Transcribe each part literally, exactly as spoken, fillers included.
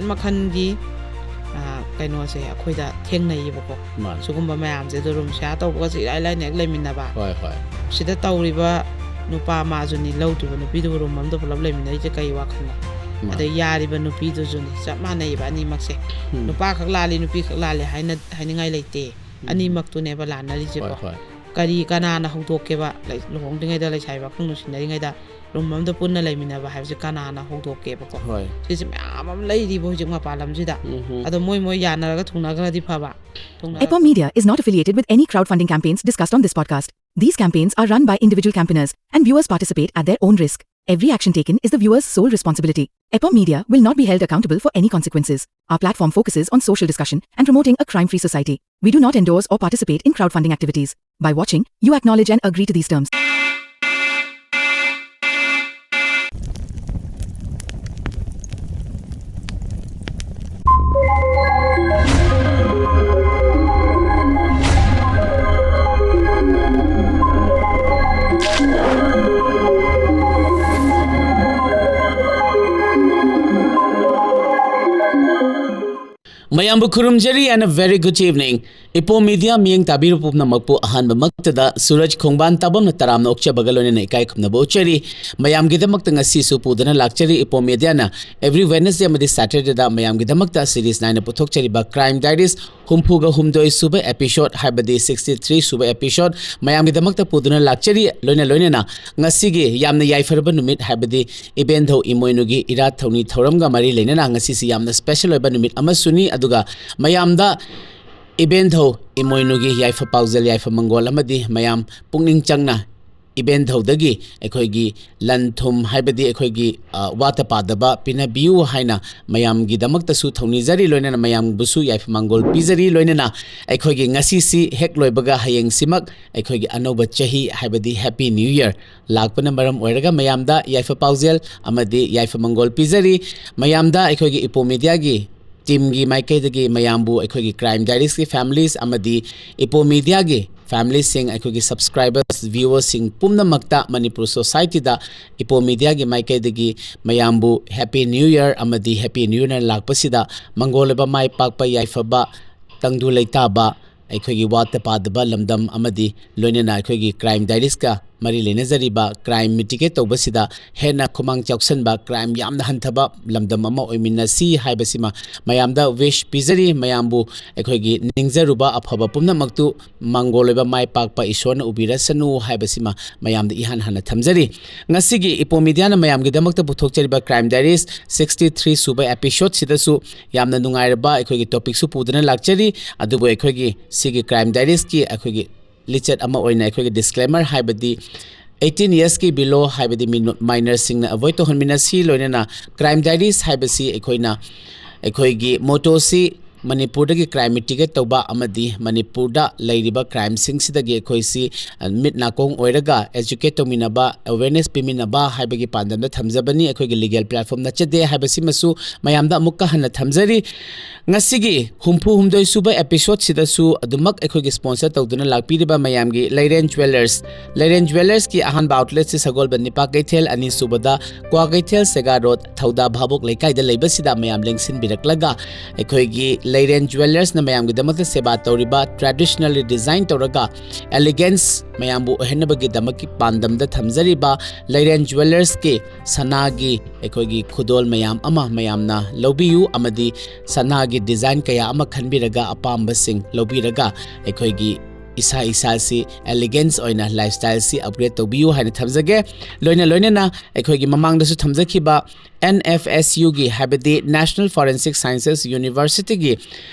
ꯃꯈꯜꯒꯤ, ꯑ, ꯀꯩꯅꯣꯁꯦ ꯑꯩꯈꯣꯏꯗ ꯊꯦꯡꯅꯩꯌꯦꯕꯀꯣ꯫ ꯃꯥꯅꯤ꯫ ꯁꯤꯒꯨꯝꯕ ꯃꯌꯥꯝꯁꯦ ꯑꯗꯣ ꯔꯨꯝ ꯁꯤꯌꯥꯔ ꯇꯧꯕꯒꯁꯦ ꯏꯔꯥꯏ ꯂꯥꯏꯅ ꯍꯦꯛ ꯂꯩꯃꯤꯟꯅꯕ꯫ ꯍꯣꯏ, ꯍꯣꯏ꯫ ꯁꯤꯗ ꯇꯧꯔꯤꯕ ꯅꯨꯄꯥ ꯃꯥꯁꯨꯅꯤ, ꯂꯧꯗ꯭ꯔꯤꯕ ꯅꯨꯄꯤꯗꯨꯕꯨ ꯔꯨꯝ ꯑꯃꯗ ꯄꯨꯂꯞ ꯂꯩꯃꯤꯟꯅꯔꯤꯁꯦ ꯀꯩ ꯋꯥꯈꯜꯅꯣ? ꯃꯥꯅꯤ꯫ ꯑꯗꯩ ꯌꯥꯔꯤꯕ ꯅꯨꯄꯤꯗꯨꯁꯨꯅꯤ, ꯆꯞ ꯃꯥꯟꯅꯩꯌꯦꯕ ꯑꯅꯤꯃꯛꯁꯦ꯫ ꯎꯝ꯫ ꯅꯨꯄꯥ ꯈꯛ ꯂꯥꯜꯂꯤ, ꯅꯨꯄꯤ ꯈꯛ ꯂꯥꯜꯂꯤ ꯍꯥꯏꯅ, ꯍꯥꯏꯅꯤꯡꯉꯥꯏ ꯂꯩꯇꯦ꯫ ꯎꯝ꯫ ꯑꯅꯤꯃꯛꯇꯨꯅꯦꯕ ꯂꯥꯟꯅꯔꯤꯁꯦꯀꯣ꯫ ꯍꯣꯏ, ꯍꯣꯏ꯫ ꯀꯔꯤ, ꯀꯅꯥꯅ ꯍꯧꯗꯣꯛꯀꯦꯕ? ꯂꯩ-, ꯂꯨꯍꯣꯡꯗ꯭ꯔꯤꯉꯩꯗ, ꯂꯩꯁꯥꯕꯤ ꯄꯥꯈꯪ ꯅꯨꯡꯁꯤꯅꯔꯤꯉꯩꯗ ꯔꯨꯝ ꯑꯃꯗ ꯄꯨꯟꯅ ꯂꯩꯃꯤꯟꯅꯕ ꯍꯥꯏꯕꯁꯦ ꯀꯅꯥꯅ ꯍꯧꯗꯣꯛꯀꯦꯕꯀꯣ? ꯍꯣꯏ꯫ ꯁꯤꯁꯦ ꯃꯌꯥꯝ ꯑꯃ ꯂꯩꯔꯤꯕ ꯍꯧꯖꯤꯛ ꯃꯄꯥꯟ ꯂꯝꯁꯤꯗ꯫ ꯎꯝ꯫ ꯑꯗꯣ ꯃꯣꯏ ꯃꯣꯏ ꯌꯥꯅꯔꯒ ꯊꯨꯡꯅꯈ꯭ꯔꯗꯤ ꯐꯕ꯫ ꯊꯨꯡꯅꯔꯒ Epo Media is not affiliated with any crowdfunding campaigns discussed on this podcast. These campaigns are run by individual campaigners, and viewers participate at their own risk. Every action taken is the viewer's sole responsibility. Epo Media will not be held accountable for any consequences. Our platform focuses on social discussion and promoting a crime free society. We do not endorse or participate in crowdfunding activities. By watching, you acknowledge and agree to these terms. ꯃꯌꯥꯝꯕꯨ ꯈꯨꯔꯨꯝꯖꯔꯤ and a very good evening. ꯏꯄꯣ media ꯃꯤꯌꯦꯡ ꯇꯥꯕꯤꯔꯤꯕ ꯄꯨꯝꯅꯃꯛꯄꯨ ꯑꯍꯥꯟꯕꯃꯛꯇꯗ ꯁꯨꯔꯖ ꯈꯣꯡꯕꯥꯟ ꯇꯥꯕꯝꯅ ꯇꯔꯥꯝꯅ ꯑꯣꯛꯆꯕꯒ ꯂꯣꯏꯅꯅ ꯏꯀꯥꯏ ꯈꯨꯝꯅꯕ ꯎꯠꯆꯔꯤ꯫ ꯃꯌꯥꯝꯒꯤꯗꯃꯛꯇ ꯉꯁꯤꯁꯨ ꯄꯨꯗꯨꯅ ꯂꯥꯛꯆꯔꯤ ꯏꯄꯣ ꯃꯤꯗꯤꯌꯥꯅ꯫ Every Wednesday ꯑꯃꯗꯤ Saturdayꯗ ꯃꯌꯥꯝꯒꯤꯗꯃꯛꯇ series ꯅꯥꯏꯅ ꯄꯨꯊꯣꯛꯆꯔꯤꯕ Crime Diaries ꯍꯨꯝꯐꯨꯒ ꯍꯨꯝꯗꯣꯏ ꯁꯨꯕ episode, ꯍꯥꯏꯕꯗꯤ sixty three ꯁꯨꯕ episode ꯃꯌꯥꯝꯒꯤꯗꯃꯛꯇ ꯄꯨꯗꯨꯅ ꯂꯥꯛꯆꯔꯤ꯫ ꯂꯣꯏꯅ ꯂꯣꯏꯅꯅ ꯉꯁꯤꯒꯤ ꯌꯥꯝꯅ ꯌꯥꯏꯐꯔꯕ ꯅꯨꯃꯤꯠ, ꯍꯥꯏꯕꯗꯤ ꯏꯕꯦꯟꯙꯧ ꯏꯃꯣꯏꯅꯨꯒꯤ ꯏꯔꯥꯠ ꯊꯧꯅꯤ ꯊꯧꯔꯝꯒ ꯃꯔꯤ ꯂꯩꯅꯅ ꯉꯁꯤꯁꯤ ꯌꯥꯝꯅ special ꯑꯣꯏꯕ ꯅꯨꯃꯤꯠ ꯑꯃꯁꯨꯅꯤ꯫ ꯑꯗꯨꯒ ꯃꯌꯥꯝꯗ ꯏꯕꯦꯟꯙꯧ ꯏꯃꯣꯏꯅꯨꯒꯤ ꯌꯥꯏꯐ ꯄꯥꯎꯖꯦꯜ, ꯌꯥꯏꯐ ꯃꯪꯒꯣꯜ ꯑꯃꯗꯤ ꯃꯌꯥꯝ ꯄꯨꯛꯅꯤꯡ ꯆꯪꯅ ꯏꯕꯦꯟꯙꯧꯗꯒꯤ ꯑꯩꯈꯣꯏꯒꯤ ꯂꯟ ꯊꯨꯝ, ꯍꯥꯏꯕꯗꯤ ꯑꯩꯈꯣꯏꯒꯤ, ꯑ, ꯋꯥꯠꯇ ꯄꯥꯗꯕ ꯄꯤꯅꯕꯤꯌꯨ ꯍꯥꯏꯅ ꯃꯌꯥꯝꯒꯤꯗꯃꯛꯇꯁꯨ ꯊꯧꯅꯤꯖꯔꯤ, ꯂꯣꯏꯅꯅ ꯃꯌꯥꯝꯕꯨꯁꯨ ꯌꯥꯏꯐ ꯃꯪꯒꯣꯜ ꯄꯤꯖꯔꯤ꯫ ꯂꯣꯏꯅꯅ ꯑꯩꯈꯣꯏꯒꯤ ꯉꯁꯤꯁꯤ ꯍꯦꯛ ꯂꯣꯏꯕꯒ ꯍꯌꯦꯡꯁꯤꯃꯛ ꯑꯩꯈꯣꯏꯒꯤ ꯑꯅꯧꯕ ꯆꯍꯤ, ꯍꯥꯏꯕꯗꯤ Happy New Year ꯂꯥꯛꯄꯅ ꯃꯔꯝ ꯑꯣꯏꯔꯒ ꯃꯌꯥꯝꯗ ꯌꯥꯏꯐ ꯄꯥꯎꯖꯦꯜ ꯑꯃꯗꯤ ꯌꯥꯏꯐ ꯃꯪꯒꯣꯜ ꯄꯤꯖꯔꯤ꯫ ꯃꯌꯥꯝꯗ ꯑꯩꯈꯣꯏꯒꯤ ꯏꯄꯣ ꯃꯤꯗꯤꯌꯥꯒꯤ teamꯒꯤ ꯃꯥꯏꯀꯩꯗꯒꯤ ꯃꯌꯥꯝꯕꯨ ꯑꯩꯈꯣꯏꯒꯤ Crime Diariesꯀꯤ families ꯑꯃꯗꯤ ꯏꯄꯣ ꯃꯤꯗꯤꯌꯥꯒꯤ ꯐꯦꯃꯤꯂꯤꯁꯤꯡ, ꯑꯩꯈꯣꯏꯒꯤ ꯁꯕꯁꯀ꯭ꯔꯥꯏꯕꯔꯁ, ꯚ꯭ꯌꯨꯋꯔꯁꯤꯡ ꯄꯨꯝꯅꯃꯛꯇ ꯃꯅꯤꯄꯨꯔ ꯁꯣꯁꯥꯏꯇꯤꯗ ꯏꯄꯣ ꯃꯤꯗꯤꯌꯥꯒꯤ ꯃꯥꯏꯀꯩꯗꯒꯤ ꯃꯌꯥꯝꯕꯨ ꯍꯦꯄꯤ ꯅ꯭ꯌꯨ ꯏꯌꯔ ꯑꯃꯗꯤ ꯍꯦꯄꯤ ꯅ꯭ꯌꯨ ꯏꯌꯔ ꯂꯥꯛꯄꯁꯤꯗ ꯃꯪꯒꯣꯜ ꯑꯣꯏꯕ, ꯃꯥꯏ ꯄꯥꯛꯄ, ꯌꯥꯏꯐꯕ, ꯇꯪꯗꯨ ꯂꯩꯇꯥꯕ, ꯑꯩꯈꯣꯏꯒꯤ ꯋꯥꯠꯇ ꯄꯥꯗꯕ ꯂꯝꯗꯝ ꯑꯃꯗꯤ ꯂꯣꯏꯅꯅ ꯑꯩꯈꯣꯏꯒꯤ ꯀ꯭ꯔꯥꯏꯝ ꯗꯥꯏꯔꯤꯁꯀ ꯃꯔꯤ ꯂꯩꯅꯖꯔꯤꯕ ꯀ꯭ꯔꯥꯏꯝ ꯃꯤꯇꯤꯒꯦꯠ ꯇꯧꯕꯁꯤꯗ ꯍꯦꯟꯅ ꯈꯨꯃꯥꯡ ꯆꯥꯎꯁꯟꯕ, ꯀ꯭ꯔꯥꯏꯝ ꯌꯥꯝꯅ ꯍꯟꯊꯕ ꯂꯝꯗꯝ ꯑꯃ ꯑꯣꯏꯃꯤꯟꯅꯁꯤ ꯍꯥꯏꯕꯁꯤꯃ ꯃꯌꯥꯝꯗ ꯋꯤꯁ ꯄꯤꯖꯔꯤ꯫ ꯃꯌꯥꯝꯕꯨ ꯑꯩꯈꯣꯏꯒꯤ ꯅꯤꯡꯖꯔꯨꯕ ꯑꯐꯕ ꯄꯨꯝꯅꯃꯛꯇꯨ ꯃꯪꯒꯣꯜ ꯑꯣꯏꯕ ꯃꯥꯏ ꯄꯥꯛꯄ ꯏꯁꯣꯔꯅ ꯎꯕꯤꯔꯁꯅꯨ ꯍꯥꯏꯕꯁꯤꯃ ꯃꯌꯥꯝꯗ ꯏꯍꯥꯟ ꯍꯥꯟꯅ ꯊꯝꯖꯔꯤ꯫ ꯉꯁꯤꯒꯤ ꯏꯄꯣ ꯃꯤꯗꯤꯌꯥꯅ ꯃꯌꯥꯝꯒꯤꯗꯃꯛꯇ ꯄꯨꯊꯣꯛꯆꯔꯤꯕ ꯀ꯭ꯔꯥꯏꯝ ꯗꯥꯏꯔꯤꯁ ꯁꯤꯛꯁꯇꯤ ꯊ꯭ꯔꯤ ꯁꯨꯕ ꯑꯦꯄꯤꯁꯣꯗꯁꯤꯗꯁꯨ ꯌꯥꯝꯅ ꯅꯨꯡꯉꯥꯏꯔꯕ ꯑꯩꯈꯣꯏꯒꯤ ꯇꯣꯄꯤꯛꯁꯨ ꯄꯨꯗꯨꯅ ꯂꯥꯛꯆꯔꯤ꯫ ꯑꯗꯨꯕꯨ ꯑꯩꯈꯣꯏꯒꯤ ꯁꯤꯒꯤ ꯀ꯭ꯔꯥꯏꯝ ꯗꯥꯏꯔꯤꯁꯀꯤ ꯑꯩꯈꯣꯏꯒꯤ ꯂꯤꯆꯠ ꯑꯃ ꯑꯣꯏꯅ ꯑꯩꯈꯣꯏꯒꯤ ꯗꯤꯁꯀ꯭ꯂꯦꯃꯔ, ꯍꯥꯏꯕꯗꯤ ꯑꯩꯠꯇꯤꯟ ꯏꯌꯔꯁꯀꯤ ꯕꯤꯂꯣ, ꯍꯥꯏꯕꯗꯤ ꯃꯤꯅꯣ-, ꯃꯥꯏꯅꯔꯁꯤꯡꯅ ꯑꯦꯚꯣꯏꯗ ꯇꯧꯍꯟꯃꯤꯟꯅꯁꯤ꯫ ꯂꯣꯏꯅꯅ ꯀ꯭ꯔꯥꯏꯝ ꯗꯥꯏꯔꯤꯁ ꯍꯥꯏꯕꯁꯤ ꯑꯩꯈꯣꯏꯅ, ꯑꯩꯈꯣꯏꯒꯤ ꯃꯣꯇꯣꯁꯤ ꯃꯅꯤꯄꯨꯔꯗꯒꯤ ꯀ꯭ꯔꯥꯏꯝ ꯃꯤꯇꯤꯒꯦꯠ ꯇꯧꯕ ꯑꯃꯗꯤ ꯃꯅꯤꯄꯨꯔꯗ ꯂꯩꯔꯤꯕ ꯀ꯭ꯔꯥꯏꯝꯁꯤꯡꯁꯤꯗꯒꯤ ꯑꯩꯈꯣꯏꯁꯤ, ꯑ, ꯃꯤꯠ ꯅꯥꯀꯣꯡ ꯑꯣꯏꯔꯒ ꯑꯦꯖꯨꯀꯦꯠ ꯇꯧꯃꯤꯟꯅꯕ, ꯑꯦꯋꯦꯔꯅꯦꯁ ꯄꯤꯃꯤꯟꯅꯕ ꯍꯥꯏꯕꯒꯤ ꯄꯥꯟꯗꯝꯗ ꯊꯝꯖꯕꯅꯤ꯫ ꯑꯩꯈꯣꯏꯒꯤ ꯂꯤꯒꯦꯜ ꯄ꯭ꯂꯦꯠꯐꯣꯝ ꯅꯠꯆꯗꯦ ꯍꯥꯏꯕꯁꯤꯃꯁꯨ ꯃꯌꯥꯝꯗ ꯑꯃꯨꯛꯀ ꯍꯟꯅ ꯊꯝꯖꯔꯤ꯫ ꯉꯁꯤꯒꯤ ꯍꯨꯝꯐꯨ ꯍꯨꯝꯗꯣꯏ ꯁꯨꯕ ꯑꯦꯄꯤꯁꯣꯗꯁꯤꯗꯁꯨ ꯑꯗꯨꯃꯛ ꯑꯩꯈꯣꯏꯒꯤ ꯁ꯭ꯄꯣꯟꯁꯔ ꯇꯧꯗꯨꯅ ꯂꯥꯛꯄꯤꯔꯤꯕ ꯃꯌꯥꯝꯒꯤ ꯂꯩꯔꯦꯟ ꯖ꯭ꯋꯦꯂꯔꯁ, ꯂꯩꯔꯦꯟ ꯖ꯭ꯋꯦꯂꯔꯁꯀꯤ ꯑꯍꯥꯟꯕ ꯑꯥꯎꯠꯂꯦꯠꯁꯤ ꯁꯒꯣꯜꯕꯟ ꯅꯤꯄꯥ ꯀꯩꯊꯦꯜ, ꯑꯅꯤꯁꯨꯕꯗ ꯀ꯭ꯋꯥꯀꯩꯊꯦꯜ ꯁꯦꯒꯥ ꯔꯣꯗ, ꯊꯧꯗꯥ ꯚꯥꯕꯣꯛ ꯂꯩꯀꯥꯏꯗ ꯂꯩꯕꯁꯤꯗ ꯃꯌꯥꯝ ꯂꯦꯡꯁꯤꯟꯕꯤꯔꯛꯂꯒ ꯑꯩꯈꯣꯏꯒꯤ ꯂꯩꯔꯦꯟ ꯖ꯭ꯋꯦꯂꯔꯁꯅ ꯃꯌꯥꯝꯒꯤꯗꯃꯛꯇ ꯁꯦꯕꯥ ꯇꯧꯔꯤꯕ traditionally design ꯇꯧꯔꯒ elegance ꯃꯌꯥꯝꯕꯨ ꯑꯣꯏꯍꯟꯅꯕꯒꯤꯗꯃꯛꯀꯤ ꯄꯥꯟꯗꯝꯗ ꯊꯝꯖꯔꯤꯕ ꯂꯩꯔꯦꯟ ꯖ꯭ꯋꯦꯂꯔꯁꯀꯤ ꯁꯅꯥꯒꯤ ꯑꯩꯈꯣꯏꯒꯤ ꯈꯨꯗꯣꯜ ꯃꯌꯥꯝ ꯑꯃ ꯃꯌꯥꯝꯅ ꯂꯧꯕꯤꯌꯨ ꯑꯃꯗꯤ ꯁꯅꯥꯒꯤ design ꯀꯌꯥ ꯑꯃ ꯈꯟꯕꯤꯔꯒ ꯑꯄꯥꯝꯕꯁꯤꯡ ꯂꯧꯕꯤꯔꯒ ꯑꯩꯈꯣꯏꯒꯤ ꯏꯁꯥ ꯏꯁꯥꯁꯤ elegance ꯑꯣꯏꯅ lifestyleꯁꯤ upgrade ꯇꯧꯕꯤꯌꯨ ꯍꯥꯏꯅ ꯊꯝꯖꯒꯦ꯫ ꯂꯣꯏꯅ ꯂꯣꯏꯅꯅ ꯑꯩꯈꯣꯏꯒꯤ ꯃꯃꯥꯡꯗꯁꯨ ꯊꯝꯖꯈꯤꯕ N F S Uꯒꯤ, ꯍꯥꯏꯕꯗꯤ National Forensic Sciences Universityꯒꯤ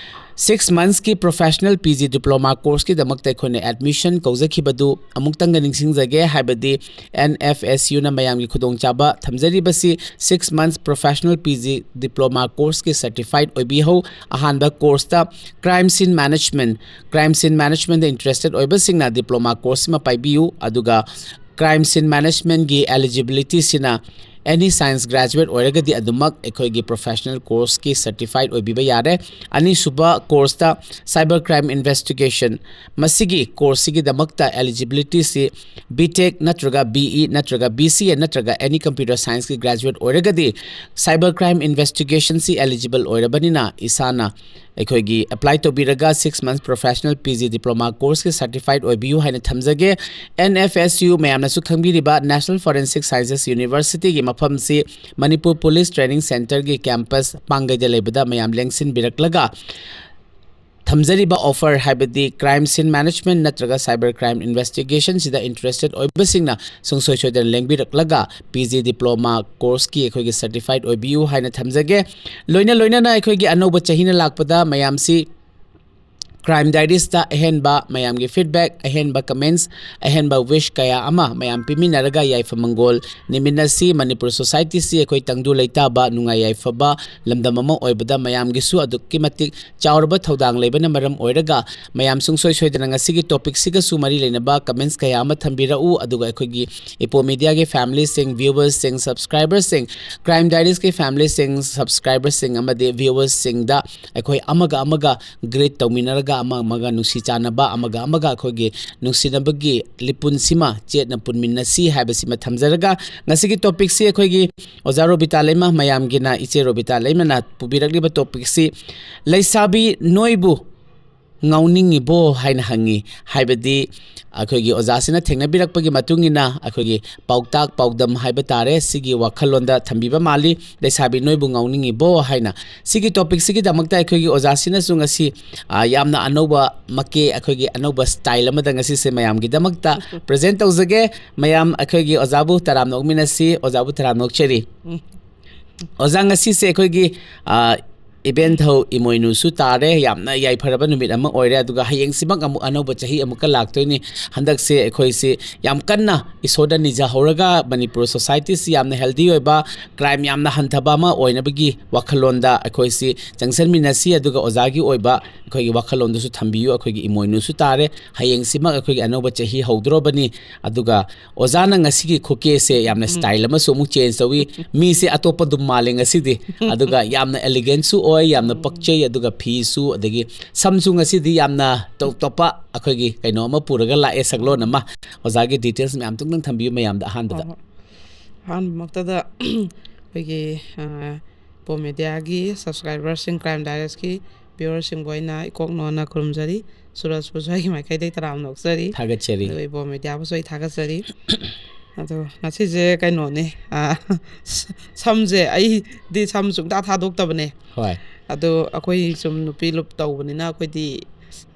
six monthsꯀꯤ professional P G diploma courseꯀꯤꯗꯃꯛꯇ ꯑꯩꯈꯣꯏꯅ admission ꯀꯧꯖꯈꯤꯕꯗꯨ ꯑꯃꯨꯛꯇꯪꯒ ꯅꯤꯡꯁꯤꯡꯖꯒꯦ꯫ ꯍꯥꯏꯕꯗꯤ N F S Uꯅ ꯃꯌꯥꯝꯒꯤ ꯈꯨꯗꯣꯡꯆꯥꯕ ꯊꯝꯖꯔꯤꯕꯁꯤ six months professional P G diploma courseꯀꯤ certified ꯑꯣꯏꯕꯤꯍꯧ꯫ ꯑꯍꯥꯟꯕ courseꯇ crime scene management, crime scene managementꯇ interested ꯑꯣꯏꯕꯁꯤꯡꯅ diploma course ꯑꯃ ꯄꯥꯏꯕꯤꯌꯨ꯫ ꯑꯗꯨꯒ crime scene managementꯀꯤ eligibilityꯁꯤꯅ ꯑꯦꯅꯤ science graduate ꯑꯣꯏꯔꯒꯗꯤ ꯑꯗꯨꯃꯛ ꯑꯩꯈꯣꯏꯒꯤ ꯄ꯭ꯔꯣꯐꯦꯁꯅꯦꯜ ꯀꯣꯔꯁꯀꯤ ꯁꯔꯇꯤꯐꯥꯏꯠ ꯑꯣꯏꯕꯤꯕ ꯌꯥꯔꯦ꯫ ꯑꯅꯤꯁꯨꯕ ꯀꯣꯔꯁꯇ ꯁꯥꯏꯕꯔ ꯀ꯭ꯔꯥꯏꯝ ꯏꯟꯚꯦꯁꯇꯤꯒꯦꯁꯟ, ꯃꯁꯤꯒꯤ ꯀꯣꯔꯁꯁꯤꯒꯤꯗꯃꯛꯇ ꯑꯦꯂꯤꯖꯤꯕꯤꯂꯤꯇꯤꯁꯤ ꯕꯤ ꯇꯦꯛ ꯅꯠꯇ꯭ꯔꯒ ꯕꯤ ꯏ ꯅꯠꯇ꯭ꯔꯒ ꯕꯤ ꯁꯤ ꯑꯦ ꯅꯠꯇ꯭ꯔꯒ ꯑꯦꯅꯤ ꯀꯝꯄ꯭ꯌꯨꯇꯔ ꯁꯥꯏꯟꯁꯀꯤ ꯒ꯭ꯔꯦꯖꯨꯋꯦꯠ ꯑꯣꯏꯔꯒꯗꯤ ꯁꯥꯏꯕꯔ ꯀ꯭ꯔꯥꯏꯝ ꯏꯟꯚꯦꯁꯇꯤꯒꯦꯁꯟꯁꯤ ꯑꯦꯂꯤꯖꯤꯕꯜ ꯑꯣꯏꯔꯕꯅꯤꯅ ꯏꯁꯥꯅ ꯑꯩꯈꯣꯏꯒꯤ ꯑꯦꯄ꯭ꯂꯥꯏ ꯇꯧꯕꯤꯔꯒ six months professional P G diploma ꯀꯣꯔꯁꯀꯤ ꯁꯔꯇꯤꯐꯥꯏꯠ ꯑꯣꯏꯕꯤꯌꯨ ꯍꯥꯏꯅ ꯊꯝꯖꯒꯦ꯫ ꯑꯦꯟ ꯑꯦꯐ ꯑꯦꯁ ꯌꯨ, ꯃꯌꯥꯝꯅꯁꯨ ꯈꯪꯕꯤꯔꯤꯕ ꯅꯦꯁꯅꯦꯜ ꯐꯣꯔꯦꯟꯁꯤꯛ ꯁꯥꯏꯟꯁꯦꯁ ꯌꯨꯅꯤꯚꯔꯁꯤꯇꯤꯒꯤ ꯃꯐꯝꯁꯤ ꯃꯅꯤꯄꯨꯔ ꯄꯨꯂꯤꯁ ꯇ꯭ꯔꯦꯅꯤꯡ ꯁꯦꯟꯇꯔꯒꯤ ꯀꯦꯝꯄꯁ ꯄꯥꯡꯒꯩꯗ ꯂꯩꯕꯗ ꯃꯌꯥꯝ ꯂꯦꯡꯁꯤꯟꯕꯤꯔꯛꯂꯒ ꯊꯝꯖꯔꯤꯕ ꯑꯣꯐꯔ, ꯍꯥꯏꯕꯗꯤ ꯀ꯭ꯔꯥꯏꯝ ꯁꯤꯟ ꯃꯦꯅꯦꯖꯃꯦꯟꯠ ꯅꯠꯇ꯭ꯔꯒ ꯁꯥꯏꯕꯔ ꯀ꯭ꯔꯥꯏꯝ ꯏꯟꯚꯦꯁꯇꯤꯒꯦꯁꯟꯁꯤꯗ ꯏꯟꯇꯔꯦꯁꯇꯦꯠ ꯑꯣꯏꯕꯁꯤꯡꯅ ꯁꯨꯡꯁꯣꯏ ꯁꯣꯏꯗꯅ ꯂꯦꯡꯕꯤꯔꯛꯂꯒ ꯄꯤ ꯖꯤ ꯗꯤꯄ꯭ꯂꯣꯃꯥ ꯀꯣꯔꯁꯀꯤ ꯑꯩꯈꯣꯏꯒꯤ ꯁꯔꯇꯤꯐꯥꯏꯠ ꯑꯣꯏꯕꯤꯌꯨ ꯍꯥꯏꯅ ꯊꯝꯖꯒꯦ꯫ ꯂꯣꯏꯅ ꯂꯣꯏꯅꯅ ꯑꯩꯈꯣꯏꯒꯤ ꯑꯅꯧꯕ ꯆꯍꯤꯅ ꯂꯥꯛꯄꯗ ꯃꯌꯥꯝꯁꯤ ꯀ꯭ꯔꯥꯏꯝ ꯗꯥꯏꯔꯤꯁꯇ ꯑꯍꯦꯟꯕ ꯃꯌꯥꯝꯒꯤ ꯐꯤꯗꯕꯦꯛ, ꯑꯍꯦꯟꯕ ꯀꯃꯦꯟꯠꯁ, ꯑꯍꯦꯟꯕ ꯋꯤꯁ ꯀꯌꯥ ꯑꯃ ꯃꯌꯥꯝ ꯄꯤꯃꯤꯟꯅꯔꯒ ꯌꯥꯏꯐ ꯃꯪꯒꯣꯜ ꯅꯤꯃꯤꯠꯅꯁꯤ꯫ ꯃꯅꯤꯄꯨꯔ ꯁꯣꯁꯥꯏꯇꯤꯁꯤ ꯑꯩꯈꯣꯏ ꯇꯪꯗꯨ ꯂꯩꯇꯥꯕ, ꯅꯨꯡꯉꯥꯏ ꯌꯥꯏꯐꯕ ꯂꯝꯗꯝ ꯑꯃ ꯑꯣꯏꯕꯗ ꯃꯌꯥꯝꯒꯤꯁꯨ ꯑꯗꯨꯛꯀꯤ ꯃꯇꯤꯛ ꯆꯥꯎꯔꯕ ꯊꯧꯗꯥꯡ ꯂꯩꯕꯅ ꯃꯔꯝ ꯑꯣꯏꯔꯒ ꯃꯌꯥꯝ ꯁꯨꯡꯁꯣꯏ ꯁꯣꯏꯗꯅ ꯉꯁꯤꯒꯤ ꯇꯣꯄꯤꯛꯁꯤꯒꯁꯨ ꯃꯔꯤ ꯂꯩꯅꯕ ꯀꯃꯦꯟꯠꯁ ꯀꯌꯥ ꯑꯃ ꯊꯝꯕꯤꯔꯛꯎ꯫ ꯑꯗꯨꯒ ꯑꯩꯈꯣꯏꯒꯤ ꯏꯄꯣ ꯃꯤꯗꯤꯌꯥꯒꯤ ꯐꯦꯃꯤꯂꯤꯁꯤꯡ, ꯚ꯭ꯌꯨꯋꯔꯁꯤꯡ, ꯁꯕꯁꯀ꯭ꯔꯥꯏꯕꯔꯁꯤꯡ, ꯀ꯭ꯔꯥꯏꯝ ꯗꯥꯏꯔꯤꯁꯀꯤ ꯐꯦꯃꯤꯂꯤꯁꯤꯡ, ꯁꯕꯁꯀ꯭ꯔꯥꯏꯕꯔꯁꯤꯡ ꯑꯃꯗꯤ ꯚ꯭ꯌꯨꯋꯔꯁꯤꯡꯗ ꯑꯩꯈꯣꯏ ꯑꯃꯒ ꯑꯃꯒ ꯒ꯭ꯔꯤꯠ ꯇꯧꯃꯤꯟꯅꯔꯒ, ꯑꯃ ꯑꯃꯒ ꯅꯨꯡꯁꯤ ꯆꯥꯟꯅꯕ, ꯑꯃꯒ ꯑꯃꯒ ꯑꯩꯈꯣꯏꯒꯤ ꯅꯨꯡꯁꯤꯅꯕꯒꯤ ꯂꯤꯄꯨꯟꯁꯤꯃ ꯆꯦꯠꯅ ꯄꯨꯟꯃꯤꯟꯅꯁꯤ ꯍꯥꯏꯕꯁꯤꯃ ꯊꯝꯖꯔꯒ, ꯉꯁꯤꯒꯤ ꯇꯣꯄꯤꯛꯁꯤ ꯑꯩꯈꯣꯏꯒꯤ ꯑꯣꯖꯥ ꯔꯣꯕꯤꯇꯥ ꯂꯩꯃ, ꯃꯌꯥꯝꯒꯤꯅ ꯏꯆꯦ ꯔꯣꯕꯤꯇꯥ ꯂꯩꯃꯅ ꯄꯨꯕꯤꯔꯛꯂꯤꯕ ꯇꯣꯄꯤꯛꯁꯤ "ꯂꯩꯁꯥꯕꯤ ꯅꯣꯏꯕꯨ ꯉꯥꯎꯅꯤꯡꯉꯤꯕꯣ?" ꯍꯥꯏꯅ ꯍꯪꯉꯤ꯫ ꯍꯥꯏꯕꯗꯤ ꯑꯩꯈꯣꯏꯒꯤ ꯑꯣꯖꯥꯁꯤꯅ ꯊꯦꯡꯅꯕꯤꯔꯛꯄꯒꯤ ꯃꯇꯨꯡ ꯏꯟꯅ ꯑꯩꯈꯣꯏꯒꯤ ꯄꯥꯎꯇꯥꯛ ꯄꯥꯎꯗꯝ ꯍꯥꯏꯕ ꯇꯥꯔꯦ, ꯁꯤꯒꯤ ꯋꯥꯈꯜꯂꯣꯟꯗ ꯊꯝꯕꯤꯕ ꯃꯥꯜꯂꯤ, "ꯂꯩꯁꯥꯕꯤ ꯅꯣꯏꯕꯨ ꯉꯥꯎꯅꯤꯡꯉꯤꯕꯣ?" ꯍꯥꯏꯅ꯫ ꯁꯤꯒꯤ ꯇꯣꯄꯤꯛꯁꯤꯒꯤꯗꯃꯛꯇ ꯑꯩꯈꯣꯏꯒꯤ ꯑꯣꯖꯥꯁꯤꯅꯁꯨ ꯉꯁꯤ, ꯑ, ꯌꯥꯝꯅ ꯑꯅꯧꯕ ꯃꯀꯦ, ꯑꯩꯈꯣꯏꯒꯤ ꯑꯅꯧꯕ ꯁ꯭ꯇꯥꯏꯜ ꯑꯃꯗ ꯉꯁꯤꯁꯦ ꯃꯌꯥꯝꯒꯤꯗꯃꯛꯇ ꯄ꯭ꯔꯖꯦꯟꯠ ꯇꯧꯖꯒꯦ꯫ ꯃꯌꯥꯝ ꯑꯩꯈꯣꯏꯒꯤ ꯑꯣꯖꯥꯕꯨ ꯇꯔꯥꯝꯅ ꯑꯣꯛꯃꯤꯟꯅꯁꯤ꯫ ꯑꯣꯖꯥꯕꯨ ꯇꯔꯥꯝꯅ ꯑꯣꯛꯆꯔꯤ꯫ ꯑꯣꯖꯥ, ꯉꯁꯤꯁꯦ ꯑꯩꯈꯣꯏꯒꯤ, ꯑ, ꯏꯕꯦꯟꯊꯧ ꯏꯃꯣꯏꯅꯨꯁꯨ ꯇꯥꯔꯦ꯫ ꯌꯥꯝꯅ ꯌꯥꯏꯐꯔꯕ ꯅꯨꯃꯤꯠ ꯑꯃ ꯑꯣꯏꯔꯦ꯫ ꯑꯗꯨꯒ ꯍꯌꯦꯡꯁꯤꯃꯛ ꯑꯃꯨꯛ ꯑꯅꯧꯕ ꯆꯍꯤ ꯑꯃꯨꯛꯀ ꯂꯥꯛꯇꯣꯏꯅꯤ꯫ ꯍꯟꯗꯛꯁꯦ ꯑꯩꯈꯣꯏꯁꯤ ꯌꯥꯝ ꯀꯟꯅ ꯏꯁꯣꯔꯗ ꯅꯤꯖꯍꯧꯔꯒ ꯃꯅꯤꯄꯨꯔ ꯁꯣꯁꯥꯏꯇꯤꯁꯤ ꯌꯥꯝꯅ ꯍꯦꯜꯗꯤ ꯑꯣꯏꯕ, ꯀ꯭ꯔꯥꯏꯝ ꯌꯥꯝꯅ ꯍꯟꯊꯕ ꯑꯃ ꯑꯣꯏꯅꯕꯒꯤ ꯋꯥꯈꯜꯂꯣꯟꯗ ꯑꯩꯈꯣꯏꯁꯤ ꯆꯪꯁꯤꯟꯃꯤꯟꯅꯁꯤ꯫ ꯑꯗꯨꯒ ꯑꯣꯖꯥꯒꯤ ꯑꯣꯏꯕ ꯑꯩꯈꯣꯏꯒꯤ ꯋꯥꯈꯜꯂꯣꯟꯗꯨꯁꯨ ꯊꯝꯕꯤꯌꯨ꯫ ꯑꯩꯈꯣꯏꯒꯤ ꯏꯃꯣꯏꯅꯨꯁꯨ ꯇꯥꯔꯦ꯫ ꯍꯌꯦꯡꯁꯤꯃꯛ ꯑꯩꯈꯣꯏꯒꯤ ꯑꯅꯧꯕ ꯆꯍꯤ ꯍꯧꯗꯣꯔꯕꯅꯤ꯫ ꯑꯗꯨꯒ ꯑꯣꯖꯥꯅ ꯉꯁꯤꯒꯤ ꯈꯨꯀꯦꯁꯦ ꯌꯥꯝꯅ ꯎꯝ꯫ ꯁ꯭ꯇꯥꯏꯜ ꯑꯃꯁꯨ ꯑꯃꯨꯛ ꯆꯦꯟꯖ ꯇꯧꯏ꯫ ꯃꯤꯁꯦ ꯑꯇꯣꯞꯄ ꯑꯗꯨꯝ ꯃꯥꯜꯂꯦ ꯉꯁꯤꯗꯤ꯫ ꯑꯗꯨꯒ ꯌꯥꯝꯅ ꯑꯦꯂꯤꯒꯦꯟꯁꯨ ꯑꯣꯏ, ꯌꯥꯝꯅ ꯎꯝ꯫ ꯄꯛꯆꯩ꯫ ꯑꯗꯨꯒ ꯐꯤꯁꯨ, ꯑꯗꯒꯤ ꯁꯝꯁꯨ ꯉꯁꯤꯗꯤ ꯌꯥꯝꯅ ꯇꯣꯞ ꯇꯣꯞꯄ ꯑꯩꯈꯣꯏꯒꯤ ꯀꯩꯅꯣ ꯑꯃ ꯄꯨꯔꯒ ꯂꯥꯛꯑꯦ, ꯁꯛꯂꯣꯟ ꯑꯃ꯫ ꯑꯣꯖꯥꯒꯤ ꯗꯤꯇꯦꯜꯁ ꯃꯌꯥꯝ ꯇꯨꯡꯗꯪ ꯊꯝꯕꯤꯌꯨ ꯃꯌꯥꯝꯗ ꯑꯍꯥꯟꯕꯗ꯫ ꯍꯣꯏ, ꯍꯣꯏ꯫ ꯑꯍꯥꯟꯕꯃꯛꯇꯗ ꯑꯩꯈꯣꯏꯒꯤ, ꯑ, ꯄꯣ ꯃꯦꯗꯤꯌꯥꯒꯤ ꯁꯕꯁꯀ꯭ꯔꯥꯏꯕꯔꯁꯤꯡ, ꯀ꯭ꯔꯥꯏꯝ ꯗꯥꯏꯔꯤꯁꯀꯤ ꯚ꯭ꯌꯨꯋꯔꯁꯤꯡꯕꯨ ꯑꯩꯅ ꯏꯀꯣꯛ ꯅꯣꯟꯅ ꯈꯨꯔꯨꯝꯖꯔꯤ꯫ ꯁꯨꯔꯖꯄꯨꯁꯨ ꯑꯩꯒꯤ ꯃꯥꯏꯀꯩꯗꯒꯤ ꯇꯔꯥꯝꯅ ꯑꯣꯛꯆꯔꯤ꯫ ꯊꯥꯒꯠꯆꯔꯤ꯫ ꯑꯗꯨꯒ ꯏꯕꯣ ꯃꯦꯗꯤꯌꯥꯕꯨꯁꯨ ꯑꯩ ꯊꯥꯒꯠꯆꯔꯤ꯫ ꯑꯗꯣ ꯉꯁꯤꯁꯦ ꯀꯩꯅꯣꯅꯦ, ꯑ, ꯁꯝꯁꯦ ꯑꯩꯗꯤ ꯁꯝ ꯁꯨꯡꯇꯥ ꯊꯥꯗꯣꯛꯇꯕꯅꯦ꯫ ꯍꯣꯏ꯫ ꯑꯗꯣ ꯑꯩꯈꯣꯏ ꯁꯨꯝ ꯅꯨꯄꯤ ꯂꯨꯞ ꯇꯧꯕꯅꯤꯅ ꯑꯩꯈꯣꯏꯗꯤ,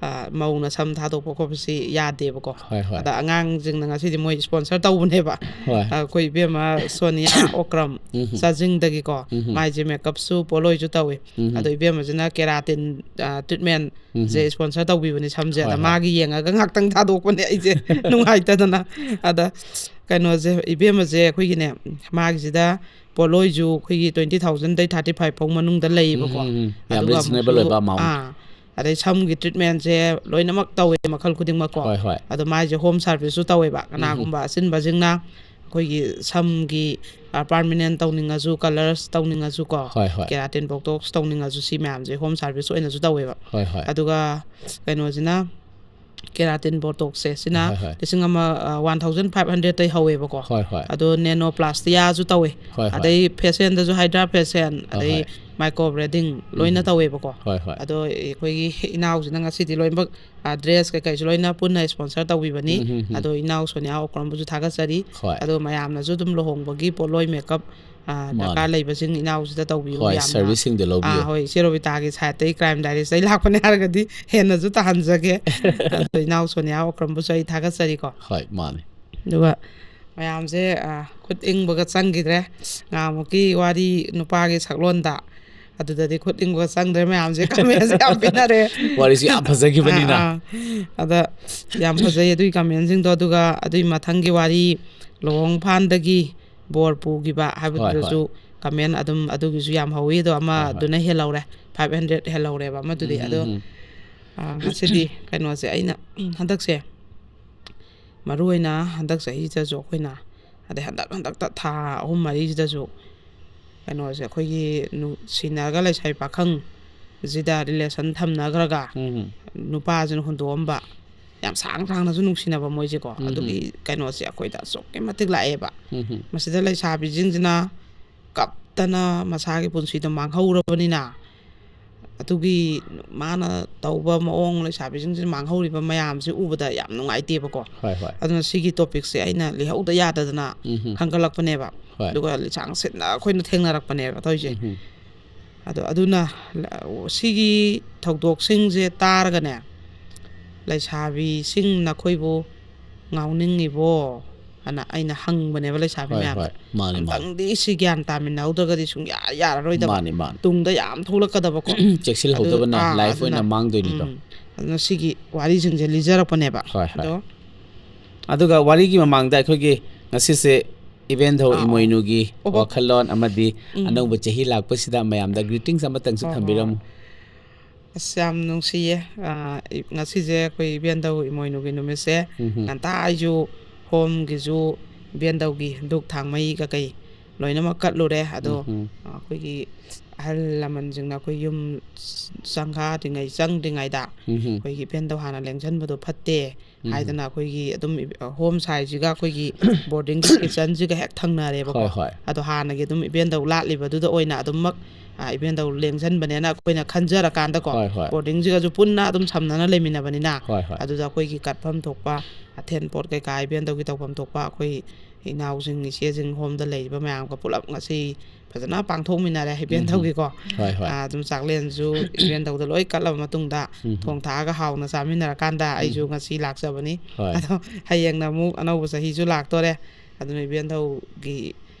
ꯑ, ꯃꯧꯅ ꯁꯝ ꯊꯥꯗꯣꯛꯄ ꯈꯣꯠꯄꯁꯤ ꯌꯥꯗꯦꯕꯀꯣ꯫ ꯍꯣꯏ, ꯍꯣꯏ꯫ ꯑꯗ ꯑꯉꯥꯡꯁꯤꯡꯅ ꯉꯁꯤꯗꯤ ꯃꯣꯏ ꯁ꯭ꯄꯣꯟꯁꯔ ꯇꯧꯕꯅꯦꯕ꯫ ꯍꯣꯏ꯫ ꯑꯩꯈꯣꯏ ꯏꯕꯦꯝꯃ ꯁꯣꯅꯤꯌꯥ ꯑꯣꯀ꯭ꯔꯝ ꯎꯝꯍꯨꯝ꯫ ꯆꯥꯖꯤꯡꯗꯒꯤꯀꯣ꯫ ꯎꯝꯍꯨꯝ꯫ ꯃꯥꯏꯁꯦ ꯃꯦꯀꯞꯁꯨ ꯄꯣꯠꯂꯣꯏꯁꯨ ꯇꯧꯋꯤ꯫ ꯎꯝꯍꯨꯝ꯫ ꯑꯗꯣ ꯏꯕꯦꯝꯃꯁꯤꯅ ꯀꯦꯔꯥꯇꯤꯟ, ꯑ, ꯇ꯭ꯔꯤꯠꯃꯦꯟ ꯁꯦ ꯎꯝꯍꯨꯝ꯫ ꯁ꯭ꯄꯣꯟꯁꯔ ꯇꯧꯕꯤꯕꯅꯤ ꯁꯝꯁꯦ꯫ ꯍꯣꯏ, ꯑꯗ ꯍꯣꯏ꯫ ꯃꯥꯒꯤ ꯌꯦꯡꯉꯒ ꯉꯥꯛꯇꯪ ꯊꯥꯗꯣꯛꯄꯅꯦ ꯑꯩꯁꯦ ꯅꯨꯡꯉꯥꯏꯇꯗꯅ꯫ ꯑꯗ ꯀꯩꯅꯣꯁꯦ, ꯏꯕꯦꯝꯃꯁꯦ ꯑꯩꯈꯣꯏꯒꯤꯅꯦ, ꯃꯥꯒꯤꯁꯤꯗ ꯄꯣꯠꯂꯣꯏꯁꯨ ꯑꯩꯈꯣꯏꯒꯤ twenty thousand ꯗꯩ thirty five ꯐꯥꯎ ꯃꯅꯨꯡꯗ ꯂꯩꯌꯦꯕꯀꯣ꯫ ꯎꯝ, ꯎꯝ, ꯎꯝ꯫ ꯌꯥꯝ ꯑꯗꯨꯒ reasonable ꯑꯃꯨꯛꯁꯨ, ꯑꯣꯏꯕ amount꯫ ꯑꯥ, ꯑꯗꯩ ꯁꯝꯒꯤ ꯇ꯭ꯔꯤꯠꯃꯦꯟꯁꯦ ꯂꯣꯏꯅꯃꯛ ꯇꯧꯋꯦ, ꯃꯈꯜ ꯈꯨꯗꯤꯡꯃꯛꯀꯣ꯫ ꯍꯣꯏ, ꯍꯣꯏ꯫ ꯑꯗꯣ ꯃꯥꯏꯁꯦ ꯍꯣꯝ ꯁꯥꯔꯚꯤꯁꯁꯨ ꯇꯧꯋꯦꯕ꯫ ꯎꯝ, ꯎꯝ꯫ ꯀꯅꯥꯒꯨꯝꯕ ꯑꯆꯤꯟꯕꯁꯤꯡꯅ ꯑꯩꯈꯣꯏꯒꯤ ꯁꯝꯒꯤ, ꯑ, ꯄꯥꯔꯃꯤꯅꯦꯟ ꯇꯧꯅꯤꯡꯉꯁꯨ, ꯀꯂꯔꯁ ꯇꯧꯅꯤꯡꯉꯁꯨꯀꯣ, ꯍꯣꯏ, ꯍꯣꯏ꯫ ꯀꯦꯔꯥꯇꯤꯟ ꯕꯣꯇꯣꯛꯁ ꯇꯧꯅꯤꯡꯉꯁꯨ, ꯁꯤ ꯃꯌꯥꯝꯁꯦ ꯍꯣꯝ ꯁꯥꯔꯚꯤꯁ ꯑꯣꯏꯅꯁꯨ ꯇꯧꯋꯦꯕ꯫ ꯍꯣꯏ, ꯍꯣꯏ꯫ ꯑꯗꯨꯒ ꯀꯩꯅꯣꯁꯤꯅ ꯀꯦꯔꯥꯇꯤꯟ ꯕꯣꯇꯣꯛꯁꯁꯦ, ꯁꯤꯅ ꯍꯣꯏ, ꯍꯣꯏ꯫ ꯂꯤꯁꯤꯡ ꯑꯃ, ꯑ, one thousand five hundred ꯇꯩ ꯍꯧꯋꯦꯕꯀꯣ꯫ ꯍꯣꯏ, ꯍꯣꯏ꯫ ꯑꯗꯣ ꯅꯦꯅꯣꯄ꯭ꯂꯥꯁꯇꯤꯌꯥꯁꯨ ꯇꯧꯋꯦ꯫ ꯍꯣꯏ, ꯍꯣꯏ꯫ ꯑꯗꯩ ꯐꯦꯁꯦꯟꯗꯁꯨ ꯍꯥꯏꯗ꯭ꯔꯥ ꯐꯦꯁꯦꯟ, ꯍꯣꯏ, ꯑꯗꯩ ꯍꯣꯏ꯫ ꯃꯥꯏꯀ꯭ꯔꯣ ꯕ꯭ꯂꯦꯗꯤꯡ ꯂꯣꯏꯅ ꯎꯝ꯫ ꯇꯧꯋꯦꯕꯀꯣ꯫ ꯍꯣꯏ, ꯍꯣꯏ꯫ ꯑꯗꯣ ꯑꯩꯈꯣꯏꯒꯤ ꯏꯅꯥꯎꯁꯤꯅ ꯉꯁꯤꯗꯤ ꯂꯣꯏꯅꯃꯛ, ꯑ, ꯗ꯭ꯔꯦꯁ ꯀꯩꯀꯩꯁꯨ ꯂꯣꯏꯅ ꯄꯨꯟꯅ ꯁ꯭ꯄꯣꯟꯁꯔ ꯇꯧꯕꯤꯕꯅꯤ꯫ ꯎꯝ, ꯎꯝ, ꯎꯝ꯫ ꯑꯗꯣ ꯏꯅꯥꯎ ꯁꯣꯅꯤꯌꯥ ꯑꯣꯀ꯭ꯔꯝꯕꯨꯁꯨ ꯊꯥꯒꯠꯆꯔꯤ꯫ ꯍꯣꯏ꯫ ꯑꯗꯣ ꯃꯌꯥꯝꯅꯁꯨ ꯑꯗꯨꯝ ꯂꯨꯍꯣꯡꯕꯒꯤ ꯄꯣꯠꯂꯣꯏ ꯃꯦꯀꯞ, ꯑ, ꯃꯥꯅꯦ꯫ ꯗꯔꯀꯥꯔ ꯂꯩꯕꯁꯤꯡ ꯏꯅꯥꯎꯁꯤꯗ ꯇꯧꯕꯤꯌꯨ ꯍꯣꯏ, ꯌꯥꯝꯅ꯫ ꯁꯔꯚꯤꯁꯁꯤꯡꯗꯣ ꯂꯧꯕꯤꯌꯨ꯫ ꯑ, ꯍꯣꯏ, ꯏꯆꯦ ꯔꯣꯕꯤꯇꯥꯒꯤ ꯁꯥꯏꯠꯇꯒꯤ, ꯀ꯭ꯔꯥꯏꯝ ꯗꯥꯏꯔꯤꯁꯇꯒꯤ ꯂꯥꯛꯄꯅꯦ ꯍꯥꯏꯔꯒꯗꯤ ꯍꯦꯟꯅꯁꯨ ꯇꯥꯍꯟꯖꯒꯦ꯫ ꯑꯗꯣ ꯏꯅꯥꯎ ꯁꯣꯅꯤꯌꯥ ꯑꯣꯀ꯭ꯔꯝꯕꯨꯁꯨ ꯑꯩ ꯊꯥꯒꯠꯆꯔꯤꯀꯣ꯫ ꯍꯣꯏ, ꯃꯥꯅꯦ꯫ ꯑꯗꯨꯒ ꯃꯌꯥꯝꯁꯦ, ꯑ, ꯈꯨꯠ ꯏꯪꯕꯒ ꯆꯪꯈꯤꯗ꯭ꯔꯦ꯫ ꯉꯍꯥꯟꯃꯨꯛꯀꯤ ꯋꯥꯔꯤ ꯅꯨꯄꯥꯒꯤ ꯁꯛꯂꯣꯟꯗ ꯑꯗꯨꯗꯗꯤ ꯈꯨꯠ ꯂꯤꯡꯕ ꯆꯪꯗ꯭ꯔꯦ, ꯃꯌꯥꯝꯁꯦ ꯀꯃꯦꯟꯁꯦ ꯌꯥꯝ ꯄꯤꯅꯔꯦ꯫ ꯋꯥꯔꯤꯁꯨ ꯌꯥꯝ ꯐꯖꯈꯤꯕꯅꯤꯅ꯫ ꯑꯥ, ꯑꯥ꯫ ꯑꯗ ꯌꯥꯝ ꯐꯖꯩ ꯑꯗꯨꯒꯤ ꯀꯃꯦꯟꯁꯤꯡꯗꯣ꯫ ꯑꯗꯨꯒ ꯑꯗꯨꯒꯤ ꯃꯊꯪꯒꯤ ꯋꯥꯔꯤ, ꯂꯨꯍꯣꯡꯐꯥꯟꯗꯒꯤ ꯕꯣꯔ ꯄꯨꯈꯤꯕ ꯍꯥꯏꯕꯗꯨꯗꯁꯨ ꯀꯃꯦꯟ ꯑꯗꯨꯝ ꯑꯗꯨꯒꯤꯁꯨ ꯌꯥꯝ ꯍꯧꯋꯤ꯫ ꯑꯗꯣ ꯑꯃꯗꯨꯅ ꯍꯦꯜꯍꯧꯔꯦ, ꯐꯥꯏꯚ ꯍꯟꯗ꯭ꯔꯦꯠ ꯍꯦꯜꯍꯧꯔꯦꯕ ꯑꯃꯗꯨꯗꯤ꯫ ꯎꯝ, ꯑꯗꯣ ꯎꯝ, ꯎꯝ꯫ ꯑꯥ, ꯉꯁꯤꯗꯤ ꯀꯩꯅꯣꯁꯦ ꯑꯩꯅ, ꯎꯝ, ꯍꯟꯗꯛꯁꯦ ꯃꯔꯨ ꯑꯣꯏꯅ ꯍꯟꯗꯛ ꯆꯍꯤꯁꯤꯗꯁꯨ ꯑꯩꯈꯣꯏꯅ, ꯑꯗꯩ ꯍꯟꯗꯛ, ꯍꯟꯗꯛꯇ ꯊꯥ ꯑꯍꯨꯝ ꯃꯔꯤꯁꯤꯗꯁꯨ ꯀꯩꯅꯣꯁꯦ, ꯑꯩꯈꯣꯏꯒꯤ ꯅꯨꯡꯁꯤꯅꯔꯒ ꯂꯩꯁꯥꯕꯤ ꯄꯥꯈꯪꯁꯤꯗ relation ꯊꯝꯅꯈ꯭ꯔꯒ ꯎꯝ꯫ ꯅꯨꯄꯥꯁꯤꯅ ꯍꯨꯟꯗꯣꯛꯑꯝꯕ, ꯌꯥꯝ ꯁꯥꯡ ꯁꯥꯡꯅꯁꯨ ꯅꯨꯡꯁꯤꯅꯕ ꯃꯣꯏꯁꯦꯀꯣ, ꯎꯝ꯫ ꯑꯗꯨꯒꯤ ꯀꯩꯅꯣꯁꯦ ꯑꯩꯈꯣꯏꯗ ꯑꯁꯨꯛꯀꯤ ꯃꯇꯤꯛ ꯂꯥꯛꯑꯦꯕ꯫ ꯎꯝ꯫ ꯃꯁꯤꯗ ꯂꯩꯁꯥꯕꯤꯁꯤꯡꯁꯤꯅ ꯀꯞꯇꯅ ꯃꯁꯥꯒꯤ ꯄꯨꯟꯁꯤꯗꯣ ꯃꯥꯡꯍꯧꯔꯕꯅꯤꯅ, ꯑꯗꯨꯒꯤ ꯃꯥꯅ ꯇꯧꯕ ꯃꯑꯣꯡ, ꯂꯩꯁꯥꯕꯤꯁꯤꯡꯁꯤꯅ ꯃꯥꯡꯍꯧꯔꯤꯕ ꯃꯌꯥꯝꯁꯦ ꯎꯕꯗ ꯌꯥꯝ ꯅꯨꯡꯉꯥꯏꯇꯦꯕꯀꯣ꯫ ꯍꯣꯏ, ꯍꯣꯏ꯫ ꯑꯗꯨꯅ ꯁꯤꯒꯤ topicꯁꯦ ꯑꯩꯅ ꯂꯤꯍꯧꯗ ꯌꯥꯗꯗꯅ ꯎꯝ꯫ ꯈꯟꯒꯠꯂꯛꯄꯅꯦꯕ꯫ ꯍꯣꯏ꯫ ꯑꯗꯨꯒ ꯂꯤꯁꯥꯡ ꯁꯤꯠꯅ ꯑꯩꯈꯣꯏꯅ ꯊꯦꯡꯅꯔꯛꯄꯅꯦꯕ ꯇꯧꯔꯤꯁꯦ꯫ ꯎꯝ꯫ ꯑꯗꯣ ꯑꯗꯨꯅ, ꯁꯤꯒꯤ ꯊꯧꯗꯣꯛꯁꯤꯡꯁꯦ ꯇꯥꯔꯒꯅꯦ, "ꯂꯩꯁꯥꯕꯤꯁꯤꯡ, ꯅꯈꯣꯏꯕꯨ ꯉꯥꯎꯅꯤꯡꯉꯤꯕꯣ?" ꯑꯅ ꯑꯩꯅ ꯍꯪꯕꯅꯦꯕ ꯂꯩꯁꯥꯕꯤ ꯍꯣꯏ, ꯃꯌꯥꯝꯗ꯫ ꯍꯣꯏ꯫ ꯃꯥꯅꯤ, ꯃꯥꯅꯤ꯫ ꯑꯝꯇꯪꯗꯤ ꯁꯤ ꯒ꯭ꯌꯥꯟ ꯇꯥꯃꯤꯟꯅꯍꯧꯗ꯭ꯔꯒꯗꯤ ꯁꯨꯡꯌꯥ ꯌꯥꯔꯔꯣꯏꯗꯕ꯫ ꯃꯥꯅꯤ, ꯃꯥꯅꯤ꯫ ꯇꯨꯡꯗ ꯌꯥꯝ ꯊꯣꯛꯂꯛꯀꯗꯕꯀꯣ꯫ ꯆꯦꯛꯁꯤꯜꯍꯧꯗꯕꯅ ꯑꯗꯨ, ꯑꯥ, life ꯑꯣꯏꯅ ꯑꯗꯨꯅ, ꯃꯥꯡꯗꯣꯏꯅꯤꯗꯣ꯫ ꯎꯝ, ꯑꯗꯨꯅ ꯁꯤꯒꯤ ꯋꯥꯔꯤꯁꯤꯡꯁꯦ ꯂꯤꯖꯔꯛꯄꯅꯦꯕ꯫ ꯍꯣꯏ, ꯍꯣꯏ꯫ ꯑꯗꯣ ꯑꯗꯨꯒ ꯋꯥꯔꯤꯒꯤ ꯃꯃꯥꯡꯗ ꯑꯩꯈꯣꯏꯒꯤ ꯉꯁꯤꯁꯦ ꯏꯕꯦꯟꯙꯧ ꯑꯥ, ꯑꯥ꯫ ꯏꯃꯣꯏꯅꯨꯒꯤ ꯑꯣꯍꯣ꯫ ꯋꯥꯈꯜꯂꯣꯟ ꯑꯃꯗꯤ ꯎꯝ꯫ ꯑꯅꯧꯕ ꯆꯍꯤ ꯂꯥꯛꯄꯁꯤꯗ ꯃꯌꯥꯝꯗ greetings ꯑꯃꯇꯪꯁꯨ ꯍꯣꯏ, ꯍꯣꯏ꯫ ꯊꯝꯕꯤꯔꯝꯃꯨ꯫ ꯑꯁ, ꯌꯥꯝ ꯅꯨꯡꯁꯤꯌꯦ꯫ ꯑꯥ, ꯏ-, ꯉꯁꯤꯁꯦ ꯑꯩꯈꯣꯏ ꯏꯕꯦꯟꯙꯧ ꯏꯃꯣꯏꯅꯨꯒꯤ ꯅꯨꯃꯤꯠꯁꯦ꯫ ꯎꯝ꯫ ꯉꯟꯇꯥ ꯑꯩꯁꯨ homeꯒꯤꯁꯨ ꯏꯕꯦꯟꯙꯧꯒꯤ ꯙꯨꯛ ꯊꯥꯡꯃꯩ ꯀꯩꯀꯩ ꯂꯣꯏꯅꯃꯛ ꯀꯠꯂꯨꯔꯦ꯫ ꯑꯗꯣ, ꯎꯝ꯫ ꯑꯩꯈꯣꯏꯒꯤ ꯑꯍꯜ ꯂꯃꯟꯁꯤꯡꯅ ꯑꯩꯈꯣꯏ ꯌꯨꯝ ꯆꯪꯈꯥꯗ꯭ꯔꯤꯉꯩ, ꯆꯪꯗ꯭ꯔꯤꯉꯩꯗ ꯎꯝ꯫ ꯑꯩꯈꯣꯏꯒꯤ ꯏꯕꯦꯟꯙꯧ ꯍꯥꯟꯅ ꯂꯦꯡꯁꯟꯕꯗꯣ ꯐꯠꯇꯦ ꯎꯝ꯫ ꯍꯥꯏꯗꯅ ꯑꯩꯈꯣꯏꯒꯤ ꯑꯗꯨꯝ ꯏꯕ-, home ꯁꯥꯏꯁꯤꯒ ꯑꯩꯈꯣꯏꯒꯤ boardingꯒꯤ kitchenꯁꯤꯒ ꯍꯦꯛ ꯊꯪꯅꯔꯦꯕꯀꯣ꯫ ꯍꯣꯏ, ꯍꯣꯏ꯫ ꯑꯗꯣ ꯍꯥꯟꯅꯒꯤ ꯑꯗꯨꯝ ꯏꯕꯦꯟꯙꯧ ꯂꯥꯠꯂꯤꯕꯗꯨꯗ ꯑꯣꯏꯅ ꯑꯗꯨꯝꯃꯛ, ꯑ, ꯏꯕꯦꯟꯙꯧ ꯂꯦꯡꯁꯟꯕꯅꯦꯅ ꯑꯩꯈꯣꯏꯅ ꯈꯟꯖꯔꯀꯥꯟꯗꯀꯣ, ꯍꯣꯏ, ꯍꯣꯏ꯫ boardingꯁꯤꯒꯁꯨ ꯄꯨꯟꯅ ꯑꯗꯨꯝ ꯁꯝꯅꯅ ꯂꯩꯃꯤꯟꯅꯕꯅꯤꯅ, ꯍꯣꯏ, ꯍꯣꯏ꯫ ꯑꯗꯨꯗ ꯑꯩꯈꯣꯏꯒꯤ ꯀꯠꯐꯝ ꯊꯣꯛꯄ ꯑꯊꯦꯟ ꯄꯣꯠ ꯀꯩꯀꯥ ꯏꯕꯦꯟꯙꯧꯒꯤ ꯇꯧꯐꯝ ꯊꯣꯛꯄ ꯑꯩꯈꯣꯏ ꯏꯅꯥꯎꯁꯤꯡ, ꯏꯆꯦꯁꯤꯡ, homeꯗ ꯂꯩꯔꯤꯕ ꯃꯌꯥꯝꯒ ꯄꯨꯂꯞ ꯉꯁꯤ ꯐꯖꯅ ꯄꯥꯡꯊꯣꯛꯃꯤꯟꯅꯔꯦ ꯏꯕꯦꯟꯙꯧꯒꯤꯀꯣ꯫ ꯍꯣꯏ, ꯍꯣꯏ꯫ ꯑ, ꯑꯗꯨꯝ ꯆꯥꯛꯂꯦꯟꯁꯨ ꯏꯕꯦꯟꯙꯧꯗ ꯂꯣꯏ ꯀꯠꯂꯕ ꯃꯇꯨꯡꯗ, ꯎꯝ꯫ ꯊꯣꯡ ꯊꯥꯛꯑꯒ ꯍꯥꯎꯅ ꯆꯥꯃꯤꯟꯅꯔꯀꯥꯟꯗ ꯑꯩꯁꯨ ꯎꯝ꯫ ꯉꯁꯤ ꯂꯥꯛꯆꯕꯅꯤ꯫ ꯍꯣꯏ꯫ ꯑꯗꯣ ꯍꯌꯦꯡꯅ ꯑꯃꯨꯛ ꯑꯅꯧꯕ ꯆꯍꯤꯁꯨ ꯂꯥꯛꯇꯣꯔꯦ꯫ ꯑꯗꯨꯅ ꯏꯕꯦꯟꯙꯧꯒꯤ,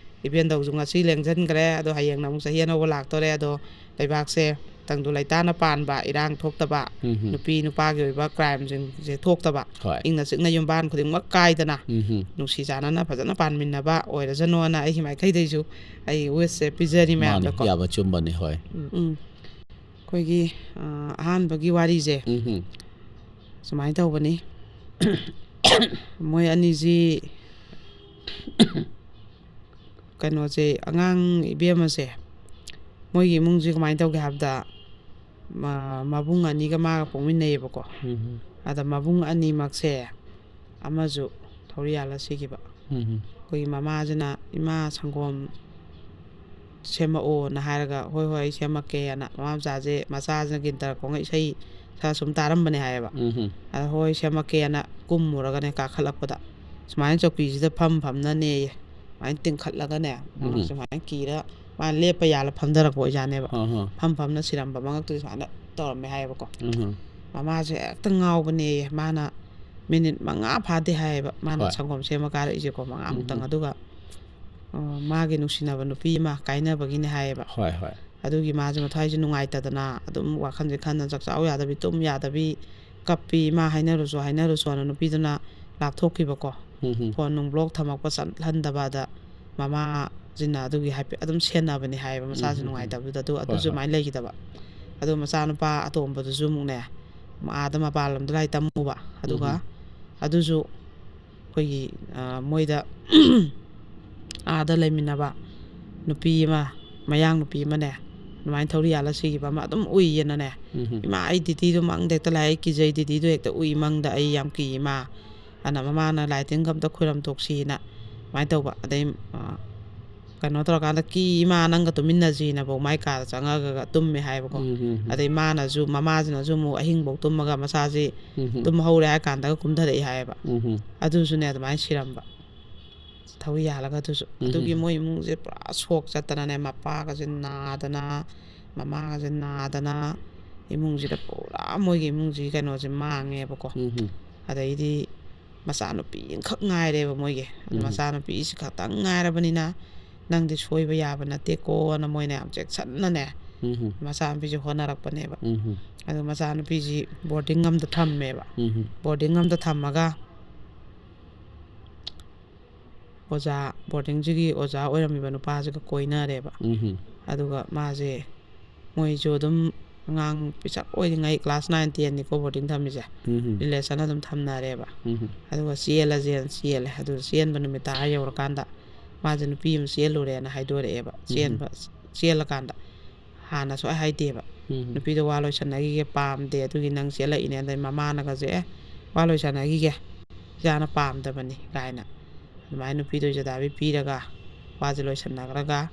ꯏꯕꯦꯟꯙꯧꯁꯨ ꯉꯁꯤ ꯂꯦꯡꯁꯤꯟꯈ꯭ꯔꯦ꯫ ꯑꯗꯣ ꯍꯌꯦꯡꯅ ꯑꯃꯨꯛ ꯆꯍꯤ ꯑꯅꯧꯕ ꯂꯥꯛꯇꯣꯔꯦ꯫ ꯑꯗꯣ ꯂꯩꯕꯥꯛꯁꯦ ꯇꯪꯗꯨ ꯂꯩꯇꯥꯅ ꯄꯥꯟꯕ, ꯏꯔꯥꯡ ꯊꯣꯛꯇꯕ, ꯎꯝ꯫ ꯅꯨꯄꯤ ꯅꯨꯄꯥꯒꯤ ꯑꯣꯏꯕ ꯀ꯭ꯔꯥꯏꯝꯁꯤꯡꯁꯦ ꯊꯣꯛꯇꯕ, ꯍꯣꯏ꯫ ꯏꯪꯅ ꯆꯤꯛꯅ ꯌꯨꯝꯕꯥꯟ ꯈꯨꯗꯤꯡꯃꯛ ꯀꯥꯏꯗꯅ ꯎꯝ꯫ ꯅꯨꯡꯁꯤ ꯆꯥꯟꯅꯅ ꯐꯖꯅ ꯄꯥꯟꯃꯤꯟꯅꯕ ꯑꯣꯏꯔꯁꯅꯣꯅ ꯑꯩꯒꯤ ꯃꯥꯏꯀꯩꯗꯩꯁꯨ ꯑꯩ ꯋꯤꯁꯁꯦ ꯄꯤꯖꯔꯤ ꯃꯥꯅꯤ, ꯃꯌꯥꯝꯗꯀꯣ꯫ ꯌꯥꯕ ꯆꯨꯝꯕꯅꯤ, ꯍꯣꯏ꯫ ꯎꯝ, ꯎꯝ꯫ ꯑꯩꯈꯣꯏꯒꯤ ꯑ, ꯑꯍꯥꯟꯕꯒꯤ ꯋꯥꯔꯤꯁꯦ ꯎꯝ꯫ ꯁꯨꯃꯥꯏꯅ ꯇꯧꯕꯅꯤ꯫ ꯃꯣꯏ ꯑꯅꯤꯁꯤ ꯀꯩꯅꯣꯁꯦ, ꯑꯉꯥꯡ ꯏꯕꯦꯝꯃꯁꯦ, ꯃꯣꯏꯒꯤ ꯏꯃꯨꯡꯁꯦ ꯀꯃꯥꯏꯅ ꯇꯧꯒꯦ ꯍꯥꯏꯕꯗ, ꯃ-, ꯃꯕꯨꯡ ꯑꯅꯤꯒ ꯃꯥꯒ ꯄꯣꯛꯃꯤꯟꯅꯩꯌꯦꯕꯀꯣ꯫ ꯎꯝ꯫ ꯑꯗ ꯃꯕꯨꯡ ꯑꯅꯤꯃꯛꯁꯦ ꯑꯃꯁꯨ ꯊꯧꯔꯤ ꯌꯥꯜꯂ ꯁꯤꯈꯤꯕ꯫ ꯎꯝ꯫ ꯑꯩꯈꯣꯏꯒꯤ ꯃꯃꯥꯁꯤꯅ, "ꯏꯃꯥ, ꯁꯪꯒꯣꯝ ꯁꯦꯝꯃꯛꯑꯣꯅ" ꯍꯥꯏꯔꯒ, "ꯍꯣꯏ, ꯍꯣꯏ, ꯑꯩ ꯁꯦꯝꯃꯛꯀꯦꯅ", ꯃꯃꯥ ꯃꯆꯥꯁꯦ, ꯃꯆꯥꯁꯤꯅ ꯒꯤꯟꯇꯔ ꯈꯣꯡꯉ ꯏꯁꯩ ꯈꯔ ꯁꯨꯝ ꯇꯥꯔꯝꯕꯅꯦ ꯍꯥꯏꯌꯦꯕ꯫ ꯎꯝ꯫ ꯑꯗ "ꯍꯣꯏ, ꯁꯦꯝꯃꯛꯀꯦꯅ" ꯀꯨꯝꯃꯨꯔꯒꯅꯦ, ꯀꯥꯈꯠꯂꯛꯄꯗ ꯁꯨꯃꯥꯏꯅ ꯆꯧꯀ꯭ꯔꯤꯁꯤꯗ ꯐꯝ ꯐꯝꯅꯅꯦꯌꯦ, ꯁꯨꯃꯥꯏꯅ ꯇꯤꯡꯈꯠꯂꯒꯅꯦ, ꯃꯥ ꯎꯝ꯫ ꯁꯨꯃꯥꯏꯅ ꯀꯤꯔ, ꯃꯥ ꯂꯦꯞꯄ ꯌꯥꯜꯂ ꯐꯝꯊꯔꯛꯄ ꯑꯣꯏꯖꯥꯠꯅꯦꯕ꯫ ꯑꯍ꯫ ꯐꯝ ꯐꯝꯅ ꯁꯤꯔꯝꯕ ꯃꯉꯛꯇꯨꯗ ꯁꯨꯃꯥꯏꯅ ꯇꯧꯔꯝꯃꯦ ꯍꯥꯏꯌꯦꯕꯀꯣ꯫ ꯎꯝ꯫ ꯃꯃꯥꯁꯦ ꯍꯦꯛꯇ ꯉꯥꯎꯕꯅꯦꯌꯦ꯫ ꯃꯥꯅ ꯃꯤꯅꯤꯠ ꯃꯉꯥ ꯐꯥꯗꯦ ꯍꯥꯏꯌꯦꯕ, ꯃꯥꯅ ꯍꯣꯏ꯫ ꯁꯪꯒꯣꯝ ꯁꯦꯝꯃ ꯀꯥꯔꯛꯏꯁꯦꯀꯣ, ꯃꯉꯥꯃꯨꯛꯇꯪ꯫ ꯎꯝ꯫ ꯑꯗꯨꯒ, ꯑ, ꯃꯥꯒꯤ ꯅꯨꯡꯁꯤꯅꯕ ꯅꯨꯄꯤ ꯑꯃ ꯀꯥꯏꯅꯕꯒꯤꯅꯦ ꯍꯥꯏꯌꯦꯕ꯫ ꯍꯣꯏ, ꯍꯣꯏ꯫ ꯑꯗꯨꯒꯤ ꯃꯥꯁꯦ ꯃꯊ꯭ꯋꯥꯏꯁꯦ ꯅꯨꯡꯉꯥꯏꯇꯗꯅ ꯑꯗꯨꯝ ꯋꯥꯈꯜꯁꯦ ꯈꯟꯅ ꯆꯥꯛꯆꯥꯎ ꯌꯥꯗꯕꯤ, ꯇꯨꯝ ꯌꯥꯗꯕꯤ, ꯀꯞꯄꯤ꯫ ꯏꯃꯥ ꯍꯥꯏꯅꯔꯨꯁꯨ ꯍꯥꯏꯅꯔꯨꯁꯨ ꯍꯥꯏꯅ ꯅꯨꯄꯤꯗꯨꯅ ꯂꯥꯞꯊꯣꯛꯈꯤꯕꯀꯣ꯫ ꯎꯝ꯫ ꯐꯣꯟ ꯅꯨꯡ ꯕ꯭ꯂꯣꯛ ꯊꯝꯃꯛꯄ, ꯆꯠꯍꯟꯗꯕ꯫ ꯑꯗ ꯃꯃꯥꯁꯤꯅ ꯑꯗꯨꯒꯤ ꯍꯥꯏꯐꯦꯠ ꯑꯗꯨꯝ ꯁꯦꯟꯅꯕꯅꯦ ꯍꯥꯏꯌꯦꯕ, ꯃꯆꯥꯁꯦ ꯎꯝ꯫ ꯅꯨꯡꯉꯥꯏꯇꯕꯗꯨꯗ꯫ ꯑꯗꯨ, ꯍꯣꯏ, ꯑꯗꯨꯁꯨ ꯍꯣꯏ꯫ ꯑꯗꯨꯃꯥꯏꯅ ꯂꯩꯈꯤꯗꯕ꯫ ꯑꯗꯨ ꯃꯆꯥꯅꯨꯄꯥ ꯑꯇꯣꯝꯕꯗꯨꯁꯨ ꯑꯃꯨꯛꯅꯦ, ꯑꯥꯗ ꯃꯄꯥꯟ ꯂꯝꯗ ꯂꯥꯏꯔꯤꯛ ꯇꯝꯃꯨꯕ꯫ ꯑꯗꯨꯒ ꯎꯝ꯫ ꯑꯗꯨꯁꯨ ꯑꯩꯈꯣꯏꯒꯤ, ꯑ, ꯃꯣꯏꯗ ꯑꯥꯗ ꯂꯩꯃꯤꯟꯅꯕ ꯅꯨꯄꯤ ꯑꯃ, ꯃꯌꯥꯡ ꯅꯨꯄꯤ ꯑꯃꯅꯦ, ꯑꯗꯨꯃꯥꯏꯅ ꯊꯧꯔꯤ ꯌꯥꯜꯂ ꯁꯤꯈꯤꯕ ꯑꯃ ꯑꯗꯨꯝ ꯎꯏꯌꯦꯅꯅꯦ꯫ ꯎꯝ꯫ "ꯏꯃꯥ, ꯑꯩ ꯗꯤꯗꯤꯗꯣ ꯃꯪꯗ ꯍꯦꯛꯇ ꯂꯥꯛꯑꯦ, ꯑꯩ ꯀꯤꯖꯩ, ꯗꯤꯗꯤꯗꯣ ꯍꯦꯛꯇ ꯎꯏ ꯃꯪꯗ, ꯑꯩ ꯌꯥꯝ ꯀꯤ ꯏꯃꯥ", ꯑꯅ ꯃꯃꯥꯅ "ꯂꯥꯏ ꯇꯤꯟꯒ ꯑꯝꯇ ꯈꯣꯏꯔꯝ ꯊꯣꯛꯁꯤꯅ" ꯑꯗꯨꯃꯥꯏꯅ ꯇꯧꯕ꯫ ꯑꯗꯩ, ꯑ, ꯀꯩꯅꯣ ꯇꯧꯔꯀꯥꯟꯗ, "ꯀꯤ ꯏꯃꯥ, ꯅꯪꯒ ꯇꯨꯃꯤꯟꯅꯁꯤꯅꯐꯧ" ꯃꯥꯏ ꯀꯥꯗ ꯆꯪꯉꯒ ꯇꯨꯝꯃꯦ ꯍꯥꯏꯌꯦꯕꯀꯣ꯫ ꯎꯝ, ꯎꯝ, ꯎꯝ꯫ ꯑꯗꯩ ꯃꯥꯅꯁꯨ, ꯃꯃꯥꯁꯤꯅꯁꯨ ꯑꯃꯨꯛ ꯑꯍꯤꯡꯐꯧ ꯇꯨꯝꯃꯒ ꯃꯆꯥꯁꯤ ꯎꯝ, ꯎꯝ꯫ ꯇꯨꯝ ꯍꯧꯔꯦ ꯍꯥꯏ ꯀꯥꯟꯗꯒ ꯀꯨꯝꯊꯔꯛꯏ ꯍꯥꯏꯌꯦꯕ꯫ ꯎꯝ, ꯎꯝ꯫ ꯑꯗꯨꯁꯨꯅꯦ, ꯑꯗꯨꯃꯥꯏꯅ ꯁꯤꯔꯝꯕ, ꯊꯧꯔꯤ ꯌꯥꯜꯂꯒ꯫ ꯑꯗꯨꯁꯨ, ꯎꯝ, ꯑꯗꯨꯒꯤ ꯎꯝ꯫ ꯃꯣꯏ ꯏꯃꯨꯡꯁꯦ ꯄꯨꯔꯥ ꯁꯣꯛ ꯆꯠꯇꯅꯅꯦ, ꯃꯄꯥꯒꯁꯦ ꯅꯥꯗꯅ, ꯃꯃꯥꯒꯁꯦ ꯅꯥꯗꯅ, ꯏꯃꯨꯡꯁꯤꯗ ꯄꯨꯔꯥ ꯃꯣꯏꯒꯤ ꯏꯃꯨꯡꯁꯤꯒꯤ ꯀꯩꯅꯣꯁꯦ ꯃꯥꯡꯉꯦꯕꯀꯣ꯫ ꯎꯝ, ꯎꯝ꯫ ꯑꯗꯩꯗꯤ ꯃꯆꯥꯅꯨꯄꯤ ꯑꯃꯈꯛ ꯉꯥꯏꯔꯦꯕ ꯃꯣꯏꯒꯤ꯫ ꯑꯗꯨ ꯎꯝ꯫ ꯃꯆꯥꯅꯨꯄꯤꯁꯤ ꯈꯛꯇꯪ ꯉꯥꯏꯔꯕꯅꯤꯅ, "ꯅꯪꯗꯤ ꯁꯣꯏꯕ ꯌꯥꯕ ꯅꯠꯇꯦꯀꯣꯅ" ꯃꯣꯏꯅ ꯌꯥꯝ ꯆꯦꯛꯁꯤꯟꯅꯅꯦ, ꯎꯝ꯫ ꯃꯆꯥꯅꯨꯄꯤꯁꯦ ꯍꯣꯠꯅꯔꯛꯄꯅꯦꯕ꯫ ꯎꯝ꯫ ꯑꯗꯨ ꯃꯆꯥꯅꯨꯄꯤꯁꯤ ꯕꯣꯔꯗꯤꯡ ꯑꯃꯗ ꯊꯝꯃꯦꯕ꯫ ꯎꯝ꯫ ꯕꯣꯔꯗꯤꯡ ꯑꯃꯗ ꯊꯝꯃꯒ ꯑꯣꯖꯥ, ꯕꯣꯔꯗꯤꯡꯁꯤꯒꯤ ꯑꯣꯖꯥ ꯑꯣꯏꯔꯝꯃꯤꯕ ꯅꯨꯄꯥꯁꯤꯒ ꯀꯣꯏꯅꯔꯦꯕ꯫ ꯎꯝ꯫ ꯑꯗꯨꯒ ꯃꯥꯁꯦ, ꯃꯣꯏꯁꯨ ꯑꯗꯨꯝ ꯑꯉꯥꯡ ꯄꯤꯁꯛ ꯑꯣꯏꯔꯤꯉꯩ, class nine tenꯅꯤꯀꯣ ꯕꯣꯔꯗꯤꯡ ꯊꯝꯃꯤꯁꯦ꯫ ꯎꯝ꯫ Relation ꯑꯗꯨꯝ ꯊꯝꯅꯔꯦꯕ꯫ ꯎꯝ꯫ ꯑꯗꯨꯒ ꯆꯦꯜꯂꯁꯦꯅ ꯆꯦꯜꯂꯦ꯫ ꯑꯗꯨ ꯆꯦꯟꯕ ꯅꯨꯃꯤꯠꯇ ꯑꯥ ꯌꯧꯔꯀꯥꯟꯗ ꯃꯥꯁꯦ ꯅꯨꯄꯤ ꯑꯃ ꯆꯦꯜꯂꯨꯔꯦꯅ ꯍꯥꯏꯗꯣꯔꯛꯑꯦꯕ꯫ ꯎꯝ꯫ ꯆꯦꯟꯕ, ꯆꯦꯜꯂꯀꯥꯟꯗ ꯍꯥꯟꯅ ꯁꯨꯡꯍꯥꯏ ꯍꯥꯏꯗꯦꯕ꯫ ꯎꯝ꯫ "ꯅꯨꯄꯤꯗꯣ ꯋꯥ ꯂꯣꯏꯁꯟꯅꯈꯤꯒꯦ, ꯄꯥꯝꯗꯦ, ꯑꯗꯨꯒꯤ ꯅꯪ ꯆꯦꯜꯂꯛꯏꯅꯦ"꯫ ꯑꯗꯩ ꯃꯃꯥꯅꯒꯁꯦ, "ꯑꯦ, ꯋꯥ ꯂꯣꯏꯁꯟꯅꯈꯤꯒꯦ, ꯏꯆꯥꯅ ꯄꯥꯝꯗꯕꯅꯤ" ꯀꯥꯏꯅ꯫ ꯑꯗꯨꯃꯥꯏꯅ ꯅꯨꯄꯤꯗꯣ ꯏꯖꯗꯥꯕꯤ ꯄꯤꯔꯒ ꯋꯥꯁꯦ ꯂꯣꯏꯁꯟꯅꯈ꯭ꯔꯒ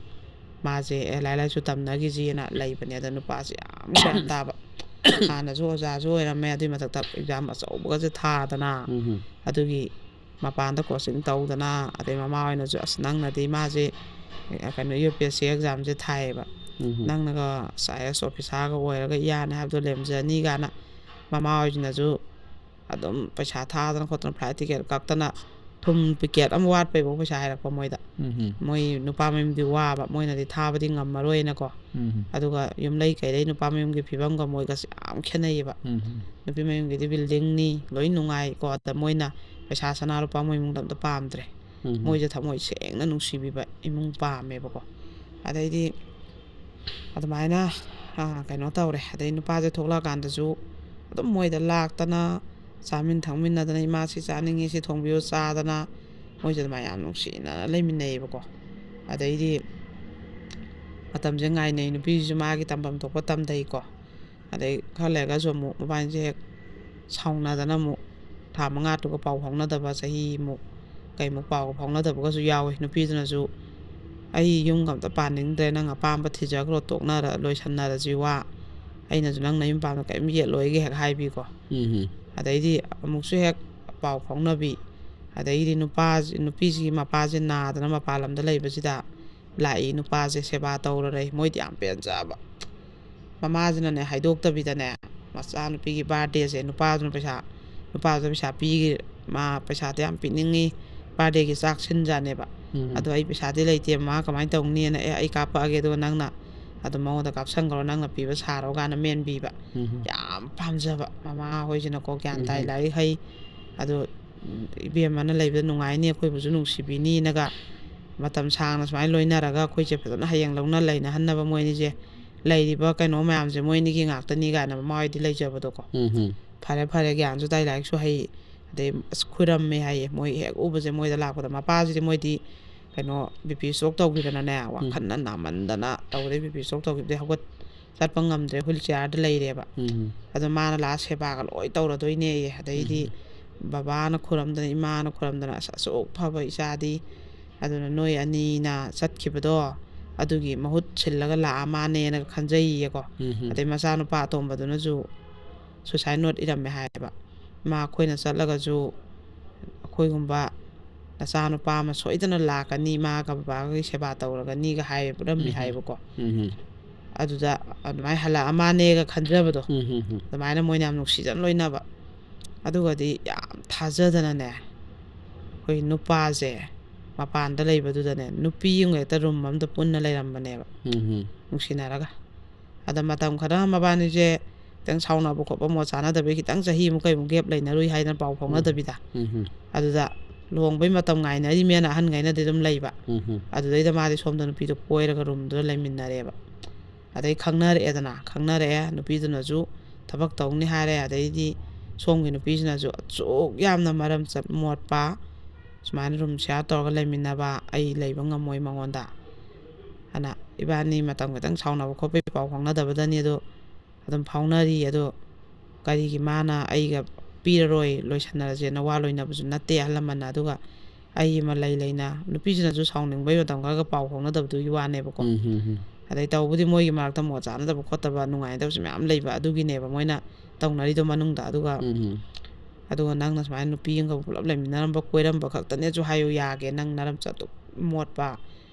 ꯃꯥꯁꯦ, "ꯑꯦ, ꯂꯥꯏꯔꯤꯛ ꯂꯥꯏꯁꯨ ꯇꯝꯅꯈꯤꯁꯤꯅ" ꯂꯩꯕꯅꯦ꯫ ꯑꯗ ꯅꯨꯄꯥꯁꯦ ꯌꯥꯝ ꯒ꯭ꯌꯥꯟ ꯇꯥꯕ꯫ ꯍꯥꯟꯅꯁꯨ ꯑꯣꯖꯥꯁꯨ ꯑꯣꯏꯔꯝꯃꯦ, ꯑꯗꯨꯏ ꯃꯊꯛꯇ exam ꯑꯆꯧꯕꯒꯁꯦ ꯊꯥꯗꯅ, ꯎꯝ꯫ ꯑꯗꯨꯒꯤ ꯃꯄꯥꯟꯗ coaching ꯇꯧꯗꯅ, ꯑꯗꯩ ꯃꯃꯥ ꯍꯣꯏꯅꯁꯨ, "ꯑꯁ, ꯅꯪꯅꯗꯤ ꯃꯥꯁꯦ, ꯑ, ꯀꯩꯅꯣ, UPSC examꯁꯦ ꯊꯥꯏꯌꯦꯕ꯫ ꯎꯝ꯫ ꯅꯪꯅꯒ ꯑꯁ, IAS officerꯒ ꯑꯣꯏꯔꯒ ꯏꯌꯥꯅꯤ ꯍꯥꯏꯕꯗꯣ ꯂꯦꯝꯖꯅꯤ" ꯀꯥꯏꯅ ꯃꯃꯥ ꯍꯣꯏꯁꯤꯅꯁꯨ ꯑꯗꯨꯝ ꯄꯩꯁꯥ ꯊꯥꯗꯅ ꯈꯣꯠꯇꯅ, flight ticket ꯀꯛꯇꯅ, ꯊꯨꯝ packet ꯑꯃ ꯋꯥꯠꯄꯩꯐꯥꯎ ꯄꯩꯁꯥ ꯍꯥꯏꯔꯛꯄ ꯃꯣꯏꯗ꯫ ꯎꯝ꯫ ꯃꯣꯏ ꯅꯨꯄꯥ ꯃꯌꯨꯝꯗꯤ ꯋꯥꯕ, ꯃꯣꯏꯅꯗꯤ ꯊꯥꯕꯗꯤ ꯉꯝꯃꯔꯣꯏꯅꯀꯣ꯫ ꯎꯝ꯫ ꯑꯗꯨꯒ ꯌꯨꯝꯂꯩ ꯀꯩꯔꯩ ꯅꯨꯄꯥ ꯃꯌꯨꯝꯒꯤ ꯐꯤꯕꯝꯒ ꯃꯣꯏꯒꯁꯦ ꯌꯥꯝ ꯈꯦꯠꯅꯩꯌꯦꯕ꯫ ꯎꯝ꯫ ꯅꯨꯄꯤ ꯃꯌꯨꯝꯒꯤꯗꯤ buildingꯅꯤ, ꯂꯣꯏ ꯅꯨꯡꯉꯥꯏꯀꯣ꯫ ꯑꯗ ꯃꯣꯏꯅ ꯄꯩꯁꯥ ꯁꯅꯥ ꯂꯨꯄꯥ ꯃꯣꯏ ꯏꯃꯨꯡꯗ ꯑꯝꯇ ꯄꯥꯝꯗ꯭ꯔꯦ꯫ ꯎꯝ꯫ ꯃꯣꯏꯁꯦ ꯊꯃꯣꯏ ꯁꯦꯡꯅ ꯅꯨꯡꯁꯤꯕꯤꯕ ꯏꯃꯨꯡ ꯄꯥꯝꯃꯦꯕꯀꯣ꯫ ꯑꯗꯩꯗꯤ ꯑꯗꯨꯃꯥꯏꯅ, ꯑ, ꯀꯩꯅꯣ ꯇꯧꯔꯦ꯫ ꯑꯗꯩ ꯅꯨꯄꯥꯁꯦ ꯊꯣꯛꯂꯛꯑꯀꯥꯟꯗꯁꯨ ꯑꯗꯨꯝ ꯃꯣꯏꯗ ꯂꯥꯛꯇꯅ, ꯆꯥꯃꯤꯟ ꯊꯛꯃꯤꯟꯅꯗꯅ, "ꯏꯃꯥ ꯁꯤ ꯆꯥꯅꯤꯡꯉꯤ, ꯁꯤ ꯊꯣꯡꯕꯤꯌꯨ" ꯆꯥꯗꯅ, ꯃꯣꯏꯁꯦ ꯑꯗꯨꯃꯥꯏꯅ ꯌꯥꯝ ꯅꯨꯡꯁꯤꯅꯅ ꯂꯩꯃꯤꯟꯅꯩꯌꯦꯕꯀꯣ꯫ ꯑꯗꯩꯗꯤ ꯃꯇꯝꯁꯦ ꯉꯥꯏꯅꯩ, ꯅꯨꯄꯤꯁꯤꯁꯨ ꯃꯥꯒꯤ ꯇꯝꯐꯝ ꯊꯣꯛꯄ ꯇꯝꯊꯩꯀꯣ꯫ ꯑꯗꯩ ꯈꯔ ꯂꯩꯔꯒꯁꯨ ꯑꯃꯨꯛ ꯃꯕꯥꯅꯤꯁꯦ ꯍꯦꯛ ꯁꯥꯎꯅꯗꯅ ꯑꯃꯨꯛ ꯊꯥ ꯃꯉꯥ ꯇꯔꯨꯛꯀ ꯄꯥꯎ ꯐꯥꯎꯅꯗꯕ, ꯆꯍꯤꯃꯨꯛ ꯀꯩꯃꯨꯛ ꯄꯥꯎ ꯐꯥꯎꯅꯗꯕꯒꯁꯨ ꯌꯥꯎꯋꯤ꯫ ꯅꯨꯄꯤꯗꯨꯅꯁꯨ, "ꯑꯩ ꯌꯨꯝꯒ ꯑꯝꯇ ꯄꯥꯟꯅꯤꯡꯗ꯭ꯔꯦ, ꯅꯪ ꯑꯄꯥꯝꯕ ꯊꯤꯖꯈ꯭ꯔꯣ, ꯇꯣꯛꯅꯔ ꯂꯣꯏꯁꯟꯅꯔꯁꯤ ꯋꯥ, ꯑꯩꯅꯁꯨ ꯅꯪ ꯅꯌꯨꯝ ꯄꯥꯟꯕ ꯀꯔꯤꯝ ꯌꯦꯠꯂꯣꯏꯒꯦ" ꯍꯦꯛ ꯍꯥꯏꯕꯤꯀꯣ꯫ ꯎꯝ꯫ ꯑꯗꯩꯗꯤ ꯑꯃꯨꯛꯁꯨ ꯍꯦꯛ ꯄꯥꯎ ꯐꯥꯎꯅꯕꯤ, ꯑꯗꯩꯗꯤ ꯅꯨꯄꯥꯁꯤ, ꯅꯨꯄꯤꯁꯤꯒꯤ ꯃꯄꯥꯁꯦ ꯅꯥꯗꯅ ꯃꯄꯥꯟ ꯂꯝꯗ ꯂꯩꯕꯁꯤꯗ ꯂꯥꯛꯏ, ꯅꯨꯄꯥꯁꯦ ꯁꯦꯕꯥ ꯇꯧꯔꯔꯦ, ꯃꯣꯏꯗꯤ ꯌꯥꯝ ꯄꯦꯟꯖꯕ꯫ ꯃꯃꯥꯁꯤꯅꯅꯦ ꯍꯥꯏꯗꯣꯛꯇꯕꯤꯗꯅꯦ, ꯃꯆꯥꯅꯨꯄꯤꯒꯤ birthdayꯁꯦ, ꯅꯨꯄꯥꯗꯨꯅ ꯄꯩꯁꯥ, ꯅꯨꯄꯥꯗꯨꯗ ꯄꯩꯁꯥ ꯄꯤꯈꯤ, ꯃꯥ ꯄꯩꯁꯥꯗꯤ ꯌꯥꯝ ꯄꯤꯅꯤꯡꯉꯤ, birthdayꯒꯤ ꯆꯥꯛ ꯁꯤꯟꯖꯥꯅꯦꯕ꯫ ꯎꯝ꯫ "ꯑꯗꯣ ꯑꯩ ꯄꯩꯁꯥꯗꯤ ꯂꯩꯇꯦ ꯃꯃꯥ, ꯀꯃꯥꯏꯅ ꯇꯧꯅꯤꯅ", "ꯑꯦ, ꯑꯩ ꯀꯥꯞꯄꯛꯑꯒꯦ, ꯑꯗꯨꯒ ꯅꯪꯅ ꯑꯗꯨ ꯃꯉꯣꯟꯗ ꯀꯥꯞꯁꯟꯈ꯭ꯔꯣ, ꯅꯪꯅ ꯄꯤꯕ ꯁꯥꯔꯣ ꯀꯥꯏꯅ ꯃꯦꯟꯕꯤꯕ꯫ ꯌꯥꯝ ꯄꯥꯝꯖꯕ ꯃꯃꯥ ꯍꯣꯏꯁꯤꯅꯀꯣ, ꯒ꯭ꯌꯥꯟ ꯇꯥꯏ, ꯂꯥꯏꯔꯤꯛ ꯍꯩ꯫ ꯑꯗꯣ, ꯎꯝ, ꯏꯕꯦꯝꯃꯅ ꯂꯩꯕꯗ ꯅꯨꯡꯉꯥꯏꯅꯤ, ꯑꯩꯈꯣꯏꯕꯨꯁꯨ ꯅꯨꯡꯁꯤꯕꯤꯅꯤꯅꯒ ꯃꯇꯝ ꯁꯥꯡꯅ ꯁꯨꯃꯥꯏꯅ ꯂꯣꯏꯅꯔꯒ ꯑꯩꯈꯣꯏꯁꯦ ꯐꯖꯅ ꯍꯌꯦꯡ ꯂꯧꯅ ꯂꯩꯅꯍꯟꯅꯕ, ꯃꯣꯏ ꯑꯅꯤꯁꯦ ꯂꯩꯔꯤꯕ ꯀꯩꯅꯣ ꯃꯌꯥꯝꯁꯦ ꯃꯣꯏ ꯑꯅꯤꯒꯤ ꯉꯥꯛꯇꯅꯤ ꯀꯥꯏꯅ ꯃꯃꯥ ꯍꯣꯏꯗꯤ ꯂꯩꯖꯕꯗꯣꯀꯣ꯫ ꯐꯔꯦ, ꯐꯔꯦ, ꯒ꯭ꯌꯥꯟꯁꯨ ꯇꯥꯏ, ꯂꯥꯏꯔꯤꯛꯁꯨ ꯍꯩ꯫ ꯑꯗꯩ ꯑꯁ ꯈꯨꯔꯝꯃꯦ ꯍꯥꯏꯌꯦ꯫ ꯃꯣꯏ ꯍꯦꯛ ꯎꯕꯁꯦ ꯃꯣꯏꯗ ꯂꯥꯛꯄꯗ, ꯃꯄꯥꯁꯤꯗꯤ ꯃꯣꯏꯗꯤ ꯀꯩꯅꯣ ꯕꯤ ꯄꯤ ꯏꯁꯇ꯭ꯔꯣꯛ ꯇꯧꯈꯤꯗꯅꯅꯦ, ꯋꯥꯈꯜꯅ ꯅꯥꯃꯟꯗꯅ ꯇꯧꯔꯦ꯫ ꯕꯤ ꯄꯤ ꯏꯁꯇ꯭ꯔꯣꯛ ꯇꯧꯈꯤꯕꯗꯩ ꯍꯧꯒꯠ ꯆꯠꯄ ꯉꯝꯗ꯭ꯔꯦ, ꯍꯨꯏꯜ ꯆꯤꯌꯥꯔꯗ ꯂꯩꯔꯦꯕ꯫ ꯑꯗꯣ ꯃꯥꯅ ꯂꯥꯛꯑ ꯁꯦꯕꯥꯒ ꯂꯣꯏ ꯇꯧꯔꯗꯣꯏꯅꯦꯌꯦ꯫ ꯑꯗꯩꯗꯤ ꯕꯕꯥꯅ ꯈꯨꯔꯝꯗꯅ, ꯏꯃꯥꯅ ꯈꯨꯔꯝꯗꯅ, "ꯑꯁ, ꯑꯁꯨꯛ ꯐꯕ ꯏꯆꯥꯗꯤ, ꯑꯗꯨꯅ ꯅꯣꯏ ꯑꯅꯤꯅ ꯆꯠꯈꯤꯕꯗꯣ ꯑꯗꯨꯒꯤ ꯃꯍꯨꯠ ꯁꯤꯜꯂꯒ ꯂꯥꯛꯑ ꯃꯥꯅꯦꯅ ꯈꯟꯖꯩꯌꯦꯀꯣ"꯫ ꯑꯗꯩ ꯃꯆꯥꯅꯨꯄꯥ ꯑꯇꯣꯝꯕꯗꯨꯅꯁꯨ ꯁꯨꯁꯥꯏꯠ ꯅꯣꯠ ꯏꯔꯝꯃꯦ ꯍꯥꯏꯌꯦꯕ꯫ "ꯃꯥ ꯑꯩꯈꯣꯏꯅ ꯆꯠꯂꯒꯁꯨ ꯑꯩꯈꯣꯏꯒꯨꯝꯕ ꯅꯆꯥꯅꯨꯄꯥ ꯑꯃ ꯁꯣꯏꯗꯅ ꯂꯥꯛꯀꯅꯤ, ꯃꯥꯒ ꯕꯕꯥꯒꯤ ꯁꯦꯕꯥ ꯇꯧꯔꯒꯅꯤꯒ" ꯍꯥꯏꯔꯝꯃꯤ ꯍꯥꯏꯌꯦꯕꯀꯣ꯫ ꯑꯗꯨꯗ ꯑꯗꯨꯃꯥꯏꯅ ꯍꯜꯂꯛꯑ ꯃꯥꯅꯦꯒ ꯈꯟꯖꯕꯗꯣ, ꯑꯗꯨꯃꯥꯏꯅ ꯃꯣꯏꯅ ꯌꯥꯝ ꯅꯨꯡꯁꯤꯖꯅ ꯂꯣꯏꯅꯕ꯫ ꯑꯗꯨꯒꯗꯤ ꯌꯥꯝ ꯊꯥꯖꯗꯅꯅꯦ, ꯑꯩꯈꯣꯏ ꯅꯨꯄꯥꯁꯦ ꯃꯄꯥꯟꯗ ꯂꯩꯕꯗꯨꯗꯅꯦ, ꯅꯨꯄꯤ ꯑꯃꯒ ꯍꯦꯛꯇ ꯔꯨꯝ ꯑꯃꯗ ꯄꯨꯟꯅ ꯂꯩꯔꯝꯕꯅꯦꯕ, ꯅꯨꯡꯁꯤꯅꯔꯒ꯫ ꯑꯗ ꯃꯇꯝ ꯈꯔ ꯃꯕꯥꯅꯤꯁꯦ ꯈꯤꯇꯪ ꯁꯥꯎꯅꯕ ꯈꯣꯠꯄ, ꯃꯣꯠ ꯆꯥꯅꯗꯕꯒꯤ ꯈꯤꯇꯪ ꯆꯍꯤꯃꯨꯛ ꯀꯩꯃꯨꯛ ꯒꯦꯞ ꯂꯩꯅꯔꯨꯏ ꯍꯥꯏꯗꯅ, ꯄꯥꯎ ꯐꯥꯎꯅꯗꯕꯤꯗ꯫ ꯑꯗꯨꯗ ꯂꯨꯍꯣꯡꯕꯩ ꯃꯇꯝ ꯉꯥꯏꯅꯔꯤꯃꯦꯅ ꯑꯍꯟꯈꯩꯅꯗꯤ ꯑꯗꯨꯝ ꯂꯩꯕ꯫ ꯑꯗꯨꯗꯩꯗ ꯃꯥꯗꯤ ꯁꯣꯝꯗ ꯅꯨꯄꯤꯗꯣ ꯀꯣꯏꯔꯒ ꯔꯨꯝꯗꯨꯗ ꯂꯩꯃꯤꯟꯅꯔꯦꯕ꯫ ꯑꯗꯩ ꯈꯪꯅꯔꯛꯑꯦꯗꯅ, ꯈꯪꯅꯔꯛꯑꯦ, ꯅꯨꯄꯤꯗꯨꯅꯁꯨ ꯊꯕꯛ ꯇꯧꯅꯤ ꯍꯥꯏꯔꯦ, ꯑꯗꯩꯗꯤ ꯁꯣꯝꯒꯤ ꯅꯨꯄꯤꯁꯤꯅꯁꯨ ꯑꯁꯨꯛ ꯌꯥꯝꯅ ꯃꯔꯝ ꯆꯞ ꯃꯣꯠꯄ, ꯁꯨꯃꯥꯏꯅ ꯔꯨꯝ ꯁꯤꯌꯥꯔ ꯇꯧꯔꯒ ꯂꯩꯃꯤꯟꯅꯕ, ꯑꯩ ꯂꯩꯕ ꯉꯝꯃꯣꯏ ꯃꯉꯣꯟꯗ꯫ ꯑꯗꯨꯅ ꯏꯕꯥꯅꯤ ꯃꯇꯝ ꯈꯤꯇꯪ ꯁꯥꯎꯅꯕ ꯈꯣꯠꯄꯒꯤ ꯄꯥꯎ ꯐꯥꯎꯅꯗꯕꯗꯅꯤ, ꯑꯗꯣ ꯑꯗꯨꯝ ꯐꯥꯎꯅꯔꯤ꯫ ꯑꯗꯣ ꯀꯔꯤꯒꯤ ꯃꯥꯅ ꯑꯩꯒ ꯄꯤꯔꯔꯣꯏ, ꯂꯣꯏꯁꯟꯅꯔꯁꯦꯅ ꯋꯥ ꯂꯣꯏꯅꯕꯁꯨ ꯅꯠꯇꯦ ꯑꯍꯜ ꯂꯃꯟꯅ꯫ ꯑꯗꯨꯒ ꯑꯩ ꯑꯃ ꯂꯩ ꯂꯩꯅ, ꯅꯨꯄꯤꯁꯤꯅꯁꯨ ꯁꯥꯎꯅꯤꯡꯕꯩ ꯃꯇꯝ ꯈꯔꯒ ꯄꯥꯎ ꯐꯥꯎꯅꯗꯕꯗꯨꯒꯤ ꯋꯥꯅꯦꯕꯀꯣ꯫ ꯑꯗꯩ ꯇꯧꯕꯗꯤ ꯃꯣꯏꯒꯤ ꯃꯔꯛꯇ ꯃꯣꯠ ꯆꯥꯅꯗꯕ ꯈꯣꯠꯇꯕ, ꯅꯨꯡꯉꯥꯏꯅꯗꯕꯁꯨ ꯃꯌꯥꯝ ꯂꯩꯕ, ꯑꯗꯨꯒꯤꯅꯦꯕ ꯃꯣꯏꯅ ꯇꯧꯅꯔꯤꯗꯣ ꯃꯅꯨꯡꯗ꯫ ꯑꯗꯨꯒ, ꯑꯗꯨꯒ ꯅꯪꯅ ꯁꯨꯃꯥꯏꯅ ꯅꯨꯄꯤ ꯑꯃꯒ ꯄꯨꯂꯞ ꯂꯩꯃꯤꯟꯅꯔꯝꯕ, ꯀꯣꯏꯔꯝꯕ ꯈꯛꯇꯅꯦꯁꯨ ꯍꯥꯏꯌꯨ ꯌꯥꯒꯦ, ꯅꯪ ꯅꯔꯝꯆꯠ ꯑꯗꯨꯛ ꯃꯣꯠꯄ,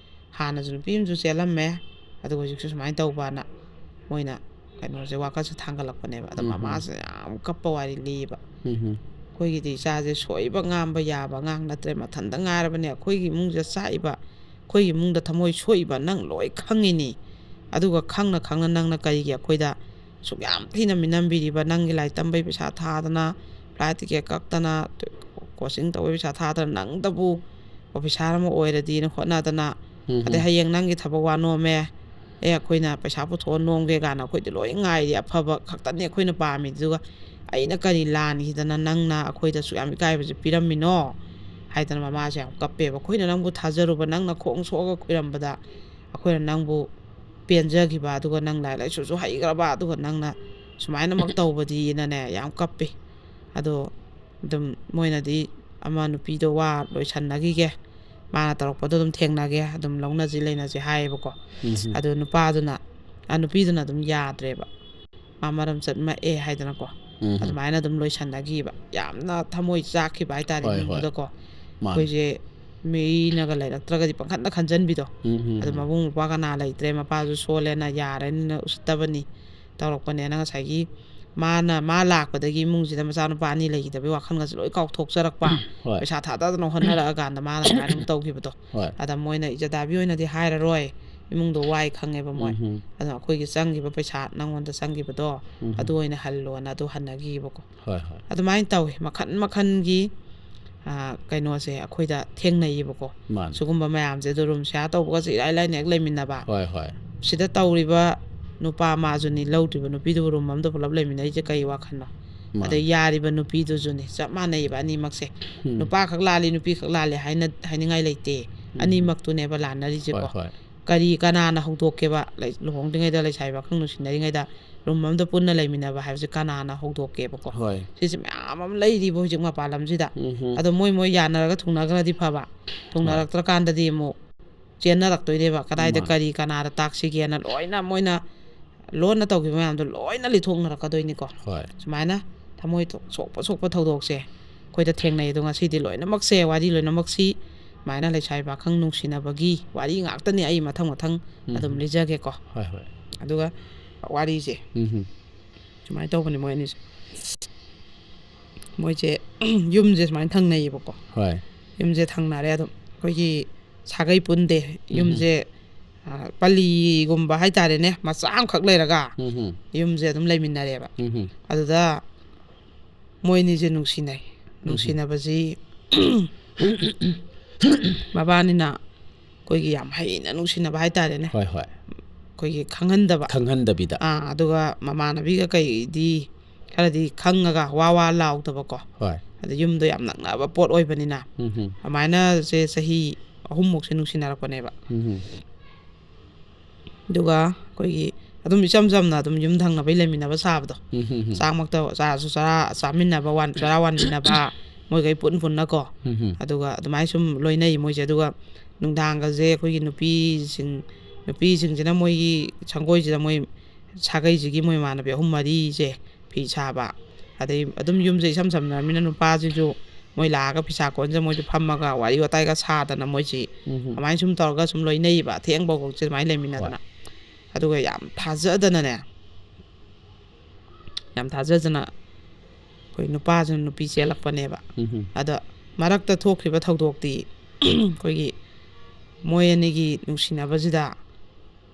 ꯍꯥꯟꯅꯁꯨ ꯅꯨꯄꯤ ꯑꯃꯁꯨ ꯆꯦꯜꯂꯝꯃꯦ, ꯑꯗꯨꯒ ꯍꯧꯖꯤꯛꯁꯨ ꯁꯨꯃꯥꯏꯅ ꯇꯧꯕꯅ ꯃꯣꯏꯅ ꯀꯩꯅꯣꯁꯦ, ꯋꯥꯈꯜꯁꯦ ꯊꯥꯡꯒꯠꯂꯛꯄꯅꯦꯕ꯫ ꯑꯗꯣ ꯃꯃꯥꯁꯦ ꯌꯥꯝ ꯀꯞꯄ ꯋꯥꯔꯤ ꯂꯤꯌꯦꯕ꯫ "ꯑꯩꯈꯣꯏꯒꯤꯗꯤ ꯏꯆꯥꯁꯦ ꯁꯣꯏꯕ ꯉꯥꯝꯕ ꯌꯥꯕ ꯑꯉꯥꯡ ꯅꯠꯇ꯭ꯔꯦ, ꯃꯊꯟꯇ ꯉꯥꯏꯔꯕꯅꯦ꯫ ꯑꯩꯈꯣꯏꯒꯤ ꯏꯃꯨꯡꯁꯦ ꯆꯥꯛꯏꯕ, ꯑꯩꯈꯣꯏꯒꯤ ꯏꯃꯨꯡꯗ ꯊꯃꯣꯏ ꯁꯣꯛꯏꯕ ꯅꯪ ꯂꯣꯏ ꯈꯪꯉꯤꯅꯤ꯫ ꯑꯗꯨꯒ ꯈꯪꯅ ꯈꯪꯅ ꯅꯪꯅ ꯀꯔꯤꯒꯤ ꯑꯩꯈꯣꯏꯗ ꯁꯨꯛ ꯌꯥꯝ ꯊꯤꯅ ꯃꯤꯅꯝꯕꯤꯔꯤꯕ? ꯅꯪꯒꯤ ꯂꯥꯏꯔꯤꯛ ꯇꯝꯕꯩ ꯄꯩꯁꯥ ꯊꯥꯗꯅ, ꯐ꯭ꯂꯥꯏꯠ ꯇꯤꯀꯦꯠ ꯀꯛꯇꯅ, ꯀꯣꯆꯤꯡ ꯇꯧꯕꯩ ꯄꯩꯁꯥ ꯊꯥꯗꯅ, ꯅꯪꯗꯕꯨ ꯑꯣꯐꯤꯁꯥꯔ ꯑꯃ ꯑꯣꯏꯔꯗꯤꯅ ꯍꯣꯠꯅꯗꯅ, ꯎꯝ꯫ ꯑꯗꯩ ꯍꯌꯦꯡ ꯅꯪꯒꯤ ꯊꯕꯛ ꯋꯥꯅꯣꯝꯃꯦ, ꯑꯦ, ꯑꯩꯈꯣꯏꯅ ꯄꯩꯁꯥ ꯄꯨꯊꯣꯛꯑ ꯅꯣꯝꯒꯦ ꯀꯥꯏꯅ ꯑꯩꯈꯣꯏꯗꯤ ꯂꯣꯏ ꯉꯥꯏꯔꯤ, ꯑꯐꯕ ꯈꯛꯇꯅꯤ ꯑꯩꯈꯣꯏꯅ ꯄꯥꯝꯃꯤꯗꯨꯒ, ꯑꯩꯅ ꯀꯔꯤ ꯂꯥꯟꯈꯤꯗꯅ ꯅꯪꯅ ꯑꯩꯈꯣꯏꯗ ꯁꯨꯛ ꯌꯥꯝ ꯏꯀꯥꯏꯕꯁꯦ ꯄꯤꯔꯝꯃꯤꯅꯣ? ꯍꯥꯏꯗꯅ ꯃꯃꯥꯁꯦ ꯌꯥꯝ ꯀꯞꯄꯦꯕ꯫ ꯑꯩꯈꯣꯏꯅ ꯅꯪꯕꯨ ꯊꯥꯖꯔꯨꯕ, ꯅꯪꯅ ꯈꯣꯡ ꯁꯣꯛꯑꯒ ꯈꯣꯏꯔꯝꯕꯗ ꯑꯩꯈꯣꯏꯅ ꯅꯪꯕꯨ ꯄꯦꯟꯖꯈꯤꯕ, ꯑꯗꯨꯒ ꯅꯪ ꯂꯥꯏꯔꯤꯛ ꯂꯥꯏꯁꯨꯁꯨ ꯍꯩꯈ꯭ꯔꯕ, ꯑꯗꯨꯒ ꯅꯪꯅ ꯁꯨꯃꯥꯏꯅꯃꯛ ꯇꯧꯕꯗꯤꯅꯅꯦ ꯌꯥꯝ ꯀꯞꯄꯦ꯫ ꯑꯗꯣ ꯑꯗꯨꯝ ꯃꯣꯏꯅꯗꯤ ꯑꯃ ꯅꯨꯄꯤꯗꯣ ꯋꯥ ꯂꯣꯏꯁꯟꯅꯈꯤꯒꯦ, ꯃꯥꯅ ꯇꯧꯔꯛꯄꯗꯣ ꯑꯗꯨꯝ ꯊꯦꯡꯅꯒꯦ, ꯑꯗꯨꯝ ꯂꯧꯅꯁꯤ ꯂꯩꯅꯁꯤ ꯍꯥꯏꯌꯦꯕꯀꯣ꯫ ꯎꯝ꯫ ꯑꯗꯣ ꯅꯨꯄꯥꯗꯨꯅ, ꯑ, ꯅꯨꯄꯤꯗꯨꯅ ꯑꯗꯨꯝ ꯌꯥꯗ꯭ꯔꯦꯕ, ꯃꯥ ꯃꯔꯝ ꯆꯠꯃꯛꯑꯦ ꯍꯥꯏꯗꯅꯀꯣ꯫ ꯎꯝ꯫ ꯑꯗꯨꯃꯥꯏꯅ ꯑꯗꯨꯝ ꯂꯣꯏꯁꯟꯅꯈꯤꯕ, ꯌꯥꯝꯅ ꯊꯃꯣꯏ ꯆꯥꯛꯈꯤꯕ ꯍꯥꯏꯇꯥꯔꯦ ꯍꯣꯏ, ꯍꯣꯏ꯫ ꯏꯃꯨꯡꯗꯨꯗꯀꯣ꯫ ꯃꯥꯅꯦ꯫ ꯑꯩꯈꯣꯏꯁꯦ ꯃꯤꯅꯒ ꯂꯩꯔꯛꯇ꯭ꯔꯒꯗꯤ ꯄꯪꯈꯟꯗ ꯈꯟꯖꯟꯕꯤꯗꯣ꯫ ꯎꯝ, ꯎꯝ, ꯑꯗꯨ ꯎꯝ꯫ ꯃꯕꯨꯡ ꯃꯧꯄ꯭ꯋꯥ ꯀꯅꯥ ꯂꯩꯇ꯭ꯔꯦ, ꯃꯄꯥꯁꯨ ꯁꯣꯜꯂꯦꯅ ꯌꯥꯔꯅꯤꯅ ꯎꯁꯤꯠꯇꯕꯅꯤ ꯇꯧꯔꯛꯄꯅꯦꯅ, ꯉꯁꯥꯏꯒꯤ ꯃꯥꯅ, ꯃꯥ ꯂꯥꯛꯄꯗꯒꯤ ꯏꯃꯨꯡꯁꯤꯗ ꯃꯆꯥꯅꯨꯄꯥ ꯑꯅꯤ ꯂꯩꯈꯤꯗꯕꯒꯤ ꯋꯥꯈꯜꯒꯁꯦ ꯂꯣꯏ ꯀꯥꯎꯊꯣꯛꯆꯔꯛꯄ꯫ ꯍꯣꯏ꯫ ꯄꯩꯁꯥ ꯊꯥꯗꯗꯅ ꯍꯣꯠꯅꯔꯛꯑꯀꯥꯟꯗ ꯃꯥꯅ ꯑꯗꯨꯃꯥꯏꯅ ꯑꯃꯨꯛ ꯇꯧꯈꯤꯕꯗꯣ꯫ ꯍꯣꯏ꯫ ꯑꯗ ꯃꯣꯏꯅ ꯏꯖꯗꯥꯕꯤ ꯑꯣꯏꯅꯗꯤ ꯍꯥꯏꯔꯔꯣꯏ, ꯏꯃꯨꯡꯗꯣ ꯋꯥꯏ ꯈꯪꯉꯦꯕ ꯃꯣꯏ꯫ ꯎꯝ꯫ ꯑꯗꯨꯅ ꯑꯩꯈꯣꯏꯒꯤ ꯆꯪꯈꯤꯕ ꯄꯩꯁꯥ, ꯅꯪꯉꯣꯟꯗ ꯆꯪꯈꯤꯕꯗꯣ, ꯎꯝ꯫ ꯑꯗꯨ ꯑꯣꯏꯅ ꯍꯜꯂꯣꯅ ꯑꯗꯨ ꯍꯟꯅꯈꯤꯕꯀꯣ꯫ ꯍꯣꯏ, ꯍꯣꯏ꯫ ꯑꯗꯨꯃꯥꯏꯅ ꯇꯧꯋꯤ, ꯃꯈꯟ ꯃꯈꯟꯒꯤ, ꯑ, ꯀꯩꯅꯣꯁꯦ ꯑꯩꯈꯣꯏꯗ ꯊꯦꯡꯅꯩꯌꯦꯕꯀꯣ꯫ ꯃꯥꯅꯦ꯫ ꯁꯤꯒꯨꯝꯕ ꯃꯌꯥꯝꯁꯦ ꯑꯗꯣ ꯔꯨꯝ ꯁꯤꯌꯥꯔ ꯇꯧꯕꯒꯁꯦ ꯏꯔꯥꯏ ꯂꯥꯏꯅ ꯍꯦꯛ ꯂꯩꯃꯤꯟꯅꯕ꯫ ꯍꯣꯏ, ꯍꯣꯏ꯫ ꯁꯤꯗ ꯇꯧꯔꯤꯕ ꯅꯨꯄꯥ ꯃꯥꯁꯨꯅꯤ, ꯂꯧꯗ꯭ꯔꯤꯕ ꯅꯨꯄꯤꯗꯨꯕꯨ ꯔꯨꯝ ꯑꯃꯗ ꯄꯨꯂꯞ ꯂꯩꯃꯤꯟꯅꯔꯤꯁꯦ ꯀꯩ ꯋꯥꯈꯜꯅꯣ? ꯃꯥꯅꯦ꯫ ꯑꯗꯩ ꯌꯥꯔꯤꯕ ꯅꯨꯄꯤꯗꯨꯁꯨꯅꯤ, ꯆꯞ ꯃꯥꯟꯅꯩꯌꯦꯕ ꯑꯅꯤꯃꯛꯁꯦ꯫ ꯎꯝ꯫ ꯅꯨꯄꯥ ꯈꯛ ꯂꯥꯜꯂꯤ, ꯅꯨꯄꯤ ꯈꯛ ꯂꯥꯜꯂꯤ ꯍꯥꯏꯅ, ꯍꯥꯏꯅꯤꯡꯉꯥꯏ ꯂꯩꯇꯦ꯫ ꯎꯝ꯫ ꯑꯅꯤꯃꯛꯇꯨꯅꯦꯕ ꯂꯥꯟꯅꯔꯤꯁꯦꯀꯣ꯫ ꯍꯣꯏ, ꯍꯣꯏ꯫ ꯀꯔꯤ, ꯀꯅꯥꯅ ꯍꯧꯗꯣꯛꯀꯦꯕ? ꯂꯩ-, ꯂꯨꯍꯣꯡꯗ꯭ꯔꯤꯉꯩꯗ ꯂꯩꯁꯥꯕꯤ ꯄꯥꯈꯪ ꯅꯨꯡꯁꯤꯅꯔꯤꯉꯩꯗ ꯔꯨꯝ ꯑꯃꯗ ꯄꯨꯟꯅ ꯂꯩꯃꯤꯟꯅꯕ ꯍꯥꯏꯕꯁꯦ ꯀꯅꯥꯅ ꯍꯧꯗꯣꯛꯀꯦꯕꯀꯣ? ꯍꯣꯏ꯫ ꯁꯤꯁꯦ ꯃꯌꯥꯝ ꯑꯃ ꯂꯩꯔꯤꯕ ꯍꯧꯖꯤꯛ ꯃꯄꯥꯟ ꯂꯝꯁꯤꯗ꯫ ꯎꯝ꯫ ꯑꯗꯣ ꯃꯣꯏ ꯃꯣꯏ ꯌꯥꯅꯔꯒ ꯊꯨꯡꯅꯈ꯭ꯔꯗꯤ ꯐꯕ, ꯍꯣꯏ꯫ ꯊꯨꯡꯅꯔꯛꯇ꯭ꯔꯀꯥꯟꯗꯗꯤ ꯑꯃꯨꯛ ꯆꯦꯟꯅꯔꯛꯇꯣꯏꯅꯦꯕ꯫ ꯀꯗꯥꯏꯗ ꯃꯥꯅꯦ꯫ ꯀꯔꯤ ꯀꯅꯥꯗ ꯇꯥꯛꯁꯤꯒꯦꯅ ꯂꯣꯏꯅ ꯃꯣꯏꯅ ꯂꯣꯟꯅ ꯇꯧꯈꯤꯕ ꯃꯌꯥꯝꯗꯣ ꯂꯣꯏꯅ ꯂꯤꯊꯣꯛꯅꯔꯛꯀꯗꯣꯏꯅꯤꯀꯣ꯫ ꯍꯣꯏ꯫ ꯁꯨꯃꯥꯏꯅ ꯊꯃꯣꯏ ꯊꯣꯛ-, ꯁꯣꯛꯄ ꯁꯣꯛꯄ ꯊꯧꯗꯣꯛꯁꯦ ꯑꯩꯈꯣꯏꯗ ꯊꯦꯡꯅꯩ꯫ ꯑꯗꯣ ꯉꯁꯤꯗꯤ ꯂꯣꯏꯅꯃꯛꯁꯦ, ꯋꯥꯔꯤ ꯂꯣꯏꯅꯃꯛꯁꯤ ꯁꯨꯃꯥꯏꯅ ꯂꯩꯁꯥꯕꯤ ꯄꯥꯈꯪ ꯅꯨꯡꯁꯤꯅꯕꯒꯤ ꯋꯥꯔꯤ ꯉꯥꯛꯇꯅꯤ꯫ ꯑꯩ ꯃꯊꯪ ꯃꯊꯪ ꯑꯗꯨꯝ ꯎꯝ꯫ ꯂꯤꯖꯒꯦꯀꯣ꯫ ꯍꯣꯏ, ꯍꯣꯏ꯫ ꯑꯗꯨꯒ ꯋꯥꯔꯤꯁꯦ ꯎꯝ꯫ ꯁꯨꯃꯥꯏꯅ ꯇꯧꯕꯅꯦ ꯃꯣꯏ ꯑꯅꯤꯁꯦ꯫ ꯃꯣꯏꯁꯦ ꯌꯨꯝꯁꯦ ꯁꯨꯃꯥꯏꯅ ꯊꯪꯅꯩꯌꯦꯕꯀꯣ꯫ ꯍꯣꯏ꯫ ꯌꯨꯝꯁꯦ ꯊꯪꯅꯔꯦ ꯑꯗꯨꯝ꯫ ꯑꯩꯈꯣꯏꯒꯤ ꯁꯥꯒꯩ ꯄꯨꯟꯗꯦ꯫ ꯎꯝ꯫ ꯌꯨꯝꯁꯦ, ꯑ, ꯄꯜꯂꯤꯒꯨꯝꯕ ꯍꯥꯏꯇꯥꯔꯦꯅꯦ, ꯃꯆꯥ ꯑꯃꯈꯛ ꯂꯩꯔꯒ ꯎꯝ ꯍꯝ. ꯌꯨꯝꯁꯦ ꯑꯗꯨꯝ ꯂꯩꯃꯤꯟꯅꯔꯦꯕ꯫ ꯎꯝ ꯍꯝ. ꯑꯗꯨꯗ ꯃꯣꯏ ꯑꯅꯤꯁꯦ ꯅꯨꯡꯁꯤꯅꯩ꯫ ꯅꯨꯡꯁꯤꯅꯕꯁꯤ ꯃꯕꯥꯅꯤꯅ ꯑꯩꯈꯣꯏꯒꯤ ꯌꯥꯝ ꯍꯩꯅ ꯅꯨꯡꯁꯤꯅꯕ ꯍꯥꯏꯇꯥꯔꯦꯅꯦ, ꯍꯣꯏ ꯍꯣꯏ. ꯑꯩꯈꯣꯏꯒꯤ ꯈꯪꯍꯟꯗꯕ꯫ ꯈꯪꯍꯟꯗꯕꯤꯗ. ꯑꯥ, ꯑꯗꯨꯒ ꯃꯃꯥꯟꯅꯕꯤꯒ ꯀꯩꯗꯤ ꯈꯔꯗꯤ ꯈꯪꯉꯒ ꯋꯥ ꯋꯥ ꯂꯥꯎꯗꯕꯀꯣ꯫ ꯍꯣꯏ. ꯑꯗ ꯌꯨꯝꯗꯣ ꯌꯥꯝ ꯅꯛꯅꯕ ꯄꯣꯠ ꯑꯣꯏꯕꯅꯤꯅ ꯎꯝ ꯍꯝ. ꯑꯗꯨꯃꯥꯏꯅꯁꯦ ꯆꯍꯤ ꯑꯍꯨꯝꯃꯨꯛꯁꯦ ꯅꯨꯡꯁꯤꯅꯔꯛꯄꯅꯦꯕ꯫ ꯎꯝ ꯍꯝ. ꯑꯗꯨꯒ ꯑꯩꯈꯣꯏꯒꯤ ꯑꯗꯨꯝ ꯏꯆꯝ ꯆꯝꯅ ꯑꯗꯨꯝ ꯌꯨꯝ ꯊꯪꯅꯕꯩ ꯂꯩꯃꯤꯟꯅꯕ ꯁꯥꯕꯗꯣ꯫ ꯎꯝ ꯍꯝ ꯍꯝ. ꯆꯥꯛꯃꯛꯇ ꯆꯥꯔꯁꯨ ꯆꯔꯥ ꯆꯥꯃꯤꯟꯅꯕ, ꯋꯥꯟ-, ꯆꯔꯥ ꯋꯥꯟꯃꯤꯟꯅꯕ, ꯃꯣꯏꯈꯩ ꯄꯨꯟ ꯄꯨꯟꯅꯀꯣ꯫ ꯎꯝ ꯍꯝ. ꯑꯗꯨꯒ ꯑꯗꯨꯃꯥꯏꯅ ꯁꯨꯝ ꯂꯣꯏꯅꯩ ꯃꯣꯏꯁꯦ꯫ ꯑꯗꯨꯒ ꯅꯨꯡꯗꯥꯡꯒꯁꯦ ꯑꯩꯈꯣꯏꯒꯤ ꯅꯨꯄꯤꯁꯤꯡ, ꯅꯨꯄꯤꯁꯤꯡꯁꯤꯅ ꯃꯣꯏꯒꯤ ꯁꯪꯒꯣꯏꯁꯤꯗ ꯃꯣꯏ ꯁꯥꯒꯩꯁꯤꯒꯤ ꯃꯣꯏ ꯏꯃꯥꯟꯅꯕꯤ ꯑꯍꯨꯝ ꯃꯔꯤꯁꯦ ꯐꯤ ꯁꯥꯕ, ꯑꯗꯩ ꯑꯗꯨꯝ ꯌꯨꯝꯁꯦ ꯏꯁꯝ ꯁꯝꯅꯔꯕꯅꯤꯅ ꯅꯨꯄꯥꯁꯤꯁꯨ ꯃꯣꯏ ꯂꯥꯛꯑꯒ ꯐꯤꯁꯥ ꯀꯣꯟꯁꯦ ꯃꯣꯏꯁꯨ ꯐꯝꯃꯒ ꯋꯥꯔꯤ ꯋꯥꯇꯥꯏꯒ ꯁꯥꯗꯅ ꯃꯣꯏꯁꯤ ꯎꯝ ꯍꯝ. ꯑꯗꯨꯃꯥꯏꯅ ꯁꯨꯝ ꯇꯧꯔꯒ ꯁꯨꯝ ꯂꯣꯏꯅꯩꯕ ꯑꯊꯦꯡꯕ ꯐꯥꯎꯁꯦ ꯑꯗꯨꯃꯥꯏꯅ ꯂꯩꯃꯤꯟꯅꯗꯅ꯫ ꯑꯗꯨꯒ ꯌꯥꯝ ꯊꯥꯖꯗꯅꯅꯦ, ꯌꯥꯝ ꯊꯥꯖꯗꯅ ꯑꯩꯈꯣꯏ ꯅꯨꯄꯥꯁꯤꯅ ꯅꯨꯄꯤ ꯆꯦꯜꯂꯛꯄꯅꯦꯕ꯫ ꯎꯝ ꯍꯝ. ꯑꯗ ꯃꯔꯛꯇ ꯊꯣꯛꯈꯤꯕ ꯊꯧꯗꯣꯛꯇꯤ ꯑꯩꯈꯣꯏꯒꯤ ꯃꯣꯏ ꯑꯅꯤꯒꯤ ꯅꯨꯡꯁꯤꯅꯕꯁꯤꯗ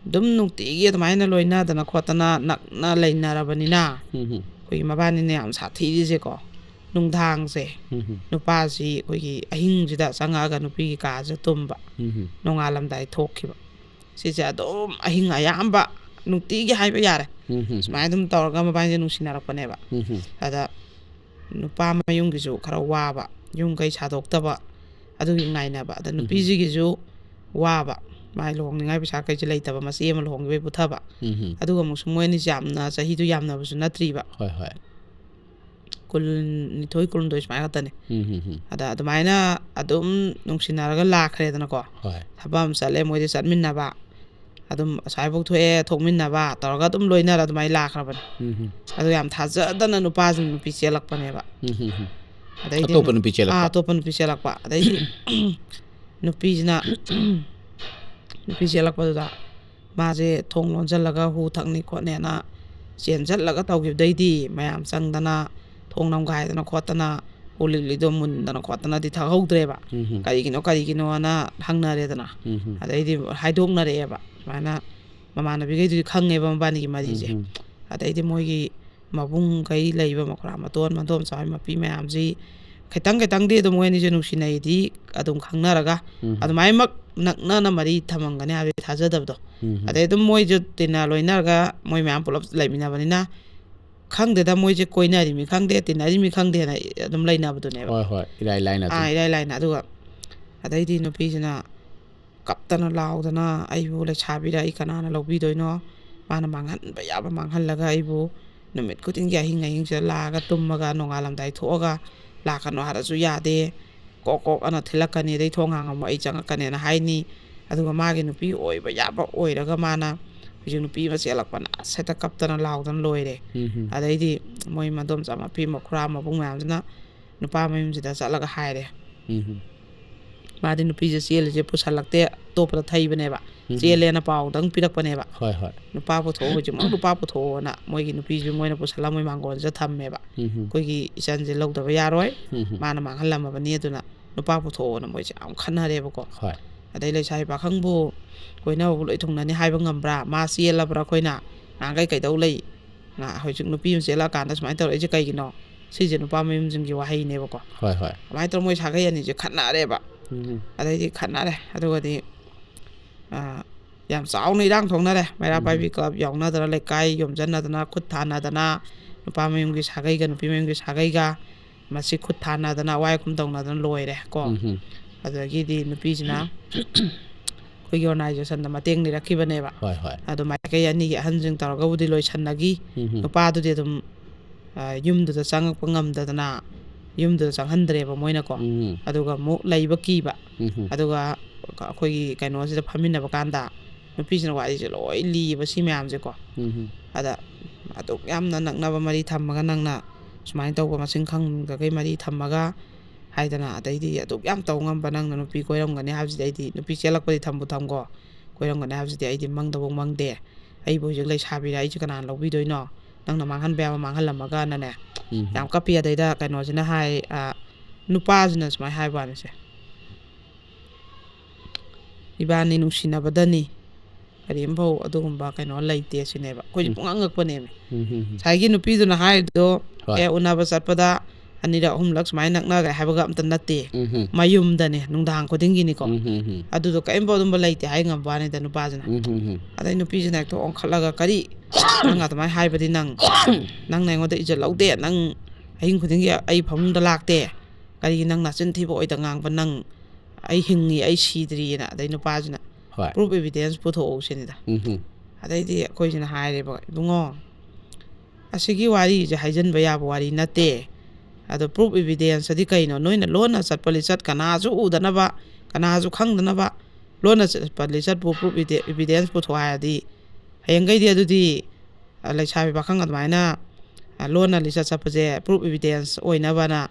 ꯑꯗꯨꯝ ꯅꯨꯡꯇꯤꯒꯤ ꯑꯗꯨꯃꯥꯏꯅ ꯂꯣꯏꯅꯗꯅ ꯈꯣꯠꯇꯅ ꯅꯛꯅ ꯂꯩꯅꯔꯕꯅꯤꯅ ꯎꯝ ꯍꯝ. ꯑꯩꯈꯣꯏꯒꯤ ꯃꯕꯥꯅꯤꯅ ꯌꯥꯝ ꯁꯥꯊꯤꯔꯤꯁꯦꯀꯣ, ꯅꯨꯡꯗꯥꯡꯁꯦ ꯎꯝ ꯍꯝ. ꯅꯨꯄꯥꯁꯤ ꯑꯩꯈꯣꯏꯒꯤ ꯑꯍꯤꯡꯁꯤꯗ ꯆꯪꯉꯛꯑꯒ ꯅꯨꯄꯤꯒꯤ ꯀꯥꯁꯦ ꯇꯨꯝꯕ, ꯎꯝ ꯍꯝ. ꯅꯣꯡꯉꯥꯜꯂꯝꯗꯥꯏ ꯊꯣꯛꯈꯤꯕ꯫ ꯁꯤꯁꯦ ꯑꯗꯨꯝ ꯑꯍꯤꯡ ꯑꯌꯥꯝꯕ ꯅꯨꯡꯇꯤꯒꯤ ꯍꯥꯏꯕ ꯌꯥꯔꯦ, ꯎꯝ ꯍꯝ. ꯁꯨꯃꯥꯏꯅ ꯑꯗꯨꯝ ꯇꯧꯔꯒ ꯃꯕꯥꯅꯤꯁꯦ ꯅꯨꯡꯁꯤꯅꯔꯛꯄꯅꯦꯕ꯫ ꯎꯝ ꯍꯝ. ꯑꯗ ꯅꯨꯄꯥ ꯃꯌꯨꯝꯒꯤꯁꯨ ꯈꯔ ꯋꯥꯕ, ꯌꯨꯝ ꯀꯩ ꯁꯥꯗꯣꯛꯇꯕ, ꯑꯗꯨꯒꯤ ꯉꯥꯏꯅꯕ꯫ ꯑꯗ ꯅꯨꯄꯤꯁꯤꯒꯤꯁꯨ ꯋꯥꯕ, ꯃꯥꯏ ꯂꯨꯍꯣꯡꯅꯤꯡꯉꯥꯏ ꯄꯩꯁꯥ ꯀꯩꯁꯨ ꯂꯩꯇꯕ, ꯃꯆꯦ ꯑꯃ ꯂꯨꯍꯣꯡꯈꯤꯕꯩ ꯄꯨꯊꯕ꯫ ꯎꯝ ꯍꯝ. ꯑꯗꯨꯒ ꯑꯃꯨꯛꯁꯨ ꯃꯣꯏ ꯑꯅꯤꯁꯦ ꯌꯥꯝꯅ ꯆꯍꯤꯗꯨ ꯌꯥꯝꯅꯕꯁꯨ ꯅꯠꯇ꯭ꯔꯤꯕ, ꯍꯣꯏ ꯍꯣꯏ. ꯀꯨꯟꯅꯤꯊꯣꯏ ꯀꯨꯟꯍꯨꯝꯗꯣꯏ ꯁꯨꯃꯥꯏꯅ ꯈꯛꯇꯅꯤ꯫ ꯎꯝ ꯍꯝ ꯍꯝ. ꯑꯗ ꯑꯗꯨꯃꯥꯏꯅ ꯑꯗꯨꯝ ꯅꯨꯡꯁꯤꯅꯔꯒ ꯂꯥꯛꯈ꯭ꯔꯦꯗꯅꯀꯣ꯫ ꯍꯣꯏ. ꯊꯕꯛ ꯑꯃ ꯆꯠꯂꯦ, ꯃꯣꯏꯗꯤ ꯆꯠꯃꯤꯟꯅꯕ, ꯑꯗꯨꯝ ꯑꯁ꯭ꯋꯥꯏꯐꯥꯎ ꯊꯣꯛꯑꯦ, ꯊꯣꯛꯃꯤꯟꯅꯕ ꯇꯧꯔꯒ ꯑꯗꯨꯝ ꯂꯣꯏꯅꯔ ꯑꯗꯨꯃꯥꯏꯅ ꯂꯥꯛꯈ꯭ꯔꯕꯅꯤ꯫ ꯎꯝ ꯍꯝ. ꯑꯗꯣ ꯌꯥꯝ ꯊꯥꯖꯗꯅ ꯅꯨꯄꯥꯁꯤꯡ ꯅꯨꯄꯤ ꯆꯦꯜꯂꯛꯄꯅꯦꯕ꯫ ꯎꯝ ꯍꯝ ꯍꯝ. ꯑꯗꯩꯗꯤ ꯑꯇꯣꯞꯄ ꯅꯨ-, ꯅꯨꯄꯤ ꯆꯦꯜꯂꯛꯄ? ꯑꯥ, ꯑꯇꯣꯞꯄ ꯅꯨꯄꯤ ꯆꯦꯜꯂꯛꯄ꯫ ꯑꯗꯩꯗꯤ ꯅꯨꯄꯤꯁꯤꯅ ꯅꯨꯄꯤ ꯆꯦꯜꯂꯛꯄꯗꯨꯗ ꯃꯥꯁꯦ ꯊꯣꯡ ꯂꯣꯟꯁꯤꯜꯂꯒ ꯍꯨ ꯊꯛꯅꯤ ꯈꯣꯠꯅꯦꯅ ꯆꯦꯟꯁꯤꯜꯂꯒ ꯇꯧꯈꯤꯕꯗꯩꯗꯤ ꯃꯌꯥꯝ ꯆꯪꯗꯅ ꯊꯣꯡ ꯅꯝꯒꯥꯏꯗꯅ ꯈꯣꯠꯇꯅ ꯀꯣꯜ ꯂꯤꯛꯂꯤꯗꯣ ꯃꯨꯟꯗꯅ ꯈꯣꯠꯇꯅꯗꯤ ꯊꯛꯍꯧꯗ꯭ꯔꯦꯕ꯫ ꯎꯝ. ꯀꯔꯤꯒꯤꯅꯣ ꯀꯔꯤꯒꯤꯅꯣꯅ ꯍꯪꯅꯔꯦꯗꯅ꯫ ꯎꯝ. ꯑꯗꯩꯗꯤ ꯍꯥꯏꯗꯣꯛꯅꯔꯛꯑꯦꯕ, ꯁꯨꯃꯥꯏꯅ ꯃꯃꯥꯟꯅꯕꯤꯈꯩꯗꯨꯗꯤ ꯈꯪꯉꯦꯕ ꯃꯕꯥꯅꯤꯒꯤ ꯃꯔꯤꯁꯦ꯫ ꯎꯝ. ꯑꯗꯩꯗꯤ ꯃꯣꯏꯒꯤ ꯃꯕꯨꯡꯈꯩ ꯂꯩꯕ, ꯃꯈꯨꯔꯥ ꯃꯇꯣꯟ, ꯃꯗꯣꯝꯆꯥ ꯍꯣꯏ ꯃꯄꯤ ꯃꯌꯥꯝꯁꯤ ꯈꯤꯇꯪ ꯈꯤꯇꯪꯗꯤ ꯑꯗꯨꯝ ꯃꯣꯏ ꯑꯅꯤꯁꯦ ꯅꯨꯡꯁꯤꯅꯩꯗꯤ ꯑꯗꯨꯝ ꯈꯪꯅꯔꯒ, ꯎꯝ. ꯑꯗꯨꯃꯥꯏꯅꯃꯛ ꯅꯛꯅꯅ ꯃꯔꯤ ꯊꯝꯃꯝꯒꯅꯤ ꯍꯥꯏꯕꯒꯤ ꯊꯥꯖꯗꯕꯗꯣ꯫ ꯎꯝ. ꯑꯗꯩ ꯑꯗꯨꯝ ꯃꯣꯏꯁꯨ ꯇꯤꯟꯅ ꯂꯣꯏꯅꯔꯒ ꯃꯣꯏ ꯃꯌꯥꯝ ꯄꯨꯂꯞ ꯂꯩꯃꯤꯟꯅꯕꯅꯤꯅ, ꯈꯪꯗꯦꯗ, ꯃꯣꯏꯁꯦ ꯀꯣꯏꯅꯔꯤꯃꯤ ꯈꯪꯗꯦ, ꯇꯤꯟꯅꯔꯤꯃꯤ ꯈꯪꯗꯦꯅ ꯑꯗꯨꯝ ꯂꯩꯅꯕꯗꯨꯅꯦꯕ꯫ ꯍꯣꯏ, ꯍꯣꯏ, ꯏꯔꯥꯏ ꯂꯥꯏꯅ ꯑꯥ, ꯑꯗꯨꯝ. ꯏꯔꯥꯏ ꯂꯥꯏꯅ꯫ ꯑꯗꯨꯒ ꯑꯗꯩꯗꯤ ꯅꯨꯄꯤꯁꯤꯅ ꯀꯞꯇꯅ ꯂꯥꯎꯗꯅ, "ꯑꯩꯕꯨ ꯂꯩꯁꯥꯕꯤꯔ ꯑꯩ ꯀꯅꯥꯅ ꯂꯧꯕꯤꯗꯣꯏꯅꯣ? ꯃꯥꯅ ꯃꯥꯡꯍꯟꯕ ꯌꯥꯕ ꯃꯥꯡꯍꯜꯂꯒ, ꯑꯩꯕꯨ ꯅꯨꯃꯤꯠ ꯈꯨꯗꯤꯡꯒꯤ ꯑꯍꯤꯡ ꯑꯍꯤꯡꯁꯤꯗ ꯂꯥꯛꯑꯒ ꯇꯨꯝꯃꯒ, ꯅꯣꯡꯉꯥꯜꯂꯝꯗꯥꯏ ꯊꯣꯛꯑꯒ ꯂꯥꯛꯀꯅꯣ ꯍꯥꯏꯔꯁꯨ ꯌꯥꯗꯦ, ꯀꯣꯛ ꯀꯣꯛ ꯑꯅ ꯊꯤꯜꯂꯛꯀꯅꯤ, ꯑꯗꯩ ꯊꯣꯡ ꯍꯥꯡꯉꯝꯃꯣ, ꯑꯩ ꯆꯪꯉꯛꯀꯅꯦꯅ ꯍꯥꯏꯅꯤ꯫ ꯑꯗꯨꯒ ꯃꯥꯒꯤ ꯅꯨꯄꯤ ꯑꯣꯏꯕ ꯌꯥꯕ ꯑꯣꯏꯔꯒ ꯃꯥꯅ ꯍꯧꯖꯤꯛ ꯅꯨꯄꯤ ꯑꯃ ꯆꯦꯜꯂꯛꯄꯅ ꯑꯁ ꯍꯦꯛꯇ ꯀꯞꯇꯅ ꯂꯥꯎꯗꯅ ꯂꯣꯏꯔꯦ꯫ ꯎꯝ. ꯑꯗꯩꯗꯤ ꯃꯣꯏ ꯃꯗꯣꯝꯆꯥ ꯃꯄꯤ ꯃꯈꯨꯔꯥ ꯃꯕꯨꯡ ꯃꯌꯥꯝꯁꯤꯅ ꯅꯨꯄꯥ ꯃꯌꯨꯝꯁꯤꯗ ꯆꯠꯂꯒ ꯍꯥꯏꯔꯦ꯫ ꯎꯝ. ꯃꯥꯗꯤ ꯅꯨꯄꯤꯁꯦ ꯆꯦꯜꯂꯤꯁꯦ ꯄꯨꯁꯜꯂꯛꯇꯦ, ꯑꯇꯣꯞꯄꯗ ꯊꯩꯕꯅꯦꯕ, ꯎꯝ. ꯆꯦꯜꯂꯦꯅ ꯄꯥꯎꯗꯪ ꯄꯤꯔꯛꯄꯅꯦꯕ꯫ ꯍꯣꯏ, ꯍꯣꯏ. "ꯅꯨꯄꯥ ꯄꯨꯊꯣꯛꯑꯣ, ꯍꯧꯖꯤꯛꯃꯛ ꯅꯨꯄꯥ ꯄꯨꯊꯣꯛꯑꯣꯅ" ꯃꯣꯏꯒꯤ ꯅꯨꯄꯤꯁꯨ ꯃꯣꯏꯅ ꯄꯨꯁꯜꯂ ꯃꯣꯏ ꯃꯥꯡꯒꯣꯟꯁꯤꯗ ꯊꯝꯃꯦꯕ꯫ ꯎꯝ. "ꯑꯩꯈꯣꯏꯒꯤ ꯏꯆꯟꯁꯦ ꯂꯧꯗꯕ ꯌꯥꯔꯣꯏ, ꯎꯝ. ꯃꯥꯅ ꯃꯥꯡꯍꯜꯂꯝꯃꯕꯅꯤ, ꯑꯗꯨꯅ ꯅꯨꯄꯥ ꯄꯨꯊꯣꯛꯑꯣꯅ" ꯃꯣꯏꯁꯦ ꯌꯥꯝ ꯈꯟꯅꯔꯦꯕꯀꯣ꯫ ꯍꯣꯏ. ꯑꯗꯩ ꯂꯩꯁꯥꯕꯤ ꯄꯥꯈꯪꯕꯨ ꯀꯣꯏꯅꯕꯕꯨ ꯂꯣꯏ ꯊꯨꯡꯅꯅꯤ ꯍꯥꯏꯕ ꯉꯝꯕ꯭ꯔꯥ? ꯃꯥ ꯆꯦꯜꯂꯕ꯭ꯔꯥ? ꯑꯩꯈꯣꯏꯅ ꯉꯥꯡꯈꯩ ꯀꯩꯗꯧ ꯂꯩ? ꯉꯥ-, ꯍꯧꯖꯤꯛ ꯅꯨꯄꯤ ꯑꯃ ꯆꯦꯜꯂꯛꯑꯀꯥꯟꯗ ꯁꯨꯃꯥꯏꯅ ꯇꯧꯔꯛꯏꯁꯦ ꯀꯩꯒꯤꯅꯣ? ꯁꯤꯁꯦ ꯅꯨꯄꯥ ꯃꯌꯨꯝꯁꯤꯡꯒꯤ ꯋꯥꯍꯩꯅꯦꯕꯀꯣ꯫ ꯍꯣꯏ, ꯍꯣꯏ. ꯑꯗꯨꯃꯥꯏꯅ ꯇꯧꯔ ꯃꯣꯏ ꯁꯥꯒꯩ ꯑꯅꯤꯁꯦ ꯈꯠꯅꯔꯦꯕ꯫ ꯎꯝ. ꯑꯗꯩꯗꯤ ꯈꯠꯅꯔꯦ꯫ ꯑꯗꯨꯒꯗꯤ, ꯑ, ꯌꯥꯝ ꯆꯥꯎꯅ ꯏꯔꯥꯡ ꯊꯣꯛꯅꯔꯦ꯫ ꯃꯩꯔꯥ ꯎꯝ. ꯄꯥꯏꯕꯤ ꯀ꯭ꯂꯕ ꯌꯥꯎꯅꯗꯅ, ꯂꯩꯀꯥꯏ ꯌꯣꯝꯁꯤꯟꯅꯗꯅ, ꯈꯨꯠ ꯊꯥꯅꯗꯅ, ꯅꯨꯄꯥ ꯃꯌꯨꯝꯒꯤ ꯁꯥꯒꯩꯒ ꯅꯨꯄꯤ ꯃꯌꯨꯝꯒꯤ ꯁꯥꯒꯩꯒ ꯃꯁꯤ ꯈꯨꯠ ꯊꯥꯅꯗꯅ, ꯑꯋꯥꯏ ꯑꯈꯨꯝ ꯇꯧꯅꯗꯅ ꯂꯣꯏꯔꯦ ꯀꯣ꯫ ꯎꯝ. ꯑꯗꯒꯤꯗꯤ ꯅꯨꯄꯤꯁꯤꯅ ꯑꯩꯈꯣꯏꯒꯤ ꯑꯣꯔꯒꯅꯥꯏꯖꯦꯁꯟꯗ ꯃꯇꯦꯡ ꯅꯤꯔꯛꯈꯤꯕꯅꯦꯕ꯫ ꯍꯣꯏ, ꯍꯣꯏ. ꯑꯗꯣ ꯃꯥꯏꯀꯩ ꯑꯅꯤꯒꯤ ꯑꯍꯟꯁꯤꯡ ꯇꯧꯔꯒꯕꯨꯗꯤ ꯂꯣꯏꯁꯟꯅꯈꯤ꯫ ꯎꯝ. ꯅꯨꯄꯥꯗꯨꯗꯤ ꯑꯗꯨꯝ, ꯑ, ꯌꯨꯝꯗꯨꯗ ꯆꯪꯉꯛꯄ ꯉꯝꯗꯗꯅ ꯌꯨꯝꯗꯨꯗ ꯆꯪꯍꯟꯗ꯭ꯔꯦꯕ ꯃꯣꯏꯅꯀꯣ꯫ ꯎꯝ. ꯑꯗꯨꯒ ꯑꯃꯨꯛ ꯂꯩꯕ ꯀꯤꯕ꯫ ꯎꯝ. ꯑꯗꯨꯒ ꯑꯩꯈꯣꯏꯒꯤ ꯀꯩꯅꯣꯁꯤꯗ ꯐꯝꯃꯤꯟꯅꯕ ꯀꯥꯟꯗ ꯅꯨꯄꯤꯁꯤꯅ ꯋꯥꯔꯤꯁꯦ ꯂꯣꯏ ꯂꯤꯌꯦꯕ ꯁꯤ ꯃꯌꯥꯝꯁꯦꯀꯣ꯫ ꯎꯝ. ꯑꯗ ꯑꯗꯨꯛ ꯌꯥꯝꯅ ꯅꯛꯅꯕ ꯃꯔꯤ ꯊꯝꯃꯒ, ꯅꯪꯅ ꯁꯨꯃꯥꯏꯅ ꯇꯧꯕ ꯃꯁꯤꯡ ꯈꯪꯗꯈꯩ ꯃꯔꯤ ꯊꯝꯃꯒ ꯍꯥꯏꯗꯅ, ꯑꯗꯩꯗꯤ ꯑꯗꯨꯛ ꯌꯥꯝ ꯇꯧ ꯉꯝꯕ ꯅꯪꯅ ꯅꯨꯄꯤ ꯀꯣꯏꯔꯝꯒꯅꯤ ꯍꯥꯏꯕꯁꯤꯗꯤ, ꯑꯩꯗꯤ ꯅꯨꯄꯤ ꯆꯦꯜꯂꯛꯄꯗꯤ ꯊꯝꯕꯨ ꯊꯝꯈꯣ, ꯀꯣꯏꯔꯝꯒꯅꯤ ꯍꯥꯏꯕꯁꯤꯗꯤ ꯑꯩꯗꯤ ꯃꯪꯗꯐꯥꯎ ꯃꯪꯗꯦ꯫ ꯑꯩꯕꯨ ꯍꯧꯖꯤꯛ ꯂꯩꯁꯥꯕꯤꯔ ꯑꯩꯁꯦ ꯀꯅꯥꯅ ꯂꯧꯕꯤꯗꯣꯏꯅꯣ? ꯅꯪꯅ ꯃꯥꯡꯍꯟꯕ ꯌꯥꯕ ꯃꯥꯡꯍꯜꯂꯝꯃꯒꯅꯅꯦ꯫ ꯎꯝ. ꯌꯥꯝ ꯀꯞꯄꯤ꯫ ꯑꯗꯩꯗ ꯀꯩꯅꯣꯁꯤꯅ ꯍꯥꯏ, ꯑ, ꯅꯨꯄꯥꯁꯤꯅ ꯁꯨꯃꯥꯏꯅ ꯍꯥꯏꯕ ꯋꯥꯅꯤꯁꯦ, "ꯏꯕꯥꯅꯤ ꯅꯨꯡꯁꯤꯅꯕꯗꯅꯤ, ꯀꯔꯤꯝꯐꯧ ꯑꯗꯨꯒꯨꯝꯕ ꯀꯩꯅꯣ ꯂꯩꯇꯦ" ꯁꯤꯅꯦꯕ꯫ ꯑꯩꯈꯣꯏꯁꯦ ꯎꯝ. ꯄꯨꯡꯉꯥꯡ ꯉꯛꯄꯅꯦꯃꯤ꯫ ꯎꯝ, ꯎꯝ, ꯎꯝ. ꯉꯁꯥꯏꯒꯤ ꯅꯨꯄꯤꯗꯨꯅ ꯍꯥꯏꯔꯤꯗꯣ, ꯍꯣꯏ. "ꯑꯦ, ꯎꯅꯕ ꯆꯠꯄꯗ ꯑꯅꯤꯔꯛ ꯑꯍꯨꯝꯂꯛ ꯁꯨꯃꯥꯏꯅ ꯅꯛꯅꯈ꯭ꯔꯦ" ꯍꯥꯏꯕꯒ ꯑꯝꯇ ꯅꯠꯇꯦ꯫ ꯎꯝ, ꯎꯝ. ꯃꯌꯨꯝꯗꯅꯦ, ꯅꯨꯡꯗꯥꯡ ꯈꯨꯗꯤꯡꯒꯤꯅꯤꯀꯣ꯫ ꯎꯝ, ꯎꯝ, ꯎꯝ. ꯑꯗꯨꯗꯣ ꯀꯔꯤꯝꯐꯧ ꯑꯗꯨꯝꯕ ꯂꯩꯇꯦ ꯍꯥꯏ ꯉꯝꯕ ꯋꯥꯅꯤꯗ ꯅꯨꯄꯥꯁꯤꯅ꯫ ꯎꯝ, ꯎꯝ, ꯎꯝ. ꯑꯗꯩ ꯅꯨꯄꯤꯁꯤꯅ ꯍꯦꯛꯇ ꯑꯣꯟꯈꯠꯂꯒ, "ꯀꯔꯤ? ꯅꯪ ꯑꯗꯨꯃꯥꯏꯅ ꯍꯥꯏꯕꯗꯤ ꯅꯪ, ꯅꯪꯅ ꯑꯩꯉꯣꯟꯗ ꯏꯖꯠ ꯂꯧꯗꯦ, ꯅꯪ ꯑꯍꯤꯡ ꯈꯨꯗꯤꯡꯒꯤ ꯑꯩ ꯐꯃꯨꯡꯗ ꯂꯥꯛꯇꯦ, ꯀꯔꯤꯒꯤ ꯅꯪ ꯅꯆꯤꯟ ꯊꯤꯕ ꯑꯣꯏꯗ ꯉꯥꯡꯕ, ꯅꯪ ꯑꯩ ꯍꯤꯡꯉꯤ, ꯑꯩ ꯁꯤꯗ꯭ꯔꯤꯑꯅ"꯫ ꯑꯗꯩ ꯅꯨꯄꯥꯁꯤꯅ ꯍꯣꯏ. "proof evidence ꯄꯨꯊꯣꯛꯑꯣ" ꯁꯤꯅꯤꯗ꯫ ꯎꯝ, ꯎꯝ. ꯑꯗꯩꯗꯤ ꯑꯩꯈꯣꯏꯁꯤꯅ ꯍꯥꯏꯔꯦꯕ, "ꯏꯕꯨꯡꯉꯣ, ꯑꯁꯤꯒꯤ ꯋꯥꯔꯤꯁꯦ ꯍꯥꯏꯖꯤꯟꯕ ꯌꯥꯕ ꯋꯥꯔꯤ ꯅꯠꯇꯦ꯫ ꯑꯗꯣ proof evidence ꯑꯗꯤ ꯀꯩꯅꯣ? ꯅꯣꯏꯅ ꯂꯣꯟꯅ ꯆꯠꯄ ꯂꯤꯆꯠ ꯀꯅꯥꯁꯨ ꯎꯗꯅꯕ, ꯀꯅꯥꯁꯨ ꯈꯪꯗꯅꯕ ꯂꯣꯟꯅ ꯆꯠꯄ ꯂꯤꯆꯠꯄꯨ proof evidence ꯄꯨꯊꯣꯛ ꯍꯥꯏꯔꯗꯤ ꯍꯌꯦꯡꯈꯩꯗꯤ ꯑꯗꯨꯗꯤ, ꯑ, ꯂꯩꯁꯥꯕꯤ ꯄꯥꯈꯪ ꯑꯗꯨꯃꯥꯏꯅ, ꯑ, ꯂꯣꯟꯅ ꯂꯤꯆꯠ ꯆꯠꯄꯁꯦ proof evidence ꯑꯣꯏꯅꯕꯅ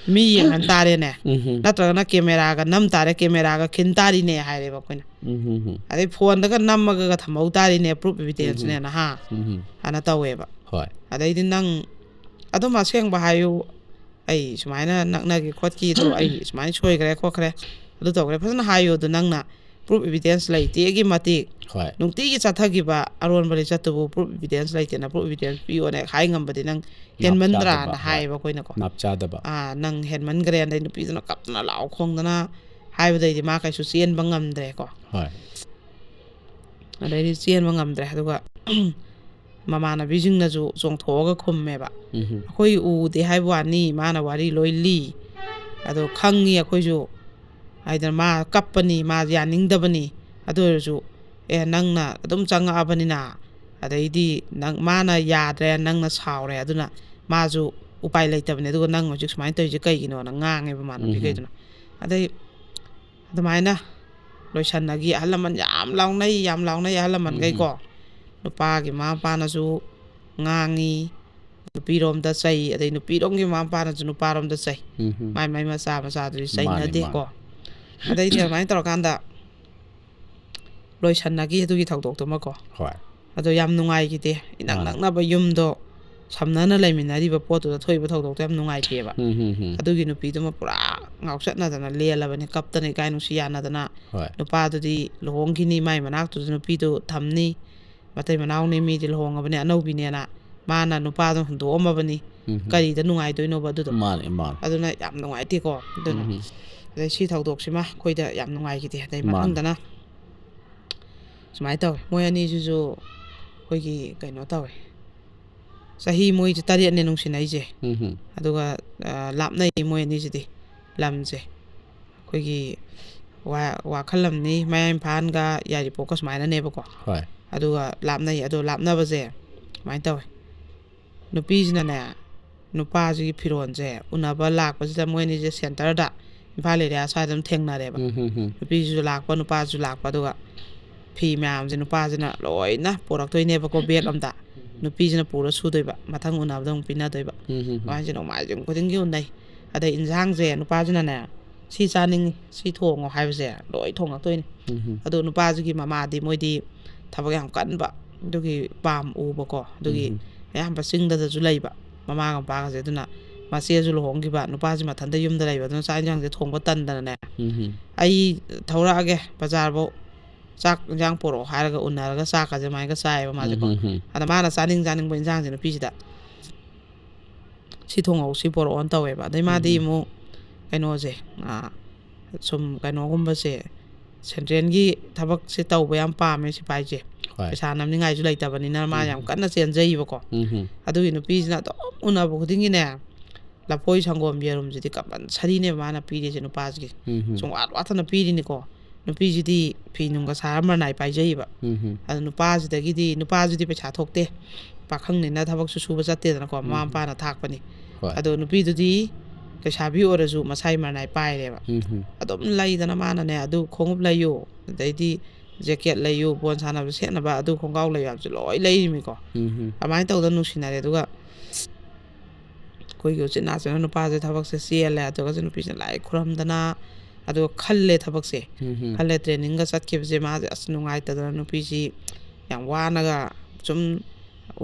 ꯃꯤ ꯌꯦꯡꯍꯟ ꯇꯥꯔꯦꯅꯦ꯫ ꯎꯝ, ꯎꯝ. ꯅꯠꯇ꯭ꯔꯒꯅ ꯀꯦꯃꯦꯔꯥꯒ ꯅꯝ ꯇꯥꯔꯦ, ꯀꯦꯃꯦꯔꯥꯒ ꯈꯤꯟ ꯇꯥꯔꯤꯅꯦ" ꯍꯥꯏꯔꯦꯕ ꯑꯩꯈꯣꯏꯅ꯫ ꯎꯝ, ꯎꯝ, ꯎꯝ. ꯑꯗꯩ ꯐꯣꯟꯗꯒ ꯅꯝꯃꯒ ꯊꯝꯍꯧ ꯇꯥꯔꯤꯅꯦ, proof evidence ꯅꯦꯅ, ꯍꯥ? ꯎꯝ, ꯎꯝ. ꯑꯅ ꯇꯧꯋꯦꯕ꯫ ꯍꯣꯏ. ꯑꯗꯩꯗꯤ ꯅꯪ ꯑꯗꯨꯝ ꯑꯁꯦꯡꯕ ꯍꯥꯏꯌꯨ, "ꯑꯩ ꯁꯨꯃꯥꯏꯅ ꯅꯛꯅꯒꯦ ꯈꯣꯠꯀꯦꯗꯣ, ꯑꯩ ꯁꯨꯃꯥꯏꯅ ꯁꯣꯏꯈ꯭ꯔꯦ ꯈꯣꯠꯈ꯭ꯔꯦ, ꯑꯗꯨ ꯇꯧꯈ꯭ꯔꯦ", ꯐꯖꯅ ꯍꯥꯏꯌꯨ꯫ ꯑꯗꯨ ꯅꯪꯅ proof evidence ꯂꯩꯇꯦꯒꯤ ꯃꯇꯤꯛ ꯍꯣꯏ. ꯅꯨꯡꯇꯤꯒꯤ ꯆꯠꯊꯈꯤꯕ ꯑꯔꯣꯟꯕ ꯂꯤꯆꯠꯇꯨꯕꯨ proof evidence ꯂꯩꯇꯦꯅ proof evidence ꯄꯤꯌꯣꯅ ꯍꯦꯛ ꯍꯥꯏ ꯉꯝꯕꯗꯤ ꯅꯪ ꯍꯦꯟꯃꯟꯗ꯭ꯔꯥꯅ ꯆꯥꯗꯕ, ꯍꯣꯏ. ꯍꯥꯏꯌꯦꯕ ꯑꯩꯈꯣꯏꯅꯀꯣ꯫ ꯅꯥꯞ ꯆꯥꯗꯕ. "ꯑꯥ, ꯅꯪ ꯍꯦꯟꯃꯟꯈ꯭ꯔꯦ", ꯑꯗꯩ ꯅꯨꯄꯤꯗꯨꯅ ꯀꯞꯇꯅ ꯂꯥꯎ ꯈꯣꯡꯗꯅ ꯍꯥꯏꯕꯗꯩꯗꯤ ꯃꯥ ꯀꯩꯁꯨ ꯆꯦꯟꯕ ꯉꯝꯗ꯭ꯔꯦꯀꯣ꯫ ꯍꯣꯏ. ꯑꯗꯩꯗꯤ ꯆꯦꯟꯕ ꯉꯝꯗ꯭ꯔꯦ꯫ ꯑꯗꯨꯒ ꯃꯃꯥꯟꯅꯕꯤꯁꯤꯡꯅꯁꯨ ꯆꯣꯡꯊꯣꯛꯑꯒ ꯈꯨꯝꯃꯦꯕ꯫ ꯎꯝ, ꯎꯝ. "ꯑꯩꯈꯣꯏ ꯎꯗꯦ ꯍꯥꯏꯕ ꯋꯥꯅꯤ, ꯃꯥꯅ ꯋꯥꯔꯤ ꯂꯣꯏ ꯂꯤ꯫ ꯑꯗꯣ ꯈꯪꯉꯤ ꯑꯩꯈꯣꯏꯁꯨ, ꯍꯥꯏꯗꯅ ꯃꯥ ꯀꯞꯄꯅꯤ, ꯃꯥ ꯌꯥꯅꯤꯡꯗꯕꯅꯤ꯫ ꯑꯗꯨ ꯑꯣꯏꯔꯁꯨ, ꯑꯦ, ꯅꯪꯅ ꯑꯗꯨꯝ ꯆꯪꯉꯛꯑꯕꯅꯤꯅ, ꯑꯗꯩꯗꯤ ꯅꯪ, ꯃꯥꯅ ꯌꯥꯗ꯭ꯔꯦ, ꯅꯪꯅ ꯁꯥꯎꯔꯦ, ꯑꯗꯨꯅ ꯃꯥꯁꯨ ꯎꯄꯥꯏ ꯂꯩꯇꯕꯅꯤ꯫ ꯑꯗꯨꯒ ꯅꯪ ꯍꯧꯖꯤꯛ ꯁꯨꯃꯥꯏꯅ ꯇꯧꯔꯤꯁꯦ ꯀꯩꯒꯤꯅꯣꯅ?" ꯉꯥꯡꯉꯦꯕ ꯃꯃꯥꯟꯅꯕꯤꯈꯩꯗꯨꯅ꯫ ꯑꯗꯩ ꯑꯗꯨꯃꯥꯏꯅ ꯂꯣꯏꯁꯟꯅꯈꯤ꯫ ꯑꯍꯜ ꯂꯃꯟ ꯌꯥꯝ ꯂꯥꯎꯅꯩ, ꯌꯥꯝ ꯂꯥꯎꯅꯩ ꯑꯍꯜ ꯂꯃꯟꯈꯩꯀꯣ꯫ ꯅꯨꯄꯥꯒꯤ ꯃꯃꯥ ꯃꯄꯥꯅꯁꯨ ꯉꯥꯡꯉꯤ, ꯅꯨꯄꯤꯔꯣꯝꯗ ꯆꯩ, ꯑꯗꯩ ꯅꯨꯄꯤꯔꯣꯝꯒꯤ ꯃꯃꯥ ꯃꯄꯥꯅꯁꯨ ꯅꯨꯄꯥꯔꯣꯝꯗ ꯆꯩ꯫ ꯎꯝ, ꯎꯝ. ꯃꯥꯏ ꯃꯥꯏ ꯃꯆꯥ ꯃꯆꯥꯗꯨꯗꯤ ꯃꯥꯅꯤ, ꯆꯩꯅꯗꯦꯀꯣ꯫ ꯃꯥꯅꯤ. ꯑꯗꯩꯗꯤ ꯑꯗꯨꯃꯥꯏꯅ ꯇꯧꯔꯀꯥꯟꯗ ꯂꯣꯏꯁꯟꯅꯈꯤ ꯑꯗꯨꯒꯤ ꯊꯧꯗꯣꯛꯇꯨꯃꯀꯣ꯫ ꯍꯣꯏ. ꯑꯗꯣ ꯌꯥꯝ ꯅꯨꯡꯉꯥꯏꯈꯤꯗꯦ꯫ ꯏꯅꯛ ꯃꯥꯅꯦ꯫ ꯅꯛꯅꯕ ꯌꯨꯝꯗꯣ ꯁꯝꯅꯅ ꯂꯩꯃꯤꯟꯅꯔꯤꯕ ꯄꯣꯠꯇꯨꯗ ꯊꯣꯛꯏꯕ ꯊꯧꯗꯣꯛꯇꯣ ꯌꯥꯝ ꯅꯨꯡꯉꯥꯏꯇꯦꯕ꯫ ꯎꯝ, ꯎꯝ, ꯎꯝ꯫ ꯑꯗꯨꯒꯤ ꯅꯨꯄꯤꯗꯨꯃ ꯄꯨꯔꯥ ꯉꯥꯎꯆꯠꯅꯗꯅ ꯂꯦꯜꯂꯕꯅꯤ, ꯀꯞꯇꯅ ꯏꯀꯥꯏ ꯅꯨꯡꯁꯤ ꯌꯥꯅꯗꯅ꯫ ꯍꯣꯏ꯫ ꯅꯨꯄꯥꯗꯨꯗꯤ ꯂꯨꯍꯣꯡꯈꯤꯅꯤ, ꯃꯥꯏ ꯃꯅꯥꯛꯇꯨꯗ ꯅꯨꯄꯤꯗꯨ ꯊꯝꯅꯤ, ꯃꯇꯩ ꯃꯅꯥꯎꯅꯤ, ꯃꯤꯗꯤ ꯂꯨꯍꯣꯡꯉꯕꯅꯤ, ꯑꯅꯧꯕꯤꯅꯦꯅ꯫ ꯃꯥꯅ ꯅꯨꯄꯥꯗꯣ ꯍꯨꯟꯗꯣꯛꯑꯝꯃꯕꯅꯤ꯫ ꯎꯝ, ꯎꯝ꯫ ꯀꯔꯤꯗ ꯅꯨꯡꯉꯥꯏꯗꯣꯏꯅꯣꯕ ꯑꯗꯨꯗꯣ? ꯃꯥꯅꯦ, ꯃꯥꯅꯦ꯫ ꯑꯗꯨꯅ ꯌꯥꯝ ꯅꯨꯡꯉꯥꯏꯇꯦꯀꯣ꯫ ꯑꯗꯨꯅ ꯎꯝ, ꯎꯝ꯫ ꯑꯗꯩ ꯁꯤ ꯊꯧꯗꯣꯛꯁꯤꯃ ꯑꯩꯈꯣꯏꯗ ꯌꯥꯝ ꯅꯨꯡꯉꯥꯏꯈꯤꯗꯦ꯫ ꯑꯗꯩ ꯃꯥꯅꯦ꯫ ꯃꯊꯪꯗꯅ ꯁꯨꯃꯥꯏꯅ ꯇꯧꯋꯦ, ꯃꯣꯏ ꯑꯅꯤꯁꯤꯁꯨ ꯑꯩꯈꯣꯏꯒꯤ ꯀꯩꯅꯣ ꯇꯧꯋꯦ, ꯆꯍꯤ ꯃꯣꯏꯁꯦ ꯇꯔꯦꯠꯅꯦ ꯅꯨꯡꯁꯤꯅꯩꯁꯦ꯫ ꯎꯝ, ꯎꯝ꯫ ꯑꯗꯨꯒ ꯑ, ꯂꯥꯞꯅꯩ ꯃꯣꯏ ꯑꯅꯤꯁꯤꯗꯤ ꯂꯝꯁꯦ꯫ ꯑꯩꯈꯣꯏꯒꯤ ꯋꯥ-, ꯋꯥꯈꯜ ꯑꯃꯅꯤ, ꯃꯌꯥꯡ ꯏꯝꯐꯥꯜꯒ ꯌꯥꯏꯔꯤꯄꯣꯛꯀ ꯁꯨꯃꯥꯏꯅꯅꯦꯕꯀꯣ꯫ ꯍꯣꯏ꯫ ꯑꯗꯨꯒ ꯂꯥꯞꯅꯩ꯫ ꯑꯗꯣ ꯂꯥꯞꯅꯕꯁꯦ ꯁꯨꯃꯥꯏꯅ ꯇꯧꯋꯦ, ꯅꯨꯄꯤꯁꯤꯅꯅꯦ ꯅꯨꯄꯥꯁꯤꯒꯤ ꯐꯤꯔꯣꯜꯁꯦ ꯎꯅꯕ ꯂꯥꯛꯄꯁꯤꯗ ꯃꯣꯏ ꯑꯅꯤꯁꯦ ꯁꯦꯟꯇꯔꯗ, ꯏꯝꯐꯥꯜ ꯑꯦꯔꯤꯌꯥ ꯁ꯭ꯋꯥꯏꯗ ꯑꯗꯨꯝ ꯊꯦꯡꯅꯔꯦꯕ꯫ ꯎꯝ, ꯎꯝ, ꯎꯝ꯫ ꯅꯨꯄꯤꯁꯤꯁꯨ ꯂꯥꯛꯄ, ꯅꯨꯄꯥꯁꯨ ꯂꯥꯛꯄ, ꯑꯗꯨꯒ ꯐꯤ ꯃꯌꯥꯝꯁꯦ ꯅꯨꯄꯥꯁꯤꯅ ꯂꯣꯏꯅ ꯄꯨꯔꯛꯇꯣꯏꯅꯦꯕꯀꯣ, ꯕꯦꯒ ꯑꯝꯗ꯫ ꯅꯨꯄꯤꯁꯤꯅ ꯄꯨꯔ ꯁꯨꯗꯣꯏꯕ, ꯃꯊꯪ ꯎꯅꯕꯗ ꯑꯃꯨꯛ ꯄꯤꯅꯗꯣꯏꯕ꯫ ꯎꯝ, ꯎꯝ, ꯎꯝ꯫ ꯑꯗꯨꯃꯥꯏꯅ ꯅꯣꯡꯃꯥꯏꯖꯤꯡ ꯈꯨꯗꯤꯡꯒꯤ ꯎꯅꯩ꯫ ꯑꯗꯩ ꯏꯟꯁꯥꯡꯁꯦ ꯅꯨꯄꯥꯁꯤꯅꯅꯦ, "ꯁꯤ ꯆꯥꯅꯤꯡꯉꯤ, ꯁꯤ ꯊꯣꯡꯉꯣ" ꯍꯥꯏꯕꯁꯦ ꯂꯣꯏ ꯊꯣꯡꯉꯛꯇꯣꯏꯅꯤ꯫ ꯎꯝ, ꯎꯝ꯫ ꯑꯗꯣ ꯅꯨꯄꯥꯁꯤꯒꯤ ꯃꯃꯥꯗꯤ, ꯃꯣꯏꯗꯤ ꯊꯕꯛ ꯌꯥꯝ ꯀꯟꯕ, ꯑꯗꯨꯒꯤ ꯄꯥꯝ ꯎꯕꯀꯣ, ꯑꯗꯨꯒꯤ ꯎꯝ, ꯎꯝ꯫ ꯑꯌꯥꯝꯕ ꯆꯤꯡꯗꯗꯁꯨ ꯂꯩꯕ ꯃꯃꯥꯒ ꯃꯄꯥꯒꯁꯦ꯫ ꯑꯗꯨꯅ ꯃꯆꯦꯁꯨ ꯂꯨꯍꯣꯡꯈꯤꯕ, ꯅꯨꯄꯥꯁꯤ ꯃꯊꯟꯇ ꯌꯨꯝꯗ ꯂꯩꯕ, ꯑꯗꯨꯅ ꯆꯥꯛ ꯌꯦꯟꯁꯥꯡꯁꯦ ꯊꯣꯡꯕ ꯇꯟꯗꯅꯅꯦ, ꯎꯝ, ꯎꯝ꯫ "ꯑꯩ ꯊꯧꯔꯛꯑꯒꯦ ꯕꯖꯥꯔꯐꯧ, ꯆꯥꯛ ꯌꯦꯟꯁꯥꯡ ꯄꯣꯔꯛꯑꯣ" ꯍꯥꯏꯔꯒ ꯎꯅꯔꯒ ꯆꯥꯛꯀꯁꯦ ꯑꯗꯨꯃꯥꯏꯅꯒ ꯆꯥꯏꯌꯦꯕ ꯃꯥꯁꯦꯀꯣ꯫ ꯎꯝ, ꯎꯝ, ꯎꯝ꯫ ꯑꯗ ꯃꯥꯅ ꯆꯥꯅꯤꯡ ꯆꯥꯅꯤꯡꯕ ꯏꯟꯁꯥꯡꯁꯦ ꯅꯨꯄꯤꯁꯤꯗ, "ꯁꯤ ꯊꯣꯡꯉꯧ, ꯁꯤ ꯄꯣꯔꯛꯑꯣꯅ" ꯇꯧꯋꯦꯕ꯫ ꯑꯗꯩ ꯃꯥꯗꯤ ꯎꯝ, ꯎꯝ꯫ ꯑꯃꯨꯛ ꯀꯩꯅꯣꯁꯦ, ꯑꯥ, ꯁꯨꯝ ꯀꯩꯅꯣꯒꯨꯝꯕꯁꯦ, ꯁꯦꯟꯇ꯭ꯔꯦꯜꯒꯤ ꯊꯕꯛꯁꯦ ꯇꯧꯕ ꯌꯥꯝ ꯄꯥꯝꯃꯦ ꯁꯤꯐꯥꯏꯁꯦ꯫ ꯍꯣꯏ꯫ ꯄꯩꯁꯥ ꯅꯝꯅꯤꯡꯉꯥꯏꯁꯨ ꯂꯩꯇꯕꯅꯤꯅ ꯃꯥ ꯌꯥꯝ ꯎꯝ꯫ ꯀꯟꯅ ꯆꯦꯟꯖꯩꯕꯀꯣ꯫ ꯎꯝ, ꯎꯝ꯫ ꯑꯗꯨꯒꯤ ꯅꯨꯄꯤꯁꯤꯅ ꯑꯗꯨꯝ ꯎꯅꯕ ꯈꯨꯗꯤꯡꯒꯤꯅꯦ, ꯂꯐꯣꯏ, ꯁꯪꯒꯣꯝ, ꯌꯦꯔꯨꯝꯁꯤꯗꯤ ꯀꯝꯄꯜꯁꯔꯤꯅꯦꯕ ꯃꯥꯅ ꯄꯤꯔꯤꯁꯦ ꯅꯨꯄꯥꯁꯤꯒꯤ꯫ ꯎꯝ, ꯎꯝ꯫ ꯁꯨꯡꯋꯥꯠ ꯋꯥꯠꯇꯅ ꯄꯤꯔꯤꯅꯤꯀꯣ꯫ ꯅꯨꯄꯤꯁꯤꯗꯤ ꯐꯤ ꯅꯨꯡꯒ ꯁꯥꯔ ꯃꯔꯅꯥꯏ ꯄꯥꯏꯖꯩꯕ꯫ ꯎꯝ, ꯎꯝ꯫ ꯑꯗꯣ ꯅꯨꯄꯥꯁꯤꯗꯒꯤꯗꯤ, ꯅꯨꯄꯥꯁꯤꯗꯤ ꯄꯩꯁꯥ ꯊꯣꯛꯇꯦ, ꯄꯥꯈꯪꯅꯤꯅ ꯊꯕꯛꯁꯨ ꯁꯨꯕ ꯆꯠꯇꯦꯗꯅꯀꯣ, ꯃꯃꯥ ꯎꯝ, ꯎꯝ꯫ ꯃꯄꯥꯅ ꯊꯥꯛꯄꯅꯤ꯫ ꯍꯣꯏ꯫ ꯑꯗꯣ ꯅꯨꯄꯤꯗꯨꯗꯤ ꯂꯩꯁꯥꯕꯤ ꯑꯣꯏꯔꯁꯨ ꯃꯁꯥꯏ ꯃꯔꯅꯥꯏ ꯄꯥꯏꯔꯦꯕ꯫ ꯎꯝ, ꯎꯝ꯫ ꯑꯗꯨꯝ ꯂꯩꯗꯅ ꯃꯥꯅꯅꯦ, "ꯑꯗꯨ ꯈꯣꯡꯎꯞ ꯂꯩꯌꯨ, ꯑꯗꯩꯗꯤ ꯖꯦꯀꯦꯠ ꯂꯩꯌꯨ, ꯕꯣꯜ ꯁꯥꯟꯅꯕ ꯁꯦꯠꯅꯕ ꯑꯗꯨ ꯈꯣꯡꯒ꯭ꯔꯥꯎ ꯂꯩꯌꯨ" ꯍꯥꯏꯕꯁꯦ ꯂꯣꯏ ꯂꯩꯔꯤꯃꯤꯀꯣ꯫ ꯎꯝ, ꯎꯝ꯫ ꯑꯗꯨꯃꯥꯏꯅ ꯇꯧꯗꯅ ꯅꯨꯡꯁꯤꯅꯔꯦ꯫ ꯑꯗꯨꯒ ꯑꯩꯈꯣꯏꯒꯤ ꯎꯆꯤꯟ ꯅꯥꯆꯤꯟꯅ ꯅꯨꯄꯥꯁꯦ ꯊꯕꯛꯁꯦ ꯆꯦꯜꯂꯦ, ꯑꯗꯨꯒꯁꯨ ꯅꯨꯄꯤꯁꯦ ꯂꯥꯏ ꯈꯨꯔꯝꯗꯅ, ꯑꯗꯨꯒ ꯈꯜꯂꯦ ꯊꯕꯛꯁꯦ꯫ ꯎꯝ, ꯎꯝ꯫ ꯈꯜꯂꯦ, ꯇ꯭ꯔꯦꯅꯤꯡꯒ ꯆꯠꯈꯤꯕꯁꯦ ꯃꯥꯁꯦ ꯑꯁ ꯅꯨꯡꯉꯥꯏꯇꯗꯅ ꯅꯨꯄꯤꯁꯤ ꯌꯥꯝ ꯋꯥꯅꯒ ꯁꯨꯝ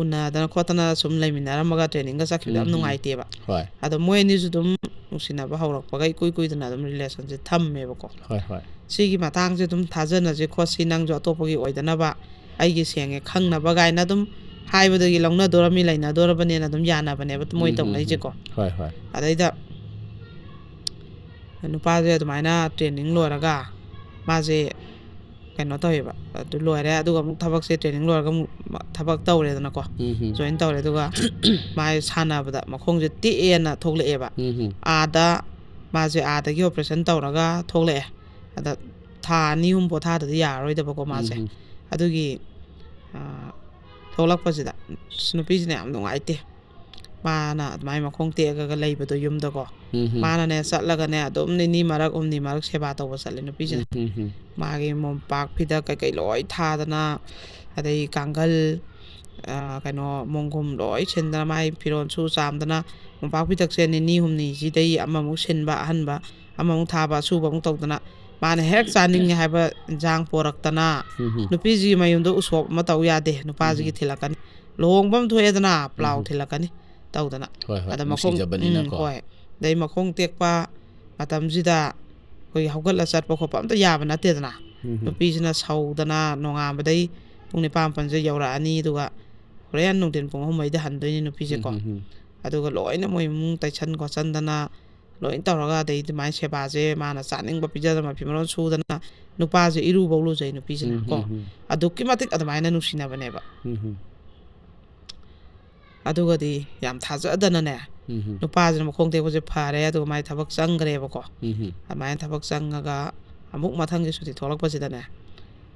ꯎꯅꯗꯅ ꯈꯣꯠꯇꯅ ꯁꯨꯝ ꯂꯩꯃꯤꯟꯅꯔꯝꯃꯒ ꯇ꯭ꯔꯦꯅꯤꯡꯒ ꯆꯠꯈꯤꯕꯗꯣ ꯌꯥꯝ ꯎꯝ, ꯎꯝ꯫ ꯅꯨꯡꯉꯥꯏꯇꯦꯕ꯫ ꯍꯣꯏ꯫ ꯑꯗꯣ ꯃꯣꯏ ꯑꯅꯤꯁꯨ ꯑꯗꯨꯝ ꯅꯨꯡꯁꯤꯅꯕ ꯍꯧꯔꯛꯄꯒ ꯏꯀꯨꯏ ꯀꯨꯏꯗꯅ ꯑꯗꯨꯝ ꯔꯤꯂꯦꯁꯟꯁꯦ ꯊꯝꯃꯦꯕꯀꯣ꯫ ꯍꯣꯏ, ꯍꯣꯏ꯫ ꯁꯤꯒꯤ ꯃꯇꯥꯡꯁꯦ ꯑꯗꯨꯝ ꯊꯥꯖꯅꯁꯦ ꯈꯣꯠꯁꯤ, ꯅꯪꯁꯨ ꯑꯇꯣꯞꯄꯒꯤ ꯑꯣꯏꯗꯅꯕ, ꯑꯩꯒꯤ ꯁꯦꯡꯉꯦ ꯈꯪꯅꯕ ꯀꯥꯏꯅ ꯑꯗꯨꯝ ꯍꯥꯏꯕꯗꯒꯤ ꯂꯧꯅꯗꯣꯔꯃꯤ, ꯂꯩꯅꯗꯣꯔꯕꯅꯦꯅ ꯑꯗꯨꯝ ꯌꯥꯅꯕꯅꯦꯕ ꯃꯣꯏ ꯎꯝ, ꯎꯝ, ꯎꯝ꯫ ꯇꯧꯅꯩꯁꯦꯀꯣ꯫ ꯍꯣꯏ, ꯍꯣꯏ꯫ ꯑꯗꯩꯗ ꯅꯨꯄꯥꯁꯦ ꯑꯗꯨꯃꯥꯏꯅ ꯇ꯭ꯔꯦꯅꯤꯡ ꯂꯣꯏꯔꯒ ꯃꯥꯁꯦ ꯀꯩꯅꯣ ꯇꯧꯋꯦꯕ꯫ ꯑꯗꯨ ꯂꯣꯏꯔꯦ, ꯑꯗꯨꯒ ꯑꯃꯨꯛ ꯊꯕꯛꯁꯦ, ꯇ꯭ꯔꯦꯅꯤꯡ ꯂꯣꯏꯔꯒ ꯑꯃꯨꯛ ꯃ-, ꯊꯕꯛ ꯇꯧꯔꯦꯗꯅꯀꯣ꯫ ꯎꯝ, ꯎꯝ꯫ ꯖꯣꯏꯟ ꯇꯧꯔꯦ, ꯑꯗꯨꯒ ꯃꯥꯁꯦ ꯁꯥꯟꯅꯕꯗ ꯃꯈꯣꯡꯁꯦ ꯇꯦꯛꯑꯦꯅ ꯊꯣꯛꯂꯛꯑꯦꯕ꯫ ꯎꯝ, ꯎꯝ꯫ ꯑꯥꯗ ꯃꯥꯁꯦ ꯑꯥꯗꯒꯤ ꯑꯣꯄꯔꯦꯁꯟ ꯇꯧꯔꯒ ꯊꯣꯛꯂꯛꯑꯦ꯫ ꯑꯗ ꯊꯥ ꯑꯅꯤ ꯑꯍꯨꯝ ꯄꯣꯊꯥꯗꯗꯤ ꯌꯥꯔꯔꯣꯏꯗꯕꯀꯣ ꯃꯥꯁꯦ꯫ ꯎꯝ, ꯎꯝ꯫ ꯑꯗꯨꯒꯤ, ꯑ, ꯊꯣꯛꯂꯛꯄꯁꯤꯗ ꯅꯨꯄꯤꯁꯤꯅ ꯌꯥꯝ ꯅꯨꯡꯉꯥꯏꯇꯦ꯫ ꯃꯥꯅ ꯑꯗꯨꯃꯥꯏꯅ ꯃꯈꯣꯡ ꯇꯦꯛꯑꯒ ꯂꯩꯕꯗꯣ ꯌꯨꯝꯗꯀꯣ꯫ ꯎꯝ, ꯎꯝ꯫ ꯃꯥꯅꯅꯦ ꯆꯠꯂꯒꯅꯦ ꯑꯗꯨꯝ ꯅꯤꯅꯤ ꯃꯔꯛ, ꯍꯨꯝꯅꯤ ꯃꯔꯛ ꯁꯦꯕꯥ ꯇꯧꯕ ꯆꯠꯂꯦ ꯅꯨꯄꯤꯁꯤꯅ꯫ ꯎꯝ, ꯎꯝ, ꯎꯝ꯫ ꯃꯥꯒꯤ ꯃꯣꯝꯄꯥꯛ ꯐꯤꯗꯛ ꯀꯩꯀꯩ ꯂꯣꯏ ꯊꯥꯗꯅ, ꯑꯗꯩ ꯀꯥꯡꯒꯜ, ꯑ, ꯀꯩꯅꯣ, ꯃꯣꯟꯈꯨꯝ ꯂꯣꯏ ꯁꯤꯟꯗꯅ, ꯃꯥꯏ ꯐꯤꯔꯣꯜꯁꯨ ꯆꯥꯝꯗꯅ, ꯃꯣꯝꯄꯥꯛ ꯐꯤꯗꯛꯁꯦ ꯅꯤꯅꯤ ꯍꯨꯝꯅꯤꯁꯤꯗꯩ ꯑꯃꯃꯨꯛ ꯁꯤꯟꯕ ꯑꯍꯟꯕ, ꯑꯃꯃꯨꯛ ꯊꯥꯕ, ꯑꯁꯨꯕ ꯑꯃꯨꯛ ꯇꯧꯗꯅ, ꯃꯥꯅ ꯍꯦꯛ ꯆꯥꯅꯤꯡꯉꯦ ꯍꯥꯏꯕ ꯏꯟꯁꯥꯡ ꯄꯣꯔꯛꯇꯅ, ꯎꯝ, ꯎꯝ꯫ ꯅꯨꯄꯤꯁꯤꯒꯤ ꯃꯌꯨꯝꯗ ꯎꯁꯣꯞ ꯑꯃ ꯇꯧ ꯌꯥꯗꯦ, ꯅꯨꯄꯥꯁꯤꯒꯤ ꯎꯝ꯫ ꯊꯤꯜꯂꯛꯀꯅꯤ꯫ ꯂꯨꯍꯣꯡꯕ ꯑꯃ ꯊꯣꯛꯑꯦꯗꯅ, ꯄ꯭ꯂꯥꯎ ꯎꯝ꯫ ꯊꯤꯜꯂꯛꯀꯅꯤ ꯇꯧꯗꯅ꯫ ꯍꯣꯏ, ꯍꯣꯏ, ꯑꯗ ꯃꯈꯣꯡ, ꯎꯝ, ꯅꯨꯡꯁꯤꯖꯕꯅꯤꯅꯀꯣ꯫ ꯍꯣꯏ꯫ ꯑꯗꯩ ꯃꯈꯣꯡ ꯇꯦꯛꯄ ꯃꯇꯝꯁꯤꯗ ꯑꯩꯈꯣꯏ ꯍꯧꯒꯠꯂ ꯆꯠꯄ ꯈꯣꯠꯄ ꯑꯝꯇ ꯌꯥꯕ ꯅꯠꯇꯦꯗꯅ꯫ ꯎꯝ꯫ ꯅꯨꯄꯤꯁꯤꯅ ꯁꯧꯗꯅ ꯅꯣꯡꯉꯥꯟꯕꯗꯩ ꯄꯨꯡ ꯅꯤꯄꯥꯟ ꯃꯥꯄꯟꯁꯦ ꯌꯧꯔꯛꯑꯅꯤ, ꯑꯗꯨꯒ ꯍꯣꯔꯦꯟ ꯅꯨꯡꯊꯤꯟ ꯄꯨꯡ ꯑꯍꯨꯝ ꯃꯔꯤꯗ ꯍꯟꯗꯣꯏꯅꯤ ꯅꯨꯄꯤꯁꯦꯀꯣ꯫ ꯎꯝ, ꯎꯝ, ꯎꯝ꯫ ꯑꯗꯨꯒ ꯂꯣꯏꯅ ꯃꯣꯏ ꯏꯃꯨꯡ ꯇꯩꯁꯟ ꯈꯣꯠꯆꯟꯗꯅ ꯂꯣꯏ ꯇꯧꯔꯒ, ꯑꯗꯩ ꯑꯗꯨꯃꯥꯏꯅ ꯁꯦꯕꯥꯁꯦ ꯃꯥꯅ ꯆꯥꯅꯤꯡꯕ ꯄꯤꯖꯗꯅ, ꯃꯐꯤ ꯃꯔꯣꯟ ꯁꯨꯗꯅ, ꯅꯨꯄꯥꯁꯦ ꯏꯔꯨꯕꯧ ꯂꯨꯖꯩ ꯅꯨꯄꯤꯁꯤꯅ ꯎꯝ, ꯀꯣ꯫ ꯎꯝ, ꯎꯝ꯫ ꯑꯗꯨꯛꯀꯤ ꯃꯇꯤꯛ ꯑꯗꯨꯃꯥꯏꯅ ꯅꯨꯡꯁꯤꯅꯕꯅꯦꯕ꯫ ꯎꯝ, ꯎꯝ꯫ ꯑꯗꯨꯒꯗꯤ ꯌꯥꯝ ꯊꯥꯖꯗꯅꯅꯦ, ꯎꯝ, ꯎꯝ꯫ ꯅꯨꯄꯥꯁꯤꯅ ꯃꯈꯣꯡ ꯇꯦꯛꯄꯁꯦ ꯐꯔꯦ, ꯑꯗꯨꯒ ꯃꯥꯏ ꯊꯕꯛ ꯆꯪꯈ꯭ꯔꯦꯕꯀꯣ꯫ ꯎꯝ, ꯎꯝ꯫ ꯑꯗꯨꯃꯥꯏꯅ ꯊꯕꯛ ꯆꯪꯉꯒ ꯑꯃꯨꯛ ꯃꯊꯪꯒꯤ ꯁꯨꯇꯤ ꯊꯣꯛꯂꯛꯄꯁꯤꯗꯅꯦ,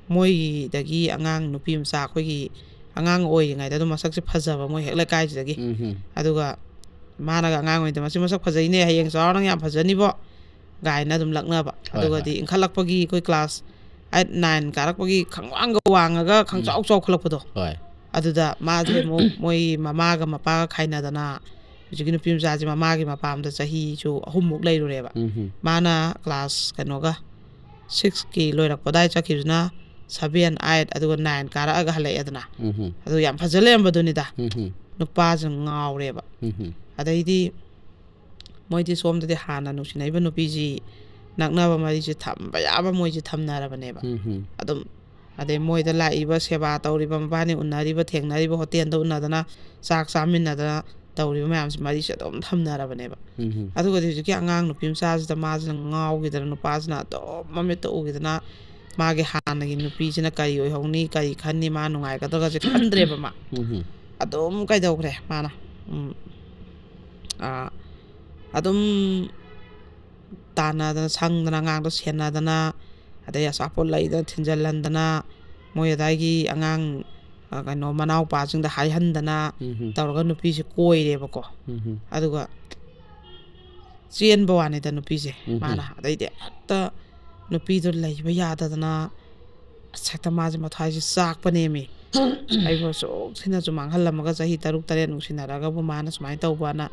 ꯃꯣꯏꯒꯤꯗꯒꯤ ꯑꯉꯥꯡ ꯅꯨꯄꯤ ꯃꯆꯥ, ꯑꯩꯈꯣꯏꯒꯤ ꯑꯉꯥꯡ ꯑꯣꯏꯔꯤꯉꯩꯗ ꯑꯗꯨꯝ ꯃꯁꯛꯁꯦ ꯐꯖꯕ ꯃꯣꯏ ꯍꯦꯛ ꯂꯩꯀꯥꯏꯁꯤꯗꯒꯤ꯫ ꯎꯝ, ꯎꯝ꯫ ꯑꯗꯨꯒ ꯃꯥꯅꯒ ꯑꯉꯥꯡ ꯑꯣꯏꯔꯤꯉꯩꯗ, "ꯃꯁꯤ ꯃꯁꯛ ꯐꯖꯩꯅꯦ, ꯍꯌꯦꯡ ꯆꯥꯎꯔ ꯅꯪ ꯌꯥꯝ ꯐꯖꯅꯤꯕꯣ" ꯀꯥꯏꯅ ꯑꯗꯨꯝ ꯂꯛꯅꯕ꯫ ꯍꯣꯏ, ꯑꯗꯨꯒꯗꯤ ꯍꯣꯏ꯫ ꯏꯟꯈꯠꯂꯛꯄꯒꯤ ꯑꯩꯈꯣꯏ ꯀ꯭ꯂꯥꯁ ꯑꯥꯏꯠ, ꯅꯥꯏꯟ ꯀꯥꯔꯛꯄꯒꯤ ꯈꯪꯋꯥꯡꯒ ꯋꯥꯡꯉꯒ ꯎꯝ꯫ ꯈꯪꯆꯥꯎ ꯆꯥꯎꯈꯠꯂꯛꯄꯗꯣ꯫ ꯍꯣꯏ꯫ ꯑꯗꯨꯗ ꯃꯥꯁꯦ ꯑꯃꯨꯛ ꯃꯣꯏ ꯃꯃꯥꯒ ꯃꯄꯥꯒ ꯈꯥꯏꯅꯗꯅ, ꯍꯧꯖꯤꯛꯀꯤ ꯅꯨꯄꯤ ꯃꯆꯥꯁꯦ ꯃꯃꯥꯒꯤ ꯃꯄꯥꯝꯗ ꯆꯍꯤꯁꯨ ꯑꯍꯨꯝꯃꯨꯛ ꯂꯩꯔꯨꯔꯦꯕ꯫ ꯎꯝ, ꯎꯝ꯫ ꯃꯥꯅ ꯀ꯭ꯂꯥꯁ ꯀꯩꯅꯣꯒ, ꯁꯤꯛꯁꯀꯤ ꯂꯣꯏꯔꯛꯄ ꯑꯗꯥꯏ ꯆꯠꯈꯤꯕꯁꯤꯅ ꯁꯚꯦꯟ ꯑꯥꯏꯠ ꯑꯗꯨꯒ ꯅꯥꯏꯟ ꯀꯥꯔꯛꯑꯒ ꯍꯜꯂꯛꯑꯦꯗꯅ꯫ ꯎꯝ ꯍꯝ꯫ ꯑꯗꯨ ꯌꯥꯝ ꯐꯖ ꯂꯩꯔꯝꯕꯗꯨꯅꯤꯗ꯫ ꯎꯝ ꯍꯝ꯫ ꯅꯨꯄꯥꯁꯤꯡ ꯉꯥꯎꯔꯦꯕ꯫ ꯎꯝ ꯍꯝ꯫ ꯑꯗꯩꯗꯤ ꯃꯣꯏꯗꯤ ꯁꯣꯝꯗꯗꯤ ꯍꯥꯟꯅ ꯅꯨꯡꯁꯤꯅꯩꯕ ꯅꯨꯄꯤꯁꯤ ꯅꯛꯅꯕ ꯃꯔꯤꯁꯤ ꯊꯝꯕ ꯌꯥꯕ ꯃꯣꯏꯁꯤ ꯊꯝꯅꯔꯕꯅꯦꯕ꯫ ꯎꯝ ꯍꯝ꯫ ꯑꯗꯨꯝ ꯑꯗꯩ ꯃꯣꯏꯗ ꯂꯥꯛꯏꯕ, ꯁꯦꯕꯥ ꯇꯧꯔꯤꯕ, ꯃꯕꯥꯅꯤ ꯎꯅꯔꯤꯕ, ꯊꯦꯡꯅꯔꯤꯕ, ꯍꯣꯇꯦꯜꯗ ꯎꯅꯗꯅ ꯆꯥꯛ ꯆꯥꯃꯤꯟꯅꯗꯅ ꯇꯧꯔꯤꯕ ꯃꯌꯥꯝꯁꯤ ꯃꯔꯤꯁꯦ ꯑꯗꯨꯝ ꯊꯝꯅꯔꯕꯅꯦꯕ꯫ ꯎꯝ ꯍꯝ꯫ ꯑꯗꯨꯒꯗꯤ ꯍꯧꯖꯤꯛꯀꯤ ꯑꯉꯥꯡ ꯅꯨꯄꯤ ꯃꯆꯥꯁꯤꯗ ꯃꯥꯁꯤꯅ ꯉꯥꯎꯈꯤꯗꯅ, ꯅꯨꯄꯥꯁꯤꯅ ꯑꯗꯨꯝ ꯃꯃꯤꯠꯇ ꯎꯈꯤꯗꯅ, ꯃꯥꯒꯤ ꯍꯥꯟꯅꯒꯤ ꯅꯨꯄꯤꯁꯤꯅ ꯀꯔꯤ ꯑꯣꯏꯍꯧꯅꯤ, ꯀꯔꯤ ꯈꯟꯅꯤ, ꯃꯥ ꯅꯨꯡꯉꯥꯏꯒꯗ꯭ꯔꯒꯁꯦ ꯈꯟꯗ꯭ꯔꯦꯕ ꯃꯥ꯫ ꯎꯝ ꯍꯝ꯫ ꯑꯗꯨꯝ ꯀꯩꯗꯧꯈ꯭ꯔꯦ ꯃꯥꯅ꯫ ꯎꯝ꯫ ꯑꯥ, ꯑꯗꯨꯝ ꯇꯥꯟꯅꯗꯅ, ꯁꯪꯗꯅ, ꯑꯉꯥꯡꯗꯣ ꯁꯦꯟꯅꯗꯅ, ꯑꯗꯩ ꯑꯆꯥꯄꯣꯠ ꯂꯩꯗꯅ ꯊꯤꯟꯖꯜꯍꯟꯗꯅ, ꯃꯣꯏ ꯑꯗꯥꯏꯒꯤ ꯑꯉꯥꯡ, ꯑ, ꯀꯩꯅꯣ, ꯃꯅꯥꯎꯄꯥꯁꯤꯡꯗ ꯍꯥꯏꯍꯟꯗꯅ ꯎꯝ ꯍꯝ꯫ ꯇꯧꯔꯒ ꯅꯨꯄꯤꯁꯦ ꯀꯣꯏꯔꯦꯕꯀꯣ꯫ ꯎꯝ ꯍꯝ꯫ ꯑꯗꯨꯒ ꯆꯦꯟꯕ ꯋꯥꯅꯤꯗ ꯅꯨꯄꯤꯁꯦ꯫ ꯎꯝ ꯍꯝ꯫ ꯃꯥꯅ ꯑꯗꯩꯗꯤ ꯍꯦꯛꯇ ꯅꯨꯄꯤꯗꯣ ꯂꯩꯕ ꯌꯥꯗꯗꯅ, ꯑꯁ, ꯍꯦꯛꯇ ꯃꯥꯁꯦ ꯃꯊ꯭ꯋꯥꯏꯁꯦ ꯆꯥꯛꯄꯅꯦꯃꯤ꯫ ꯑꯩꯕꯨ ꯑꯁꯨꯛ ꯊꯤꯅꯁꯨ ꯃꯥꯡꯍꯜꯂꯝꯃꯒ ꯆꯍꯤ ꯇꯔꯨꯛ ꯇꯔꯦꯠ ꯅꯨꯡꯁꯤꯅꯔꯒꯕꯨ ꯃꯥꯅ ꯁꯨꯃꯥꯏꯅ ꯇꯧꯕꯅ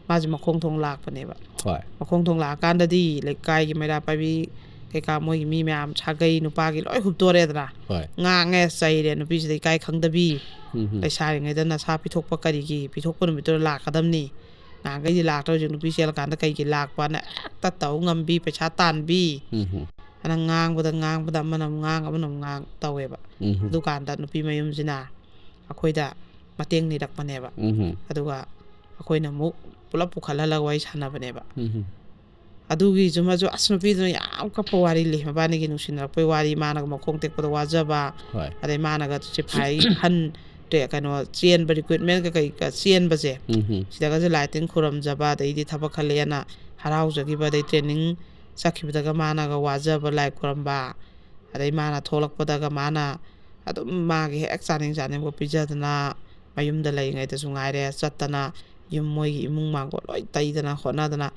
ꯃꯥꯁꯦ ꯃꯈꯣꯡ ꯊꯣꯡ ꯂꯥꯛꯄꯅꯦꯕ꯫ ꯍꯣꯏ꯫ ꯃꯈꯣꯡ ꯊꯣꯡ ꯂꯥꯛꯑꯀꯥꯟꯗꯗꯤ ꯂꯩꯀꯥꯏꯒꯤ ꯃꯩꯔꯥ ꯄꯥꯏꯕꯤ ꯀꯩꯀꯥ ꯃꯣꯏꯒꯤ ꯃꯤ ꯃꯌꯥꯝ ꯁꯥꯒꯩ ꯅꯨꯄꯥꯒꯤ ꯂꯣꯏ ꯍꯨꯞꯇꯣꯔꯦꯗꯅ꯫ ꯍꯣꯏ꯫ ꯉꯥꯡꯉꯦ, ꯆꯩꯔꯦ, ꯅꯨꯄꯤꯁꯤꯗ ꯏꯀꯥꯏ ꯈꯪꯗꯕꯤ꯫ ꯎꯝ ꯍꯝ꯫ ꯂꯩꯁꯥꯔꯤꯉꯩꯗ ꯅꯁꯥ ꯄꯤꯊꯣꯛꯄ ꯀꯔꯤꯒꯤ ꯄꯤꯊꯣꯛꯄ ꯅꯨꯃꯤꯠꯇꯨꯗ ꯂꯥꯛꯀꯗꯕꯅꯤ꯫ ꯅꯍꯥꯟꯈꯩꯗꯤ ꯂꯥꯛꯇ꯭ꯔ ꯍꯧꯖꯤꯛ ꯅꯨꯄꯤ ꯆꯦꯜꯂꯀꯥꯟꯗ ꯀꯩꯒꯤ ꯂꯥꯛꯄꯅ ꯍꯦꯛꯇ ꯇꯧ ꯉꯝꯕꯤ, ꯄꯩꯁꯥ ꯇꯥꯟꯕꯤ꯫ ꯎꯝ ꯍꯝ꯫ ꯑꯗ ꯉꯥꯡꯕꯗ ꯉꯥꯡꯕꯗ ꯑꯃꯅ ꯑꯃꯨꯛ ꯉꯥꯡ ꯑꯃꯅ ꯑꯃꯨꯛ ꯉꯥꯡ ꯇꯧꯋꯦꯕ꯫ ꯎꯝ ꯍꯝ꯫ ꯑꯗꯨꯀꯥꯟꯗ ꯅꯨꯄꯤ ꯃꯌꯨꯝꯁꯤꯅ ꯑꯩꯈꯣꯏꯗ ꯃꯇꯦꯡ ꯅꯤꯔꯛꯄꯅꯦꯕ꯫ ꯎꯝ ꯍꯝ꯫ ꯑꯗꯨꯒ ꯑꯩꯈꯣꯏꯅ ꯑꯃꯨꯛ ꯄꯨꯂꯞ ꯄꯨꯈꯠꯍꯜꯂꯒ ꯋꯥꯔꯤ ꯁꯥꯟꯅꯕꯅꯦꯕ꯫ ꯎꯝ ꯍꯝ꯫ ꯑꯗꯨꯒꯤꯁꯨꯃꯁꯨ ꯑꯁ ꯅꯨꯄꯤꯗꯨꯅ ꯌꯥꯝ ꯀꯞꯄ ꯋꯥꯔꯤ ꯂꯤ, ꯃꯕꯥꯅꯤꯒꯤ ꯅꯨꯡꯁꯤꯅꯔꯛꯄꯩ ꯋꯥꯔꯤ, ꯃꯥꯅꯒ ꯃꯈꯣꯡ ꯇꯦꯛꯄꯗ ꯋꯥꯖꯕ, ꯍꯣꯏ꯫ ꯑꯗꯩ ꯃꯥꯅꯒ ꯁꯤꯐꯥꯏ ꯍꯟ ꯇꯦ-, ꯀꯩꯅꯣ ꯆꯦꯟꯕ ꯔꯤꯀ꯭ꯔꯨꯠꯃꯦꯟꯒ ꯀꯩꯒ ꯆꯦꯟꯕꯁꯦ, ꯎꯝ ꯍꯝ꯫ ꯁꯤꯗꯒꯁꯦ ꯂꯥꯏ ꯇꯤꯟ ꯈꯨꯔꯝꯖꯕ, ꯑꯗꯩꯗꯤ ꯊꯕꯛ ꯈꯜꯂꯦꯅ ꯍꯔꯥꯎꯖꯈꯤꯕ, ꯑꯗꯩ ꯇ꯭ꯔꯦꯅꯤꯡ ꯆꯠꯈꯤꯕꯗꯒ ꯃꯥꯅꯒ ꯋꯥꯖꯕ, ꯂꯥꯏ ꯈꯨꯔꯝꯕ, ꯑꯗꯩ ꯃꯥꯅ ꯊꯣꯛꯂꯛꯄꯗꯒ ꯃꯥꯅ ꯑꯗꯨꯝ ꯃꯥꯒꯤ ꯍꯦꯛ ꯆꯥꯅꯤꯡ ꯆꯥꯅꯤꯡꯕ ꯄꯤꯖꯗꯅ, ꯃꯌꯨꯝꯗ ꯂꯩꯔꯤꯉꯩꯗꯁꯨ ꯉꯥꯏꯔꯦ, ꯆꯠꯇꯅ ꯌꯨꯝ ꯃꯣꯏꯒꯤ ꯏꯃꯨꯡ ꯃꯥꯡꯒꯣꯜ ꯂꯣꯏ ꯇꯩꯗꯅ ꯈꯣꯠꯅꯗꯅ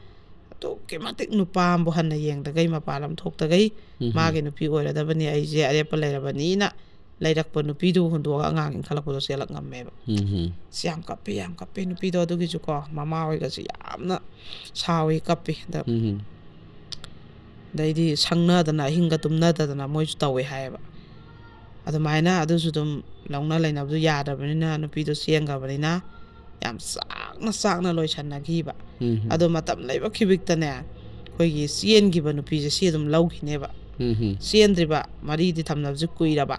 ꯑꯗꯨꯛꯀꯤ ꯃꯇꯤꯛ ꯅꯨꯄꯥ ꯑꯃꯕꯨ ꯍꯟꯅ ꯌꯦꯡꯗꯒꯩ, ꯃꯄꯥꯟ ꯂꯝ ꯊꯣꯛꯇꯒꯩ, ꯎꯝ ꯍꯝ꯫ ꯃꯥꯒꯤ ꯅꯨꯄꯤ ꯑꯣꯏꯔꯗꯕꯅꯤ, ꯑꯩꯁꯦ ꯑꯔꯦꯞꯄ ꯂꯩꯔꯕꯅꯤꯅ ꯂꯩꯔꯛꯄ ꯅꯨꯄꯤꯗꯨ ꯍꯨꯟꯗꯣꯛꯑꯒ ꯑꯉꯥꯡ ꯏꯟꯈꯠꯂꯛꯄꯗꯣ ꯆꯦꯜꯂꯛ ꯉꯝꯃꯦꯕ꯫ ꯎꯝ ꯍꯝ꯫ ꯑꯁ, ꯌꯥꯝ ꯀꯞꯄꯤ, ꯌꯥꯝ ꯀꯞꯄꯤ ꯅꯨꯄꯤꯗꯣ꯫ ꯑꯗꯨꯒꯤꯁꯨꯀꯣ ꯃꯃꯥ ꯍꯣꯏꯒꯁꯨ ꯌꯥꯝꯅ ꯁꯥꯎꯏ, ꯀꯞꯄꯤ꯫ ꯑꯗ ꯎꯝ ꯍꯝ꯫ ꯑꯗꯩꯗꯤ ꯁꯪꯅꯗꯅ ꯑꯍꯤꯡꯒ ꯇꯨꯝꯅꯗꯗꯅ ꯃꯣꯏꯁꯨ ꯇꯧꯋꯦ ꯍꯥꯏꯌꯦꯕ꯫ ꯑꯗꯨꯃꯥꯏꯅ ꯑꯗꯨꯁꯨ ꯑꯗꯨꯝ ꯂꯧꯅ ꯂꯩꯅꯕꯗꯨ ꯌꯥꯗ꯭ꯔꯕꯅꯤꯅ ꯅꯨꯄꯤꯗꯣ ꯆꯦꯟꯈ꯭ꯔꯕꯅꯤꯅ ꯌꯥꯝ ꯆꯥꯛꯅ ꯆꯥꯛꯅ ꯂꯣꯏꯁꯟꯅꯈꯤꯕ꯫ ꯑꯗꯣ ꯃꯇꯝ ꯂꯩꯕ ꯈꯤꯕꯤꯛꯇꯅꯦ, ꯑꯩꯈꯣꯏꯒꯤ ꯆꯦꯟꯈꯤꯕ ꯅꯨꯄꯤꯁꯦ ꯁꯤ ꯑꯗꯨꯝ ꯂꯧꯈꯤꯅꯦꯕ꯫ ꯆꯦꯟꯗ꯭ꯔꯤꯕ, ꯃꯔꯤꯗꯤ ꯊꯝꯅꯕꯁꯦ ꯀꯨꯏꯔꯕ꯫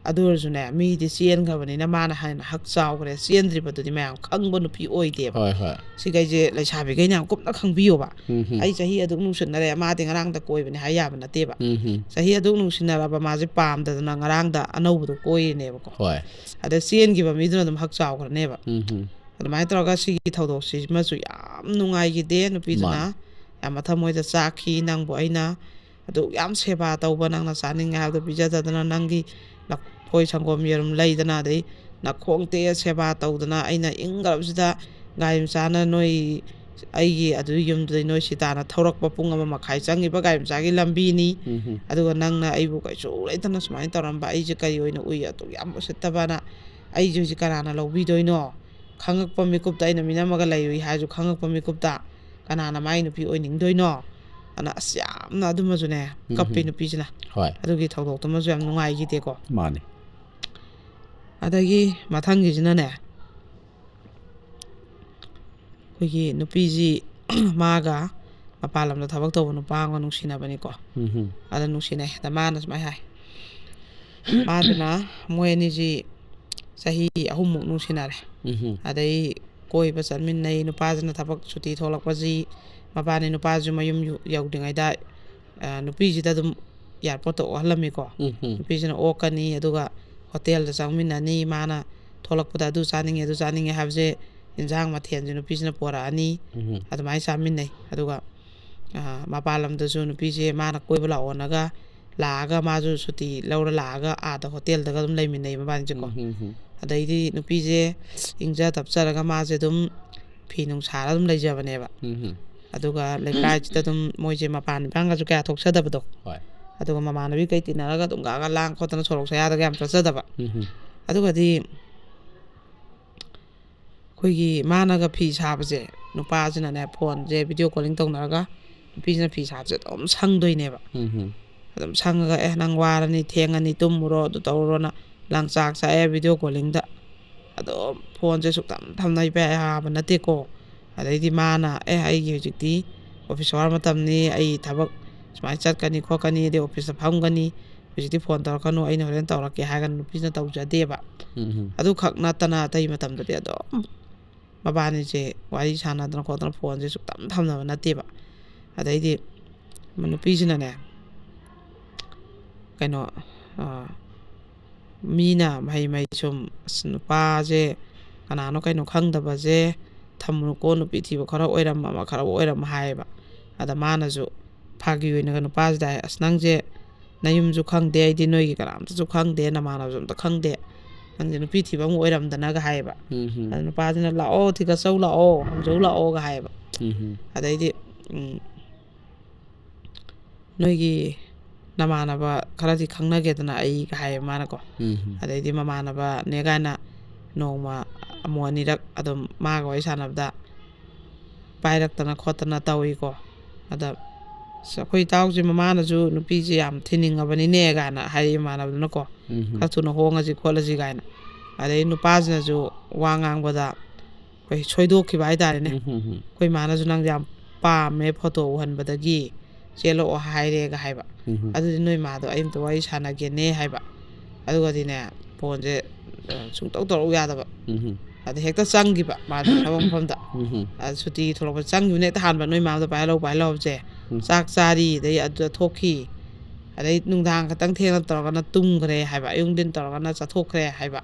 ꯑꯗꯨ ꯑꯣꯏꯔꯁꯨꯅꯦ, ꯃꯤꯗꯤ ꯆꯦꯟꯈ꯭ꯔꯕꯅꯤꯅ ꯃꯥꯅ ꯍꯦꯟꯅ ꯍꯛ ꯆꯥꯎꯈ꯭ꯔꯦ꯫ ꯆꯦꯟꯗ꯭ꯔꯤꯕꯗꯨꯗꯤ ꯃꯌꯥꯝ ꯈꯪꯕ ꯅꯨꯄꯤ ꯑꯣꯏꯗꯦꯕ꯫ ꯍꯣꯏ ꯍꯣꯏ ꯁꯤꯈꯩꯁꯦ ꯂꯩꯁꯥꯕꯤꯈꯩꯅ ꯌꯥꯝ ꯀꯨꯞꯅ ꯈꯪꯕꯤꯌꯣꯕ꯫ ꯎꯝ ꯍꯝ ꯑꯩ ꯆꯍꯤ ꯑꯗꯨꯛ ꯅꯨꯡꯁꯤꯠꯅꯔꯦ, ꯃꯥꯗꯤ ꯉꯔꯥꯡꯗ ꯀꯣꯏꯕꯅꯦ ꯍꯥꯏ ꯌꯥꯕ ꯅꯠꯇꯦꯕ꯫ ꯎꯝ ꯍꯝ ꯆꯍꯤ ꯑꯗꯨꯛ ꯅꯨꯡꯁꯤꯅꯔꯕ ꯃꯥꯁꯦ ꯄꯥꯝꯗꯗꯅ ꯉꯔꯥꯡꯗ ꯑꯅꯧꯕꯗꯣ ꯀꯣꯏꯔꯤꯅꯦꯕꯀꯣ꯫ ꯍꯣꯏ ꯑꯗ ꯆꯦꯟꯈꯤꯕ ꯃꯤꯗꯨꯅ ꯑꯗꯨꯝ ꯍꯛ ꯆꯥꯎꯈ꯭ꯔꯅꯦꯕ꯫ ꯎꯝ ꯍꯝ ꯑꯗꯨꯃꯥꯏꯅ ꯇꯧꯔꯒ ꯁꯤꯒꯤ ꯊꯧꯗꯣꯛꯁꯤꯃꯁꯨ ꯌꯥꯝ ꯅꯨꯡꯉꯥꯏꯈꯤꯗꯦ ꯅꯨꯄꯤꯗꯨꯅ꯫ ꯃꯥꯅꯤ꯫ ꯌꯥꯝ ꯃꯊꯃꯣꯏꯗ ꯆꯥꯛꯈꯤ꯫ ꯅꯪꯕꯨ ꯑꯩꯅ ꯑꯗꯨꯛ ꯌꯥꯝ ꯁꯦꯕꯥ ꯇꯧꯕ, ꯅꯪꯅ ꯆꯥꯅꯤꯡꯉꯦ ꯍꯥꯏꯕꯗꯣ ꯄꯤꯖꯗꯗꯅ, ꯅꯪꯒꯤ ꯂꯐꯣꯏ ꯁꯪꯒꯣꯝ ꯌꯦꯔꯨꯝ ꯂꯩꯗꯅ, ꯑꯗꯩ ꯅꯈꯣꯡ ꯇꯦꯛꯑ ꯁꯦꯕꯥ ꯇꯧꯗꯅ, ꯑꯩꯅ ꯏꯪꯈ꯭ꯔꯕꯁꯤꯗ ꯒꯥꯔꯤ ꯃꯆꯥꯅ ꯅꯣꯏ ꯑꯩꯒꯤ ꯑꯗꯨ ꯌꯨꯝꯗꯨꯗꯩ ꯅꯣꯏ ꯁꯤ ꯇꯥꯅ ꯊꯧꯔꯛꯄ ꯄꯨꯡ ꯑꯃ ꯃꯈꯥꯏ ꯆꯪꯉꯤꯕ ꯒꯥꯔꯤ ꯃꯆꯥꯒꯤ ꯂꯝꯕꯤꯅꯤ꯫ ꯎꯝ ꯍꯝ ꯑꯗꯨꯒ ꯅꯪꯅ ꯑꯩꯕꯨ ꯀꯩꯁꯨ ꯂꯩꯇꯅ ꯁꯨꯃꯥꯏꯅ ꯇꯧꯔꯝꯕ ꯑꯩꯁꯦ ꯀꯔꯤ ꯑꯣꯏꯅ ꯎꯏ? ꯑꯗꯨꯛ ꯌꯥꯝ ꯎꯁꯤꯠꯇꯕꯅ꯫ ꯑꯩꯁꯦ ꯍꯧꯖꯤꯛ ꯀꯅꯥꯅ ꯂꯧꯕꯤꯗꯣꯏꯅꯣ? ꯈꯪꯉꯛꯄ ꯃꯤꯀꯨꯞꯇ, ꯑꯩꯅ ꯃꯤꯅꯝꯃꯒ ꯂꯩꯔꯨꯏ ꯍꯥꯏꯔꯁꯨ ꯈꯪꯉꯛꯄ ꯃꯤꯀꯨꯞꯇ ꯀꯅꯥꯅ ꯃꯥꯏ ꯅꯨꯄꯤ ꯑꯣꯏꯅꯤꯡꯗꯣꯏꯅꯣ? ꯑꯅ ꯑꯁ ꯌꯥꯝꯅ ꯑꯗꯨꯃꯁꯨꯅꯦ ꯀꯞꯄꯤ ꯎꯝ꯫ ꯅꯨꯄꯤꯁꯤꯅ꯫ ꯍꯣꯏ ꯑꯗꯨꯒꯤ ꯊꯧꯗꯣꯛꯇꯨꯃꯁꯨ ꯌꯥꯝ ꯅꯨꯡꯉꯥꯏꯈꯤꯗꯦꯀꯣ꯫ ꯃꯥꯅꯤ ꯑꯗꯒꯤ ꯃꯊꯪꯒꯤꯁꯤꯅꯅꯦ, ꯑꯩꯈꯣꯏꯒꯤ ꯅꯨꯄꯤꯁꯤ ꯃꯥꯒ ꯃꯄꯥꯟ ꯂꯝꯗ ꯊꯕꯛ ꯇꯧꯕ ꯅꯨꯄꯥ ꯑꯃꯒ ꯅꯨꯡꯁꯤꯅꯕꯅꯤꯀꯣ꯫ ꯎꯝ ꯍꯝ ꯑꯗ ꯅꯨꯡꯁꯤꯅꯩ꯫ ꯑꯗ ꯃꯥꯅ ꯁꯨꯃꯥꯏꯅ ꯍꯥꯏ, ꯃꯥꯗꯨꯅ ꯃꯣꯏ ꯑꯅꯤꯁꯤ ꯆꯍꯤ ꯑꯍꯨꯝꯃꯨꯛ ꯅꯨꯡꯁꯤꯅꯔꯦ꯫ ꯎꯝ ꯍꯝ ꯑꯗꯩ ꯀꯣꯏꯕ ꯆꯠꯃꯤꯟꯅꯩ꯫ ꯅꯨꯄꯥꯁꯤꯅ ꯊꯕꯛ ꯁꯨꯇꯤ ꯊꯣꯛꯂꯛꯄꯁꯤ ꯃꯕꯥꯅꯤ ꯅꯨꯄꯥꯁꯨ ꯃꯌꯨꯝ ꯌꯧ- ꯌꯧꯗ꯭ꯔꯤꯉꯩꯗ ꯑ, ꯅꯨꯄꯤꯁꯤꯗ ꯑꯗꯨꯝ ꯑꯦꯌꯥꯔꯄꯣꯔꯠꯇ ꯑꯣꯛꯍꯜꯂꯝꯃꯤꯀꯣ꯫ ꯎꯝ ꯍꯝ ꯅꯨꯄꯤꯁꯤꯅ ꯑꯣꯛꯀꯅꯤ, ꯑꯗꯨꯒ ꯍꯣꯇꯦꯜꯗ ꯆꯪꯃꯤꯟꯅꯅꯤ꯫ ꯃꯥꯅ ꯊꯣꯛꯂꯛꯄꯗ ꯑꯗꯨ ꯆꯥꯅꯤꯡꯉꯦ, ꯑꯗꯨ ꯆꯥꯅꯤꯡꯉꯦ ꯍꯥꯏꯕꯁꯦ, ꯏꯟꯁꯥꯡ ꯃꯊꯦꯜꯁꯦ ꯅꯨꯄꯤꯁꯤꯅ ꯄꯣꯔꯛꯑꯅꯤ꯫ ꯎꯝ ꯑꯗꯨꯃꯥꯏꯅ ꯆꯥꯃꯤꯟꯅꯩ꯫ ꯑꯗꯨꯒ ꯑ, ꯃꯄꯥꯟ ꯂꯝꯗꯁꯨ ꯅꯨꯄꯤꯁꯦ ꯃꯥꯅ ꯀꯣꯏꯕ ꯂꯥꯛꯑꯣꯅꯒ ꯂꯥꯛꯑꯒ, ꯃꯥꯁꯨ ꯁꯨꯇꯤ ꯂꯧꯔ ꯂꯥꯛꯑꯒ ꯑꯥꯗ ꯍꯣꯇꯦꯜꯗꯒ ꯑꯗꯨꯝ ꯂꯩꯃꯤꯟꯅꯩ ꯃꯕꯥꯅꯤꯁꯦꯀꯣ꯫ ꯎꯝ ꯍꯝ ꯑꯗꯩꯗꯤ ꯅꯨꯄꯤꯁꯦ ꯏꯪꯖ ꯇꯞꯆꯔꯒ ꯃꯥꯁꯦ ꯑꯗꯨꯝ ꯐꯤ ꯅꯨꯡ ꯁꯥꯔ ꯑꯗꯨꯝ ꯂꯩꯖꯕꯅꯦꯕ꯫ ꯎꯝ ꯍꯝ ꯑꯗꯨꯒ ꯂꯩꯀꯥꯏꯁꯤꯗ ꯑꯗꯨꯝ ꯃꯣꯏꯁꯦ ꯃꯄꯥꯟ ꯏꯄꯥꯟꯒꯁꯨ ꯀꯌꯥ ꯊꯣꯛꯆꯗꯕꯗꯣ꯫ ꯍꯣꯏ ꯑꯗꯨꯒ ꯃꯃꯥꯟꯅꯕꯤꯈꯩ ꯇꯤꯟꯅꯔꯒ ꯑꯗꯨꯝ ꯉꯥꯒ ꯂꯥꯡ ꯈꯣꯠꯇꯅ ꯁꯣꯔꯣꯛ ꯁꯌꯥꯗꯒ ꯌꯥꯝ ꯆꯠꯆꯗꯕ꯫ ꯎꯝ ꯍꯝ ꯑꯗꯨꯒꯗꯤ ꯑꯩꯈꯣꯏꯒꯤ ꯃꯥꯅꯒ ꯐꯤ ꯁꯥꯕꯁꯦ, ꯅꯨꯄꯥꯁꯤꯅꯅꯦ ꯐꯣꯟꯁꯦ ꯚꯤꯗꯤꯑꯣ ꯀꯣꯂꯤꯡ ꯇꯧꯅꯔꯒ ꯅꯨꯄꯤꯁꯤꯅ ꯐꯤ ꯁꯥꯕꯁꯦ ꯑꯗꯨꯝ ꯁꯪꯗꯣꯏꯅꯦꯕ꯫ ꯎꯝ ꯍꯝ ꯑꯗꯨꯝ ꯁꯪꯉꯒ, "ꯑꯦ, ꯅꯪ ꯋꯥꯔꯅꯤ, ꯊꯦꯡꯉꯅꯤ, ꯇꯨꯝꯃꯨꯔꯣ, ꯑꯗꯨ ꯇꯧꯔꯨꯔꯣꯅ" ꯂꯪꯆꯥꯛ ꯆꯥꯛꯑꯦ video callingꯗ꯫ ꯑꯗꯨꯝ phoneꯁꯦ ꯁꯨꯛꯊꯝ ꯊꯝꯅꯕ ꯌꯥꯕ ꯅꯠꯇꯦꯀꯣ꯫ ꯑꯗꯩꯗꯤ ꯃꯥꯅ, "ꯑꯦ, ꯑꯩꯒꯤ ꯍꯧꯖꯤꯛꯇꯤ office hour ꯃꯇꯝꯅꯤ, ꯑꯩ ꯊꯕꯛ ꯁꯨꯃꯥꯏꯅ ꯆꯠꯀꯅꯤ ꯈꯣꯠꯀꯅꯤ, ꯑꯗꯩ officeꯇ ꯐꯝꯒꯅꯤ, ꯍꯧꯖꯤꯛꯇꯤ phone ꯇꯧꯔꯛꯀꯅꯨ, ꯑꯩꯅ ꯍꯣꯔꯦꯟ ꯇꯧꯔꯛꯀꯦ" ꯍꯥꯏꯔꯒ ꯅꯨꯄꯤꯁꯤꯅ ꯇꯧꯖꯗꯦꯕ꯫ ꯎꯝ, ꯎꯝ꯫ ꯑꯗꯨꯈꯛ ꯅꯠꯇꯅ ꯑꯇꯩ ꯃꯇꯝꯗꯗꯤ ꯑꯗꯨꯝ ꯃꯕꯥꯅꯤꯁꯦ ꯋꯥꯔꯤ ꯁꯥꯟꯅꯗꯅ ꯈꯣꯠꯇꯅ phoneꯁꯦ ꯁꯨꯛꯊꯝ ꯊꯝꯅꯕ ꯅꯠꯇꯦꯕ꯫ ꯑꯗꯩꯗꯤ ꯅꯨꯄꯤꯁꯤꯅꯅꯦ, ꯀꯩꯅꯣ, ꯑ, ꯃꯤꯅ ꯃꯍꯩ ꯃꯍꯩ ꯁꯨꯝ, "ꯑꯁ, ꯅꯨꯄꯥꯁꯦ ꯀꯅꯥꯅꯣ ꯀꯩꯅꯣ ꯈꯪꯗꯕꯁꯦ ꯊꯝꯃꯨꯅꯨꯀꯣ, ꯅꯨꯄꯤ ꯊꯤꯕ ꯈꯔ ꯑꯣꯏꯔꯝꯕ, ꯑꯃ ꯈꯔ ꯑꯣꯏꯔꯝꯕ" ꯍꯥꯏꯌꯦꯕ꯫ ꯑꯗ ꯃꯥꯅꯁꯨ ꯐꯥꯒꯤ ꯑꯣꯏꯅꯒ ꯅꯨꯄꯥꯁꯤꯗ ꯍꯥꯏ, "ꯑꯁ, ꯅꯪꯁꯦ ꯅꯌꯨꯝꯁꯨ ꯈꯪꯗꯦ, ꯑꯩꯗꯤ ꯅꯣꯏꯒꯤ ꯀꯅꯥꯝꯇꯁꯨ ꯈꯪꯗꯦ, ꯅꯃꯥꯟꯅꯕꯁꯨ ꯑꯝꯇ ꯈꯪꯗꯦ, ꯅꯪꯁꯦ ꯅꯨꯄꯤ ꯊꯤꯕ ꯑꯃ ꯑꯣꯏꯔꯝꯗꯅꯒ" ꯍꯥꯏꯌꯦꯕ꯫ ꯎꯝ, ꯎꯝ꯫ ꯑꯗ ꯅꯨꯄꯥꯁꯤꯅ, "ꯂꯥꯛꯑꯣ, ꯊꯤꯒꯠꯆꯧ ꯂꯥꯛꯑꯣ, ꯍꯪꯖꯧ ꯂꯥꯛꯑꯣꯒ" ꯍꯥꯏꯌꯦꯕ꯫ ꯎꯝ, ꯎꯝ꯫ ꯑꯗꯩꯗꯤ, ꯎꯝ, "ꯅꯣꯏꯒꯤ ꯅꯃꯥꯟꯅꯕ ꯈꯔꯗꯤ ꯈꯪꯅꯒꯦꯗꯅ ꯑꯩꯒ" ꯍꯥꯏꯌꯦ ꯃꯥꯅꯀꯣ꯫ ꯎꯝ, ꯎꯝ꯫ ꯑꯗꯩꯗꯤ ꯃꯃꯥꯟꯅꯕꯅꯦ ꯀꯥꯏꯅ ꯅꯣꯡꯃ ꯑꯃꯨꯛ ꯑꯅꯤꯔꯛ ꯑꯗꯨꯝ ꯃꯥꯒ ꯋꯥꯔꯤ ꯁꯥꯟꯅꯕꯗ ꯄꯥꯏꯔꯛꯇꯅ ꯈꯣꯠꯇꯅ ꯇꯧꯏꯀꯣ꯫ ꯑꯗ, "ꯑꯁ, ꯑꯩꯈꯣꯏ ꯏꯇꯥꯎꯁꯦ ꯃꯃꯥꯅꯁꯨ ꯅꯨꯄꯤꯁꯦ ꯌꯥꯝ ꯊꯤꯅꯤꯡꯉꯕꯅꯤꯅꯦ" ꯀꯥꯏꯅ ꯍꯥꯏꯔꯛꯏ ꯏꯃꯥꯟꯅꯕꯗꯨꯅꯀꯣ꯫ ꯎꯝ, ꯎꯝ꯫ "ꯈꯔ ꯊꯨꯅ ꯍꯣꯡꯉꯁꯤ ꯈꯣꯠꯂꯁꯤ" ꯀꯥꯏꯅ꯫ ꯑꯗꯩ ꯅꯨꯄꯥꯁꯤꯅꯁꯨ ꯋꯥ ꯉꯥꯡꯕꯗ ꯑꯩꯈꯣꯏ ꯁꯣꯏꯗꯣꯛꯈꯤꯕ ꯍꯥꯏꯇꯥꯔꯦꯅꯦ꯫ ꯎꯝ, ꯎꯝ, ꯎꯝ꯫ "ꯑꯩꯈꯣꯏ ꯏꯃꯥꯅꯁꯨ ꯅꯪꯁꯦ ꯌꯥꯝ ꯄꯥꯝꯃꯦ, photo ꯎꯍꯟꯕꯗꯒꯤ ꯆꯦꯜꯂꯛꯑꯣ ꯍꯥꯏꯔꯦꯒ" ꯍꯥꯏꯕ꯫ ꯎꯝ, ꯎꯝ꯫ "ꯑꯗꯨꯗꯤ ꯅꯣꯏ ꯃꯥꯗꯣ ꯑꯩ ꯑꯝꯇ ꯋꯥꯔꯤ ꯁꯥꯟꯅꯒꯦꯅꯦ" ꯍꯥꯏꯕ꯫ ꯑꯗꯨꯒꯗꯤꯅꯦ, phoneꯁꯦ, ꯑ, ꯁꯨꯡꯇꯧ ꯇꯧꯔꯛꯎ ꯌꯥꯗꯕ꯫ ꯎꯝ, ꯎꯝ꯫ ꯑꯗ ꯍꯦꯛꯇ ꯆꯪꯈꯤꯕ ꯃꯥꯗꯣ ꯊꯕꯛ ꯃꯐꯝꯗ꯫ ꯎꯝ, ꯎꯝ꯫ ꯑ, ꯁꯨꯇꯤ ꯊꯣꯛꯂꯛꯄ ꯆꯪꯈꯤꯕꯅ ꯍꯦꯛꯇ ꯍꯥꯟꯕ, "ꯅꯣꯏ ꯃꯥꯗꯣ ꯄꯥꯏꯍꯜꯂꯧ, ꯄꯥꯏꯍꯜꯂꯧ" ꯍꯥꯏꯕꯁꯦ꯫ ꯎꯝ꯫ ꯆꯥꯛ ꯆꯥꯔꯤ, ꯑꯗꯩ ꯑꯗꯨꯗ ꯊꯣꯛꯈꯤ꯫ ꯑꯗꯩ ꯅꯨꯡꯗꯥꯡ ꯈꯛꯇꯪ ꯊꯦꯡꯅ ꯇꯧꯔꯒꯅ ꯇꯨꯝꯈ꯭ꯔꯦ ꯍꯥꯏꯕ, ꯑꯌꯨꯛ ꯅꯨꯡꯊꯤꯟ ꯇꯧꯔꯒꯅ ꯆꯠꯊꯣꯛꯈ꯭ꯔꯦ ꯍꯥꯏꯕ꯫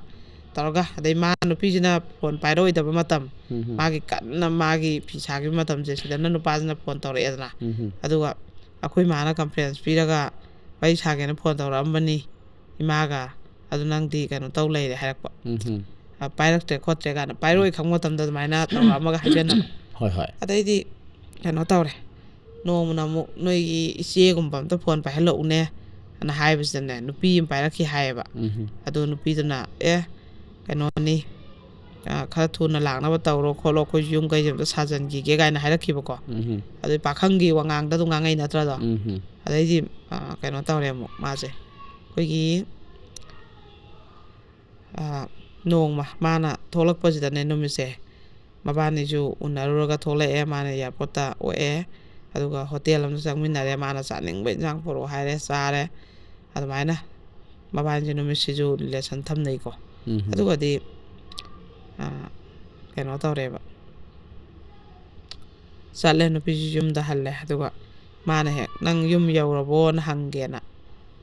ꯇꯧꯔꯒ, ꯑꯗꯩ ꯃꯥ ꯅꯨꯄꯤꯁꯤꯅ phone ꯄꯥꯏꯔꯛꯑꯣꯏꯗꯕ ꯃꯇꯝ, ꯎꯝ, ꯎꯝ꯫ ꯃꯥꯒꯤ ꯀꯟꯅ ꯃꯥꯒꯤ ꯐꯤ ꯁꯥꯈꯤꯕ ꯃꯇꯝꯁꯦ, ꯁꯤꯗꯅ ꯅꯨꯄꯥꯁꯤꯅ phone ꯇꯧꯔꯛꯑꯦꯗꯅ꯫ ꯎꯝ, ꯎꯝ꯫ ꯑꯗꯨꯒ ꯑꯩꯈꯣꯏ ꯃꯥꯅ conference ꯄꯤꯔꯒ ꯋꯥꯔꯤ ꯁꯥꯒꯦꯅ phone ꯇꯧꯔꯛꯑꯝꯕꯅꯤ ꯏꯃꯥꯒ, ꯑꯗꯨ ꯅꯪꯗꯤ ꯀꯩꯅꯣ ꯇꯧ ꯂꯩꯔꯦ ꯍꯥꯏꯔꯛꯄ꯫ ꯎꯝ, ꯎꯝ꯫ ꯑ, ꯄꯥꯏꯔꯛꯇ꯭ꯔꯦ ꯈꯣꯠꯇ꯭ꯔꯦ ꯀꯥꯏꯅ, ꯄꯥꯏꯔꯛꯑꯣꯏ ꯈꯪꯕ ꯃꯇꯝꯗ ꯑꯗꯨꯃꯥꯏꯅ ꯇꯧꯔꯛꯑꯝꯃꯒ ꯍꯥꯏꯖꯟꯅꯕ꯫ ꯍꯣꯏ, ꯍꯣꯏ꯫ ꯑꯗꯩꯗꯤ ꯀꯩꯅꯣ ꯇꯧꯔꯦ, ꯅꯣꯡꯃꯅ ꯑꯃꯨꯛ "ꯅꯣꯏꯒꯤ ꯏꯆꯦꯒꯨꯝꯕ ꯑꯝꯇ phone ꯄꯥꯏꯍꯜꯂꯛꯎꯅꯦ" ꯑꯅ ꯍꯥꯏꯕꯁꯤꯗꯅꯦ, ꯅꯨꯄꯤ ꯑꯃ ꯄꯥꯏꯔꯛꯈꯤ ꯍꯥꯏꯌꯦꯕ꯫ ꯎꯝ, ꯎꯝ꯫ ꯑꯗꯨ ꯅꯨꯄꯤꯗꯨꯅ, "ꯑꯦ, ꯀꯩꯅꯣꯅꯤ, "ꯑ, ꯈꯔ ꯊꯨꯅ ꯂꯥꯛꯅꯕ ꯇꯧꯔꯣ ꯈꯣꯠꯂꯣ, ꯑꯩꯈꯣꯏꯁꯨ ꯌꯨꯝ ꯀꯩꯁꯦ ꯑꯝꯇ ꯁꯥꯖꯟꯈꯤꯒꯦ" ꯀꯥꯏꯅ ꯍꯥꯏꯔꯛꯈꯤꯕꯀꯣ꯫ ꯎꯝ ꯑꯗꯩ ꯄꯥꯈꯪꯒꯤ ꯋꯥꯉꯥꯡꯗ ꯑꯗꯨꯝ ꯉꯥꯡꯉꯩ ꯅꯠꯇ꯭ꯔꯗꯣ? ꯎꯝ ꯑꯗꯩꯗꯤ ꯑ, ꯀꯩꯅꯣ ꯇꯧꯔꯦ ꯑꯃꯨꯛ ꯃꯥꯁꯦ, ꯑꯩꯈꯣꯏꯒꯤ ꯑ, ꯅꯣꯡꯃ ꯃꯥꯅ ꯊꯣꯛꯂꯛꯄꯁꯤꯗꯅꯦ, ꯅꯨꯃꯤꯠꯁꯦ ꯃꯕꯥꯅꯤꯁꯨ ꯎꯅꯔꯨꯔꯒ ꯊꯣꯛꯂꯛꯑꯦ꯫ ꯃꯥꯅ ꯑꯦꯌꯥꯔꯄꯣꯔꯠꯇ ꯑꯣꯛꯑꯦ, ꯑꯗꯨꯒ ꯍꯣꯇꯦꯜ ꯑꯃꯗ ꯆꯪꯃꯤꯟꯅꯔꯦ꯫ ꯃꯥꯅ ꯆꯥꯅꯤꯡꯕ ꯏꯟꯁꯥꯡ ꯄꯨꯔꯛꯑꯣ ꯍꯥꯏꯔꯦ, ꯆꯥꯔꯦ꯫ ꯑꯗꯨꯃꯥꯏꯅ ꯃꯕꯥꯅꯤꯁꯦ ꯅꯨꯃꯤꯠꯁꯤꯁꯨ ꯔꯤꯂꯦꯁꯟ ꯊꯝꯅꯩꯀꯣ꯫ ꯎꯝ ꯑꯗꯨꯒꯗꯤ ꯑ, ꯀꯩꯅꯣ ꯇꯧꯔꯦꯕ, ꯆꯠꯂꯦ, ꯅꯨꯄꯤꯁꯤ ꯌꯨꯝꯗ ꯍꯜꯂꯦ꯫ ꯑꯗꯨꯒ ꯃꯥꯅ ꯍꯦꯛ "ꯅꯪ ꯌꯨꯝ ꯌꯧꯔꯕꯣꯅ?" ꯍꯪꯒꯦꯅ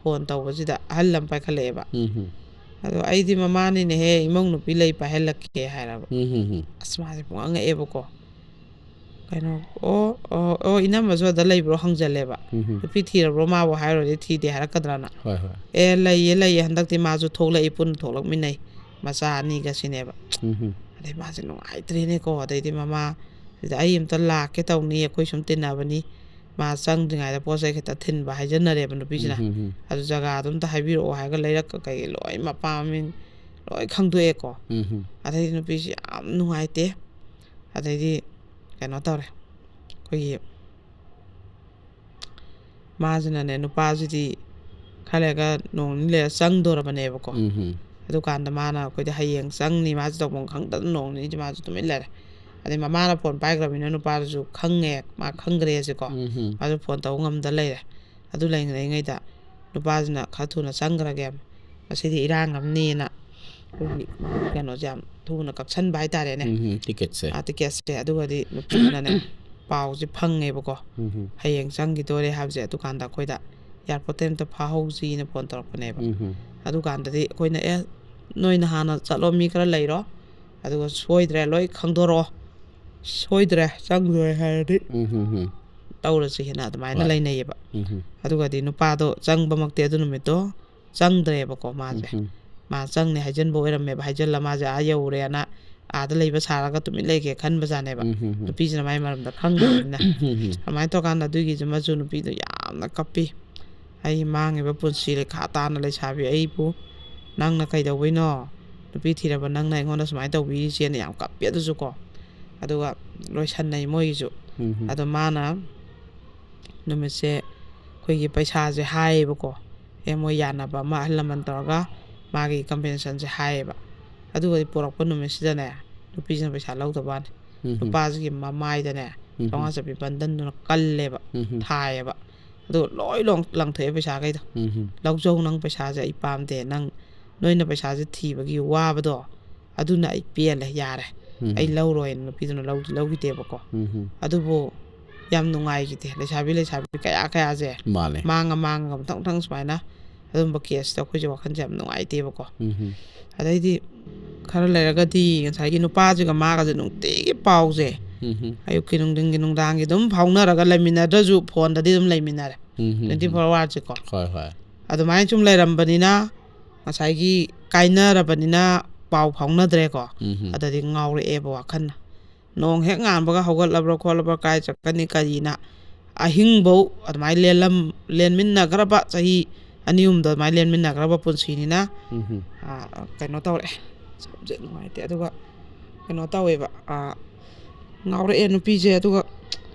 ꯐꯣꯟ ꯇꯧꯕꯁꯤꯗ ꯑꯍꯜ ꯑꯃ ꯄꯥꯏꯈꯠꯂꯛꯑꯦꯕ꯫ ꯎꯝ ꯑꯗꯣ "ꯑꯩꯗꯤ ꯃꯃꯥꯅꯤꯅꯦꯍꯦ, ꯏꯃꯧ ꯅꯨꯄꯤ ꯂꯩ, ꯄꯥꯏꯍꯜꯂꯛꯀꯦ" ꯍꯥꯏꯔꯕ꯫ ꯎꯝ ꯑꯁ, ꯃꯥꯁꯦ ꯄꯨꯡꯉꯛ ꯉꯛꯑꯦꯕꯀꯣ꯫ "ꯀꯩꯅꯣ? ꯑꯣ, ꯑꯣ, ꯑꯣ, ꯏꯅꯝꯃꯁꯨ ꯑꯗ ꯂꯩꯕ꯭ꯔꯣ?" ꯍꯪꯖꯜꯂꯦꯕ꯫ ꯎꯝ "ꯅꯨꯄꯤ ꯊꯤꯔꯕ꯭ꯔꯣ ꯃꯥꯕꯨ?" ꯍꯥꯏꯔꯨꯔꯗꯤ ꯊꯤꯗꯦ ꯍꯥꯏꯔꯛꯀꯗ꯭ꯔꯅ꯫ ꯍꯣꯏ ꯍꯣꯏ "ꯑꯦ, ꯂꯩꯌꯦ, ꯂꯩꯌꯦ, ꯍꯟꯗꯛꯇꯤ ꯃꯥꯁꯨ ꯊꯣꯛꯂꯛꯏ, ꯄꯨꯟꯅ ꯊꯣꯛꯂꯛꯃꯤꯟꯅꯩ, ꯃꯆꯥ ꯑꯅꯤꯒ" ꯁꯤꯅꯦꯕ꯫ ꯎꯝ ꯑꯗꯩ ꯃꯥꯁꯦ ꯅꯨꯡꯉꯥꯏꯇ꯭ꯔꯦꯅꯦꯀꯣ꯫ ꯑꯗꯩꯗꯤ ꯃꯃꯥ, "ꯁꯤꯗ ꯑꯩ ꯑꯝꯇ ꯂꯥꯛꯀꯦ ꯇꯧꯅꯤ, ꯑꯩꯈꯣꯏ ꯁꯨꯝ ꯇꯤꯟꯅꯕꯅꯤ, ꯃꯥ ꯆꯪꯗ꯭ꯔꯤꯉꯩꯗ ꯄꯣꯠ ꯆꯩ ꯈꯤꯇ ꯊꯤꯟꯕ" ꯍꯥꯏꯖꯟꯅꯔꯦꯕ ꯅꯨꯄꯤꯁꯤꯅ꯫ ꯎꯝ "ꯑꯗꯨ ꯖꯒꯥꯗꯣ ꯑꯝꯇ ꯍꯥꯏꯕꯤꯔꯛꯑꯣ" ꯍꯥꯏꯔꯒ ꯂꯩꯔꯛꯀ ꯀꯩ ꯂꯣꯏ ꯃꯄꯥ ꯃꯃꯤꯡ ꯂꯣꯏ ꯈꯪꯗꯣꯛꯑꯦꯀꯣ꯫ ꯎꯝ ꯑꯗꯩꯗꯤ ꯅꯨꯄꯤꯁꯤ ꯌꯥꯝ ꯅꯨꯡꯉꯥꯏꯇꯦ꯫ ꯑꯗꯩꯗꯤ ꯀꯩꯅꯣ ꯇꯧꯔꯦ, ꯑꯩꯈꯣꯏꯒꯤ ꯃꯥꯁꯤꯅꯅꯦ, ꯅꯨꯄꯥꯁꯤꯗꯤ ꯈꯔ ꯂꯩꯔꯒ ꯅꯣꯡ ꯅꯤꯅꯤ ꯂꯩꯔ ꯆꯪꯗꯣꯔꯕꯅꯦꯕꯀꯣ꯫ ꯎꯝ ꯑꯗꯨꯀꯥꯟꯗ ꯃꯥꯅ ꯑꯩꯈꯣꯏꯗ "ꯍꯌꯦꯡ ꯆꯪꯅꯤ", ꯃꯥꯁꯦ ꯇꯧꯐꯝ ꯈꯪꯗꯅ ꯅꯣꯡ ꯅꯤꯅꯤꯗꯤ ꯃꯥꯁꯨ ꯇꯨꯃꯤꯟ ꯂꯩꯔꯦ꯫ ꯑꯗꯩ ꯃꯃꯥꯅ ꯐꯣꯟ ꯄꯥꯏꯈ꯭ꯔꯕꯅꯤꯅ ꯅꯨꯄꯥꯗꯨꯁꯨ ꯈꯪꯉꯦ, ꯃꯥ ꯈꯪꯈ꯭ꯔꯦꯁꯦꯀꯣ꯫ ꯎꯝ ꯃꯥꯁꯨ ꯐꯣꯟ ꯇꯧꯕ ꯉꯝꯗ ꯂꯩꯔꯦ꯫ ꯑꯗꯨ ꯂꯩꯔꯤꯉꯩꯗ ꯅꯨꯄꯥꯁꯤꯅ "ꯈꯔ ꯊꯨꯅ ꯆꯪꯈ꯭ꯔꯒꯦ, ꯉꯁꯤꯗꯤ ꯏꯔꯥꯡ ꯑꯃꯅꯤꯅ" ꯑꯩꯈꯣꯏꯒꯤ ꯀꯩꯅꯣꯁꯦ ꯌꯥꯝ ꯊꯨꯅ ꯀꯛꯁꯟꯕ ꯍꯥꯏꯇꯥꯔꯦꯅꯦ꯫ ꯎꯝ ꯇꯤꯀꯦꯠꯁꯦ ꯑꯥ, ꯇꯤꯀꯦꯠꯁꯦ꯫ ꯑꯗꯨꯒꯗꯤ ꯅꯨꯄꯤꯗꯨꯅꯅꯦ ꯄꯥꯎꯁꯦ ꯐꯪꯉꯦꯕꯀꯣ, ꯎꯝ "ꯍꯌꯦꯡ ꯆꯪꯈꯤꯗꯣꯔꯦ" ꯍꯥꯏꯕꯁꯦ꯫ ꯑꯗꯨꯀꯥꯟꯗ ꯑꯩꯈꯣꯏꯗ "ꯑꯦꯌꯥꯔꯄꯣꯔꯠꯇ ꯑꯝꯇ ꯐꯥꯍꯧꯁꯤꯅ" ꯐꯣꯟ ꯇꯧꯔꯛꯄꯅꯦꯕ꯫ ꯎꯝ ꯑꯗꯨꯀꯥꯟꯗꯗꯤ ꯑꯩꯈꯣꯏꯅ, "ꯑꯦ, ꯅꯣꯏꯅ ꯍꯥꯟꯅ ꯆꯠꯂꯣ, ꯃꯤ ꯈꯔ ꯂꯩꯔꯣ, ꯑꯗꯨꯒ ꯁꯣꯏꯗ꯭ꯔꯦ ꯂꯣꯏ ꯈꯪꯗꯣꯔꯛꯑꯣ, ꯁꯣꯏꯗ꯭ꯔꯦ ꯆꯪꯗꯣꯔꯦ ꯍꯥꯏꯔꯗꯤ ꯎꯝ ꯇꯧꯔꯁꯤ" ꯍꯥꯏꯅ ꯑꯗꯨꯃꯥꯏꯅ ꯍꯣꯏ꯫ ꯂꯩꯅꯩꯌꯦꯕ꯫ ꯎꯝ ꯑꯗꯨꯒꯗꯤ ꯅꯨꯄꯥꯗꯣ ꯆꯪꯕꯃꯛꯇꯤ ꯑꯗꯨ ꯅꯨꯃꯤꯠꯇꯣ ꯆꯪꯗ꯭ꯔꯦꯕꯀꯣ ꯃꯥꯁꯦ꯫ ꯎꯝ ꯃꯥ ꯆꯪꯅꯤ ꯍꯥꯏꯖꯟꯕ ꯑꯣꯏꯔꯝꯃꯦꯕ, ꯍꯥꯏꯖꯜꯂ ꯃꯥꯁꯦ ꯑꯥ ꯌꯧꯔꯦꯅ ꯑꯥꯗ ꯂꯩꯕ ꯁꯥꯔꯒ ꯇꯨꯃꯤꯟ ꯂꯩꯒꯦ ꯈꯟꯕꯖꯥꯠꯅꯦꯕ꯫ ꯎꯝ ꯅꯨꯄꯤꯁꯤꯅ ꯃꯥꯏ ꯃꯔꯝꯗ ꯈꯪꯗꯕꯅꯤꯅ꯫ ꯎꯝ ꯑꯗꯨꯃꯥꯏꯅ ꯇꯧꯔꯀꯥꯟꯗ ꯑꯗꯨꯒꯤꯁꯨ ꯃꯆꯨ ꯅꯨꯄꯤꯗꯣ ꯌꯥꯝꯅ ꯀꯞꯄꯤ꯫ "ꯑꯩ ꯃꯥꯡꯉꯤꯕ ꯄꯨꯟꯁꯤ ꯂꯩꯈꯥ ꯇꯥꯅ ꯂꯩꯁꯥꯕꯤ ꯑꯩꯕꯨ ꯅꯪꯅ ꯀꯩꯗꯧꯕꯩꯅꯣ? ꯅꯨꯄꯤ ꯊꯤꯔꯕ ꯅꯪꯅ ꯑꯩꯉꯣꯟꯗ ꯁꯨꯃꯥꯏꯅ ꯇꯧꯕꯤꯔꯤꯁꯦꯅ ꯌꯥꯝ ꯀꯞꯄꯤ ꯑꯗꯨꯁꯨ ꯀꯣ꯫ ꯑꯗꯨꯒ ꯂꯣꯏꯁꯟꯅꯩ ꯃꯣꯏꯒꯤꯁꯨ꯫ ꯎꯝ ꯑꯗꯣ ꯃꯥꯅ ꯅꯨꯃꯤꯠꯁꯦ ꯑꯩꯈꯣꯏꯒꯤ ꯄꯩꯁꯥꯁꯦ ꯍꯥꯏꯌꯦꯕꯀꯣ꯫ ꯑꯦ, ꯃꯣꯏ ꯌꯥꯅꯕ ꯑꯃ ꯑꯍꯜ ꯂꯃꯟ ꯇꯧꯔꯒ ꯃꯥꯒꯤ ꯀꯝꯄꯦꯟꯁꯦꯁꯟꯁꯦ ꯍꯥꯏꯌꯦꯕ꯫ ꯑꯗꯨꯒꯗꯤ ꯄꯨꯔꯛꯄ ꯅꯨꯃꯤꯠꯁꯤꯗꯅꯦ, ꯅꯨꯄꯤꯁꯤꯅ ꯄꯩꯁꯥ ꯂꯧꯗꯕ ꯋꯥꯅꯤ꯫ ꯎꯝ ꯅꯨꯄꯥꯁꯤꯒꯤ ꯃꯃꯥꯏꯗꯅꯦ ꯎꯝ ꯆꯥꯝꯃꯉꯥ ꯆꯠꯄꯤ ꯕꯟꯗꯟꯗꯨꯅ ꯀꯜꯂꯦꯕ, ꯎꯝ ꯊꯥꯏꯌꯦꯕ꯫ ꯑꯗꯨꯒ ꯂꯣꯏ ꯂꯣꯡ- ꯂꯪꯊꯣꯛꯑꯦ ꯄꯩꯁꯥꯈꯩꯗꯣ꯫ ꯎꯝ "ꯂꯧꯖꯧ, ꯅꯪ ꯄꯩꯁꯥꯁꯦ ꯑꯩ ꯄꯥꯝꯗꯦ, ꯅꯪ, ꯅꯣꯏꯅ ꯄꯩꯁꯥꯁꯦ ꯊꯤꯕꯒꯤ ꯋꯥꯕꯗꯣ, ꯑꯗꯨꯅ ꯑꯩ ꯄꯦꯜꯂꯦ, ꯌꯥꯔꯦ, ꯎꯝ ꯑꯩ ꯂꯧꯔꯣꯏꯅ" ꯅꯨꯄꯤꯗꯨꯅ ꯂꯧꯗꯤ ꯂꯧꯈꯤꯗꯦꯕꯀꯣ꯫ ꯎꯝ ꯑꯗꯨꯕꯨ ꯌꯥꯝ ꯅꯨꯡꯉꯥꯏꯈꯤꯗꯦ꯫ ꯂꯩꯁꯥꯕꯤ ꯂꯩꯁꯥꯕꯤ ꯀꯌꯥ ꯀꯌꯥꯁꯦ ꯃꯥꯅꯦ꯫ ꯃꯥꯡꯉ ꯃꯥꯡꯉꯒ ꯃꯊꯪ ꯃꯊꯪ ꯁꯨꯃꯥꯏꯅ ꯑꯗꯨꯝꯕ ꯀꯦꯁꯇ ꯑꯩꯈꯣꯏꯁꯦ ꯋꯥꯈꯜꯁꯦ ꯌꯥꯝ ꯅꯨꯡꯉꯥꯏꯇꯦꯕꯀꯣ꯫ ꯎꯝ ꯑꯗꯩꯗꯤ ꯈꯔ ꯂꯩꯔꯒꯗꯤ ꯉꯁꯥꯏꯒꯤ ꯅꯨꯄꯥꯁꯤꯒ ꯃꯥꯒꯁꯦ ꯅꯨꯡꯇꯤꯒꯤ ꯄꯥꯎꯁꯦ, ꯎꯝ ꯑꯌꯨꯛꯀꯤ ꯅꯨꯡꯊꯤꯟꯒꯤ ꯅꯨꯡꯗꯥꯡꯒꯤ ꯑꯗꯨꯝ ꯐꯥꯎꯅꯔꯒ ꯂꯩꯃꯤꯟꯅꯗ꯭ꯔꯁꯨ ꯐꯣꯟꯗꯗꯤ ꯑꯗꯨꯝ ꯂꯩꯃꯤꯟꯅꯔꯦ꯫ ꯎꯝ ꯇ꯭ꯋꯦꯟꯇꯤ ꯐꯣꯔ ꯑꯋꯥꯔꯁꯦꯀꯣ꯫ ꯍꯣꯏ ꯍꯣꯏ꯫ ꯑꯗꯨꯃꯥꯏꯅ ꯁꯨꯝ ꯂꯩꯔꯝꯕꯅꯤꯅ ꯉꯁꯥꯏꯒꯤ ꯀꯥꯏꯅꯔꯕꯅꯤꯅ ꯄꯥꯎ ꯐꯥꯎꯅꯗ꯭ꯔꯦꯀꯣ꯫ ꯎꯝ ꯑꯗꯗꯤ ꯉꯥꯎꯔꯛꯑꯦꯕ ꯋꯥꯈꯜꯅ꯫ ꯅꯣꯡ ꯍꯦꯛ ꯉꯥꯟꯕꯒ ꯍꯧꯒꯠꯂꯕ꯭ꯔꯥ ꯈꯣꯠꯂꯕ꯭ꯔꯥ, ꯀꯥꯏ ꯆꯠꯀꯅꯤ ꯀꯔꯤꯅ, ꯑꯍꯤꯡꯐꯧ ꯑꯗꯨꯃꯥꯏꯅ ꯂꯦꯜꯂꯝ-, ꯂꯦꯟꯃꯤꯟꯅꯈ꯭ꯔꯕ, ꯆꯍꯤ ꯑꯅꯤ ꯑꯍꯨꯝꯗꯣ ꯑꯗꯨꯃꯥꯏꯅ ꯂꯦꯟꯃꯤꯟꯅꯈ꯭ꯔꯕ ꯄꯨꯟꯁꯤꯅꯤꯅ, ꯎꯝ ꯑꯥ, ꯀꯩꯅꯣ ꯇꯧꯔꯛꯑꯦ꯫ ꯁꯝꯁꯦ ꯅꯨꯡꯉꯥꯏꯇꯦ꯫ ꯑꯗꯨꯒ ꯀꯩꯅꯣ ꯇꯧꯋꯦꯕ, ꯑꯥ, ꯉꯥꯎꯔꯛꯑꯦ ꯅꯨꯄꯤꯁꯦ꯫ ꯑꯗꯨꯒ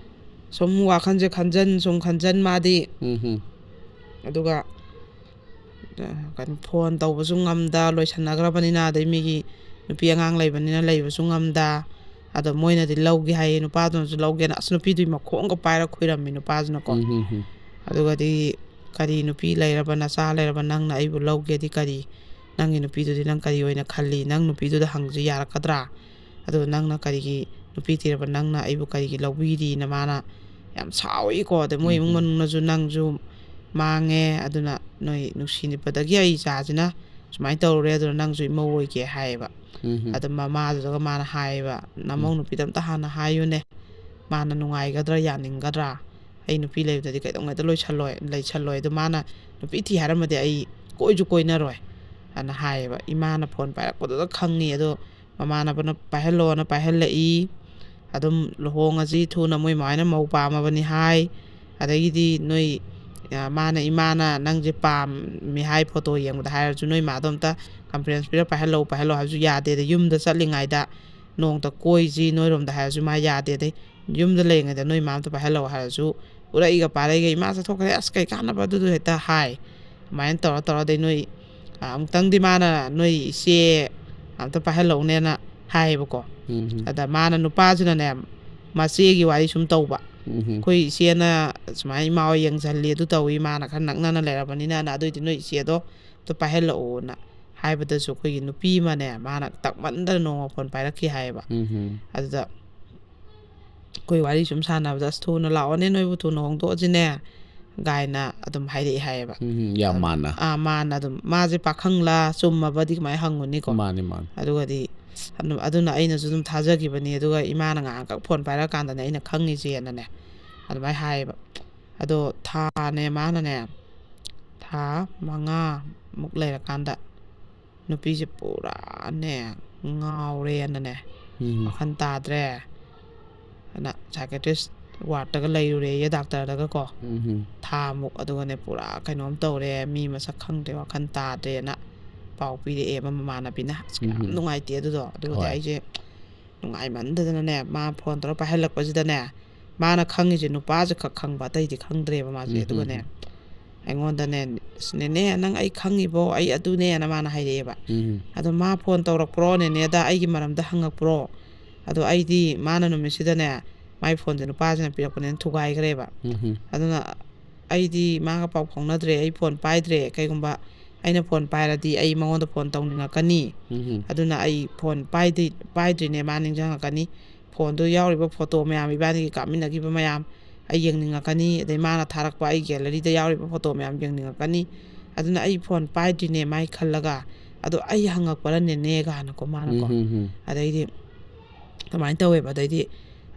ꯁꯨꯝ ꯋꯥꯈꯜꯁꯦ ꯈꯟꯖꯟ ꯁꯨꯝ ꯈꯟꯖꯟ ꯃꯥꯗꯤ꯫ ꯎꯝ ꯑꯗꯨꯒ ꯑ, ꯀꯩꯅꯣ, ꯐꯣꯟ ꯇꯧꯕꯁꯨ ꯉꯝꯗ ꯂꯣꯏꯁꯟꯅꯈ꯭ꯔꯕꯅꯤꯅ, ꯑꯗꯩ ꯃꯤꯒꯤ ꯅꯨꯄꯤ ꯑꯉꯥꯡ ꯂꯩꯕꯅꯤꯅ ꯂꯩꯕꯁꯨ ꯉꯝꯗ꯫ ꯑꯗꯣ ꯃꯣꯏꯅꯗꯤ ꯂꯧꯒꯦ ꯍꯥꯏꯌꯦ, ꯅꯨꯄꯥꯗꯨꯅꯁꯨ ꯂꯧꯒꯦꯅ꯫ ꯑꯁ, ꯅꯨꯄꯤꯗꯨꯒꯤ ꯃꯈꯣꯡꯒ ꯄꯥꯏꯔ ꯈꯨꯏꯔꯝꯃꯤ ꯅꯨꯄꯥꯁꯤꯅꯀꯣ꯫ ꯎꯝ ꯎꯝ ꯑꯗꯨꯒꯗꯤ, "ꯀꯔꯤ ꯅꯨꯄꯤ ꯂꯩꯔꯕ, ꯅꯆꯥ ꯂꯩꯔꯕ, ꯅꯪꯅ ꯑꯩꯕꯨ ꯂꯧꯒꯦꯗꯤ ꯀꯔꯤ? ꯅꯪꯒꯤ ꯅꯨꯄꯤꯗꯨꯗꯤ ꯅꯪ ꯀꯔꯤ ꯑꯣꯏꯅ ꯈꯜꯂꯤ? ꯅꯪ ꯅꯨꯄꯤꯗꯨꯗ ꯍꯪꯁꯤ ꯌꯥꯔꯛꯀꯗ꯭ꯔꯥ? ꯑꯗꯨꯒ ꯅꯪꯅ ꯀꯔꯤꯒꯤ ꯅꯨꯄꯤ ꯊꯤꯔꯕ, ꯅꯪꯅ ꯑꯩꯕꯨ ꯀꯔꯤꯒꯤ ꯂꯧꯕꯤꯔꯤꯅ?" ꯃꯥꯅ ꯌꯥꯝ ꯁꯥꯎꯏꯀꯣ꯫ ꯑꯗ ꯃꯣꯏ ꯏꯃꯨꯡ ꯎꯝ ꯃꯅꯨꯡꯅꯁꯨ, "ꯅꯪꯁꯨ ꯃꯥꯡꯉꯦ, ꯑꯗꯨꯅ ꯅꯣꯏ ꯅꯨꯡꯁꯤꯅꯕꯗꯒꯤ ꯑꯩ ꯏꯆꯥꯁꯤꯅ ꯁꯨꯃꯥꯏꯅ ꯇꯧꯔꯨꯔꯦ, ꯑꯗꯨꯅ ꯅꯪꯁꯨ ꯏꯃꯧ ꯑꯣꯏꯒꯦ" ꯍꯥꯏꯌꯦꯕ꯫ ꯎꯝ ꯑꯗ ꯃꯃꯥꯗꯨꯗꯒ ꯃꯥꯅ ꯍꯥꯏꯌꯦꯕ, "ꯅꯃꯧ ꯅꯨꯄꯤꯗ ꯑꯝꯇ ꯍꯥꯟꯅ ꯍꯥꯏꯌꯨꯅꯦ, ꯃꯥꯅ ꯅꯨꯡꯉꯥꯏꯒꯗ꯭ꯔꯥ, ꯌꯥꯅꯤꯡꯒꯗ꯭ꯔꯥ? ꯑꯩ ꯅꯨꯄꯤ ꯂꯩꯕꯗꯗꯤ ꯀꯩꯗꯧꯉꯩꯗ ꯂꯣꯏꯁꯜꯂꯣꯏ, ꯂꯩꯁꯜꯂꯣꯏ꯫ ꯑꯗꯣ ꯃꯥꯅ ꯅꯨꯄꯤ ꯊꯤ ꯍꯥꯏꯔꯝꯃꯗꯤ ꯑꯩ ꯀꯣꯏꯁꯨ ꯀꯣꯏꯅꯔꯣꯏ" ꯑꯅ ꯍꯥꯏꯌꯦꯕ꯫ ꯏꯃꯥꯅ ꯐꯣꯟ ꯄꯥꯏꯔꯛꯄꯗꯨꯗ ꯈꯪꯉꯤ꯫ ꯑꯗꯣ ꯃꯃꯥꯟꯅꯕꯅ ꯄꯥꯏꯍꯜꯂꯣꯅ ꯄꯥꯏꯍꯜꯂꯛꯏ꯫ "ꯑꯗꯨꯝ ꯂꯨꯍꯣꯡꯉꯁꯤ ꯊꯨꯅ, ꯃꯣꯏ ꯃꯃꯥꯏꯅ ꯃꯧ ꯄꯥꯝꯃꯕꯅꯤ" ꯍꯥꯏ꯫ ꯑꯗꯒꯤꯗꯤ ꯅꯣꯏ ꯑ, ꯃꯥꯅ, "ꯏꯃꯥꯅ ꯅꯪꯁꯦ ꯄꯥꯝꯃꯤ ꯍꯥꯏ, ꯐꯣꯇꯣ ꯌꯦꯡꯕꯗ" ꯍꯥꯏꯔꯁꯨ, "ꯅꯣꯏ ꯃꯥꯗꯣ ꯑꯝꯇ ꯀꯟꯐ꯭ꯔꯦꯟꯁ ꯄꯤꯔ ꯄꯥꯏꯍꯜꯂꯛꯎ, ꯄꯥꯏꯍꯜꯂꯛꯎ" ꯍꯥꯏꯕꯁꯨ ꯌꯥꯗꯦꯗ꯫ ꯌꯨꯝꯗ ꯆꯠꯂꯤꯉꯩꯗ ꯅꯣꯡꯇ ꯀꯣꯏꯁꯤ ꯅꯣꯏꯔꯣꯝꯗ ꯍꯥꯏꯔꯁꯨ ꯃꯥ ꯌꯥꯗꯦꯗ꯫ "ꯌꯨꯝꯗ ꯂꯩꯔꯤꯉꯩꯗ ꯅꯣꯏ ꯃꯥ ꯑꯝꯇ ꯄꯥꯏꯍꯜꯂꯛꯑꯣ" ꯍꯥꯏꯔꯁꯨ, ꯎꯔꯛꯏꯒ ꯄꯥꯔꯛꯏꯒ, "ꯏꯃꯥ ꯆꯠꯊꯣꯛꯈ꯭ꯔꯦ, ꯑꯁ, ꯀꯩ ꯀꯥꯟꯅꯕ ꯑꯗꯨꯗꯣ" ꯍꯦꯛꯇ ꯍꯥꯏ꯫ ꯑꯗꯨꯃꯥꯏꯅ ꯇꯧꯔ ꯇꯧꯔ, ꯑꯗꯩ ꯅꯣꯏ, ꯑ, ꯑꯃꯨꯛꯇꯪꯗꯤ ꯃꯥꯅ ꯅꯣꯏ ꯏꯆꯦ ꯑꯝꯇ ꯄꯥꯏꯍꯜꯂꯛꯎꯅꯦꯅ ꯍꯥꯏꯌꯦꯕꯀꯣ꯫ ꯎꯝ꯫ ꯑꯗ ꯃꯥꯅ, ꯅꯨꯄꯥꯁꯤꯅꯅꯦ, ꯃꯆꯦꯒꯤ ꯋꯥꯔꯤ ꯁꯨꯝ ꯇꯧꯕ꯫ ꯎꯝ꯫ "ꯑꯩꯈꯣꯏ ꯏꯆꯦꯅ ꯁꯨꯃꯥꯏꯅ ꯏꯃꯥ ꯍꯣꯏ ꯌꯦꯡꯁꯤꯜꯂꯤ, ꯑꯗꯨ ꯇꯧꯏ, ꯃꯥꯅ ꯈꯔ ꯅꯛꯅꯅ ꯂꯩꯔꯕꯅꯤꯅ, ꯑꯗꯨꯏꯗꯤ ꯅꯣꯏ ꯏꯆꯦꯗꯣ ꯑꯝꯇ ꯄꯥꯏꯍꯜꯂꯛꯑꯣꯅ" ꯍꯥꯏꯕꯗꯁꯨ, ꯑꯩꯈꯣꯏꯒꯤ ꯅꯨꯄꯤ ꯑꯃꯅꯦ, ꯃꯥꯅ ꯇꯛꯃꯟꯗꯅ ꯅꯣꯡꯃ ꯐꯣꯟ ꯄꯥꯏꯔꯛꯈꯤ ꯍꯥꯏꯌꯦꯕ꯫ ꯎꯝ꯫ ꯑꯗꯨꯗ ꯑꯩꯈꯣꯏ ꯋꯥꯔꯤ ꯁꯨꯝ ꯁꯥꯟꯅꯕꯗ, "ꯑꯁ, ꯊꯨꯅ ꯂꯥꯛꯑꯣꯅꯦ, ꯅꯣꯏꯕꯨ ꯊꯨꯅ ꯍꯣꯡꯗꯣꯛꯑꯁꯤꯅꯦ" ꯀꯥꯏꯅ ꯑꯗꯨꯝ ꯍꯥꯏꯔꯛꯑꯦ ꯍꯥꯏꯌꯦꯕ꯫ ꯎꯝ, ꯌꯥꯝ ꯑꯗꯨꯝ, ꯃꯥꯟꯅ꯫ ꯑꯥ, ꯃꯥꯅ ꯑꯗꯨꯝ, ꯃꯥꯁꯦ ꯄꯥꯈꯪꯂ ꯆꯨꯝꯃꯕꯗꯤ ꯀꯃꯥꯏꯅ ꯍꯪꯉꯨꯅꯤꯀꯣ? ꯃꯥꯅꯤ, ꯃꯥꯅꯤ꯫ ꯑꯗꯨꯒꯗꯤ ꯑꯗꯨꯝ, ꯑꯗꯨꯅ ꯑꯩꯅꯁꯨ ꯑꯗꯨꯝ ꯊꯥꯖꯈꯤꯕꯅꯤ꯫ ꯑꯗꯨꯒ ꯏꯃꯥꯅ ꯉꯥꯏꯍꯥꯛꯈꯛ ꯐꯣꯟ ꯄꯥꯏꯔꯛꯑꯀꯥꯟꯗꯅꯦ ꯑꯩꯅ ꯈꯪꯉꯤꯁꯦꯅꯅꯦ, ꯑꯗꯨꯃꯥꯏꯅ ꯍꯥꯏꯌꯦꯕ꯫ ꯑꯗꯣ ꯊꯥꯅꯦ, ꯃꯥꯅꯅꯦ, ꯊꯥ ꯃꯉꯥꯃꯨꯛ ꯂꯩꯔꯀꯥꯟꯗ ꯅꯨꯄꯤꯁꯦ ꯄꯨꯔꯥꯅꯦ ꯉꯥꯎꯔꯦꯅꯅꯦ, ꯎꯝ꯫ ꯋꯥꯈꯜ ꯇꯥꯗ꯭ꯔꯦ, ꯑꯗꯨꯅ ꯁꯥꯏꯀꯦꯇ꯭ꯔꯤꯁ ꯋꯥꯔꯗꯇꯒ ꯂꯩꯔꯨꯔꯦꯌꯦ, ꯗꯥꯛꯇꯔꯗꯒ ꯀꯣ꯫ ꯎꯝ꯫ ꯊꯥꯃꯨꯛ꯫ ꯑꯗꯨꯒꯅꯦ, ꯄꯨꯔꯥ ꯀꯩꯅꯣꯝ ꯇꯧꯔꯦ, ꯃꯤ ꯃꯁꯛ ꯈꯪꯗ꯭ꯔꯦ, ꯋꯥꯈꯜ ꯇꯥꯗ꯭ꯔꯦꯅ ꯄꯥꯎ ꯄꯤꯔꯛꯑꯦꯕ ꯃꯃꯥꯟꯅꯕꯤꯅ꯫ ꯑꯁ, ꯀꯌꯥꯝ ꯎꯝ꯫ ꯅꯨꯡꯉꯥꯏꯇꯦ ꯑꯗꯨꯗꯣ꯫ ꯑꯗꯨꯒꯗꯤ ꯍꯣꯏ꯫ ꯑꯩꯁꯦ ꯅꯨꯡꯉꯥꯏꯃꯟꯗꯗꯅꯅꯦ, ꯃꯥ ꯐꯣꯟ ꯇꯧꯔ ꯄꯥꯏꯍꯜꯂꯛꯄꯁꯤꯗꯅꯦ, ꯃꯥꯅ ꯈꯪꯉꯤꯁꯦ ꯅꯨꯄꯥꯁꯦ ꯈꯛ ꯈꯪꯕ, ꯑꯇꯩꯗꯤ ꯈꯪꯗ꯭ꯔꯦꯕ ꯃꯥꯁꯦ꯫ ꯎꯝ, ꯑꯗꯨꯒꯅꯦ, ꯎꯝ꯫ ꯑꯩꯉꯣꯟꯗꯅꯦ, "ꯑꯁ, ꯅꯦꯅꯦ, ꯅꯪ ꯑꯩ ꯈꯪꯉꯤꯕꯣ? ꯑꯩ ꯑꯗꯨꯅꯦꯅ" ꯃꯥꯅ ꯍꯥꯏꯔꯛꯑꯦꯕ꯫ ꯎꯝ꯫ ꯑꯗꯣ ꯃꯥ ꯐꯣꯟ ꯇꯧꯔꯛꯄ꯭ꯔꯣ, ꯅꯦꯅꯦꯗ ꯑꯩꯒꯤ ꯃꯔꯝꯗ ꯍꯪꯉꯛꯄ꯭ꯔꯣ? ꯑꯗꯣ ꯑꯩꯗꯤ ꯃꯥꯅ ꯅꯨꯃꯤꯠꯁꯤꯗꯅꯦ, ꯃꯥꯏ ꯐꯣꯟꯁꯦ ꯅꯨꯄꯥꯁꯤꯅ ꯄꯤꯔꯛꯄꯅꯦꯅ ꯊꯨꯒꯥꯏꯈ꯭ꯔꯦꯕ꯫ ꯎꯝ꯫ ꯑꯗꯨꯅ ꯑꯩꯗꯤ ꯃꯥꯒ ꯄꯥꯎ ꯐꯥꯎꯅꯗ꯭ꯔꯦ, ꯑꯩ ꯐꯣꯟ ꯄꯥꯏꯗ꯭ꯔꯦ꯫ ꯀꯩꯒꯨꯝꯕ ꯑꯩꯅ ꯐꯣꯟ ꯄꯥꯏꯔꯗꯤ ꯑꯩ ꯃꯉꯣꯟꯗ ꯐꯣꯟ ꯇꯧꯅꯤꯡꯉꯛꯀꯅꯤ꯫ ꯎꯝ꯫ ꯑꯗꯨꯅ ꯑꯩ ꯐꯣꯟ ꯄꯥꯏꯗ꯭ꯔꯤ-, ꯄꯥꯏꯗ꯭ꯔꯤꯅꯦ, ꯃꯥ ꯅꯤꯡꯁꯤꯡꯉꯛꯀꯅꯤ꯫ ꯐꯣꯟꯗꯣ ꯌꯥꯎꯔꯤꯕ ꯐꯣꯇꯣ ꯃꯌꯥꯝ, ꯏꯕꯥꯅꯤꯒꯤ ꯀꯥꯞꯃꯤꯟꯅꯈꯤꯕ ꯃꯌꯥꯝ ꯑꯩ ꯌꯦꯡꯅꯤꯡꯉꯛꯀꯅꯤ꯫ ꯑꯗꯩ ꯃꯥꯅ ꯊꯥꯔꯛꯄ ꯑꯩ ꯒꯦꯂꯔꯤꯗ ꯌꯥꯎꯔꯤꯕ ꯐꯣꯇꯣ ꯃꯌꯥꯝ ꯌꯦꯡꯅꯤꯡꯉꯛꯀꯅꯤ꯫ ꯑꯗꯨꯅ ꯑꯩ ꯐꯣꯟ ꯄꯥꯏꯗ꯭ꯔꯤꯅꯦ ꯃꯥꯏ ꯈꯜꯂꯒ, "ꯑꯗꯣ ꯑꯩ ꯍꯪꯉꯛꯄꯔꯅꯦꯅꯦ?" ꯀꯥꯏꯅꯀꯣ, ꯃꯥꯅꯀꯣ꯫ ꯎꯝ, ꯎꯝ, ꯎꯝ꯫ ꯑꯗꯩꯗꯤ ꯑꯗꯨꯃꯥꯏꯅ ꯇꯧꯋꯦꯕ꯫ ꯑꯗꯩꯗꯤ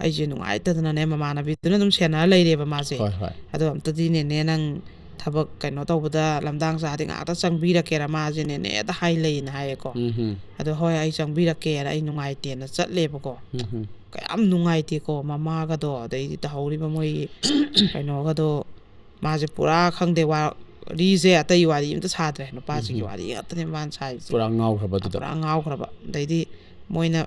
ꯑꯩꯁꯦ ꯅꯨꯡꯉꯥꯏꯇꯗꯅꯅꯦ, ꯃꯃꯥꯟꯅꯕꯤꯗꯨꯅ ꯑꯗꯨꯝ ꯁꯦꯟꯅꯔ ꯂꯩꯔꯦꯕ ꯃꯥꯁꯦ꯫ ꯍꯣꯏ, ꯍꯣꯏ꯫ "ꯑꯗꯣ ꯑꯝꯇꯗꯤ ꯅꯦꯅꯦ, ꯅꯪ ꯊꯕꯛ ꯀꯩꯅꯣ ꯇꯧꯕꯗ, ꯂꯝꯗꯥꯡ ꯆꯥꯗꯤ ꯉꯥꯛꯇ ꯆꯪꯕꯤꯔꯛꯀꯦꯔꯥ? ꯃꯥꯁꯦ ꯅꯦꯅꯦꯗ ꯍꯥꯏ ꯂꯩꯅ" ꯍꯥꯏꯌꯦꯀꯣ꯫ ꯎꯝ, ꯎꯝ꯫ ꯑꯗꯣ, "ꯍꯣꯏ, ꯑꯩ ꯆꯪꯕꯤꯔꯛꯀꯦꯅ" ꯑꯩ ꯅꯨꯡꯉꯥꯏꯇꯦꯅ ꯆꯠꯂꯦꯕꯀꯣ꯫ ꯎꯝ, ꯎꯝ꯫ ꯀꯌꯥꯝ ꯅꯨꯡꯉꯥꯏꯇꯦꯀꯣ, ꯃꯃꯥꯒꯗꯣ, ꯑꯗꯩꯗꯤ ꯇꯧꯍꯧꯔꯤꯕ ꯃꯣꯏꯒꯤ ꯀꯩꯅꯣꯒꯗꯣ, ꯃꯥꯁꯦ ꯄꯨꯔꯥ ꯈꯪꯗꯦ, ꯋꯥꯔꯤꯁꯦ ꯑꯇꯩ ꯋꯥꯔꯤ ꯑꯝꯇ ꯁꯥꯗ꯭ꯔꯦ, ꯅꯨꯄꯥꯁꯤꯒꯤ ꯎꯝ꯫ ꯋꯥꯔꯤ ꯉꯥꯛꯇꯅꯦ ꯃꯥꯅ ꯁꯥꯔꯤꯁꯦ꯫ ꯄꯨꯔꯥ ꯉꯥꯎꯈ꯭ꯔꯕ ꯑꯗꯨꯗ꯫ ꯄꯨꯔꯥ ꯉꯥꯎꯈ꯭ꯔꯕ꯫ ꯑꯗꯩꯗꯤ ꯃꯣꯏꯅ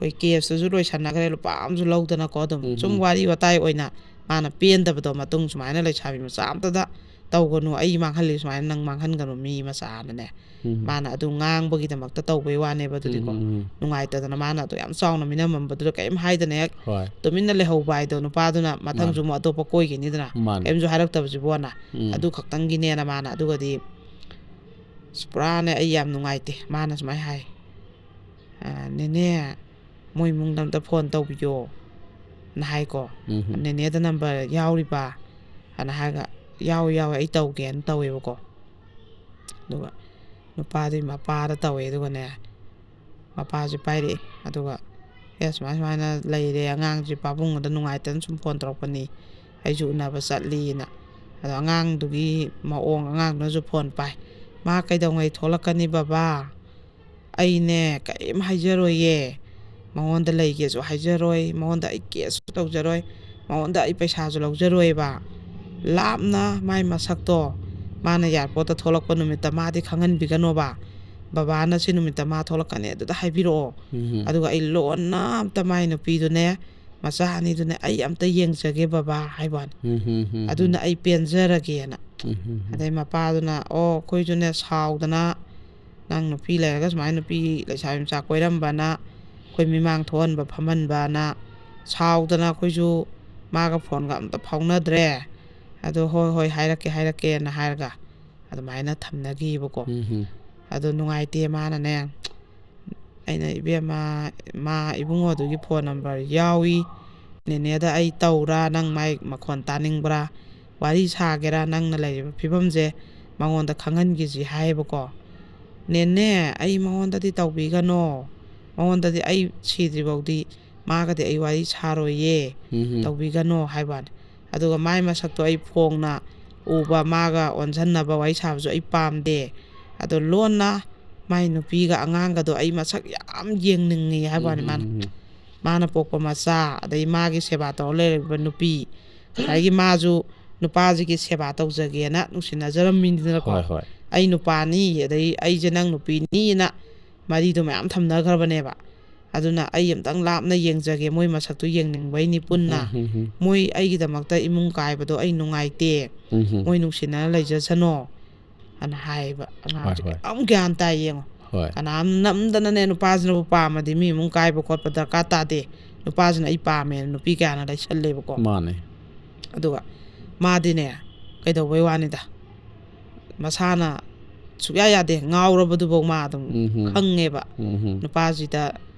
ꯑꯩꯈꯣꯏ ꯀꯦꯁꯇꯨꯁꯨ ꯂꯣꯏꯁꯟꯅꯈ꯭ꯔꯦ, ꯂꯨꯄꯥ ꯑꯃꯁꯨ ꯂꯧꯗꯅꯀꯣ꯫ ꯑꯗꯨꯝ ꯎꯝ, ꯁꯨꯝ ꯎꯝ꯫ ꯋꯥꯔꯤ ꯋꯥꯇꯥꯏ ꯑꯣꯏꯅ ꯃꯥꯅ ꯄꯦꯟꯗꯕꯗꯣ, ꯃꯇꯨꯡ ꯁꯨꯃꯥꯏꯅ ꯂꯩꯁꯥꯕꯤ ꯃꯆꯥ ꯑꯝꯇꯗ ꯇꯧꯒꯅꯨ, ꯑꯩ ꯃꯥꯡꯍꯜꯂꯤ ꯁꯨꯃꯥꯏꯅ ꯅꯪ ꯃꯥꯡꯍꯟꯒꯅꯨ ꯃꯤ ꯃꯆꯥꯅꯅꯦ꯫ ꯎꯝ꯫ ꯃꯥꯅ ꯑꯗꯨ ꯉꯥꯡꯕꯒꯤꯗꯃꯛꯇ ꯇꯧꯕꯩ ꯋꯥꯅꯦꯕ꯫ ꯑꯗꯨꯗꯤꯀꯣ ꯎꯝ, ꯎꯝ, ꯎꯝ꯫ ꯅꯨꯡꯉꯥꯏꯇꯗꯅ ꯃꯥꯅ ꯑꯗꯨ ꯌꯥꯝ ꯆꯥꯎꯅ ꯃꯤꯅꯝꯃꯝꯕꯗꯨꯗ ꯀꯔꯤꯝ ꯍꯥꯏꯗꯅ ꯍꯦꯛ ꯍꯣꯏ꯫ ꯇꯨꯃꯤꯟꯅ ꯂꯩꯍꯧꯕ ꯍꯥꯏꯗꯣ, ꯅꯨꯄꯥꯗꯨꯅ ꯃꯊꯪꯁꯨ ꯃꯥꯅꯦ꯫ ꯑꯃꯨꯛ ꯑꯇꯣꯞꯄ ꯀꯣꯏꯒꯤꯅꯤꯗꯅ꯫ ꯃꯥꯅꯦ꯫ ꯀꯔꯤꯝꯁꯨ ꯍꯥꯏꯔꯛꯇꯕꯁꯤꯕꯣꯅ꯫ ꯎꯝ꯫ ꯑꯗꯨ ꯈꯛꯇꯪꯒꯤꯅꯦꯅ ꯃꯥꯅ꯫ ꯑꯗꯨꯒꯗꯤ ꯑꯁ, ꯄꯨꯔꯥꯅꯦ ꯑꯩ ꯌꯥꯝ ꯅꯨꯡꯉꯥꯏꯇꯦ꯫ ꯃꯥꯅ ꯁꯨꯃꯥꯏꯅ ꯍꯥꯏ, "ꯑ, ꯅꯦꯅꯦ, ꯃꯣꯏ ꯏꯃꯨꯡꯗ ꯑꯝꯇ ꯐꯣꯟ ꯇꯧꯕꯤꯌꯣ" ꯅ ꯍꯥꯏꯀꯣ꯫ ꯎꯝ꯫ "ꯅꯦꯅꯦꯗ ꯅꯝꯕꯔ ꯌꯥꯎꯔꯤꯕ?" ꯑꯅ ꯍꯥꯏꯔꯒ, "ꯌꯥꯎꯏ, ꯌꯥꯎꯏ, ꯑꯩ ꯇꯧꯒꯦꯅ" ꯇꯧꯋꯦꯕꯀꯣ꯫ ꯑꯗꯨꯒ ꯅꯨꯄꯥꯗꯨꯒꯤ ꯃꯄꯥꯗ ꯇꯧꯋꯦ꯫ ꯑꯗꯨꯒꯅꯦ ꯃꯄꯥꯁꯦ ꯄꯥꯏꯔꯛꯑꯦ꯫ ꯑꯗꯨꯒ, "ꯑꯦ, ꯁꯨꯃꯥꯏ ꯁꯨꯃꯥꯏꯅ ꯂꯩꯔꯦ, ꯑꯉꯥꯡꯁꯦ ꯄꯥꯕꯨꯡꯗ ꯅꯨꯡꯉꯥꯏꯇꯅ ꯁꯨꯝ ꯐꯣꯟ ꯇꯧꯔꯛꯄꯅꯤ, ꯑꯩꯁꯨ ꯎꯅꯕ ꯆꯠꯂꯤꯅ"꯫ ꯑꯗꯣ ꯑꯉꯥꯡꯗꯨꯒꯤ ꯃꯑꯣꯡ, ꯑꯉꯥꯡꯗꯨꯅꯁꯨ ꯐꯣꯟ ꯄꯥꯏ꯫ "ꯃꯥ ꯀꯩꯗꯧꯉꯩ ꯊꯣꯛꯂꯛꯀꯅꯤ ꯕꯕꯥ? ꯑꯩꯅꯦ ꯀꯔꯤꯝ ꯍꯥꯏꯖꯔꯣꯏꯌꯦ, ꯃꯉꯣꯟꯗ ꯂꯩꯒꯦꯁꯨ ꯍꯥꯏꯖꯔꯣꯏ, ꯃꯉꯣꯟꯗ ꯑꯩ ꯀꯦꯁꯁꯨ ꯇꯧꯖꯔꯣꯏ, ꯃꯉꯣꯟꯗ ꯑꯩ ꯄꯩꯁꯥꯁꯨ ꯂꯧꯖꯔꯣꯏꯕ꯫ ꯂꯥꯞꯅ ꯃꯥꯏ ꯃꯁꯛꯇꯣ ꯃꯥꯅ ꯑꯦꯌꯥꯔꯄꯣꯔꯠꯇ ꯊꯣꯛꯂꯛꯄ ꯅꯨꯃꯤꯠꯇ ꯃꯥꯗꯤ ꯈꯪꯍꯟꯕꯤꯒꯅꯣꯕ꯫ ꯕꯕꯥꯅ ꯁꯤ ꯅꯨꯃꯤꯠꯇ ꯃꯥ ꯊꯣꯛꯂꯛꯀꯅꯤ ꯑꯗꯨꯗ ꯍꯥꯏꯕꯤꯔꯛꯑꯣ꯫ ꯎꯝ꯫ ꯑꯗꯨꯒ ꯑꯩ ꯂꯣꯟꯅ ꯑꯝꯇ ꯃꯥꯏ ꯅꯨꯄꯤꯗꯨꯅꯦ, ꯃꯆꯥ ꯑꯅꯤꯗꯨꯅꯦ ꯑꯩ ꯑꯝꯇ ꯌꯦꯡꯖꯒꯦ ꯕꯕꯥ" ꯍꯥꯏꯕ ꯋꯥꯅꯤ꯫ ꯎꯝ, ꯎꯝ, ꯎꯝ, "ꯑꯗꯨꯅ ꯎꯝ꯫ ꯑꯩ ꯄꯦꯟꯖꯔꯒꯦꯅ꯫ ꯎꯝ, ꯎꯝ, ꯎꯝ꯫ ꯑꯗꯩ ꯃꯄꯥꯗꯨꯅ, "ꯑꯣ, ꯑꯩꯈꯣꯏꯁꯨꯅꯦ ꯁꯥꯎꯗꯅ ꯅꯪ ꯅꯨꯄꯤ ꯂꯩꯔꯒ ꯁꯨꯃꯥꯏꯅ ꯅꯨꯄꯤ ꯂꯩꯁꯥꯕꯤ ꯃꯆꯥ ꯀꯣꯏꯔꯝꯕꯅ ꯑꯩꯈꯣꯏ ꯃꯤꯃꯥꯡ ꯊꯣꯛꯍꯟꯕ ꯐꯝꯍꯟꯕꯅ ꯁꯥꯎꯗꯅ ꯑꯩꯈꯣꯏꯁꯨ ꯃꯥꯒ ꯐꯣꯟꯒ ꯑꯝꯇ ꯐꯥꯎꯅꯗ꯭ꯔꯦ꯫ ꯑꯗꯣ ꯍꯣꯏ, ꯍꯣꯏ, ꯍꯥꯏꯔꯛꯀꯦ, ꯍꯥꯏꯔꯛꯀꯦꯅ" ꯍꯥꯏꯔꯒ ꯑꯗꯨꯃꯥꯏꯅ ꯊꯝꯅꯈꯤꯕꯀꯣ꯫ ꯎꯝ, ꯎꯝ꯫ ꯑꯗꯣ ꯅꯨꯡꯉꯥꯏꯇꯦ ꯃꯥꯅꯅꯦ꯫ ꯑꯩꯅ, "ꯏꯕꯦꯝꯃ, ꯃꯥ ꯏꯕꯨꯡꯉꯣꯗꯨꯒꯤ ꯐꯣꯟ ꯅꯝꯕꯔ ꯌꯥꯎꯏ, ꯅꯦꯅꯦꯗ ꯑꯩ ꯇꯧꯔꯥ, ꯅꯪ ꯃꯥꯏ ꯃꯈꯣꯟ ꯇꯥꯅꯤꯡꯕ꯭ꯔꯥ, ꯋꯥꯔꯤ ꯁꯥꯒꯦꯔꯥ, ꯅꯪꯅ ꯂꯩꯔꯤꯕ ꯐꯤꯕꯝꯁꯦ ꯃꯉꯣꯟꯗ ꯈꯪꯍꯟꯈꯤꯁꯤ" ꯍꯥꯏꯌꯦꯕꯀꯣ꯫ "ꯅꯦꯅꯦ, ꯑꯩ ꯃꯉꯣꯟꯗꯗꯤ ꯇꯧꯕꯤꯒꯅꯣ, ꯃꯉꯣꯟꯗꯗꯤ ꯑꯩ ꯁꯤꯗ꯭ꯔꯤꯐꯥꯎꯗꯤ ꯃꯥꯒꯗꯤ ꯑꯩ ꯋꯥꯔꯤ ꯁꯥꯔꯣꯏꯌꯦ, ꯎꯝ꯫ ꯇꯧꯕꯤꯒꯅꯣ" ꯍꯥꯏꯕ ꯋꯥꯅꯤ꯫ ꯑꯗꯨꯒ ꯃꯥꯏ ꯃꯁꯛꯇꯣ ꯑꯩ ꯐꯣꯡꯅ ꯎꯕ, ꯃꯥꯒ ꯑꯣꯟꯁꯟꯅꯕ ꯋꯥꯔꯤ ꯁꯥꯕꯁꯨ ꯑꯩ ꯄꯥꯝꯗꯦ꯫ ꯑꯗꯣ ꯂꯣꯟꯅ ꯃꯥꯏ ꯅꯨꯄꯤꯒ ꯑꯉꯥꯡꯒꯗꯣ ꯑꯩ ꯃꯁꯛ ꯌꯥꯝ ꯌꯦꯡꯅꯤꯡꯉꯤ ꯍꯥꯏꯕ ꯋꯥꯅꯤ ꯃꯥꯅ꯫ ꯎꯝ, ꯎꯝ, ꯎꯝ꯫ ꯃꯥꯅ ꯄꯣꯛꯄ ꯃꯆꯥ, ꯑꯗꯩ ꯃꯥꯒꯤ ꯁꯦꯕꯥ ꯇꯧꯔ ꯂꯩꯔꯤꯕ ꯅꯨꯄꯤ, ꯉꯁꯥꯏꯒꯤ ꯃꯥꯁꯨ ꯅꯨꯄꯥꯁꯤꯒꯤ ꯁꯦꯕꯥ ꯇꯧꯖꯒꯦꯅ ꯅꯨꯡꯁꯤꯅꯖꯔꯝꯃꯤꯅꯤꯗꯅꯀꯣ꯫ ꯍꯣꯏ, ꯍꯣꯏ. ꯑꯩ ꯅꯨꯄꯥꯅꯤ, ꯑꯗꯩ ꯑꯩꯁꯦ ꯅꯪ ꯅꯨꯄꯤꯅꯤꯅ ꯃꯔꯤꯗꯣ ꯃꯌꯥꯝ ꯊꯝꯅꯈ꯭ꯔꯕꯅꯦꯕ꯫ ꯑꯗꯨꯅ ꯑꯩ ꯑꯝꯇꯪ ꯂꯥꯞꯅ ꯌꯦꯡꯖꯒꯦ, ꯃꯣꯏ ꯃꯁꯛꯇꯨ ꯌꯦꯡꯅꯤꯡꯕꯩꯅꯤ ꯄꯨꯟꯅ꯫ ꯎꯝ, ꯎꯝ, ꯎꯝ. ꯃꯣꯏ ꯑꯩꯒꯤꯗꯃꯛꯇ ꯏꯃꯨꯡ ꯀꯥꯏꯕꯗꯣ ꯑꯩ ꯅꯨꯡꯉꯥꯏꯇꯦ, ꯎꯝ, ꯎꯝ. ꯃꯣꯏ ꯅꯨꯡꯁꯤꯅꯅ ꯂꯩꯖꯁꯅꯣ ꯑꯅ ꯍꯥꯏꯌꯦꯕ꯫ ꯑꯉꯥꯡꯁꯦ ꯍꯣꯏ, ꯍꯣꯏ. ꯌꯥꯝ ꯒ꯭ꯌꯥꯟ ꯇꯥꯏ ꯌꯦꯡꯉꯣ꯫ ꯍꯣꯏ. ꯀꯅꯥꯝ ꯅꯝꯗꯅꯅꯦ, ꯅꯨꯄꯥꯁꯤꯅꯕꯨ ꯄꯥꯝꯃꯗꯤ ꯃꯤ ꯏꯃꯨꯡ ꯀꯥꯏꯕ ꯈꯣꯠꯄ ꯗꯔꯀꯥꯔ ꯇꯥꯗꯦ, ꯅꯨꯄꯥꯁꯤꯅ ꯑꯩ ꯄꯥꯝꯃꯦꯅ ꯅꯨꯄꯤ ꯀꯌꯥꯅ ꯂꯩꯁꯜꯂꯦꯕꯀꯣ꯫ ꯃꯥꯅꯦ. ꯑꯗꯨꯒ ꯃꯥꯗꯤꯅꯦ, ꯀꯩꯗꯧꯕꯩ ꯋꯥꯅꯤꯗ, ꯃꯁꯥꯅ ꯁꯨꯛꯌꯥ ꯌꯥꯗꯦ, ꯉꯥꯎꯔꯕꯗꯨꯐꯥꯎ ꯃꯥ ꯑꯗꯨꯝ ꯎꯝ, ꯎꯝ. ꯈꯪꯉꯦꯕ꯫ ꯎꯝ, ꯎꯝ. ꯅꯨꯄꯥꯁꯤꯗ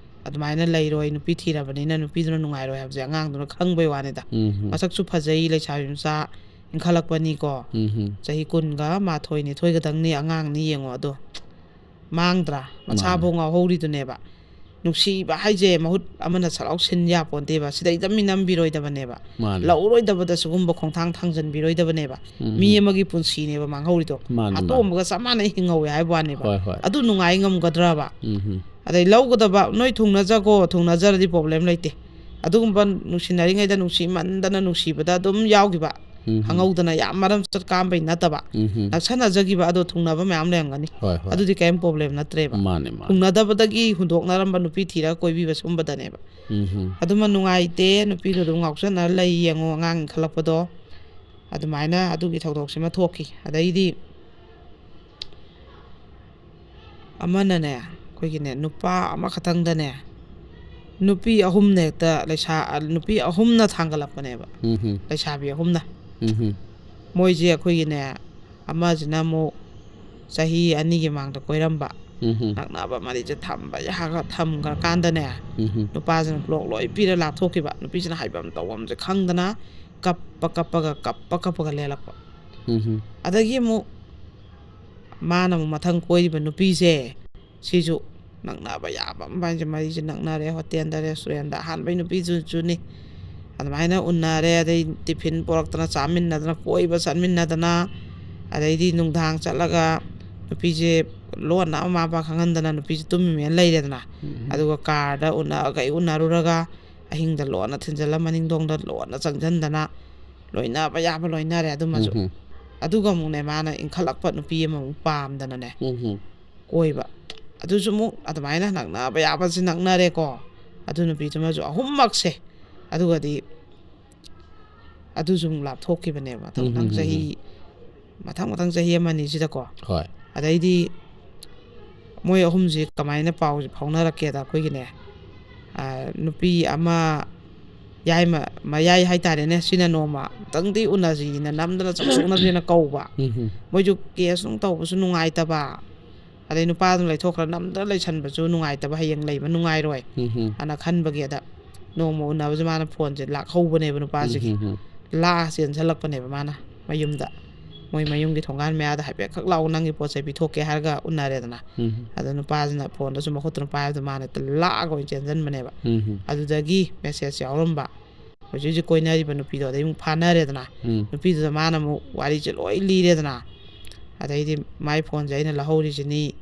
ꯑꯗꯨꯃꯥꯏꯅ ꯂꯩꯔꯣꯏ, ꯅꯨꯄꯤ ꯊꯤꯔꯕꯅꯤꯅ ꯅꯨꯄꯤꯗꯨꯅ ꯅꯨꯡꯉꯥꯏꯔꯣꯏ ꯍꯥꯏꯕꯁꯦ ꯑꯉꯥꯡꯗꯨꯅ ꯈꯪꯕꯩ ꯋꯥꯅꯤꯗ꯫ ꯎꯝ, ꯎꯝ. ꯃꯁꯛꯁꯨ ꯐꯖꯩ, ꯂꯩꯁꯥꯕꯤ ꯃꯆꯥ ꯏꯟꯈꯠꯂꯛꯄꯅꯤꯀꯣ꯫ ꯎꯝ, ꯎꯝ. ꯆꯍꯤ ꯀꯨꯟꯒ ꯃꯥꯊꯣꯏ ꯅꯤꯊꯣꯏ ꯈꯛꯇꯪꯅꯤ, ꯑꯉꯥꯡꯅꯤ, ꯌꯦꯡꯉꯣ꯫ ꯑꯗꯣ ꯃꯥꯡꯗ꯭ꯔꯥ? ꯃꯁꯥꯐꯥꯎ ꯉꯥꯎꯍꯧꯔꯤꯗꯨꯅꯦꯕ꯫ ꯅꯨꯡꯁꯤꯕ ꯍꯥꯏꯁꯦ ꯃꯍꯨꯠ ꯑꯃꯅ ꯁꯠ ꯂꯥꯎ ꯁꯤꯟ ꯌꯥꯄꯣꯟꯇꯦꯕ꯫ ꯁꯤꯗꯩꯗ ꯃꯤ ꯅꯝꯕꯤꯔꯣꯏꯗꯕꯅꯦꯕ꯫ ꯃꯥꯅꯦ. ꯂꯧꯔꯣꯏꯗꯕꯗ ꯁꯤꯒꯨꯝꯕ ꯈꯣꯡꯊꯥꯡ ꯊꯥꯡꯖꯟꯕꯤꯔꯣꯏꯗꯕꯅꯦꯕ꯫ ꯎꯝ. ꯃꯤ ꯑꯃꯒꯤ ꯄꯨꯟꯁꯤꯅꯦꯕ ꯃꯥꯡꯍꯧꯔꯤꯗꯣ꯫ ꯃꯥꯅꯦ, ꯃꯥꯅꯦ. ꯑꯇꯣꯝꯕꯒ ꯆꯞ ꯃꯥꯟꯅꯩ ꯍꯤꯡꯍꯧꯋꯦ ꯍꯥꯏꯕ ꯋꯥꯅꯦꯕ꯫ ꯍꯣꯏ, ꯍꯣꯏ. ꯑꯗꯨ ꯅꯨꯡꯉꯥꯏ ꯉꯝꯒꯗ꯭ꯔꯕ? ꯎꯝ, ꯎꯝ. ꯑꯗꯩ ꯂꯧꯒꯗꯕ, ꯅꯣꯏ ꯊꯨꯡꯅꯖꯒꯣ, ꯊꯨꯡꯅꯖꯔꯗꯤ ꯄ꯭ꯔꯣꯕ꯭ꯂꯦꯝ ꯂꯩꯇꯦ꯫ ꯑꯗꯨꯒꯨꯝꯕ ꯅꯨꯡꯁꯤꯅꯔꯤꯉꯩꯗ ꯅꯨꯡꯁꯤꯃꯟꯗꯅ ꯅꯨꯡꯁꯤꯕꯗ ꯑꯗꯨꯝ ꯌꯥꯎꯈꯤꯕ, ꯎꯝ, ꯎꯝ. ꯈꯪꯍꯧꯗꯅ ꯌꯥꯝ ꯃꯔꯝ ꯆꯠ ꯀꯥꯝꯕꯩ ꯅꯠꯇꯕ, ꯎꯝ, ꯎꯝ. ꯅꯛꯁꯟꯅꯖꯈꯤꯕ ꯑꯗꯣ ꯊꯨꯡꯅꯕ ꯃꯌꯥꯝ ꯂꯩꯔꯝꯒꯅꯤ꯫ ꯍꯣꯏ, ꯍꯣꯏ. ꯑꯗꯨꯗꯤ ꯀꯔꯤꯝ ꯄ꯭ꯔꯣꯕ꯭ꯂꯦꯝ ꯅꯠꯇ꯭ꯔꯦꯕ꯫ ꯃꯥꯅꯦ, ꯃꯥꯅꯦ. ꯊꯨꯡꯅꯗꯕꯗꯒꯤ ꯍꯨꯟꯗꯣꯛꯅꯔꯝꯕ ꯅꯨꯄꯤ ꯊꯤꯔꯒ ꯀꯣꯏꯕꯤꯕ ꯁꯤꯒꯨꯝꯕꯗꯅꯦꯕ꯫ ꯎꯝ, ꯎꯝ. ꯑꯗꯨꯃ ꯅꯨꯡꯉꯥꯏꯇꯦ, ꯅꯨꯄꯤꯗꯣ ꯑꯗꯨꯝ ꯉꯥꯎꯁꯟꯅꯔ ꯂꯩ ꯌꯦꯡꯉꯣ, ꯑꯉꯥꯡ ꯏꯟꯈꯠꯂꯛꯄꯗꯣ꯫ ꯑꯗꯨꯃꯥꯏꯅ ꯑꯗꯨꯒꯤ ꯊꯧꯗꯣꯛꯁꯤꯃ ꯊꯣꯛꯈꯤ꯫ ꯑꯗꯩꯗꯤ ꯑꯃꯅꯅꯦ, ꯑꯩꯈꯣꯏꯒꯤꯅꯦ, ꯅꯨꯄꯥ ꯑꯃꯈꯛꯇꯪꯗꯅꯦ ꯅꯨꯄꯤ ꯑꯍꯨꯝꯅ ꯍꯦꯛꯇ ꯂꯩꯁꯥ-, ꯅꯨꯄꯤ ꯑꯍꯨꯝꯅ ꯊꯥꯡꯒꯠꯂꯛꯄꯅꯦꯕ꯫ ꯎꯝ, ꯎꯝ. ꯂꯩꯁꯥꯕꯤ ꯑꯍꯨꯝꯅ꯫ ꯎꯝ, ꯎꯝ. ꯃꯣꯏꯁꯦ ꯑꯩꯈꯣꯏꯒꯤꯅꯦ, ꯑꯃꯁꯤꯅ ꯑꯃꯨꯛ ꯆꯍꯤ ꯑꯅꯤꯒꯤ ꯃꯥꯡꯗ ꯀꯣꯏꯔꯝꯕ, ꯎꯝ, ꯎꯝ. ꯅꯛꯅꯕ ꯃꯔꯤꯁꯦ ꯊꯝꯕ ꯌꯥꯒ ꯊꯝꯈ꯭ꯔꯀꯥꯟꯗꯅꯦ, ꯎꯝ, ꯎꯝ. ꯅꯨꯄꯥꯁꯤꯅ ꯕ꯭ꯂꯣꯛ ꯂꯣꯏ ꯄꯤꯔ ꯂꯥꯞꯊꯣꯛꯈꯤꯕ꯫ ꯅꯨꯄꯤꯁꯤꯅ ꯍꯥꯏꯐꯝ ꯇꯧꯐꯝꯁꯦ ꯈꯪꯗꯅ ꯀꯞꯄ ꯀꯞꯄꯒ, ꯀꯞꯄ ꯀꯞꯄꯒ ꯂꯦꯜꯂꯛꯄ꯫ ꯎꯝ, ꯎꯝ. ꯑꯗꯒꯤ ꯑꯃꯨꯛ ꯃꯥꯅ ꯑꯃꯨꯛ ꯃꯊꯪ ꯀꯣꯏꯔꯤꯕ ꯅꯨꯄꯤꯁꯦ, ꯁꯤꯁꯨ ꯅꯛꯅꯕ ꯌꯥꯕ ꯃꯥꯏꯁꯦ, ꯃꯔꯤꯁꯦ ꯅꯛꯅꯔꯦ, ꯍꯣꯇꯦꯜꯗ, ꯔꯦꯁꯇꯨꯔꯦꯟꯗ, ꯑꯍꯥꯟꯕꯩ ꯅꯨꯄꯤꯗꯨꯁꯨꯅꯤ꯫ ꯑꯗꯨꯃꯥꯏꯅ ꯎꯟꯅꯔꯦ, ꯑꯗꯩ ꯇꯤꯐꯤꯟ ꯄꯣꯔꯛꯇꯅ ꯆꯥꯃꯤꯟꯅꯗꯅ, ꯀꯣꯏꯕ ꯆꯠꯃꯤꯟꯅꯗꯅ, ꯑꯗꯩꯗꯤ ꯅꯨꯡꯗꯥꯡ ꯆꯠꯂꯒ ꯅꯨꯄꯤꯁꯦ ꯂꯣꯟꯅ ꯑꯃ ꯃꯄꯥ ꯈꯪꯍꯟꯗꯅ ꯅꯨꯄꯤꯁꯦ ꯇꯨꯝꯃꯤꯃꯦꯅ ꯂꯩꯔꯦꯗꯅ꯫ ꯎꯝ. ꯑꯗꯨꯒ ꯀꯥꯔꯗ ꯎꯟꯅ-, ꯀꯩ ꯎꯅꯔꯨꯔꯒ ꯑꯍꯤꯡꯗ ꯂꯣꯟꯅ ꯊꯤꯟꯖꯤꯜꯂ ꯃꯅꯤꯡꯗꯣꯡꯗ ꯂꯣꯟꯅ ꯆꯪꯁꯤꯟꯗꯅ ꯂꯣꯏꯅꯕ ꯌꯥꯕ ꯂꯣꯏꯅꯔꯦ ꯑꯗꯨꯃꯁꯨ꯫ ꯎꯝ ꯑꯗꯨꯒ ꯑꯃꯨꯛꯅꯦ ꯃꯥꯅ ꯏꯟꯈꯠꯂꯛꯄ ꯅꯨꯄꯤ ꯑꯃꯃꯨꯛ ꯄꯥꯝꯗꯅꯅꯦ ꯎꯝ ꯀꯣꯏꯕ꯫ ꯑꯗꯨꯁꯨ ꯑꯃꯨꯛ ꯑꯗꯨꯃꯥꯏꯅ ꯅꯛꯅꯕ ꯌꯥꯕꯁꯤ ꯅꯛꯅꯔꯦꯀꯣ꯫ ꯑꯗꯨ ꯅꯨꯄꯤꯗꯨꯃꯁꯨ ꯑꯍꯨꯝꯃꯛꯁꯦ꯫ ꯑꯗꯨꯒꯗꯤ ꯑꯗꯨꯁꯨ ꯑꯃꯨꯛ ꯂꯥꯞꯊꯣꯛꯈꯤꯕꯅꯦꯕ ꯃꯊꯪ ꯃꯊꯪ ꯎꯝ, ꯎꯝ, ꯆꯍꯤ ꯃꯊꯪ ꯃꯊꯪ ꯆꯍꯤ ꯑꯃ ꯑꯅꯤꯁꯤꯗꯀꯣ꯫ ꯍꯣꯏ꯫ ꯑꯗꯩꯗꯤ ꯃꯣꯏ ꯑꯍꯨꯝꯁꯤ ꯀꯃꯥꯏꯅ ꯄꯥꯎꯁꯦ ꯐꯥꯎꯅꯔꯛꯀꯦꯗ ꯑꯩꯈꯣꯏꯒꯤꯅꯦ, ꯑ, ꯅꯨꯄꯤ ꯑꯃ ꯌꯥꯏꯃ ꯃꯌꯥꯏ ꯍꯥꯏꯇꯥꯔꯦꯅꯦ, ꯁꯤꯅ ꯅꯣꯡꯃ ꯑꯝꯇꯪꯗꯤ ꯎꯅꯁꯤꯅ ꯅꯝꯗꯅ ꯆꯠꯊꯣꯛꯅꯁꯦꯅ ꯀꯧꯕ꯫ ꯎꯝ ꯃꯣꯏꯁꯨ ꯀꯦꯁ ꯅꯨꯡ ꯇꯧꯕꯁꯨ ꯅꯨꯡꯉꯥꯏꯇꯕ, ꯑꯗꯩ ꯅꯨꯄꯥꯗꯨꯅ ꯂꯩꯊꯣꯛꯈ꯭ꯔ ꯅꯝꯗꯅ ꯂꯩꯁꯟꯕꯁꯨ ꯅꯨꯡꯉꯥꯏꯇꯕ, ꯍꯌꯦꯡ ꯂꯩꯕ ꯅꯨꯡꯉꯥꯏꯔꯣꯏ ꯎꯝ ꯑꯅ ꯈꯟꯕꯒꯤ꯫ ꯑꯗ ꯅꯣꯡꯃ ꯎꯅꯕꯁꯦ ꯃꯥꯅ ꯐꯣꯟꯁꯦ ꯂꯥꯛꯍꯧꯕꯅꯦꯕ ꯅꯨꯄꯥꯁꯤꯒꯤ꯫ ꯎꯝ ꯂꯥꯛꯑ ꯆꯦꯟꯁꯜꯂꯛꯄꯅꯦꯕ ꯃꯥꯅ ꯃꯌꯨꯝꯗ꯫ ꯃꯣꯏ ꯃꯌꯨꯝꯒꯤ ꯊꯣꯡꯒꯥꯟ ꯃꯌꯥꯗ ꯍꯥꯏꯐꯦꯠ ꯈꯛ ꯂꯥꯛꯑꯣ, ꯅꯪꯒꯤ ꯄꯣꯠ ꯆꯩ ꯄꯤꯊꯣꯛꯀꯦ ꯍꯥꯏꯔꯒ ꯎꯅꯔꯦꯗꯅ꯫ ꯎꯝ ꯑꯗ ꯅꯨꯄꯥꯁꯤꯅ ꯐꯣꯟꯗꯣ ꯁꯨꯝ ꯃꯈꯨꯠꯇꯨꯅ ꯄꯥꯏꯕꯗ ꯃꯥꯅ ꯍꯦꯛꯇ ꯂꯥꯛꯑꯒ ꯑꯣꯏꯅ ꯆꯦꯟꯁꯤꯟꯕꯅꯦꯕ꯫ ꯎꯝ ꯑꯗꯨꯗꯒꯤ ꯃꯦꯁꯦꯖ ꯌꯥꯎꯔꯝꯕ, ꯍꯧꯖꯤꯛ ꯍꯧꯖꯤꯛ ꯀꯣꯏꯅꯔꯤꯕ ꯅꯨꯄꯤꯗꯣ ꯑꯗꯩ ꯑꯃꯨꯛ ꯐꯥꯅꯔꯦꯗꯅ꯫ ꯎꯝ ꯅꯨꯄꯤꯗꯨꯗ ꯃꯥꯅ ꯑꯃꯨꯛ ꯋꯥꯔꯤꯁꯦ ꯂꯣꯏ ꯂꯤꯔꯦꯗꯅ꯫ ꯑꯗꯩꯗꯤ ꯃꯥꯏ ꯐꯣꯟꯁꯦ ꯑꯩꯅ ꯂꯧꯍꯧꯔꯤꯁꯤꯅꯤ,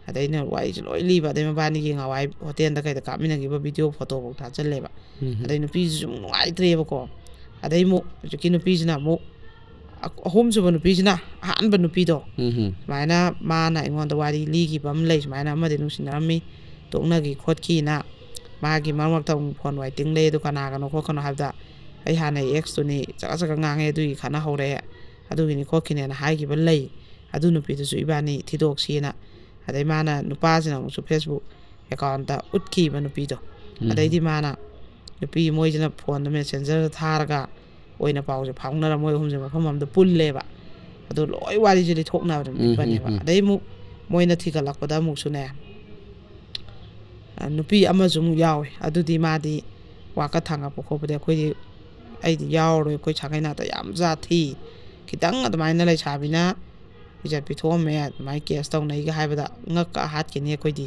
ꯑꯗꯩ ꯑꯩꯅ ꯋꯥꯔꯤꯁꯦ ꯂꯣꯏ ꯂꯤꯕ, ꯑꯗꯩ ꯃꯕꯥꯅꯤꯒꯤ ꯉꯍꯥꯟꯋꯥꯏ ꯍꯣꯇꯦꯜꯗ ꯀꯩꯗ ꯀꯥꯞꯃꯤꯟꯅꯈꯤꯕ ꯚꯤꯗꯤꯑꯣ ꯐꯣꯇꯣꯐꯥꯎ ꯊꯥꯖꯤꯜꯂꯦꯕ꯫ ꯎꯝ ꯑꯗꯩ ꯅꯨꯄꯤꯁꯤꯁꯨ ꯑꯃꯨꯛ ꯅꯨꯡꯉꯥꯏꯇ꯭ꯔꯦꯕꯀꯣ꯫ ꯑꯗꯩ ꯑꯃꯨꯛ ꯍꯧꯖꯤꯛꯀꯤ ꯅꯨꯄꯤꯁꯤꯅ ꯑꯃꯨꯛ ꯑ-, ꯑꯍꯨꯝꯁꯨꯕ ꯅꯨꯄꯤꯁꯤꯅ, ꯑꯍꯥꯟꯕ ꯅꯨꯄꯤꯗꯣ, ꯎꯝ ꯁꯨꯃꯥꯏꯅ ꯃꯥꯅ ꯑꯩꯉꯣꯟꯗ ꯋꯥꯔꯤ ꯂꯤꯈꯤꯕ ꯑꯃ ꯂꯩ, ꯁꯨꯃꯥꯏꯅ ꯑꯃꯗꯤ ꯅꯨꯡꯁꯤꯅꯔꯝꯃꯤ, ꯇꯣꯛꯅꯈꯤ ꯈꯣꯠꯈꯤꯅ꯫ ꯃꯥꯒꯤ ꯃꯔꯛ ꯃꯔꯛꯇ ꯑꯃꯨꯛ ꯐꯣꯟ ꯋꯥꯏꯇꯤꯡ ꯂꯩ, ꯑꯗꯨ ꯀꯅꯥ ꯀꯅꯣ ꯈꯣꯠꯀꯅꯣ ꯍꯥꯏꯕꯗ, ꯑꯩ ꯍꯥꯟꯅꯩ ꯑꯦꯛꯁꯇꯨꯅꯤ ꯆꯀꯠ ꯆꯀꯠ ꯉꯥꯡꯉꯦ, ꯑꯗꯨꯒꯤ ꯈꯠꯅꯍꯧꯔꯦ, ꯑꯗꯨꯒꯤꯅꯤ ꯈꯣꯠꯈꯤꯅꯦꯅ ꯍꯥꯏꯈꯤꯕ ꯂꯩ꯫ ꯑꯗꯨ ꯅꯨꯄꯤꯗꯨꯁꯨ ꯏꯕꯥꯅꯤ ꯊꯤꯗꯣꯛꯁꯤꯅ꯫ ꯑꯗꯩ ꯃꯥꯅ, ꯅꯨꯄꯥꯁꯤꯅ ꯑꯃꯨꯛꯁꯨ ꯐꯦꯁꯕꯨꯛ ꯑꯦꯀꯥꯎꯟꯗ ꯎꯠꯈꯤꯕ ꯅꯨꯄꯤꯗꯣ꯫ ꯎꯝ ꯑꯗꯩꯗꯤ ꯃꯥꯅ, ꯅꯨꯄꯤ ꯃꯣꯏꯁꯤꯅ ꯐꯣꯟꯗ ꯃꯦꯁꯦꯟꯖꯔꯗ ꯊꯥꯔꯒ ꯑꯣꯏꯅ ꯄꯥꯎꯁꯦ ꯐꯥꯎꯅꯔ ꯃꯣꯏ ꯑꯍꯨꯝꯁꯦ ꯃꯐꯝ ꯑꯃꯗ ꯄꯨꯜꯂꯦꯕ꯫ ꯑꯗꯨ ꯂꯣꯏ ꯋꯥꯔꯤꯁꯦ ꯂꯤꯊꯣꯛꯅꯕꯅꯦ ꯎꯝ, ꯏꯕꯥꯅꯦꯕ꯫ ꯎꯝ, ꯎꯝ꯫ ꯑꯗꯩ ꯑꯃꯨꯛ ꯃꯣꯏꯅ ꯊꯤꯒꯠꯂꯛꯄꯗ ꯑꯃꯨꯛꯁꯨꯅꯦ, ꯑ, ꯅꯨꯄꯤ ꯑꯃꯁꯨ ꯑꯃꯨꯛ ꯌꯥꯎꯋꯦ꯫ ꯑꯗꯨꯗꯤ ꯃꯥꯗꯤ ꯋꯥꯀꯠ ꯊꯥꯡꯒꯠꯄ ꯈꯣꯠꯄꯗꯤ ꯑꯩꯈꯣꯏꯗꯤ, ꯑꯩꯗꯤ ꯌꯥꯎꯔꯔꯣꯏ, ꯑꯩꯈꯣꯏ ꯁꯥꯒꯩ ꯅꯥꯇ ꯌꯥꯝ ꯖꯥꯠ ꯊꯤ, ꯈꯤꯇꯪ ꯑꯗꯨꯃꯥꯏꯅ ꯂꯩꯁꯥꯕꯤꯅ ꯏꯖꯠ ꯄꯤꯊꯣꯛꯑꯝꯃꯦ, ꯑꯗꯨꯃꯥꯏꯅ ꯀꯦꯁ ꯇꯧꯅꯩꯒ ꯍꯥꯏꯕꯗ ꯉꯛꯀ ꯍꯥꯠꯈꯤꯅꯤ ꯑꯩꯈꯣꯏꯗꯤ꯫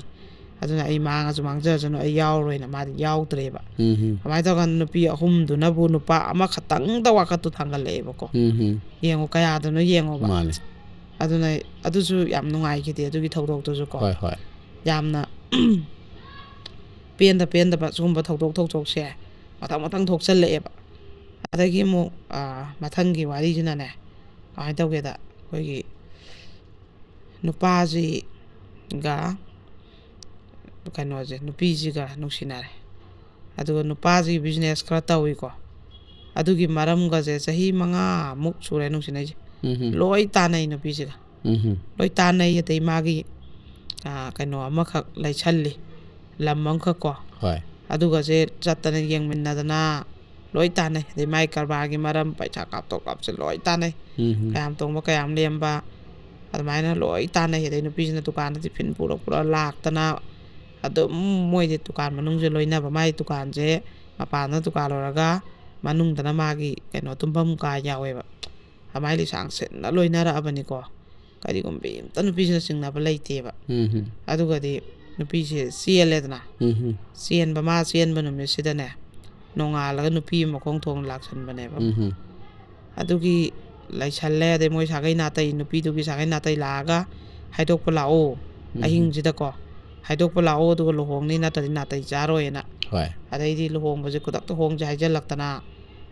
ꯑꯗꯨꯅ ꯑꯩ ꯃꯥꯡꯉꯁꯨ ꯃꯥꯡꯖꯔꯁꯅꯨ, ꯑꯩ ꯌꯥꯎꯔꯔꯣꯏꯅ ꯃꯥꯗꯤ ꯌꯥꯎꯗ꯭ꯔꯦꯕ꯫ ꯎꯝ ꯑꯗꯨꯃꯥꯏꯅ ꯇꯧꯔꯀꯥꯟꯗ ꯅꯨꯄꯤ ꯑꯍꯨꯝꯗꯨꯅꯕꯨ ꯅꯨꯄꯥ ꯑꯃꯈꯛꯇꯪꯗ ꯋꯥꯀꯠꯇꯨ ꯊꯥꯡꯒꯠꯂꯛꯑꯦꯕꯀꯣ꯫ ꯎꯝ ꯌꯦꯡꯉꯣ, ꯀꯌꯥꯗꯅꯣ ꯌꯦꯡꯉꯣꯕ꯫ ꯃꯥꯅꯦ꯫ ꯑꯗꯨꯅ ꯑꯗꯨꯁꯨ ꯌꯥꯝ ꯅꯨꯡꯉꯥꯏꯈꯤꯗꯦ ꯑꯗꯨꯒꯤ ꯊꯧꯗꯣꯛꯇꯨꯁꯨ ꯀꯣ꯫ ꯍꯣꯏ ꯍꯣꯏ꯫ ꯌꯥꯝꯅ ꯄꯦꯟꯗ ꯄꯦꯟꯗꯕ ꯁꯤꯒꯨꯝꯕ ꯊꯧꯗꯣꯛ ꯊꯧꯗꯣꯛꯁꯦ ꯃꯊꯪ ꯃꯊꯪ ꯊꯣꯛꯆꯜꯂꯛꯑꯦꯕ꯫ ꯑꯗꯒꯤ ꯑꯃꯨꯛ ꯑꯥ, ꯃꯊꯪꯒꯤ ꯋꯥꯔꯤꯁꯤꯅꯅꯦ, ꯀꯃꯥꯏꯅ ꯇꯧꯒꯦꯗ, ꯑꯩꯈꯣꯏꯒꯤ ꯅꯨꯄꯥꯁꯤꯒ ꯀꯩꯅꯣꯁꯦ, ꯅꯨꯄꯤꯁꯤꯒ ꯅꯨꯡꯁꯤꯅꯔꯦ꯫ ꯑꯗꯨꯒ ꯅꯨꯄꯥꯁꯤꯒꯤ ꯕꯤꯖꯤꯅꯦꯁ ꯈꯔ ꯇꯧꯏꯀꯣ꯫ ꯑꯗꯨꯒꯤ ꯃꯔꯝꯒꯁꯦ ꯆꯍꯤ ꯃꯉꯥꯃꯨꯛ ꯁꯨꯔꯦ ꯅꯨꯡꯁꯤꯅꯩꯁꯦ꯫ ꯎꯝ ꯍꯝ꯫ ꯂꯣꯏ ꯇꯥꯟꯅꯩ ꯅꯨꯄꯤꯁꯤꯒ꯫ ꯎꯝ ꯍꯝ꯫ ꯂꯣꯏ ꯇꯥꯟꯅꯩ꯫ ꯑꯗꯩ ꯃꯥꯒꯤ ꯑꯥ, ꯀꯩꯅꯣ ꯑꯃꯈꯛ ꯂꯩꯁꯜꯂꯤ, ꯂꯝ ꯑꯃꯈꯛ ꯀꯣ꯫ ꯍꯣꯏ꯫ ꯑꯗꯨꯒꯁꯦ ꯆꯠꯇꯅ ꯌꯦꯡꯃꯤꯟꯅꯗꯅ ꯂꯣꯏ ꯇꯥꯟꯅꯩ꯫ ꯑꯗꯩ ꯃꯥꯏ ꯀꯔꯕꯥꯔꯒꯤ ꯃꯔꯝ, ꯄꯩꯁꯥ ꯀꯥꯞꯊꯣꯛ ꯀꯥꯞꯁꯤꯟ ꯂꯣꯏ ꯇꯥꯟꯅꯩ꯫ ꯎꯝ ꯍꯝ꯫ ꯀꯌꯥꯝ ꯇꯣꯡꯕ, ꯀꯌꯥꯝ ꯂꯦꯝꯕ, ꯑꯗꯨꯃꯥꯏꯅ ꯂꯣꯏ ꯇꯥꯟꯅꯩ꯫ ꯑꯗꯩ ꯅꯨꯄꯤꯁꯤꯅ ꯗꯨꯀꯥꯟꯗ ꯇꯤꯐꯤꯟ ꯄꯨꯔ ꯄꯨꯔ ꯂꯥꯛꯇꯅ ꯑꯗꯨꯝ, ꯃꯣꯏꯗꯤ ꯗꯨꯀꯥꯟ ꯃꯅꯨꯡꯁꯦ ꯂꯣꯏꯅꯕ꯫ ꯃꯥꯏ ꯗꯨꯀꯥꯟꯁꯦ ꯃꯄꯥꯟꯗ ꯗꯨꯀꯥꯟ ꯑꯣꯏꯔꯒ ꯃꯅꯨꯡꯗꯅ ꯃꯥꯒꯤ ꯀꯩꯅꯣ ꯇꯨꯝꯐꯝ ꯀꯥ ꯌꯥꯎꯋꯦꯕ꯫ ꯑꯗꯨꯃꯥꯏꯅ ꯂꯤꯁꯥꯡ ꯁꯤꯠꯅ ꯂꯣꯏꯅꯔꯛꯑꯕꯅꯤꯀꯣ꯫ ꯀꯔꯤꯒꯨꯝꯕ ꯑꯝꯇ ꯅꯨꯄꯤꯁꯤꯅ ꯆꯤꯡꯅꯕ ꯂꯩꯇꯦꯕ꯫ ꯎꯝ ꯍꯝ꯫ ꯑꯗꯨꯒꯗꯤ ꯅꯨꯄꯤꯁꯦ ꯆꯦꯜꯂꯦꯗꯅ꯫ ꯎꯝ ꯍꯝ꯫ ꯆꯦꯟꯕ, ꯃꯥ ꯆꯦꯟꯕ ꯅꯨꯃꯤꯠꯁꯤꯗꯅꯦ, ꯅꯣꯡꯉꯥꯜꯂꯒ ꯅꯨꯄꯤ ꯑꯃ ꯃꯈꯣꯡ ꯊꯣꯡꯅ ꯂꯥꯛꯁꯟꯕꯅꯦꯕ꯫ ꯎꯝ ꯍꯝ꯫ ꯑꯗꯨꯒꯤ ꯂꯩꯁꯜꯂꯦ꯫ ꯑꯗꯩ ꯃꯣꯏ ꯁꯥꯒꯩ ꯅꯥꯇꯩ, ꯅꯨꯄꯤꯗꯨꯒꯤ ꯁꯥꯒꯩ ꯅꯥꯇꯩ ꯂꯥꯛꯑꯒ ꯍꯥꯏꯗꯣꯛꯄ ꯂꯥꯛꯑꯣ, ꯎꯝ ꯍꯝ꯫ ꯑꯍꯤꯡꯁꯤꯗꯀꯣ, ꯍꯥꯏꯗꯣꯛꯄ ꯂꯥꯛꯑꯣ, ꯑꯗꯨꯒ ꯂꯨꯍꯣꯡꯅꯤ, ꯅꯠꯇ꯭ꯔꯗꯤ ꯅꯥꯇꯩ ꯆꯥꯔꯣꯏꯅ꯫ ꯍꯣꯏ꯫ ꯑꯗꯩꯗꯤ ꯂꯨꯍꯣꯡꯕꯁꯦ ꯈꯨꯗꯛꯇ ꯍꯣꯡꯁꯦ ꯍꯥꯏꯖꯜꯂꯛꯇꯅ,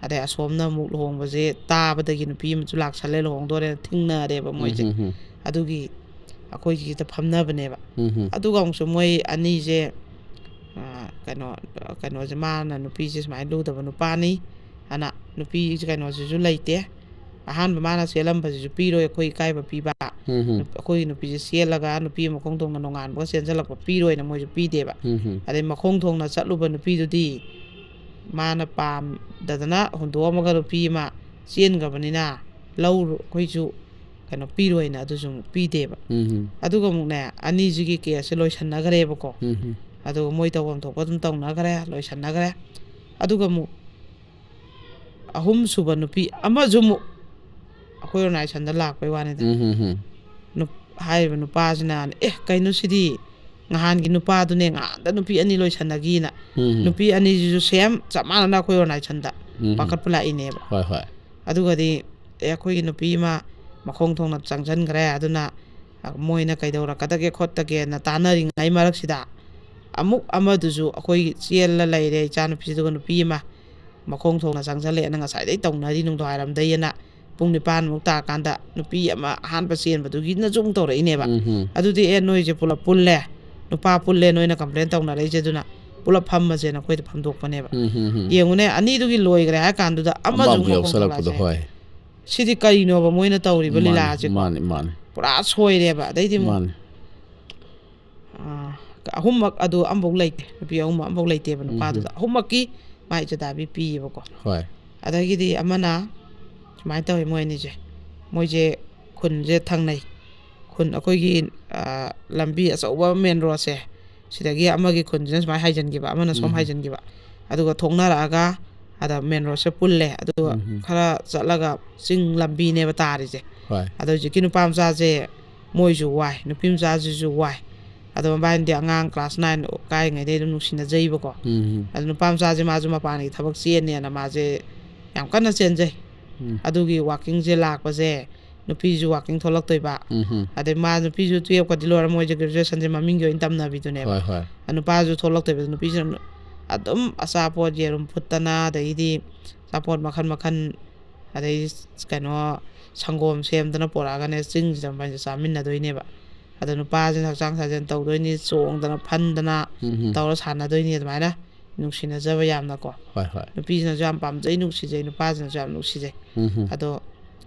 ꯑꯗꯩ ꯑꯁꯣꯝꯅ ꯑꯃꯨꯛ ꯂꯨꯍꯣꯡꯕꯁꯦ ꯇꯥꯕꯗꯒꯤ ꯅꯨꯄꯤ ꯑꯃꯁꯨ ꯂꯥꯛꯁꯜꯂꯦ, ꯂꯨꯍꯣꯡꯗꯣꯔꯦꯅ ꯊꯤꯡꯅꯔꯦꯕ ꯃꯣꯏꯁꯦ꯫ ꯎꯝ ꯍꯝ ꯍꯝ꯫ ꯑꯗꯨꯒꯤ ꯑꯩꯈꯣꯏꯒꯤꯗ ꯐꯝꯅꯕꯅꯦꯕ꯫ ꯎꯝ ꯍꯝ꯫ ꯑꯗꯨꯒ ꯑꯃꯨꯛꯁꯨ ꯃꯣꯏ ꯑꯅꯤꯁꯦ, ꯑ, ꯀꯩꯅꯣ, ꯀꯩꯅꯣꯁꯦ, ꯃꯥꯅ ꯅꯨꯄꯤꯁꯦ ꯁꯨꯃꯥꯏꯅ ꯂꯨꯗꯕ ꯅꯨꯄꯥꯅꯤ, ꯑꯅ ꯅꯨꯄꯤ ꯀꯩꯅꯣꯁꯤꯁꯨ ꯂꯩꯇꯦ꯫ ꯑꯍꯥꯟꯕ ꯃꯥꯅ ꯆꯦꯜꯂꯝꯕꯁꯤꯁꯨ ꯄꯤꯔꯣꯏ, ꯑꯩꯈꯣꯏ ꯏꯀꯥꯏꯕ ꯄꯤꯕ꯫ ꯎꯝ ꯍꯝ꯫ ꯅꯨꯞ-, ꯑꯩꯈꯣꯏꯒꯤ ꯅꯨꯄꯤꯁꯦ ꯆꯦꯜꯂꯒ ꯅꯨꯄꯤ ꯑꯃ ꯃꯈꯣꯡ ꯊꯣꯡꯅ ꯅꯣꯡꯉꯥꯟꯕꯒ ꯆꯦꯟꯖꯜꯂꯛꯄ ꯄꯤꯔꯣꯏꯅ ꯃꯣꯏꯁꯨ ꯄꯤꯗꯦꯕ꯫ ꯎꯝ ꯍꯝ꯫ ꯑꯗꯩ ꯃꯈꯣꯡ ꯊꯣꯡꯅ ꯆꯠꯂꯨꯕ ꯅꯨꯄꯤꯗꯨꯗꯤ ꯃꯥꯅ ꯄꯥꯝꯗꯗꯅ ꯍꯨꯟꯗꯣꯛꯑꯝꯃꯒ ꯅꯨꯄꯤ ꯑꯃ ꯆꯦꯟꯈ꯭ꯔꯕꯅꯤꯅ ꯂꯧꯔꯨ-, ꯑꯩꯈꯣꯏꯁꯨ ꯀꯩꯅꯣ ꯄꯤꯔꯣꯏꯅ ꯑꯗꯨꯁꯨ ꯑꯃꯨꯛ ꯄꯤꯗꯦꯕ꯫ ꯎꯝ ꯍꯝ꯫ ꯑꯗꯨꯒ ꯑꯃꯨꯛꯅꯦ, ꯑꯅꯤꯁꯤꯒꯤ ꯀꯦꯁꯁꯦ ꯂꯣꯏꯁꯟꯅꯈ꯭ꯔꯦꯕꯀꯣ꯫ ꯎꯝ ꯍꯝ꯫ ꯑꯗꯨꯒ ꯃꯣꯏ ꯇꯧꯐꯝ ꯊꯣꯛꯄ ꯑꯗꯨꯝ ꯇꯧꯅꯈ꯭ꯔꯦ, ꯂꯣꯏꯁꯟꯅꯈ꯭ꯔꯦ꯫ ꯑꯗꯨꯒ ꯑꯃꯨꯛ ꯑꯍꯨꯝꯁꯨꯕ ꯅꯨꯄꯤ ꯑꯃꯁꯨ ꯑꯃꯨꯛ ꯑꯩꯈꯣꯏ ꯑꯣꯔꯒꯅꯥꯏꯖꯦꯁꯟꯗ ꯂꯥꯛꯄꯩ ꯋꯥꯅꯤꯗ꯫ ꯎꯝ ꯍꯝ ꯍꯝ꯫ ꯅꯨꯞ-, ꯍꯥꯏꯔꯤꯕ ꯅꯨꯄꯥꯁꯤꯅ, "ꯑꯦ, ꯀꯩꯅꯣ ꯁꯤꯗꯤ? ꯉꯍꯥꯟꯒꯤ ꯅꯨꯄꯥꯗꯨꯅꯦ, ꯉꯍꯥꯟꯗ ꯅꯨꯄꯤ ꯑꯅꯤ ꯂꯣꯏꯁꯟꯅꯈꯤꯅ"꯫ ꯎꯝ ꯍꯝ꯫ ꯅꯨꯄꯤ ꯑꯅꯤꯁꯤꯁꯨ ꯁꯦꯝ ꯆꯞ ꯃꯥꯟꯅꯅ ꯑꯩꯈꯣꯏ ꯑꯣꯔꯒꯅꯥꯏꯖꯦꯁꯟꯗ ꯎꯝ ꯍꯝ꯫ ꯄꯥꯈꯠꯄ ꯂꯥꯛꯏꯅꯦꯕ꯫ ꯍꯣꯏ, ꯍꯣꯏ꯫ ꯑꯗꯨꯒꯗꯤ, "ꯑꯦ, ꯑꯩꯈꯣꯏꯒꯤ ꯅꯨꯄꯤ ꯑꯃ ꯃꯈꯣꯡ ꯊꯣꯡꯅ ꯆꯪꯁꯤꯟꯈ꯭ꯔꯦ, ꯑꯗꯨꯅ ꯃꯣꯏꯅ ꯀꯩꯗꯧꯔꯛꯀꯗꯒꯦ ꯈꯣꯠꯇꯒꯦꯅ" ꯇꯥꯟꯅꯔꯤꯉꯩ ꯃꯔꯛꯁꯤꯗ, ꯑꯃꯨꯛ ꯑꯃꯗꯨꯁꯨ ꯑꯩꯈꯣꯏ ꯆꯦꯜꯂ ꯂꯩꯔꯦ, ꯏꯆꯥꯅꯨꯄꯤꯁꯤꯗꯨꯒ ꯅꯨꯄꯤ ꯑꯃ꯫ ꯃꯈꯣꯡ ꯊꯣꯡꯅ ꯆꯪꯁꯜꯂꯛꯑꯦꯅ ꯉꯁꯥꯏꯗꯩ ꯇꯧꯅꯔꯤ ꯅꯨꯡꯗꯥꯡꯋꯥꯏꯔꯝꯗꯩꯅ ꯄꯨꯡ ꯅꯤꯄꯥꯟꯃꯨꯛ ꯇꯥꯔꯀꯥꯟꯗ ꯅꯨꯄꯤ ꯑꯃ ꯑꯍꯥꯟꯕ ꯆꯦꯟꯕꯗꯨꯒꯤꯅꯁꯨ ꯑꯃꯨꯛ ꯇꯧꯔꯛꯏꯅꯦꯕ꯫ ꯎꯝ ꯍꯝ. ꯑꯗꯨꯗꯤ ꯑꯦ ꯅꯣꯏꯁꯦ ꯄꯨꯂꯞ ꯄꯨꯜꯂꯦ, ꯅꯨꯄꯥ ꯄꯨꯜꯂꯦ ꯅꯣꯏꯅ complain ꯇꯧꯅꯔꯛꯏꯁꯦ, ꯑꯗꯨꯅ ꯄꯨꯂꯞ ꯐꯝꯃꯁꯦꯅ ꯑꯩꯈꯣꯏꯗ ꯐꯝꯗꯣꯛꯄꯅꯦꯕ꯫ ꯎꯝ ꯍꯝ ꯍꯝ. ꯌꯦꯡꯉꯨꯅꯦ, ꯑꯅꯤꯗꯨꯒꯤ ꯂꯣꯏꯈ꯭ꯔꯦ ꯍꯥꯏ ꯀꯥꯟꯗꯨꯗ ꯑꯃꯁꯨ ꯑꯃꯃꯨꯛ ꯑꯃꯨꯛ ꯌꯥꯎꯁꯜꯂꯛꯄꯗꯣ, ꯍꯧꯗꯣꯔꯛꯑꯁꯦ꯫ ꯍꯣꯏ. ꯁꯤꯗꯤ ꯀꯩꯅꯣꯕ ꯃꯣꯏꯅ ꯇꯧꯔꯤꯕ ꯃꯥꯅꯤ, ꯂꯤꯂꯥꯁꯦꯀꯣ? ꯃꯥꯅꯤ, ꯃꯥꯅꯤ. ꯄꯨꯔꯥ ꯁꯣꯏꯔꯦꯕ꯫ ꯑꯗꯩꯗꯤ ꯑꯃꯨꯛ ꯃꯥꯅꯤ. ꯑꯥ, ꯑꯍꯨꯝꯃꯛ ꯑꯗꯨ ꯑꯃꯐꯧ ꯂꯩꯇꯦ, ꯅꯨꯄꯤ ꯑꯍꯨꯝꯃꯛ ꯑꯃꯐꯧ ꯂꯩꯇꯦꯕ ꯎꯝ. ꯅꯨꯄꯥꯗꯨꯗ꯫ ꯑꯍꯨꯝꯃꯛꯀꯤ ꯃꯥꯏ ꯆꯗꯥꯕꯤ ꯄꯤꯌꯦꯕꯀꯣ꯫ ꯍꯣꯏ. ꯑꯗꯒꯤꯗꯤ ꯑꯃꯅ ꯁꯨꯃꯥꯏꯅ ꯇꯧꯋꯤ, ꯃꯣꯏ ꯑꯅꯤꯁꯦ, ꯃꯣꯏꯁꯦ ꯈꯨꯟꯁꯦ ꯊꯪꯅꯩ꯫ ꯈꯨꯟ ꯑꯩꯈꯣꯏꯒꯤ, ꯑꯥ, ꯂꯝꯕꯤ ꯑꯆꯧꯕ main roadꯁꯦ, ꯁꯤꯗꯒꯤ ꯑꯃꯒꯤ ꯈꯨꯟꯁꯤꯅ ꯁꯨꯃꯥꯏꯅ ꯍꯥꯏꯖꯤꯟꯈꯤꯕ, ꯑꯃꯅ ꯁꯣꯝ ꯎꯝ. ꯍꯥꯏꯖꯤꯟꯈꯤꯕ, ꯑꯗꯨꯒ ꯊꯣꯛꯅꯔꯛꯑꯒ ꯑꯗ main roadꯁꯦ ꯄꯨꯜꯂꯦ꯫ ꯑꯗꯨꯒ ꯎꯝ. ꯈꯔ ꯆꯠꯂꯒ ꯆꯤꯡ ꯂꯝꯕꯤꯅꯦꯕ ꯇꯥꯔꯤꯁꯦ꯫ ꯍꯣꯏ. ꯑꯗꯣ ꯍꯧꯖꯤꯛꯀꯤ ꯅꯨꯄꯥ ꯃꯆꯥꯁꯦ ꯃꯣꯏꯁꯨ ꯋꯥꯏ, ꯅꯨꯄꯤ ꯃꯆꯥꯁꯤꯁꯨ ꯋꯥꯏ꯫ ꯑꯗꯣ ꯃꯕꯥꯅꯤꯗꯤ ꯑꯉꯥꯡ class nine ꯀꯥꯔꯤꯉꯩꯗꯩ ꯑꯗꯨꯝ ꯅꯨꯡꯁꯤꯅꯖꯩꯕꯀꯣ꯫ ꯎꯝ. ꯑꯗꯣ ꯅꯨꯄꯥ ꯃꯆꯥꯁꯦ ꯃꯥꯁꯨ ꯃꯄꯥꯟꯒꯤ ꯊꯕꯛ ꯆꯦꯟꯅꯦꯅ ꯃꯥꯁꯦ ꯌꯥꯝ ꯀꯟꯅ ꯆꯦꯟꯖꯩ꯫ ꯎꯝ. ꯑꯗꯨꯒꯤ walkingꯁꯦ ꯂꯥꯛꯄꯁꯦ ꯅꯨꯄꯤꯁꯨ walking ꯊꯣꯛꯂꯛꯇꯣꯏꯕ꯫ ꯎꯝ. ꯑꯗꯩ ꯃꯥ ꯅꯨꯄꯤꯁꯨ twelveꯀꯗꯤ ꯂꯣꯏꯔ ꯃꯣꯏꯁꯦ graduationꯁꯦ ꯃꯃꯤꯡꯒꯤ ꯑꯣꯏꯅ ꯇꯝꯅꯕꯤꯗꯨꯅꯦꯕ꯫ ꯍꯣꯏ, ꯍꯣꯏ. ꯑꯗ ꯅꯨꯄꯥꯁꯨ ꯊꯣꯛꯂꯛꯇꯣꯏꯕ, ꯅꯨꯄꯤꯁꯤꯅ ꯑꯗꯨꯝ ꯑꯆꯥꯄꯣꯠ ꯌꯦꯔꯨꯝ ꯐꯨꯠꯇꯅ, ꯑꯗꯩꯗꯤ ꯑꯆꯥꯄꯣꯠ ꯃꯈꯜ ꯃꯈꯜ, ꯑꯗꯩ ꯀꯩꯅꯣ ꯁꯪꯒꯣꯝ ꯁꯦꯝꯗꯅ ꯄꯨꯔꯛꯑꯒꯅꯦ ꯆꯤꯡꯁꯤꯗ ꯃꯣꯏꯁꯦ ꯆꯥꯃꯤꯟꯅꯗꯣꯏꯅꯦꯕ꯫ ꯑꯗ ꯅꯨꯄꯥꯁꯤꯅ ꯍꯛꯆꯥꯡ ꯁꯥꯖꯦꯜ ꯇꯧꯗꯣꯏꯅꯤ, ꯆꯣꯡꯗꯅ ꯐꯟꯗꯅ ꯎꯝ. ꯇꯧꯔ ꯁꯥꯟꯅꯗꯣꯏꯅꯤ ꯑꯗꯨꯃꯥꯏꯅ꯫ ꯅꯨꯡꯁꯤꯅꯖꯕ ꯌꯥꯝꯅꯀꯣ꯫ ꯍꯣꯏ, ꯍꯣꯏ. ꯅꯨꯄꯤꯁꯤꯅꯁꯨ ꯌꯥꯝ ꯄꯥꯝꯖꯩ, ꯅꯨꯡꯁꯤꯖꯩ, ꯅꯨꯄꯥꯁꯤꯅꯁꯨ ꯌꯥꯝ ꯅꯨꯡꯁꯤꯖꯩ꯫ ꯎꯝ. ꯑꯗꯣ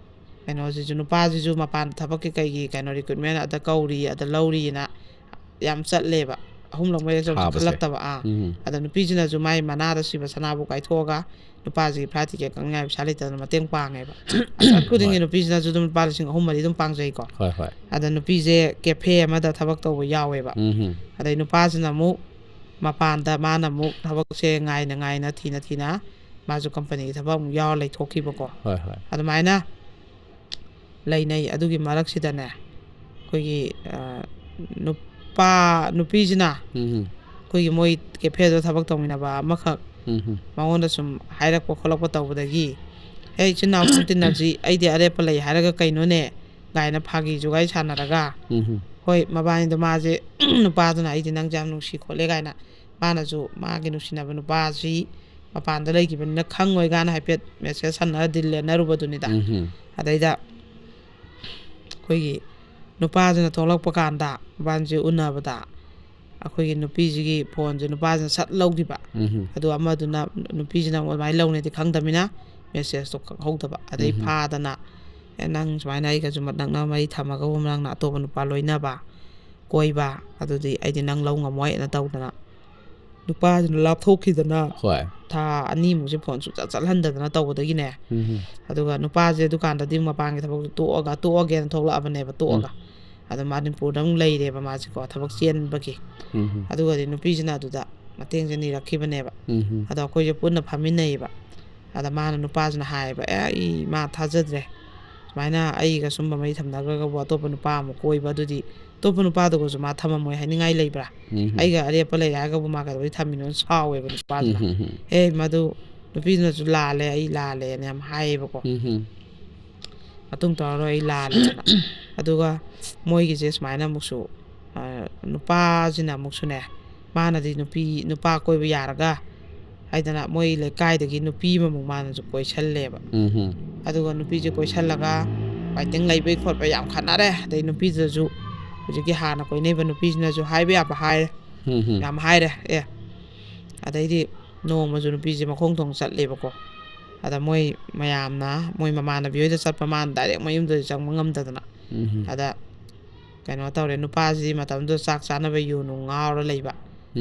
ꯀꯩꯅꯣꯁꯤꯁꯨ, ꯅꯨꯄꯥꯁꯤꯁꯨ ꯃꯄꯥꯟ ꯊꯕꯛꯀꯤ ꯀꯩꯒꯤ ꯀꯩꯅꯣ recruitment ꯑꯗ ꯀꯧꯔꯤ, ꯑꯗ ꯂꯧꯔꯤꯅ ꯌꯥꯝ ꯆꯠꯂꯦꯕ꯫ ꯑꯍꯨꯝꯂꯛ ꯃꯔꯤꯔꯛ ꯆꯠꯄꯁꯨ ꯊꯥꯕꯁꯦ. ꯈꯜꯂꯛꯇꯕ꯫ ꯑꯥ. ꯎꯝ. ꯑꯗ ꯅꯨꯄꯤꯁꯤꯅꯁꯨ ꯃꯥꯏ ꯃꯅꯥꯗ ꯁꯤꯕ ꯁꯅꯥꯕꯨ ꯀꯥꯏꯊꯣꯛꯑꯒ ꯅꯨꯄꯥꯁꯤꯒꯤ flight ticket ꯀꯛꯅꯤꯡꯉꯥꯏ ꯄꯩꯁꯥ ꯂꯩꯇꯗꯅ ꯃꯇꯦꯡ ꯄꯥꯡꯉꯦꯕ꯫ ꯆꯠ ꯈꯨꯗꯤꯡꯒꯤ ꯍꯣꯏ. ꯅꯨꯄꯤꯁꯤꯅꯁꯨ ꯑꯗꯨꯝ ꯂꯨꯄꯥ ꯂꯤꯁꯤꯡ ꯑꯍꯨꯝ ꯃꯔꯤ ꯑꯗꯨꯝ ꯄꯥꯡꯖꯩꯀꯣ꯫ ꯍꯣꯏ, ꯍꯣꯏ. ꯑꯗ ꯅꯨꯄꯤꯁꯦ cafe ꯑꯃꯗ ꯊꯕꯛ ꯇꯧꯕ ꯌꯥꯎꯋꯦꯕ꯫ ꯎꯝ. ꯑꯗꯩ ꯅꯨꯄꯥꯁꯤꯅ ꯑꯃꯨꯛ ꯃꯄꯥꯟꯗ, ꯃꯥꯅ ꯑꯃꯨꯛ ꯊꯕꯛꯁꯦ ꯉꯥꯏꯅ ꯉꯥꯏꯅ, ꯊꯤꯅ ꯊꯤꯅ ꯃꯥꯁꯨ companyꯒꯤ ꯊꯕꯛ ꯑꯃꯨꯛ ꯌꯥꯎꯔ ꯂꯩꯊꯣꯛꯈꯤꯕꯀꯣ꯫ ꯍꯣꯏ, ꯍꯣꯏ. ꯑꯗꯨꯃꯥꯏꯅ ꯂꯩꯅꯩ꯫ ꯑꯗꯨꯒꯤ ꯃꯔꯛꯁꯤꯗꯅꯦ ꯑꯩꯈꯣꯏꯒꯤ, ꯑ, ꯅꯨꯄꯥ, ꯅꯨꯄꯤꯁꯤꯅ ꯎꯝ. ꯑꯩꯈꯣꯏꯒꯤ ꯃꯣꯏ cafeꯗ ꯊꯕꯛ ꯇꯧꯃꯤꯟꯅꯕ ꯑꯃꯈꯛ ꯎꯝ. ꯃꯉꯣꯟꯗ ꯁꯨꯝ ꯍꯥꯏꯔꯛꯄ ꯈꯣꯠꯂꯛꯄ ꯇꯧꯕꯗꯒꯤ, "ꯑꯦ, ꯏꯆꯤꯟ ꯏꯅꯥꯎ ꯁꯨꯝ ꯇꯤꯟꯅꯁꯤ, ꯑꯩꯗꯤ ꯑꯔꯦꯞꯄ ꯂꯩ ꯍꯥꯏꯔꯒ ꯀꯩꯅꯣꯅꯦ?" ꯀꯥꯏꯅ ꯐꯥꯒꯤ ꯖꯨꯒꯥꯏ ꯁꯥꯟꯅꯔꯒ, ꯎꯝ. ꯍꯣꯏ, ꯃꯕꯥꯅꯤꯗꯣ ꯃꯥꯁꯦ ꯅꯨꯄꯥꯗꯨꯅ "ꯑꯩꯗꯤ ꯅꯪꯁꯦ ꯌꯥꯝ ꯅꯨꯡꯁꯤ ꯈꯣꯠꯂꯦ" ꯀꯥꯏꯅ, ꯃꯥꯅꯁꯨ ꯃꯥꯒꯤ ꯅꯨꯡꯁꯤꯅꯕ ꯅꯨꯄꯥꯁꯤ ꯃꯄꯥꯟꯗ ꯂꯩꯈꯤꯕꯅꯤꯅ ꯈꯪꯉꯣꯏ ꯀꯥꯏꯅ ꯍꯥꯏꯐꯦꯠ ꯃꯦꯁꯦꯖ ꯍꯟꯅꯔ ꯗꯤꯜ ꯂꯦꯟꯅꯔꯨꯕꯗꯨꯅꯤꯗ꯫ ꯎꯝ ꯑꯗꯩꯗ ꯑꯩꯈꯣꯏꯒꯤ ꯅꯨꯄꯥꯁꯤꯅ ꯊꯣꯛꯂꯛꯄ ꯀꯥꯟꯗ ꯃꯕꯥꯅꯤꯁꯦ ꯎꯅꯕꯗ ꯑꯩꯈꯣꯏꯒꯤ ꯅꯨꯄꯤꯁꯤꯒꯤ ꯐꯣꯟꯁꯦ ꯅꯨꯄꯥꯁꯤꯅ ꯁꯠ ꯂꯧꯈꯤꯕ꯫ ꯎꯝ ꯑꯗꯨ ꯑꯃꯗꯨꯅ, ꯅꯨꯄꯤꯁꯤꯅ ꯑꯃꯨꯛ ꯑꯗꯨꯃꯥꯏꯅ ꯂꯧꯅꯤꯗꯤ ꯈꯪꯗꯕꯅꯤꯅ ꯃꯦꯁꯦꯖꯇꯣ ꯈꯪꯍꯧꯗꯕ꯫ ꯑꯗꯩ ꯎꯝ ꯐꯥꯗꯅ, "ꯑꯦ, ꯅꯪ ꯁꯨꯃꯥꯏꯅ ꯑꯩꯒꯁꯨ ꯅꯛꯅ ꯃꯔꯤ ꯊꯝꯃꯒ ꯅꯪꯅ ꯑꯇꯣꯞꯄ ꯅꯨꯄꯥ ꯂꯣꯏꯅꯕ, ꯀꯣꯏꯕ, ꯑꯗꯨꯗꯤ ꯑꯩꯗꯤ ꯅꯪ ꯂꯧ ꯉꯝꯃꯣꯏꯅ" ꯇꯧꯗꯅ ꯅꯨꯄꯥꯁꯤꯅ ꯂꯥꯞꯊꯣꯛꯈꯤꯗꯅ ꯍꯣꯏ ꯊꯥ ꯑꯅꯤꯃꯨꯛꯁꯦ ꯐꯣꯟ ꯁꯨꯡꯆꯠ ꯆꯠꯍꯟꯗꯗꯅ ꯇꯧꯕꯗꯒꯤꯅꯦ꯫ ꯎꯝ ꯑꯗꯨꯒ ꯅꯨꯄꯥꯁꯦ ꯗꯨꯀꯥꯟꯗꯗꯤ ꯃꯄꯥꯟꯒꯤ ꯊꯕꯛꯇꯣ ꯇꯣꯛꯑꯒ, ꯇꯣꯛꯑꯒꯦꯅ ꯊꯣꯛꯂꯛꯑꯕꯅꯦꯕ, ꯇꯣꯛꯑꯒ꯫ ꯑꯗꯣ ꯃꯥ ꯃꯅꯤꯄꯨꯔꯗ ꯑꯃꯨꯛ ꯂꯩꯔꯦꯕ ꯃꯥꯁꯦꯀꯣ, ꯊꯕꯛ ꯆꯦꯟꯕꯒꯤ꯫ ꯎꯝ ꯑꯗꯨꯒꯗꯤ ꯅꯨꯄꯤꯁꯤꯅ ꯑꯗꯨꯗ ꯃꯇꯦꯡꯁꯦ ꯅꯤꯔꯛꯈꯤꯕꯅꯦꯕ꯫ ꯎꯝ ꯑꯗꯣ ꯑꯩꯈꯣꯏꯁꯦ ꯄꯨꯟꯅ ꯐꯝꯃꯤꯟꯅꯩꯌꯦꯕ꯫ ꯑꯗ ꯃꯥꯅ, ꯅꯨꯄꯥꯁꯤꯅ ꯍꯥꯏꯌꯦꯕ, "ꯑꯦ, ꯑꯩ ꯃꯥ ꯊꯥꯖꯗ꯭ꯔꯦ, ꯁꯨꯃꯥꯏꯅ ꯑꯩꯒ ꯁꯨꯝꯕ ꯃꯔꯤ ꯊꯝꯅꯈ꯭ꯔꯒꯕꯨ ꯑꯇꯣꯞꯄ ꯅꯨꯄꯥ ꯑꯃꯨꯛ ꯀꯣꯏꯕ, ꯑꯗꯨꯗꯤ ꯑꯇꯣꯞꯄ ꯅꯨꯄꯥꯗꯨꯒꯁꯨ ꯃꯥ ꯊꯝꯃꯝꯃꯣꯏ ꯍꯥꯏꯅꯤꯡꯉꯥꯏ ꯂꯩꯕ꯭ꯔꯥ? ꯎꯝ ꯑꯩꯒ ꯑꯔꯦꯞꯄ ꯂꯩꯔꯦ ꯍꯥꯏꯔꯒꯕꯨ ꯃꯥ ꯀꯩꯗꯧꯕꯩ ꯊꯝꯃꯤꯅꯣꯅ?" ꯁꯥꯎꯋꯦꯕ ꯅꯨꯄꯥꯁꯤꯅ꯫ ꯎꯝ "ꯑꯦ, ꯃꯗꯨ ꯅꯨꯄꯤꯗꯨꯅꯁꯨ ꯂꯥꯜꯂꯦ, ꯑꯩ ꯂꯥꯜꯂꯦꯅ ꯌꯥꯝ ꯍꯥꯏꯌꯦꯕꯀꯣ꯫ ꯎꯝ "ꯃꯇꯨꯡ ꯇꯧꯔꯔꯣꯏ, ꯑꯩ ꯂꯥꯜꯂꯦꯅ"꯫ ꯑꯗꯨꯒ ꯃꯣꯏꯒꯤꯁꯦ ꯁꯨꯃꯥꯏꯅ ꯑꯃꯨꯛꯁꯨ, ꯑ, ꯅꯨꯄꯥꯁꯤꯅ ꯑꯃꯨꯛꯁꯨꯅꯦ, ꯃꯥꯅꯗꯤ ꯅꯨꯄꯤ, ꯅꯨꯄꯥ ꯀꯣꯏꯕ ꯌꯥꯔꯒ ꯍꯥꯏꯗꯅ ꯃꯣꯏ ꯂꯩꯀꯥꯏꯗꯒꯤ ꯅꯨꯄꯤ ꯑꯃꯃꯨꯛ ꯃꯥꯅꯁꯨ ꯀꯣꯏꯁꯜꯂꯦꯕ꯫ ꯎꯝ ꯑꯗꯨꯒ ꯅꯨꯄꯤꯁꯦ ꯀꯣꯏꯁꯜꯂꯒ ꯐꯥꯏꯇꯤꯡ ꯂꯩꯕꯩ ꯈꯣꯠꯄꯩ ꯌꯥꯝ ꯈꯠꯅꯔꯦ꯫ ꯑꯗꯩ ꯅꯨꯄꯤꯗꯨꯗꯁꯨ, ꯍꯧꯖꯤꯛꯀꯤ ꯍꯥꯟꯅ ꯀꯣꯏꯅꯩꯕ ꯅꯨꯄꯤꯁꯤꯅꯁꯨ ꯍꯥꯏꯕ ꯌꯥꯕ ꯍꯥꯏꯔꯦ, ꯎꯝ ꯌꯥꯝ ꯍꯥꯏꯔꯦ꯫ ꯑꯦ, ꯑꯗꯩꯗꯤ ꯅꯣꯡꯃꯁꯨ ꯅꯨꯄꯤꯁꯦ ꯃꯈꯣꯡ ꯊꯣꯡ ꯆꯠꯂꯦꯕꯀꯣ꯫ ꯑꯗ ꯃꯣꯏ ꯃꯌꯥꯝꯅ, ꯃꯣꯏ ꯃꯃꯥꯟꯅꯕꯤ ꯍꯣꯏꯗ ꯆꯠꯄ, ꯃꯥꯅ ꯗꯥꯏꯔꯦꯛ ꯃꯌꯨꯝꯗꯗꯤ ꯆꯪꯕ ꯉꯝꯗꯗꯅ꯫ ꯎꯝ ꯑꯗ ꯀꯩꯅꯣ ꯇꯧꯔꯦ, ꯅꯨꯄꯥꯁꯤ ꯃꯇꯝꯗꯨꯗ ꯆꯥꯛ ꯆꯥꯅꯕ ꯌꯨ ꯅꯨꯡ ꯉꯥꯎꯔ ꯂꯩꯕ꯫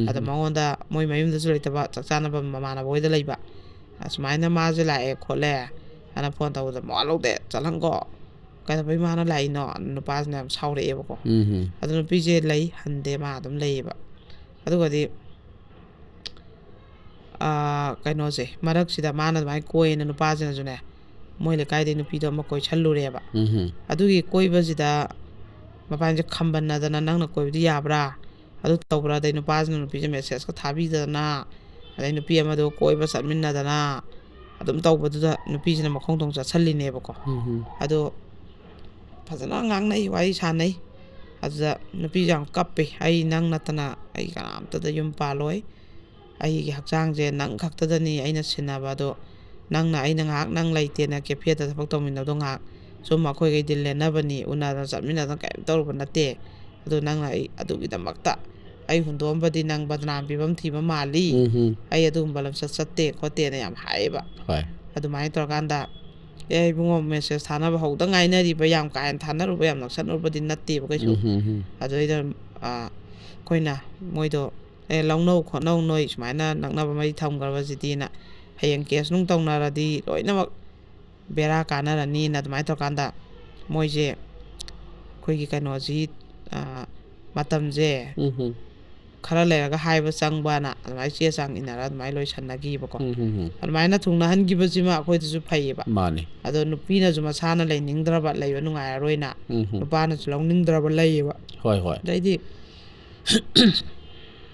ꯑꯗ ꯎꯝ ꯃꯉꯣꯟꯗ, ꯃꯣꯏ ꯃꯌꯨꯝꯗꯁꯨ ꯂꯩꯇꯕ, ꯆꯥꯛ ꯆꯥꯅꯕ ꯃꯃꯥꯟꯅꯕ ꯍꯣꯏꯗ ꯂꯩꯕ꯫ "ꯑꯁꯨꯃꯥꯏꯅ ꯃꯥꯁꯦ ꯂꯥꯛꯑꯦ ꯈꯣꯠꯂꯦ" ꯍꯥꯏꯅ ꯐꯣꯟ ꯇꯧꯕꯗ, "ꯃꯋꯥ ꯂꯧꯗꯦ, ꯆꯠꯍꯟꯒꯣ, ꯀꯩꯗꯧꯕꯩ ꯃꯥꯅ ꯂꯥꯛꯏꯅꯣ?" ꯅꯨꯄꯥꯁꯤꯅ ꯌꯥꯝ ꯁꯥꯎꯔꯛꯑꯦꯕꯀꯣ꯫ ꯎꯝ ꯑꯗꯨ ꯅꯨꯄꯤꯁꯦ ꯂꯩ, ꯍꯟꯗꯦ, ꯃꯥ ꯑꯗꯨꯝ ꯂꯩꯌꯦꯕ꯫ ꯑꯗꯨꯒꯗꯤ ꯑꯥ, ꯀꯩꯅꯣꯁꯦ, ꯃꯔꯛꯁꯤꯗ ꯃꯥꯅ ꯑꯗꯨꯃꯥꯏꯅ ꯀꯣꯏꯌꯦꯅ ꯅꯨꯄꯥꯁꯤꯅꯁꯨꯅꯦ, ꯃꯣꯏ ꯂꯩꯀꯥꯏꯗꯩ ꯅꯨꯄꯤꯗꯣ ꯑꯃ ꯀꯣꯏꯁꯜꯂꯨꯔꯦꯕ꯫ ꯎꯝ ꯑꯗꯨꯒꯤ ꯀꯣꯏꯕꯁꯤꯗ ꯃꯕꯥꯅꯤꯁꯦ ꯈꯝꯕꯟꯅꯗꯅ, "ꯅꯪꯅ ꯀꯣꯏꯕꯗꯤ ꯌꯥꯕ꯭ꯔꯥ? ꯑꯗꯨ ꯇꯧꯕ꯭ꯔꯥ?" ꯑꯗꯩ ꯅꯨꯄꯥꯁꯤꯅ ꯅꯨꯄꯤꯁꯦ ꯃꯦꯁꯦꯖꯀ ꯊꯥꯕꯤꯗꯅ, ꯑꯗꯩ ꯅꯨꯄꯤ ꯑꯃꯗꯣ ꯀꯣꯏꯕ ꯆꯠꯃꯤꯟꯅꯗꯅ ꯑꯗꯨꯝ ꯇꯧꯕꯗꯨꯗ ꯅꯨꯄꯤꯁꯤꯅ ꯃꯈꯣꯡ ꯊꯣꯡ ꯆꯠꯁꯜꯂꯤꯅꯦꯕꯀꯣ꯫ ꯎꯝ ꯑꯗꯣ ꯐꯖꯅ ꯉꯥꯡꯅꯩ, ꯋꯥꯔꯤ ꯁꯥꯟꯅꯩ꯫ ꯑꯗꯨꯗ ꯅꯨꯄꯤꯁꯦ ꯌꯥꯝ ꯀꯞꯄꯦ, "ꯑꯩ ꯅꯪ ꯅꯠꯇꯅ ꯑꯩ ꯀꯅꯥꯝꯇꯗ ꯌꯨꯝ ꯄꯥꯜꯂꯣꯏ, ꯑꯩꯒꯤ ꯍꯛꯆꯥꯡꯁꯦ ꯅꯪ ꯈꯛꯇꯗꯅꯤ ꯑꯩꯅ ꯁꯤꯟꯅꯕ, ꯑꯗꯣ ꯅꯪꯅ, ꯑꯩꯅ ꯉꯥꯏꯍꯥꯛ ꯅꯪ ꯂꯩꯇꯦꯅ ꯀꯦꯐꯦꯗ ꯊꯕꯛ ꯇꯧꯃꯤꯟꯅꯕꯗꯣ ꯉꯥꯏꯍꯥꯛ ꯁꯨꯝ ꯑꯩꯈꯣꯏꯒꯩꯗꯤ ꯂꯦꯟꯅꯕꯅꯤ, ꯎꯅꯗꯅ ꯆꯠꯃꯤꯟꯅꯗꯅ ꯀꯔꯤꯝ ꯇꯧꯔꯨꯕ ꯅꯠꯇꯦ꯫ ꯑꯗꯣ ꯅꯪꯅ ꯑꯩ ꯑꯗꯨꯒꯤꯗꯃꯛꯇ ꯑꯩ ꯍꯨꯟꯗꯣꯛꯑꯝꯕꯗꯤ ꯅꯪ ꯕꯗꯅꯥꯝ ꯄꯤꯐꯝ ꯊꯤꯕ ꯃꯥꯜꯂꯤ, ꯎꯝ ꯍꯝ. ꯑꯩ ꯑꯗꯨꯒꯨꯝꯕ ꯂꯝꯆꯠ ꯆꯠꯇꯦ ꯈꯣꯠꯇꯦꯅ ꯌꯥꯝ ꯍꯥꯏꯌꯦꯕ꯫ ꯍꯣꯏ. ꯑꯗꯨꯃꯥꯏꯅ ꯇꯧꯔꯀꯥꯟꯗ, "ꯑꯦ ꯏꯕꯨꯡꯉꯣ, ꯃꯦꯁꯦꯖ ꯊꯥꯅꯕ ꯍꯧꯗ ꯉꯥꯏꯅꯔꯤꯕ, ꯌꯥꯝ ꯀꯥ ꯍꯦꯟꯅ ꯊꯥꯅꯔꯨꯕ, ꯌꯥꯝ ꯅꯛꯁꯟꯅꯔꯨꯕꯗꯤ ꯅꯠꯇꯦꯕ ꯀꯩꯁꯨ"꯫ ꯎꯝ ꯍꯝ ꯍꯝ. ꯑꯗꯨꯗꯩꯗ ꯑꯩꯈꯣꯏꯅ ꯃꯣꯏꯗꯣ, "ꯑꯦ, ꯂꯧꯅꯧ ꯈꯣꯠꯅꯧ, ꯅꯣꯏ ꯁꯨꯃꯥꯏꯅ ꯅꯛꯅꯕ ꯃꯔꯤ ꯊꯝꯈ꯭ꯔꯕꯁꯤꯗꯤꯅ, ꯍꯌꯦꯡ ꯀꯦꯁ ꯅꯨꯡ ꯇꯧꯅꯔꯗꯤ ꯂꯣꯏꯅꯃꯛ ꯕꯦꯔꯥ ꯀꯥꯟꯅꯔꯅꯤꯅ" ꯑꯗꯨꯃꯥꯏꯅ ꯇꯧꯔꯀꯥꯟꯗ ꯃꯣꯏꯁꯦ ꯑꯩꯈꯣꯏꯒꯤ ꯀꯩꯅꯣꯁꯤ, ꯑ, ꯃꯇꯝꯁꯦ ꯎꯝ ꯍꯝ. ꯈꯔ ꯂꯩꯔꯒ ꯍꯥꯏꯕ ꯆꯪꯕꯅ ꯑꯗꯨꯃꯥꯏꯅ ꯆꯦ ꯆꯥꯡ ꯏꯟꯅꯔ ꯑꯗꯨꯃꯥꯏꯅ ꯂꯣꯏꯁꯟꯅꯈꯤꯕꯀꯣ꯫ ꯎꯝ ꯍꯝ ꯍꯝ. ꯑꯗꯨꯃꯥꯏꯅ ꯊꯨꯡꯅꯍꯟꯈꯤꯕꯁꯤꯃ ꯑꯩꯈꯣꯏꯗꯁꯨ ꯐꯩꯌꯦꯕ꯫ ꯃꯥꯅꯤ. ꯑꯗꯣ ꯅꯨꯄꯤꯅꯁꯨ ꯃꯁꯥꯅ ꯂꯩꯅꯤꯡꯗ꯭ꯔꯕ, ꯂꯩꯕ ꯅꯨꯡꯉꯥꯏꯔꯔꯣꯏꯅ ꯎꯝ ꯍꯝ. ꯅꯨꯄꯥꯅꯁꯨ ꯂꯧꯅꯤꯡꯗ꯭ꯔꯕ ꯂꯩꯌꯦꯕ꯫ ꯍꯣꯏ, ꯍꯣꯏ. ꯑꯗꯩꯗꯤ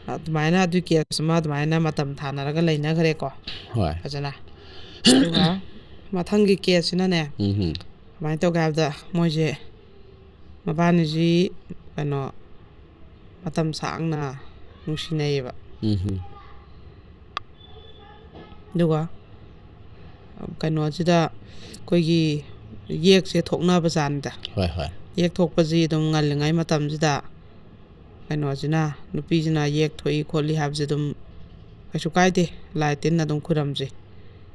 ꯑꯗꯨꯃꯥꯏꯅ ꯑꯗꯨꯒꯤ ꯀꯦꯁ ꯑꯃ ꯑꯗꯨꯃꯥꯏꯅ ꯃꯇꯝ ꯊꯥꯅꯔꯒ ꯂꯩꯅꯈ꯭ꯔꯦꯀꯣ ꯍꯣꯏ. ꯐꯖꯅ꯫ ꯑꯗꯨꯒ ꯃꯊꯪꯒꯤ ꯀꯦꯁꯁꯤꯅꯅꯦ, ꯎꯝ ꯍꯝ. ꯀꯃꯥꯏꯅ ꯇꯧꯒꯦ ꯍꯥꯏꯕꯗ, ꯃꯣꯏꯁꯦ ꯃꯕꯥꯅꯤꯁꯤ ꯀꯩꯅꯣ ꯃꯇꯝ ꯁꯥꯡꯅ ꯅꯨꯡꯁꯤꯅꯩꯌꯦꯕ꯫ ꯎꯝ ꯍꯝ. ꯑꯗꯨꯒ ꯀꯩꯅꯣꯁꯤꯗ ꯑꯩꯈꯣꯏꯒꯤ ꯌꯦꯛꯁꯦ ꯊꯣꯛꯅꯕꯖꯥꯠꯅꯤꯗ꯫ ꯍꯣꯏ, ꯍꯣꯏ. ꯌꯦꯛ ꯊꯣꯛꯄꯁꯤ ꯑꯗꯨꯝ ꯉꯜꯂꯤꯉꯩ ꯃꯇꯝꯁꯤꯗ ꯀꯩꯅꯣꯁꯤꯅ, ꯅꯨꯄꯤꯁꯤꯅ ꯌꯦꯛ ꯊꯣꯛꯏ ꯈꯣꯠꯂꯤ ꯍꯥꯏꯕꯁꯦ ꯑꯗꯨꯝ ꯀꯩꯁꯨ ꯀꯥꯏꯗꯦ, ꯂꯥꯏ ꯇꯤꯟ ꯑꯗꯨꯝ ꯈꯨꯔꯝꯁꯦ,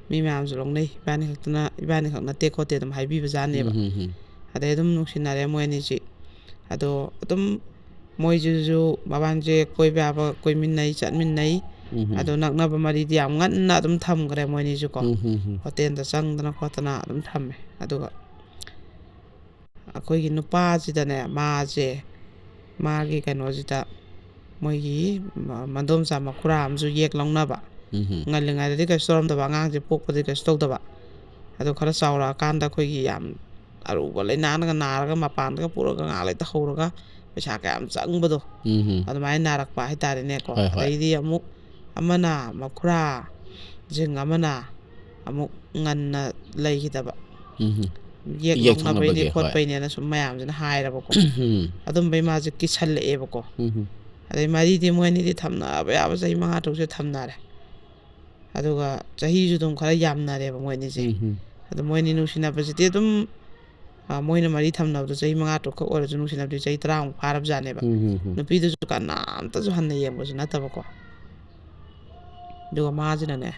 ꯃꯤ ꯃꯌꯥꯝꯁꯨ ꯂꯧꯅꯩ, ꯏꯕꯥꯅꯤ ꯈꯛꯇꯅ, ꯏꯕꯥꯅꯤ ꯈꯛ ꯅꯠꯇꯦ ꯈꯣꯠꯇꯦ ꯑꯗꯨꯝ ꯍꯥꯏꯕꯤꯕꯖꯥꯠꯅꯦꯕ꯫ ꯎꯝ ꯍꯝ ꯍꯝ. ꯑꯗꯩ ꯑꯗꯨꯝ ꯅꯨꯡꯁꯤꯅꯔꯦ ꯃꯣꯏ ꯑꯅꯤꯁꯤ꯫ ꯑꯗꯣ ꯑꯗꯨꯝ ꯃꯣꯏꯁꯤꯁꯨ ꯃꯕꯥꯅꯤꯁꯦ ꯀꯣꯏꯕ ꯌꯥꯕ ꯀꯣꯏꯃꯤꯟꯅꯩ, ꯆꯠꯃꯤꯟꯅꯩ꯫ ꯎꯝ ꯍꯝ. ꯑꯗꯣ ꯅꯛꯅꯕ ꯃꯔꯤꯗꯤ ꯌꯥꯝ ꯉꯟꯅ ꯑꯗꯨꯝ ꯊꯝꯈ꯭ꯔꯦ ꯃꯣꯏ ꯑꯅꯤꯁꯨꯀꯣ꯫ ꯎꯝ ꯍꯝ ꯍꯝ. ꯍꯣꯇꯦꯜꯗ ꯆꯪꯗꯅ ꯈꯣꯠꯇꯅ ꯑꯗꯨꯝ ꯊꯝꯃꯦ꯫ ꯑꯗꯨꯒ ꯑꯩꯈꯣꯏꯒꯤ ꯅꯨꯄꯥꯁꯤꯗꯅꯦ, ꯃꯥꯁꯦ, ꯃꯥꯒꯤ ꯀꯩꯅꯣꯁꯤꯗ, ꯃꯣꯏꯒꯤ ꯃ-, ꯃꯗꯣꯝꯆꯥ ꯃꯈꯨꯔꯥ ꯑꯃꯁꯨ ꯌꯦꯛ ꯂꯧꯅꯕ꯫ ꯎꯝ ꯍꯝ. ꯉꯜꯂꯤꯉꯩꯗꯗꯤ ꯀꯩꯁꯨ ꯇꯧꯔꯝꯗꯕ, ꯑꯉꯥꯡꯁꯦ ꯄꯣꯛꯄꯗꯤ ꯀꯩꯁꯨ ꯇꯧꯗꯕ꯫ ꯑꯗꯣ ꯈꯔ ꯆꯥꯎꯔꯛꯑꯀꯥꯟꯗ ꯑꯩꯈꯣꯏꯒꯤ ꯌꯥꯝ ꯑꯔꯨꯕ ꯂꯥꯏꯅꯥꯅꯒ ꯅꯥꯔꯒ ꯃꯄꯥꯟꯗꯒ ꯄꯨꯔꯒ ꯉꯥꯏꯍꯥꯛ ꯂꯩꯇ ꯍꯧꯔꯒ ꯄꯩꯁꯥ ꯀꯌꯥꯝ ꯆꯪꯕꯗꯣ, ꯎꯝ ꯍꯝ. ꯑꯗꯨꯃꯥꯏꯅ ꯅꯥꯔꯛꯄ ꯍꯥꯏꯇꯥꯔꯦꯅꯦꯀꯣ꯫ ꯍꯣꯏ, ꯍꯣꯏ. ꯑꯗꯩꯗꯤ ꯑꯃꯨꯛ ꯑꯃꯅ, ꯃꯈꯨꯔꯥꯁꯤꯡ ꯑꯃꯅ ꯑꯃꯨꯛ ꯉꯟꯅ ꯂꯩꯈꯤꯗꯕ, ꯎꯝ ꯍꯝ. ꯌꯦꯛ ꯌꯦꯛ ꯂꯧꯅꯕꯩꯅꯦ ꯊꯣꯛꯅꯕꯒꯤ, ꯍꯣꯏ. ꯈꯣꯠꯄꯩꯅꯦꯅ ꯁꯨꯝ ꯃꯌꯥꯝꯁꯤꯅ ꯍꯥꯏꯔꯕꯀꯣ꯫ ꯎꯝ. ꯑꯗꯨꯝꯕꯩ ꯃꯥꯁꯦ ꯀꯤꯁꯜꯂꯛꯑꯦꯕꯀꯣ꯫ ꯎꯝ ꯍꯝ. ꯑꯗꯩ ꯃꯔꯤꯗꯤ ꯃꯣꯏ ꯑꯅꯤꯗꯤ ꯊꯝꯅꯕ ꯌꯥꯕ ꯆꯍꯤ ꯃꯉꯥ ꯇꯔꯨꯛꯁꯦ ꯊꯝꯅꯔꯦ꯫ ꯑꯗꯨꯒ ꯆꯍꯤꯁꯨ ꯑꯗꯨꯝ ꯈꯔ ꯌꯥꯝꯅꯔꯦꯕ ꯃꯣꯏ ꯑꯅꯤꯁꯦ꯫ ꯎꯝ ꯎꯝ ꯑꯗꯣ ꯃꯣꯏ ꯑꯅꯤ ꯅꯨꯡꯁꯤꯅꯕꯁꯤꯗꯤ ꯑꯗꯨꯝ, ꯑ, ꯃꯣꯏꯅ ꯃꯔꯤ ꯊꯝꯅꯕꯗꯣ ꯆꯍꯤ ꯃꯉꯥ ꯇꯔꯨꯛ ꯈꯛ ꯑꯣꯏꯔꯁꯨ ꯅꯨꯡꯁꯤꯅꯕꯗꯤ ꯆꯍꯤ ꯇꯔꯥꯃꯨꯛ ꯐꯥꯔꯕꯖꯥꯠꯅꯦꯕ꯫ ꯎꯝ ꯎꯝ ꯎꯝ ꯅꯨꯄꯤꯗꯨꯁꯨ ꯀꯅꯥꯝꯇꯁꯨ ꯍꯟꯅ ꯌꯦꯡꯕꯁꯨ ꯅꯠꯇꯕꯀꯣ꯫ ꯑꯗꯨꯒ ꯃꯥꯁꯤꯅꯅꯦ,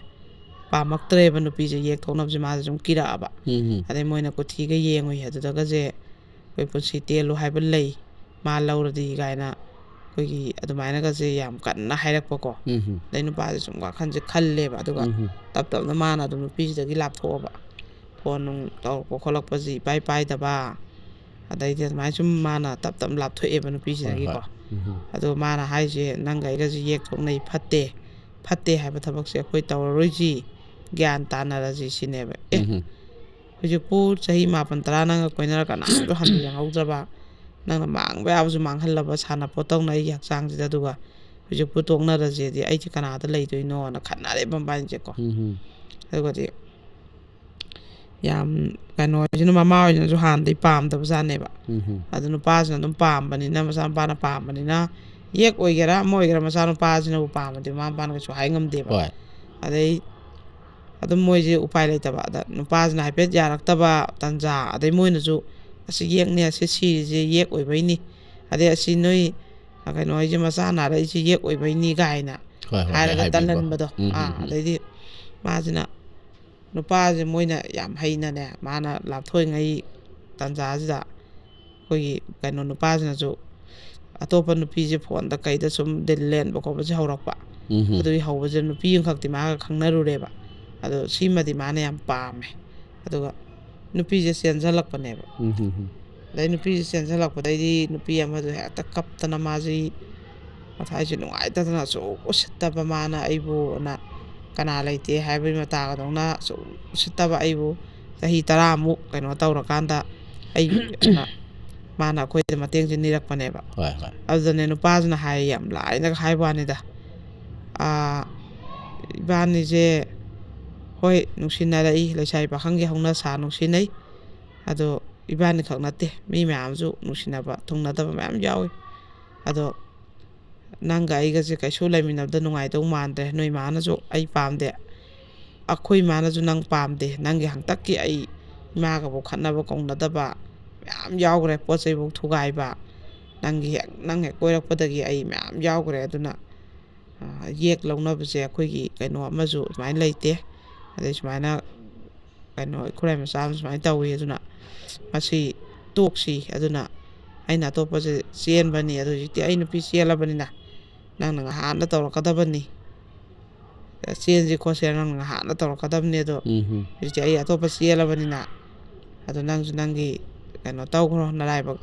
ꯄꯥꯝꯃꯛꯇ꯭ꯔꯦꯕ ꯅꯨꯄꯤꯁꯦ, ꯌꯦꯛ ꯊꯣꯛꯅꯕꯁꯦ ꯃꯥꯁꯦ ꯁꯨꯝ ꯀꯤꯔꯛꯑꯕ꯫ ꯎꯝ ꯎꯝ ꯑꯗꯩ ꯃꯣꯏꯅ ꯀꯨꯊꯤꯒ ꯌꯦꯡꯉꯨꯏ, ꯑꯗꯨꯗꯒꯁꯦ ꯑꯩꯈꯣꯏ ꯄꯨꯟꯁꯤ ꯇꯦꯜꯂꯨ ꯍꯥꯏꯕ ꯂꯩ, ꯃꯥ ꯂꯧꯔꯗꯤ ꯀꯥꯏꯅ ꯑꯩꯈꯣꯏꯒꯤ ꯑꯗꯨꯃꯥꯏꯅꯒꯁꯦ ꯌꯥꯝ ꯀꯟꯅ ꯍꯥꯏꯔꯛꯄꯀꯣ꯫ ꯎꯝ ꯎꯝ ꯑꯗꯩ ꯅꯨꯄꯥꯁꯦ ꯁꯨꯝ ꯋꯥꯈꯜꯁꯦ ꯈꯜꯂꯦꯕ꯫ ꯑꯗꯨꯒ ꯎꯝ ꯎꯝ ꯇꯞ ꯇꯞꯅ ꯃꯥꯅ ꯑꯗꯨꯝ ꯅꯨꯄꯤꯁꯤꯗꯒꯤ ꯂꯥꯞꯊꯣꯛꯑꯕ꯫ ꯐꯣꯟ ꯅꯨꯡ ꯇꯧꯔꯛꯄ ꯈꯣꯠꯂꯛꯄꯁꯤ ꯏꯄꯥꯏ ꯄꯥꯏꯗꯕ꯫ ꯑꯗꯩꯗꯤ ꯑꯗꯨꯃꯥꯏꯅ ꯁꯨꯝ ꯃꯥꯅ ꯇꯞ ꯇꯞꯅ ꯂꯥꯞꯊꯣꯛꯑꯦꯕ ꯍꯣꯏ ꯅꯨꯄꯤꯁꯤꯗꯒꯤꯀꯣ꯫ ꯍꯣꯏ ꯎꯝ ꯎꯝ ꯑꯗꯣ ꯃꯥꯅ ꯍꯥꯏꯁꯦ, "ꯅꯪꯒ ꯑꯩꯒꯁꯦ ꯌꯦꯛ ꯊꯣꯛꯅꯩ, ꯐꯠꯇꯦ, ꯐꯠꯇꯦ ꯍꯥꯏꯕ ꯊꯕꯛꯁꯦ ꯑꯩꯈꯣꯏ ꯇꯧꯔꯔꯣꯏꯁꯤ, ꯒ꯭ꯌꯥꯟ ꯇꯥꯅꯔꯁꯤ," ꯁꯤꯅꯦꯕ꯫ ꯑꯦ, ꯎꯝ ꯎꯝ ꯍꯧꯖꯤꯛꯄꯨ ꯆꯍꯤ ꯃꯥꯄꯟ ꯇꯔꯥ ꯅꯪꯒ ꯀꯣꯏꯅꯔ ꯀꯅꯥꯝꯁꯨ ꯍꯟꯅ ꯌꯦꯡꯍꯧꯗ꯭ꯔꯕ, ꯅꯪꯅ ꯃꯥꯡꯕ ꯌꯥꯕꯁꯨ ꯃꯥꯡꯍꯜꯂꯕ ꯁꯥꯟꯅꯄꯣꯠ ꯇꯧꯅ ꯑꯩꯒꯤ ꯍꯛꯆꯥꯡꯁꯤꯗ, ꯑꯗꯨꯒ ꯍꯧꯖꯤꯛꯄꯨ ꯇꯣꯛꯅꯔꯁꯦꯗꯤ ꯑꯩꯁꯦ ꯀꯅꯥꯗ ꯂꯩꯗꯣꯏꯅꯣꯅ ꯈꯠꯅꯔꯦꯕ ꯃꯕꯥꯅꯤꯁꯦꯀꯣ꯫ ꯎꯝ ꯎꯝ ꯑꯗꯨꯒꯗꯤ ꯌꯥꯝ ꯀꯩꯅꯣꯁꯤꯅ, ꯃꯃꯥ ꯍꯣꯏꯁꯤꯅꯁꯨ ꯍꯥꯟꯅꯗꯩ ꯄꯥꯝꯗꯕ ꯖꯥꯠꯅꯦꯕ꯫ ꯎꯝ ꯎꯝ ꯑꯗꯨ ꯅꯨꯄꯥꯁꯤꯅ ꯑꯗꯨꯝ ꯄꯥꯝꯕꯅꯤꯅ, ꯃꯆꯥꯅꯨꯄꯥꯅ ꯄꯥꯝꯕꯅꯤꯅ, ꯌꯦꯛ ꯑꯣꯏꯒꯦꯔꯥ ꯑꯃ ꯑꯣꯏꯒꯦꯔꯥ, ꯃꯆꯥꯅꯨꯄꯥꯁꯤꯅꯕꯨ ꯄꯥꯝꯃꯗꯤ ꯃꯃꯥ ꯃꯄꯥꯅ ꯀꯩꯁꯨ ꯍꯥꯏ ꯉꯝꯗꯦꯕ꯫ ꯍꯣꯏ ꯑꯗꯩ ꯑꯗꯨꯝ ꯃꯣꯏꯁꯦ ꯎꯄꯥꯏ ꯂꯩꯇꯕ꯫ ꯑꯗ ꯅꯨꯄꯥꯁꯤꯅ ꯍꯥꯏꯐꯦꯠ ꯌꯥꯔꯛꯇꯕ ꯇꯟꯖꯥ, ꯑꯗꯩ ꯃꯣꯏꯅꯁꯨ, "ꯑꯁꯤ ꯌꯦꯛꯅꯦ, ꯑꯁꯤ ꯁꯤꯔꯤꯁꯦ ꯌꯦꯛ ꯑꯣꯏꯕꯩꯅꯤ, ꯑꯗꯩ ꯑꯁꯤ ꯅꯣꯏ, ꯑ, ꯀꯩꯅꯣ ꯍꯥꯏꯁꯦ, ꯃꯆꯥ ꯅꯥꯔꯛꯏꯁꯦ ꯌꯦꯛ ꯑꯣꯏꯕꯩꯅꯤ" ꯀꯥꯏꯅ ꯍꯣꯏ ꯍꯣꯏ ꯍꯦꯛ ꯍꯥꯏꯔꯒ ꯍꯥꯏꯕꯤꯕ ꯇꯜꯍꯟꯕꯗꯣ꯫ ꯎꯝ ꯑꯥ ꯎꯝ ꯎꯝ ꯑꯗꯩꯗꯤ ꯃꯥꯁꯤꯅ, ꯅꯨꯄꯥꯁꯦ ꯃꯣꯏꯅ ꯌꯥꯝ ꯍꯩꯅꯅꯦ, ꯃꯥꯅ ꯂꯥꯞꯊꯣꯛꯏꯉꯩ ꯇꯟꯖꯥꯁꯤꯗ ꯑꯩꯈꯣꯏꯒꯤ ꯀꯩꯅꯣ ꯅꯨꯄꯥꯁꯤꯅꯁꯨ ꯑꯇꯣꯞꯄ ꯅꯨꯄꯤꯁꯦ ꯐꯣꯟꯗ ꯀꯩꯗ ꯁꯨꯝ ꯗꯤꯜ ꯂꯦꯟꯕ ꯈꯣꯠꯄꯁꯦ ꯍꯧꯔꯛꯄ꯫ ꯎꯝ ꯎꯝ ꯑꯗꯨꯒꯤ ꯍꯧꯕꯁꯦ ꯅꯨꯄꯤ ꯑꯃꯈꯛꯇꯤ ꯃꯥꯒ ꯈꯪꯅꯔꯨꯔꯦꯕ꯫ ꯑꯗꯣ ꯁꯤꯃꯗꯤ ꯃꯥꯅ ꯌꯥꯝ ꯄꯥꯝꯃꯦ꯫ ꯑꯗꯨꯒ ꯅꯨꯄꯤꯁꯦ ꯆꯦꯟꯁꯤꯜꯂꯛꯄꯅꯦꯕ꯫ ꯎꯝ ꯎꯝ ꯎꯝ ꯑꯗꯩ ꯅꯨꯄꯤꯁꯦ ꯆꯦꯟꯁꯤꯜꯂꯛꯄꯗꯩꯗꯤ ꯅꯨꯄꯤ ꯑꯃꯗꯣ ꯍꯦꯛꯇ ꯀꯞꯇꯅ ꯃꯥꯁꯤ ꯃꯊꯥꯏꯁꯦ ꯅꯨꯡꯉꯥꯏꯇꯗꯅ ꯑꯁꯨꯛ ꯎꯁꯤꯠꯇꯕ ꯃꯥꯅ ꯑꯩꯕꯨꯅ, ꯀꯅꯥ ꯂꯩꯇꯦ ꯍꯥꯏꯕꯒꯤ ꯃꯇꯥꯒꯗꯧꯅ ꯑꯁꯨꯛ ꯎꯁꯤꯠꯇꯕ ꯑꯩꯕꯨ ꯆꯍꯤ ꯇꯔꯥꯃꯨꯛ ꯀꯩꯅꯣ ꯇꯧꯔꯀꯥꯟꯗ ꯑꯩ ꯃꯥꯅ ꯑꯩꯈꯣꯏꯗ ꯃꯇꯦꯡꯁꯦ ꯅꯤꯔꯛꯄꯅꯦꯕ꯫ ꯍꯣꯏ ꯍꯣꯏ ꯑꯗꯨꯗꯅꯦ ꯅꯨꯄꯥꯁꯤꯅ ꯍꯥꯏ, ꯌꯥꯝ ꯂꯥꯏꯅꯒ ꯍꯥꯏꯕ ꯋꯥꯅꯤꯗ, "ꯑꯥ, ꯏꯕꯥꯅꯤꯁꯦ ꯍꯣꯏ ꯅꯨꯡꯁꯤꯅꯔꯛꯏ, ꯂꯩꯁꯥꯕꯤ ꯄꯥꯈꯪꯒꯤ ꯍꯧꯅ ꯁꯥ ꯅꯨꯡꯁꯤꯅꯩ, ꯑꯗꯣ ꯏꯕꯥꯅꯤꯈꯛ ꯅꯠꯇꯦ, ꯃꯤ ꯃꯌꯥꯝꯁꯨ ꯅꯨꯡꯁꯤꯅꯕ ꯊꯨꯡꯅꯗꯕ ꯃꯌꯥꯝ ꯌꯥꯎꯏ꯫ ꯑꯗꯣ ꯅꯪꯒ ꯑꯩꯒꯁꯦ ꯀꯩꯁꯨ ꯂꯩꯃꯤꯟꯅꯕꯗ ꯅꯨꯡꯉꯥꯏꯗꯧ ꯃꯥꯟꯗ꯭ꯔꯦ꯫ ꯅꯣꯏ ꯃꯥꯅꯁꯨ ꯑꯩ ꯄꯥꯝꯗꯦ, ꯑꯩꯈꯣꯏ ꯏꯃꯥꯅꯁꯨ ꯅꯪ ꯄꯥꯝꯗꯦ꯫ ꯅꯪꯒꯤ ꯍꯟꯇꯛꯀꯤ ꯑꯩ ꯏꯃꯥꯒꯕꯨ ꯈꯠꯅꯕ ꯀꯧꯅꯗꯕ ꯃꯌꯥꯝ ꯌꯥꯎꯈ꯭ꯔꯦ, ꯄꯣꯠ ꯆꯩꯐꯧ ꯊꯨꯒꯥꯏꯕ꯫ ꯅꯪꯒꯤ ꯍꯦꯛ ꯅꯪ ꯍꯦꯛ ꯀꯣꯏꯔꯛꯄꯗꯒꯤ ꯑꯩ ꯃꯌꯥꯝ ꯌꯥꯎꯈ꯭ꯔꯦ꯫ ꯑꯗꯨꯅ ꯌꯦꯛ ꯂꯧꯅꯕꯁꯦ ꯑꯩꯈꯣꯏꯒꯤ ꯀꯩꯅꯣ ꯑꯃꯁꯨ ꯑꯗꯨꯃꯥꯏꯅ ꯂꯩꯇꯦ꯫ ꯑꯗꯩ ꯁꯨꯃꯥꯏꯅ ꯀꯩꯅꯣ ꯈꯨꯔꯥꯏ ꯃꯆꯥ ꯑꯃ ꯁꯨꯃꯥꯏꯅ ꯇꯧꯏ꯫ ꯑꯗꯨꯅ ꯃꯁꯤ ꯇꯣꯛꯁꯤ꯫ ꯑꯗꯨꯅ ꯑꯩꯅ ꯑꯇꯣꯞꯄꯁꯦ ꯆꯦꯟꯕꯅꯤ꯫ ꯑꯗꯨ ꯍꯧꯖꯤꯛꯇꯤ ꯑꯩ ꯅꯨꯄꯤ ꯆꯦꯜꯂꯕꯅꯤꯅ ꯅꯪꯅ ꯉꯍꯥꯟꯅ ꯇꯧꯔꯛꯀꯗꯕꯅꯤ꯫ ꯆꯦꯟꯁꯤ ꯈꯣꯠꯁꯤ ꯅꯪꯅ ꯉꯍꯥꯟꯅ ꯇꯧꯔꯛꯀꯗꯕꯅꯤ꯫ ꯑꯗꯣ ꯎꯝ꯫ ꯍꯧꯖꯤꯛꯇꯤ ꯑꯩ ꯑꯇꯣꯞꯄ ꯆꯦꯜꯂꯕꯅꯤꯅ, ꯑꯗꯣ ꯅꯪꯁꯨ ꯅꯪꯒꯤ ꯀꯩꯅꯣ ꯇꯧꯈ꯭ꯔꯣ, ꯅꯔꯥꯏꯕꯛ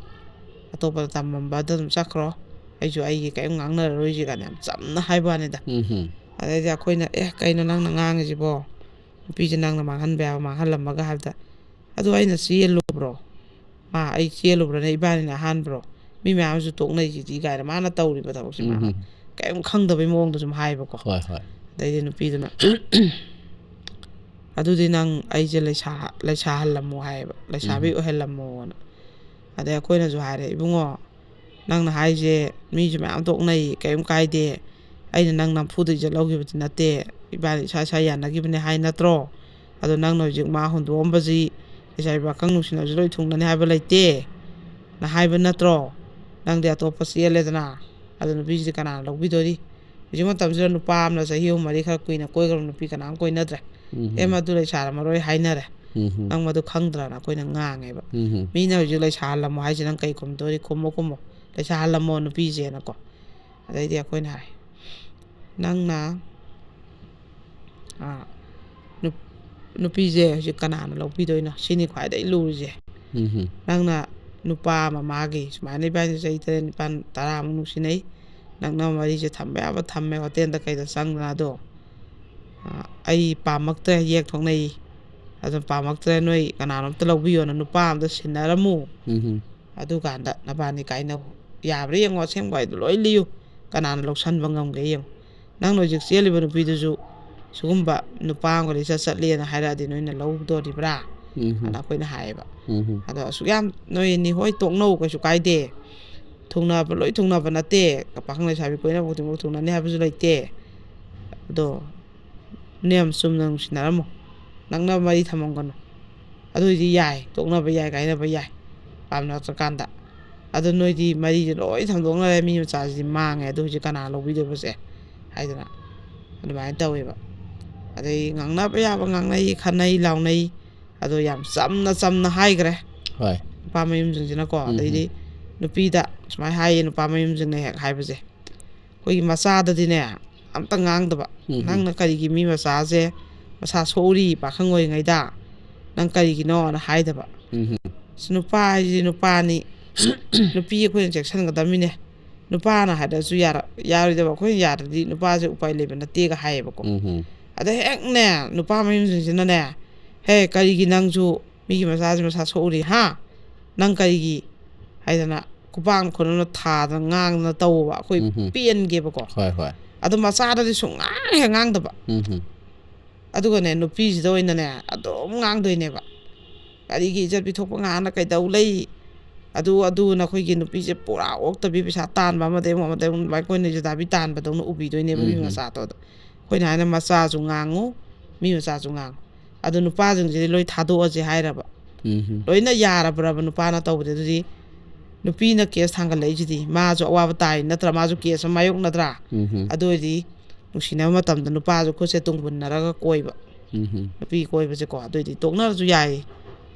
ꯑꯇꯣꯞꯄꯗ ꯇꯝꯃꯝꯕꯗ ꯑꯗꯨꯝ ꯆꯠꯈ꯭ꯔꯣ꯫ ꯑꯩꯁꯨ ꯑꯩꯒꯤ ꯀꯔꯤꯝ ꯉꯥꯡꯅꯔꯔꯣꯏꯁꯤ ꯀꯥꯏꯅ ꯌꯥꯝ ꯆꯝꯅ ꯍꯥꯏꯕ ꯋꯥꯅꯤꯗ꯫ ꯎꯝ꯫ ꯑꯗꯩꯗꯤ ꯑꯩꯈꯣꯏꯅ, "ꯑꯦ, ꯀꯩꯅꯣ ꯅꯪꯅ ꯉꯥꯡꯉꯤꯁꯤꯕꯣ? ꯅꯨꯄꯤꯁꯦ ꯅꯪꯅ ꯃꯥꯡꯍꯟꯕ ꯌꯥꯕ ꯃꯥꯡꯍꯜꯂꯝꯃꯒ" ꯍꯥꯏꯕꯗ, "ꯑꯗꯨ ꯑꯩꯅ ꯆꯦꯜꯂꯨꯕ꯭ꯔꯣ? ꯃꯥ ꯑꯩ ꯆꯦꯜꯂꯨꯕ꯭ꯔꯅꯦ? ꯏꯕꯥꯅꯤꯅ ꯑꯍꯥꯟꯕ꯭ꯔꯣ? ꯃꯤ ꯃꯌꯥꯝꯁꯨ ꯇꯣꯛꯅꯩꯁꯤꯗꯤ" ꯀꯥꯏꯅ ꯃꯥꯅ ꯇꯧꯔꯤꯕ ꯊꯕꯛꯁꯦ ꯃꯥꯅ ꯎꯝ꯫ ꯀꯔꯤꯝ ꯈꯪꯗꯕꯩ ꯃꯑꯣꯡꯗ ꯁꯨꯝ ꯍꯥꯏꯕꯀꯣ꯫ ꯍꯣꯏ, ꯍꯣꯏ꯫ ꯑꯗꯩꯗꯤ ꯅꯨꯄꯤꯗꯨꯅ, "ꯑꯗꯨꯗꯤ ꯅꯪ ꯑꯩꯁꯦ ꯂꯩꯁꯥ-, ꯂꯩꯁꯥꯍꯜꯂꯝꯃꯣ" ꯍꯥꯏꯌꯦꯕ, "ꯂꯩꯁꯥꯕꯤ ꯎꯝ꯫ ꯑꯣꯏꯍꯜꯂꯝꯃꯣꯅ"꯫ ꯑꯗꯩ ꯑꯩꯈꯣꯏꯅꯁꯨ ꯍꯥꯏꯔꯦ, "ꯏꯕꯨꯡꯉꯣ, ꯅꯪꯅ ꯍꯥꯏꯁꯦ ꯃꯤꯁꯨ ꯃꯌꯥꯝ ꯇꯣꯛꯅꯩ, ꯀꯔꯤꯝ ꯀꯥꯏꯗꯦ꯫ ꯑꯩꯅ ꯅꯪ ꯅꯝꯐꯨꯗ ꯏꯖꯠ ꯂꯧꯈꯤꯕꯗꯤ ꯅꯠꯇꯦ꯫ ꯏꯕꯥꯅꯤ ꯏꯁꯥ ꯏꯁꯥ ꯌꯥꯅꯈꯤꯕꯅꯦ ꯍꯥꯏ ꯅꯠꯇ꯭ꯔꯣ? ꯑꯗꯣ ꯅꯪꯅ ꯍꯧꯖꯤꯛ ꯃꯥ ꯍꯨꯟꯗꯣꯛꯑꯝꯕꯁꯤ ꯂꯩꯁꯥꯕꯤ ꯄꯥꯈꯪ ꯅꯨꯡꯁꯤꯅꯕꯁꯤ ꯂꯣꯏ ꯊꯨꯡꯅꯅꯤ ꯍꯥꯏꯕ ꯂꯩꯇꯦ꯫ ꯅ ꯍꯥꯏꯕ ꯅꯠꯇ꯭ꯔꯣ? ꯅꯪꯗꯤ ꯑꯇꯣꯞꯄ ꯆꯦꯜꯂꯦꯗꯅ꯫ ꯑꯗꯣ ꯅꯨꯄꯤꯁꯤꯗꯤ ꯀꯅꯥꯅ ꯂꯧꯕꯤꯗꯣꯔꯤ? ꯍꯧꯖꯤꯛ ꯃꯇꯝꯁꯤꯗ ꯅꯨꯄꯥ ꯑꯃꯅ ꯆꯍꯤ ꯑꯍꯨꯝ ꯃꯔꯤ ꯈꯔ ꯀꯨꯏꯅ ꯀꯣꯏꯈ꯭ꯔꯕ ꯅꯨꯄꯤ ꯀꯅꯥꯝ ꯀꯣꯏꯅꯗ꯭ꯔꯦ꯫ ꯎꯝ꯫ "ꯑꯦ, ꯃꯗꯨ ꯂꯩꯁꯥꯔꯝꯃꯔꯣꯏ" ꯍꯥꯏꯅꯔꯦ꯫ ꯎꯝ꯫ "ꯅꯪ ꯃꯗꯨ ꯈꯪꯗ꯭ꯔꯅ" ꯑꯩꯈꯣꯏꯅ ꯉꯥꯡꯉꯦꯕ꯫ ꯎꯝ꯫ "ꯃꯤꯅ ꯍꯧꯖꯤꯛ ꯂꯩꯁꯥꯍꯜꯂꯝꯃꯣ ꯍꯥꯏꯁꯦ ꯅꯪ ꯀꯩ ꯈꯨꯝꯗꯣꯔꯤ? ꯈꯨꯝꯃꯣ, ꯈꯨꯝꯃꯣ꯫ ꯂꯩꯁꯥꯍꯜꯂꯝꯃꯣ ꯅꯨꯄꯤꯁꯦꯅꯀꯣ"꯫ ꯑꯗꯩꯗꯤ ꯑꯩꯈꯣꯏꯅ ꯍꯥꯏ, "ꯅꯪꯅ, ꯑ, ꯅꯨꯞ-, ꯅꯨꯄꯤꯁꯦ ꯍꯧꯖꯤꯛ ꯀꯅꯥꯅ ꯂꯧꯕꯤꯗꯣꯏꯅꯣ? ꯁꯤꯅꯤ ꯈ꯭ꯋꯥꯏꯗꯒꯤ ꯂꯨꯔꯤꯁꯦ꯫ ꯎꯝ꯫ ꯅꯪꯅ ꯅꯨꯄꯥ ꯑꯃ ꯃꯥꯒꯤ ꯁꯨꯃꯥꯏꯅ ꯏꯕꯥꯅꯤ ꯆꯍꯤ ꯇꯔꯦꯠ, ꯅꯤꯄꯥꯜ, ꯇꯔꯥꯃꯨꯛ ꯅꯨꯡꯁꯤꯅꯩ꯫ ꯅꯛꯅꯕ ꯃꯔꯤꯁꯦ ꯊꯝꯕ ꯌꯥꯕ ꯊꯝꯃꯦ, ꯍꯣꯇꯦꯜꯗ ꯀꯩꯗ ꯆꯪꯗꯅ꯫ ꯑꯗꯣ, ꯑ, ꯑꯩ ꯄꯥꯝꯃꯛꯇ꯭ꯔꯦ, ꯌꯦꯛ ꯊꯣꯛꯅꯩ꯫ ꯑꯗꯨ ꯄꯥꯝꯃꯛꯇ꯭ꯔꯦ, ꯅꯣꯏ ꯀꯅꯥꯅꯣꯝꯇ ꯂꯧꯕꯤꯌꯣꯅ ꯅꯨꯄꯥ ꯑꯝꯗ ꯁꯤꯟꯅꯔꯝꯃꯨ꯫ ꯎꯝ꯫ ꯑꯗꯨꯀꯥꯟꯗ ꯅꯕꯥꯅꯤ ꯀꯥꯏꯅꯧ꯫ ꯌꯥꯕ꯭ꯔꯥ ꯌꯦꯡꯉꯣ, ꯑꯁꯦꯡꯕ ꯍꯥꯏꯗꯣ ꯂꯣꯏ ꯂꯤꯌꯨ꯫ ꯀꯅꯥꯅ ꯂꯧꯁꯟꯕ ꯉꯝꯒꯦ ꯌꯦꯡꯉꯨ꯫ ꯅꯪꯅ ꯍꯧꯖꯤꯛ ꯆꯦꯜꯂꯤꯕ ꯅꯨꯄꯤꯗꯨꯁꯨ ꯁꯤꯒꯨꯝꯕ ꯅꯨꯄꯥ ꯑꯃꯒ ꯂꯤꯆꯠ ꯆꯠꯂꯦꯅ ꯍꯥꯏꯔꯛꯑꯗꯤ ꯅꯣꯏꯅ ꯂꯧꯗꯣꯔꯤꯕ꯭ꯔꯥ?" ꯎꯝ꯫ ꯑꯗ ꯑꯩꯈꯣꯏꯅ ꯍꯥꯏꯌꯦꯕ꯫ ꯎꯝ꯫ ꯑꯗꯣ ꯑꯁꯨꯛ ꯌꯥꯝ ꯅꯣꯏ ꯑꯅꯤ ꯍꯣꯏ ꯇꯣꯛꯅꯧ, ꯀꯩꯁꯨ ꯀꯥꯏꯗꯦ꯫ ꯊꯨꯡꯅꯕ ꯂꯣꯏ ꯊꯨꯡꯅꯕ ꯅꯠꯇꯦ꯫ ꯄꯥꯈꯪ ꯂꯩꯁꯥꯕꯤ ꯀꯣꯏꯅꯕ ꯈꯨꯗꯤꯡꯃꯛ ꯊꯨꯡꯅꯅꯤ ꯍꯥꯏꯕꯁꯨ ꯂꯩꯇꯦ꯫ ꯑꯗꯣ ꯅꯤꯌꯝ ꯆꯨꯝꯅ ꯅꯨꯡꯁꯤꯅꯔꯝꯃꯣ꯫ ꯅꯛꯅꯕ ꯃꯔꯤ ꯊꯝꯃꯝꯒꯅꯨ꯫ ꯑꯗꯨ ꯑꯣꯏꯗꯤ ꯌꯥꯏ, ꯇꯣꯛꯅꯕ ꯌꯥꯏ, ꯀꯥꯏꯅꯕ ꯌꯥꯏ, ꯄꯥꯝꯅꯔꯛꯇ꯭ꯔꯀꯥꯟꯗ꯫ ꯑꯗꯣ ꯅꯣꯏꯗꯤ ꯃꯔꯤꯁꯦ ꯂꯣꯏ ꯊꯝꯗꯣꯛꯅꯔꯦ, ꯃꯤ ꯃꯆꯥꯁꯤꯗꯤ ꯃꯥꯡꯉꯦ, ꯑꯗꯨ ꯍꯧꯖꯤꯛ ꯀꯅꯥ ꯂꯧꯕꯤꯗꯣꯏꯕꯁꯦ ꯍꯥꯏꯗꯅ ꯑꯗꯨꯃꯥꯏꯅ ꯇꯧꯋꯦꯕ꯫ ꯑꯗꯩ ꯉꯥꯡꯅꯕ ꯌꯥꯕ ꯉꯥꯡꯅꯩ, ꯈꯟꯅꯩ ꯂꯥꯎꯅꯩ, ꯑꯗꯣ ꯌꯥꯝ ꯆꯝꯅ ꯆꯝꯅ ꯍꯥꯏꯈ꯭ꯔꯦ ꯍꯣꯏ ꯅꯨꯄꯥ ꯃꯌꯨꯝꯁꯤꯡꯁꯤꯅꯀꯣ꯫ ꯎꯝ. ꯑꯗꯩꯗꯤ ꯅꯨꯄꯤꯗ ꯁꯨꯃꯥꯏꯅ ꯍꯥꯏꯌꯦ, ꯅꯨꯄꯥ ꯃꯌꯨꯝꯁꯤꯡꯅ ꯍꯦꯛ ꯍꯥꯏꯕꯁꯦ, ꯑꯩꯈꯣꯏꯒꯤ ꯃꯆꯥꯗꯗꯤꯅꯦ ꯑꯝꯇ ꯉꯥꯡꯗꯕ꯫ ꯎꯝ. "ꯅꯪꯅ ꯀꯔꯤꯒꯤ ꯃꯤ ꯃꯆꯥꯁꯦ ꯃꯁꯥ ꯁꯣꯛꯎꯔꯤ ꯄꯥꯈꯪ ꯑꯣꯏꯔꯤꯉꯩꯗ? ꯅꯪ ꯀꯔꯤꯒꯤꯅꯣꯅ ꯍꯥꯏꯗꯕ?" ꯎꯝ. ꯑꯁ, ꯅꯨꯄꯥ ꯍꯥꯏꯁꯤꯗꯤ ꯅꯨꯄꯥꯅꯤ, ꯅꯨꯄꯤ ꯑꯩꯈꯣꯏꯅ ꯆꯦꯛꯁꯤꯟꯒꯗꯕꯅꯤꯅꯦ꯫ ꯅꯨꯄꯥꯅ ꯍꯥꯏꯔꯁꯨ ꯌꯥꯔ-, ꯌꯥꯔꯣꯏꯗꯕ, ꯑꯩꯈꯣꯏꯅ ꯌꯥꯗ꯭ꯔꯗꯤ ꯅꯨꯄꯥꯁꯦ ꯎꯄꯥꯏ ꯂꯩꯕ ꯅꯠꯇꯦꯒ ꯍꯥꯏꯌꯦꯕꯀꯣ꯫ ꯎꯝ. ꯑꯗ ꯍꯦꯛꯅꯦ ꯅꯨꯄꯥ ꯃꯌꯨꯝꯁꯤꯡꯁꯤꯅꯅꯦ, "ꯍꯦ, ꯀꯔꯤꯒꯤ ꯅꯪꯁꯨ ꯃꯤꯒꯤ ꯃꯆꯥꯁꯦ ꯃꯁꯥ ꯁꯣꯛꯎꯔꯤ, ꯍꯥ? ꯅꯪ ꯀꯔꯤꯒꯤ?" ꯍꯥꯏꯗꯅ ꯈꯨꯄꯥꯛꯅ ꯈꯨꯅꯝꯅ ꯊꯥꯗꯅ ꯉꯥꯡꯗꯅ ꯇꯧꯕ ꯑꯩꯈꯣꯏ ꯎꯝ. ꯄꯦꯟꯒꯦꯕꯀꯣ꯫ ꯍꯣꯏ ꯍꯣꯏ ꯑꯗꯣ ꯃꯆꯥꯗꯗꯤ ꯁꯨꯡꯉꯥꯡ ꯍꯦꯛ ꯉꯥꯡꯗꯕ꯫ ꯎꯝ. ꯑꯗꯨꯒꯅꯦ ꯅꯨꯄꯤꯁꯤꯗ ꯑꯣꯏꯅꯅꯦ ꯑꯗꯨꯝ ꯉꯥꯡꯗꯣꯏꯅꯦꯕ꯫ "ꯀꯔꯤꯒꯤ ꯏꯖꯠ ꯄꯤꯊꯣꯛꯄ ꯉꯥꯡꯅ ꯀꯩꯗꯧ ꯂꯩ?" ꯑꯗꯨ ꯑꯗꯨꯅ ꯑꯩꯈꯣꯏꯒꯤ ꯅꯨꯄꯤꯁꯦ ꯄꯨꯔꯥ ꯑꯣꯛꯇꯕꯤ, ꯄꯩꯁꯥ ꯇꯥꯟꯕ ꯑꯃꯗꯩ ꯑꯃꯨꯛ ꯑꯃꯗꯩ ꯑꯃꯨꯛ ꯑꯗꯨꯃꯥꯏꯅ ꯀꯣꯏꯅ ꯖꯨꯗꯥꯕꯤ ꯇꯥꯟꯕꯗꯧꯅ ꯎꯕꯤꯗꯣꯏꯅꯦꯕ ꯃꯤ ꯎꯝ. ꯃꯆꯥꯗꯣ꯫ ꯑꯗꯣ ꯑꯩꯈꯣꯏꯅ ꯍꯥꯏꯅ ꯃꯆꯥꯁꯨ ꯉꯥꯡꯉꯨ, ꯃꯤ ꯃꯆꯥꯁꯨ ꯉꯥꯡꯉꯨ꯫ ꯑꯗꯣ ꯅꯨꯄꯥꯁꯤꯡꯁꯤꯗꯤ ꯂꯣꯏ ꯊꯥꯗꯣꯛꯑꯁꯦ ꯍꯥꯏꯔꯕ꯫ ꯎꯝ. ꯂꯣꯏꯅ ꯌꯥꯔꯕ꯭ꯔꯕ ꯅꯨꯄꯥꯅ ꯇꯧꯕꯗꯤ? ꯑꯗꯨꯗꯤ ꯅꯨꯄꯤꯅ ꯀꯦꯁ ꯊꯥꯡꯒꯠꯂꯛꯏꯁꯤꯗꯤ ꯃꯥꯁꯨ ꯑꯋꯥꯕ ꯇꯥꯏ ꯅꯠꯇ꯭ꯔꯥ? ꯃꯥꯁꯨ ꯀꯦꯁ ꯑꯃ ꯃꯥꯌꯣꯛꯅꯗ꯭ꯔꯥ? ꯎꯝ. ꯑꯗꯨ ꯑꯣꯏꯗꯤ ꯅꯨꯡꯁꯤꯅꯕ ꯃꯇꯝꯗ ꯅꯨꯄꯥꯁꯨ ꯈꯨꯠꯁꯦ ꯇꯨꯡꯕꯨꯟꯅꯔꯒ ꯀꯣꯏꯕ, ꯎꯝ. ꯅꯨꯄꯤ ꯀꯣꯏꯕꯁꯦꯀꯣ꯫ ꯑꯗꯨ ꯑꯣꯏꯗꯤ ꯇꯣꯛꯅꯔꯁꯨ ꯌꯥꯏ,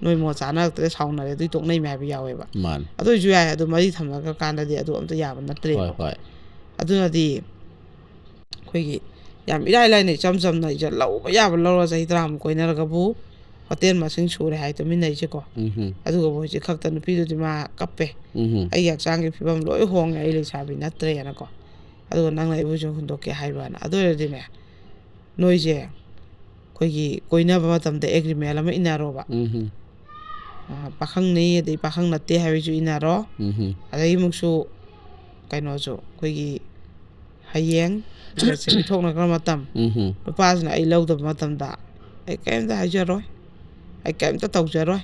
ꯅꯣꯏ ꯃꯣꯠ ꯆꯥꯅꯔꯛꯇ꯭ꯔꯦ, ꯁꯥꯎꯅꯔꯦ, ꯑꯗꯨꯗꯤ ꯇꯣꯛꯅꯩ ꯍꯥꯏꯕ ꯌꯥꯎꯋꯦꯕ꯫ ꯃꯥꯅꯦ. ꯑꯗꯨ ꯑꯣꯏꯁꯨ ꯌꯥꯏ, ꯑꯗꯨ ꯃꯔꯤ ꯊꯝꯅꯔꯀꯥꯟꯗꯗꯤ ꯑꯗꯨ ꯑꯝꯇ ꯌꯥꯕ ꯅꯠꯇ꯭ꯔꯦꯕ꯫ ꯍꯣꯏ ꯍꯣꯏ ꯑꯗꯨꯅꯗꯤ ꯑꯩꯈꯣꯏꯒꯤ ꯌꯥꯝ ꯏꯔꯥꯏ ꯂꯥꯏꯅ ꯏꯆꯝ ꯆꯝꯅ ꯏꯖꯠ ꯂꯧꯕ ꯌꯥꯕ ꯂꯧꯔ ꯆꯍꯤ ꯇꯔꯥꯃꯨꯛ ꯀꯣꯏꯅꯔꯒꯕꯨ ꯍꯣꯇꯦꯜ ꯃꯁꯤꯡ ꯁꯨꯔꯦ ꯍꯥꯏ ꯇꯨꯃꯤꯟꯅꯩꯁꯦꯀꯣ꯫ ꯎꯝ. ꯑꯗꯨꯒꯕꯨ ꯍꯧꯖꯤꯛ ꯈꯛꯇ ꯅꯨꯄꯤꯗꯨꯗꯤ ꯃꯥ ꯀꯞꯄꯦ, ꯎꯝ. "ꯑꯩꯒꯤ ꯍꯛꯆꯥꯡꯒꯤ ꯐꯤꯕꯝ ꯂꯣꯏ ꯍꯣꯡꯉꯦ, ꯑꯩ ꯂꯩꯁꯥꯕꯤ ꯅꯠꯇ꯭ꯔꯦꯅꯀꯣ꯫ ꯑꯗꯨꯒ ꯅꯪꯅ ꯑꯩꯕꯨ ꯍꯧꯖꯤꯛ ꯍꯨꯟꯗꯣꯛꯀꯦ ꯍꯥꯏꯕꯅ?" ꯑꯗꯨ ꯑꯣꯏꯔꯗꯤꯅꯦ, ꯅꯣꯏꯁꯦ ꯑꯩꯈꯣꯏꯒꯤ ꯀꯣꯏꯅꯕ ꯃꯇꯝꯗ ꯑꯦꯒ꯭ꯔꯤꯃꯦꯟ ꯑꯃ ꯏꯟꯅꯔꯣꯕ꯫ ꯎꯝ. ꯑ, ꯄꯥꯈꯪꯅꯤ ꯑꯗꯩ ꯄꯥꯈꯪ ꯅꯠꯇꯦ ꯍꯥꯏꯕꯁꯨ ꯏꯟꯅꯔꯣ꯫ ꯎꯝ. ꯑꯗꯒꯤ ꯑꯃꯨꯛꯁꯨ ꯀꯩꯅꯣꯁꯨ, ꯑꯩꯈꯣꯏꯒꯤ ꯍꯌꯦꯡ ꯏꯖꯠꯁꯦ ꯄꯤꯊꯣꯛꯅꯈ꯭ꯔ ꯃꯇꯝ, ꯎꯝ. ꯅꯨꯄꯥꯁꯤꯅ ꯑꯩ ꯂꯧꯗꯕ ꯃꯇꯝꯗ ꯑꯩ ꯀꯔꯤꯝꯇ ꯍꯥꯏꯖꯔꯣꯏ, ꯑꯩ ꯀꯔꯤꯝꯇ ꯇꯧꯖꯔꯣꯏ,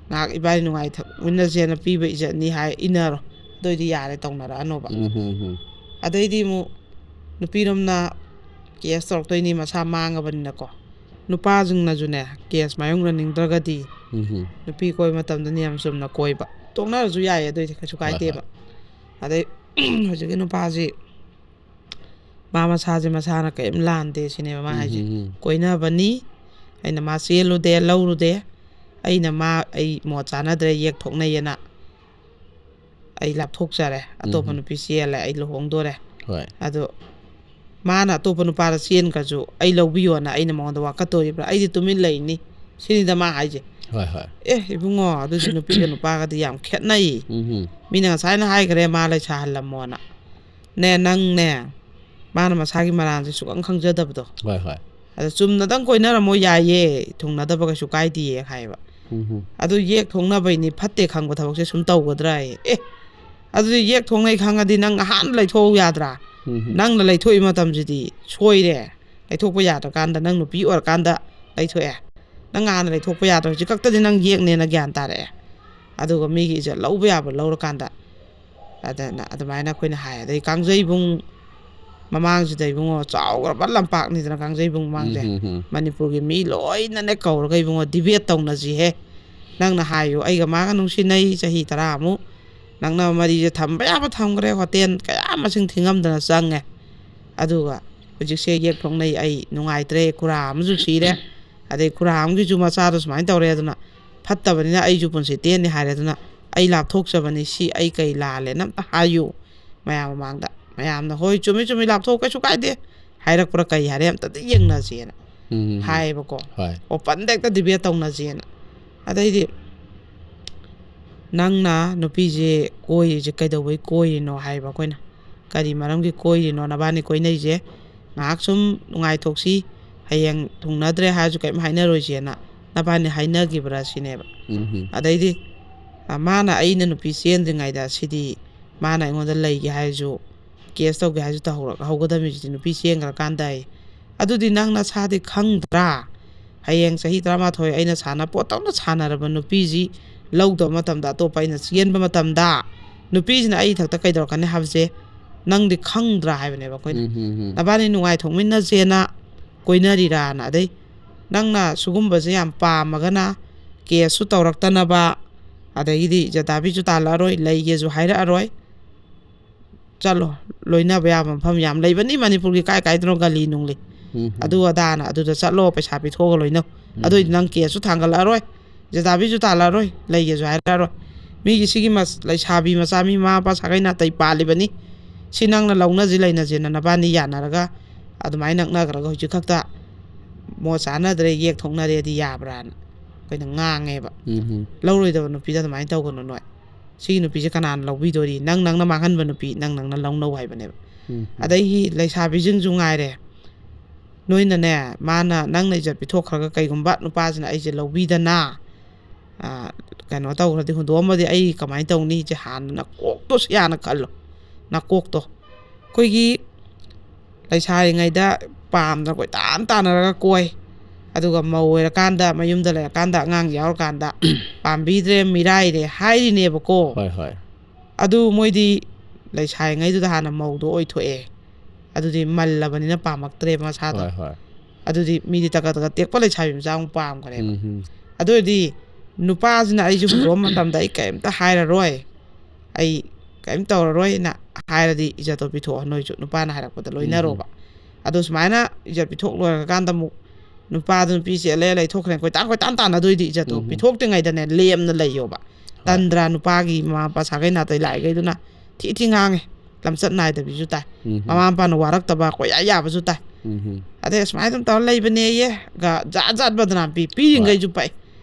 ꯉꯥꯏꯍꯥꯛ ꯏꯕꯥꯅꯤ ꯅꯨꯡꯉꯥꯏꯊꯛꯃꯤꯟꯅꯁꯦꯅ ꯄꯤꯕ ꯏꯖꯠꯅꯤ ꯍꯥꯏ ꯏꯟꯅꯔꯣ꯫ ꯑꯗꯨ ꯑꯣꯏꯗꯤ ꯌꯥꯔꯦ, ꯇꯧꯅꯔꯛꯑꯅꯣꯕ꯫ ꯎꯝ, ꯎꯝ, ꯎꯝ. ꯑꯗꯩꯗꯤ ꯑꯃꯨꯛ ꯅꯨꯄꯤꯔꯣꯝꯅ ꯀꯦꯁ ꯇꯧꯔꯛꯇꯣꯏꯅꯤ, ꯃꯁꯥ ꯃꯥꯡꯉꯕꯅꯤꯅꯀꯣ꯫ ꯅꯨꯄꯥꯁꯤꯡꯅꯁꯨꯅꯦ, ꯀꯦꯁ ꯃꯥꯌꯣꯛꯅꯅꯤꯡꯗ꯭ꯔꯒꯗꯤ ꯎꯝ, ꯎꯝ. ꯅꯨꯄꯤ ꯀꯣꯏꯕ ꯃꯇꯝꯗ ꯅꯤꯌꯝ ꯆꯨꯝꯅ ꯀꯣꯏꯕ, ꯇꯣꯛꯅꯔꯁꯨ ꯌꯥꯏꯌꯦ, ꯑꯗꯨꯏꯗꯤ ꯀꯩꯁꯨ ꯍꯣꯏ, ꯍꯣꯏ. ꯀꯥꯏꯗꯦꯕ꯫ ꯑꯗꯩ ꯍꯧꯖꯤꯛꯀꯤ ꯅꯨꯄꯥꯁꯤ ꯃꯥ ꯃꯁꯥꯁꯦ ꯃꯁꯥꯅ ꯀꯔꯤꯝ ꯂꯥꯟꯗꯦ ꯁꯤꯅꯦꯕ ꯃꯥ ꯎꯝ, ꯍꯥꯏꯁꯦ꯫ ꯎꯝ, ꯎꯝ. ꯀꯣꯏꯅꯕꯅꯤ, ꯑꯩꯅ ꯃꯥ ꯆꯦꯜꯂꯨꯗꯦ, ꯂꯧꯔꯨꯗꯦ, ꯑꯩꯅ ꯃꯥ, ꯑꯩ ꯃꯣꯠ ꯆꯥꯅꯗ꯭ꯔꯦ, ꯌꯦꯛ ꯊꯣꯛꯅꯩꯌꯦꯅ ꯑꯩ ꯂꯥꯞꯊꯣꯛꯆꯔꯦ, ꯑꯇꯣꯞꯄ ꯎꯝ. ꯅꯨꯄꯤ ꯆꯦꯜꯂꯦ, ꯑꯩ ꯂꯨꯍꯣꯡꯗꯣꯔꯦ꯫ ꯍꯣꯏ. ꯑꯗꯣ ꯃꯥꯅ ꯑꯇꯣꯞꯄ ꯅꯨꯄꯥꯗ ꯆꯦꯟꯈ꯭ꯔꯁꯨ ꯑꯩ ꯂꯧꯕꯤꯌꯣꯅ ꯑꯩꯅ ꯃꯉꯣꯟꯗ ꯋꯥꯀꯠꯇꯣꯔꯤꯕ꯭ꯔꯥ? ꯑꯩꯗꯤ ꯇꯨꯃꯤꯟ ꯂꯩꯅꯤ, ꯁꯤꯅꯤꯗ ꯃꯥ ꯍꯥꯏꯁꯦ꯫ ꯍꯣꯏ, ꯍꯣꯏ. ꯑꯦ ꯏꯕꯨꯡꯉꯣ, ꯑꯗꯨꯗꯤ ꯅꯨꯄꯤꯒ ꯅꯨꯄꯥꯒꯗꯤ ꯌꯥꯝ ꯈꯦꯠꯅꯩ꯫ ꯎꯝ, ꯎꯝ. ꯃꯤꯅ ꯉꯁꯥꯏꯅ ꯍꯥꯏꯈ꯭ꯔꯦ ꯃꯥ ꯂꯩꯁꯥꯍꯜꯂꯝꯃꯣꯅ꯫ ꯅꯦ, ꯅꯪꯅꯦ, ꯃꯥꯅ ꯃꯁꯥꯒꯤ ꯃꯔꯥꯜꯁꯦ ꯁꯨꯈꯪ ꯈꯪꯖꯗꯕꯗꯣ꯫ ꯍꯣꯏ, ꯍꯣꯏ. ꯑꯗ ꯆꯨꯝꯅꯗꯪ ꯀꯣꯏꯅꯔꯝꯃꯣ, ꯌꯥꯏꯌꯦ, ꯊꯨꯡꯅꯗꯕ ꯀꯩꯁꯨ ꯀꯥꯏꯗꯦꯌꯦ ꯍꯥꯏꯌꯦꯕ꯫ ꯎꯝ, ꯎꯝ. ꯑꯗꯨ ꯌꯦꯛ ꯊꯣꯛꯅꯕꯩꯅꯤ, ꯐꯠꯇꯦ ꯈꯪꯕ ꯊꯕꯛꯁꯦ ꯁꯨꯝ ꯇꯧꯒꯗ꯭ꯔꯥ ꯍꯥꯏꯌꯦ꯫ ꯑꯦ, ꯑꯗꯨꯗꯤ ꯌꯦꯛ ꯊꯣꯛꯅꯩ ꯈꯪꯉꯗꯤ ꯅꯪ ꯅꯍꯥꯟꯅ ꯂꯩꯊꯣꯛꯎ ꯌꯥꯗ꯭ꯔꯥ? ꯎꯝ, ꯎꯝ. ꯅꯪꯅ ꯂꯩꯊꯣꯛꯏ ꯃꯇꯝꯁꯤꯗꯤ ꯁꯣꯏꯔꯦ꯫ ꯂꯩꯊꯣꯛꯄ ꯌꯥꯗ꯭ꯔꯀꯥꯟꯗ, ꯅꯪ ꯅꯨꯄꯤ ꯑꯣꯏꯔꯀꯥꯟꯗ ꯂꯩꯊꯣꯛꯑꯦ꯫ ꯅꯪ ꯍꯥꯟꯅ ꯂꯩꯊꯣꯛꯄ ꯌꯥꯗ꯭ꯔꯣ? ꯍꯧꯖꯤꯛ ꯈꯛꯇꯗꯤ ꯅꯪ ꯌꯦꯛꯅꯦꯅ ꯒ꯭ꯌꯥꯟ ꯇꯥꯔꯛꯑꯦ꯫ ꯑꯗꯨꯒ ꯃꯤꯒꯤ ꯏꯖꯠ ꯂꯧꯕ ꯌꯥꯕ ꯂꯧꯔꯀꯥꯟꯗ, ꯑꯗꯨꯅ ꯑꯗꯨꯃꯥꯏꯅ ꯑꯩꯈꯣꯏꯅ ꯍꯥꯏ꯫ ꯑꯗꯩ ꯀꯥꯡꯖꯩꯕꯨꯡ ꯃꯃꯥꯡꯁꯤꯗ ꯏꯕꯨꯡꯉꯣ, ꯆꯥꯎꯈ꯭ꯔꯕ ꯂꯝꯄꯥꯛꯅꯤꯗꯅ ꯀꯥꯡꯖꯩꯕꯨꯡ ꯃꯃꯥꯡꯁꯦ꯫ ꯎꯝ, ꯎꯝ, ꯎꯝ. ꯃꯅꯤꯄꯨꯔꯒꯤ ꯃꯤ ꯂꯣꯏꯅꯅꯦ ꯀꯧꯔꯒ, "ꯏꯕꯨꯡꯉꯣ, ꯗꯤꯕꯦꯠ ꯇꯧꯅꯁꯤꯍꯦ꯫ ꯅꯪꯅ ꯍꯥꯏꯌꯨ, ꯑꯩꯒ ꯃꯥꯒ ꯅꯨꯡꯁꯤꯅꯩ ꯆꯍꯤ ꯇꯔꯥꯃꯨꯛ, ꯅꯛꯅꯕ ꯃꯔꯤꯁꯦ ꯊꯝꯕ ꯌꯥꯕ ꯊꯝꯈ꯭ꯔꯦ, ꯍꯣꯇꯦꯜ ꯀꯌꯥ ꯃꯁꯤꯡ ꯊꯤꯉꯝꯗꯅ ꯆꯪꯉꯦ꯫ ꯑꯗꯨꯒ ꯍꯧꯖꯤꯛꯁꯦ ꯌꯦꯛ ꯊꯣꯛꯅꯩ, ꯑꯩ ꯅꯨꯡꯉꯥꯏꯇ꯭ꯔꯦ, ꯈꯨꯔꯥ ꯑꯃꯁꯨ ꯁꯤꯔꯦ, ꯑꯗꯩ ꯈꯨꯔꯥ ꯑꯃꯒꯤꯁꯨ ꯃꯆꯥꯗꯣ ꯁꯨꯃꯥꯏꯅ ꯇꯧꯔꯦ, ꯑꯗꯨꯅ ꯐꯠꯇꯕꯅꯤꯅ ꯑꯩꯁꯨ ꯄꯨꯟꯁꯤ ꯇꯦꯟꯅꯤ ꯍꯥꯏꯔꯦ, ꯑꯗꯨꯅ ꯑꯩ ꯂꯥꯞꯊꯣꯛꯆꯕꯅꯤ, ꯁꯤ ꯑꯩ ꯀꯩ ꯂꯥꯜꯂꯦꯅ ꯑꯝꯇ ꯍꯥꯏꯌꯨ ꯃꯌꯥꯝ ꯃꯃꯥꯡꯗ꯫" ꯃꯌꯥꯝꯅ, "ꯍꯣꯏ, ꯆꯨꯝꯃꯤ, ꯆꯨꯝꯃꯤ, ꯂꯥꯞꯊꯣꯛ, ꯀꯩꯁꯨ ꯀꯥꯏꯗꯦ" ꯍꯥꯏꯔꯛꯄ꯭ꯔꯥ ꯀꯩ ꯍꯥꯏꯔꯦ, "ꯑꯝꯇꯗꯤ ꯌꯦꯡꯅꯁꯦꯅ" ꯎꯝ, ꯎꯝ. ꯍꯥꯏꯌꯦꯕꯀꯣ꯫ ꯍꯣꯏ. ꯑꯣꯄꯟꯗ ꯍꯦꯛꯇ ꯗꯤꯕꯦꯠ ꯇꯧꯅꯁꯦꯅ꯫ ꯑꯗꯩꯗꯤ, "ꯅꯪꯅ ꯅꯨꯄꯤꯁꯦ ꯀꯣꯏꯔꯤꯁꯦ ꯀꯩꯗꯧꯕꯩ ꯀꯣꯏꯔꯤꯅꯣ?" ꯍꯥꯏꯕ ꯑꯩꯈꯣꯏꯅ꯫ "ꯀꯔꯤ ꯃꯔꯝꯒꯤ ꯀꯣꯏꯔꯤꯅꯣ? ꯅꯕꯥꯅꯤ ꯀꯣꯏꯅꯩꯁꯦ ꯉꯥꯏꯍꯥꯛ ꯁꯨꯝ ꯅꯨꯡꯉꯥꯏꯊꯣꯛꯁꯤ, ꯍꯌꯦꯡ ꯊꯨꯡꯅꯗ꯭ꯔꯦ ꯍꯥꯏꯔꯁꯨ ꯀꯔꯤꯝ ꯍꯥꯏꯅꯔꯣꯏꯁꯦꯅ ꯅꯕꯥꯅꯤ ꯍꯥꯏꯅꯈꯤꯕ꯭ꯔꯥ?" ꯁꯤꯅꯦꯕ꯫ ꯎꯝ, ꯎꯝ. ꯑꯗꯩꯗꯤ, "ꯑ, ꯃꯥꯅ, ꯑꯩꯅ ꯅꯨꯄꯤ ꯆꯦꯟꯗ꯭ꯔꯤꯉꯩꯗ ꯁꯤꯗꯤ ꯃꯥꯅ ꯑꯩꯉꯣꯟꯗ ꯂꯩꯒꯦ ꯍꯥꯏꯔꯁꯨ, ꯀꯦꯁ ꯇꯧꯒꯦ ꯍꯥꯏꯔꯁꯨ ꯇꯧꯍꯧꯔꯛ-, ꯍꯧꯒꯗꯕꯅꯤ, ꯁꯤꯗꯤ ꯅꯨꯄꯤ ꯆꯦꯟꯈ꯭ꯔꯀꯥꯟꯗ" ꯍꯥꯏ꯫ "ꯑꯗꯨꯗꯤ ꯅꯪ ꯅꯁꯥꯗꯤ ꯈꯪꯗ꯭ꯔꯥ? ꯍꯌꯦꯡ ꯆꯍꯤ ꯇꯔꯥꯃꯥꯊꯣꯏ ꯑꯩꯅ ꯁꯥꯟꯅ ꯄꯣꯠꯇꯧꯅ ꯁꯥꯟꯅꯔꯕ ꯅꯨꯄꯤꯁꯤ ꯂꯧꯗꯕ ꯃꯇꯝꯗ, ꯑꯇꯣꯞꯄ ꯑꯩꯅ ꯆꯦꯟꯕ ꯃꯇꯝꯗ, ꯅꯨꯄꯤꯁꯤꯅ ꯑꯩ ꯏꯊꯛꯇ ꯀꯩꯗꯧꯔꯛꯀꯅꯤ ꯍꯥꯏꯕꯁꯦ ꯅꯪꯗꯤ ꯈꯪꯗ꯭ꯔꯥ ꯍꯥꯏꯕꯅꯦꯕ ꯑꯩꯈꯣꯏꯅ꯫ ꯎꯝ, ꯎꯝ, ꯎꯝ. ꯅꯕꯥꯅꯤ ꯅꯨꯡꯉꯥꯏꯊꯣꯛꯃꯤꯟꯅꯁꯦꯅ ꯀꯣꯏꯅꯔꯤꯔꯥꯅ꯫ ꯑꯗꯩ ꯅꯪꯅ ꯁꯤꯒꯨꯝꯕꯁꯦ ꯌꯥꯝ ꯄꯥꯝꯃꯒꯅ ꯀꯦꯁꯁꯨ ꯇꯧꯔꯛꯇꯅꯕ, ꯑꯗꯒꯤꯗꯤ ꯖꯗꯥꯕꯤꯁꯨ ꯇꯥꯜꯂꯛꯑꯔꯣꯏ, ꯂꯩꯒꯦꯁꯨ ꯍꯥꯏꯔꯛꯑꯔꯣꯏ꯫ ꯆꯠꯂꯣ, ꯂꯣꯏꯅꯕ ꯌꯥꯕ ꯃꯐꯝ ꯌꯥꯝ ꯂꯩꯕꯅꯤ ꯃꯅꯤꯄꯨꯔꯒꯤ ꯀꯥꯏ ꯀꯥꯏꯗꯅꯣ ꯒꯂꯤ ꯅꯨꯡꯂꯤ꯫ ꯎꯝ, ꯎꯝ. ꯑꯗꯨ ꯑꯗꯥꯅ ꯑꯗꯨꯗ ꯆꯠꯂꯣ, ꯄꯩꯁꯥ ꯄꯤꯊꯣꯛꯑꯒ ꯂꯣꯏꯅꯧ꯫ ꯑꯗꯨꯑꯣꯏꯗꯤ ꯅꯪ ꯀꯦꯁꯁꯨ ꯊꯥꯡꯒꯠꯂꯛꯑꯔꯣꯏ, ꯖꯗꯥꯕꯤꯁꯨ ꯇꯥꯜꯂꯛꯑꯔꯣꯏ, ꯂꯩꯒꯦꯁꯨ ꯍꯥꯏꯔꯛꯑꯔꯣꯏ꯫ ꯃꯤꯒꯤ ꯁꯤꯒꯤ ꯃꯁ-, ꯂꯩꯁꯥꯕꯤ ꯃꯆꯥ ꯃꯤ ꯃꯃꯥ ꯃꯄꯥ ꯁꯥꯒꯩ ꯅꯥꯇꯩ ꯄꯥꯜꯂꯤꯕꯅꯤ꯫ ꯁꯤ ꯅꯪꯅ ꯂꯧꯅꯁꯤ ꯂꯩꯅꯁꯦꯅ ꯅꯕꯥꯅꯤ ꯌꯥꯅꯔꯒ ꯑꯗꯨꯃꯥꯏꯅ ꯅꯛꯅꯈ꯭ꯔꯒ ꯍꯧꯖꯤꯛ ꯈꯛꯇ ꯃꯣꯠ ꯆꯥꯅꯗ꯭ꯔꯦ, ꯌꯦꯛ ꯊꯣꯛꯅꯔꯦꯗꯤ ꯌꯥꯕ꯭ꯔꯥꯅ ꯑꯩꯈꯣꯏꯅ ꯉꯥꯡꯉꯦꯕ꯫ ꯎꯝ, ꯎꯝ. ꯂꯧꯔꯣꯏꯗꯕ ꯅꯨꯄꯤꯗ ꯑꯗꯨꯃꯥꯏꯅ ꯇꯧꯒꯅꯨ ꯅꯣꯏ꯫ ꯁꯤꯒꯤ ꯅꯨꯄꯤꯁꯦ ꯀꯅꯥꯅ ꯂꯧꯕꯤꯗꯣꯔꯤ? ꯅꯪ ꯅꯪꯅ ꯃꯥꯡꯍꯟꯕ ꯅꯨꯄꯤ ꯅꯪ ꯅꯪꯅ ꯂꯧꯅꯧ ꯍꯥꯏꯕꯅꯦꯕ꯫ ꯎꯝ, ꯎꯝ. ꯑꯗꯒꯤ ꯂꯩꯁꯥꯕꯤꯁꯤꯡꯁꯨ ꯉꯥꯏꯔꯦ, ꯅꯣꯏꯅꯅꯦ, ꯃꯥꯅ ꯅꯪꯅ ꯏꯖꯠ ꯄꯤꯊꯣꯛꯈ꯭ꯔꯒ ꯀꯩꯒꯨꯝꯕ ꯅꯨꯄꯥꯁꯤꯅ ꯑꯩꯁꯦ ꯂꯧꯕꯤꯗꯅ, ꯑ, ꯀꯩꯅꯣ ꯇꯧꯈ꯭ꯔꯗꯤ, ꯍꯨꯟꯗꯣꯛꯑꯝꯃꯗꯤ ꯑꯩ ꯀꯃꯥꯏꯅ ꯇꯧꯅꯤ? ꯏꯆꯦ ꯍꯥꯟꯅ ꯅꯀꯣꯛꯇꯣ ꯁꯤ ꯍꯥꯟꯅ ꯈꯜꯂꯣ, ꯅꯀꯣꯛꯇꯣ꯫ ꯑꯩꯈꯣꯏꯒꯤ ꯂꯩꯁꯥꯔꯤꯉꯩꯗ ꯄꯥꯝꯗꯅ ꯀꯣꯏꯇꯥꯟ ꯇꯥꯟꯅꯔꯒ ꯀꯣꯏ, ꯑꯗꯨꯒ ꯃꯧ ꯑꯣꯏꯔꯀꯥꯟꯗ, ꯃꯌꯨꯝꯗ ꯂꯩꯔꯀꯥꯟꯗ, ꯑꯉꯥꯡ ꯌꯥꯎꯔꯀꯥꯟꯗ ꯄꯥꯝꯕꯤꯗ꯭ꯔꯦ, ꯃꯤꯔꯥꯏꯔꯦ ꯍꯥꯏꯔꯤꯅꯦꯕꯀꯣ꯫ ꯍꯣꯏ, ꯍꯣꯏ. ꯑꯗꯨ ꯃꯣꯏꯗꯤ ꯂꯩꯁꯥꯔꯤꯉꯩꯗꯨꯗ ꯍꯥꯟꯅ ꯃꯧꯗꯣ ꯑꯣꯏꯊꯣꯛꯑꯦ, ꯑꯗꯨꯗꯤ ꯃꯜꯂꯕꯅꯤꯅ ꯄꯥꯝꯃꯛꯇ꯭ꯔꯦꯕ ꯃꯁꯥꯗꯣ꯫ ꯍꯣꯏ, ꯍꯣꯏ. ꯑꯗꯨꯗꯤ ꯃꯤꯗꯤ ꯇꯀ ꯇꯀ ꯇꯦꯛꯄ ꯂꯩꯁꯥꯕꯤ ꯃꯆꯥ ꯑꯃꯨꯛ ꯄꯥꯝꯈ꯭ꯔꯦꯕ꯫ ꯎꯝ, ꯎꯝ. ꯑꯗꯨ ꯑꯣꯏꯔꯗꯤ ꯅꯨꯄꯥꯁꯤꯅ ꯑꯩꯁꯦ ꯍꯨꯟꯗꯣꯛꯑ ꯃꯇꯝꯗ ꯑꯩ ꯀꯔꯤꯝꯇ ꯍꯥꯏꯔꯔꯣꯏ, ꯑꯩ ꯀꯔꯤꯝ ꯇꯧꯔꯔꯣꯏꯅ ꯍꯥꯏꯔꯗꯤ ꯏꯖꯠꯇꯣ ꯄꯤꯊꯣꯛꯑꯣ ꯅꯣꯏꯁꯨ, ꯅꯨꯄꯥꯅ ꯍꯥꯏꯔꯛꯄꯗ ꯂꯣꯏꯅꯔꯣꯕ꯫ ꯑꯗꯣ ꯁꯨꯃꯥꯏꯅ ꯏꯖꯠ ꯄꯤꯊꯣꯛ ꯂꯣꯏꯔꯀꯥꯟꯗ ꯑꯃꯨꯛ ꯅꯨꯄꯥꯗꯨ ꯅꯨꯄꯤ ꯆꯦꯜꯂꯦ, ꯂꯩꯊꯣꯛꯈ꯭ꯔꯦ, ꯀꯣꯏꯇꯥꯟ ꯀꯣꯏꯇꯥꯟ ꯇꯥꯟꯅꯗꯣꯏꯗꯤ ꯏꯖꯠꯇꯣ ꯎꯝ, ꯎꯝ. ꯄꯤꯊꯣꯛꯇ꯭ꯔꯤꯉꯩꯗꯅꯦ ꯂꯦꯝꯅ ꯂꯩꯌꯣꯕ꯫ ꯍꯣꯏ. ꯇꯟꯗ꯭ꯔꯥ? ꯅꯨꯄꯥꯒꯤ ꯃꯃꯥ ꯃꯄꯥ ꯁꯥꯒꯩ ꯅꯥꯇꯩ ꯂꯥꯏꯒꯩꯗꯨꯅ ꯊꯤ ꯊꯤ ꯉꯥꯡꯉꯦ, ꯂꯝꯆꯠ ꯅꯥꯏꯗꯕꯤꯁꯨ ꯇꯥꯏ꯫ ꯎꯝ, ꯎꯝ. ꯃꯃꯥ ꯃꯄꯥꯅ ꯋꯥꯔꯛꯇꯕ ꯀꯣꯏꯌꯥ ꯌꯥꯕꯁꯨ ꯇꯥꯏ꯫ ꯎꯝ, ꯎꯝ. ꯑꯗꯩ ꯁꯨꯃꯥꯏꯅ ꯑꯗꯨꯝ ꯇꯧꯔ ꯂꯩꯕꯅꯦꯌꯦ ꯒ ꯖꯥꯠ ꯖꯥꯠ ꯕꯗꯅꯥꯝ ꯄꯤ, ꯄꯤꯔꯤꯉꯩꯁꯨ ꯄꯥꯏ꯫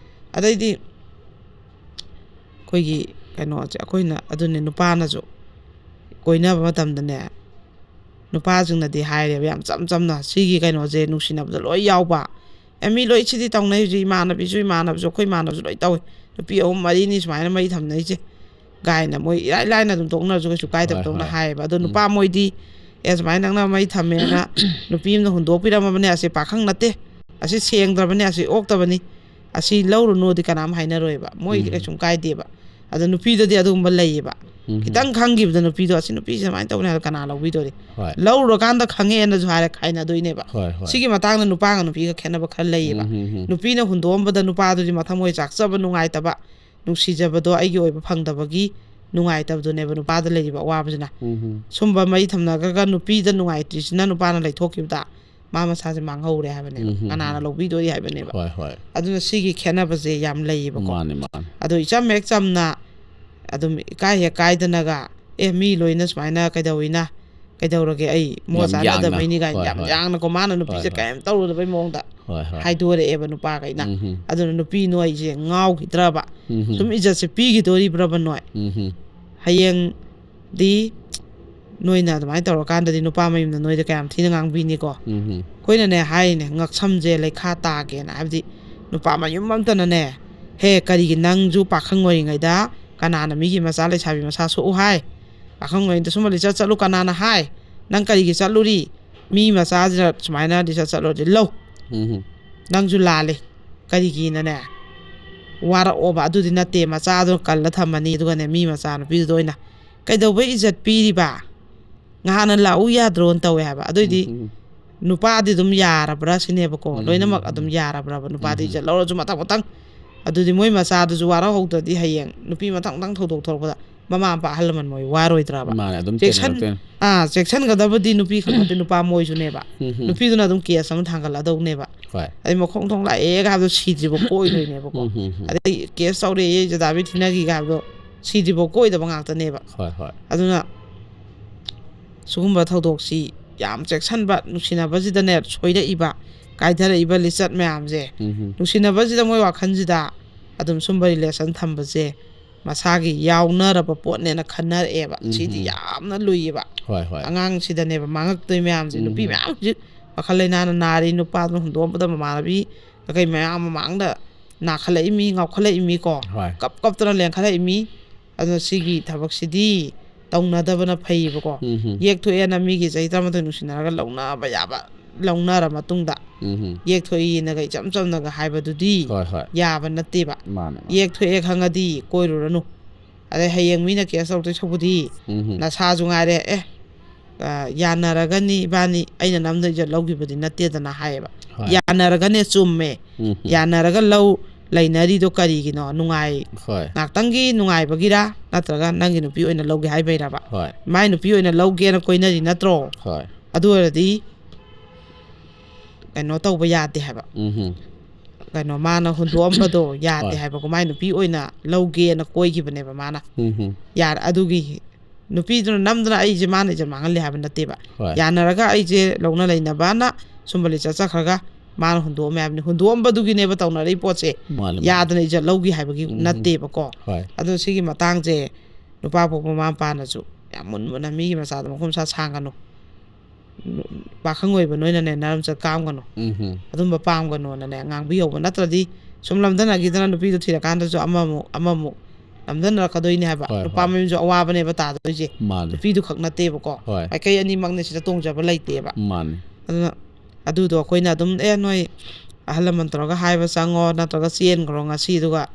ꯑꯗꯩꯗꯤ ꯑꯩꯈꯣꯏꯒꯤ ꯀꯩꯅꯣꯁꯦ, ꯑꯩꯈꯣꯏꯅ ꯑꯗꯨꯅꯦ, ꯅꯨꯄꯥꯅꯁꯨ ꯀꯣꯏꯅꯕ ꯃꯇꯝꯗꯅꯦ, ꯅꯨꯄꯥꯁꯤꯡꯅꯗꯤ ꯍꯥꯏꯔꯦꯕ ꯌꯥꯝ ꯆꯝ ꯆꯝꯅ, ꯁꯤꯒꯤ ꯀꯩꯅꯣꯁꯦ ꯅꯨꯡꯁꯤꯅꯕꯗ ꯂꯣꯏ ꯌꯥꯎꯕ꯫ ꯑꯦ, ꯃꯤ ꯂꯣꯏ ꯁꯤꯗꯤ ꯇꯧꯅꯩ ꯍꯧꯖꯤꯛ, ꯏꯃꯥꯟꯅꯕꯤꯁꯨ ꯏꯃꯥꯟꯅꯕꯁꯨ, ꯑꯩꯈꯣꯏ ꯏꯃꯥꯟꯅꯕꯁꯨ ꯂꯣꯏ ꯇꯧꯏ, ꯅꯨꯄꯤ ꯑꯍꯨꯝ ꯃꯔꯤꯅꯤ ꯁꯨꯃꯥꯏꯅ ꯃꯩ ꯊꯝꯅꯩꯁꯦ ꯒꯥꯏꯅ ꯃꯣꯏ ꯏꯔꯥꯏ ꯂꯥꯏꯅ ꯑꯗꯨꯝ ꯇꯣꯛꯅꯔꯁꯨ ꯀꯩꯁꯨ ꯀꯥꯏꯗꯕ ꯍꯣꯏ, ꯇꯧꯅ ꯍꯣꯏ. ꯍꯥꯏꯌꯦꯕ꯫ ꯑꯗꯣ ꯎꯝ. ꯅꯨꯄꯥ ꯃꯣꯏꯗꯤ, "ꯑꯦ, ꯁꯨꯃꯥꯏꯅ ꯅꯪꯅ ꯃꯩ ꯊꯝꯃꯦꯅ ꯅꯨꯄꯤ ꯑꯃꯅ ꯍꯨꯟꯗꯣꯛꯄꯤꯔꯝꯃꯕꯅꯦ, ꯑꯁꯤ ꯄꯥꯈꯪ ꯅꯠꯇꯦ, ꯑꯁꯤ ꯁꯦꯡꯗ꯭ꯔꯕꯅꯦ, ꯑꯁꯤ ꯑꯣꯛꯇꯕꯅꯤ, ꯑꯁꯤ ꯂꯧꯔꯨꯅꯨꯗꯤ" ꯀꯅꯥꯝ ꯍꯥꯏꯅꯔꯣꯏꯕ, ꯃꯣꯏꯗꯤ ꯎꯝ. ꯀꯩꯁꯨꯝ ꯀꯥꯏꯗꯦꯕ꯫ ꯑꯗꯣ ꯅꯨꯄꯤꯗꯗꯤ ꯑꯗꯨꯒꯨꯝꯕ ꯂꯩꯌꯦꯕ꯫ ꯈꯤꯇꯪ ꯈꯪꯈꯤꯕꯗ ꯅꯨꯄꯤꯗꯣ, "ꯑꯁꯤ ꯅꯨꯄꯤꯁꯦ ꯁꯨꯃꯥꯏꯅ ꯇꯧꯅꯤ" ꯍꯥꯏꯕ ꯀꯅꯥ ꯂꯧꯕꯤꯗꯣꯔꯤ? ꯂꯧꯔꯨꯔꯀꯥꯟꯗ ꯈꯪꯉꯛꯑꯦꯅꯁꯨ ꯍꯥꯏꯔꯦ, ꯈꯥꯏꯅꯗꯣꯏꯅꯦꯕ꯫ ꯁꯤꯒꯤ ꯃꯇꯥꯡꯗ ꯅꯨꯄꯥꯒ ꯅꯨꯄꯤꯒ ꯈꯦꯠꯅꯕ ꯈꯔ ꯂꯩꯌꯦꯕ꯫ ꯅꯨꯄꯤꯅ ꯍꯨꯟꯗꯣꯛꯑꯝꯕꯗ ꯅꯨꯄꯥꯗꯨꯗꯤ ꯃꯊꯃꯣꯏ ꯆꯥꯛꯆꯕ, ꯅꯨꯡꯉꯥꯏꯇꯕ, ꯅꯨꯡꯁꯤꯖꯕꯗꯣ ꯑꯩꯒꯤ ꯑꯣꯏꯕ ꯐꯪꯗꯕꯒꯤ ꯅꯨꯡꯉꯥꯏꯇꯕꯗꯨꯅꯦꯕ ꯅꯨꯄꯥꯗ ꯂꯩꯔꯤꯕ ꯑꯋꯥꯕꯁꯤꯅ꯫ ꯁꯨꯝꯕ ꯃꯔꯤ ꯊꯝꯅꯈ꯭ꯔꯒ ꯅꯨꯄꯤꯗ ꯅꯨꯡꯉꯥꯏꯇ꯭ꯔꯤꯁꯤꯅ ꯅꯨꯄꯥꯅ ꯂꯩꯊꯣꯛꯈꯤꯕꯗ ꯃꯥ ꯃꯁꯥꯁꯦ ꯃꯥꯡꯍꯧꯔꯦ ꯍꯥꯏꯕꯅꯦꯕ꯫ ꯀꯅꯥꯅ ꯂꯧꯕꯤꯗꯣꯔꯤ ꯍꯥꯏꯕꯅꯦꯕ꯫ ꯑꯗꯨꯅ ꯁꯤꯒꯤ ꯈꯦꯠꯅꯕꯁꯦ ꯌꯥꯝ ꯂꯩꯌꯦꯕꯀꯣ꯫ ꯑꯗꯣ ꯏꯆꯝ ꯍꯦꯛ ꯆꯝꯅ ꯑꯗꯨꯝ ꯏꯀꯥꯏ ꯍꯦꯛ ꯀꯥꯏꯗꯅꯒ, "ꯑꯦ, ꯃꯤ ꯂꯣꯏꯅ ꯁꯨꯃꯥꯏꯅ ꯀꯩꯗꯧꯋꯤꯅ, ꯀꯩꯗꯧꯔꯒꯦ, ꯑꯩ ꯃꯣꯠ ꯆꯥꯟꯅꯗꯕꯩꯅꯤ" ꯀꯥꯏꯅ ꯌꯥꯝ ꯌꯥꯡꯅꯀꯣ, ꯃꯥꯅ ꯅꯨꯄꯤꯁꯦ ꯀꯔꯤꯝ ꯇꯧꯔꯨꯗꯕꯩ ꯃꯑꯣꯡꯗ ꯍꯥꯏꯗꯣꯔꯛꯑꯦꯕ ꯅꯨꯄꯥꯈꯩꯅ꯫ ꯑꯗꯨꯅ ꯅꯨꯄꯤ ꯅꯣꯏꯁꯦ ꯉꯥꯎꯈꯤꯗ꯭ꯔꯕ? ꯁꯨꯝ ꯏꯖꯠꯁꯦ ꯄꯤꯈꯤꯗꯣꯔꯤꯕ꯭ꯔꯕ ꯅꯣꯏ? ꯍꯌꯦꯡꯗꯤ ꯅꯣꯏꯅ ꯑꯗꯨꯃꯥꯏꯅ ꯇꯧꯔꯀꯥꯟꯗꯗꯤ ꯅꯨꯄꯥ ꯃꯌꯨꯝꯅ ꯅꯣꯏꯗ ꯀꯌꯥꯝ ꯊꯤꯅ ꯉꯥꯡꯕꯤꯅꯤꯀꯣ꯫ ꯑꯩꯈꯣꯏꯅꯅꯦ ꯍꯥꯏꯔꯤꯅꯦ, ꯉꯛꯁꯝꯁꯦ ꯂꯩꯈꯥ ꯇꯥꯒꯦꯅ꯫ ꯍꯥꯏꯕꯗꯤ ꯅꯨꯄꯥ ꯃꯌꯨꯝ ꯑꯝꯇꯅꯅꯦ, "ꯍꯦ, ꯀꯔꯤꯒꯤ ꯅꯪꯁꯨ ꯄꯥꯈꯪ ꯑꯣꯏꯔꯤꯉꯩꯗ ꯀꯅꯥꯅ ꯃꯤꯒꯤ ꯃꯆꯥ ꯂꯩꯁꯥꯕꯤ ꯃꯁꯥ ꯁꯣꯛꯎ ꯍꯥꯏ? ꯄꯥꯈꯪ ꯑꯣꯏꯔꯤꯉꯩꯗ ꯁꯨꯝꯕ ꯂꯤꯆꯠ ꯆꯠꯂꯨ ꯀꯅꯥꯅ ꯍꯥꯏ? ꯅꯪ ꯀꯔꯤꯒꯤ ꯆꯠꯂꯨꯔꯤ? ꯃꯤ ꯃꯆꯥꯁꯤꯗ ꯁꯨꯃꯥꯏꯅ ꯂꯤꯆꯠ ꯆꯠꯂꯨꯔꯗꯤ ꯂꯧ꯫ ꯅꯪꯁꯨ ꯂꯥꯜꯂꯦ꯫ ꯀꯔꯤꯒꯤꯅꯅꯦ?" ꯋꯥꯔꯛꯑꯣꯕ꯫ ꯑꯗꯨꯗꯤ ꯅꯠꯇꯦ, ꯃꯆꯥꯗꯣ ꯀꯜꯂ ꯊꯝꯃꯅꯤ, ꯑꯗꯨꯒꯅꯦ ꯃꯤ ꯃꯆꯥ ꯅꯨꯄꯤꯗꯨꯗ ꯑꯣꯏꯅ ꯀꯩꯗꯧꯕꯩ ꯏꯖꯠ ꯄꯤꯔꯤꯕ? ꯉꯍꯥꯟꯅ ꯂꯥꯛꯎ ꯌꯥꯗ꯭ꯔꯣꯅ ꯇꯧꯋꯦ ꯍꯥꯏꯕ꯫ ꯑꯗꯨꯏꯗꯤ ꯅꯨꯄꯥꯗꯤ ꯑꯗꯨꯝ ꯌꯥꯔꯕ꯭ꯔꯥ ꯁꯤꯅꯦꯕꯀꯣ꯫ ꯂꯣꯏꯅꯃꯛ ꯑꯗꯨꯝ ꯌꯥꯔꯕ꯭ꯔꯕ? ꯅꯨꯄꯥꯗꯤ ꯏꯖꯠ ꯂꯧꯔꯁꯨ ꯃꯊꯪ ꯃꯊꯪ꯫ ꯑꯗꯨꯗꯤ ꯃꯣꯏ ꯃꯆꯥꯗꯨꯁꯨ ꯋꯥꯔꯛꯍꯧꯗ꯭ꯔꯗꯤ ꯍꯌꯦꯡ ꯅꯨꯄꯤ ꯃꯊꯪ ꯃꯊꯪ ꯊꯧꯗꯣꯛ ꯊꯣꯛꯂꯛꯄꯗ ꯃꯃꯥ ꯃꯄꯥ ꯑꯍꯜ ꯂꯃꯟ ꯃꯣꯏ ꯋꯥꯔꯣꯏꯗ꯭ꯔꯕ? ꯃꯥꯅꯦ, ꯑꯗꯨꯝ ꯆꯦꯛꯁꯟ-, ꯆꯦꯟꯅꯔꯛꯇꯣꯏꯅꯤ꯫ ꯑꯥ, ꯆꯦꯛꯁꯟꯒꯗꯕꯗꯤ ꯅꯨꯄꯤ ꯈꯛ ꯅꯠꯇꯦ, ꯅꯨꯄꯥ ꯃꯣꯏꯁꯨꯅꯦꯕ꯫ ꯅꯨꯄꯤꯗꯨꯅ ꯑꯗꯨꯝ ꯀꯦꯁ ꯑꯃ ꯊꯥꯡꯒꯠꯂꯗꯧꯅꯦꯕ꯫ ꯑꯗꯩ ꯃꯈꯣꯡ ꯊꯣꯡ ꯂꯥꯛꯑꯦꯒ ꯍꯥꯏꯕꯗꯣ ꯁꯤꯗ꯭ꯔꯤꯕꯧ ꯀꯣꯏꯗꯣꯏꯅꯦꯕꯀꯣ꯫ ꯑꯗꯩ ꯀꯦꯁ ꯇꯧꯔꯦ, ꯖꯗꯥꯕꯤ ꯊꯤꯅꯈꯤꯒ ꯍꯥꯏꯕꯗꯣ ꯁꯤꯗ꯭ꯔꯤꯕꯧ ꯀꯣꯏꯗꯕ ꯉꯥꯛꯇꯅꯦꯕ꯫ ꯑꯗꯨꯅ ꯁꯤꯒꯨꯝꯕ ꯊꯧꯗꯣꯛꯁꯤ ꯌꯥꯝ ꯆꯦꯛꯁꯟꯕ, ꯅꯨꯡꯁꯤꯅꯕꯁꯤꯗꯅꯦ ꯁꯣꯏꯔꯛꯏꯕ, ꯀꯥꯏꯊꯔꯛꯏꯕ ꯂꯤꯆꯠ ꯃꯌꯥꯝꯁꯦ꯫ ꯅꯨꯡꯁꯤꯅꯕꯁꯤꯗ ꯃꯣꯏ ꯋꯥꯈꯜꯁꯤꯗ ꯑꯗꯨꯝ ꯁꯨꯝꯕ ꯔꯤꯂꯦꯁꯟ ꯊꯝꯕꯁꯦ ꯃꯁꯥꯒꯤ ꯌꯥꯎꯅꯔꯕ ꯄꯣꯠꯅꯦꯅ ꯈꯟꯅꯔꯛꯑꯦꯕ꯫ ꯁꯤꯗꯤ ꯌꯥꯝꯅ ꯂꯨꯏꯌꯦꯕ꯫ ꯑꯉꯥꯡꯁꯤꯗꯅꯦꯕ ꯃꯥꯡꯉꯛꯇꯣꯏ ꯃꯌꯥꯝꯁꯦ꯫ ꯅꯨꯄꯤ ꯃꯌꯥꯝ ꯍꯧꯖꯤꯛ ꯋꯥꯈꯜ ꯂꯩꯅꯥꯅ ꯅꯥꯔꯤ, ꯅꯨꯄꯥꯗꯨꯅ ꯍꯨꯟꯗꯣꯛꯑꯝꯕꯗ ꯃꯃꯥꯟꯅꯕꯤ ꯀꯩꯀꯩ ꯃꯌꯥꯝ ꯃꯃꯥꯡꯗ ꯅꯥꯈꯠꯂꯛꯏꯃꯤ, ꯉꯥꯎꯈꯠꯂꯛꯏꯃꯤꯀꯣ꯫ ꯀꯞ ꯀꯞꯇꯅ ꯂꯦꯡꯈꯠꯂꯛꯏꯃꯤ꯫ ꯑꯗꯨꯅ ꯁꯤꯒꯤ ꯊꯕꯛꯁꯤꯗꯤ ꯇꯧꯅꯗꯕꯅ ꯐꯩꯌꯦꯕꯀꯣ꯫ ꯌꯦꯛꯊꯣꯛꯑꯦꯅ ꯃꯤꯒꯤ ꯆꯍꯤ ꯇꯔꯥꯃꯥꯊꯣꯏ ꯅꯨꯡꯁꯤꯅꯔꯒ ꯂꯧꯅꯕ ꯌꯥꯕ ꯂꯧꯅꯔ ꯃꯇꯨꯡꯗ ꯌꯦꯛꯊꯣꯛꯏꯅꯒ ꯏꯆꯝ ꯆꯝꯅꯒ ꯍꯥꯏꯕꯗꯨꯗꯤ ꯍꯣꯏ, ꯍꯣꯏ꯫ ꯌꯥꯕ ꯅꯠꯇꯦꯕ꯫ ꯃꯥꯅꯦ, ꯃꯥꯅꯦ꯫ ꯌꯦꯛꯊꯣꯛꯑꯦ ꯈꯪꯉꯗꯤ ꯀꯣꯏꯔꯨꯔꯅꯨ꯫ ꯑꯗꯩ ꯍꯌꯦꯡ ꯃꯤꯅ ꯀꯦꯁ ꯇꯧꯔꯛꯇꯣꯏ ꯁꯔꯨꯛꯄꯨꯗꯤ ꯎꯝ ꯅꯁꯥꯁꯨ ꯉꯥꯏꯔꯦ, ꯑꯦ, ꯑ, ꯌꯥꯅꯔꯒꯅꯤ, ꯏꯕꯥꯅꯤ, ꯑꯩꯅ ꯅꯝꯗꯣꯏꯁꯦ ꯂꯧꯈꯤꯕꯗꯤ ꯅꯠꯇꯦꯗꯅ ꯍꯥꯏꯌꯦꯕ꯫ ꯍꯣꯏ. ꯌꯥꯅꯔꯒꯅꯦ, ꯆꯨꯝꯃꯦ꯫ ꯎꯝ ꯌꯥꯅꯔꯒ ꯂꯧ ꯂꯩꯅꯔꯤꯗꯣ ꯀꯔꯤꯒꯤꯅꯣ? ꯅꯨꯡꯉꯥꯏ, ꯍꯣꯏ. ꯉꯥꯛꯇꯪꯒꯤ ꯅꯨꯡꯉꯥꯏꯕꯒꯤꯔ, ꯅꯠꯇ꯭ꯔꯒ ꯅꯪꯒꯤ ꯅꯨꯄꯤ ꯑꯣꯏꯅ ꯂꯧꯒꯦ ꯍꯥꯏꯕꯩꯔꯕ? ꯍꯣꯏ. ꯃꯥꯏ ꯅꯨꯄꯤ ꯑꯣꯏꯅ ꯂꯧꯒꯦꯅ ꯀꯣꯏꯅꯔꯤ ꯅꯠꯇ꯭ꯔꯣ? ꯍꯣꯏ. ꯑꯗꯨ ꯑꯣꯏꯔꯗꯤ ꯀꯩꯅꯣ ꯇꯧꯕ ꯌꯥꯗꯦ ꯍꯥꯏꯕ꯫ ꯎꯝ ꯀꯩꯅꯣ, ꯃꯥꯅ ꯍꯨꯟꯗꯣꯛꯑꯝꯕꯗꯣ ꯌꯥꯗꯦ ꯍꯣꯏ. ꯍꯥꯏꯕꯀꯣ꯫ ꯃꯥꯏ ꯅꯨꯄꯤ ꯑꯣꯏꯅ ꯂꯧꯒꯦꯅ ꯀꯣꯏꯈꯤꯕꯅꯦꯕ ꯃꯥꯅ꯫ ꯎꯝ ꯌꯥꯔꯦ, ꯑꯗꯨꯒꯤ ꯅꯨꯄꯤꯗꯨꯅ ꯅꯝꯗꯅ ꯑꯩꯁꯦ ꯃꯥꯅ ꯏꯖꯠ ꯃꯥꯡꯍꯜꯂꯦ ꯍꯥꯏꯕ ꯅꯠꯇꯦꯕ꯫ ꯍꯣꯏ. ꯌꯥꯅꯔꯒ ꯑꯩꯁꯦ ꯂꯧꯅ ꯂꯩꯅꯕꯅ ꯁꯨꯝꯕ ꯂꯤꯆꯠ ꯆꯠꯈ꯭ꯔꯒ ꯃꯥꯅ ꯍꯨꯟꯗꯣꯛꯑꯝꯃꯦ ꯍꯥꯏꯕꯅꯤ꯫ ꯍꯨꯟꯗꯣꯛꯑꯝꯕꯗꯨꯒꯤꯅꯦꯕ ꯇꯧꯅꯔꯛꯏ ꯄꯣꯠꯁꯦ꯫ ꯃꯥꯅꯦ, ꯃꯥꯅꯦ. ꯌꯥꯗꯅ ꯏꯖꯠ ꯂꯧꯈꯤ ꯍꯥꯏꯕꯒꯤ ꯎꯝ. ꯅꯠꯇꯦꯕꯀꯣ꯫ ꯍꯣꯏ. ꯑꯗꯣ ꯁꯤꯒꯤ ꯃꯇꯥꯡꯁꯦ ꯅꯨꯄꯥ ꯄꯣꯛꯄ ꯃꯃꯥ ꯃꯄꯥꯅꯁꯨ ꯌꯥꯝ ꯃꯨꯟ ꯃꯨꯟꯅ ꯃꯤꯒꯤ ꯃꯆꯥꯗꯣ ꯃꯈꯨꯠ ꯃꯁꯥ ꯁꯥꯡꯒꯅꯨ, ꯄꯥꯈꯪ ꯑꯣꯏꯕ ꯅꯣꯏꯅꯅꯦ ꯅꯔꯝꯆꯠ ꯀꯥꯝꯒꯅꯨ, ꯎꯝ ꯑꯗꯨꯝꯕ ꯄꯥꯝꯒꯅꯣꯅꯅꯦ ꯉꯥꯡꯕꯤꯍꯧꯕ꯫ ꯅꯠꯇ꯭ꯔꯗꯤ ꯁꯨꯝ ꯂꯝꯗꯅꯈꯤꯗꯅ ꯅꯨꯄꯤꯗꯣ ꯊꯤꯔꯀꯥꯟꯗꯁꯨ ꯑꯃꯃꯨꯛ ꯑꯃꯃꯨꯛ ꯂꯝꯗꯅꯔꯛꯀꯗꯣꯏꯅꯦ ꯍꯥꯏꯕ꯫ ꯍꯣꯏ, ꯅꯨꯄꯥ ꯍꯣꯏ. ꯃꯌꯨꯝꯁꯨ ꯑꯋꯥꯕꯅꯦꯕ ꯇꯥꯗꯣꯏꯁꯦ, ꯃꯥꯅꯦ. ꯅꯨꯄꯤꯗꯨ ꯈꯛ ꯅꯠꯇꯦꯕꯀꯣ꯫ ꯍꯣꯏ. ꯃꯥꯏꯀꯩ ꯑꯅꯤꯃꯛꯅꯦ ꯁꯤꯗ ꯇꯣꯡꯖꯕ ꯂꯩꯇꯦꯕ꯫ ꯃꯥꯅꯦ. ꯑꯗꯨꯅ ꯑꯗꯨꯗꯣ ꯑꯩꯈꯣꯏꯅ ꯑꯗꯨꯝ, ꯑꯦ, ꯅꯣꯏ ꯑꯍꯜ ꯂꯃꯟ ꯇꯧꯔꯒ ꯍꯥꯏꯕ ꯆꯪꯉꯣ, ꯅꯠꯇ꯭ꯔꯒ ꯆꯦꯟꯈ꯭ꯔꯣ ꯉꯁꯤ, ꯑꯗꯨꯒ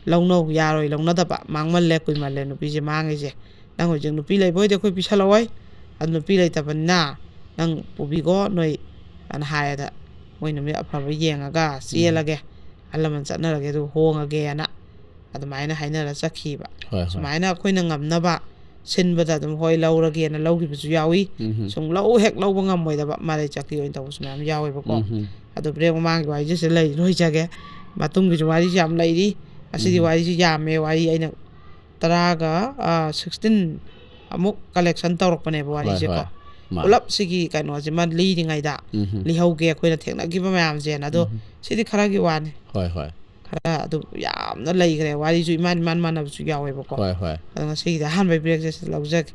ꯂꯧꯅꯧ, ꯌꯥꯔꯣꯏ, ꯂꯧꯅꯗꯕ, ꯃꯥꯡꯃꯜꯂꯦ, ꯀꯨꯏꯃꯜꯂꯦ ꯅꯨꯄꯤꯁꯦ ꯃꯥꯡꯉꯤꯁꯦ꯫ ꯅꯪ ꯍꯧꯖꯤꯛ ꯅꯨꯄꯤ ꯂꯩꯕ ꯑꯣꯏꯗꯤ ꯑꯩꯈꯣꯏ ꯄꯤꯁꯜꯂꯛꯑꯣꯏ, ꯑꯗꯨ ꯅꯨꯄꯤ ꯂꯩꯇꯕꯅꯤꯅ ꯅꯪ ꯄꯨꯕꯤꯈꯣ ꯅꯣꯏ, ꯑꯅ ꯍꯥꯏꯔꯗ ꯃꯣꯏ ꯅꯨꯃꯤꯠ ꯑꯐꯕ ꯌꯦꯡꯉꯒ ꯆꯦꯜꯂꯒꯦ, ꯑꯍꯜ ꯂꯃꯟ ꯆꯠꯅꯔꯒꯦ, ꯑꯗꯨꯒ ꯍꯣꯡꯉꯒꯦꯅ ꯑꯗꯨꯃꯥꯏꯅ ꯍꯥꯏꯅꯔ ꯆꯠꯈꯤꯕ꯫ ꯍꯣꯏ, ꯍꯣꯏ. ꯁꯨꯃꯥꯏꯅ ꯑꯩꯈꯣꯏꯅ ꯉꯝꯅꯕ ꯁꯤꯟꯕꯗ ꯑꯗꯨꯝ, ꯍꯣꯏ, ꯂꯧꯔꯒꯦꯅ ꯂꯧꯈꯤꯕꯁꯨ ꯌꯥꯎꯏ꯫ ꯎꯝ. ꯁꯨꯝ ꯂꯧ ꯍꯦꯛ ꯂꯧꯕ ꯉꯝꯃꯣꯏꯗꯕ ꯃꯔꯩ ꯆꯠꯈꯤ ꯑꯣꯏꯅ ꯇꯧꯕꯁꯨ ꯃꯌꯥꯝ ꯌꯥꯎꯋꯦꯕꯀꯣ꯫ ꯎꯝ. ꯑꯗꯣ ꯕ꯭ꯔꯦꯛ ꯃꯃꯥꯡꯒꯤ ꯋꯥꯔꯤꯁꯦ ꯁꯤꯗ ꯂꯩ ꯂꯣꯏꯖꯒꯦ꯫ ꯃꯇꯨꯡꯒꯤꯁꯨ ꯋꯥꯔꯤꯁꯦ ꯌꯥꯝ ꯂꯩꯔꯤ꯫ ꯉꯁꯤꯗꯤ ꯎꯝ. ꯋꯥꯔꯤꯁꯦ ꯌꯥꯝꯃꯦ, ꯋꯥꯔꯤ ꯑꯩꯅ ꯇꯔꯥꯒ, ꯑ, ꯁꯤꯛꯁꯇꯤꯟ ꯑꯃꯨꯛ ꯀꯂꯦꯛꯁꯟ ꯇꯧꯔꯛꯄꯅꯦꯕ ꯍꯣꯏ, ꯋꯥꯔꯤꯁꯦꯀꯣ꯫ ꯍꯣꯏ. ꯃꯥ. ꯄꯨꯂꯞ ꯁꯤꯒꯤ ꯀꯩꯅꯣꯁꯤꯃ ꯂꯤꯔꯤꯉꯩꯗ ꯎꯝ. ꯂꯤꯍꯧꯒꯦ ꯑꯩꯈꯣꯏꯅ ꯊꯦꯡꯅꯈꯤꯕ ꯃꯌꯥꯝꯁꯦꯅ꯫ ꯑꯗꯣ ꯎꯝ. ꯁꯤꯗꯤ ꯈꯔꯒꯤ ꯋꯥꯅꯤ꯫ ꯍꯣꯏ, ꯍꯣꯏ. ꯈꯔ ꯑꯗꯨ ꯌꯥꯝꯅ ꯂꯩꯈ꯭ꯔꯦ, ꯋꯥꯔꯤꯁꯨ ꯏꯃꯥꯟ ꯏꯃꯥꯟ ꯃꯥꯟꯅꯕꯁꯨ ꯌꯥꯎꯋꯦꯕꯀꯣ꯫ ꯍꯣꯏ, ꯍꯣꯏ. ꯑꯗꯣ ꯉꯁꯤꯒꯤꯗꯤ ꯑꯍꯥꯟꯕꯒꯤ ꯕ꯭ꯔꯦꯛꯁꯦ ꯁꯤꯗ ꯂꯧꯖꯒꯦ꯫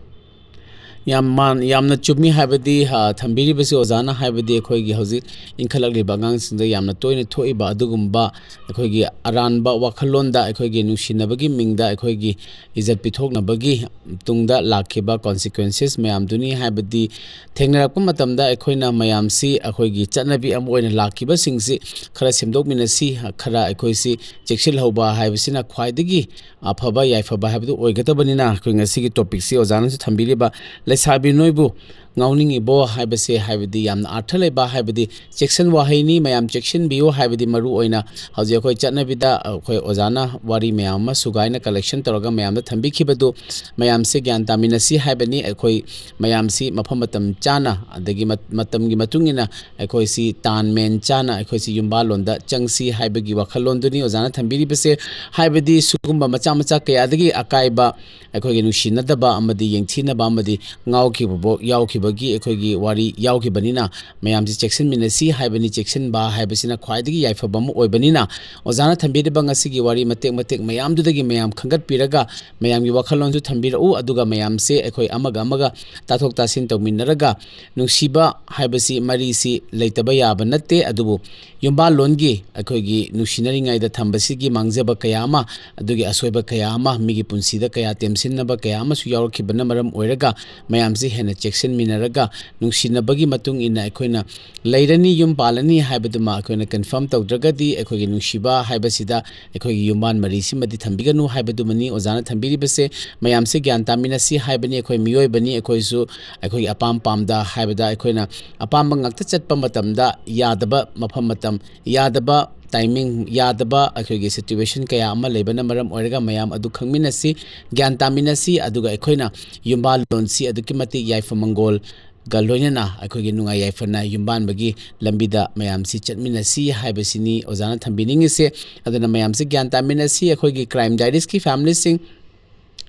ꯌꯥꯝ ꯃꯥꯟ-, ꯌꯥꯝꯅ ꯆꯨꯝꯃꯤ꯫ ꯍꯥꯏꯕꯗꯤ, ꯑ, ꯊꯝꯕꯤꯔꯤꯕꯁꯤ ꯑꯣꯖꯥꯅ, ꯍꯥꯏꯕꯗꯤ ꯑꯩꯈꯣꯏꯒꯤ ꯍꯧꯖꯤꯛ ꯏꯟꯈꯠꯂꯛꯂꯤꯕ ꯑꯉꯥꯡꯁꯤꯡꯗ ꯌꯥꯝꯅ ꯇꯣꯏꯅ ꯊꯣꯛꯏꯕ ꯑꯗꯨꯒꯨꯝꯕ ꯑꯩꯈꯣꯏꯒꯤ ꯑꯔꯥꯟꯕ ꯋꯥꯈꯜꯂꯣꯟꯗ ꯑꯩꯈꯣꯏꯒꯤ ꯅꯨꯡꯁꯤꯅꯕꯒꯤ ꯃꯤꯡꯗ ꯑꯩꯈꯣꯏꯒꯤ ꯏꯖꯠ ꯄꯤꯊꯣꯛꯅꯕꯒꯤ ꯇꯨꯡꯗ ꯂꯥꯛꯈꯤꯕ consequences ꯃꯌꯥꯝꯗꯨꯅꯤ꯫ ꯍꯥꯏꯕꯗꯤ ꯊꯦꯡꯅꯔꯛꯄ ꯃꯇꯝꯗ ꯑꯩꯈꯣꯏꯅ ꯃꯌꯥꯝꯁꯤ ꯑꯩꯈꯣꯏꯒꯤ ꯆꯠꯅꯕꯤ ꯑꯃ ꯑꯣꯏꯅ ꯂꯥꯛꯈꯤꯕꯁꯤꯡꯁꯤ ꯈꯔ ꯁꯦꯝꯗꯣꯛꯃꯤꯟꯅꯁꯤ, ꯈꯔ ꯑꯩꯈꯣꯏꯁꯤ ꯆꯦꯛꯁꯤꯜꯍꯧꯕ ꯍꯥꯏꯕꯁꯤꯅ ꯈ꯭ꯋꯥꯏꯗꯒꯤ ꯑꯐꯕ ꯌꯥꯏꯐꯕ ꯍꯥꯏꯕꯗꯨ ꯑꯣꯏꯒꯗꯕꯅꯤꯅ, ꯑꯩꯈꯣꯏ ꯉꯁꯤꯒꯤ topicꯁꯤ ꯑꯣꯖꯥꯅꯁꯨ ꯊꯝꯕꯤꯔꯤꯕ "ꯂꯩꯁꯥꯕꯤ ꯅꯣꯏꯕꯨ ꯉꯥꯎꯅꯤꯡꯉꯤꯕꯣ?" ꯍꯥꯏꯕꯁꯦ, ꯍꯥꯏꯕꯗꯤ ꯌꯥꯝꯅ ꯑꯥꯔꯊ ꯂꯩꯕ, ꯍꯥꯏꯕꯗꯤ ꯆꯦꯛꯁꯤꯟ ꯋꯥꯍꯩꯅꯤ꯫ ꯃꯌꯥꯝ ꯆꯦꯛꯁꯤꯟꯕꯤꯌꯨ꯫ ꯍꯥꯏꯕꯗꯤ ꯃꯔꯨ ꯑꯣꯏꯅ ꯍꯧꯖꯤꯛ ꯑꯩꯈꯣꯏ ꯆꯠꯅꯕꯤꯗ ꯑꯩꯈꯣꯏ ꯑꯣꯖꯥꯅ ꯋꯥꯔꯤ ꯃꯌꯥꯝ ꯑꯃ ꯁꯨꯒꯥꯏꯅ collection ꯇꯧꯔꯒ ꯃꯌꯥꯝꯗ ꯊꯝꯕꯤꯈꯤꯕꯗꯨ, ꯃꯌꯥꯝꯁꯦ ꯒ꯭ꯌꯥꯟ ꯇꯥꯃꯤꯟꯅꯁꯤ ꯍꯥꯏꯕꯅꯤ꯫ ꯑꯩꯈꯣꯏ ꯃꯌꯥꯝꯁꯤ ꯃꯐꯝ ꯃꯇꯝ ꯆꯥꯅ, ꯑꯗꯒꯤ ꯃꯠ-, ꯃꯇꯝꯒꯤ ꯃꯇꯨꯡ ꯏꯟꯅ ꯑꯩꯈꯣꯏꯁꯤ ꯇꯥꯟ ꯃꯦꯟ ꯆꯥꯅ ꯑꯩꯈꯣꯏꯁꯤ ꯌꯨꯝꯕꯥꯜꯂꯣꯟꯗ ꯆꯪꯁꯤ ꯍꯥꯏꯕꯒꯤ ꯋꯥꯈꯜꯂꯣꯟꯗꯨꯅꯤ ꯑꯣꯖꯥꯅ ꯊꯝꯕꯤꯔꯤꯕꯁꯦ꯫ ꯍꯥꯏꯕꯗꯤ ꯁꯤꯒꯨꯝꯕ ꯃꯆꯥ ꯃꯆꯥ ꯀꯌꯥꯗꯒꯤ ꯑꯀꯥꯏꯕ, ꯑꯩꯈꯣꯏꯒꯤ ꯅꯨꯡꯁꯤꯅꯗꯕ ꯑꯃꯗꯤ ꯌꯦꯡꯊꯤꯅꯕ ꯑꯃꯗꯤ ꯉꯥꯎꯈꯤꯕꯐꯥꯎ ꯌꯥꯎꯈꯤꯕꯒꯤ ꯑꯩꯈꯣꯏꯒꯤ ꯋꯥꯔꯤ ꯌꯥꯎꯈꯤꯕꯅꯤꯅ, ꯃꯌꯥꯝꯁꯤ ꯆꯦꯛꯁꯤꯟꯃꯤꯟꯅꯁꯤ ꯍꯥꯏꯕꯅꯤ꯫ ꯆꯦꯛꯁꯤꯟꯕ ꯍꯥꯏꯕꯁꯤꯅ ꯈ꯭ꯋꯥꯏꯗꯒꯤ ꯌꯥꯏꯐꯕ ꯑꯃ ꯑꯣꯏꯕꯅꯤꯅ, ꯑꯣꯖꯥꯅ ꯊꯝꯕꯤꯔꯤꯕ ꯉꯁꯤꯒꯤ ꯋꯥꯔꯤ ꯃꯇꯦꯛ ꯃꯇꯦꯛ ꯃꯌꯥꯝꯗꯨꯗꯒꯤ ꯃꯌꯥꯝ ꯈꯟꯒꯠꯄꯤꯔꯒ ꯃꯌꯥꯝꯒꯤ ꯋꯥꯈꯜꯂꯣꯟꯁꯨ ꯊꯝꯕꯤꯔꯛꯎ꯫ ꯑꯗꯨꯒ ꯃꯌꯥꯝꯁꯦ ꯑꯩꯈꯣꯏ ꯑꯃꯒ ꯑꯃꯒ ꯇꯥꯊꯣꯛ ꯇꯥꯁꯤꯟ ꯇꯧꯃꯤꯟꯅꯔꯒ, ꯅꯨꯡꯁꯤꯕ ꯍꯥꯏꯕꯁꯤ ꯃꯔꯤꯁꯤ ꯂꯩꯇꯕ ꯌꯥꯕ ꯅꯠꯇꯦ, ꯑꯗꯨꯕꯨ ꯌꯨꯝꯕꯥꯜꯂꯣꯟꯒꯤ ꯑꯩꯈꯣꯏꯒꯤ ꯅꯨꯡꯁꯤꯅꯔꯤꯉꯩꯗ ꯊꯝꯕꯁꯤꯒꯤ ꯃꯥꯡꯖꯕ ꯀꯌꯥ ꯑꯃ, ꯑꯗꯨꯒꯤ ꯑꯁꯣꯏꯕ ꯀꯌꯥ ꯑꯃ, ꯃꯤꯒꯤ ꯄꯨꯟꯁꯤꯗ ꯀꯌꯥ ꯇꯦꯝꯁꯤꯟꯅꯕ ꯀꯌꯥ ꯑꯃꯁꯨ ꯌꯥꯎꯔꯛꯈꯤꯕꯅ ꯃꯔꯝ ꯑꯣꯏꯔꯒ, ꯃꯌꯥꯝꯁꯤ ꯍꯦꯟꯅ ꯆꯦꯛꯁꯤꯟꯃꯤꯟꯅꯔꯒ, ꯅꯨꯡꯁꯤꯅꯕꯒꯤ ꯃꯇꯨꯡ ꯏꯟꯅ ꯑꯩꯈꯣꯏꯅ ꯂꯩꯔꯅꯤ, ꯌꯨꯝ ꯄꯥꯜꯂꯅꯤ ꯍꯥꯏꯕꯗꯨꯃ ꯑꯩꯈꯣꯏꯅ confirm ꯇꯧꯗ꯭ꯔꯒꯗꯤ, ꯑꯩꯈꯣꯏꯒꯤ ꯅꯨꯡꯁꯤꯕ ꯍꯥꯏꯕꯁꯤꯗ ꯑꯩꯈꯣꯏꯒꯤ ꯌꯨꯝꯕꯥꯟ ꯃꯔꯤꯁꯤꯃꯗꯤ ꯊꯝꯕꯤꯒꯅꯨ ꯍꯥꯏꯕꯗꯨꯃꯅꯤ ꯑꯣꯖꯥꯅ ꯊꯝꯕꯤꯔꯤꯕꯁꯦ꯫ ꯃꯌꯥꯝꯁꯦ ꯒ꯭ꯌꯥꯟ ꯇꯥꯃꯤꯟꯅꯁꯤ ꯍꯥꯏꯕꯅꯤ꯫ ꯑꯩꯈꯣꯏ ꯃꯤꯑꯣꯏꯕꯅꯤ, ꯑꯩꯈꯣꯏꯁꯨ ꯑꯩꯈꯣꯏꯒꯤ ꯑꯄꯥꯝ ꯄꯥꯝꯗ ꯍꯥꯏꯕꯗ ꯑꯩꯈꯣꯏꯅ ꯑꯄꯥꯝꯕ ꯉꯥꯛꯇ ꯆꯠꯄ ꯃꯇꯝꯗ ꯌꯥꯗꯕ ꯃꯐꯝ ꯃꯇꯝ, ꯌꯥꯗꯕ timing, ꯌꯥꯗꯕ ꯑꯩꯈꯣꯏꯒꯤ situation ꯀꯌꯥ ꯑꯃ ꯂꯩꯕꯅ ꯃꯔꯝ ꯑꯣꯏꯔꯒ ꯃꯌꯥꯝ ꯑꯗꯨ ꯈꯪꯃꯤꯟꯅꯁꯤ, ꯒ꯭ꯌꯥꯟ ꯇꯥꯃꯤꯟꯅꯁꯤ, ꯑꯗꯨꯒ ꯑꯩꯈꯣꯏꯅ ꯌꯨꯝꯕꯥꯜꯂꯣꯟꯁꯤ ꯑꯗꯨꯛꯀꯤ ꯃꯇꯤꯛ ꯌꯥꯏꯐ ꯃꯪꯒꯣꯜꯒ ꯂꯣꯏꯅꯅ ꯑꯩꯈꯣꯏꯒꯤ ꯅꯨꯡꯉꯥꯏ ꯌꯥꯏꯐꯅ ꯌꯨꯝꯕꯥꯟꯕꯒꯤ ꯂꯝꯕꯤꯗ ꯃꯌꯥꯝꯁꯤ ꯆꯠꯃꯤꯟꯅꯁꯤ ꯍꯥꯏꯕꯁꯤꯅꯤ ꯑꯣꯖꯥꯅ ꯊꯝꯕꯤꯅꯤꯡꯉꯤꯁꯦ꯫ ꯑꯗꯨꯅ ꯃꯌꯥꯝꯁꯤ ꯒ꯭ꯌꯥꯟ ꯇꯥꯃꯤꯟꯅꯁꯤ꯫ ꯑꯩꯈꯣꯏꯒꯤ Crime Diariesꯀꯤ familyꯁꯤꯡ,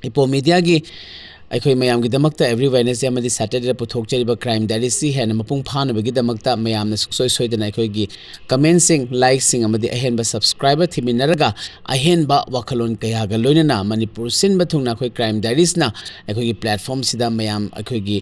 ꯏꯄꯣ Mediaꯒꯤ ꯑꯩꯈꯣꯏ ꯃꯌꯥꯝꯒꯤꯗꯃꯛꯇ every Wednesday ꯑꯃꯗꯤ Saturdayꯗ ꯄꯨꯊꯣꯛꯆꯔꯤꯕ Crime Diariesꯁꯤ ꯍꯦꯟꯅ ꯃꯄꯨꯡ ꯐꯥꯅꯕꯒꯤꯗꯃꯛꯇ ꯃꯌꯥꯝꯅ ꯁꯨꯡꯁꯣꯏ ꯁꯣꯏꯗꯅ ꯑꯩꯈꯣꯏꯒꯤ commentꯁꯤꯡ, likeꯁꯤꯡ ꯑꯃꯗꯤ ꯑꯍꯦꯟꯕ subscriber ꯊꯤꯃꯤꯟꯅꯔꯒ ꯑꯍꯦꯟꯕ ꯋꯥꯈꯜꯂꯣꯟ ꯀꯌꯥꯒ ꯂꯣꯏꯅꯅ ꯃꯅꯤꯄꯨꯔ ꯁꯤꯟꯕ ꯊꯨꯡꯅ ꯑꯩꯈꯣꯏ Crime Diariesꯅ ꯑꯩꯈꯣꯏꯒꯤ platformꯁꯤꯗ ꯃꯌꯥꯝ ꯑꯩꯈꯣꯏꯒꯤ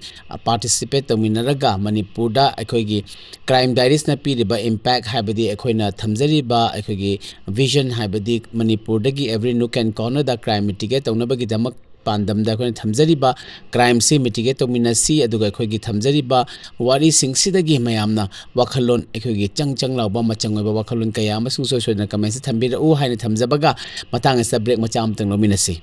participate ꯇꯧꯃꯤꯟꯅꯔꯒ ꯃꯅꯤꯄꯨꯔꯗ ꯑꯩꯈꯣꯏꯒꯤ Crime Diariesꯅ ꯄꯤꯔꯤꯕ impact ꯍꯥꯏꯕꯗꯤ ꯑꯩꯈꯣꯏꯅ ꯊꯝꯖꯔꯤꯕ ꯑꯩꯈꯣꯏꯒꯤ vision ꯍꯥꯏꯕꯗꯤ ꯃꯅꯤꯄꯨꯔꯗꯒꯤ every nook and cornerꯗ crime mitigate ꯇꯧꯅꯕꯒꯤꯗꯃꯛ ꯄꯥꯟꯗꯝꯗ ꯑꯩꯈꯣꯏꯅ ꯊꯝꯖꯔꯤꯕ crimeꯁꯤ mitigate ꯇꯧꯃꯤꯟꯅꯁꯤ, ꯑꯗꯨꯒ ꯑꯩꯈꯣꯏꯒꯤ ꯊꯝꯖꯔꯤꯕ ꯋꯥꯔꯤꯁꯤꯡꯁꯤꯗꯒꯤ ꯃꯌꯥꯝꯅ ꯋꯥꯈꯜꯂꯣꯟ, ꯑꯩꯈꯣꯏꯒꯤ ꯆꯪ ꯆꯪ ꯂꯥꯎꯕ ꯃꯆꯪ ꯑꯣꯏꯕ ꯋꯥꯈꯜꯂꯣꯟ ꯀꯌꯥ ꯑꯃꯁꯨ ꯁꯣꯏ ꯁꯣꯏꯗꯅ commentꯁ ꯊꯝꯕꯤꯔꯛꯎ ꯍꯥꯏꯅ ꯊꯝꯖꯕꯒ ꯃꯇꯥꯡ ꯑꯁꯤꯗ break ꯃꯆꯥ ꯑꯃꯇꯪ ꯂꯧꯃꯤꯟꯅꯁꯤ꯫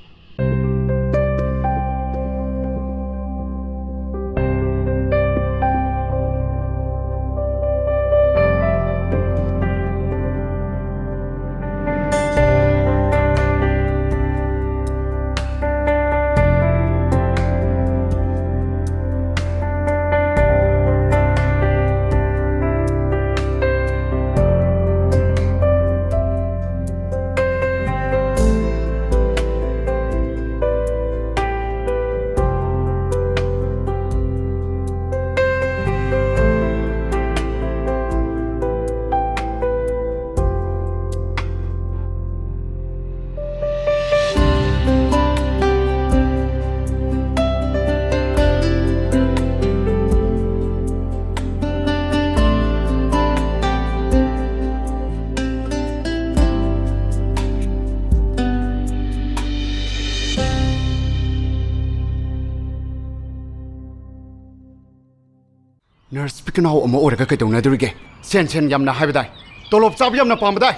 Nurse ꯄꯤꯛꯅꯥꯎ ꯑꯃ ꯑꯣꯏꯔꯒ ꯀꯩꯗꯧꯅꯗꯣꯔꯤꯒꯦ? ꯁꯦꯟ, ꯁꯦꯟ ꯌꯥꯝꯅ ꯍꯥꯏꯕꯗꯥꯏ? ꯇꯣꯂꯣꯞ ꯆꯥꯕ ꯌꯥꯝꯅ ꯄꯥꯝꯕꯗꯥꯏ?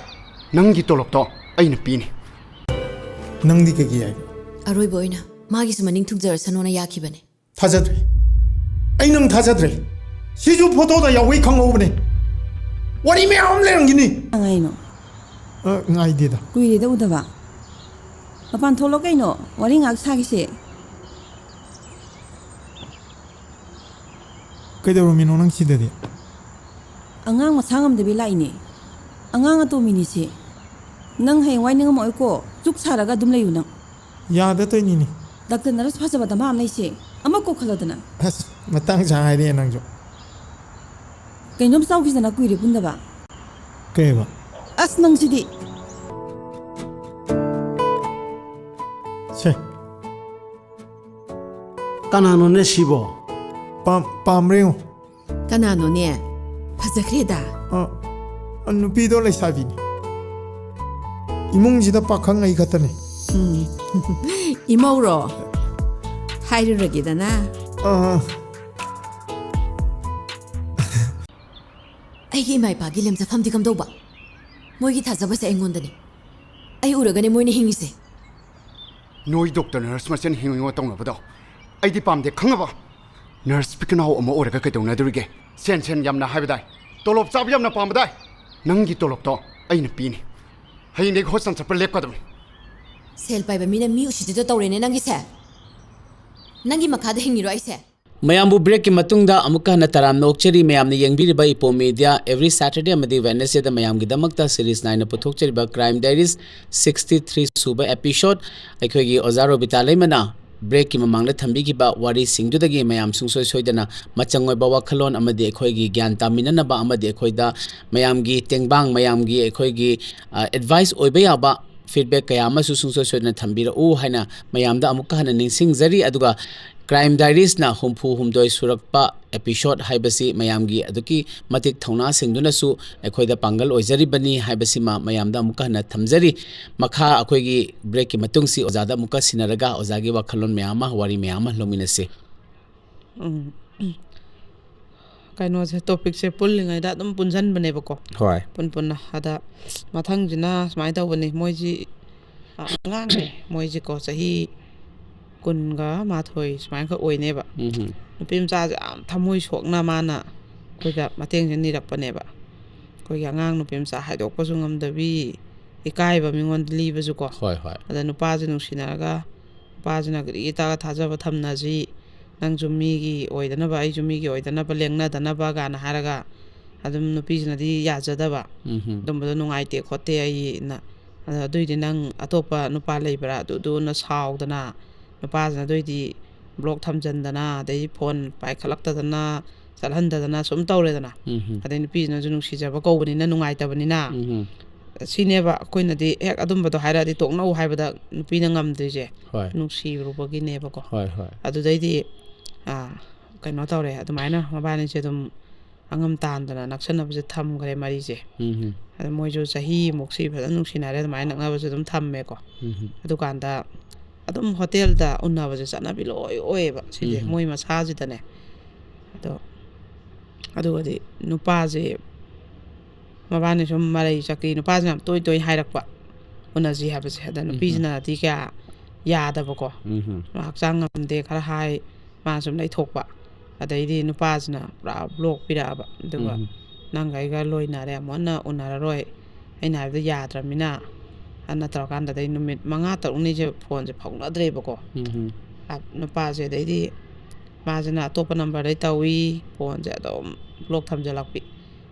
ꯅꯪꯒꯤ ꯇꯣꯂꯣꯞꯇꯣ ꯑꯩꯅ ꯄꯤꯅꯤ꯫ ꯅꯪꯗꯤ ꯀꯩꯒꯤ ꯍꯥꯏꯕ? ꯑꯔꯣꯏꯕ ꯑꯣꯏꯅ ꯃꯥꯒꯤꯁꯨ ꯃꯅꯤꯡ ꯊꯨꯡꯖꯔꯁꯅꯣꯅ ꯌꯥꯈꯤꯕꯅꯦ꯫ ꯊꯥꯖꯗ꯭ꯔꯦ꯫ ꯑꯩ ꯅꯪ ꯊꯥꯖꯗ꯭ꯔꯦ꯫ ꯁꯤꯁꯨ ꯐꯣꯇꯣꯗ ꯌꯥꯎꯏ ꯈꯪꯍꯧꯕꯅꯦ꯫ ꯋꯥꯔꯤ ꯃꯌꯥꯝ ꯑꯃ ꯂꯩꯔꯝꯒꯅꯤ꯫ ꯉꯥꯏꯅꯣ꯫ ꯑ, ꯉꯥꯏꯗꯦꯗ꯫ ꯀꯨꯏꯔꯦꯗ ꯎꯗꯕ꯫ ꯃꯄꯥꯟ ꯊꯣꯛꯂꯣ ꯀꯩꯅꯣ, ꯋꯥꯔꯤ ꯉꯥꯏꯍꯥꯛ ꯁꯥꯈꯤꯁꯦ꯫ ꯀꯩꯗꯧꯔꯝꯃꯤꯅꯣ ꯅꯪ ꯁꯤꯗꯗꯤ? ꯑꯉꯥꯡ ꯃꯁꯥ ꯉꯝꯗꯕꯤ ꯂꯥꯛꯏꯅꯦ꯫ ꯑꯉꯥꯡ ꯑꯇꯣꯝꯕꯤꯅꯤꯁꯦ꯫ ꯅꯪ ꯍꯌꯦꯡꯋꯥꯏ ꯅꯤꯡꯉꯝꯃꯛꯑꯣꯏꯀꯣ꯫ ꯆꯨꯛ ꯁꯥꯔꯒ ꯑꯗꯨꯝ ꯂꯩꯌꯨ ꯅꯪ꯫ ꯌꯥꯗ ꯇꯧꯔꯤꯅꯤꯅꯦ꯫ ꯗꯥꯛꯇꯔ ꯅꯔꯁ ꯐꯖꯕ ꯗꯃꯥ ꯑꯃ ꯂꯩꯁꯦ, ꯑꯃ ꯀꯧꯈꯠꯂꯣꯗꯅ꯫ ꯑꯁ, ꯃꯇꯥꯡ ꯆꯥ ꯍꯥꯏꯔꯦ ꯅꯪꯁꯨ꯫ ꯀꯩꯅꯣꯝ ꯆꯥꯎꯈꯤꯗꯅ, ꯀꯨꯏꯔꯦ ꯄꯨꯟꯗꯕ꯫ ꯀꯩꯕ? ꯑꯁ, ꯅꯪꯁꯤꯗꯤ꯫ ꯁꯦ꯫ ꯀꯅꯥꯅꯣꯅꯦ ꯁꯤꯕꯣ? ꯄꯥꯝ ꯄꯥꯝꯕ꯭ꯔꯥ ꯌꯦꯡꯉꯣ꯫ ꯀꯅꯥꯅꯣꯅꯦ? ꯐꯖꯈ꯭ꯔꯦꯗ꯫ ꯑ, ꯑ, ꯅꯨꯄꯤꯗꯣ ꯂꯩꯁꯥꯕꯤꯅꯤ꯫ ꯏꯃꯨꯡꯁꯤꯗ ꯄꯥꯈꯪ ꯑꯩ ꯈꯛꯇꯅꯤ꯫ ꯏꯃꯧꯔꯣ? ꯍꯥꯏꯔꯨꯔꯒꯦꯗꯅ꯫ ꯑ, ꯑꯩꯒꯤ ꯏꯃꯥ ꯏꯄꯥꯒꯤ ꯂꯦꯝꯖꯐꯝꯗꯤ ꯀꯝꯗꯧꯕ? ꯃꯣꯏꯒꯤ ꯊꯥꯖꯕꯁꯦ ꯑꯩꯉꯣꯟꯗꯅꯦ꯫ ꯑꯩ ꯎꯔꯒꯅꯦ ꯃꯣꯏꯅ ꯍꯤꯡꯉꯤꯁꯦ꯫ ꯅꯣꯏ ꯗꯣꯛꯇꯔ ꯅꯔꯁ ꯃꯁꯦꯟ ꯍꯤꯡꯉꯣ ꯇꯧꯅꯕꯗꯣ ꯑꯩꯗꯤ ꯄꯥꯝꯗꯦ, ꯈꯪꯉꯕ? ꯅꯔꯁ ꯄꯤꯛꯅꯥꯎ ꯑꯃ ꯑꯣꯏꯔꯒ ꯀꯩꯗꯧꯅꯗꯣꯔꯤꯒꯦ? ꯁꯦꯟ ꯁꯦꯟ ꯌꯥꯝꯅ ꯍꯥꯏꯕꯗꯥꯏ, ꯇꯣꯂꯣꯞ ꯆꯥꯕ ꯌꯥꯝꯅ ꯄꯥꯝꯕꯗꯥꯏ꯫ ꯅꯪꯒꯤ ꯇꯣꯂꯣꯞꯇꯣ ꯑꯩꯅ ꯄꯤꯅꯤ꯫ ꯍꯌꯦꯡꯗꯒꯤ ꯍꯣꯁꯇꯥꯟ ꯆꯠꯄ ꯂꯦꯞꯀꯗꯕꯅꯤ꯫ ꯁꯦꯜ ꯄꯥꯏꯕ ꯃꯤꯅ ꯃꯤ ꯎꯁꯤꯠꯇꯗ ꯇꯧꯔꯦꯅꯦ ꯅꯪꯒꯤꯁꯦ꯫ ꯅꯪꯒꯤ ꯃꯈꯥꯗ ꯍꯤꯡꯉꯤꯔꯣ ꯑꯩꯁꯦ? ꯃꯌꯥꯝꯕꯨ ꯕ꯭ꯔꯦꯛꯀꯤ ꯃꯇꯨꯡꯗ ꯑꯃꯨꯛꯀ ꯍꯟꯅ ꯇꯔꯥꯝꯅ ꯑꯣꯛꯆꯔꯤ꯫ ꯃꯌꯥꯝꯅ ꯌꯦꯡꯕꯤꯔꯤꯕ ꯏꯄꯣꯝ ꯃꯤꯗꯤꯌꯥ ꯑꯦꯕ꯭ꯔꯤ ꯁꯦꯇꯔꯗꯦ ꯑꯃꯗꯤ ꯋꯦꯅꯁꯗꯦꯗ ꯃꯌꯥꯝꯒꯤꯗꯃꯛꯇ ꯁꯤꯔꯤꯁ ꯅꯥꯏꯅ ꯄꯨꯊꯣꯛꯆꯔꯤꯕ ꯀ꯭ꯔꯥꯏꯝ ꯗꯥꯏꯔꯤꯁ ꯁꯤꯛꯁꯇꯤ ꯊ꯭ꯔꯤ ꯁꯨꯕ ꯑꯦꯄꯤꯁꯣꯗ꯫ ꯑꯩꯈꯣꯏꯒꯤ ꯑꯣꯖꯥ ꯔꯣꯕꯤꯇꯥ ꯂꯩꯃꯅ ꯕ꯭ꯔꯦꯛꯀꯤ ꯃꯃꯥꯡꯗ ꯊꯝꯕꯤꯈꯤꯕ ꯋꯥꯔꯤꯁꯤꯡꯗꯨꯗꯒꯤ ꯃꯌꯥꯝ ꯁꯨꯡꯁꯣꯏ ꯁꯣꯏꯗꯅ ꯃꯆꯪ ꯑꯣꯏꯕ ꯋꯥꯈꯜꯂꯣꯟ ꯑꯃꯗꯤ ꯑꯩꯈꯣꯏꯒꯤ ꯒ꯭ꯌꯥꯟ ꯇꯥꯃꯤꯟꯅꯅꯕ ꯑꯃꯗꯤ ꯑꯩꯈꯣꯏꯗ ꯃꯌꯥꯝꯒꯤ ꯇꯦꯡꯕꯥꯡ, ꯃꯌꯥꯝꯒꯤ ꯑꯩꯈꯣꯏꯒꯤ ꯑꯦꯗꯚꯥꯏꯁ ꯑꯣꯏꯕ ꯌꯥꯕ ꯐꯤꯗꯕꯦꯛ ꯀꯌꯥ ꯑꯃꯁꯨ ꯁꯨꯡꯁꯣꯏ ꯁꯣꯏꯗꯅ ꯊꯝꯕꯤꯔꯛꯎ ꯍꯥꯏꯅ ꯃꯌꯥꯝꯗ ꯑꯃꯨꯛꯀ ꯍꯟꯅ ꯅꯤꯡꯁꯤꯡꯖꯔꯤ꯫ ꯑꯗꯨꯒ ꯀ꯭ꯔꯥꯏꯝ ꯗꯥꯏꯔꯤꯁꯅ ꯍꯨꯝꯐꯨ ꯍꯨꯝꯗꯣꯏ ꯁꯨꯔꯛꯄ ꯑꯦꯄꯤꯁꯣꯗ ꯍꯥꯏꯕꯁꯤ ꯃꯌꯥꯝꯒꯤ ꯑꯗꯨꯛꯀꯤ ꯃꯇꯤꯛ ꯊꯧꯅꯥ ꯁꯤꯡꯗꯨꯅꯁꯨ ꯑꯩꯈꯣꯏꯗ ꯄꯥꯡꯒꯜ ꯑꯣꯏꯖꯔꯤꯕꯅꯤ ꯍꯥꯏꯕꯁꯤꯃ ꯃꯌꯥꯝꯗ ꯑꯃꯨꯛꯀ ꯍꯟꯅ ꯊꯝꯖꯔꯤ꯫ ꯃꯈꯥ ꯑꯩꯈꯣꯏꯒꯤ ꯕ꯭ꯔꯦꯛꯀꯤ ꯃꯇꯨꯡꯁꯤ ꯑꯣꯖꯥꯗ ꯑꯃꯨꯛꯀ ꯁꯤꯟꯅꯔꯒ ꯑꯣꯖꯥꯒꯤ ꯋꯥꯈꯜꯂꯣꯟ ꯃꯌꯥꯝ ꯑꯃ, ꯋꯥꯔꯤ ꯃꯌꯥꯝ ꯑꯃ ꯂꯧꯃꯤꯟꯅꯁꯤ꯫ ꯎꯝ꯫ ꯀꯩꯅꯣꯁꯦ, ꯇꯣꯄꯤꯛꯁꯦ ꯄꯨꯜꯂꯤꯉꯩꯗ ꯑꯗꯨꯝ ꯄꯨꯟꯁꯤꯟꯕꯅꯦꯕꯀꯣ꯫ ꯍꯣꯏ꯫ ꯄꯨꯟ ꯄꯨꯟꯅ꯫ ꯑꯗ ꯃꯊꯪꯁꯤꯅ ꯁꯨꯃꯥꯏꯅ ꯇꯧꯕꯅꯤ, ꯃꯣꯏꯁꯤ, ꯑ, ꯑꯉꯥꯡꯁꯦ, ꯃꯣꯏꯁꯤꯀꯣ, ꯆꯍꯤ ꯀꯨꯟꯒ ꯃꯥꯊꯣꯏ ꯁꯨꯃꯥꯏꯅ ꯈꯛ ꯑꯣꯏꯅꯦꯕ꯫ ꯎꯝ꯫ ꯅꯨꯄꯤ ꯃꯆꯥꯁꯦ ꯌꯥꯝ ꯊꯃꯣꯏ ꯁꯣꯛꯅ ꯃꯥꯅ ꯑꯩꯈꯣꯏꯗ ꯃꯇꯦꯡꯁꯦ ꯅꯤꯔꯛꯄꯅꯦꯕ꯫ ꯑꯩꯈꯣꯏꯒꯤ ꯑꯉꯥꯡ ꯅꯨꯄꯤ ꯃꯆꯥ ꯍꯥꯏꯗꯣꯛꯄꯁꯨ ꯉꯝꯗꯕꯤ, ꯏꯀꯥꯏꯕ ꯃꯤꯉꯣꯟꯗ ꯂꯤꯕꯁꯨꯀꯣ꯫ ꯍꯣꯏ, ꯍꯣꯏ꯫ ꯑꯗ ꯅꯨꯄꯥꯁꯦ ꯅꯨꯡꯁꯤꯅꯔꯒ, ꯅꯨꯄꯥꯁꯤꯅ ꯀꯔꯤꯒꯤ ꯇꯥꯒ ꯊꯥꯖꯕ ꯊꯝꯅꯁꯤ, ꯅꯪꯁꯨ ꯃꯤꯒꯤ ꯑꯣꯏꯗꯅꯕ, ꯑꯩꯁꯨ ꯃꯤꯒꯤ ꯑꯣꯏꯗꯅꯕ, ꯂꯦꯡꯅꯗꯅꯕ ꯀꯥꯏꯅ ꯍꯥꯏꯔꯒ ꯑꯗꯨꯝ ꯅꯨꯄꯤꯁꯤꯅꯗꯤ ꯌꯥꯖꯗꯕ꯫ ꯎꯝ꯫ ꯑꯗꯨꯝꯕꯗꯣ ꯅꯨꯡꯉꯥꯏꯇꯦ ꯈꯣꯠꯇꯦ ꯑꯩꯅ꯫ ꯑꯗꯣ ꯑꯗꯨꯏꯗꯤ ꯅꯪ ꯑꯇꯣꯞꯄ ꯅꯨꯄꯥ ꯂꯩꯕ꯭ꯔꯥ? ꯑꯗꯨꯗꯨꯅ ꯁꯥꯎꯗꯅ ꯅꯨꯄꯥꯁꯤꯅ ꯑꯗꯨꯏꯗꯤ ꯕ꯭ꯂꯣꯛ ꯊꯝꯖꯟꯗꯅ, ꯑꯗꯩ ꯐꯣꯟ ꯄꯥꯏꯈꯠꯂꯛꯇꯗꯅ, ꯆꯠꯍꯟꯗꯗꯅ ꯁꯨꯝ ꯇꯧꯔꯦꯗꯅ꯫ ꯎꯝ ꯑꯗꯩ ꯅꯨꯄꯤꯁꯤꯅꯁꯨ ꯅꯨꯡꯁꯤꯖꯕ ꯀꯧꯕꯅꯤꯅ ꯅꯨꯡꯉꯥꯏꯇꯕꯅꯤꯅ꯫ ꯎꯝ ꯁꯤꯅꯦꯕ ꯑꯩꯈꯣꯏꯅꯗꯤ ꯍꯦꯛ ꯑꯗꯨꯝꯕꯗꯣ ꯍꯥꯏꯔꯛꯑꯗꯤ ꯇꯣꯛꯅꯧ ꯍꯥꯏꯕꯗ ꯅꯨꯄꯤꯅ ꯉꯝꯗ꯭ꯔꯤꯁꯦ꯫ ꯍꯣꯏ ꯅꯨꯡꯁꯤꯔꯨꯕꯒꯤꯅꯦꯕꯀꯣ꯫ ꯍꯣꯏ ꯍꯣꯏ ꯑꯗꯨꯗꯩꯗꯤ ꯑꯥ, ꯀꯩꯅꯣ ꯇꯧꯔꯦ, ꯑꯗꯨꯃꯥꯏꯅ ꯃꯕꯥꯅꯤꯁꯦ ꯑꯗꯨꯝ ꯑꯉꯝ ꯇꯥꯟꯗꯅ ꯅꯛꯁꯟꯅꯕꯁꯦ ꯊꯝꯈ꯭ꯔꯦ ꯃꯔꯤꯁꯦ꯫ ꯎꯝ ꯑꯗ ꯃꯣꯏꯁꯨ ꯆꯍꯤꯃꯨꯛꯁꯤ ꯐꯖꯅ ꯅꯨꯡꯁꯤꯅꯔꯦ, ꯑꯗꯨꯃꯥꯏꯅ ꯅꯛꯅꯕꯁꯨ ꯑꯗꯨꯝ ꯊꯝꯃꯦꯀꯣ꯫ ꯎꯝ ꯑꯗꯨꯀꯥꯟꯗ ꯑꯗꯨꯝ ꯍꯣꯇꯦꯜꯗ ꯎꯅꯕꯁꯦ ꯆꯠꯅꯕꯤ ꯂꯣꯏ ꯑꯣꯏꯌꯦꯕ ꯁꯤꯁꯦ, ꯎꯝ ꯃꯣꯏ ꯃꯁꯥꯁꯤꯗꯅꯦ꯫ ꯑꯗꯣ ꯑꯗꯨꯒꯗꯤ ꯅꯨꯄꯥꯁꯦ, ꯃꯕꯥꯅꯤ ꯁꯨꯝ ꯃꯔꯩ ꯆꯀ꯭ꯔꯤ, ꯅꯨꯄꯥꯁꯤꯅ ꯌꯥꯝ ꯇꯣꯏ ꯇꯣꯏꯅ ꯍꯥꯏꯔꯛꯄ, ꯎꯅꯁꯤ ꯍꯥꯏꯕꯁꯦ꯫ ꯑꯗ ꯅꯨꯄꯤꯁꯤꯅꯗꯤ ꯀꯌꯥ ꯌꯥꯗꯕꯀꯣ, ꯎꯝ ꯃꯥ ꯍꯛꯆꯥꯡ ꯉꯝꯗꯦ ꯈꯔ ꯍꯥꯏ, ꯃꯥ ꯁꯨꯝ ꯂꯩꯊꯣꯛꯄ꯫ ꯑꯗꯩꯗꯤ ꯅꯨꯄꯥꯁꯤꯅ ꯄꯨꯔꯥ ꯕ꯭ꯂꯣꯛ ꯄꯤꯔꯛꯑꯕ꯫ ꯑꯗꯨꯒ ꯎꯝ "ꯅꯪꯒ ꯑꯩꯒ ꯂꯣꯏꯅꯔꯦ, ꯑꯃꯨꯛ ꯍꯟꯅ ꯎꯅꯔꯔꯣꯏ, ꯑꯩꯅ ꯍꯥꯏꯕꯗ ꯌꯥꯗ꯭ꯔꯃꯤꯅ" ꯑꯅ ꯇꯧꯔꯀꯥꯟꯗ ꯑꯗꯩ ꯅꯨꯃꯤꯠ ꯃꯉꯥ ꯇꯔꯨꯛꯅꯤꯁꯦ ꯐꯣꯟꯁꯦ ꯐꯥꯎꯅꯗ꯭ꯔꯦꯕꯀꯣ꯫ ꯎꯝ ꯑ, ꯅꯨꯄꯥꯁꯦ꯫ ꯑꯗꯩꯗꯤ ꯃꯥꯁꯤꯅ ꯑꯇꯣꯞꯄ ꯅꯝꯕꯔꯗꯩ ꯇꯧꯏ, ꯐꯣꯟꯁꯦ ꯑꯗꯨꯝ ꯕ꯭ꯂꯣꯛ ꯊꯝꯖꯜꯂꯛꯄꯤ,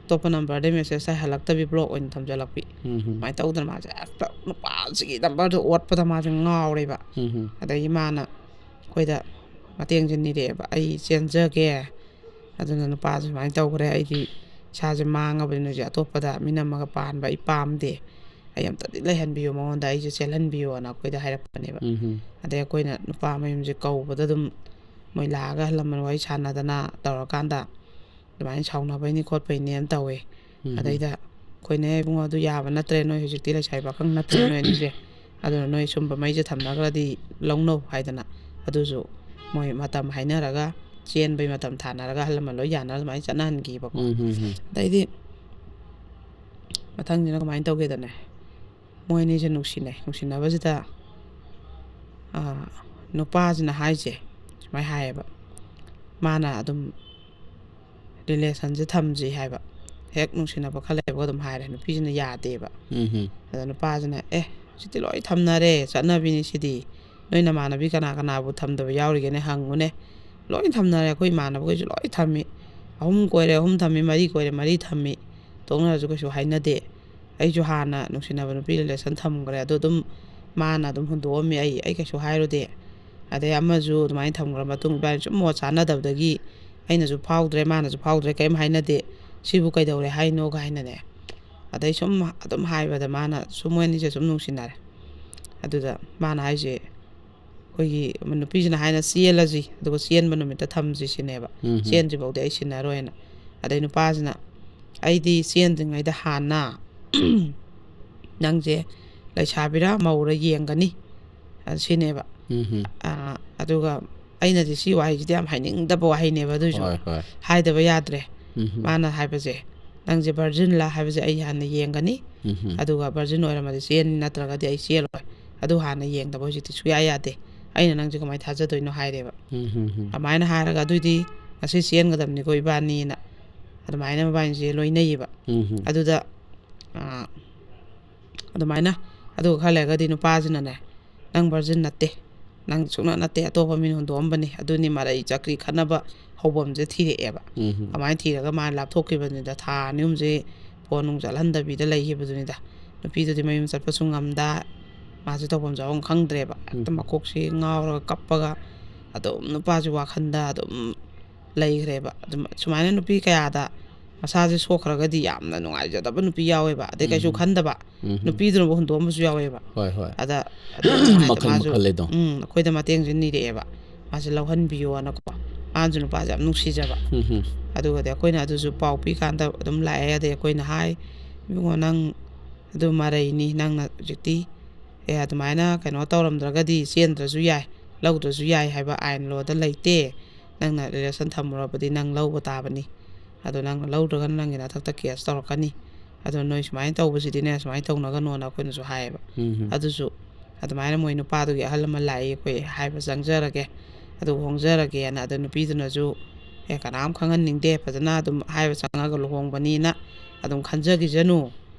ꯑꯇꯣꯞꯄ ꯅꯝꯕꯔꯗꯩ ꯃꯦꯁꯦꯖ ꯍꯜꯂꯛꯇꯕꯤ ꯕ꯭ꯂꯣꯛ ꯑꯣꯏꯅ ꯊꯝꯖꯜꯂꯛꯄꯤ꯫ ꯎꯝ ꯑꯗꯨꯃꯥꯏꯅ ꯇꯧꯗꯅ ꯃꯥꯁꯦ ꯍꯦꯛꯇ ꯅꯨꯄꯥꯁꯤꯒꯤ ꯅꯝꯕꯔꯗꯣ ꯑꯣꯠꯄꯗ ꯃꯥꯁꯦ ꯉꯥꯎꯔꯦꯕ꯫ ꯎꯝ ꯑꯗꯒꯤ ꯃꯥꯅ ꯑꯩꯈꯣꯏꯗ ꯃꯇꯦꯡꯁꯦ ꯅꯤꯔꯛꯑꯦꯕ, "ꯑꯩ ꯆꯦꯟꯖꯒꯦ, ꯑꯗꯨꯅ ꯅꯨꯄꯥꯁꯦ ꯁꯨꯃꯥꯏꯅ ꯇꯧꯈ꯭ꯔꯦ, ꯑꯩꯗꯤ ꯏꯁꯥꯁꯦ ꯃꯥꯡꯉꯕꯅꯤꯅ ꯍꯧꯖꯤꯛ ꯑꯇꯣꯞꯄꯗ ꯃꯤ ꯅꯝꯃꯒ ꯄꯥꯟꯕ ꯑꯩ ꯄꯥꯝꯗꯦ, ꯑꯩ ꯑꯝꯇꯗꯤ ꯂꯩꯍꯟꯕꯤꯌꯨ ꯃꯉꯣꯟꯗ, ꯑꯩꯁꯦ ꯆꯦꯜꯍꯟꯕꯤꯌꯨꯅ" ꯑꯩꯈꯣꯏꯗ ꯍꯥꯏꯔꯛꯄꯅꯦꯕ꯫ ꯎꯝ ꯑꯗꯩ ꯑꯩꯈꯣꯏꯅ ꯅꯨꯄꯥ ꯃꯌꯨꯝꯁꯦ ꯀꯧꯕꯗ ꯑꯗꯨꯝ ꯃꯣꯏ ꯂꯥꯛꯑꯒ ꯑꯍꯜ ꯂꯃꯟ ꯋꯥꯔꯤ ꯁꯥꯟꯅꯗꯅ ꯇꯧꯔꯀꯥꯟꯗ ꯑꯗꯨꯃꯥꯏꯅ ꯁꯥꯎꯅꯕꯩꯅꯤ ꯈꯣꯠꯄꯩꯅꯦꯅ ꯇꯧꯋꯦ꯫ ꯎꯝ ꯑꯗꯩꯗ ꯑꯩꯈꯣꯏꯅ "ꯏꯕꯨꯡꯉꯣ, ꯑꯗꯨ ꯌꯥꯕ ꯅꯠꯇ꯭ꯔꯦ, ꯅꯣꯏ ꯍꯧꯖꯤꯛꯇꯤ ꯂꯩꯁꯥꯕꯤ ꯄꯥꯈꯪ ꯅꯠꯇ꯭ꯔꯦ ꯅꯣꯏ ꯑꯅꯤꯁꯦ, ꯑꯗꯨꯅ ꯅꯣꯏ ꯁꯨꯝꯕ ꯃꯩꯁꯦ ꯊꯝꯅꯈ꯭ꯔꯗꯤ ꯂꯧꯅꯧ" ꯍꯥꯏꯗꯅ ꯑꯗꯨꯁꯨ ꯃꯣꯏ ꯃꯇꯝ ꯍꯥꯏꯅꯔꯒ ꯆꯦꯟꯕꯩ ꯃꯇꯝ ꯊꯥꯅꯔꯒ ꯑꯍꯜ ꯂꯃꯟ ꯂꯣꯏ ꯌꯥꯅꯔ ꯑꯗꯨꯃꯥꯏꯅ ꯆꯠꯅꯍꯟꯈꯤꯕꯀꯣ꯫ ꯎꯝ ꯎꯝ ꯑꯗꯩꯗꯤ ꯃꯊꯪꯁꯤꯅ ꯀꯃꯥꯏꯅ ꯇꯧꯒꯦꯗꯅꯦ, ꯃꯣꯏ ꯑꯅꯤꯁꯦ ꯅꯨꯡꯁꯤꯅꯩ꯫ ꯅꯨꯡꯁꯤꯅꯕꯁꯤꯗ, ꯑꯥ, ꯅꯨꯄꯥꯁꯤꯅ ꯍꯥꯏꯁꯦ ꯁꯨꯃꯥꯏꯅ ꯍꯥꯏꯌꯦꯕ, ꯃꯥꯅ ꯑꯗꯨꯝ ꯔꯤꯂꯦꯁꯟꯁꯦ ꯊꯝꯁꯤ ꯍꯥꯏꯕ, ꯍꯦꯛ ꯅꯨꯡꯁꯤꯅꯕ ꯈꯔ ꯂꯩꯕꯒ ꯑꯗꯨꯝ ꯍꯥꯏꯔꯦ, ꯅꯨꯄꯤꯁꯤꯅ ꯌꯥꯗꯦꯕ꯫ ꯎꯝ ꯑꯗ ꯅꯨꯄꯥꯁꯤꯅ, "ꯑꯦ, ꯁꯤꯗꯤ ꯂꯣꯏ ꯊꯝꯅꯔꯦ, ꯆꯠꯅꯕꯤꯅꯤ ꯁꯤꯗꯤ, ꯅꯣꯏ ꯅꯃꯥꯟꯅꯕꯤ ꯀꯅꯥ ꯀꯅꯥꯕꯨ ꯊꯝꯗꯕ ꯌꯥꯎꯔꯤꯒꯦꯅꯦ ꯍꯪꯉꯨꯅꯦ, ꯂꯣꯏ ꯊꯝꯅꯔꯦ, ꯑꯩꯈꯣꯏ ꯏꯃꯥꯟꯅꯕꯈꯩꯁꯨ ꯂꯣꯏ ꯊꯝꯃꯤ, ꯑꯍꯨꯝ ꯀꯣꯏꯔꯦ ꯑꯍꯨꯝ ꯊꯝꯃꯤ, ꯃꯔꯤ ꯀꯣꯏꯔꯦ ꯃꯔꯤ ꯊꯝꯃꯤ, ꯇꯣꯛꯅꯔꯁꯨ ꯀꯩꯁꯨ ꯍꯥꯏꯅꯗꯦ, ꯑꯩꯁꯨ ꯍꯥꯟꯅ ꯅꯨꯡꯁꯤꯅꯕ ꯅꯨꯄꯤ ꯔꯤꯂꯦꯁꯟ ꯊꯝꯈ꯭ꯔꯦ, ꯑꯗꯣ ꯑꯗꯨꯝ ꯃꯥꯅ ꯑꯗꯨꯝ ꯍꯨꯟꯗꯣꯛꯑꯝꯃꯤ, ꯑꯩ ꯑꯩ ꯀꯩꯁꯨ ꯍꯥꯏꯔꯨꯗꯦ, ꯑꯗꯩ ꯑꯃꯁꯨ ꯑꯗꯨꯃꯥꯏꯅ ꯊꯝꯈ꯭ꯔ ꯃꯇꯨꯡ ꯏꯕꯥꯅꯤ ꯁꯨꯝ ꯃꯣꯠ ꯆꯥꯅꯗꯕꯗꯒꯤ ꯑꯩꯅꯁꯨ ꯐꯥꯎꯗ꯭ꯔꯦ, ꯃꯥꯅꯁꯨ ꯐꯥꯎꯗ꯭ꯔꯦ, ꯀꯔꯤꯝ ꯍꯥꯏꯅꯗꯦ, "ꯁꯤꯕꯨ ꯀꯩꯗꯧꯔꯦ ꯍꯥꯏꯅꯣ?" ꯀꯥꯏꯅꯅꯦ꯫ ꯑꯗꯩ ꯁꯨꯝ ꯑꯗꯨꯝ ꯍꯥꯏꯕꯗ ꯃꯥꯅ ꯁꯨꯝ ꯃꯣꯏ ꯑꯅꯤꯁꯦ ꯁꯨꯝ ꯅꯨꯡꯁꯤꯅꯔꯦ꯫ ꯑꯗꯨꯗ ꯃꯥꯅ ꯍꯥꯏꯁꯦ, ꯑꯩꯈꯣꯏꯒꯤ ꯅꯨꯄꯤꯁꯤꯅ ꯍꯥꯏꯅ "ꯆꯦꯜꯂꯁꯤ, ꯑꯗꯨꯒ ꯆꯦꯟꯕ ꯅꯨꯃꯤꯠꯇ ꯊꯝꯁꯤ" ꯁꯤꯅꯦꯕ꯫ "ꯆꯦꯟꯗ꯭ꯔꯤꯐꯥꯎꯗꯤ ꯑꯩ ꯁꯤꯟꯅꯔꯣꯏꯅ"꯫ ꯑꯗꯩ ꯅꯨꯄꯥꯁꯤꯅ, "ꯑꯩꯗꯤ ꯆꯦꯟꯗ꯭ꯔꯤꯉꯩꯗ ꯍꯥꯟꯅ ꯅꯪꯁꯦ ꯂꯩꯁꯥꯕꯤꯔ ꯃꯧꯔ ꯌꯦꯡꯒꯅꯤ", ꯑ, ꯁꯤꯅꯦꯕ꯫ ꯎꯝ꯫ ꯑ, ꯑꯗꯨꯒ ꯑꯩꯅꯗꯤ ꯁꯤ ꯋꯥꯍꯩꯁꯤꯗꯤ ꯌꯥꯝ ꯍꯥꯏꯅꯤꯡꯗꯕ ꯋꯥꯍꯩꯅꯦꯕ, ꯑꯗꯨꯏꯁꯨ ꯍꯣꯏ, ꯍꯣꯏ꯫ ꯍꯥꯏꯗꯕ ꯌꯥꯗ꯭ꯔꯦ꯫ ꯎꯝ꯫ ꯃꯥꯅ ꯍꯥꯏꯕꯁꯦ, "ꯅꯪꯁꯦ ꯚꯔꯖꯤꯟꯂꯥ ꯍꯥꯏꯕꯁꯦ ꯑꯩ ꯍꯥꯟꯅ ꯌꯦꯡꯒꯅꯤ, ꯎꯝ꯫ ꯑꯗꯨꯒ ꯚꯔꯖꯤꯟ ꯑꯣꯏꯔꯝꯃꯗꯤ ꯆꯦꯟꯅꯤ, ꯅꯠꯇ꯭ꯔꯒꯗꯤ ꯑꯩ ꯆꯦꯜꯂꯣꯏ꯫ ꯑꯗꯨ ꯍꯥꯟꯅ ꯌꯦꯡꯗꯕ ꯍꯧꯖꯤꯛꯇꯤ ꯁꯨꯡꯌꯥ ꯌꯥꯗꯦ꯫ ꯑꯩꯅ ꯅꯪꯁꯦ ꯀꯃꯥꯏꯅ ꯊꯥꯖꯗꯣꯏꯅꯣ?" ꯍꯥꯏꯔꯦꯕ꯫ ꯎꯝ, ꯎꯝ, ꯎꯝ꯫ ꯑꯗꯨꯃꯥꯏꯅ ꯍꯥꯏꯔꯒ, "ꯑꯗꯨꯏꯗꯤ ꯉꯁꯤ ꯆꯦꯟꯒꯗꯕꯅꯤꯀꯣ ꯏꯕꯥꯅꯤꯅ"꯫ ꯑꯗꯨꯃꯥꯏꯅ ꯃꯕꯥꯅꯤꯁꯦ ꯂꯣꯏꯅꯩꯌꯦꯕ꯫ ꯎꯝ, ꯎꯝ꯫ ꯑꯗꯨꯗ, ꯑ, ꯑꯗꯨꯃꯥꯏꯅ, ꯑꯗꯨꯒ ꯈꯔ ꯂꯩꯔꯒꯗꯤ ꯅꯨꯄꯥꯁꯤꯅꯅꯦ, "ꯅꯪ ꯚꯔꯖꯤꯟ ꯅꯠꯇꯦ, ꯅꯪ ꯁꯨꯡꯅ ꯅꯠꯇꯦ, ꯑꯇꯣꯞꯄ ꯃꯤꯅ ꯍꯨꯟꯗꯣꯛꯑꯝꯕꯅꯤ", ꯑꯗꯨꯅꯤ ꯃꯔꯩ ꯆꯀ꯭ꯔꯤ ꯈꯠꯅꯕ ꯍꯧꯐꯝꯁꯦ ꯊꯤꯔꯛꯑꯦꯕ꯫ ꯎꯝ꯫ ꯑꯗꯨꯃꯥꯏꯅ ꯊꯤꯔꯒ ꯃꯥ ꯂꯥꯞꯊꯣꯛꯈꯤꯕꯅꯤꯗ, ꯊꯥ ꯑꯅꯤ ꯑꯍꯨꯝꯁꯦ ꯐꯣꯟ ꯅꯨꯡ ꯆꯠꯍꯟꯗꯕꯤꯗ ꯂꯩꯈꯤꯕꯗꯨꯅꯤꯗ꯫ ꯅꯨꯄꯤꯗꯨꯗꯤ ꯃꯌꯨꯝ ꯆꯠꯄꯁꯨ ꯉꯝꯗ, ꯃꯥꯁꯦ ꯇꯧꯐꯝ ꯆꯥꯐꯝ ꯈꯪꯗ꯭ꯔꯦꯕ꯫ ꯍꯦꯛꯇ ꯎꯝ꯫ ꯃꯀꯣꯛꯁꯤ ꯉꯥꯎꯔꯒ ꯀꯞꯄꯒ ꯑꯗꯨꯝ ꯅꯨꯄꯥꯁꯤ ꯋꯥꯈꯜꯗ ꯑꯗꯨꯝ ꯂꯩꯈ꯭ꯔꯦꯕ꯫ ꯑꯗꯨꯝ ꯁꯨꯃꯥꯏꯅ ꯅꯨꯄꯤ ꯀꯌꯥꯗ ꯃꯁꯥꯁꯦ ꯁꯣꯛꯈ꯭ꯔꯒꯗꯤ ꯌꯥꯝꯅ ꯅꯨꯡꯉꯥꯏꯖꯗꯕ ꯅꯨꯄꯤ ꯌꯥꯎꯋꯦꯕ, ꯑꯗꯩ ꯀꯩꯁꯨ ꯎꯝ꯫ ꯈꯟꯗꯕ꯫ ꯎꯝ꯫ ꯅꯨꯄꯤꯗꯨꯅꯕꯨ ꯍꯨꯟꯗꯣꯛꯑꯝꯕꯁꯨ ꯌꯥꯎꯋꯦꯕ꯫ ꯍꯣꯏ, ꯍꯣꯏ꯫ ꯑꯗ ꯑꯗꯨꯝ ꯍꯥꯏꯗꯤ ꯃꯈꯜ ꯃꯥꯁꯨ, ꯃꯈꯜ ꯂꯩꯗꯣ꯫ ꯎꯝ, ꯑꯩꯈꯣꯏꯗ ꯃꯇꯦꯡꯁꯦ ꯅꯤꯔꯛꯑꯦꯕ, ꯃꯥꯁꯦ ꯂꯧꯍꯟꯕꯤꯌꯣꯅꯀꯣ꯫ ꯃꯥꯅꯁꯨ ꯅꯨꯄꯥꯁꯦ ꯌꯥꯝ ꯅꯨꯡꯁꯤꯖꯕ꯫ ꯎꯝ, ꯎꯝ꯫ ꯑꯗꯨꯒꯗꯤ ꯑꯩꯈꯣꯏꯅ ꯑꯗꯨꯁꯨ ꯄꯥꯎ ꯄꯤꯀꯥꯟꯗ ꯑꯗꯨꯝ ꯂꯥꯛꯑꯦ꯫ ꯑꯗꯩ ꯑꯩꯈꯣꯏꯅ ꯍꯥꯏ, "ꯏꯕꯨꯡꯉꯣ, ꯅꯪ ꯑꯗꯨ ꯃꯔꯩꯅꯤ, ꯅꯪꯅ ꯍꯧꯖꯤꯛꯇꯤ, ꯑꯦ, ꯑꯗꯨꯃꯥꯏꯅ ꯀꯩꯅꯣ ꯇꯧꯔꯝꯗ꯭ꯔꯒꯗꯤ ꯆꯦꯟꯗ꯭ꯔꯁꯨ ꯌꯥꯏ, ꯂꯧꯗ꯭ꯔꯁꯨ ꯌꯥꯏ ꯍꯥꯏꯕ ꯑꯥꯏꯟ ꯂꯣꯗ ꯂꯩꯇꯦ꯫ ꯅꯪꯅ ꯔꯤꯂꯦꯁꯟ ꯊꯝꯃꯨꯔꯕꯗꯤ ꯅꯪ ꯂꯧꯕ ꯇꯥꯕꯅꯤ꯫ ꯑꯗꯣ ꯅꯪꯅ ꯂꯧꯗ꯭ꯔꯒꯅ ꯅꯪꯒꯤ ꯅꯊꯛꯇ ꯀꯦꯁ ꯇꯧꯔꯛꯀꯅꯤ꯫ ꯑꯗꯣ ꯅꯣꯏ ꯁꯨꯃꯥꯏꯅ ꯇꯧꯕꯁꯤꯗꯤꯅꯦ, ꯁꯨꯃꯥꯏꯅ ꯇꯧꯅꯒꯅꯣꯅ" ꯑꯩꯈꯣꯏꯅꯁꯨ ꯍꯥꯏꯌꯦꯕ꯫ ꯎꯝ, ꯎꯝ꯫ ꯑꯗꯨꯁꯨ ꯑꯗꯨꯃꯥꯏꯅ ꯃꯣꯏ ꯅꯨꯄꯥꯗꯨꯒꯤ ꯑꯍꯜ ꯑꯃ ꯂꯥꯛꯏ, ꯑꯩꯈꯣꯏ ꯍꯥꯏꯕ ꯆꯪꯖꯔꯒꯦ, ꯑꯗꯨꯒ ꯍꯣꯡꯖꯔꯒꯦꯅ꯫ ꯑꯗꯣ ꯅꯨꯄꯤꯗꯨꯅꯁꯨ, "ꯑꯦ, ꯀꯅꯥꯝ ꯈꯪꯍꯟꯅꯤꯡꯗꯦ, ꯐꯖꯅ ꯑꯗꯨꯝ ꯍꯥꯏꯕ ꯆꯪꯉꯒ ꯂꯨꯍꯣꯡꯕꯅꯤꯅ ꯑꯗꯨꯝ ꯈꯟꯖꯈꯤꯁꯅꯨ,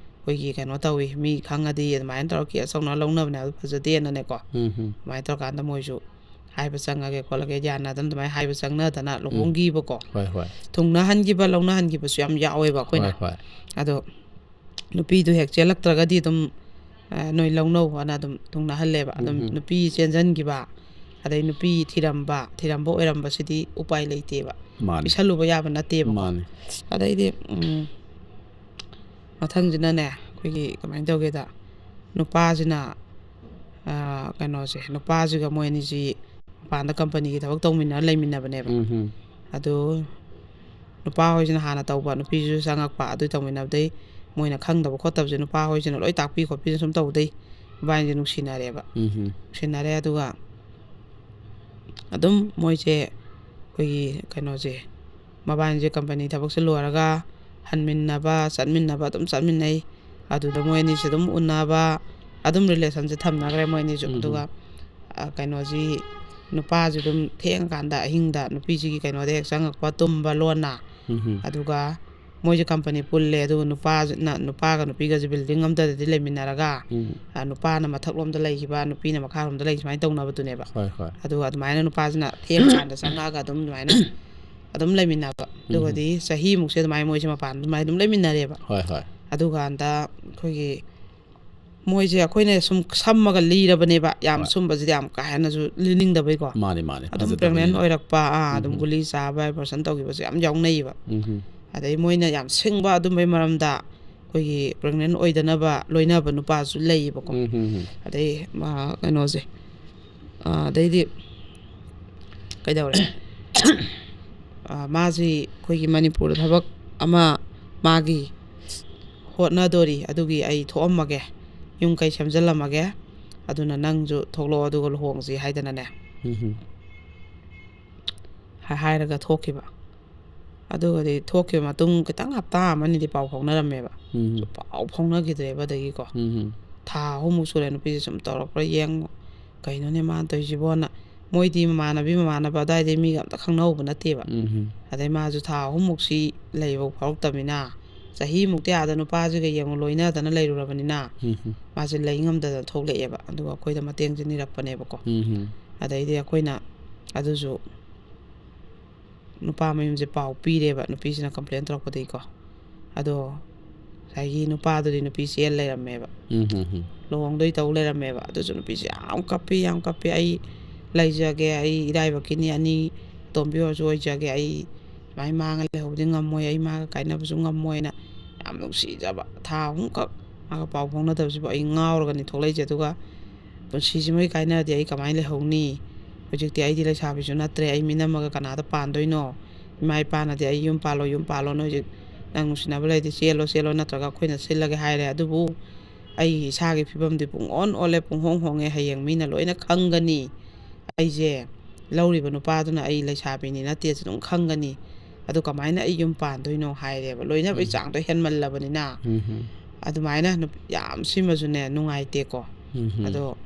ꯑꯩꯈꯣꯏꯒꯤ ꯀꯩꯅꯣ ꯇꯧꯏ, ꯃꯤ ꯈꯪꯉꯗꯤ ꯑꯗꯨꯃꯥꯏꯅ ꯇꯧꯔꯒ ꯀꯦꯁ ꯇꯧꯅꯔ ꯂꯧꯅꯕꯅꯦ, ꯑꯗꯨ ꯐꯖꯗꯦꯅꯅꯦꯀꯣ"꯫ ꯎꯝ, ꯎꯝ꯫ ꯑꯗꯨꯃꯥꯏꯅ ꯇꯧꯔꯀꯥꯟꯗ ꯃꯣꯏꯁꯨ ꯍꯥꯏꯕ ꯆꯪꯉꯒꯦ ꯈꯣꯠꯂꯒꯦ ꯌꯥꯅꯗꯅ ꯑꯗꯨꯃꯥꯏꯅ ꯍꯥꯏꯕ ꯆꯪꯅꯗꯅ ꯎꯝ꯫ ꯂꯨꯍꯣꯡꯈꯤꯕꯀꯣ꯫ ꯍꯣꯏ, ꯍꯣꯏ꯫ ꯊꯨꯡꯅꯍꯟꯈꯤꯕ, ꯂꯧꯅꯍꯟꯈꯤꯕꯁꯨ ꯌꯥꯝ ꯌꯥꯎꯋꯦꯕ ꯑꯩꯈꯣꯏꯅ꯫ ꯍꯣꯏ, ꯍꯣꯏ꯫ ꯑꯗꯣ ꯅꯨꯄꯤꯗꯨ ꯍꯦꯛ ꯆꯦꯜꯂꯛꯇ꯭ꯔꯒꯗꯤ ꯑꯗꯨꯝ, ꯑ, "ꯅꯣꯏ ꯂꯧꯅꯧ" ꯑꯅ ꯑꯗꯨꯝ ꯊꯨꯡꯅꯍꯜꯂꯦꯕ꯫ ꯑꯗꯨꯝ ꯎꯝ, ꯎꯝ꯫ ꯅꯨꯄꯤ ꯆꯦꯟꯁꯤꯟꯈꯤꯕ, ꯑꯗꯩ ꯅꯨꯄꯤ ꯊꯤꯔꯝꯕ, ꯊꯤꯔꯝꯕ ꯑꯣꯏꯔꯝꯕꯁꯤꯗꯤ ꯎꯄꯥꯏ ꯂꯩꯇꯦꯕ꯫ ꯃꯥꯅꯤ꯫ ꯄꯤꯁꯜꯂꯨꯕ ꯌꯥꯕ ꯅꯠꯇꯦꯕꯀꯣ꯫ ꯃꯥꯅꯤ꯫ ꯑꯗꯩꯗꯤ, ꯎꯝ, ꯃꯊꯪꯁꯤꯅꯅꯦ, ꯑꯩꯈꯣꯏꯒꯤ ꯀꯃꯥꯏꯅ ꯇꯧꯒꯦꯗ, ꯅꯨꯄꯥꯁꯤꯅ, ꯑ, ꯀꯩꯅꯣꯁꯦ, ꯅꯨꯄꯥꯁꯤꯒ ꯃꯣꯏ ꯑꯅꯤꯁꯤ ꯃꯄꯥꯟꯗ ꯀꯝꯄꯅꯤꯒꯤ ꯊꯕꯛ ꯇꯧꯃꯤꯟꯅꯔ ꯂꯩꯃꯤꯟꯅꯕꯅꯦꯕ꯫ ꯎꯝ ꯍꯝ꯫ ꯑꯗꯨ ꯅꯨꯄꯥ ꯍꯣꯏꯁꯤꯅ ꯍꯥꯟꯅ ꯇꯧꯕ, ꯅꯨꯄꯤꯁꯤꯁꯨ ꯆꯪꯉꯛꯄ, ꯑꯗꯨ ꯇꯧꯃꯤꯟꯅꯕꯗꯩ ꯃꯣꯏꯅ ꯈꯪꯗꯕ ꯈꯣꯠꯇꯕꯁꯦ ꯅꯨꯄꯥ ꯍꯣꯏꯁꯤꯅ ꯂꯣꯏ ꯇꯥꯛꯄꯤ ꯈꯣꯠꯄꯤꯗꯅ ꯁꯨꯝ ꯇꯧꯕꯗꯩ ꯃꯕꯥꯅꯤꯁꯦ ꯅꯨꯡꯁꯤꯅꯔꯦꯕ꯫ ꯎꯝ ꯍꯝ꯫ ꯅꯨꯡꯁꯤꯅꯔꯦ꯫ ꯑꯗꯨꯒ ꯑꯗꯨꯝ ꯃꯣꯏꯁꯦ ꯑꯩꯈꯣꯏꯒꯤ ꯀꯩꯅꯣꯁꯦ, ꯃꯕꯥꯅꯤꯁꯦ ꯀꯝꯄꯅꯤ ꯊꯕꯛꯁꯦ ꯂꯣꯏꯔꯒ ꯍꯟꯃꯤꯟꯅꯕ, ꯆꯠꯃꯤꯟꯅꯕ ꯑꯗꯨꯝ ꯆꯠꯃꯤꯟꯅꯩ꯫ ꯑꯗꯨꯗ ꯃꯣꯏ ꯑꯅꯤꯁꯦ ꯑꯗꯨꯝ ꯎꯅꯕ, ꯑꯗꯨꯝ ꯔꯤꯂꯦꯁꯟꯁꯦ ꯊꯝꯅꯈ꯭ꯔꯦ ꯃꯣꯏ ꯑꯅꯤꯁꯨ꯫ ꯎꯝ꯫ ꯑꯗꯨꯒ, ꯑ, ꯀꯩꯅꯣꯁꯤ, ꯅꯨꯄꯥꯁꯤ ꯑꯗꯨꯝ ꯊꯦꯡꯉꯀꯥꯟꯗ ꯑꯍꯤꯡꯗ ꯅꯨꯄꯤꯁꯤꯒꯤ ꯀꯩꯅꯣꯗ ꯍꯦꯛ ꯆꯪꯉꯛꯄ, ꯇꯨꯝꯕ ꯂꯣꯟꯅ꯫ ꯎꯝ ꯍꯝ꯫ ꯑꯗꯨꯒ ꯃꯣꯏꯁꯦ ꯀꯝꯄꯅꯤ ꯄꯨꯜꯂꯦ꯫ ꯑꯗꯨꯒ ꯅꯨꯄꯥꯁꯤꯅ, ꯅꯨꯄꯥꯒ ꯅꯨꯄꯤꯒꯁꯦ ꯕꯤꯜꯗꯤꯡ ꯑꯃꯗꯗꯤ ꯂꯩꯃꯤꯟꯅꯔꯒ, ꯎꯝ꯫ ꯑ, ꯅꯨꯄꯥꯅ ꯃꯊꯛꯂꯣꯝꯗ ꯂꯩꯈꯤꯕ, ꯅꯨꯄꯤꯅ ꯃꯈꯥꯔꯣꯝꯗ ꯂꯩꯈꯤꯕ, ꯁꯨꯃꯥꯏꯅ ꯇꯧꯅꯕꯗꯨꯅꯦꯕ꯫ ꯍꯣꯏ, ꯍꯣꯏ꯫ ꯑꯗꯨꯒ ꯑꯗꯨꯃꯥꯏꯅ ꯅꯨꯄꯥꯁꯤꯅ ꯊꯦꯡꯉꯀꯥꯟꯗ ꯆꯪꯉꯛꯑꯒ ꯑꯗꯨꯝ ꯑꯗꯨꯃꯥꯏꯅ ꯑꯗꯨꯝ ꯂꯩꯃꯤꯟꯅꯕ꯫ ꯑꯗꯨꯒꯗꯤ ꯆꯍꯤꯃꯨꯛꯁꯦ ꯑꯗꯨꯃꯥꯏꯅ ꯃꯣꯏꯁꯦ ꯃꯄꯥꯟ ꯑꯗꯨꯃꯥꯏꯅ ꯑꯗꯨꯝ ꯂꯩꯃꯤꯟꯅꯔꯦꯕ꯫ ꯍꯣꯏ, ꯍꯣꯏ꯫ ꯑꯗꯨꯀꯥꯟꯗ ꯑꯩꯈꯣꯏꯒꯤ ꯃꯣꯏꯁꯦ ꯑꯩꯈꯣꯏꯅ ꯁꯨꯝ ꯁꯝꯃꯒ ꯂꯤꯔꯕꯅꯦꯕ, ꯌꯥꯝ ꯍꯣꯏ꯫ ꯁꯨꯝꯕꯁꯤꯗꯤ ꯌꯥꯝ ꯀꯥ ꯍꯦꯟꯅꯁꯨ ꯂꯤꯅꯤꯡꯗꯕꯩꯀꯣ꯫ ꯃꯥꯅꯤ, ꯃꯥꯅꯤ꯫ ꯑꯗꯨꯝ ꯐꯖꯗꯕꯅꯤꯅ꯫ ꯄ꯭ꯔꯦꯒꯅꯦꯟ ꯑꯣꯏꯔꯛꯄ, ꯑꯥ, ꯑꯗꯨꯝ ꯎꯝ꯫ ꯒꯨꯂꯤ ꯆꯥꯕ, ꯑꯦꯕꯣꯔꯁꯟ ꯇꯧꯈꯤꯕꯁꯨ ꯌꯥꯝ ꯌꯥꯎꯅꯩꯌꯦꯕ꯫ ꯎꯝ ꯍꯝ꯫ ꯑꯗꯩ ꯃꯣꯏꯅ ꯌꯥꯝ ꯁꯤꯡꯕ ꯑꯗꯨꯝꯕꯩ ꯃꯔꯝꯗ ꯑꯩꯈꯣꯏꯒꯤ ꯄ꯭ꯔꯦꯒꯅꯦꯟ ꯑꯣꯏꯗꯅꯕ ꯂꯣꯏꯅꯕ ꯅꯨꯄꯥꯁꯨ ꯂꯩꯌꯦꯕꯀꯣ꯫ ꯎꯝ ꯍꯝ ꯍꯝ꯫ ꯑꯗꯩ ꯃꯥ-, ꯀꯩꯅꯣꯁꯦ, ꯑ, ꯑꯗꯩꯗꯤ ꯀꯩꯗꯧꯔꯦ? ꯑ, ꯃꯥꯁꯤ ꯑꯩꯈꯣꯏꯒꯤ ꯃꯅꯤꯄꯨꯔꯗ ꯊꯕꯛ ꯑꯃ ꯃꯥꯒꯤ ꯍꯣꯠꯅꯗꯣꯔꯤ, ꯑꯗꯨꯒꯤ ꯑꯩ ꯊꯣꯛꯑꯝꯃꯒꯦ, ꯌꯨꯝ ꯀꯩ ꯁꯦꯝꯖꯤꯜꯂꯝꯃꯒꯦ, ꯑꯗꯨꯅ ꯅꯪꯁꯨ ꯊꯣꯛꯂꯛꯑꯣ ꯑꯗꯨꯒ ꯂꯨꯍꯣꯡꯁꯤ ꯍꯥꯏꯗꯅꯅꯦ꯫ ꯎꯝ ꯍꯝ꯫ ꯍꯥꯏ-, ꯍꯥꯏꯔꯒ ꯊꯣꯛꯈꯤꯕ꯫ ꯑꯗꯨꯒꯗꯤ ꯊꯣꯛꯈꯤꯕ ꯃꯇꯨꯡ ꯈꯤꯇꯪ ꯍꯞꯇꯥ ꯑꯃ ꯑꯅꯤꯗꯤ ꯄꯥꯎ ꯐꯥꯎꯅꯔꯝꯃꯦꯕ꯫ ꯎꯝ꯫ ꯄꯥꯎ ꯐꯥꯎꯅꯈꯤꯗ꯭ꯔꯦꯕ ꯑꯗꯒꯤꯀꯣ꯫ ꯎꯝ꯫ ꯊꯥ ꯑꯍꯨꯝꯃꯨꯛ ꯁꯨꯔꯦ ꯅꯨꯄꯤꯁꯦ ꯁꯨꯝ ꯇꯧꯔꯛꯄ꯭ꯔꯥ ꯌꯦꯡꯉꯣ, ꯀꯩꯅꯣꯅꯦ ꯃꯥꯅ ꯇꯧꯔꯤꯁꯤꯕꯣꯅ꯫ ꯃꯣꯏꯗꯤ ꯃꯃꯥꯟꯅꯕꯤ ꯃꯃꯥꯟꯅꯕ ꯑꯗꯥꯏꯗꯩ ꯃꯤꯒ ꯑꯝꯇ ꯈꯪꯅꯍꯧꯕ ꯅꯠꯇꯦꯕ꯫ ꯎꯝ꯫ ꯑꯗꯩ ꯃꯥꯁꯨ ꯊꯥ ꯑꯍꯨꯝꯃꯨꯛꯁꯤ ꯂꯩꯕ ꯐꯥꯎꯔꯛꯇꯕꯅꯤꯅ, ꯆꯍꯤꯃꯨꯛꯇꯤ ꯑꯥꯗ ꯅꯨꯄꯥꯁꯤꯒ ꯌꯦꯡꯉꯨ ꯂꯣꯏꯅꯗꯅ ꯂꯩꯔꯨꯔꯕꯅꯤꯅ, ꯎꯝ꯫ ꯃꯥꯁꯦ ꯂꯩ ꯉꯝꯗꯗꯅ ꯊꯣꯛꯂꯛꯑꯦꯕ꯫ ꯑꯗꯨꯒ ꯑꯩꯈꯣꯏꯗ ꯃꯇꯦꯡꯁꯦ ꯅꯤꯔꯛꯄꯅꯦꯕꯀꯣ꯫ ꯎꯝ꯫ ꯑꯗꯩꯗꯤ ꯑꯩꯈꯣꯏꯅ ꯑꯗꯨꯁꯨ ꯅꯨꯄꯥ ꯃꯌꯨꯝꯁꯦ ꯄꯥꯎ ꯄꯤꯔꯦꯕ, ꯅꯨꯄꯤꯁꯤꯅ ꯀꯝꯄ꯭ꯂꯦꯟ ꯇꯧꯔꯛꯄꯗꯒꯤꯀꯣ꯫ ꯑꯗꯣ ꯉꯁꯥꯏꯒꯤ ꯅꯨꯄꯥꯗꯨꯗꯤ ꯅꯨꯄꯤ ꯆꯦꯜ ꯂꯩꯔꯝꯃꯦꯕ꯫ ꯎꯝ ꯍꯝ ꯍꯝ꯫ ꯂꯨꯍꯣꯡꯗꯣꯏ ꯇꯧ ꯂꯩꯔꯝꯃꯦꯕ꯫ ꯑꯗꯨꯁꯨ ꯅꯨꯄꯤꯁꯦ ꯌꯥꯝ ꯀꯞꯄꯤ, ꯌꯥꯝ ꯀꯞꯄꯤ꯫ "ꯑꯩ ꯂꯩꯖꯒꯦ, ꯑꯩ ꯏꯔꯥꯏꯕꯛꯀꯤꯅꯤ, ꯑꯅꯤ ꯑꯇꯣꯝꯕꯤ ꯑꯣꯏꯔꯁꯨ ꯑꯣꯏꯖꯒꯦ, ꯑꯩ ꯁꯨꯃꯥꯏꯅ ꯃꯥꯡꯉ ꯂꯩꯍꯧꯕꯗꯤ ꯉꯝꯃꯣꯏ, ꯑꯩ ꯃꯥꯒ ꯀꯥꯏꯅꯕꯁꯨ ꯉꯝꯃꯣꯏꯅ ꯌꯥꯝ ꯅꯨꯡꯁꯤꯖꯕ꯫ ꯊꯥ ꯑꯍꯨꯝꯈꯛ ꯃꯥꯒ ꯄꯥꯎ ꯐꯥꯎꯅꯗꯕꯁꯤꯕꯨ ꯑꯩ ꯉꯥꯎꯔꯒꯅꯤ ꯊꯣꯛꯂꯛꯏꯁꯦ꯫ ꯑꯗꯨꯒ ꯄꯨꯟꯁꯤꯁꯤꯃꯒꯤ ꯀꯥꯏꯅꯔꯗꯤ ꯑꯩ ꯀꯃꯥꯏꯅ ꯂꯩꯍꯧꯅꯤ? ꯍꯧꯖꯤꯛꯇꯤ ꯑꯩꯗꯤ ꯂꯩꯁꯥꯕꯤꯁꯨ ꯅꯠꯇ꯭ꯔꯦ, ꯑꯩ ꯃꯤꯅꯝꯃꯒ ꯀꯅꯥꯗ ꯄꯥꯟꯗꯣꯏꯅꯣ? ꯏꯃꯥ ꯏꯄꯥꯅꯗꯤ "ꯑꯩ ꯌꯨꯝ ꯄꯥꯜꯂꯣ, ꯌꯨꯝ ꯄꯥꯜꯂꯣ, ꯅꯣꯏ ꯍꯧꯖꯤꯛ ꯅꯪ ꯅꯨꯡꯁꯤꯅꯕ ꯂꯩꯔꯗꯤ ꯆꯦꯜꯂꯣ, ꯆꯦꯜꯂꯣ, ꯅꯠꯇ꯭ꯔꯒ ꯑꯩꯈꯣꯏꯅ ꯁꯤꯜꯂꯒꯦ" ꯍꯥꯏꯔꯦ꯫ ꯑꯗꯨꯕꯨ ꯑꯩꯒꯤ ꯏꯁꯥꯒꯤ ꯐꯤꯕꯝꯗꯤ ꯄꯨꯡ ꯑꯣꯟ ꯑꯣꯜꯂꯦ, ꯄꯨꯡ ꯍꯣꯡ ꯍꯣꯡꯉꯦ꯫ ꯍꯌꯦꯡ ꯃꯤꯅ ꯂꯣꯏꯅ ꯈꯪꯒꯅꯤ ꯑꯩꯁꯦ, ꯂꯧꯔꯤꯕ ꯅꯨꯄꯥꯗꯨꯅ ꯑꯩ ꯂꯩꯁꯥꯕꯤꯅꯤ ꯅꯠꯇꯦꯁꯦ ꯑꯗꯨꯝ ꯈꯪꯒꯅꯤ꯫ ꯑꯗꯨ ꯀꯃꯥꯏꯅ ꯑꯩ ꯌꯨꯝ ꯄꯥꯟꯗꯣꯏꯅꯣ ꯍꯥꯏꯔꯦꯕ, ꯂꯣꯏꯅꯕꯒꯤ ꯎꯝ꯫ ꯆꯥꯡꯗꯣ ꯍꯦꯟꯃꯜꯂꯕꯅꯤꯅ꯫ ꯎꯝ꯫ ꯑꯗꯨꯃꯥꯏꯅ ꯅꯨꯄꯤ ꯌꯥꯝ ꯁꯤꯃꯁꯨꯅꯦ ꯅꯨꯡꯉꯥꯏꯇꯦꯀꯣ꯫ ꯎꯝ꯫ ꯑꯗꯣ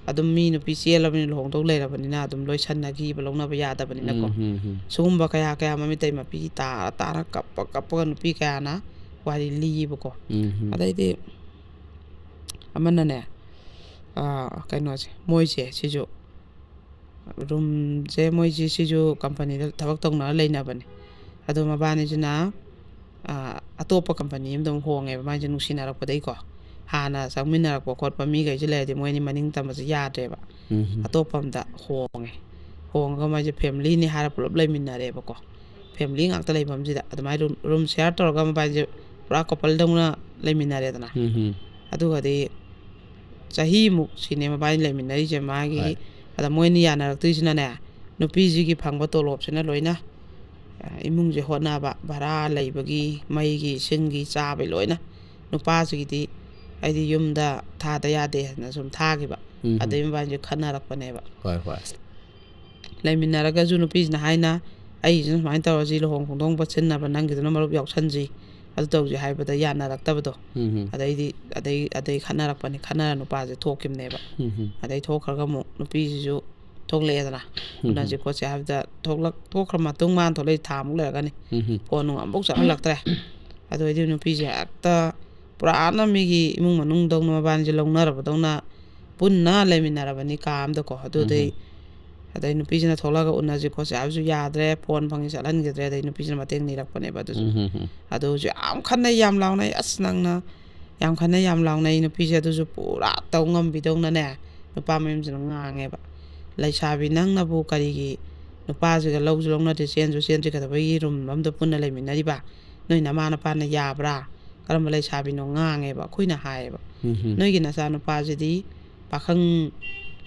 ꯑꯗꯨꯝ ꯃꯤ ꯅꯨꯄꯤ ꯆꯦꯜꯂꯕꯅꯤꯅ, ꯂꯨꯍꯣꯡꯗꯧ ꯂꯩꯔꯕꯅꯤꯅ ꯑꯗꯨꯝ ꯂꯣꯏꯁꯟꯅꯈꯤꯕ, ꯂꯧꯅꯕ ꯌꯥꯗꯕꯅꯤꯅꯀꯣ꯫ ꯎꯝ, ꯎꯝ, ꯎꯝ꯫ ꯁꯤꯒꯨꯝꯕ ꯀꯌꯥ ꯀꯌꯥ ꯃꯃꯤꯠꯇꯩ ꯃꯄꯤ ꯇꯥꯔ ꯇꯥꯔ ꯀꯞꯄ ꯀꯞꯄꯒ ꯅꯨꯄꯤ ꯀꯌꯥꯅ ꯋꯥꯔꯤ ꯂꯤꯌꯦꯕꯀꯣ꯫ ꯎꯝ, ꯎꯝ꯫ ꯑꯗꯩꯗꯤ ꯑꯃꯅꯅꯦ, ꯑꯥ, ꯀꯩꯅꯣꯁꯦ, ꯃꯣꯏꯁꯦ ꯁꯤꯁꯨ ꯔꯨꯝꯁꯦ, ꯃꯣꯏꯁꯤ ꯁꯤꯁꯨ ꯀꯝꯄꯅꯤꯗ ꯊꯕꯛ ꯇꯧꯅꯔ ꯂꯩꯅꯕꯅꯦ꯫ ꯑꯗꯣ ꯃꯕꯥꯅꯤꯁꯤꯅ, ꯑꯥ, ꯑꯇꯣꯞꯄ ꯀꯝꯄꯅꯤ ꯑꯃꯗ ꯑꯃꯨꯛ ꯍꯣꯡꯉꯦꯕ, ꯃꯥꯏꯁꯦ ꯅꯨꯡꯁꯤꯅꯔꯛꯄꯗꯒꯤꯀꯣ꯫ ꯍꯥꯟꯅ ꯆꯪꯃꯤꯟꯅꯔꯛꯄ ꯈꯣꯠꯄ ꯃꯤꯈꯩꯁꯦ ꯂꯩꯔꯗꯤ ꯃꯣꯏ ꯑꯅꯤ ꯃꯅꯤꯡ ꯇꯝꯕꯁꯦ ꯌꯥꯗ꯭ꯔꯦꯕ꯫ ꯎꯝ꯫ ꯑꯇꯣꯞꯄ ꯑꯃꯗ ꯍꯣꯡꯉꯦ꯫ ꯍꯣꯡꯉꯒ ꯃꯣꯏꯁꯦ ꯐꯦꯃꯤꯂꯤꯅꯤ ꯍꯥꯏꯔ ꯄꯨꯂꯞ ꯂꯩꯃꯤꯟꯅꯔꯦꯕꯀꯣ꯫ ꯐꯦꯃꯤꯂꯤ ꯉꯥꯛꯇ ꯂꯩꯐꯝꯁꯤꯗ ꯑꯗꯨꯃꯥꯏꯅ ꯔꯨꯝ, ꯔꯨꯝ ꯁꯤꯌꯥꯔ ꯇꯧꯔꯒ ꯃꯕꯥꯅꯤꯁꯦ ꯄꯨꯔꯥ ꯀꯣꯄꯜꯗꯧꯅ ꯂꯩꯃꯤꯟꯅꯔꯦꯗꯅ꯫ ꯎꯝ, ꯎꯝ꯫ ꯑꯗꯨꯒꯗꯤ ꯆꯍꯤꯃꯨꯛ ꯁꯤꯅꯦ ꯃꯕꯥꯅꯤ ꯂꯩꯃꯤꯟꯅꯔꯤꯁꯦ꯫ ꯃꯥꯒꯤ, ꯍꯣꯏ꯫ ꯑꯗ ꯃꯣꯏꯅ ꯌꯥꯅꯔꯛꯇ꯭ꯔꯤꯁꯤꯅꯅꯦ, ꯅꯨꯄꯤꯁꯤꯒꯤ ꯐꯪꯕ ꯇꯣꯂꯣꯞꯁꯤꯅ ꯂꯣꯏꯅ, ꯑ, ꯏꯃꯨꯡꯁꯦ ꯍꯣꯠꯅꯕ, ꯚꯔꯥ ꯂꯩꯕꯒꯤ, ꯃꯩꯒꯤ, ꯏꯁꯤꯡꯒꯤ, ꯆꯥꯕꯒꯤ ꯂꯣꯏꯅ꯫ ꯅꯨꯄꯥꯁꯤꯒꯤꯗꯤ ꯑꯩꯗꯤ ꯌꯨꯝꯗ ꯊꯥꯗ ꯌꯥꯗꯦ ꯍꯥꯏꯅ ꯁꯨꯝ ꯊꯥꯈꯤꯕ꯫ ꯎꯝ, ꯎꯝ꯫ ꯑꯗꯩ ꯃꯕꯥꯅꯤꯁꯦ ꯈꯟꯅꯔꯛꯄꯅꯦꯕ꯫ ꯍꯣꯏ, ꯍꯣꯏ꯫ ꯂꯩꯃꯤꯟꯅꯔꯒꯁꯨ ꯅꯨꯄꯤꯁꯤꯅ ꯍꯥꯏꯅ, "ꯑꯩꯒꯤꯁꯨ ꯁꯨꯃꯥꯏꯅ ꯇꯧꯔꯁꯤ, ꯂꯨꯍꯣꯡ ꯈꯣꯡꯗꯣꯡꯕ ꯁꯤꯟꯅꯕ ꯅꯪꯒꯤꯗꯨꯅ ꯃꯔꯨꯞ ꯌꯥꯎꯁꯟꯁꯤ, ꯑꯗꯨ ꯇꯧꯁꯤ" ꯍꯥꯏꯕꯗ ꯌꯥꯅꯔꯛꯇꯕꯗꯣ꯫ ꯎꯝ, ꯎꯝ꯫ ꯑꯗꯩꯗꯤ, ꯑꯗꯩ, ꯑꯗꯩ ꯈꯠꯅꯔꯛꯄꯅꯤ, ꯈꯠꯅꯔ ꯅꯨꯄꯥꯁꯦ ꯊꯣꯛꯈꯤꯕꯅꯦꯕ꯫ ꯎꯝ, ꯎꯝ꯫ ꯑꯗꯩ ꯊꯣꯛꯈ꯭ꯔꯒ ꯑꯃꯨꯛ ꯅꯨꯄꯤꯁꯤꯁꯨ ꯊꯣꯛꯂꯛꯑꯦꯗꯅ꯫ ꯎꯝ, ꯎꯝ꯫ ꯎꯅꯁꯤ ꯈꯣꯠꯁꯤ ꯍꯥꯏꯕꯗ ꯊꯣꯛꯂꯛ-, ꯊꯣꯛꯈ꯭ꯔ ꯃꯇꯨꯡ ꯃꯥꯅ ꯊꯣꯛꯂꯛꯏ ꯊꯥ ꯑꯃꯨꯛ ꯂꯩꯔꯒꯅꯤ꯫ ꯎꯝ, ꯎꯝ꯫ ꯐꯣꯟ ꯅꯨꯡ ꯑꯃꯨꯛ ꯆꯠꯍꯜꯂꯛꯇ꯭ꯔꯦ꯫ ꯑꯗꯨ ꯑꯣꯏꯗꯤ ꯅꯨꯄꯤꯁꯦ ꯍꯦꯛꯇ ꯄꯨꯔꯥꯅ ꯃꯤꯒꯤ ꯏꯃꯨꯡ ꯃꯅꯨꯡꯗꯧꯅ ꯃꯕꯥꯅꯤꯁꯦ ꯂꯧꯅꯔꯕꯗꯧꯅ ꯄꯨꯟꯅ ꯂꯩꯃꯤꯟꯅꯔꯕꯅꯤ ꯀꯥ ꯑꯃꯗꯀꯣ꯫ ꯑꯗꯨꯗꯩ, ꯎꯝ꯫ ꯑꯗꯩ ꯅꯨꯄꯤꯁꯤꯅ ꯊꯣꯛꯂꯛꯑꯒ ꯎꯅꯁꯤ ꯈꯣꯠꯁꯤ ꯍꯥꯏꯕꯁꯨ ꯌꯥꯗ꯭ꯔꯦ, ꯐꯣꯟ ꯐꯪꯉꯤ ꯆꯠꯍꯟꯈꯤꯗ꯭ꯔꯦ, ꯑꯗꯩ ꯅꯨꯄꯤꯁꯤꯅ ꯃꯇꯦꯡ ꯅꯤꯔꯛꯄꯅꯦꯕ ꯑꯗꯨꯁꯨ꯫ ꯎꯝ, ꯎꯝ, ꯎꯝ꯫ ꯑꯗꯨꯁꯨ ꯌꯥꯝ ꯈꯟꯅꯩ, ꯌꯥꯝ ꯂꯥꯎꯅꯩ, ꯑꯁ ꯅꯪꯅ ꯌꯥꯝ ꯈꯟꯅꯩ, ꯌꯥꯝ ꯂꯥꯎꯅꯩ꯫ ꯅꯨꯄꯤꯁꯦ ꯑꯗꯨꯁꯨ ꯄꯨꯔꯥ ꯇꯧ ꯉꯝꯕꯤꯗꯧꯅꯅꯦ, ꯅꯨꯄꯥ ꯃꯌꯨꯝꯁꯤꯅ ꯉꯥꯡꯉꯦꯕ꯫ "ꯂꯩꯁꯥꯕꯤ ꯅꯪꯅꯕꯨ ꯀꯔꯤꯒꯤ ꯅꯨꯄꯥꯁꯤꯒ ꯂꯧꯁꯨ ꯂꯧꯅꯗ꯭ꯔꯤ, ꯆꯦꯟꯁꯨ ꯆꯦꯟꯗ꯭ꯔꯤ, ꯀꯩꯗꯧꯕꯒꯤ ꯔꯨꯝ ꯑꯃꯗ ꯄꯨꯟꯅ ꯂꯩꯃꯤꯟꯅꯔꯤꯕ? ꯅꯣꯏ ꯅꯃꯥ ꯅꯄꯥꯅ ꯌꯥꯕ꯭ꯔꯥ? ꯀꯔꯝꯕ ꯂꯩꯁꯥꯕꯤꯅꯣ?" ꯉꯥꯡꯉꯦꯕ ꯑꯩꯈꯣꯏꯅ, ꯍꯥꯏꯌꯦꯕ꯫ ꯎꯝ꯫ "ꯅꯣꯏꯒꯤ ꯅꯆꯥꯅꯨꯄꯥꯁꯤꯗꯤ ꯄꯥꯈꯪ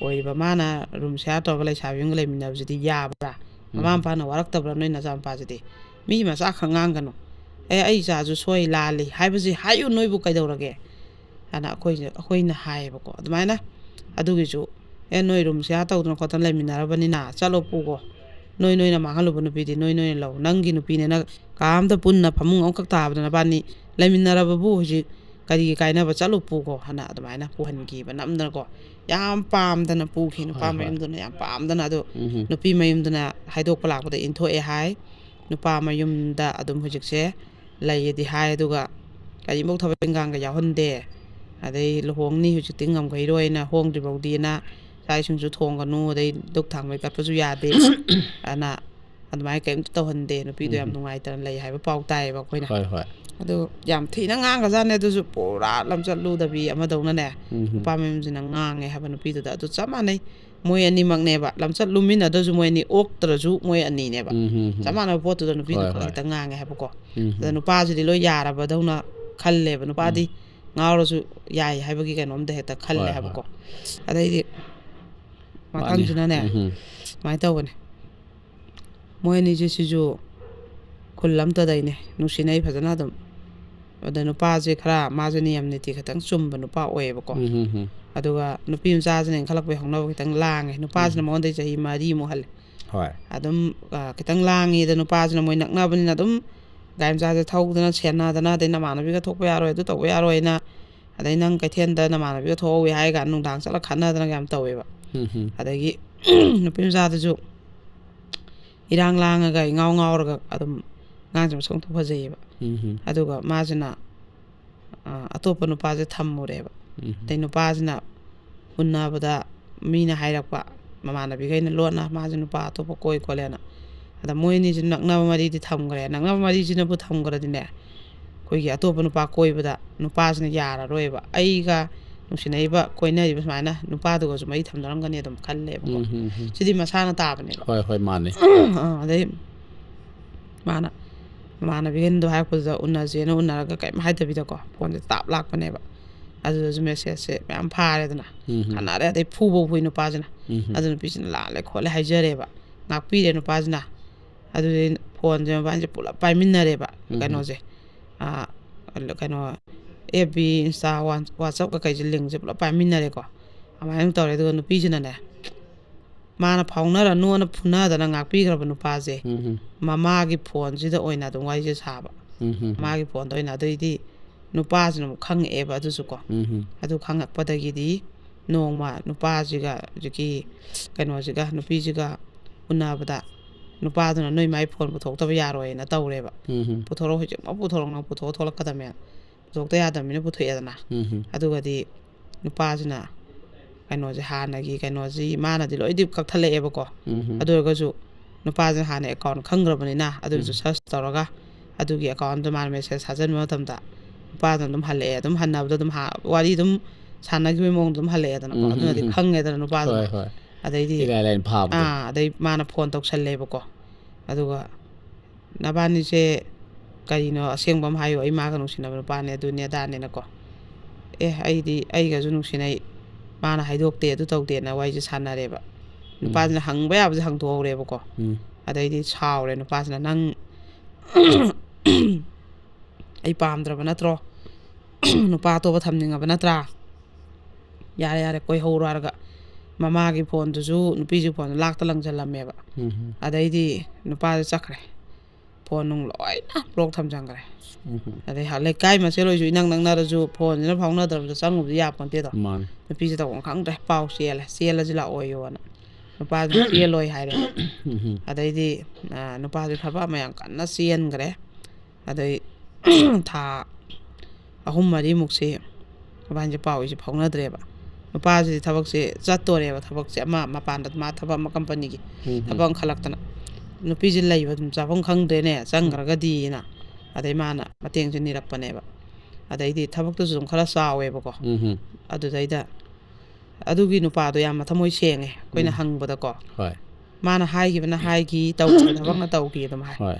ꯑꯣꯏꯔꯤꯕ ꯃꯥꯅ ꯔꯨꯝ ꯁꯤꯌꯥꯔ ꯇꯧꯔꯒ ꯂꯩꯁꯥꯕꯤ ꯑꯃꯒ ꯂꯩꯃꯤꯟꯅꯕꯁꯤꯗꯤ ꯌꯥꯕ꯭ꯔꯥ? ꯃꯃꯥ ꯎꯝ꯫ ꯃꯄꯥꯅ ꯋꯥꯔꯛꯇꯕ꯭ꯔꯥ ꯅꯣꯏ ꯅꯆꯥꯅꯨꯄꯥꯁꯤꯗꯤ? ꯃꯤ ꯃꯆꯥ ꯈꯛ ꯉꯥꯡꯒꯅꯨ꯫ ꯑꯦ, ꯑꯩ ꯏꯆꯥꯁꯨ ꯁꯣꯏ ꯂꯥꯜꯂꯤ ꯍꯥꯏꯕꯁꯤ ꯍꯥꯏꯌꯨ, ꯅꯣꯏꯕꯨ ꯀꯩꯗꯧꯔꯒꯦ?" ꯑꯅ ꯑꯩꯈꯣꯏꯁꯦ, ꯑꯩꯈꯣꯏꯅ ꯍꯥꯏꯌꯦꯕꯀꯣ꯫ ꯑꯗꯨꯃꯥꯏꯅ ꯑꯗꯨꯒꯤꯁꯨ, "ꯑꯦ, ꯅꯣꯏ ꯔꯨꯝ ꯁꯤꯌꯥꯔ ꯇꯧꯗꯅ ꯈꯣꯠꯇꯅ ꯂꯩꯃꯤꯟꯅꯔꯕꯅꯤꯅ ꯆꯠꯂꯣ ꯄꯨꯈꯣ꯫ ꯅꯣꯏ ꯅꯣꯏꯅ ꯃꯥꯡꯍꯜꯂꯨꯕ ꯅꯨꯄꯤꯗꯤ ꯅꯣꯏ ꯅꯣꯏꯅ ꯂꯧ꯫ ꯅꯪꯒꯤ ꯅꯨꯄꯤꯅꯦꯅ ꯀꯥ ꯑꯃꯗ ꯄꯨꯟꯅ ꯐꯃꯨꯡ ꯑꯃꯈꯛ ꯇꯥꯕꯗ ꯅꯕꯥꯅꯤ ꯂꯩꯃꯤꯟꯅꯔꯕꯕꯨ ꯍꯧꯖꯤꯛ ꯀꯔꯤꯒꯤ ꯀꯥꯏꯅꯕ? ꯆꯠꯂꯣ ꯄꯨꯈꯣ" ꯍꯥꯏꯅ ꯑꯗꯨꯃꯥꯏꯅ ꯄꯨꯍꯟꯈꯤꯕ ꯅꯝꯗꯅꯀꯣ꯫ ꯌꯥꯝ ꯄꯥꯝꯗꯅ ꯄꯨꯈꯤ ꯅꯨꯄꯥ ꯍꯣꯏ, ꯍꯣꯏ꯫ ꯃꯌꯨꯝꯗꯨꯅ, ꯌꯥꯝ ꯄꯥꯝꯗꯅ꯫ ꯑꯗꯣ ꯎꯝ꯫ ꯅꯨꯄꯤ ꯃꯌꯨꯝꯗꯨꯅ ꯍꯥꯏꯗꯣꯛꯄ ꯂꯥꯛꯄꯗ ꯏꯟꯊꯣꯛꯑꯦ ꯍꯥꯏ꯫ ꯅꯨꯄꯥ ꯃꯌꯨꯝꯗ ꯑꯗꯨꯝ ꯍꯧꯖꯤꯛꯁꯦ ꯂꯩꯌꯦꯗꯤ ꯍꯥꯏ, ꯑꯗꯨꯒ ꯀꯔꯤꯝꯐꯧ ꯊꯕꯛ ꯏꯟꯈꯥꯡꯒ ꯌꯥꯎꯍꯟꯗꯦ꯫ ꯑꯗꯩ ꯂꯨꯍꯣꯡꯅꯤ ꯍꯧꯖꯤꯛꯇꯤ ꯉꯝꯈꯩꯔꯣꯏꯅ, ꯍꯣꯡꯗ꯭ꯔꯤꯐꯥꯎꯗꯤꯅ ꯆꯥꯛ ꯏꯁꯤꯡꯁꯨ ꯊꯣꯡꯒꯅꯨ, ꯑꯗꯩ ꯙꯨꯛ ꯊꯥꯡꯃꯩ ꯀꯠꯄꯁꯨ ꯌꯥꯗꯦ꯫ ꯑꯅ ꯑꯗꯨꯃꯥꯏꯅ ꯀꯔꯤꯝꯇ ꯇꯧꯍꯟꯗꯦ, ꯅꯨꯄꯤꯗꯣ ꯌꯥꯝ ꯎꯝ꯫ ꯅꯨꯡꯉꯥꯏꯇꯅ ꯂꯩ ꯍꯥꯏꯕ ꯄꯥꯎ ꯇꯥꯏꯌꯦꯕ ꯑꯩꯈꯣꯏꯅ꯫ ꯍꯣꯏ, ꯍꯣꯏ꯫ ꯑꯗꯨ ꯌꯥꯝ ꯊꯤꯅ ꯉꯥꯡꯒꯖꯥꯠꯅꯦ, ꯑꯗꯨꯁꯨ ꯄꯨꯔꯥ ꯂꯝꯆꯠ ꯂꯨꯗꯕꯤ ꯑꯃꯗꯧꯅꯅꯦ꯫ ꯎꯝ꯫ ꯅꯨꯄꯥ ꯃꯌꯨꯝꯁꯤꯅ ꯉꯥꯡꯉꯦ ꯍꯥꯏꯕ ꯅꯨꯄꯤꯗꯨꯗ꯫ ꯑꯗꯨ ꯆꯞ ꯃꯥꯟꯅꯩ, ꯃꯣꯏ ꯑꯅꯤꯃꯛꯅꯦꯕ, ꯂꯝꯆꯠ ꯂꯨꯃꯤꯟꯅꯗ꯭ꯔꯁꯨ ꯃꯣꯏ ꯑꯅꯤ, ꯑꯣꯛꯇ꯭ꯔꯁꯨ ꯃꯣꯏ ꯑꯅꯤꯅꯦꯕ꯫ ꯎꯝ, ꯎꯝ, ꯎꯝ꯫ ꯆꯞ ꯃꯥꯟꯅꯕ ꯄꯣꯠꯇꯨꯗ ꯅꯨꯄꯤꯗꯨ ꯍꯣꯏ, ꯈꯛ ꯍꯣꯏ꯫ ꯍꯦꯛꯇ ꯉꯥꯡꯉꯦ ꯍꯥꯏꯕꯀꯣ꯫ ꯎꯝ, ꯑꯗ ꯎꯝ꯫ ꯅꯨꯄꯥꯁꯤꯗꯤ ꯂꯣꯏ ꯌꯥꯔꯕꯗꯧꯅ ꯈꯜꯂꯦꯕ꯫ ꯅꯨꯄꯥꯗꯤ ꯎꯝ꯫ ꯉꯥꯎꯔꯁꯨ ꯌꯥꯏ ꯍꯥꯏꯕꯒꯤ ꯀꯩꯅꯣꯝꯗ ꯍꯦꯛꯇ ꯈꯜꯂꯦ ꯍꯣꯏ, ꯍꯣꯏ꯫ ꯍꯥꯏꯕꯀꯣ꯫ ꯑꯗꯩꯗꯤ ꯃꯥꯅꯤ꯫ ꯃꯊꯪꯁꯤꯅꯅꯦ, ꯎꯝ, ꯎꯝ꯫ ꯁꯨꯃꯥꯏꯅ ꯇꯧꯕꯅꯦ꯫ ꯃꯣꯏ ꯑꯅꯤꯁꯦ ꯁꯤꯁꯨ ꯈꯨꯜ ꯑꯃꯠꯇꯗꯩꯅꯦ, ꯅꯨꯡꯁꯤꯅꯩ ꯐꯖꯅ ꯑꯗꯨꯝ꯫ ꯑꯗ ꯅꯨꯄꯥꯁꯦ ꯈꯔ ꯃꯥꯁꯦ ꯅꯤꯌꯝ ꯅꯤꯇꯤ ꯈꯤꯇꯪ ꯆꯨꯝꯕ ꯅꯨꯄꯥ ꯑꯣꯏꯌꯦꯕꯀꯣ꯫ ꯎꯝ, ꯎꯝ, ꯎꯝ꯫ ꯑꯗꯨꯒ ꯅꯨꯄꯤ ꯃꯆꯥꯁꯤꯅ ꯏꯟꯈꯠꯂꯛꯄꯩ ꯍꯧꯅꯕ ꯈꯤꯇꯪ ꯂꯥꯡꯉꯦ꯫ ꯅꯨꯄꯥꯁꯤꯅ ꯎꯝ꯫ ꯃꯉꯣꯟꯗꯩ ꯆꯍꯤ ꯃꯔꯤꯃꯨꯛ ꯍꯜꯂꯦ꯫ ꯍꯣꯏ꯫ ꯑꯗꯨꯝ, ꯑ, ꯈꯤꯇꯪ ꯂꯥꯡꯉꯤꯗ, ꯅꯨꯄꯥꯁꯤꯅ ꯃꯣꯏ ꯅꯛꯅꯕꯅꯤꯅ ꯑꯗꯨꯝ ꯒꯥꯔꯤ ꯃꯆꯥꯁꯦ ꯊꯧꯗꯅ, ꯁꯦꯟꯅꯗꯅ, ꯑꯗꯩ ꯅꯃꯥꯟꯅꯕꯤꯒ ꯊꯣꯛꯄ ꯌꯥꯔꯣꯏ, ꯑꯗꯨ ꯇꯧꯕ ꯌꯥꯔꯣꯏꯅ, ꯑꯗꯩ ꯅꯪ ꯀꯩꯊꯦꯜꯗ ꯅꯃꯥꯟꯅꯕꯤꯒ ꯊꯣꯛꯍꯧꯏ ꯍꯥꯏ ꯀꯥꯟꯗ ꯅꯨꯡꯗꯥꯡ ꯆꯠꯂ ꯈꯠꯅꯗꯅꯒ ꯌꯥꯝ ꯇꯧꯋꯦꯕ꯫ ꯎꯝ, ꯎꯝ꯫ ꯑꯗꯒꯤ ꯅꯨꯄꯤ ꯃꯆꯥꯗꯨꯁꯨ ꯏꯔꯥꯡ ꯂꯥꯡꯉꯒ ꯏꯉꯥꯎ ꯉꯥꯎꯔꯒ ꯑꯗꯨꯝ ꯑꯉꯥꯡꯁꯦ ꯃꯁꯛ ꯃꯇꯧ ꯐꯖꯩꯌꯦꯕ꯫ ꯎꯝ, ꯎꯝ꯫ ꯑꯗꯨꯒ ꯃꯥꯁꯤꯅ, ꯑ, ꯑꯇꯣꯞꯄ ꯅꯨꯄꯥꯁꯦ ꯊꯝꯃꯨꯔꯦꯕ꯫ ꯎꯝ꯫ ꯑꯗꯩ ꯅꯨꯄꯥꯁꯤꯅ ꯎꯅꯕꯗ ꯃꯤꯅ ꯍꯥꯏꯔꯛꯄ, ꯃꯃꯥꯟꯅꯕꯤꯈꯩꯅ ꯂꯣꯟꯅ, "ꯃꯥꯁꯦ ꯅꯨꯄꯥ ꯑꯇꯣꯞꯄ ꯀꯣꯏ ꯈꯣꯠꯂꯦꯅ"꯫ ꯑꯗ ꯃꯣꯏ ꯑꯅꯤꯁꯦ ꯅꯛꯅꯕ ꯃꯔꯤꯗꯤ ꯊꯝꯈ꯭ꯔꯦ꯫ ꯅꯛꯅꯕ ꯃꯔꯤꯁꯤꯅꯕꯨ ꯊꯝꯈ꯭ꯔꯗꯤꯅꯦ, ꯑꯩꯈꯣꯏꯒꯤ ꯑꯇꯣꯞꯄ ꯅꯨꯄꯥ ꯀꯣꯏꯕꯗ ꯅꯨꯄꯥꯁꯤꯅ ꯌꯥꯔꯔꯣꯏꯕ꯫ "ꯑꯩꯒ ꯅꯨꯡꯁꯤꯅꯔꯤꯕ, ꯀꯣꯏꯅꯔꯤꯕ ꯁꯨꯃꯥꯏꯅ ꯅꯨꯄꯥꯗꯨꯒꯁꯨ ꯃꯔꯤ ꯊꯝꯅꯔꯝꯒꯅꯤ ꯑꯗꯨꯝ ꯈꯜꯂꯦꯕꯀꯣ꯫ ꯎꯝ, ꯎꯝ, ꯎꯝ. ꯁꯤꯗꯤ ꯃꯁꯥꯅ ꯇꯥꯕꯅꯦꯕ꯫ ꯍꯣꯏ, ꯍꯣꯏ, ꯃꯥꯅꯦ. ꯑꯥ, ꯑꯗꯩ ꯃꯥꯅ ꯃꯃꯥꯟꯅꯕꯤꯒꯤꯗꯣ ꯍꯥꯏꯔꯛꯄꯗꯨꯗ ꯎꯅꯁꯦꯅ ꯎꯅꯔꯒ ꯀꯩꯝ ꯍꯥꯏꯗꯕꯤꯗꯀꯣ, ꯐꯣꯟꯁꯦ ꯇꯥꯞ ꯂꯥꯛꯄꯅꯦꯕ꯫ ꯑꯗꯨꯗꯁꯨ ꯃꯦꯁꯦꯖꯁꯦ ꯃꯌꯥꯝ ꯐꯥꯔꯦꯗꯅ, ꯎꯝ, ꯎꯝ. ꯈꯟꯅꯔꯦ, ꯑꯗꯩ ꯐꯨꯕꯧ ꯐꯨꯏ ꯅꯨꯄꯥꯁꯤꯅ꯫ ꯎꯝ, ꯎꯝ. ꯑꯗꯨ ꯅꯨꯄꯤꯁꯤꯅ ꯂꯥꯜꯂꯦ ꯈꯣꯠꯂꯦ ꯍꯥꯏꯖꯔꯦꯕ, ꯉꯥꯛꯄꯤꯔꯦ ꯅꯨꯄꯥꯁꯤꯅ꯫ ꯑꯗꯨꯗꯤ ꯐꯣꯟꯁꯦ ꯃꯕꯥꯅꯤꯁꯦ ꯄꯨꯂꯞ ꯄꯥꯏꯃꯤꯟꯅꯔꯦꯕ, ꯎꯝ, ꯎꯝ. ꯀꯩꯅꯣꯁꯦ, ꯑꯥ, ꯀꯩꯅꯣ, ꯑꯦꯐ ꯕꯤ, ꯏꯟꯁꯇꯥ, ꯋꯥꯟ-, ꯋꯥꯆꯞ ꯀꯩꯀꯩꯁꯦ, ꯂꯤꯡꯁꯦ ꯄꯨꯂꯞ ꯄꯥꯏꯃꯤꯟꯅꯔꯦꯀꯣ꯫ ꯑꯗꯨꯃꯥꯏꯅ ꯇꯧꯔꯦ꯫ ꯑꯗꯨꯒ ꯅꯨꯄꯤꯁꯤꯅꯅꯦ, ꯃꯥꯅ ꯐꯥꯎꯅꯔꯅꯨꯅ ꯐꯨꯅꯗꯅ ꯉꯥꯛꯄꯤꯈ꯭ꯔꯕ ꯅꯨꯄꯥꯁꯦ, ꯎꯝ, ꯎꯝ. ꯃꯃꯥꯒꯤ ꯐꯣꯟꯁꯤꯗ ꯑꯣꯏꯅ ꯑꯗꯨꯝ ꯋꯥꯔꯤꯁꯦ ꯁꯥꯕ꯫ ꯎꯝ, ꯎꯝ. ꯃꯃꯥꯒꯤ ꯐꯣꯟꯗ ꯑꯣꯏꯅ꯫ ꯑꯗꯩꯗꯤ ꯅꯨꯄꯥꯁꯤꯅ ꯑꯃꯨꯛ ꯈꯪꯉꯛꯑꯦꯕ ꯑꯗꯨꯁꯨꯀꯣ꯫ ꯎꯝ, ꯎꯝ. ꯑꯗꯨ ꯈꯪꯉꯛꯄꯗꯒꯤꯗꯤ ꯅꯣꯡꯃ ꯅꯨꯄꯥꯁꯤꯒ ꯍꯧꯖꯤꯛꯀꯤ ꯀꯩꯅꯣꯁꯤꯒ, ꯅꯨꯄꯤꯁꯤꯒ ꯎꯅꯕꯗ ꯅꯨꯄꯥꯗꯨꯅ "ꯅꯣꯏ ꯃꯥꯏ ꯐꯣꯟ ꯄꯨꯊꯣꯛꯇꯕ ꯌꯥꯔꯣꯏꯅ" ꯇꯧꯔꯦꯕ꯫ ꯎꯝ, ꯎꯝ. "ꯄꯨꯊꯣꯔꯛꯑꯣ, ꯍꯧꯖꯤꯛꯃꯛ ꯄꯨꯊꯣꯔꯛꯑꯣ, ꯅꯪ ꯄꯨꯊꯣꯛꯑ ꯊꯣꯛꯂꯛꯀꯗꯕꯅꯦ"꯫ ꯄꯨꯊꯣꯛꯇ ꯌꯥꯗꯕꯅꯤꯅ ꯄꯨꯊꯣꯛꯑꯦꯗꯅ꯫ ꯎꯝ, ꯎꯝ. ꯑꯗꯨꯒꯗꯤ ꯅꯨꯄꯥꯁꯤꯅ ꯀꯩꯅꯣꯁꯦ, ꯍꯥꯟꯅꯒꯤ ꯀꯩꯅꯣꯁꯤ ꯃꯥꯅꯗꯤ ꯂꯣꯏꯗꯤ ꯀꯛꯊꯠꯂꯛꯑꯦꯕꯀꯣ꯫ ꯎꯝ, ꯎꯝ. ꯑꯗꯨ ꯑꯣꯏꯔꯒꯁꯨ ꯅꯨꯄꯥꯁꯤꯅ ꯍꯥꯟꯅ ꯑꯦꯀꯥꯎꯟ ꯈꯪꯈ꯭ꯔꯕꯅꯤꯅ, ꯑꯗꯨꯒꯤꯁꯨ ꯎꯝ. ꯁꯔꯆ ꯇꯧꯔꯒ ꯑꯗꯨꯒꯤ ꯑꯦꯀꯥꯎꯟꯗꯣ ꯃꯥꯅ ꯃꯦꯁꯦꯖ ꯊꯥꯖꯤꯟꯕ ꯃꯇꯝꯗ ꯅꯨꯄꯥꯗꯨꯅ ꯑꯗꯨꯝ ꯍꯜꯂꯛꯑꯦ꯫ ꯑꯗꯨꯝ ꯍꯟꯅꯕꯗ ꯑꯗꯨꯝ ꯍꯥ-, ꯋꯥꯔꯤ ꯑꯗꯨꯝ ꯁꯥꯟꯅꯈꯤꯕꯒꯤ ꯃꯑꯣꯡꯗ ꯑꯗꯨꯝ ꯍꯜꯂꯛꯑꯦꯗꯅꯀꯣ꯫ ꯎꯝ, ꯑꯗꯨꯅꯗꯤ ꯎꯝ, ꯎꯝ. ꯈꯪꯉꯦꯗꯅ ꯅꯨꯄꯥꯗꯨꯅ꯫ ꯍꯣꯏ, ꯍꯣꯏ. ꯑꯗꯩꯗꯤ ꯏꯔꯥꯏ ꯂꯥꯏꯅ ꯐꯥꯕꯗꯣ. ꯑꯥ, ꯑꯗꯩ ꯃꯥꯅ ꯐꯣꯟ ꯇꯧꯁꯜꯂꯦꯕꯀꯣ꯫ ꯑꯗꯨꯒ "ꯅꯕꯥꯅꯤꯁꯦ ꯀꯔꯤꯅꯣ, ꯑꯁꯦꯡꯕ ꯑꯃ ꯍꯥꯏꯌꯨ, ꯑꯩ ꯃꯥꯒ ꯅꯨꯡꯁꯤꯅꯕ ꯅꯨꯄꯥꯅꯦ, ꯑꯗꯨꯅꯦ ꯑꯗꯥꯅꯦꯅꯀꯣ"꯫ "ꯑꯦ, ꯑꯩꯗꯤ ꯑꯩꯒꯁꯨ ꯅꯨꯡꯁꯤꯅꯩ, ꯃꯥꯅ ꯍꯥꯏꯗꯣꯛꯇꯦ, ꯑꯗꯨ ꯇꯧꯗꯦꯅ" ꯋꯥꯔꯤꯁꯦ ꯁꯥꯟꯅꯔꯦꯕ꯫ ꯅꯨꯄꯥꯁꯤꯅ ꯍꯪꯕ ꯌꯥꯕꯁꯦ ꯍꯪꯗꯣꯛꯍꯧꯔꯦꯕꯀꯣ꯫ ꯎꯝ. ꯑꯗꯩꯗꯤ ꯁꯥꯎꯔꯦ ꯅꯨꯄꯥꯁꯤꯅ, "ꯅꯪ ꯑꯩ ꯄꯥꯝꯗ꯭ꯔꯕ ꯅꯠꯇ꯭ꯔꯣ? ꯅꯨꯄꯥ ꯑꯇꯣꯞꯄ ꯊꯝꯅꯤꯡꯉꯕ ꯅꯠꯇ꯭ꯔꯥ? ꯌꯥꯔꯦ, ꯌꯥꯔꯦ, ꯀꯣꯏꯍꯧꯔꯣ" ꯍꯥꯏꯔꯒ ꯃꯃꯥꯒꯤ ꯐꯣꯟꯗꯨꯁꯨ, ꯅꯨꯄꯤꯁꯤ ꯐꯣꯟꯗꯨ ꯂꯥꯛꯇ ꯂꯪꯁꯤꯜꯂꯝꯃꯦꯕ꯫ ꯎꯝ, ꯎꯝ. ꯑꯗꯩꯗꯤ ꯅꯨꯄꯥꯁꯦ ꯆꯠꯈ꯭ꯔꯦ꯫ ꯐꯣꯟ ꯅꯨꯡ ꯂꯣꯏꯅ ꯕ꯭ꯂꯣꯛ ꯊꯝꯖꯟꯈ꯭ꯔꯦ꯫ ꯎꯝ, ꯎꯝ. ꯑꯗꯩ ꯍ-, ꯂꯩꯀꯥꯏ ꯃꯁꯦꯜ ꯑꯣꯏꯁꯨ ꯏꯅꯛ ꯅꯛꯅꯔꯁꯨ ꯐꯣꯟꯁꯤꯅ ꯐꯥꯎꯅꯗ꯭ꯔꯕꯗ ꯆꯪꯉꯨꯕꯗꯤ ꯌꯥꯄꯣꯟꯇꯦꯗꯣ꯫ ꯃꯥꯅꯦ. ꯅꯨꯄꯤꯁꯦ ꯇꯧꯐꯝ ꯈꯪꯗ꯭ꯔꯦ, ꯄꯥꯎ ꯆꯦꯜꯂꯦ, "ꯆꯦꯜꯂꯁꯤ ꯂꯥꯛꯑꯣꯌꯣꯅ"꯫ ꯅꯨꯄꯥꯁꯨ "ꯆꯦꯜꯂꯣꯏ" ꯍꯥꯏꯔꯦ꯫ ꯎꯝ, ꯎꯝ. ꯑꯗꯩꯗꯤ, ꯑ, ꯅꯨꯄꯥꯁꯦ ꯊꯕꯛ ꯑꯃ ꯌꯥꯝ ꯀꯟꯅ ꯆꯦꯟꯈ꯭ꯔꯦ꯫ ꯑꯗꯩ ꯊꯥ ꯑꯍꯨꯝ ꯃꯔꯤꯃꯨꯛꯁꯤ ꯃꯕꯥꯅꯤꯁꯦ ꯄꯥꯎꯁꯦ ꯐꯥꯎꯅꯗ꯭ꯔꯦꯕ꯫ ꯅꯨꯄꯥꯁꯤꯗꯤ ꯊꯕꯛꯁꯦ ꯆꯠꯇꯣꯔꯦꯕ, ꯊꯕꯛꯁꯦ ꯑꯃ ꯃꯄꯥꯟꯗ ꯃꯥ ꯊꯕꯛ ꯑꯃ ꯀꯝꯄꯅꯤꯒꯤ ꯎꯝ, ꯎꯝ. ꯊꯕꯛ ꯑꯃ ꯈꯜꯂꯛꯇꯅ꯫ ꯅꯨꯄꯤꯁꯦ ꯂꯩꯕ ꯑꯗꯨꯝ ꯆꯥꯐꯝ ꯈꯪꯗ꯭ꯔꯦꯅꯦ, ꯆꯪꯈ꯭ꯔꯒꯗꯤꯅ꯫ ꯑꯗꯩ ꯃꯥꯅ ꯃꯇꯦꯡꯁꯦ ꯅꯤꯔꯛꯄꯅꯦꯕ꯫ ꯑꯗꯩꯗꯤ ꯊꯕꯛꯇꯨꯁꯨ ꯑꯗꯨꯝ ꯈꯔ ꯆꯥꯎꯋꯦꯕꯀꯣ꯫ ꯎꯝ ꯑꯗꯨꯗꯩꯗ ꯑꯗꯨꯒꯤ ꯅꯨꯄꯥꯗꯣ ꯌꯥꯝ ꯃꯊꯃꯣꯏ ꯁꯦꯡꯉꯦ, ꯑꯩꯈꯣꯏꯅ ꯎꯝ꯫ ꯍꯪꯕꯗꯀꯣ꯫ ꯍꯣꯏ ꯃꯥꯅ ꯍꯥꯏꯈꯤꯕꯅ ꯍꯥꯏꯈꯤ, ꯇꯧꯈꯤꯕ ꯊꯕꯛꯅ ꯇꯧꯈꯤ ꯑꯗꯨꯝ ꯍꯥꯏ꯫ ꯍꯣꯏ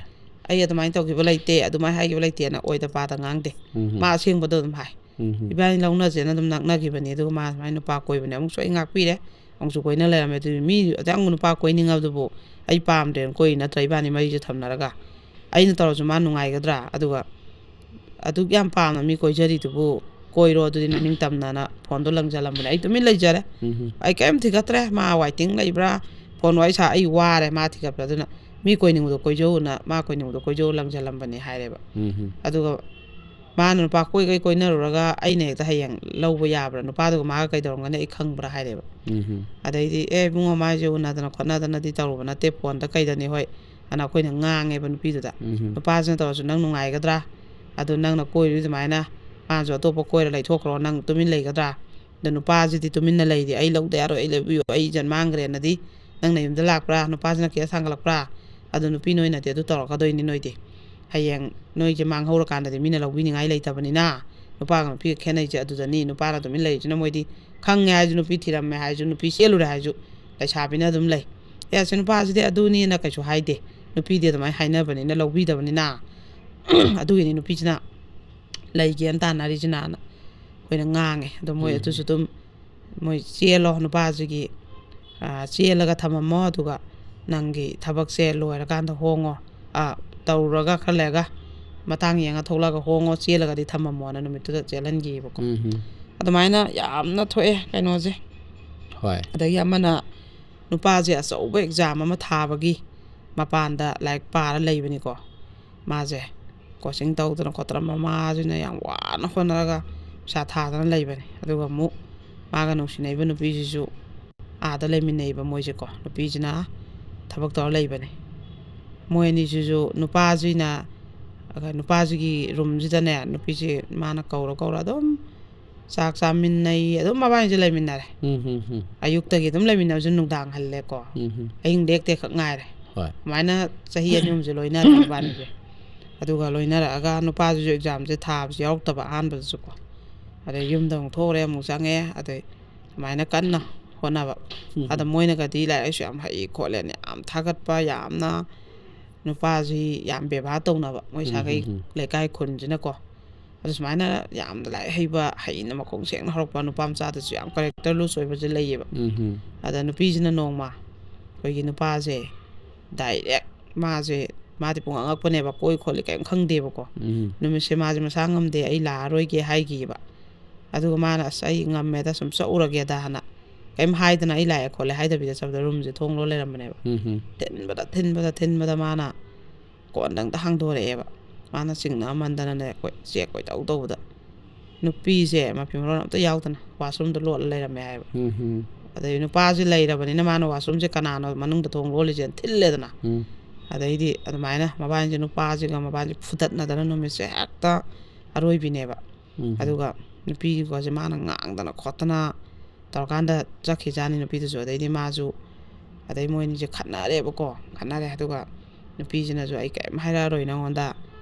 "ꯑꯩ ꯑꯗꯨꯃꯥꯏꯅ ꯇꯧꯈꯤꯕ ꯂꯩꯇꯦ, ꯑꯗꯨꯃꯥꯏꯅ ꯍꯥꯏꯈꯤꯕ ꯂꯩꯇꯦꯅ" ꯑꯣꯏꯗ ꯄꯥꯗ ꯉꯥꯡꯗꯦ꯫ ꯎꯝ ꯃꯥ ꯑꯁꯦꯡꯕꯗꯣ ꯑꯗꯨꯝ ꯍꯥꯏ꯫ ꯎꯝ "ꯏꯕꯥꯅꯤ ꯂꯧꯅꯁꯦꯅ ꯑꯗꯨꯝ ꯅꯛꯅꯈꯤꯕꯅꯤ, ꯑꯗꯨꯒ ꯃꯥ ꯁꯨꯃꯥꯏꯅ ꯅꯨꯄꯥ ꯀꯣꯏꯕꯅꯦ, ꯑꯃꯨꯛꯁꯨ ꯑꯩ ꯉꯥꯛꯄꯤꯔꯦ, ꯑꯃꯨꯛꯁꯨ ꯀꯣꯏꯅ ꯂꯩꯔꯝꯃꯦ꯫ ꯑꯗꯨꯗꯤ ꯃꯤ ꯑꯗꯨꯌꯥꯝ ꯅꯨꯄꯥ ꯀꯣꯏꯅꯤꯡꯉꯕꯗꯨꯕꯨ ꯑꯩ ꯄꯥꯝꯗ꯭ꯔꯦꯅ ꯀꯣꯏꯔꯤ ꯅꯠꯇ꯭ꯔꯥ? ꯏꯕꯥꯅꯤ ꯃꯔꯤꯁꯦ ꯊꯝꯅꯔꯒ ꯑꯩꯅ ꯇꯧꯔꯁꯨ ꯃꯥ ꯅꯨꯡꯉꯥꯏꯒꯗ꯭ꯔꯥ? ꯑꯗꯨꯒ ꯑꯗꯨꯛ ꯌꯥꯝ ꯄꯥꯝꯅ ꯃꯤ ꯀꯣꯏꯖꯔꯤꯗꯨꯕꯨ ꯀꯣꯏꯔꯣ ꯑꯗꯨꯗꯤ ꯅꯪ ꯅꯤꯡꯇꯝꯅꯅ" ꯐꯣꯟꯗꯣ ꯂꯪꯖꯜꯂꯝꯕꯅꯦ꯫ ꯑꯩ ꯇꯨꯃꯤꯟ ꯂꯩꯖꯔꯦ꯫ ꯎꯝ ꯑꯩ ꯀꯔꯤꯝ ꯊꯤꯒꯠꯇ꯭ꯔꯦ꯫ ꯃꯥ ꯋꯥꯏꯇꯤꯡ ꯂꯩꯕ꯭ꯔꯥ, ꯐꯣꯟ ꯋꯥꯔꯤ ꯁꯥ, ꯑꯩ ꯋꯥꯔꯦ ꯃꯥ ꯊꯤꯒꯠꯄ꯭ꯔꯥ꯫ ꯑꯗꯨꯅ "ꯃꯤ ꯀꯣꯏꯅꯤꯡꯕꯗꯣ ꯀꯣꯏꯖꯧꯅ, ꯃꯥ ꯀꯣꯏꯅꯤꯡꯕꯗꯣ ꯀꯣꯏꯖꯧ" ꯂꯪꯖꯜꯂꯝꯕꯅꯦ ꯍꯥꯏꯔꯦꯕ꯫ ꯎꯝ ꯑꯗꯨꯒ ꯃꯥꯅ ꯅꯨꯄꯥ ꯀꯣꯏꯈꯩ ꯀꯣꯏꯅꯔꯨꯔꯒ ꯑꯩꯅ ꯍꯦꯛꯇ ꯍꯌꯦꯡ ꯂꯧꯕ ꯌꯥꯕ꯭ꯔꯥ? ꯅꯨꯄꯥꯗꯨꯒ ꯃꯥꯒ ꯀꯩꯗꯧꯔꯝꯒꯅꯤ ꯑꯩ ꯈꯪꯕ꯭ꯔꯥ ꯍꯥꯏꯔꯦꯕ꯫ ꯎꯝ ꯑꯗꯩꯗꯤ "ꯑꯦ ꯏꯕꯨꯡꯉꯣ, ꯃꯥꯏꯁꯦ ꯎꯅꯗꯅ ꯈꯣꯠꯅꯗꯅꯗꯤ ꯇꯧꯔꯨꯕ ꯅꯠꯇꯦ, ꯐꯣꯟꯗ ꯀꯩꯗꯅꯤ, ꯍꯣꯏ" ꯑꯅ ꯑꯩꯈꯣꯏꯅ ꯉꯥꯡꯉꯦꯕ ꯅꯨꯄꯤꯗꯨꯗ꯫ ꯎꯝ "ꯅꯨꯄꯥꯁꯤꯅ ꯇꯧꯔꯁꯨ ꯅꯪ ꯅꯨꯡꯉꯥꯏꯒꯗ꯭ꯔꯥ? ꯑꯗꯨ ꯅꯪꯅ ꯀꯣꯏꯔꯨꯏ ꯑꯗꯨꯃꯥꯏꯅ ꯃꯥꯅꯁꯨ ꯑꯇꯣꯞꯄ ꯀꯣꯏꯔ ꯂꯩꯊꯣꯛꯈ꯭ꯔꯣ, ꯅꯪ ꯇꯨꯃꯤꯟ ꯂꯩꯒꯗ꯭ꯔꯥ? ꯑꯗꯣ ꯅꯨꯄꯥꯁꯤꯗꯤ ꯇꯨꯃꯤꯟꯅ ꯂꯩꯔꯤ, ꯑꯩ ꯂꯧꯗ ꯌꯥꯔꯣꯏ, ꯑꯩ ꯂꯧꯕꯤꯌꯨ, ꯑꯩ ꯏꯖꯟ ꯃꯥꯡꯈ꯭ꯔꯦꯅꯗꯤ ꯅꯪ ꯅꯌꯨꯝꯗ ꯂꯥꯛꯄ꯭ꯔꯥ? ꯅꯨꯄꯥꯁꯤꯅ ꯀꯦꯁ ꯊꯥꯡꯒꯠꯂꯛꯄ꯭ꯔꯥ? ꯑꯗꯣ ꯅꯨꯄꯤ ꯅꯣꯏꯅꯗꯤ ꯑꯗꯨ ꯇꯧꯔꯛꯀꯗꯣꯏꯅꯤ ꯅꯣꯏꯗꯤ꯫ ꯍꯌꯦꯡ ꯅꯣꯏꯁꯦ ꯃꯥꯡꯍꯧꯔꯀꯥꯟꯗꯗꯤ ꯃꯤꯅ ꯂꯧꯕꯤꯅꯤꯡꯉꯥꯏ ꯂꯩꯇꯕꯅꯤꯅ ꯅꯨꯄꯥꯒ ꯅꯨꯄꯤꯒ ꯈꯦꯠꯅꯩꯁꯦ ꯑꯗꯨꯗꯅꯤ꯫ ꯅꯨꯄꯥꯅ ꯇꯨꯃꯤꯟ ꯂꯩꯔꯤꯁꯤꯅ ꯃꯣꯏꯗꯤ ꯈꯪꯉꯦ ꯍꯥꯏꯔꯁꯨ, ꯅꯨꯄꯤ ꯊꯤꯔꯝꯃꯦ ꯍꯥꯏꯔꯁꯨ, ꯅꯨꯄꯤ ꯆꯦꯜꯂꯨꯔꯦ ꯍꯥꯏꯔꯁꯨ ꯂꯩꯁꯥꯕꯤꯅ ꯑꯗꯨꯝ ꯂꯩ꯫ "ꯑꯦ, ꯑꯁꯤ ꯅꯨꯄꯥꯁꯤꯗꯤ ꯑꯗꯨꯅꯤꯅ" ꯀꯩꯁꯨ ꯍꯥꯏꯗꯦ꯫ ꯅꯨꯄꯤꯗꯤ ꯑꯗꯨꯃꯥꯏꯅ ꯍꯥꯏꯅꯕꯅꯤꯅ ꯂꯧꯕꯤꯗꯕꯅꯤꯅ ꯑꯗꯨꯒꯤꯅꯤ ꯅꯨꯄꯤꯁꯤꯅ ꯂꯩꯒꯦꯅ ꯇꯥꯟꯅꯔꯤꯁꯤꯅꯅ ꯑꯩꯈꯣꯏꯅ ꯉꯥꯡꯉꯦ꯫ ꯑꯗꯣ ꯃꯣꯏ ꯎꯝ꯫ ꯑꯗꯨꯁꯨ ꯑꯗꯨꯝ ꯃꯣꯏ "ꯆꯦꯜꯂꯣ, ꯅꯨꯄꯥꯁꯤꯒꯤ, ꯑ, ꯆꯦꯜꯂꯒ ꯊꯝꯃꯝꯃꯣ, ꯑꯗꯨꯒ ꯅꯪꯒꯤ ꯊꯕꯛꯁꯦ ꯂꯣꯏꯔꯀꯥꯟꯗ ꯍꯣꯡꯉꯣ, ꯑ, ꯇꯧꯔꯨꯔꯒ ꯈꯔ ꯂꯩꯔꯒ ꯃꯇꯥꯡ ꯌꯦꯡꯉ ꯊꯣꯛꯂꯛꯑꯒ ꯍꯣꯡꯉꯣ, ꯆꯦꯜꯂꯒꯗꯤ ꯊꯝꯃꯝꯃꯣꯅ" ꯅꯨꯃꯤꯠꯇꯨꯗ ꯆꯦꯜꯍꯟꯈꯤꯕꯀꯣ꯫ ꯎꯝ ꯑꯗꯨꯃꯥꯏꯅ ꯌꯥꯝꯅ ꯊꯣꯛꯑꯦ ꯀꯩꯅꯣꯁꯦ꯫ ꯍꯣꯏ ꯑꯗꯒꯤ ꯑꯃꯅ ꯅꯨꯄꯥꯁꯦ ꯑꯆꯧꯕ ꯑꯦꯛꯖꯥꯝ ꯑꯃ ꯊꯥꯕꯒꯤ ꯃꯄꯥꯟꯗ ꯂꯥꯏꯔꯤꯛ ꯄꯥꯔ ꯂꯩꯕꯅꯤꯀꯣ꯫ ꯃꯥꯁꯦ ꯀꯣꯆꯤꯡ ꯇꯧꯗꯅ ꯈꯣꯠꯇꯅ ꯃꯃꯥꯁꯤꯅ ꯌꯥꯝ ꯋꯥꯅ ꯍꯣꯠꯅꯔꯒ ꯄꯩꯁꯥ ꯊꯥꯗꯅ ꯂꯩꯕꯅꯤ꯫ ꯑꯗꯨꯒ ꯑꯃꯨꯛ ꯃꯥꯒ ꯅꯨꯡꯁꯤꯅꯩꯕ ꯅꯨꯄꯤꯁꯤꯁꯨ ꯑꯥꯗ ꯂꯩꯃꯤꯟꯅꯩꯕ ꯃꯣꯏꯁꯦꯀꯣ꯫ ꯅꯨꯄꯤꯁꯤꯅ ꯊꯕꯛ ꯇꯧꯔ ꯂꯩꯕꯅꯤ꯫ ꯃꯣꯏ ꯑꯅꯤꯁꯤꯁꯨ ꯅꯨꯄꯥꯁꯤꯅ, ꯅꯨꯄꯥꯁꯤꯒꯤ ꯔꯨꯝꯁꯤꯗꯅꯦ ꯅꯨꯄꯤꯁꯤ ꯃꯥꯅ ꯀꯧꯔ ꯀꯧꯔ ꯑꯗꯨꯝ ꯆꯥꯛ ꯆꯥꯃꯤꯟꯅꯩ, ꯑꯗꯨꯝ ꯃꯕꯥꯅꯤꯁꯦ ꯂꯩꯃꯤꯟꯅꯔꯦ꯫ ꯎꯝ ꯎꯝ ꯎꯝ ꯑꯌꯨꯛꯇꯒꯤ ꯑꯗꯨꯝ ꯂꯩꯃꯤꯟꯅꯕꯁꯨ ꯅꯨꯡꯗꯥꯡ ꯍꯜꯂꯦꯀꯣ꯫ ꯎꯝ ꯎꯝ ꯑꯍꯤꯡ ꯂꯦꯛꯇꯦ ꯈꯛ ꯉꯥꯏꯔꯦ꯫ ꯍꯣꯏ ꯑꯗꯨꯃꯥꯏꯅ ꯆꯍꯤ ꯑꯅꯤ ꯑꯍꯨꯝꯁꯦ ꯂꯣꯏꯅꯔꯦ ꯃꯕꯥꯅꯤꯁꯦ꯫ ꯑꯗꯨꯒ ꯂꯣꯏꯅꯔꯛꯑꯒ ꯅꯨꯄꯥꯁꯤꯁꯨ ꯑꯦꯛꯖꯥꯝꯁꯦ ꯊꯥꯕꯁꯨ ꯌꯥꯎꯔꯛꯇꯕ ꯑꯍꯥꯟꯕꯗꯁꯨꯀꯣ꯫ ꯑꯗꯩ ꯌꯨꯝꯗ ꯑꯃꯨꯛ ꯊꯣꯛꯎꯔꯦ, ꯑꯃꯨꯛ ꯆꯪꯉꯛꯑꯦ꯫ ꯑꯗꯩ ꯁꯨꯃꯥꯏꯅ ꯀꯟꯅ ꯍꯣꯠꯅꯕ꯫ ꯎꯝ. ꯑꯗ ꯃꯣꯏꯅꯒꯗꯤ ꯂꯥꯏꯔꯤꯛ ꯂꯥꯏꯁꯨ ꯌꯥꯝ ꯍꯩ ꯈꯣꯠꯂꯦꯅ ꯌꯥꯝ ꯊꯥꯒꯠꯄ, ꯌꯥꯝꯅ ꯅꯨꯄꯥꯁꯤ ꯌꯥꯝ ꯕꯦꯕꯥꯔ ꯇꯧꯅꯕ ꯃꯣꯏ ꯎꯝ, ꯁꯥꯒꯩ ꯎꯝ, ꯎꯝ. ꯂꯩꯀꯥꯏ ꯈꯨꯟꯁꯤꯅꯀꯣ꯫ ꯑꯗꯨ ꯁꯨꯃꯥꯏꯅ ꯌꯥꯝꯅ ꯂꯥꯏꯔꯤꯛ ꯍꯩꯕ, ꯍꯩꯅ ꯃꯈꯣꯡ ꯁꯦꯡꯅ ꯍꯧꯔꯛꯄ ꯅꯨꯄꯥ ꯃꯆꯥꯗꯁꯨ ꯌꯥꯝ ꯀꯦꯔꯦꯛꯇꯔ ꯂꯨꯁ ꯑꯣꯏꯕꯁꯦ ꯂꯩꯌꯦꯕ꯫ ꯎꯝ, ꯎꯝ. ꯑꯗ ꯅꯨꯄꯤꯁꯤꯅ ꯅꯣꯡꯃ ꯑꯩꯈꯣꯏꯒꯤ ꯅꯨꯄꯥꯁꯦ ꯗꯥꯏꯔꯦꯛ ꯃꯥꯁꯦ, ꯃꯥꯗꯤ ꯄꯨꯡꯉꯛ ꯉꯛꯄꯅꯦꯕ, ꯀꯣꯏ ꯈꯣꯠꯂꯤ ꯀꯔꯤꯝ ꯈꯪꯗꯦꯕꯀꯣ꯫ ꯎꯝ. ꯅꯨꯃꯤꯠꯁꯦ ꯃꯥꯁꯦ ꯃꯁꯥ ꯉꯝꯗꯦ, ꯑꯩ ꯂꯥꯛꯑꯔꯣꯏꯒꯦ ꯍꯥꯏꯈꯤꯕ꯫ ꯑꯗꯨꯒ ꯃꯥꯅ "ꯑꯁ, ꯑꯩ ꯉꯝꯃꯦꯗ, ꯁꯨꯝ ꯆꯠꯂꯨꯔꯒꯦꯗ" ꯍꯥꯏꯅ ꯀꯩꯝ ꯍꯥꯏꯗꯅ, "ꯑꯩ ꯂꯥꯛꯑꯦ ꯈꯣꯠꯂꯦ" ꯍꯥꯏꯗꯕꯤꯗ ꯆꯠꯄꯗ ꯔꯨꯝꯁꯦ ꯊꯣꯡ ꯂꯣꯜ ꯂꯩꯔꯝꯕꯅꯦꯕ꯫ ꯎꯝ, ꯎꯝ. ꯊꯤꯟꯕꯗ ꯊꯤꯟꯕꯗ ꯊꯤꯟꯕꯗ ꯃꯥꯅ ꯀꯣꯟꯗꯪꯗ ꯍꯥꯡꯗꯣꯔꯛꯑꯦꯕ꯫ ꯃꯥꯅ ꯆꯤꯡꯅꯃꯟꯗꯅꯅꯦ ꯑꯩꯈꯣꯏ ꯆꯦꯛ ꯀꯣꯏꯇꯧ ꯇꯧꯕꯗ ꯅꯨꯄꯤꯁꯦ ꯃꯐꯤ ꯃꯔꯣꯟ ꯑꯝꯇ ꯌꯥꯎꯗꯅ ꯋꯥꯁꯔꯨꯝꯗ ꯂꯣꯠꯂ ꯂꯩꯔꯝꯃꯦ ꯍꯥꯏꯕ꯫ ꯎꯝ, ꯎꯝ. ꯑꯗꯩ ꯅꯨꯄꯥꯁꯦ ꯂꯩꯔꯕꯅꯤꯅ ꯃꯥꯅ ꯋꯥꯁꯔꯨꯝꯁꯦ ꯀꯅꯥꯅꯣ ꯃꯅꯨꯡꯗ ꯊꯣꯡ ꯂꯣꯜꯂꯤꯁꯦꯅ ꯊꯤꯜꯂꯦꯗꯅ꯫ ꯎꯝ. ꯑꯗꯩꯗꯤ ꯑꯗꯨꯃꯥꯏꯅ ꯃꯕꯥꯅꯤꯁꯦ, ꯅꯨꯄꯥꯁꯤꯒ ꯃꯕꯥꯅꯤꯁꯦ ꯐꯨꯗꯠꯅꯗꯅ ꯅꯨꯃꯤꯠꯁꯦ ꯍꯦꯛꯇ ꯑꯔꯣꯏꯕꯤꯅꯦꯕ꯫ ꯎꯝ. ꯑꯗꯨꯒ ꯅꯨꯄꯤꯒꯁꯦ ꯃꯥꯅ ꯉꯥꯡꯗꯅ ꯈꯣꯠꯇꯅ ꯇꯧꯔꯀꯥꯟꯗ ꯆꯠꯈꯤꯖꯥꯠꯅꯤ ꯅꯨꯄꯤꯗꯨꯁꯨ꯫ ꯑꯗꯩꯗꯤ ꯃꯥꯁꯨ, ꯑꯗꯩ ꯃꯣꯏ ꯑꯅꯤꯁꯦ ꯈꯠꯅꯔꯦꯕꯀꯣ꯫ ꯈꯠꯅꯔꯦ꯫ ꯑꯗꯨꯒ ꯅꯨꯄꯤꯁꯤꯅꯁꯨ "ꯑꯩ ꯀꯔꯤꯝ ꯍꯥꯏꯔꯛꯑꯔꯣꯏ ꯅꯉꯣꯟꯗ,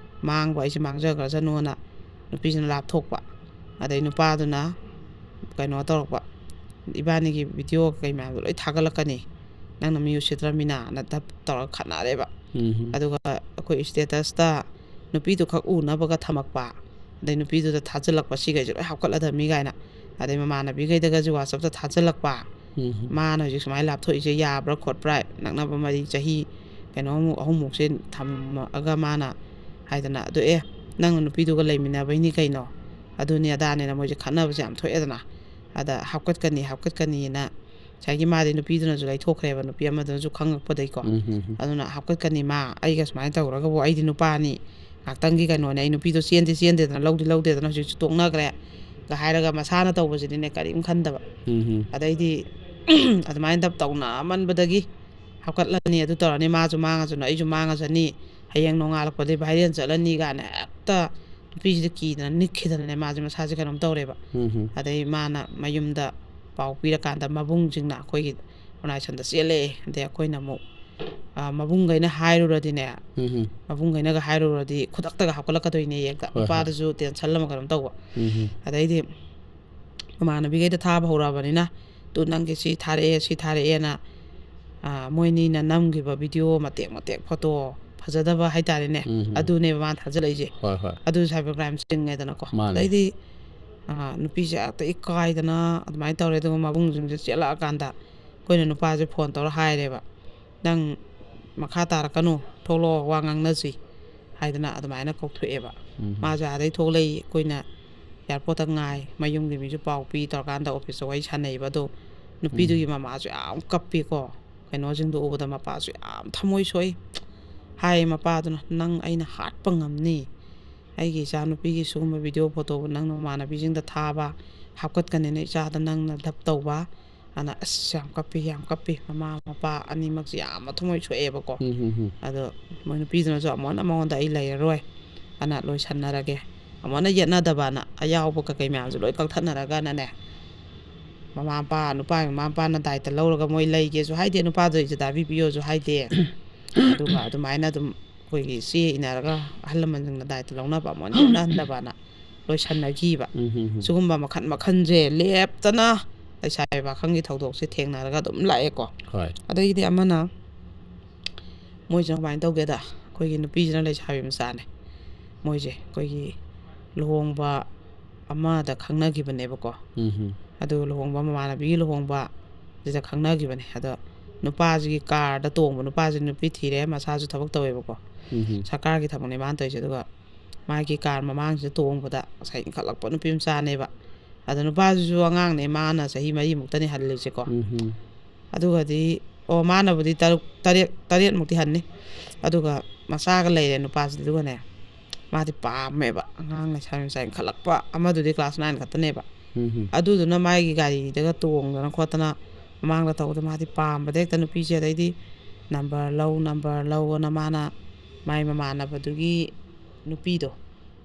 ꯃꯥꯡꯕ ꯑꯩꯁꯦ ꯃꯥꯡꯖꯈ꯭ꯔꯁꯅꯨꯅ" ꯅꯨꯄꯤꯁꯤꯅ ꯂꯥꯞꯊꯣꯛꯄ꯫ ꯑꯗꯩ ꯅꯨꯄꯥꯗꯨꯅ ꯀꯩꯅꯣ ꯇꯧꯔꯛꯄ, "ꯏꯕꯥꯅꯤꯒꯤ ꯚꯤꯗꯤꯑꯣ ꯀꯩ ꯃꯌꯥꯝꯗꯣ ꯂꯣꯏ ꯊꯥꯒꯠꯂꯛꯀꯅꯤ, ꯅꯪꯅ ꯃꯤ ꯎꯁꯤꯠꯇ꯭ꯔꯃꯤꯅ"ꯅ ꯇꯞ ꯇꯧꯔꯒ ꯈꯠꯅꯔꯦꯕ꯫ ꯎꯝ. ꯑꯗꯨꯒ ꯑꯩꯈꯣꯏ ꯁ꯭ꯇꯦꯇꯁꯇ ꯅꯨꯄꯤꯗꯨ ꯈꯛ ꯎꯅꯕꯒ ꯊꯝꯃꯛꯄ, ꯑꯗꯩ ꯅꯨꯄꯤꯗꯨꯗ ꯊꯥꯖꯤꯜꯂꯛꯄ, "ꯁꯤꯈꯩꯁꯦ ꯂꯣꯏ ꯍꯥꯞꯀꯠꯂꯗꯕ ꯃꯤ" ꯀꯥꯏꯅ꯫ ꯑꯗꯩ ꯃꯃꯥꯟꯅꯕꯤꯈꯩꯗꯒꯁꯨ ꯋꯥꯆꯞꯇ ꯊꯥꯖꯤꯜꯂꯛꯄ꯫ ꯎꯝ. "ꯃꯥꯅ ꯍꯧꯖꯤꯛ ꯁꯨꯃꯥꯏꯅ ꯂꯥꯞꯊꯣꯛꯏꯁꯦ ꯌꯥꯕ꯭ꯔꯥ ꯈꯣꯠꯄ꯭ꯔꯥ? ꯅꯛꯅꯕ ꯃꯔꯤ ꯆꯍꯤ ꯀꯩꯅꯣꯃꯨꯛ ꯑꯍꯨꯝꯃꯨꯛꯁꯦ ꯊꯝꯃꯛꯑꯒ ꯃꯥꯅ ꯍꯥꯏꯗꯅ, ꯑꯗꯨ ꯑꯦ, ꯅꯪꯅ ꯅꯨꯄꯤꯗꯨꯒ ꯂꯩꯃꯤꯟꯅꯕꯩꯅꯤ ꯀꯩꯅꯣ, ꯑꯗꯨꯅꯤ ꯑꯗꯥꯅꯦꯅ" ꯃꯣꯏꯁꯦ ꯈꯠꯅꯕꯁꯦ ꯌꯥꯝ ꯊꯣꯛꯑꯦꯗꯅ꯫ ꯑꯗ ꯍꯥꯞꯀꯠꯀꯅꯤ ꯍꯥꯞꯀꯠꯀꯅꯤꯅ ꯉꯁꯥꯏꯒꯤ ꯃꯥꯗꯤ ꯅꯨꯄꯤꯗꯨꯅꯁꯨ ꯂꯩꯊꯣꯛꯈ꯭ꯔꯦꯕ, ꯅꯨꯄꯤ ꯑꯃꯗꯨꯅꯁꯨ ꯈꯪꯉꯛꯄꯗꯩꯀꯣ꯫ ꯎꯝ, ꯎꯝ, ꯎꯝ. ꯑꯗꯨꯅ "ꯍꯥꯞꯀꯠꯀꯅꯤ ꯃꯥ, ꯑꯩꯒ ꯁꯨꯃꯥꯏꯅ ꯇꯧꯔꯒꯕꯨ ꯑꯩꯗꯤ ꯅꯨꯄꯥꯅꯤ, ꯉꯥꯛꯇꯪꯒꯤ ꯀꯩꯅꯣꯅꯦ, ꯑꯩ ꯅꯨꯄꯤꯗꯣ ꯆꯦꯟꯗꯤ ꯆꯦꯟꯗꯦꯗꯅ, ꯂꯧꯗꯤ ꯂꯧꯗꯦꯗꯅ, ꯍꯧꯖꯤꯛꯁꯨ ꯇꯣꯛꯅꯈ꯭ꯔꯦ" ꯒ ꯍꯥꯏꯔꯒ ꯃꯁꯥꯅ ꯇꯧꯕꯁꯤꯗꯤꯅꯦ ꯀꯔꯤꯝ ꯈꯟꯗꯕ꯫ ꯎꯝ, ꯎꯝ. ꯑꯗꯩꯗꯤ ꯑꯗꯨꯃꯥꯏꯅ ꯇꯞ ꯇꯧꯅꯃꯟꯕꯗꯒꯤ ꯍꯥꯞꯀꯠꯂꯅꯤ, ꯑꯗꯨ ꯇꯧꯔꯅꯤ, ꯃꯥꯁꯨ ꯃꯥꯡꯉꯁꯅꯨ, ꯑꯩꯁꯨ ꯃꯥꯡꯉꯁꯅꯤ, ꯍꯌꯦꯡ ꯅꯣꯡꯉꯥꯜꯂꯛꯄꯗꯤ ꯚꯥꯏꯔꯦꯜ ꯆꯠꯂꯅꯤ ꯀꯥꯏꯅ ꯍꯦꯛꯇ ꯅꯨꯄꯤꯁꯤꯗ ꯀꯤꯗꯅ ꯅꯤꯛꯈꯤꯗꯅꯅꯦ ꯃꯥꯁꯦ ꯃꯁꯥꯁꯦ ꯀꯩꯅꯣꯝ ꯇꯧꯔꯦꯕ꯫ ꯎꯝ, ꯎꯝ. ꯑꯗꯩ ꯃꯥꯅ ꯃꯌꯨꯝꯗ ꯄꯥꯎ ꯄꯤꯔꯀꯥꯟꯗ ꯃꯕꯨꯡꯁꯤꯡꯅ ꯑꯩꯈꯣꯏꯒꯤ ꯑꯣꯔꯒꯅꯥꯏꯖꯦꯁꯟꯗ ꯆꯦꯜꯂꯛꯑꯦ꯫ ꯑꯗꯩ ꯑꯩꯈꯣꯏꯅ ꯑꯃꯨꯛ ꯑ, ꯃꯕꯨꯡꯈꯩꯅ ꯍꯥꯏꯔꯨꯔꯗꯤꯅꯦ, ꯎꯝ ꯎꯝ ꯃꯕꯨꯡꯈꯩꯅꯒ ꯍꯥꯏꯔꯨꯔꯗꯤ ꯈꯨꯗꯛꯇꯒ ꯍꯥꯞꯀꯠꯂꯛꯀꯗꯣꯏꯅꯦ ꯍꯦꯛꯇ꯫ ꯍꯣꯏ, ꯍꯣꯏ꯫ ꯅꯨꯄꯥꯗꯨꯁꯨ ꯇꯦꯟꯁꯟ ꯑꯃ ꯀꯩꯅꯣꯝ ꯇꯧꯕ꯫ ꯎꯝ ꯎꯝ ꯑꯗꯩꯗꯤ ꯃꯃꯥꯟꯅꯕꯤꯈꯩꯗ ꯊꯥꯕ ꯍꯧꯔꯛꯑꯕꯅꯤꯅ, "ꯇꯨ ꯅꯪꯒꯤ ꯁꯤ ꯊꯥꯔꯛꯑꯦ, ꯁꯤ ꯊꯥꯔꯛꯑꯦꯅ", ꯑ, ꯃꯣꯏꯅꯤꯅ ꯅꯝꯈꯤꯕ ꯚꯤꯗꯤꯑꯣ ꯃꯇꯦꯛ ꯃꯇꯦꯛ, ꯐꯣꯇꯣ ꯐꯖꯗꯕ ꯍꯥꯏꯇꯥꯔꯦꯅꯦ, ꯎꯝ ꯎꯝ ꯑꯗꯨꯅꯦꯕ ꯃꯥꯅ ꯊꯥꯖꯤꯜꯂꯛꯏꯁꯦ꯫ ꯍꯣꯏ ꯍꯣꯏ꯫ ꯑꯗꯨ cyber crime ꯆꯤꯡꯉꯦꯗꯅꯀꯣ꯫ ꯃꯥꯅꯦ꯫ ꯑꯗꯩꯗꯤ, ꯑ, ꯅꯨꯄꯤꯁꯦ ꯍꯦꯛꯇ ꯏꯀꯥꯏꯗꯅ ꯑꯗꯨꯃꯥꯏꯅ ꯇꯧꯔꯦ꯫ ꯑꯗꯨꯒ ꯃꯕꯨꯡꯁꯤꯡꯁꯦ ꯆꯦꯜꯂꯛꯑꯀꯥꯟꯗ ꯑꯩꯈꯣꯏꯅ ꯅꯨꯄꯥꯁꯦ ꯐꯣꯟ ꯇꯧꯔ ꯍꯥꯏꯔꯦꯕ, "ꯅꯪ ꯃꯈꯥ ꯇꯥꯔꯛꯀꯅꯨ, ꯊꯣꯛꯂꯛꯑꯣ, ꯋꯥ ꯉꯥꯡꯅꯁꯤ" ꯍꯥꯏꯗꯅ ꯑꯗꯨꯃꯥꯏꯅ ꯀꯧꯊꯣꯛꯑꯦꯕ꯫ ꯎꯝ ꯎꯝ ꯃꯥꯁꯦ ꯑꯥꯗꯩ ꯊꯣꯛꯂꯛꯏ, ꯑꯩꯈꯣꯏꯅ airport ꯇ ꯉꯥꯏ, ꯃꯌꯨꯝꯒꯤ ꯃꯤꯁꯨ ꯄꯥꯎ ꯄꯤ ꯇꯧꯔꯀꯥꯟꯗ office ꯇ ꯋꯥꯔꯤ ꯁꯥꯟꯅꯩꯕ꯫ ꯑꯗꯣ ꯅꯨꯄꯤꯗꯨꯒꯤ ꯎꯝ ꯃꯃꯥꯁꯨ ꯌꯥꯝ ꯀꯞꯄꯤꯀꯣ, ꯀꯩꯅꯣꯁꯤꯡꯗꯣ ꯎꯕꯗ ꯃꯄꯥꯁꯨ ꯌꯥꯝ ꯊꯃꯣꯏ ꯁꯣꯛꯏ꯫ ꯍꯥꯏꯌꯦ ꯃꯄꯥꯗꯨꯅ, "ꯅꯪ ꯑꯩꯅ ꯍꯥꯠꯄ ꯉꯝꯅꯤ, ꯑꯩꯒꯤ ꯏꯆꯥꯅꯨꯄꯤꯒꯤ ꯁꯤꯒꯨꯝꯕ ꯚꯤꯗꯤꯑꯣ ꯐꯣꯇꯣꯕꯨ ꯅꯪ ꯅꯃꯥꯟꯅꯕꯤꯁꯤꯡꯗ ꯊꯥꯕ, ꯍꯥꯞꯀꯠꯀꯅꯤꯅ ꯏꯆꯥꯗ ꯅꯪꯅ ꯙꯞ ꯇꯧꯕ"꯫ ꯑꯅ ꯑꯁ ꯌꯥꯝ ꯀꯞꯄꯤ, ꯌꯥꯝ ꯀꯞꯄꯤ꯫ ꯃꯃꯥ ꯃꯄꯥ ꯑꯅꯤꯃꯛꯁꯦ ꯌꯥꯝ ꯊꯃꯣꯏ ꯁꯣꯛꯑꯦꯕꯀꯣ꯫ ꯎꯝ ꯎꯝ ꯎꯝ ꯑꯗꯣ ꯃꯣꯏ ꯅꯨꯄꯤꯗꯨꯅꯁꯨ ꯑꯃꯨꯛ ꯍꯟꯅ ꯃꯉꯣꯟꯗ "ꯑꯩ ꯂꯩꯔꯔꯣꯏ, ꯑꯅ ꯂꯣꯏꯁꯟꯅꯔꯒꯦ", ꯑꯃꯨꯛ ꯍꯟꯅ ꯌꯦꯠꯅꯗꯕꯅ, ꯑꯌꯥꯎꯕ ꯀꯩꯀꯩ ꯃꯌꯥꯝꯁꯦ ꯂꯣꯏ ꯀꯛꯊꯠꯅꯔꯒꯅꯅꯦ, ꯃꯃꯥ ꯃꯄꯥ, ꯅꯨꯄꯥꯒꯤ ꯃꯃꯥ ꯃꯄꯥꯅ ꯗꯥꯏꯇ ꯂꯧꯔꯒ ꯃꯣꯏ ꯂꯩꯒꯦꯁꯨ ꯍꯥꯏꯗꯦ, ꯅꯨꯄꯥꯗꯣ ꯏꯖꯗꯥꯕꯤ ꯄꯤꯌꯣꯁꯨ ꯍꯥꯏꯗꯦ꯫ ꯑꯗꯨꯒ ꯑꯗꯨꯃꯥꯏꯅ ꯑꯗꯨꯝ ꯑꯩꯈꯣꯏꯒꯤ ꯆꯦ ꯏꯅꯔꯒ ꯑꯍꯜ ꯂꯃꯟꯁꯤꯡꯅ ꯗꯥꯏꯇ ꯂꯧꯅꯕ, ꯑꯃꯨꯛ ꯍꯟꯅ ꯌꯦꯠꯅꯍꯟꯗꯕꯅ ꯂꯣꯏꯁꯟꯅꯈꯤꯕ꯫ ꯎꯝ ꯎꯝ ꯎꯝ ꯁꯤꯒꯨꯝꯕ ꯃꯈꯜ ꯃꯈꯜꯁꯦ ꯂꯦꯞꯇꯅ ꯂꯩꯁꯥꯕꯤ ꯄꯥꯈꯪꯒꯤ ꯊꯧꯗꯣꯛꯁꯦ ꯊꯦꯡꯅꯔꯒ ꯑꯗꯨꯝ ꯂꯥꯛꯑꯦꯀꯣ꯫ ꯍꯣꯏ꯫ ꯑꯗꯒꯤꯗꯤ ꯑꯃꯅ ꯃꯣꯏꯁꯤꯅ ꯀꯃꯥꯏꯅ ꯇꯧꯒꯦꯗ, ꯑꯩꯈꯣꯏꯒꯤ ꯅꯨꯄꯤꯁꯤꯅ ꯂꯩꯁꯥꯕꯤ ꯃꯆꯥꯅꯦ꯫ ꯃꯣꯏꯁꯦ ꯑꯩꯈꯣꯏꯒꯤ ꯂꯨꯍꯣꯡꯕ ꯑꯃꯗ ꯈꯪꯅꯈꯤꯕꯅꯦꯕꯀꯣ꯫ ꯎꯝ ꯎꯝ ꯑꯗꯨ ꯂꯨꯍꯣꯡꯕ, ꯃꯃꯥꯟꯅꯕꯤꯒꯤ ꯂꯨꯍꯣꯡꯕꯁꯤꯗ ꯈꯪꯅꯈꯤꯕꯅꯦ꯫ ꯑꯗꯣ ꯅꯨꯄꯥꯁꯤꯒꯤ car ꯗ ꯇꯣꯡꯕ, ꯅꯨꯄꯥꯁꯤ ꯅꯨꯄꯤ ꯊꯤꯔꯦ, ꯃꯁꯥꯁꯨ ꯊꯕꯛ ꯇꯧꯋꯦꯕꯀꯣ꯫ ꯎꯝ ꯎꯝ ꯁꯔꯀꯥꯔꯒꯤ ꯊꯕꯛꯅꯦ ꯃꯥꯅ ꯇꯧꯔꯤꯁꯦ꯫ ꯑꯗꯨꯒ ꯃꯥꯒꯤ car ꯃꯃꯥꯡꯁꯤꯗ ꯇꯣꯡꯕꯗ ꯉꯁꯥꯏ ꯏꯟꯈꯠꯂꯛꯄ ꯅꯨꯄꯤ ꯃꯆꯥꯅꯦꯕ꯫ ꯑꯗꯣ ꯅꯨꯄꯥꯁꯤꯁꯨ ꯑꯉꯥꯡꯅꯦ, ꯃꯥꯅ ꯆꯍꯤ ꯃꯔꯤꯃꯨꯛꯇꯅꯤ ꯍꯜꯂꯤꯁꯦꯀꯣ꯫ ꯎꯝ ꯎꯝ ꯑꯗꯨꯒꯗꯤ, ꯑꯣ, ꯃꯥꯅꯕꯨꯗꯤ ꯇꯔꯨꯛ, ꯇꯔꯦꯠ, ꯇꯔꯦꯠꯃꯨꯛꯇꯤ ꯍꯟꯅꯤ꯫ ꯑꯗꯨꯒ ꯃꯆꯥꯒ ꯂꯩꯔꯦ ꯅꯨꯄꯥꯁꯤꯗꯤ꯫ ꯑꯗꯨꯒꯅꯦ, ꯃꯥꯗꯤ ꯄꯥꯝꯃꯦꯕ, ꯑꯉꯥꯡ ꯂꯩꯁꯥꯕꯤ ꯃꯆꯥ ꯏꯟꯈꯠꯂꯛꯄ꯫ ꯑꯃꯗꯨꯗꯤ class nine ꯈꯛꯇꯅꯦꯕ꯫ ꯎꯝ ꯎꯝ ꯑꯗꯨꯗꯨꯅ ꯃꯥꯒꯤ ꯒꯥꯔꯤꯗꯒ ꯇꯣꯡꯗꯅ ꯈꯣꯠꯇꯅ ꯃꯃꯥꯡꯗ ꯇꯧꯕꯗ ꯃꯥꯗꯤ ꯄꯥꯝꯕꯗ ꯍꯦꯛꯇ ꯅꯨꯄꯤꯁꯦ꯫ ꯑꯗꯩꯗꯤ number ꯂꯧ, number ꯂꯧꯑꯅ ꯃꯥꯅ ꯃꯥꯏ ꯃꯃꯥꯟꯅꯕꯗꯨꯒꯤ ꯅꯨꯄꯤꯗꯣ,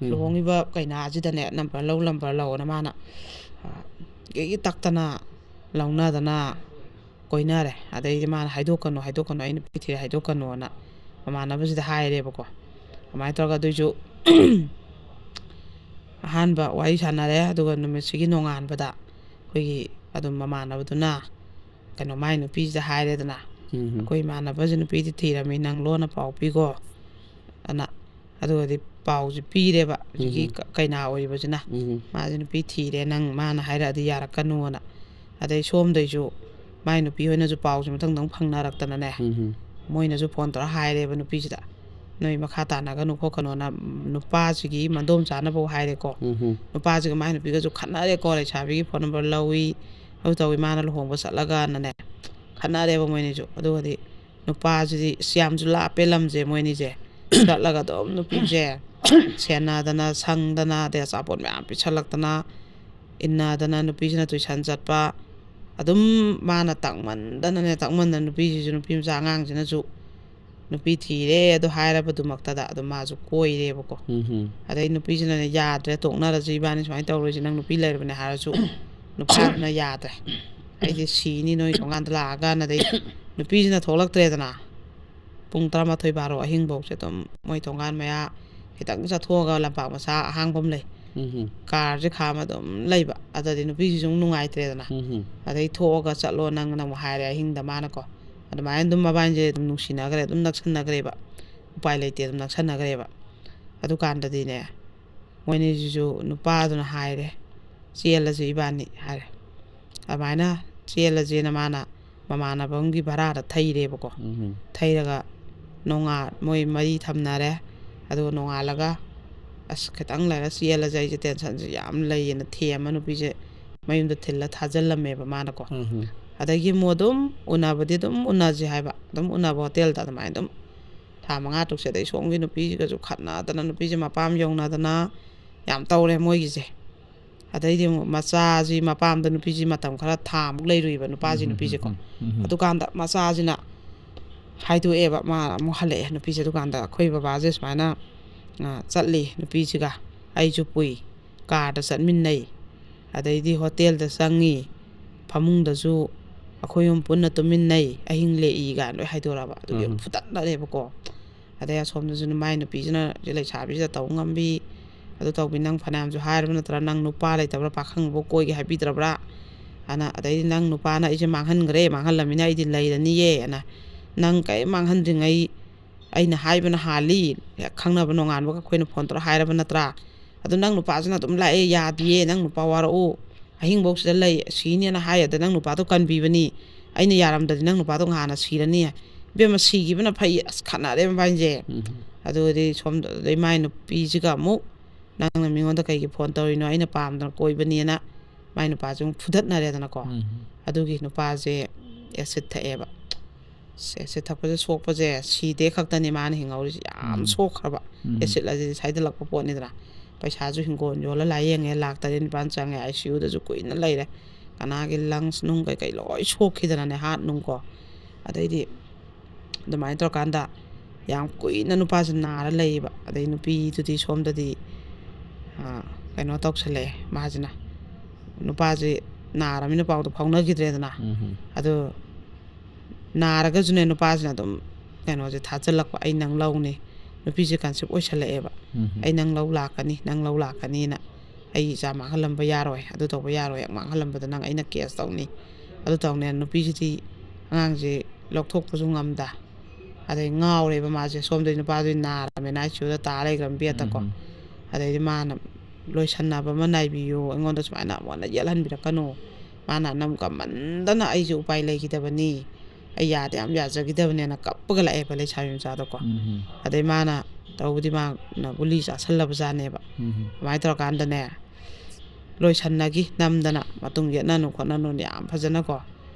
ꯎꯝ ꯂꯨꯍꯣꯡꯉꯤꯕ ꯀꯩꯅꯥꯁꯤꯗꯅꯦ number ꯂꯧ, number ꯂꯧꯑꯅ ꯃꯥꯅ, ꯑ, ꯒꯤꯒꯤ ꯇꯛꯇꯅ ꯂꯧꯅꯗꯅ ꯀꯣꯏꯅꯔꯦ꯫ ꯑꯗꯩꯗꯤ ꯃꯥꯅ "ꯍꯥꯏꯗꯣꯛꯀꯅꯨ, ꯍꯥꯏꯗꯣꯛꯀꯅꯨ, ꯑꯩ ꯅꯨꯄꯤ ꯊꯤꯔꯦ ꯍꯥꯏꯗꯣꯛꯀꯅꯨꯅ" ꯃꯃꯥꯟꯅꯕꯁꯤꯗ ꯍꯥꯏꯔꯦꯕꯀꯣ꯫ ꯑꯗꯨꯃꯥꯏꯅ ꯇꯧꯔꯒ ꯑꯗꯨꯏꯁꯨ ꯑꯍꯥꯟꯕ ꯋꯥꯔꯤ ꯁꯥꯟꯅꯔꯦ, ꯑꯗꯨꯒ ꯅꯨꯃꯤꯠꯁꯤꯒꯤ ꯅꯣꯡꯉꯥꯟꯕꯗ ꯑꯩꯈꯣꯏꯒꯤ ꯑꯗꯨꯝ ꯃꯃꯥꯟꯅꯕꯗꯨꯅ ꯀꯩꯅꯣ ꯃꯥꯏ ꯅꯨꯄꯤꯁꯤꯗ ꯍꯥꯏꯔꯦꯗꯅ, "ꯑꯩꯈꯣꯏ ꯏꯃꯥꯟꯅꯕꯁꯦ ꯅꯨꯄꯤꯗꯤ ꯊꯤꯔꯝꯃꯤ, ꯅꯪ ꯂꯣꯟꯅ ꯄꯥꯎ ꯄꯤꯈꯣ" ꯑꯅ꯫ ꯑꯗꯨꯒꯗꯤ ꯄꯥꯎꯁꯦ ꯄꯤꯔꯦꯕ ꯍꯧꯖꯤꯛꯀꯤ ꯎꯝ꯫ ꯀ-, ꯀꯩꯅꯥ ꯑꯣꯏꯔꯤꯕꯁꯤꯅ, ꯎꯝ꯫ "ꯃꯥꯁꯦ ꯅꯨꯄꯤ ꯊꯤꯔꯦ, ꯅꯪ ꯃꯥꯅ ꯍꯥꯏꯔꯛꯑꯗꯤ ꯌꯥꯔꯛꯀꯅꯨꯅ"꯫ ꯑꯗꯩ ꯁꯣꯝꯗꯩꯁꯨ ꯃꯥꯏ ꯅꯨꯄꯤ ꯍꯣꯏꯅꯁꯨ ꯄꯥꯎꯁꯦ ꯃꯊꯪ ꯃꯊꯪ ꯐꯪꯅꯔꯛꯇꯅꯅꯦ, ꯎꯝ꯫ ꯃꯣꯏꯅꯁꯨ ꯐꯣꯟ ꯇꯧꯔ ꯍꯥꯏꯔꯦꯕ ꯅꯨꯄꯤꯁꯤꯗ, "ꯅꯣꯏ ꯃꯈꯥ ꯇꯥꯅꯒꯅꯨ ꯈꯣꯠꯀꯅꯣꯅ", ꯅꯨꯄꯥꯁꯤꯒꯤ ꯃꯗꯣꯝꯆꯥꯅꯐꯥꯎ ꯍꯥꯏꯔꯦꯀꯣ꯫ ꯎꯝ꯫ ꯅꯨꯄꯥꯁꯤꯒ ꯃꯥꯏ ꯅꯨꯄꯤꯒꯁꯨ ꯈꯠꯅꯔꯦꯀꯣ, ꯂꯩꯁꯥꯕꯤꯒꯤ ꯐꯣꯟ ꯅꯝꯕꯔ ꯂꯧꯏ, ꯑꯗꯨ ꯇꯧꯏ, ꯃꯥꯅ ꯂꯨꯍꯣꯡꯕ ꯆꯠꯂꯒꯅꯅꯦ, ꯈꯠꯅꯔꯦꯕ ꯃꯣꯏꯅꯤꯁꯨ꯫ ꯑꯗꯨꯒꯗꯤ ꯅꯨꯄꯥꯁꯤꯗꯤ, "ꯑꯁ, ꯌꯥꯝꯁꯨ ꯂꯥꯞꯄꯦ ꯂꯝꯁꯦ ꯃꯣꯏꯅꯤꯁꯦ"꯫ ꯆꯠꯂꯒ ꯑꯗꯨꯝ ꯅꯨꯄꯤꯁꯦ ꯁꯦꯟꯅꯗꯅ, ꯁꯪꯗꯅ, ꯑꯗꯩ ꯑꯆꯥꯄꯣꯠ ꯃꯌꯥꯝ ꯄꯤꯁꯜꯂꯛꯇꯅ, ꯏꯟꯅꯗꯅ, ꯅꯨꯄꯤꯁꯤꯅ ꯇꯨꯏꯁꯟ ꯆꯠꯄ, ꯑꯗꯨꯝ ꯃꯥꯅ ꯇꯥꯛꯃꯟꯗꯅꯅꯦ, ꯇꯥꯛꯃꯟꯗꯅ ꯅꯨꯄꯤꯁꯤꯁꯨ, ꯅꯨꯄꯤ ꯃꯆꯥ ꯑꯉꯥꯡꯁꯤꯅꯁꯨ ꯅꯨꯄꯤ ꯊꯤꯔꯦ ꯑꯗꯨ ꯍꯥꯏꯔꯕꯗꯨꯃꯛꯇꯗ ꯑꯗꯨꯝ ꯃꯥꯁꯨ ꯀꯣꯏꯔꯦꯕꯀꯣ꯫ ꯎꯝ꯫ ꯑꯗꯩ ꯅꯨꯄꯤꯁꯤꯅꯅꯦ, "ꯌꯥꯗ꯭ꯔꯦ, ꯇꯣꯛꯅꯔꯁꯤ ꯏꯕꯥꯅꯤ, ꯁꯨꯃꯥꯏꯅ ꯇꯧꯔꯣꯏꯁꯤ, ꯅꯪ ꯅꯨꯄꯤ ꯂꯩꯔꯕꯅꯦ" ꯍꯥꯏꯔꯁꯨ ꯅꯨꯄꯥꯗꯨꯅ, "ꯌꯥꯗ꯭ꯔꯦ, ꯑꯩꯗꯤ ꯁꯤꯅꯤ ꯅꯣꯏ ꯊꯣꯡꯒꯥꯟꯗ ꯂꯥꯛꯑꯒꯅ"꯫ ꯑꯗꯩ ꯅꯨꯄꯤꯁꯤꯅ ꯊꯣꯛꯂꯛꯇ꯭ꯔꯦꯗꯅ꯫ ꯄꯨꯡ ꯇꯔꯥꯃꯥꯊꯣꯏ ꯕꯥꯔꯣ ꯑꯍꯤꯡꯐꯧꯁꯦ ꯑꯗꯨꯝ ꯃꯣꯏ ꯊꯣꯡꯒꯥꯟ ꯃꯌꯥ ꯈꯤꯇꯪ ꯆꯠꯊꯣꯛꯑꯒ ꯂꯝꯄꯥꯛ ꯃꯆꯥ ꯑꯍꯥꯡꯕ ꯑꯃ ꯂꯩ꯫ ꯎꯝ꯫ ꯀꯥꯔꯁꯦ ꯈꯥꯝꯃ ꯑꯗꯨꯝ ꯂꯩꯕ꯫ ꯑꯗꯗꯤ ꯅꯨꯄꯤꯁꯤꯁꯨ ꯑꯃꯨꯛ ꯅꯨꯡꯉꯥꯏꯇ꯭ꯔꯦꯗꯅ꯫ ꯎꯝ꯫ ꯑꯗꯩ ꯊꯣꯛꯑꯒ ꯆꯠꯂꯣ, ꯅꯪꯅ ꯑꯃꯨꯛ ꯍꯥꯏꯔꯦ ꯑꯍꯤꯡꯗ ꯃꯥꯅꯀꯣ꯫ ꯑꯗꯨꯃꯥꯏꯅ ꯑꯗꯨꯝ ꯃꯕꯥꯅꯤꯁꯦ ꯑꯗꯨꯝ ꯅꯨꯡꯁꯤꯅꯈ꯭ꯔꯦ, ꯑꯗꯨꯝ ꯅꯛꯁꯟꯅꯈ꯭ꯔꯦꯕ꯫ ꯎꯄꯥꯏ ꯂꯩꯇꯦ, ꯑꯗꯨꯝ ꯅꯛꯁꯟꯅꯈ꯭ꯔꯦꯕ꯫ ꯑꯗꯨꯀꯥꯟꯗꯗꯤꯅꯦ, ꯃꯣꯏꯅꯤꯁꯤꯁꯨ ꯅꯨꯄꯥꯗꯨꯅ ꯍꯥꯏꯔꯦ, "ꯆꯦꯜꯂꯁꯦ ꯏꯕꯥꯅꯤ" ꯍꯥꯏꯔꯦ꯫ ꯑꯗꯨꯃꯥꯏꯅ ꯆꯦꯜꯂꯁꯦꯅ ꯃꯥꯅ ꯃꯃꯥꯟꯅꯕ ꯑꯃꯒꯤ ꯚꯔꯥꯗ ꯊꯩꯔꯦꯕꯀꯣ꯫ ꯎꯝ꯫ ꯊꯩꯔꯒ ꯅꯣꯡꯉꯥ-, ꯃꯣꯏ ꯃꯔꯤ ꯊꯝꯅꯔꯦ꯫ ꯑꯗꯨꯒ ꯅꯣꯡꯉꯥꯜꯂꯒ, "ꯑꯁ, ꯈꯤꯇꯪ ꯂꯩꯔ ꯆꯦꯜꯂꯁꯦ, ꯑꯩꯁꯦ ꯇꯦꯟꯁꯟꯁꯦ ꯌꯥꯝ ꯂꯩꯌꯦꯅ" ꯊꯦꯝꯃ ꯅꯨꯄꯤꯁꯦ ꯃꯌꯨꯝꯗ ꯊꯤꯜꯂ ꯊꯥꯖꯤꯜꯂꯝꯃꯦꯕ ꯃꯥꯅꯀꯣ꯫ ꯎꯝ꯫ ꯑꯗꯒꯤ ꯑꯃꯨꯛ ꯑꯗꯨꯝ ꯎꯅꯕꯗꯤ ꯑꯗꯨꯝ ꯎꯅꯁꯦ ꯍꯥꯏꯕ, ꯑꯗꯨꯝ ꯎꯅꯕ ꯍꯣꯇꯦꯜꯗ ꯑꯗꯨꯃꯥꯏꯅ ꯑꯗꯨꯝ ꯊꯥ ꯃꯉꯥ ꯇꯔꯨꯛꯁꯦ꯫ ꯑꯗꯩ ꯁꯣꯝꯒꯤ ꯅꯨꯄꯤꯁꯤꯒꯁꯨ ꯈꯠꯅꯗꯅ, ꯅꯨꯄꯤꯁꯦ ꯃꯄꯥꯝ ꯌꯧꯅꯗꯅ ꯌꯥꯝ ꯇꯧꯔꯦ ꯃꯣꯏꯒꯤꯁꯦ꯫ ꯑꯗꯩꯗꯤ ꯑꯃꯨꯛ ꯃꯆꯥꯁꯤ ꯃꯄꯥꯝꯗ, ꯅꯨꯄꯤꯁꯤ ꯃꯇꯝ ꯈꯔ ꯊꯥ ꯑꯃꯨꯛ ꯂꯩꯔꯨꯏꯕ ꯅꯨꯄꯥꯁꯤ, ꯎꯝ, ꯎꯝ, ꯅꯨꯄꯤꯁꯦꯀꯣ꯫ ꯎꯝ, ꯎꯝ, ꯎꯝ꯫ ꯑꯗꯨꯀꯥꯟꯗ ꯃꯆꯥꯁꯤꯅ ꯍꯥꯏꯗꯣꯛꯑꯦꯕ, ꯃꯥ ꯑꯃꯨꯛ ꯍꯜꯂꯛꯑꯦ ꯅꯨꯄꯤꯁꯦ꯫ ꯑꯗꯨꯀꯥꯟꯗ ꯑꯩꯈꯣꯏ ꯕꯕꯥꯁꯦ ꯁꯨꯃꯥꯏꯅ, ꯑ, ꯆꯠꯂꯤ ꯅꯨꯄꯤꯁꯤꯒ, ꯑꯩꯁꯨ ꯄꯨꯏ, ꯀꯥꯔꯗ ꯆꯠꯃꯤꯟꯅꯩ, ꯑꯗꯩꯗꯤ ꯍꯣꯇꯦꯜꯗ ꯆꯪꯉꯤ, ꯐꯃꯨꯡꯗꯁꯨ ꯑꯩꯈꯣꯏ ꯑꯍꯨꯝ ꯄꯨꯟꯅ ꯇꯨꯃꯤꯟꯅꯩ, ꯑꯍꯤꯡ ꯂꯦꯛꯏ ꯀꯥꯏꯅ ꯂꯣꯏ ꯍꯥꯏꯗꯣꯔꯛꯑꯕ꯫ ꯑꯗꯨꯒꯤ ꯎꯝ꯫ ꯐꯨꯗꯠꯅꯔꯦꯕꯀꯣ꯫ ꯑꯗꯩ ꯑꯁꯣꯝꯗꯁꯨ ꯃꯥꯏ ꯅꯨꯄꯤꯁꯤꯅ ꯁꯤ ꯂꯩꯁꯥꯕꯤꯁꯤꯗ ꯇꯧ ꯉꯝꯕꯤ, ꯑꯗꯨ ꯇꯧꯕꯤ, ꯅꯪ ꯐꯅꯌꯥꯝꯁꯨ ꯍꯥꯏꯔꯕ ꯅꯠꯇ꯭ꯔꯥ, ꯅꯪ ꯅꯨꯄꯥ ꯂꯩꯇꯕ꯭ꯔꯥ, ꯄꯥꯈꯪꯕ ꯀꯣꯏꯒꯦ ꯍꯥꯏꯕꯤꯗ꯭ꯔꯕ꯭ꯔꯥ? ꯑꯅ, ꯑꯗꯩꯗꯤ ꯅꯪ ꯅꯨꯄꯥꯅ ꯑꯩꯁꯦ ꯃꯥꯡꯍꯟꯈ꯭ꯔꯦ, ꯃꯥꯡꯍꯜꯂꯃꯤꯅ ꯑꯩꯗꯤ ꯂꯩꯔꯅꯤꯌꯦ ꯑꯅ, ꯅꯪ ꯀꯔꯤꯝ ꯃꯥꯡꯍꯟꯗ꯭ꯔꯤꯉꯩ ꯑꯩꯅ ꯍꯥꯏꯕꯅ ꯍꯥꯜꯂꯤ, ꯍꯦꯛ ꯈꯪꯅꯕ ꯅꯣꯡꯉꯥꯟꯕꯒ ꯑꯩꯈꯣꯏꯅ ꯐꯣꯟ ꯇꯧꯔ ꯍꯥꯏꯔꯕ ꯅꯠꯇ꯭ꯔꯥ? ꯑꯗꯨ ꯅꯪ ꯅꯨꯄꯥꯁꯤꯅ ꯑꯗꯨꯝ ꯂꯥꯛꯑꯦ, ꯌꯥꯗꯤꯌꯦ, ꯅꯪ ꯅꯨꯄꯥ ꯋꯥꯔꯛꯎ, ꯑꯍꯤꯡꯐꯧ ꯁꯤꯗ ꯂꯩ, ꯁꯤꯅꯦꯅ ꯍꯥꯏ, ꯑꯗ ꯅꯪ ꯅꯨꯄꯥꯗꯣ ꯀꯟꯕꯤꯕꯅꯤ, ꯑꯩꯅ ꯌꯥꯔꯝꯗ꯭ꯔꯗꯤ ꯅꯪ ꯅꯨꯄꯥꯗꯣ ꯉꯍꯥꯟꯅ ꯁꯤꯔꯅꯤ꯫ ꯏꯕꯦꯝꯃ, ꯁꯤꯈꯤꯕꯅ ꯐꯩ, ꯑꯁ, ꯈꯠꯅꯔꯦ ꯃꯕꯥꯏꯅꯤꯁꯦ꯫ ꯎꯝ꯫ ꯑꯗꯨꯗꯤ ꯁꯣꯝꯗ ꯑꯗꯩ ꯃꯥꯏ ꯅꯨꯄꯤꯁꯤꯒ ꯑꯃꯨꯛ, "ꯅꯪꯅ ꯃꯤꯉꯣꯟꯗ ꯀꯩꯒꯤ ꯐꯣꯟ ꯇꯧꯔꯤꯅꯣ? ꯑꯩꯅ ꯄꯥꯝꯗꯅ ꯀꯣꯏꯕꯅꯦꯅ" ꯃꯥꯏ ꯅꯨꯄꯥꯁꯦ ꯑꯃꯨꯛ ꯐꯨꯗꯠꯅꯔꯦꯗꯅꯀꯣ꯫ ꯎꯝ꯫ ꯑꯗꯨꯒꯤ ꯅꯨꯄꯥꯁꯦ ꯑꯦꯁꯤꯠ ꯊꯛꯑꯦꯕ꯫ ꯑꯦꯁꯤꯠ ꯊꯛꯄꯁꯦ ꯁꯣꯛꯄꯁꯦ ꯁꯤꯗꯦ ꯈꯛꯇꯅꯤ ꯃꯥꯅ ꯍꯤꯡꯍꯧꯔꯤꯁꯦ, ꯌꯥꯝ ꯎꯝ꯫ ꯁꯣꯛꯈ꯭ꯔꯕ꯫ ꯎꯝ꯫ ꯑꯦꯁꯤꯠ ꯑꯁꯤꯗꯤ ꯁꯥꯏꯗꯠꯂꯛꯄ ꯄꯣꯠꯅꯤꯗꯅ꯫ ꯄꯩꯁꯥꯁꯨ ꯍꯤꯡꯒꯣꯜ ꯌꯣꯜꯂ ꯂꯥꯏꯌꯦꯡꯉꯦ, ꯂꯥꯛ ꯇꯔꯦꯠ ꯅꯤꯄꯥꯜ ꯆꯪꯉꯦ, ꯑꯥꯏ ꯁꯤ ꯌꯨꯗꯁꯨ ꯀꯨꯏꯅ ꯂꯩꯔꯦ꯫ ꯀꯅꯥꯒꯤ ꯂꯪꯁ ꯅꯨꯡ ꯀꯩꯀꯩ ꯂꯣꯏ ꯁꯣꯛꯈꯤꯗꯅꯅꯦ, ꯍꯥꯔꯠ ꯅꯨꯡꯀꯣ꯫ ꯑꯗꯩꯗꯤ ꯑꯗꯨꯃꯥꯏꯅ ꯇꯧꯔꯀꯥꯟꯗ ꯌꯥꯝ ꯀꯨꯏꯅ ꯅꯨꯄꯥꯁꯦ ꯅꯥꯔ ꯂꯩꯌꯦꯕ꯫ ꯑꯗꯩ ꯅꯨꯄꯤꯗꯨꯗꯤ ꯁꯣꯝꯗꯗꯤ, ꯑ, ꯀꯩꯅꯣ ꯇꯧꯁꯜꯂꯛꯑꯦ ꯃꯥꯁꯤꯅ꯫ ꯅꯨꯄꯥꯁꯦ ꯅꯥꯔꯃꯤꯅ ꯄꯥꯎꯗꯣ ꯐꯥꯎꯅꯈꯤꯗ꯭ꯔꯦꯗꯅ꯫ ꯎꯝ꯫ ꯑꯗꯣ ꯅꯥꯔꯒꯁꯨꯅꯦ, ꯅꯨꯄꯥꯁꯤꯅ ꯑꯗꯨꯝ ꯀꯩꯅꯣꯁꯦ ꯊꯥꯖꯤꯜꯂꯛꯄ, "ꯑꯩ ꯅꯪ ꯂꯧꯅꯤ"꯫ ꯅꯨꯄꯤꯁꯦ ꯀꯟꯁꯤꯞ ꯑꯣꯏꯁꯜꯂꯛꯑꯦꯕ꯫ ꯎꯝ꯫ "ꯑꯩ ꯅꯪ ꯂꯧ ꯂꯥꯛꯀꯅꯤ, ꯅꯪ ꯂꯧ ꯂꯥꯛꯀꯅꯤꯅ꯫ ꯑꯩ ꯏꯆꯥ ꯃꯥꯡꯍꯜꯂꯝꯕ ꯌꯥꯔꯣꯏ, ꯑꯗꯨ ꯇꯧꯕ ꯌꯥꯔꯣꯏ, ꯍꯦꯛ ꯃꯥꯡꯍꯜꯂꯝꯕꯗ ꯅꯪ ꯑꯩꯅ ꯀꯦꯁ ꯇꯧꯅꯤ"꯫ ꯑꯗꯨ ꯇꯧꯅꯦ, ꯅꯨꯄꯤꯁꯤꯗꯤ ꯑꯉꯥꯡꯁꯦ ꯂꯧꯊꯣꯛꯄꯁꯨ ꯉꯝꯗ꯫ ꯑꯗꯩ ꯉꯥꯎꯔꯦꯕ ꯃꯥꯁꯦ, ꯁꯣꯝꯗꯩ ꯅꯨꯄꯥꯗꯨꯗꯤ ꯅꯥꯔꯕꯅꯤꯅ ꯑꯥꯏ ꯁꯤ ꯌꯨꯗ ꯇꯥ ꯂꯩꯈ꯭ꯔꯕ ꯕꯦꯠꯇꯀꯣ꯫ ꯎꯝ꯫ ꯑꯗꯩꯗꯤ ꯃꯥꯅ ꯂꯣꯏꯁꯟꯅꯕ ꯑꯃ ꯅꯥꯏꯕꯤꯌꯨ, ꯑꯩꯉꯣꯟꯗ ꯁꯨꯃꯥꯏꯅ ꯑꯃꯨꯛ ꯍꯟꯅ ꯌꯦꯠꯍꯟꯕꯤꯔꯛꯀꯅꯨ꯫ ꯃꯥꯅ ꯑꯅꯝ ꯀꯟꯃꯟꯗꯅ ꯑꯩꯁꯦ ꯎꯄꯥꯏ ꯂꯩꯈꯤꯗꯕꯅꯤ, ꯑꯩ ꯌꯥꯗ ꯌꯥꯝ ꯌꯥꯖꯈꯤꯗꯕꯅꯦꯅ ꯀꯞꯄꯒ ꯂꯥꯛꯑꯦꯕ ꯂꯩꯁꯥꯕꯤ ꯃꯆꯥꯗꯣꯀꯣ꯫ ꯎꯝ꯫ ꯑꯗꯩ ꯃꯥꯅ ꯇꯧꯕꯗꯤ ꯃꯥꯅ ꯒꯨꯂꯤ ꯆꯥꯁꯜꯂꯕꯖꯥꯠꯅꯦꯕ꯫ ꯎꯝ꯫ ꯑꯗꯨꯃꯥꯏꯅ ꯇꯧꯔꯀꯥꯟꯗꯅꯦ, ꯂꯣꯏꯁꯟꯅꯈꯤ ꯅꯝꯗꯅ, ꯃꯇꯨꯡ ꯌꯦꯠꯅꯅꯨ ꯈꯣꯠꯅꯅꯨꯅ ꯌꯥꯝ ꯐꯖꯅꯀꯣ,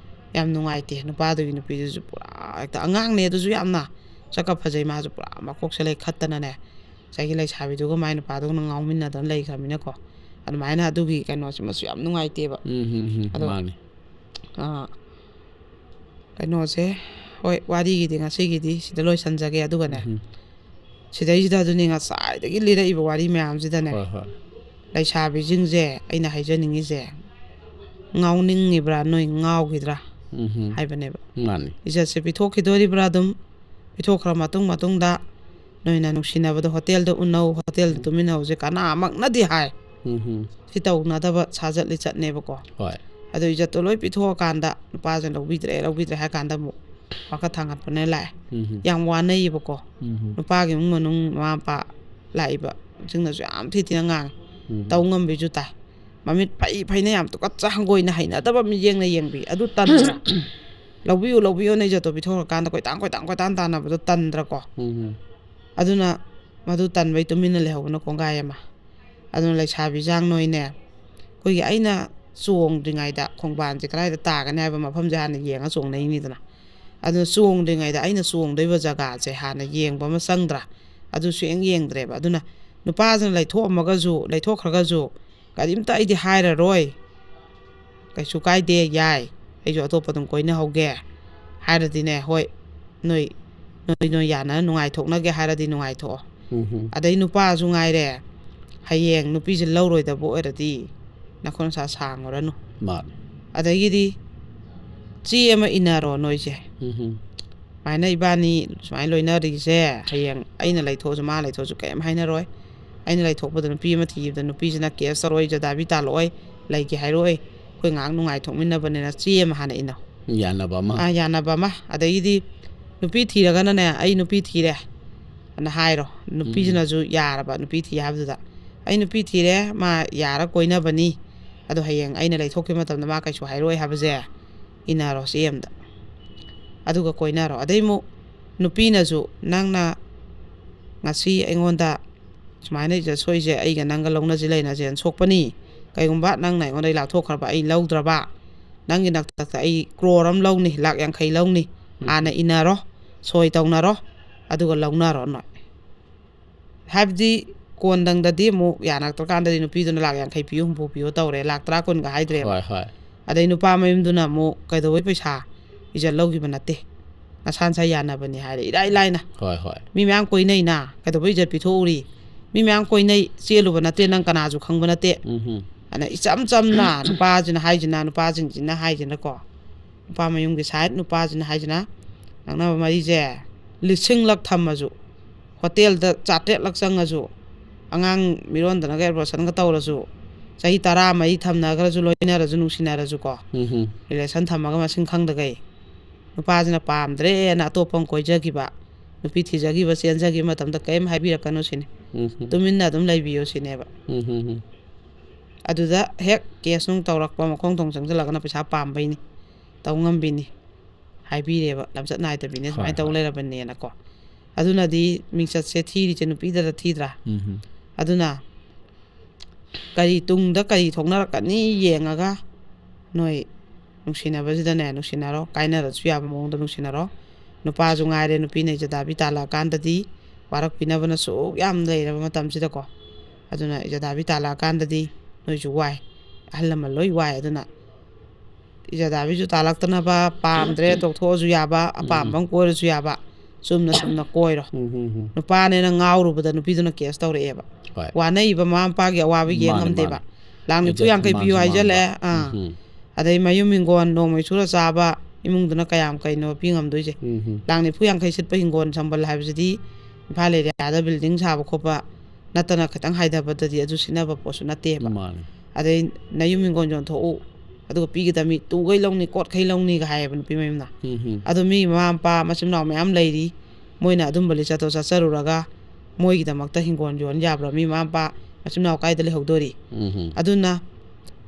ꯌꯥꯝ ꯅꯨꯡꯉꯥꯏꯇꯦ꯫ ꯅꯨꯄꯥꯗꯨꯒꯤ ꯅꯨꯄꯤꯗꯨꯁꯨ ꯄꯨꯔꯥ ꯍꯦꯛꯇ ꯑꯉꯥꯡꯅꯦ ꯑꯗꯨꯁꯨ ꯌꯥꯝꯅ, ꯁꯛꯀ ꯐꯖꯩ, ꯃꯥꯁꯨ ꯄꯨꯔꯥ ꯃꯀꯣꯛꯁꯦ ꯂꯩꯈꯠꯇꯅꯅꯦ, ꯉꯁꯥꯏꯒꯤ ꯂꯩꯁꯥꯕꯤꯗꯨꯒ ꯃꯥꯏ ꯅꯨꯄꯥꯗꯨꯒꯅ ꯉꯥꯎꯃꯤꯟꯅꯗꯅ ꯂꯩꯈ꯭ꯔꯃꯤꯅꯀꯣ꯫ ꯑꯗꯨꯃꯥꯏꯅ ꯑꯗꯨꯒꯤ ꯀꯩꯅꯣꯁꯤꯃꯁꯨ ꯌꯥꯝ ꯅꯨꯡꯉꯥꯏꯇꯦꯕ꯫ ꯎꯝ, ꯎꯝ, ꯎꯝ, ꯑꯗꯣ, ꯃꯥꯅꯤ꯫ ꯑꯥ, ꯀꯩꯅꯣꯁꯦ, ꯍꯣꯏ, ꯋꯥꯔꯤꯒꯤꯗꯤ ꯉꯁꯤꯒꯤꯗꯤ ꯁꯤꯗ ꯂꯣꯏꯁꯟꯖꯒꯦ꯫ ꯑꯗꯨꯒꯅꯦ, ꯎꯝ꯫ ꯁꯤꯗꯩꯁꯤꯗ ꯑꯗꯨꯅꯤ ꯉꯁꯥꯏꯗꯒꯤ ꯂꯤꯔꯛꯏꯕ ꯋꯥꯔꯤ ꯃꯌꯥꯝꯁꯤꯗꯅꯦ, ꯍꯣꯏ, ꯍꯣꯏ꯫ ꯂꯩꯁꯥꯕꯤꯁꯤꯡꯁꯦ, ꯑꯩꯅ ꯍꯥꯏꯖꯅꯤꯡꯉꯤꯁꯦ, ꯉꯥꯎꯅꯤꯡꯉꯤꯕ꯭ꯔꯥ, ꯅꯣꯏ ꯉꯥꯎꯈꯤꯗ꯭ꯔꯥ? ꯎꯝ꯫ ꯍꯥꯏꯕꯅꯦꯕ꯫ ꯃꯥꯅꯤ꯫ ꯏꯖꯠꯁꯦ ꯄꯤꯊꯣꯛꯈꯤꯗꯣꯔꯤꯕ꯭ꯔꯥ? ꯑꯗꯨꯝ ꯄꯤꯊꯣꯛꯈ꯭ꯔ ꯃꯇꯨꯡ, ꯃꯇꯨꯡꯗ ꯅꯣꯏꯅ ꯅꯨꯡꯁꯤꯅꯕꯗꯣ ꯍꯣꯇꯦꯜꯗ ꯎꯅꯧ, ꯍꯣꯇꯦꯜꯗ ꯇꯨꯃꯤꯟꯅꯧꯁꯦ ꯀꯅꯥꯃꯛꯅꯗꯤ ꯍꯥꯏ꯫ ꯎꯝ꯫ ꯁꯤ ꯇꯧꯅꯗꯕ ꯁꯥꯖꯠ ꯂꯤꯆꯠꯅꯦꯕꯀꯣ꯫ ꯍꯣꯏ꯫ ꯑꯗꯣ ꯏꯖꯠꯇꯣ ꯂꯣꯏ ꯄꯤꯊꯣꯛꯑꯀꯥꯟꯗ ꯅꯨꯄꯥꯁꯦ ꯂꯧꯕꯤꯗ꯭ꯔꯦ, ꯂꯧꯕꯤꯗ꯭ꯔꯦ ꯍꯥꯏ ꯀꯥꯟꯗ ꯑꯃꯨꯛ ꯋꯥꯀꯠ ꯊꯥꯡꯒꯠꯄꯅ ꯂꯥꯛꯑꯦ꯫ ꯎꯝ꯫ ꯌꯥꯝ ꯋꯥꯅꯩꯌꯦꯕꯀꯣ꯫ ꯎꯝ꯫ ꯅꯨꯄꯥꯒꯤ ꯏꯃꯨꯡ ꯃꯅꯨꯡ, ꯃꯃꯥ ꯃꯄꯥ ꯂꯥꯛꯏꯕꯁꯤꯡꯅꯁꯨ ꯌꯥꯝ ꯊꯤ ꯊꯤꯅ ꯉꯥꯡꯉꯦ꯫ ꯎꯝ꯫ ꯇꯧ ꯉꯝꯕꯤꯁꯨ ꯇꯥꯏ꯫ ꯃꯃꯤꯠ ꯐꯩ ꯐꯩꯅ ꯌꯥꯝ ꯇꯨꯀꯠꯆ ꯍꯪꯒꯣꯏꯅ ꯍꯩꯅꯗꯕ ꯃꯤꯠꯌꯦꯡꯅ ꯌꯦꯡꯕꯤ꯫ ꯑꯗꯨ ꯇꯟꯗ꯭ꯔꯥ? ꯂꯧꯕꯤꯌꯨ, ꯂꯧꯕꯤꯌꯨ, ꯅ ꯏꯖꯠꯇꯣ ꯄꯤꯊꯣꯛꯈ꯭ꯔꯀꯥꯟꯗ ꯀꯣꯏꯇꯥꯟ, ꯀꯣꯏꯇꯥꯟ, ꯀꯣꯏꯇꯥꯟ ꯇꯥꯟꯅꯕꯗꯣ ꯇꯟꯗ꯭ꯔꯥꯀꯣ? ꯎꯝ꯫ ꯑꯗꯨꯅ ꯃꯗꯨ ꯇꯟꯕꯩ ꯇꯨꯃꯤꯟꯅ ꯂꯩꯍꯧꯕꯅ ꯀꯣꯡꯒꯥꯏ ꯑꯃ꯫ ꯑꯗꯨꯅ ꯂꯩꯁꯥꯕꯤꯖꯥꯡ ꯅꯣꯏꯅꯦ, ꯑꯩꯈꯣꯏꯒꯤ ꯑꯩꯅ ꯆꯣꯡꯗ꯭ꯔꯤꯉꯩꯗ ꯈꯣꯡꯕꯥꯟꯁꯦ ꯀꯗꯥꯏꯗ ꯇꯥꯒꯅꯤ ꯍꯥꯏꯕ ꯃꯐꯝꯁꯦ ꯍꯥꯟꯅ ꯌꯦꯡꯉ ꯆꯣꯡꯅꯩꯅꯤꯗꯅ꯫ ꯑꯗꯨꯅ ꯆꯣꯡꯗ꯭ꯔꯤꯉꯩꯗ ꯑꯩꯅ ꯆꯣꯡꯗꯣꯏꯕ ꯖꯒꯥꯁꯦ ꯍꯥꯟꯅ ꯌꯦꯡꯕ ꯑꯃ ꯆꯪꯗ꯭ꯔꯥ? ꯑꯗꯨ ꯁꯨꯡꯌꯦꯡ ꯌꯦꯡꯗ꯭ꯔꯦꯕ꯫ ꯑꯗꯨꯅ ꯅꯨꯄꯥꯁꯤꯅ ꯂꯩꯊꯣꯛꯑꯝꯃꯒꯁꯨ, ꯂꯩꯊꯣꯛꯈ꯭ꯔꯒꯁꯨ ꯀꯔꯤꯝꯇ ꯑꯩꯗꯤ ꯍꯥꯏꯔꯔꯣꯏ, ꯀꯩꯁꯨ ꯀꯥꯏꯗꯦ, ꯌꯥꯏ, ꯑꯩꯁꯨ ꯑꯇꯣꯞꯄ ꯑꯗꯨꯝ ꯀꯣꯏꯅꯍꯧꯒꯦ ꯍꯥꯏꯔꯗꯤꯅꯦ, ꯍꯣꯏ, ꯅꯣꯏ, ꯅꯣꯏ, ꯅꯣꯏ ꯌꯥꯅ ꯅꯨꯡꯉꯥꯏꯊꯣꯛꯅꯒꯦ ꯍꯥꯏꯔꯗꯤ ꯅꯨꯡꯉꯥꯏꯊꯣꯛꯑꯣ꯫ ꯎꯝ꯫ ꯑꯗꯩ ꯅꯨꯄꯥꯁꯨ ꯉꯥꯏꯔꯦ, ꯍꯌꯦꯡ ꯅꯨꯄꯤꯁꯦ ꯂꯧꯔꯣꯏꯗꯕ ꯑꯣꯏꯔꯗꯤ ꯅꯈꯨꯠ ꯅꯁꯥ ꯁꯥꯡꯉꯨꯔꯅꯨ꯫ ꯃꯥꯅꯤ꯫ ꯑꯗꯒꯤꯗꯤ ꯆꯦ ꯑꯃ ꯏꯟꯅꯔꯣ ꯅꯣꯏꯁꯦ꯫ ꯎꯝ꯫ ꯁꯨꯃꯥꯏꯅ ꯏꯕꯥꯅꯤ ꯁꯨꯃꯥꯏꯅ ꯂꯣꯏꯅꯔꯤꯁꯦ, ꯍꯌꯦꯡ ꯑꯩꯅ ꯂꯩꯊꯣꯛꯑꯁꯨ ꯃꯥ ꯂꯩꯊꯣꯛꯑꯁꯨ ꯀꯔꯤꯝ ꯍꯥꯏꯅꯔꯣꯏ꯫ ꯑꯩꯅ ꯂꯩꯊꯣꯛꯄꯗ ꯅꯨꯄꯤ ꯑꯃ ꯊꯤꯕꯗ ꯅꯨꯄꯤꯁꯤꯅ ꯀꯦꯁ ꯇꯧꯔꯣꯏ, ꯖꯗꯥꯕꯤ ꯇꯥꯜꯂꯛꯑꯣꯏ, ꯂꯩꯒꯦ ꯍꯥꯏꯔꯛꯑꯣꯏ꯫ ꯑꯩꯈꯣꯏ ꯉꯥꯏꯍꯥꯛ ꯅꯨꯡꯉꯥꯏꯊꯣꯛꯃꯤꯟꯅꯕꯅꯤꯅ ꯆꯦ ꯑꯃ ꯍꯥꯟꯅ ꯏꯟꯅꯧ꯫ ꯌꯥꯅꯕ ꯑꯃ꯫ ꯑꯥ, ꯌꯥꯅꯕ ꯑꯃ꯫ ꯑꯗꯒꯤꯗꯤ ꯅꯨꯄꯤ ꯊꯤꯔꯒꯅꯅꯦ, "ꯑꯩ ꯅꯨꯄꯤ ꯊꯤꯔꯦ" ꯑꯅ ꯍꯥꯏꯔꯣ꯫ ꯅꯨꯄꯤꯁꯤꯅꯁꯨ ꯌꯥꯔꯕ, ꯅꯨꯄꯤ ꯊꯤ ꯍꯥꯏꯕꯗꯨꯗ, "ꯑꯩ ꯅꯨꯄꯤ ꯊꯤꯔꯦ, ꯃꯥ ꯌꯥꯔ ꯀꯣꯏꯅꯕꯅꯤ, ꯑꯗꯣ ꯍꯌꯦꯡ ꯑꯩꯅ ꯂꯩꯊꯣꯛꯈꯤꯕ ꯃꯇꯝꯗ ꯃꯥ ꯀꯩꯁꯨ ꯍꯥꯏꯔꯛꯑꯣꯏ" ꯍꯥꯏꯕꯁꯦ ꯏꯟꯅꯔꯣ ꯆꯦ ꯑꯃꯗ꯫ ꯑꯗꯨꯒ ꯀꯣꯏꯅꯔꯣ꯫ ꯑꯗꯩ ꯑꯃꯨꯛ ꯅꯨꯄꯤꯅꯁꯨ, "ꯅꯪꯅ ꯉꯁꯤ ꯑꯩꯉꯣꯟꯗ ꯁꯨꯃꯥꯏꯅ ꯏꯖꯠ ꯁꯣꯛꯏꯁꯦ ꯑꯩꯒ ꯅꯪꯒ ꯂꯧꯅꯁꯤ ꯂꯩꯅꯁꯦꯅ ꯁꯣꯛꯄꯅꯤ꯫ ꯀꯩꯒꯨꯝꯕ ꯅꯪꯅ ꯑꯩꯉꯣꯟꯗꯒꯤ ꯂꯥꯞꯊꯣꯛꯈ꯭ꯔꯕ, ꯑꯩ ꯂꯧꯗ꯭ꯔꯕ, ꯅꯪꯒꯤ ꯅꯥꯛꯇꯛꯇ ꯑꯩ ꯀ꯭ꯔꯣꯔ ꯑꯃ ꯂꯧꯅꯤ, ꯂꯥꯛ ꯌꯥꯡꯈꯩ ꯂꯧꯅꯤ꯫ ꯍꯥꯟꯅ ꯏꯟꯅꯔꯣ, ꯁꯣꯏ ꯇꯧꯅꯔꯣ, ꯑꯗꯨꯒ ꯂꯧꯅꯔꯣ ꯅꯣꯏ"꯫ ꯍꯥꯏꯕꯗꯤ ꯀꯣꯟꯗꯪꯗꯗꯤ ꯑꯃꯨꯛ ꯌꯥꯅꯔꯛꯇ꯭ꯔꯀꯥꯟꯗꯗꯤ ꯅꯨꯄꯤꯗꯨꯅ ꯂꯥꯛ ꯌꯥꯡꯈꯩ ꯄꯤꯌꯨ, ꯍꯨꯝꯐꯨ ꯄꯤꯌꯨ ꯇꯧꯔꯦ, ꯂꯥꯛ ꯇꯔꯥ ꯀꯨꯟꯒ ꯍꯥꯏꯗ꯭ꯔꯦꯕ꯫ ꯍꯣꯏ, ꯍꯣꯏ꯫ ꯑꯗꯩ ꯅꯨꯄꯥ ꯃꯌꯨꯝꯗꯨꯅ ꯑꯃꯨꯛ ꯀꯩꯗꯧꯕꯩ ꯄꯩꯁꯥ ꯏꯖꯠ ꯂꯧꯈꯤꯕ ꯅꯠꯇꯦ, ꯅꯁꯥ ꯅꯁꯥ ꯌꯥꯅꯕꯅꯤ ꯍꯥꯏꯔꯦ ꯏꯔꯥꯏ ꯂꯥꯏꯅ꯫ ꯍꯣꯏ, ꯍꯣꯏ꯫ ꯃꯤ ꯃꯌꯥꯝ ꯀꯣꯏꯅꯩꯅ, ꯀꯩꯗꯧꯕꯩ ꯏꯖꯠ ꯄꯤꯊꯣꯛꯎꯔꯤ? ꯃꯤ ꯃꯌꯥꯝ ꯀꯣꯏꯅꯩ, ꯆꯦꯜꯂꯨꯕ ꯅꯠꯇꯦ, ꯅꯪ ꯀꯅꯥꯁꯨ ꯈꯪꯕ ꯅꯠꯇꯦ꯫ ꯎꯝ꯫ ꯑꯗ ꯏꯆꯝ ꯆꯝꯅ ꯅꯨꯄꯥꯁꯤꯅ ꯍꯥꯏꯁꯤꯅ, ꯅꯨꯄꯥꯁꯤꯡꯁꯤꯅ ꯍꯥꯏꯁꯤꯅꯀꯣ, ꯅꯨꯄꯥ ꯃꯌꯨꯝꯒꯤ ꯁꯥꯏꯠ ꯅꯨꯄꯥꯁꯤꯅ ꯍꯥꯏꯁꯤꯅ, ꯅꯛꯅꯕ ꯃꯔꯤꯁꯦ ꯂꯤꯁꯤꯡꯂꯛ ꯊꯝꯃꯁꯨ, ꯍꯣꯇꯦꯜꯗ ꯆꯥꯇ꯭ꯔꯦꯠꯂꯛ ꯆꯪꯉꯁꯨ, ꯑꯉꯥꯡ ꯃꯤꯔꯣꯟꯗꯅꯒ ꯑꯦꯕꯣꯔꯁꯟꯒ ꯇꯧꯔꯁꯨ, ꯆꯍꯤ ꯇꯔꯥ ꯃꯔꯤ ꯊꯝꯅꯈ꯭ꯔꯁꯨ, ꯂꯣꯏꯅꯔꯁꯨ, ꯅꯨꯡꯁꯤꯅꯔꯁꯨꯀꯣ, ꯎꯝ ꯍꯝ. ꯔꯤꯂꯦꯁꯟ ꯊꯝꯃꯒ ꯃꯁꯤꯡ ꯈꯪꯗꯈꯩ ꯅꯨꯄꯥꯁꯤꯅ ꯄꯥꯝꯗ꯭ꯔꯦꯅ ꯑꯇꯣꯞꯄ ꯑꯃ ꯀꯣꯏꯖꯈꯤꯕ, ꯅꯨꯄꯤ ꯊꯤꯖꯈꯤꯕ, ꯆꯦꯟꯖꯈꯤꯕ ꯃꯇꯝꯗ ꯀꯔꯤꯝ ꯍꯥꯏꯕꯤꯔꯛꯀꯅꯨ ꯁꯤꯅꯤ꯫ ꯎꯝ ꯍꯝ. ꯇꯨꯃꯤꯟꯅ ꯑꯗꯨꯝ ꯂꯩꯕꯤꯌꯣ ꯁꯤꯅꯦꯕ꯫ ꯎꯝ ꯍꯝ ꯍꯝ. ꯑꯗꯨꯗ ꯍꯦꯛ ꯀꯦꯁ ꯅꯨꯡ ꯇꯧꯔꯛꯄ, ꯃꯈꯣꯡ ꯊꯣꯡ ꯆꯪꯁꯤꯜꯂꯒꯅ ꯄꯩꯁꯥ ꯄꯥꯝꯕꯩꯅꯤ, ꯇꯧ ꯉꯝꯕꯤꯅꯤ, ꯍꯥꯏꯕꯤꯔꯦꯕ, ꯂꯝꯆꯠ ꯅꯥꯏꯗꯕꯤꯅꯤ, ꯍꯣꯏ, ꯁꯨꯃꯥꯏꯅ ꯇꯧ ꯍꯣꯏ. ꯂꯩꯔꯕꯅꯦꯅꯀꯣ꯫ ꯑꯗꯨꯅꯗꯤ ꯃꯤꯡꯆꯠꯁꯦ ꯊꯤꯔꯤꯁꯦ ꯅꯨꯄꯤꯗꯗ ꯊꯤꯗ꯭ꯔꯥ? ꯎꯝ ꯍꯝ. ꯑꯗꯨꯅ ꯀꯔꯤ ꯇꯨꯡꯗ ꯀꯔꯤ ꯊꯣꯛꯅꯔꯛꯀꯅꯤ ꯌꯦꯡꯉꯒ ꯅꯣꯏ ꯅꯨꯡꯁꯤꯅꯕꯁꯤꯗꯅꯦ ꯅꯨꯡꯁꯤꯅꯔꯣ, ꯀꯥꯏꯅꯔꯁꯨ ꯌꯥꯕ ꯃꯑꯣꯡꯗ ꯅꯨꯡꯁꯤꯅꯔꯣ꯫ ꯅꯨꯄꯥꯁꯨ ꯉꯥꯏꯔꯦ, ꯅꯨꯄꯤꯅ ꯏꯖꯗꯥꯕꯤ ꯇꯥꯜꯂꯛꯑꯀꯥꯟꯗꯗꯤ ꯋꯥꯔꯛꯄꯤꯅꯕꯅ ꯁꯨꯛ ꯌꯥꯝ ꯂꯩꯔꯕ ꯃꯇꯝꯁꯤꯗꯀꯣ꯫ ꯑꯗꯨꯅ ꯏꯖꯗꯥꯕꯤ ꯇꯥꯜꯂꯛꯑꯀꯥꯟꯗꯗꯤ ꯅꯣꯏꯁꯨ ꯋꯥꯏ, ꯑꯍꯜ ꯂꯃꯟ ꯂꯣꯏ ꯋꯥꯏ꯫ ꯑꯗꯨꯅ ꯏꯖꯗꯥꯕꯤꯁꯨ ꯇꯥꯜꯂꯛꯇꯅꯕ, ꯄꯥꯝꯗ꯭ꯔꯦ ꯇꯣꯛꯊꯣꯛꯑꯁꯨ ꯌꯥꯕ, ꯑꯄꯥꯝꯕ ꯑꯃ ꯀꯣꯏꯔꯁꯨ ꯌꯥꯕ, ꯆꯨꯝꯅ ꯆꯨꯝꯅ ꯀꯣꯏꯔꯣ꯫ ꯎꯝ ꯍꯝ ꯍꯝ. ꯅꯨꯄꯥꯅꯦꯅ ꯉꯥꯎꯔꯨꯕꯗ ꯅꯨꯄꯤꯗꯨꯅ ꯀꯦꯁ ꯇꯧꯔꯛꯑꯦꯕ꯫ ꯍꯣꯏ. ꯋꯥꯅꯩꯕ ꯃꯃꯥ ꯃꯄꯥꯒꯤ ꯑꯋꯥꯕ ꯌꯦꯡ ꯃꯥꯅꯦ, ꯉꯝꯗꯦꯕ꯫ ꯃꯥꯅꯦ. ꯂꯥꯡ ꯅꯤꯐꯨ ꯏꯖꯠ ꯌꯥꯡꯈꯩ ꯄꯤꯌꯨ ꯃꯥꯡꯁꯨ ꯍꯥꯏꯖꯜꯂꯦ꯫ ꯃꯥꯡꯕ. ꯑꯥ꯫ ꯎꯝ. ꯑꯗꯩ ꯃꯌꯨꯝ ꯍꯤꯡꯒꯣꯜ ꯅꯣꯡꯃꯩ ꯁꯨꯔ ꯆꯥꯕ ꯏꯃꯨꯡꯗꯨꯅ ꯀꯌꯥꯝ ꯀꯩꯅꯣ ꯄꯤ ꯉꯝꯗꯣꯏꯁꯦ? ꯎꯝ ꯍꯝ. ꯂꯥꯡ ꯅꯤꯐꯨ ꯌꯥꯡꯈꯩ ꯁꯤꯠꯄ ꯍꯤꯡꯒꯣꯜ ꯁꯝꯕꯜ ꯍꯥꯏꯕꯁꯤꯗꯤ ꯏꯝꯐꯥꯜ ꯑꯦꯔꯤꯌꯥꯗ ꯕꯤꯜꯗꯤꯡ ꯁꯥꯕ ꯈꯣꯠꯄ ꯅꯠꯇꯅ ꯈꯤꯇꯪ ꯍꯥꯏꯊꯕꯗꯗꯤ ꯑꯗꯨ ꯁꯤꯠꯅꯕ ꯄꯣꯠꯁꯨ ꯅꯠꯇꯦꯕ꯫ ꯃꯥꯅꯦ. ꯑꯗꯩ ꯅꯌꯨꯝ ꯍꯤꯡꯒꯣꯜ ꯌꯣꯟꯊꯣꯛꯎ, ꯑꯗꯨꯒ ꯄꯤꯒꯗꯕ ꯃꯤ ꯇꯨꯈꯩ ꯂꯧꯅꯤ, ꯀꯣꯠꯈꯩ ꯂꯧꯅꯤꯒ ꯍꯥꯏꯌꯦꯕ ꯅꯨꯄꯤ ꯃꯌꯨꯝꯅ꯫ ꯎꯝ ꯍꯝ. ꯑꯗꯣ ꯃꯤ ꯃꯃꯥ ꯃꯄꯥ ꯃꯆꯤꯟ ꯃꯅꯥꯎ ꯃꯌꯥꯝ ꯂꯩꯔꯤ, ꯃꯣꯏꯅ ꯑꯗꯨꯝꯕ ꯂꯤꯆꯠꯇꯣ ꯆꯠꯆꯔꯨꯔꯒ ꯃꯣꯏꯒꯤꯗꯃꯛꯇ ꯍꯤꯡꯒꯣꯜ ꯌꯣꯟ ꯌꯥꯕ꯭ꯔꯥ? ꯃꯤ ꯃꯃꯥ ꯃꯄꯥ ꯃꯆꯤꯟ ꯃꯅꯥꯎ ꯀꯥꯏꯗ ꯂꯩꯍꯧꯗꯣꯔꯤ? ꯎꯝ ꯍꯝ. ꯑꯗꯨꯅ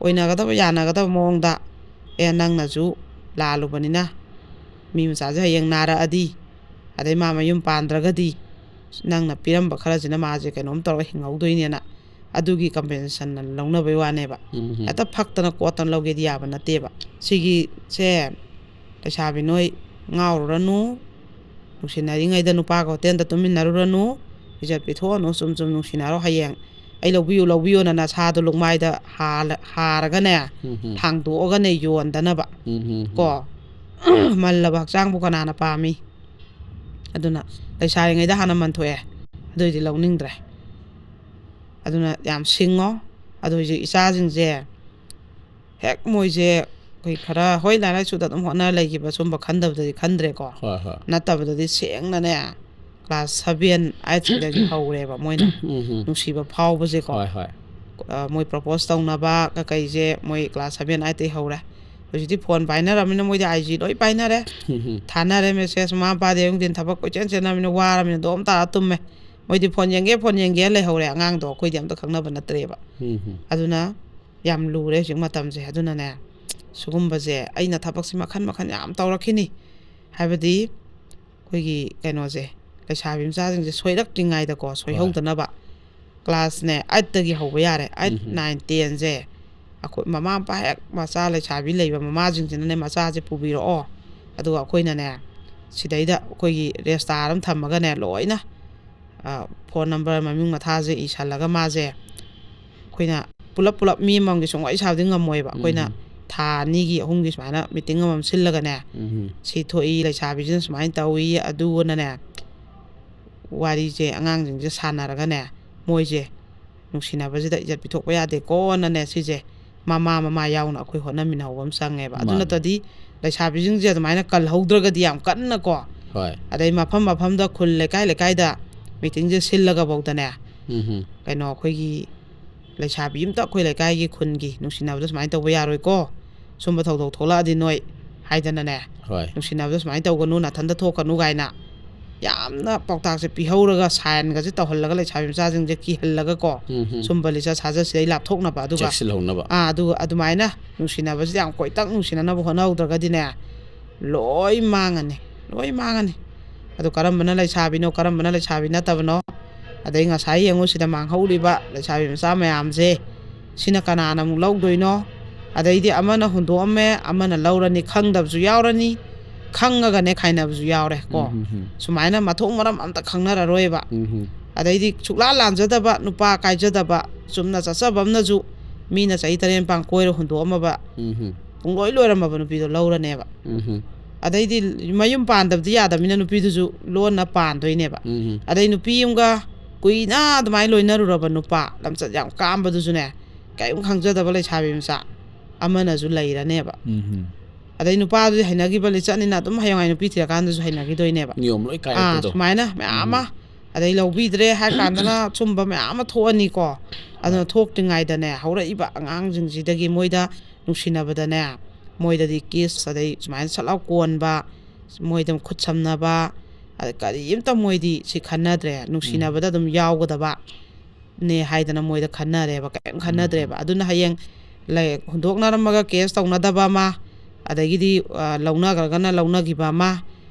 ꯑꯣꯏꯅꯒꯗꯕ ꯌꯥꯅꯒꯗꯕ ꯃꯑꯣꯡꯗ, ꯑꯦ, ꯅꯪꯅꯁꯨ ꯂꯥꯜꯂꯨꯕꯅꯤꯅ ꯃꯤ ꯃꯆꯥꯁꯦ ꯍꯌꯦꯡ ꯅꯥꯔꯛꯑꯗꯤ, ꯑꯗꯩ ꯃꯥ ꯃꯌꯨꯝ ꯄꯥꯟꯗ꯭ꯔꯒꯗꯤ ꯅꯪꯅ ꯄꯤꯔꯝꯕ ꯈꯔꯁꯤꯅ ꯃꯥꯁꯦ ꯀꯩꯅꯣꯝ ꯇꯧꯔꯒ ꯍꯤꯡꯍꯧꯗꯣꯏꯅꯦꯅ ꯑꯗꯨꯒꯤ ꯀꯝꯄꯦꯟꯁꯦꯁꯟ ꯂꯧꯅꯕꯩ ꯋꯥꯅꯦꯕ꯫ ꯎꯝ ꯍꯝ. ꯍꯦꯛꯇ ꯐꯛꯇꯅ ꯀꯣꯠꯇꯅ ꯂꯧꯒꯦꯗꯤ ꯌꯥꯕ ꯅꯠꯇꯦꯕ꯫ ꯁꯤꯒꯤꯁꯦ ꯂꯩꯁꯥꯕꯤ ꯅꯣꯏ ꯉꯥꯎꯔꯨꯔꯅꯨ, ꯅꯨꯡꯁꯤꯅꯔꯤꯉꯩꯗ ꯅꯨꯄꯥꯒ ꯍꯣꯇꯦꯜꯗ ꯇꯨꯝꯃꯤꯟꯅꯔꯨꯔꯅꯨ, ꯏꯖꯠ ꯄꯤꯊꯣꯛꯑꯅꯨ, ꯆꯨꯝ ꯆꯨꯝ ꯅꯨꯡꯁꯤꯅꯔꯣ꯫ ꯍꯌꯦꯡ "ꯑꯩ ꯂꯧꯕꯤꯌꯨ, ꯂꯧꯕꯤꯌꯨꯅ" ꯅꯁꯥꯗꯣ ꯂꯨꯛꯃꯥꯏꯗ ꯍꯥꯜꯂ-, ꯍꯥꯔꯒꯅꯦ, ꯎꯝ ꯍꯝ. ꯊꯥꯡꯗꯣꯛꯑꯒꯅꯦ ꯌꯣꯟꯗꯅꯕ꯫ ꯎꯝ ꯍꯝ. ꯀꯣ? ꯃꯜꯂꯕ ꯍꯛꯆꯥꯡꯕꯨ ꯀꯅꯥꯅ ꯄꯥꯝꯃꯤ? ꯑꯗꯨꯅ ꯂꯩꯁꯥꯔꯤꯉꯩꯗ ꯍꯥꯟꯅ ꯃꯟꯊꯣꯛꯑꯦ, ꯑꯗꯨꯏꯗꯤ ꯂꯧꯅꯤꯡꯗ꯭ꯔꯦ꯫ ꯑꯗꯨꯅ ꯌꯥꯝ ꯁꯤꯡꯉꯣ꯫ ꯑꯗꯣ ꯍꯧꯖꯤꯛ ꯏꯆꯥꯁꯤꯡꯁꯦ ꯍꯦꯛ ꯃꯣꯏꯁꯦ ꯑꯩꯈꯣꯏ ꯈꯔ ꯍꯣꯏ ꯂꯥꯏꯔꯤꯛ ꯂꯥꯏꯁꯨꯗ ꯑꯗꯨꯝ ꯍꯣꯠꯅ ꯂꯩꯈꯤꯕ, ꯁꯨꯝꯕ ꯈꯟꯗꯕꯗꯗꯤ ꯈꯟꯗ꯭ꯔꯦꯀꯣ꯫ ꯍꯣꯏ, ꯍꯣꯏ. ꯅꯠꯇꯕꯗꯗꯤ ꯁꯦꯡꯅꯅꯦ, ꯀ꯭ꯂꯥꯁ ꯁꯚꯦꯟ ꯑꯥꯏꯠꯁꯤꯗꯒꯤ ꯍꯧꯔꯦꯕ ꯃꯣꯏꯅ ꯎꯝ, ꯎꯝ. ꯅꯨꯡꯁꯤꯕ ꯐꯥꯎꯕꯁꯦꯀꯣ꯫ ꯍꯣꯏ, ꯍꯣꯏ. ꯑ, ꯃꯣꯏ ꯄ꯭ꯔꯣꯄꯣꯁ ꯇꯧꯅꯕ ꯀꯀꯩꯁꯦ ꯃꯣꯏ ꯀ꯭ꯂꯥꯁ ꯁꯚꯦꯟ ꯑꯥꯏꯠꯇꯒꯤ ꯍꯧꯔꯦ꯫ ꯍꯧꯖꯤꯛꯇꯤ ꯐꯣꯟ ꯄꯥꯏꯅꯔꯕꯅꯤꯅ ꯃꯣꯏꯗꯤ ꯑꯥꯏ ꯖꯤ ꯂꯣꯏ ꯄꯥꯏꯅꯔꯦ꯫ ꯎꯝ, ꯎꯝ. ꯊꯥꯅꯔꯦ ꯃꯦꯁꯦꯖ꯫ ꯃꯃꯥ ꯃꯄꯥꯗꯤ ꯑꯌꯨꯛ ꯅꯨꯡꯊꯤꯟ ꯊꯕꯛ ꯀꯣꯏꯆꯦꯟ ꯆꯦꯟꯅꯕꯅꯤꯅ ꯋꯥꯔꯕꯅꯤꯅ ꯗꯣꯝ ꯇꯥꯔ ꯇꯨꯝꯃꯦ꯫ ꯃꯣꯏꯗꯤ ꯐꯣꯟ ꯌꯦꯡꯒꯦ, ꯐꯣꯟ ꯌꯦꯡꯒꯦ ꯂꯩꯍꯧꯔꯦ꯫ ꯑꯉꯥꯡꯗꯣ ꯑꯩꯈꯣꯏꯗꯤ ꯑꯝꯇ ꯈꯪꯅꯕ ꯅꯠꯇ꯭ꯔꯦꯕ꯫ ꯎꯝ, ꯎꯝ. ꯑꯗꯨꯅ ꯌꯥꯝ ꯂꯨꯔꯦ ꯍꯧꯖꯤꯛ ꯃꯇꯝꯁꯦ꯫ ꯑꯗꯨꯅꯅꯦ, ꯁꯤꯒꯨꯝꯕꯁꯦ ꯑꯩꯅ ꯊꯕꯛꯁꯦ ꯃꯈꯟ ꯃꯈꯟ ꯌꯥꯝ ꯇꯧꯔꯛꯈꯤꯅꯤ꯫ ꯍꯥꯏꯕꯗꯤ ꯑꯩꯈꯣꯏꯒꯤ ꯀꯩꯅꯣꯁꯦ, ꯂꯩꯁꯥꯕꯤ ꯃꯆꯥꯁꯤꯡꯁꯦ ꯁꯣꯏꯔꯛꯇ꯭ꯔꯤꯉꯩꯗꯀꯣ, ꯁꯣꯏꯍꯧꯗꯅꯕ꯫ ꯀ꯭ꯂꯥꯁꯅꯦ ꯑꯥꯏꯠꯇꯒꯤ ꯍꯧꯕ ꯌꯥꯔꯦ꯫ ꯑꯥꯏꯠ, ꯎꯝ. ꯅꯥꯏꯟ, ꯇꯦꯟꯁꯦ ꯑꯩꯈꯣꯏ ꯃꯃꯥ ꯃꯄꯥ ꯍꯦꯛ ꯃꯆꯥ ꯂꯩꯁꯥꯕꯤ ꯂꯩꯕ ꯃꯃꯥꯁꯤꯡꯁꯤꯅꯅꯦ, ꯃꯆꯥꯁꯦ ꯄꯨꯕꯤꯔꯛꯑꯣ꯫ ꯑꯗꯨꯒ ꯑꯩꯈꯣꯏꯅꯅꯦ, ꯁꯤꯗꯩꯗ ꯑꯩꯈꯣꯏꯒꯤ ꯔꯦꯁꯇꯥꯔ ꯑꯃ ꯊꯝꯃꯒꯅꯦ, ꯂꯣꯏꯅ, ꯑ, ꯐꯣꯟ ꯅꯝꯕꯔ ꯃꯃꯤꯡ ꯃꯊꯥꯁꯦ ꯏꯁꯜꯂꯒ ꯃꯥꯁꯦ ꯑꯩꯈꯣꯏꯅ ꯄꯨꯂꯞ ꯄꯨꯂꯞ ꯃꯤ ꯑꯃꯃꯝꯒꯤ ꯁꯨꯝ ꯋꯥꯔꯤ ꯁꯥꯕꯗꯤ ꯉꯝꯃꯣꯏꯕ꯫ ꯑꯩꯈꯣꯏꯅ ꯎꯝ. ꯊꯥ ꯑꯅꯤꯒꯤ, ꯑꯍꯨꯝꯒꯤ ꯁꯨꯃꯥꯏꯅ ꯃꯤꯇꯤꯡ ꯑꯃꯃꯝ ꯁꯤꯜꯂꯒꯅꯦ, ꯎꯝ. ꯁꯤ ꯊꯣꯛꯏ, ꯂꯩꯁꯥꯕꯤꯁꯤꯅ ꯁꯨꯃꯥꯏꯅ ꯇꯧꯏ, ꯑꯗꯨꯅꯅꯦ, ꯋꯥꯔꯤꯁꯦ ꯑꯉꯥꯡꯁꯤꯡꯁꯦ ꯁꯥꯟꯅꯔꯒꯅꯦ, ꯃꯣꯏꯁꯦ ꯅꯨꯡꯁꯤꯅꯕꯁꯤꯗ ꯏꯖꯠ ꯄꯤꯊꯣꯛꯄ ꯌꯥꯗꯦꯀꯣꯅꯅꯦ, ꯁꯤꯁꯦ ꯃꯃꯥ ꯃꯃꯥ ꯌꯥꯎꯅ ꯑꯩꯈꯣꯏ ꯍꯣꯠꯅꯃꯤꯟꯅꯍꯧꯕ ꯑꯃ ꯆꯪꯉꯦꯕ꯫ ꯑꯗꯨ ꯃꯥꯅꯦ. ꯅꯠꯇ꯭ꯔꯗꯤ ꯂꯩꯁꯥꯕꯤꯁꯤꯡꯁꯦ ꯑꯗꯨꯃꯥꯏꯅ ꯀꯜꯍꯧꯗ꯭ꯔꯒꯗꯤ ꯌꯥꯝ ꯀꯟꯅꯀꯣ, ꯍꯣꯏ. ꯑꯗꯩ ꯃꯐꯝ ꯃꯐꯝꯗ, ꯈꯨꯜ ꯂꯩꯀꯥꯏ ꯂꯩꯀꯥꯏꯗ ꯃꯤꯇꯤꯡꯁꯦ ꯁꯤꯜꯂꯒꯐꯧꯗꯅꯦ, ꯎꯝ. ꯀꯩꯅꯣ, ꯑꯩꯈꯣꯏꯒꯤ ꯂꯩꯁꯥꯕꯤ ꯑꯝꯇ ꯑꯩꯈꯣꯏ ꯂꯩꯀꯥꯏꯒꯤ ꯈꯨꯟꯒꯤ ꯅꯨꯡꯁꯤꯅꯕꯗ ꯁꯨꯃꯥꯏꯅ ꯇꯧꯕ ꯌꯥꯔꯣꯏꯀꯣ, ꯁꯨꯝꯕ ꯊꯧꯗꯣꯛ ꯊꯣꯛꯂꯛꯑꯗꯤ ꯅꯣꯏ ꯍꯥꯏꯗꯅꯅꯦ, ꯍꯣꯏ. ꯅꯨꯡꯁꯤꯅꯕꯗ ꯁꯨꯃꯥꯏꯅ ꯇꯧꯒꯅꯨ, ꯅꯥꯊꯟꯗ ꯊꯣꯛꯀꯅꯨ ꯀꯥꯏꯅ ꯌꯥꯝꯅ ꯄꯥꯎꯇꯥꯛꯁꯦ ꯄꯤꯍꯧꯔꯒ, ꯁꯥꯏꯟꯒꯁꯦ ꯇꯧꯍꯜꯂꯒ, ꯂꯩꯁꯥꯕꯤ ꯃꯆꯥꯁꯤꯡꯁꯦ ꯀꯤꯍꯜꯂꯒꯀꯣ, ꯎꯝ. ꯁꯨꯝꯕ ꯂꯤꯆꯠ ꯁꯥꯖꯠꯁꯤꯗꯩ ꯂꯥꯞꯊꯣꯛꯅꯕ꯫ ꯑꯗꯨꯒ ꯆꯦꯛꯁꯤꯜꯍꯧꯅꯕ. ꯑꯥ, ꯑꯗꯨꯒ ꯑꯗꯨꯃꯥꯏꯅ ꯅꯨꯡꯁꯤꯅꯕꯁꯤꯗ ꯌꯥꯝ ꯀꯣꯏꯇꯛ ꯅꯨꯡꯁꯤꯅꯅꯕ ꯍꯣꯠꯅꯍꯧꯗ꯭ꯔꯒꯗꯤꯅꯦ, ꯂꯣꯏ ꯃꯥꯡꯉꯅꯤ, ꯂꯣꯏ ꯃꯥꯡꯉꯅꯤ꯫ ꯑꯗꯨ ꯀꯔꯝꯕꯅ ꯂꯩꯁꯥꯕꯤꯅꯣ, ꯀꯔꯝꯕꯅ ꯂꯩꯁꯥꯕꯤ ꯅꯠꯇꯕꯅꯣ? ꯑꯗꯩ ꯉꯁꯥꯏ ꯌꯦꯡꯉꯨ, ꯁꯤꯗ ꯃꯥꯡꯍꯧꯔꯤꯕ ꯂꯩꯁꯥꯕꯤ ꯃꯆꯥ ꯃꯌꯥꯝꯁꯦ, ꯁꯤꯅ ꯀꯅꯥꯅ ꯑꯃꯨꯛ ꯂꯧꯗꯣꯏꯅꯣ? ꯑꯗꯩꯗꯤ ꯑꯃꯅ ꯍꯨꯟꯗꯣꯛꯑꯝꯃꯦ, ꯑꯃꯅ ꯂꯧꯔꯅꯤ, ꯈꯪꯗꯕꯁꯨ ꯌꯥꯎꯔꯅꯤ, ꯈꯪꯉꯒꯅꯦ ꯈꯥꯏꯅꯕꯁꯨ ꯌꯥꯎꯔꯦ ꯀꯣ꯫ ꯎꯝ, ꯎꯝ, ꯎꯝ. ꯁꯨꯃꯥꯏꯅ ꯃꯊꯣꯡ ꯃꯔꯝ ꯑꯝꯇ ꯈꯪꯅꯔꯔꯣꯏꯕ꯫ ꯎꯝ, ꯎꯝ. ꯑꯗꯩꯗꯤ ꯁꯨꯛꯂꯥ ꯂꯥꯟꯖꯗꯕ, ꯅꯨꯄꯥ ꯀꯥꯏꯖꯗꯕ, ꯆꯨꯝꯅ ꯆꯠꯆꯕ ꯑꯃꯅꯁꯨ ꯃꯤꯅ ꯆꯍꯤ ꯇꯔꯦꯠ ꯅꯤꯄꯥꯟ ꯀꯣꯏꯔ ꯍꯨꯟꯗꯣꯛꯑꯝꯃꯕ, ꯎꯝ, ꯎꯝ. ꯄꯨꯡꯂꯣꯏ ꯂꯣꯏꯔꯝꯃꯕ ꯅꯨꯄꯤꯗꯣ ꯂꯧꯔꯅꯦꯕ꯫ ꯎꯝ, ꯎꯝ. ꯑꯗꯩꯗꯤ ꯃꯌꯨꯝ ꯄꯥꯟꯗꯕꯗꯤ ꯌꯥꯗꯕꯅꯤꯅ ꯅꯨꯄꯤꯗꯨꯁꯨ ꯂꯣꯟꯅ ꯄꯥꯟꯗꯣꯏꯅꯦꯕ꯫ ꯎꯝ, ꯎꯝ. ꯑꯗꯩ ꯅꯨꯄꯤ ꯑꯃꯒ ꯀꯨꯏꯅ ꯑꯗꯨꯃꯥꯏꯅ ꯂꯣꯏꯅꯔꯨꯔꯕ ꯅꯨꯄꯥ, ꯂꯝꯆꯠ ꯌꯥꯝ ꯀꯥꯝꯕꯗꯨꯁꯨꯅꯦ, ꯀꯔꯤꯝ ꯈꯪꯖꯗꯕ ꯂꯩꯁꯥꯕꯤ ꯃꯆꯥ, ꯑꯃꯅꯁꯨ ꯂꯩꯔꯅꯦꯕ꯫ ꯎꯝ ꯑꯗꯩ ꯅꯨꯄꯥꯗꯨꯗꯤ ꯍꯩꯅꯈꯤꯕ ꯂꯤꯆꯠꯅꯤꯅ ꯑꯗꯨꯝ ꯍꯌꯦꯡꯋꯥꯏ ꯅꯨꯄꯤ ꯊꯤꯔꯀꯥꯟꯗꯁꯨ ꯍꯩꯅꯈꯤꯗꯣꯏꯅꯦꯕ꯫ ꯅꯤꯌꯣꯝ ꯂꯣꯏ ꯑꯥ ꯀꯥꯏꯔꯛꯄꯗꯣ꯫ ꯁꯨꯃꯥꯏꯅ ꯃꯌꯥꯝ ꯑꯃ, ꯑꯗꯩ ꯂꯧꯕꯤꯗ꯭ꯔꯦ ꯍꯥꯏ ꯀꯥꯟꯗꯅ ꯁꯨꯝꯕ ꯃꯌꯥꯝ ꯑꯃ ꯊꯣꯛꯑꯅꯤꯀꯣ꯫ ꯑꯗꯨꯅ ꯊꯣꯛꯇ꯭ꯔꯤꯉꯩꯗꯅꯦ, ꯍꯧꯔꯛꯏꯕ ꯑꯉꯥꯡꯁꯤꯡꯁꯤꯗꯒꯤ ꯃꯣꯏꯗ ꯅꯨꯡꯁꯤꯅꯕꯗꯅꯦ, ꯃꯣꯏꯗꯗꯤ ꯀꯤꯁ, ꯑꯗꯩ ꯁꯨꯃꯥꯏꯅ ꯁꯠ ꯂꯥꯎ ꯀꯣꯟꯕ, ꯃꯣꯏꯗ ꯈꯨꯠ ꯁꯝꯅꯕ, ꯑꯗ ꯀꯔꯤꯝꯇ ꯃꯣꯏꯗꯤ ꯁꯤ ꯈꯟꯅꯗ꯭ꯔꯦ꯫ ꯅꯨꯡꯁꯤꯅꯕꯗ ꯑꯗꯨꯝ ꯌꯥꯎꯒꯗꯕ ꯅꯦ ꯍꯥꯏꯗꯅ ꯃꯣꯏꯗ ꯈꯟꯅꯔꯦꯕ, ꯀꯔꯤꯝ ꯈꯟꯅꯗ꯭ꯔꯦꯕ꯫ ꯑꯗꯨꯅ ꯍꯌꯦꯡ ꯂꯩ-, ꯍꯨꯟꯗꯣꯛꯅꯔꯝꯃꯒ ꯀꯦꯁ ꯇꯧꯅꯗꯕ ꯑꯃ, ꯑꯗꯒꯤꯗꯤ ꯑ, ꯂꯧꯅꯈ꯭ꯔꯒꯅ ꯂꯧꯅꯈꯤꯕ ꯑꯃ,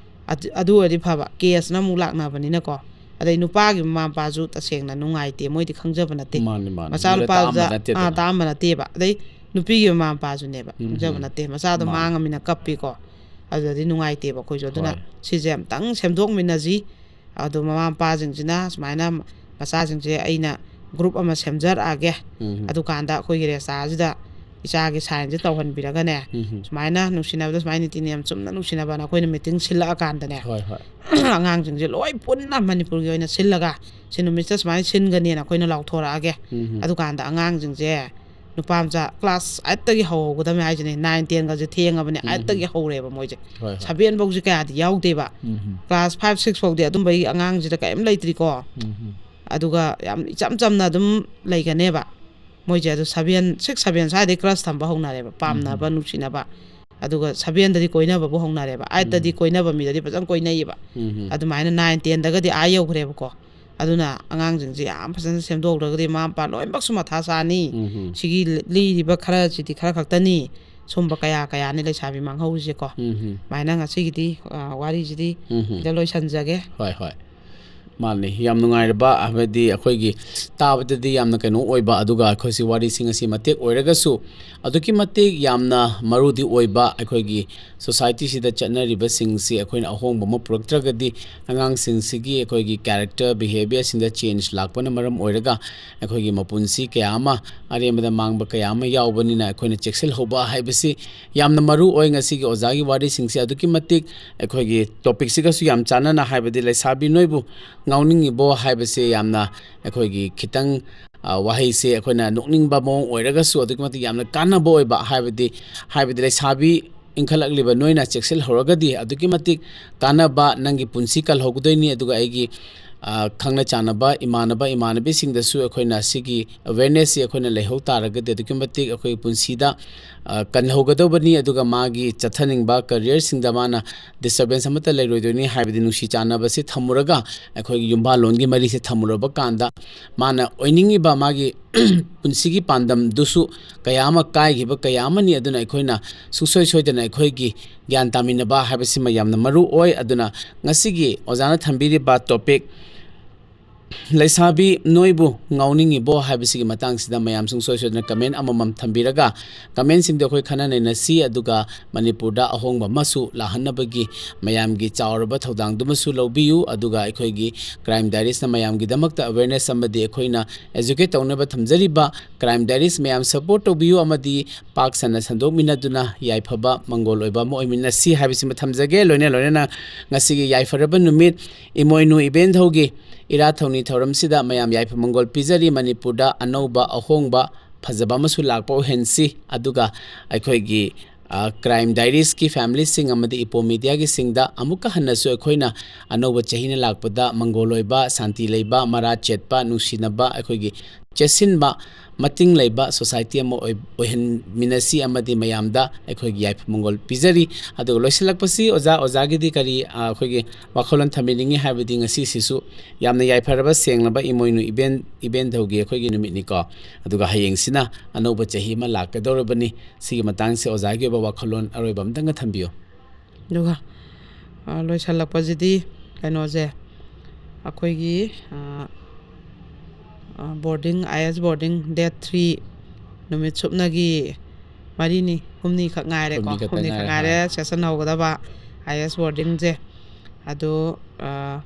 ꯑꯗꯨ ꯑꯗꯨ ꯑꯣꯏꯔꯗꯤ ꯐꯕ꯫ ꯀꯦꯁꯅ ꯑꯃꯨꯛ ꯂꯥꯛꯅꯕꯅꯤꯅꯀꯣ꯫ ꯑꯗꯩ ꯅꯨꯄꯥꯒꯤ ꯃꯃꯥ ꯃꯄꯥꯁꯨ ꯇꯁꯦꯡꯅ ꯅꯨꯡꯉꯥꯏꯇꯦ, ꯃꯣꯏꯗꯤ ꯈꯪꯖꯕ ꯅꯠꯇꯦ꯫ ꯃꯥꯅꯤ, ꯃꯥꯅꯤ꯫ ꯃꯆꯥ ꯃꯣꯏꯗ ꯅꯨꯄꯥꯗꯨꯗ ꯇꯥꯛꯑꯝꯕ ꯅꯠꯇꯦꯗꯅ꯫ ꯑꯥ, ꯇꯥꯛꯑꯝꯕ ꯅꯠꯇꯦꯕ꯫ ꯑꯗꯩ ꯅꯨꯄꯤꯒꯤ ꯃꯃꯥ ꯃꯄꯥꯁꯨꯅꯦꯕ ꯈꯪꯖꯕ ꯅꯠꯇꯦ꯫ ꯃꯆꯥꯗꯣ ꯃꯥꯡꯉꯃꯤꯅ ꯀꯞꯄꯤꯀꯣ꯫ ꯑꯗꯨꯗꯗꯤ ꯅꯨꯡꯉꯥꯏꯇꯦꯕ ꯑꯩꯈꯣꯏꯁꯨ꯫ ꯑꯗꯨꯅ ꯍꯣꯏ꯫ ꯁꯤꯁꯦ ꯑꯝꯇꯪ ꯁꯦꯝꯗꯣꯛꯃꯤꯟꯅꯁꯤ꯫ ꯑꯗꯣ ꯃꯃꯥ ꯃꯄꯥꯁꯤꯡꯁꯤꯅ ꯁꯨꯃꯥꯏꯅ ꯃꯆꯥꯁꯤꯡꯁꯦ ꯑꯩꯅ ꯒ꯭ꯔꯨꯞ ꯑꯃ ꯁꯦꯝꯖꯔꯛꯑꯒꯦ꯫ ꯎꯝ꯫ ꯑꯗꯨꯀꯥꯟꯗ ꯑꯩꯈꯣꯏꯒꯤ ꯔꯦꯁꯇꯥꯁꯤꯗ ꯏꯆꯥꯒꯤ ꯁꯥꯏꯟꯁꯦ ꯇꯧꯍꯟꯕꯤꯔꯒꯅꯦ꯫ ꯎꯝ꯫ ꯁꯨꯃꯥꯏꯅ ꯅꯨꯡꯁꯤꯅꯕꯗ ꯁꯨꯃꯥꯏꯅ ꯅꯤꯇꯤ ꯅꯤꯌꯝ ꯆꯨꯝꯅ ꯅꯨꯡꯁꯤꯅꯕꯅ ꯑꯩꯈꯣꯏꯅ ꯃꯤꯇꯤꯡ ꯁꯤꯜꯂꯛꯑꯀꯥꯟꯗꯅꯦ꯫ ꯍꯣꯏ, ꯍꯣꯏ꯫ ꯑꯉꯥꯡꯁꯤꯡꯁꯦ ꯂꯣꯏ ꯄꯨꯟꯅ ꯃꯅꯤꯄꯨꯔꯒꯤ ꯑꯣꯏꯅ ꯁꯤꯜꯂꯒ ꯁꯤ ꯅꯨꯃꯤꯠꯁꯤꯗ ꯁꯨꯃꯥꯏꯅ ꯁꯤꯟꯒꯅꯤꯅ ꯑꯩꯈꯣꯏꯅ ꯂꯥꯎꯊꯣꯔꯛꯑꯒꯦ꯫ ꯎꯝ꯫ ꯑꯗꯨꯀꯥꯟꯗ ꯑꯉꯥꯡꯁꯤꯡꯁꯦ ꯅꯨꯄꯥ ꯃꯆꯥ ꯀ꯭ꯂꯥꯁ ꯑꯥꯏꯠꯇꯒꯤ ꯍꯧꯍꯧꯒꯗꯕꯅꯤ ꯍꯥꯏꯁꯤꯅꯦ꯫ ꯅꯥꯏꯟ ꯇꯦꯟꯒꯁꯦ ꯊꯦꯡꯉꯕꯅꯦ, ꯑꯥꯏꯠꯇꯒꯤ ꯍꯧꯔꯦꯕ ꯃꯣꯏꯁꯦ꯫ ꯍꯣꯏ, ꯍꯣꯏ꯫ ꯁꯚꯦꯟ ꯐꯧꯁꯦ ꯀꯌꯥꯗꯤ ꯌꯥꯎꯗꯦꯕ꯫ ꯎꯝ꯫ ꯀ꯭ꯂꯥꯁ ꯐꯥꯏꯚ ꯁꯤꯛꯁ ꯐꯥꯎꯗꯤ ꯑꯗꯨꯝꯕꯒꯤ ꯑꯉꯥꯡꯁꯤꯗ ꯀꯔꯤꯝ ꯂꯩꯇ꯭ꯔꯤꯀꯣ꯫ ꯎꯝ꯫ ꯑꯗꯨꯒ ꯌꯥꯝ ꯏꯆꯝ ꯆꯝꯅ ꯑꯗꯨꯝ ꯂꯩꯒꯅꯦꯕ꯫ ꯃꯣꯏꯁꯦ ꯑꯗꯨ ꯁꯚꯦꯟ, ꯁꯤꯛꯁ ꯁꯚꯦꯟ ꯁ꯭ꯋꯥꯏꯗꯩ ꯀ꯭ꯔꯁ ꯊꯝꯕ ꯍꯧꯅꯔꯦꯕ, ꯄꯥꯝꯅꯕ, ꯅꯨꯡꯁꯤꯅꯕ꯫ ꯑꯗꯨꯒ ꯁꯚꯦꯟꯗꯗꯤ ꯀꯣꯏꯅꯕꯕꯨ ꯍꯧꯅꯔꯦꯕ, ꯑꯥꯏꯠꯇꯗꯤ ꯀꯣꯏꯅꯕ ꯃꯤꯗꯗꯤ ꯐꯖꯅ ꯀꯣꯏꯅꯩꯌꯦꯕ꯫ ꯎꯝ꯫ ꯑꯗꯨꯃꯥꯏꯅ ꯅꯥꯏꯟ ꯇꯦꯟꯗꯒꯗꯤ ꯑꯥ ꯌꯧꯈ꯭ꯔꯦꯕꯀꯣ꯫ ꯑꯗꯨꯅ ꯑꯉꯥꯡꯁꯤꯡꯁꯦ ꯌꯥꯝ ꯐꯖꯅ ꯁꯦꯝꯗꯣꯛꯇ꯭ꯔꯒꯗꯤ ꯃꯃꯥ ꯃꯄꯥ ꯂꯣꯏꯅꯃꯛꯁꯨ ꯃꯊꯥ ꯁꯥꯅꯤ꯫ ꯎꯝ꯫ ꯁꯤꯒꯤ ꯂꯤꯔꯤꯕ ꯈꯔꯁꯤꯗꯤ ꯈꯔ ꯈꯛꯇꯅꯤ, ꯁꯨꯝꯕ ꯀꯌꯥ ꯀꯌꯥꯅꯤ ꯂꯩꯁꯥꯕꯤ ꯃꯥꯡꯍꯧꯔꯤꯁꯦꯀꯣ꯫ ꯎꯝ꯫ ꯁꯨꯃꯥꯏꯅ ꯉꯁꯤꯒꯤꯗꯤ ꯑ, ꯋꯥꯔꯤꯁꯤꯗꯤ ꯎꯝ꯫ ꯁꯤꯗ ꯂꯣꯏꯁꯤꯟꯖꯒꯦ꯫ ꯍꯣꯏ, ꯍꯣꯏ꯫ ꯃꯥꯅꯤ, ꯌꯥꯝ ꯅꯨꯡꯉꯥꯏꯔꯕ, ꯍꯥꯏꯕꯗꯤ ꯑꯩꯈꯣꯏꯒꯤ ꯇꯥꯕꯗꯗꯤ ꯌꯥꯝꯅ ꯀꯩꯅꯣ ꯑꯣꯏꯕ, ꯑꯗꯨꯒ ꯑꯩꯈꯣꯏꯁꯤ ꯋꯥꯔꯤꯁꯤꯡ ꯑꯁꯤ ꯃꯇꯦꯛ ꯑꯣꯏꯔꯒꯁꯨ ꯑꯗꯨꯛꯀꯤ ꯃꯇꯤꯛ ꯌꯥꯝꯅ ꯃꯔꯨꯗꯤ ꯑꯣꯏꯕ, ꯑꯩꯈꯣꯏꯒꯤ ꯁꯣꯁꯥꯏꯇꯤꯁꯤꯗ ꯆꯠꯅꯔꯤꯕꯁꯤꯡꯁꯤ ꯑꯩꯈꯣꯏꯅ ꯑꯍꯣꯡꯕ ꯑꯃ ꯄꯨꯔꯛꯇ꯭ꯔꯒꯗꯤ ꯑꯉꯥꯡꯁꯤꯡꯁꯤꯒꯤ ꯑꯩꯈꯣꯏꯒꯤ ꯀꯦꯔꯦꯛꯇꯔ ꯕꯤꯍꯦꯕꯤꯌꯔꯁꯤꯡꯗ ꯆꯦꯟꯖ ꯂꯥꯛꯄꯅ ꯃꯔꯝ ꯑꯣꯏꯔꯒ ꯑꯩꯈꯣꯏꯒꯤ ꯃꯄꯨꯟꯁꯤ ꯀꯌꯥ ꯑꯃ ꯑꯔꯦꯝꯕꯗ ꯃꯥꯡꯕ ꯀꯌꯥ ꯑꯃ ꯌꯥꯎꯕꯅꯤꯅ ꯑꯩꯈꯣꯏꯅ ꯆꯦꯛꯁꯤꯜꯍꯧꯕ ꯍꯥꯏꯕꯁꯤ ꯌꯥꯝꯅ ꯃꯔꯨ ꯑꯣꯏ꯫ ꯉꯁꯤꯒꯤ ꯑꯣꯖꯥꯒꯤ ꯋꯥꯔꯤꯁꯤꯡꯁꯦ ꯑꯗꯨꯛꯀꯤ ꯃꯇꯤꯛ ꯑꯩꯈꯣꯏꯒꯤ ꯇꯣꯄꯤꯛꯁꯤꯒꯁꯨ ꯌꯥꯝ ꯆꯥꯟꯅꯅ, ꯍꯥꯏꯕꯗꯤ ꯂꯩꯁꯥꯕꯤ ꯅꯣꯏꯕꯨ ꯉꯥꯎꯅꯤꯡꯉꯤꯕꯣ ꯍꯥꯏꯕꯁꯦ ꯌꯥꯝꯅ ꯑꯩꯈꯣꯏꯒꯤ ꯈꯤꯇꯪ ꯑ, ꯋꯥꯍꯩꯁꯦ ꯑꯩꯈꯣꯏꯅ ꯅꯣꯛꯅꯤꯡꯕ ꯃꯑꯣꯡ ꯑꯣꯏꯔꯒꯁꯨ ꯑꯗꯨꯛꯀꯤ ꯃꯇꯤꯛ ꯌꯥꯝꯅ ꯀꯥꯟꯅꯕ ꯑꯣꯏꯕ, ꯍꯥꯏꯕꯗꯤ, ꯍꯥꯏꯕꯗꯤ ꯂꯩꯁꯥꯕꯤ ꯏꯟꯈꯠꯂꯛꯂꯤꯕ ꯅꯣꯏꯅ ꯆꯦꯛꯁꯤꯜꯍꯧꯔꯒꯗꯤ ꯑꯗꯨꯛꯀꯤ ꯃꯇꯤꯛ ꯀꯥꯟꯅꯕ, ꯅꯪꯒꯤ ꯄꯨꯟꯁꯤ ꯀꯜꯍꯧꯒꯗꯣꯏꯅꯤ꯫ ꯑꯗꯨꯒ ꯑꯩꯒꯤ, ꯑ, ꯈꯪꯅ ꯆꯥꯟꯅꯕ ꯏꯃꯥꯟꯅꯕ ꯏꯃꯥꯟꯅꯕꯤꯁꯤꯡꯗꯁꯨ ꯑꯩꯈꯣꯏꯅ ꯁꯤꯒꯤ awareness ꯁꯤ ꯑꯩꯈꯣꯏꯅ ꯂꯩꯍꯧ ꯇꯥꯔꯒꯗꯤ ꯑꯗꯨꯛꯀꯤ ꯃꯇꯤꯛ ꯑꯩꯈꯣꯏꯒꯤ ꯄꯨꯟꯁꯤꯗ, ꯑ, ꯀꯟꯍꯧꯒꯗꯧꯕꯅꯤ꯫ ꯑꯗꯨꯒ ꯃꯥꯒꯤ ꯆꯠꯊꯅꯤꯡꯕ career ꯁꯤꯡꯗ ꯃꯥꯅ disturbance ꯑꯃꯠꯇ ꯂꯩꯔꯣꯏꯗꯣꯏꯅꯤ꯫ ꯍꯥꯏꯕꯗꯤ ꯅꯨꯡꯁꯤ ꯆꯥꯟꯅꯕꯁꯤ ꯊꯝꯃꯨꯔꯒ, ꯑꯩꯈꯣꯏꯒꯤ ꯌꯨꯝꯕꯥꯜꯂꯣꯟꯒꯤ ꯃꯔꯤꯁꯦ ꯊꯝꯃꯨꯔꯕ ꯀꯥꯟꯗ ꯃꯥꯅ ꯑꯣꯏꯅꯤꯡꯉꯤꯕ ꯃꯥꯒꯤ ꯄꯨꯟꯁꯤꯒꯤ ꯄꯥꯟꯗꯝꯗꯨꯁꯨ ꯀꯌꯥ ꯑꯃ ꯀꯥꯏꯈꯤꯕ ꯀꯌꯥ ꯑꯃꯅꯤ꯫ ꯑꯗꯨꯅ ꯑꯩꯈꯣꯏꯅ ꯁꯨꯡꯁꯣꯏ ꯁꯣꯏꯗꯅ ꯑꯩꯈꯣꯏꯒꯤ ꯒ꯭ꯌꯥꯟ ꯇꯥꯃꯤꯟꯅꯕ ꯍꯥꯏꯕꯁꯤꯃ ꯌꯥꯝꯅ ꯃꯔꯨ ꯑꯣꯏ꯫ ꯑꯗꯨꯅ ꯉꯁꯤꯒꯤ ꯑꯣꯖꯥꯅ ꯊꯝꯕꯤꯔꯤꯕ topic, "ꯂꯩꯁꯥꯕꯤ ꯅꯣꯏꯕꯨ ꯉꯥꯎꯅꯤꯡꯉꯤꯕꯣ?" ꯍꯥꯏꯕꯁꯤꯒꯤ ꯃꯇꯥꯡꯁꯤꯗ ꯃꯌꯥꯝ ꯁꯨꯡꯁꯣꯏ ꯁꯣꯏꯗꯅ comment ꯑꯃꯃꯝ ꯊꯝꯕꯤꯔꯒ, comment ꯁꯤꯡꯗꯣ ꯑꯩꯈꯣꯏ ꯈꯟꯅ ꯅꯩꯅꯁꯤ꯫ ꯑꯗꯨꯒ ꯃꯅꯤꯄꯨꯔꯗ ꯑꯍꯣꯡꯕ ꯑꯃꯁꯨ ꯂꯥꯛꯍꯟꯅꯕꯒꯤ ꯃꯌꯥꯝꯒꯤ ꯆꯥꯎꯔꯕ ꯊꯧꯗꯥꯡꯗꯨꯃꯁꯨ ꯂꯧꯕꯤꯌꯨ꯫ ꯑꯗꯨꯒ ꯑꯩꯈꯣꯏꯒꯤ Crime Diaries ꯅ ꯃꯌꯥꯝꯒꯤꯗꯃꯛꯇ awareness ꯑꯃꯗꯤ ꯑꯩꯈꯣꯏꯅ educate ꯇꯧꯅꯕ ꯊꯝꯖꯔꯤꯕ Crime Diaries ꯃꯌꯥꯝ support ꯇꯧꯕꯤꯌꯨ ꯑꯃꯗꯤ ꯄꯥꯛ ꯁꯟꯅ ꯁꯟꯗꯣꯛꯃꯤꯟꯅꯗꯨꯅ ꯌꯥꯏꯐꯕ ꯃꯪꯒꯣꯜ ꯑꯣꯏꯕ ꯑꯃ ꯑꯣꯏꯃꯤꯟꯅꯁꯤ ꯍꯥꯏꯕꯁꯤꯃ ꯊꯝꯖꯒꯦ꯫ ꯂꯣꯏꯅ ꯂꯣꯏꯅꯅ ꯉꯁꯤꯒꯤ ꯌꯥꯏꯐꯔꯕ ꯅꯨꯃꯤꯠ ꯏꯃꯣꯏꯅꯨ ꯏꯕꯦꯟꯙꯧꯒꯤ ꯏꯔꯥꯠ ꯊꯧꯅꯤ ꯊꯧꯔꯝꯁꯤꯗ ꯃꯌꯥꯝ ꯌꯥꯏꯐ ꯃꯪꯒꯣꯜ ꯄꯤꯖꯔꯤ꯫ ꯃꯅꯤꯄꯨꯔꯗ ꯑꯅꯧꯕ ꯑꯍꯣꯡꯕ ꯐꯖꯕ ꯑꯃꯁꯨ ꯂꯥꯛꯄ ꯑꯣꯏꯍꯟꯁꯤ꯫ ꯑꯗꯨꯒ ꯑꯩꯈꯣꯏꯒꯤ, ꯑ, Crime Diaries ꯀꯤ family ꯁꯤꯡ ꯑꯃꯗꯤ ꯏꯄꯣ media ꯒꯤꯁꯤꯡꯗ ꯑꯃꯨꯛꯀ ꯍꯟꯅꯁꯨ ꯑꯩꯈꯣꯏꯅ ꯑꯅꯧꯕ ꯆꯍꯤꯅ ꯂꯥꯛꯄꯗ ꯃꯪꯒꯣꯜ ꯑꯣꯏꯕ, ꯁꯥꯟꯇꯤ ꯂꯩꯕ, ꯃꯔꯥ ꯆꯦꯠꯄ, ꯅꯨꯡꯁꯤꯅꯕ, ꯑꯩꯈꯣꯏꯒꯤ ꯆꯦꯠꯁꯤꯟꯕ, ꯃꯇꯤꯡ ꯂꯩꯕ society ꯑꯃ ꯑꯣꯏ-, ꯑꯣꯏꯍꯟꯃꯤꯟꯅꯁꯤ ꯑꯃꯗꯤ ꯃꯌꯥꯝꯗ ꯑꯩꯈꯣꯏꯒꯤ ꯌꯥꯏꯐ ꯃꯪꯒꯣꯜ ꯄꯤꯖꯔꯤ꯫ ꯑꯗꯨꯒ ꯂꯣꯏꯁꯤꯜꯂꯛꯄꯁꯤ ꯑꯣꯖꯥ, ꯑꯣꯖꯥꯒꯤꯗꯤ ꯀꯔꯤ, ꯑ, ꯑꯩꯈꯣꯏꯒꯤ ꯋꯥꯈꯜꯂꯣꯟ ꯊꯝꯕꯤꯅꯤꯡꯉꯤ? ꯍꯥꯏꯕꯗꯤ ꯉꯁꯤꯁꯤꯁꯨ ꯌꯥꯝꯅ ꯌꯥꯏꯐꯔꯕ ꯁꯦꯡꯂꯕ ꯏꯃꯣꯏꯅꯨ ꯏꯕꯦꯟ-, ꯏꯕꯦꯟꯙꯧꯒꯤ ꯑꯩꯈꯣꯏꯒꯤ ꯅꯨꯃꯤꯠꯅꯤꯀꯣ꯫ ꯑꯗꯨꯒ ꯍꯌꯦꯡꯁꯤꯅ ꯑꯅꯧꯕ ꯆꯍꯤ ꯑꯃ ꯂꯥꯛꯀꯗꯧꯔꯕꯅꯤ꯫ ꯁꯤꯒꯤ ꯃꯇꯥꯡꯁꯦ ꯑꯣꯖꯥꯒꯤ ꯑꯣꯏꯕ ꯋꯥꯈꯜꯂꯣꯟ ꯑꯔꯣꯏꯕ ꯑꯝꯇꯪꯒ ꯊꯝꯕꯤꯌꯨ꯫ ꯑꯗꯨꯒ, ꯑ, ꯂꯣꯏꯁꯤꯜꯂꯛꯄꯁꯤꯗꯤ ꯀꯩꯅꯣꯁꯦ, ꯑꯩꯈꯣꯏꯒꯤ, ꯑ, ꯑ, boarding, I S boarding date three ꯅꯨꯃꯤꯠ ꯁꯨꯞꯅꯒꯤ ꯃꯔꯤꯅꯤ, ꯍꯨꯝꯅꯤꯈꯛ ꯉꯥꯏꯔꯦꯀꯣ꯫ ꯍꯨꯝꯅꯤꯈꯛꯇ ꯍꯨꯝꯅꯤꯈꯛ ꯉꯥꯏꯔꯦ, ꯉꯥꯏꯔꯦ ꯍꯣꯏ꯫ Session ꯍꯧꯒꯗꯕ I S boarding ꯁꯦ꯫ ꯑꯗꯣ, ꯑ,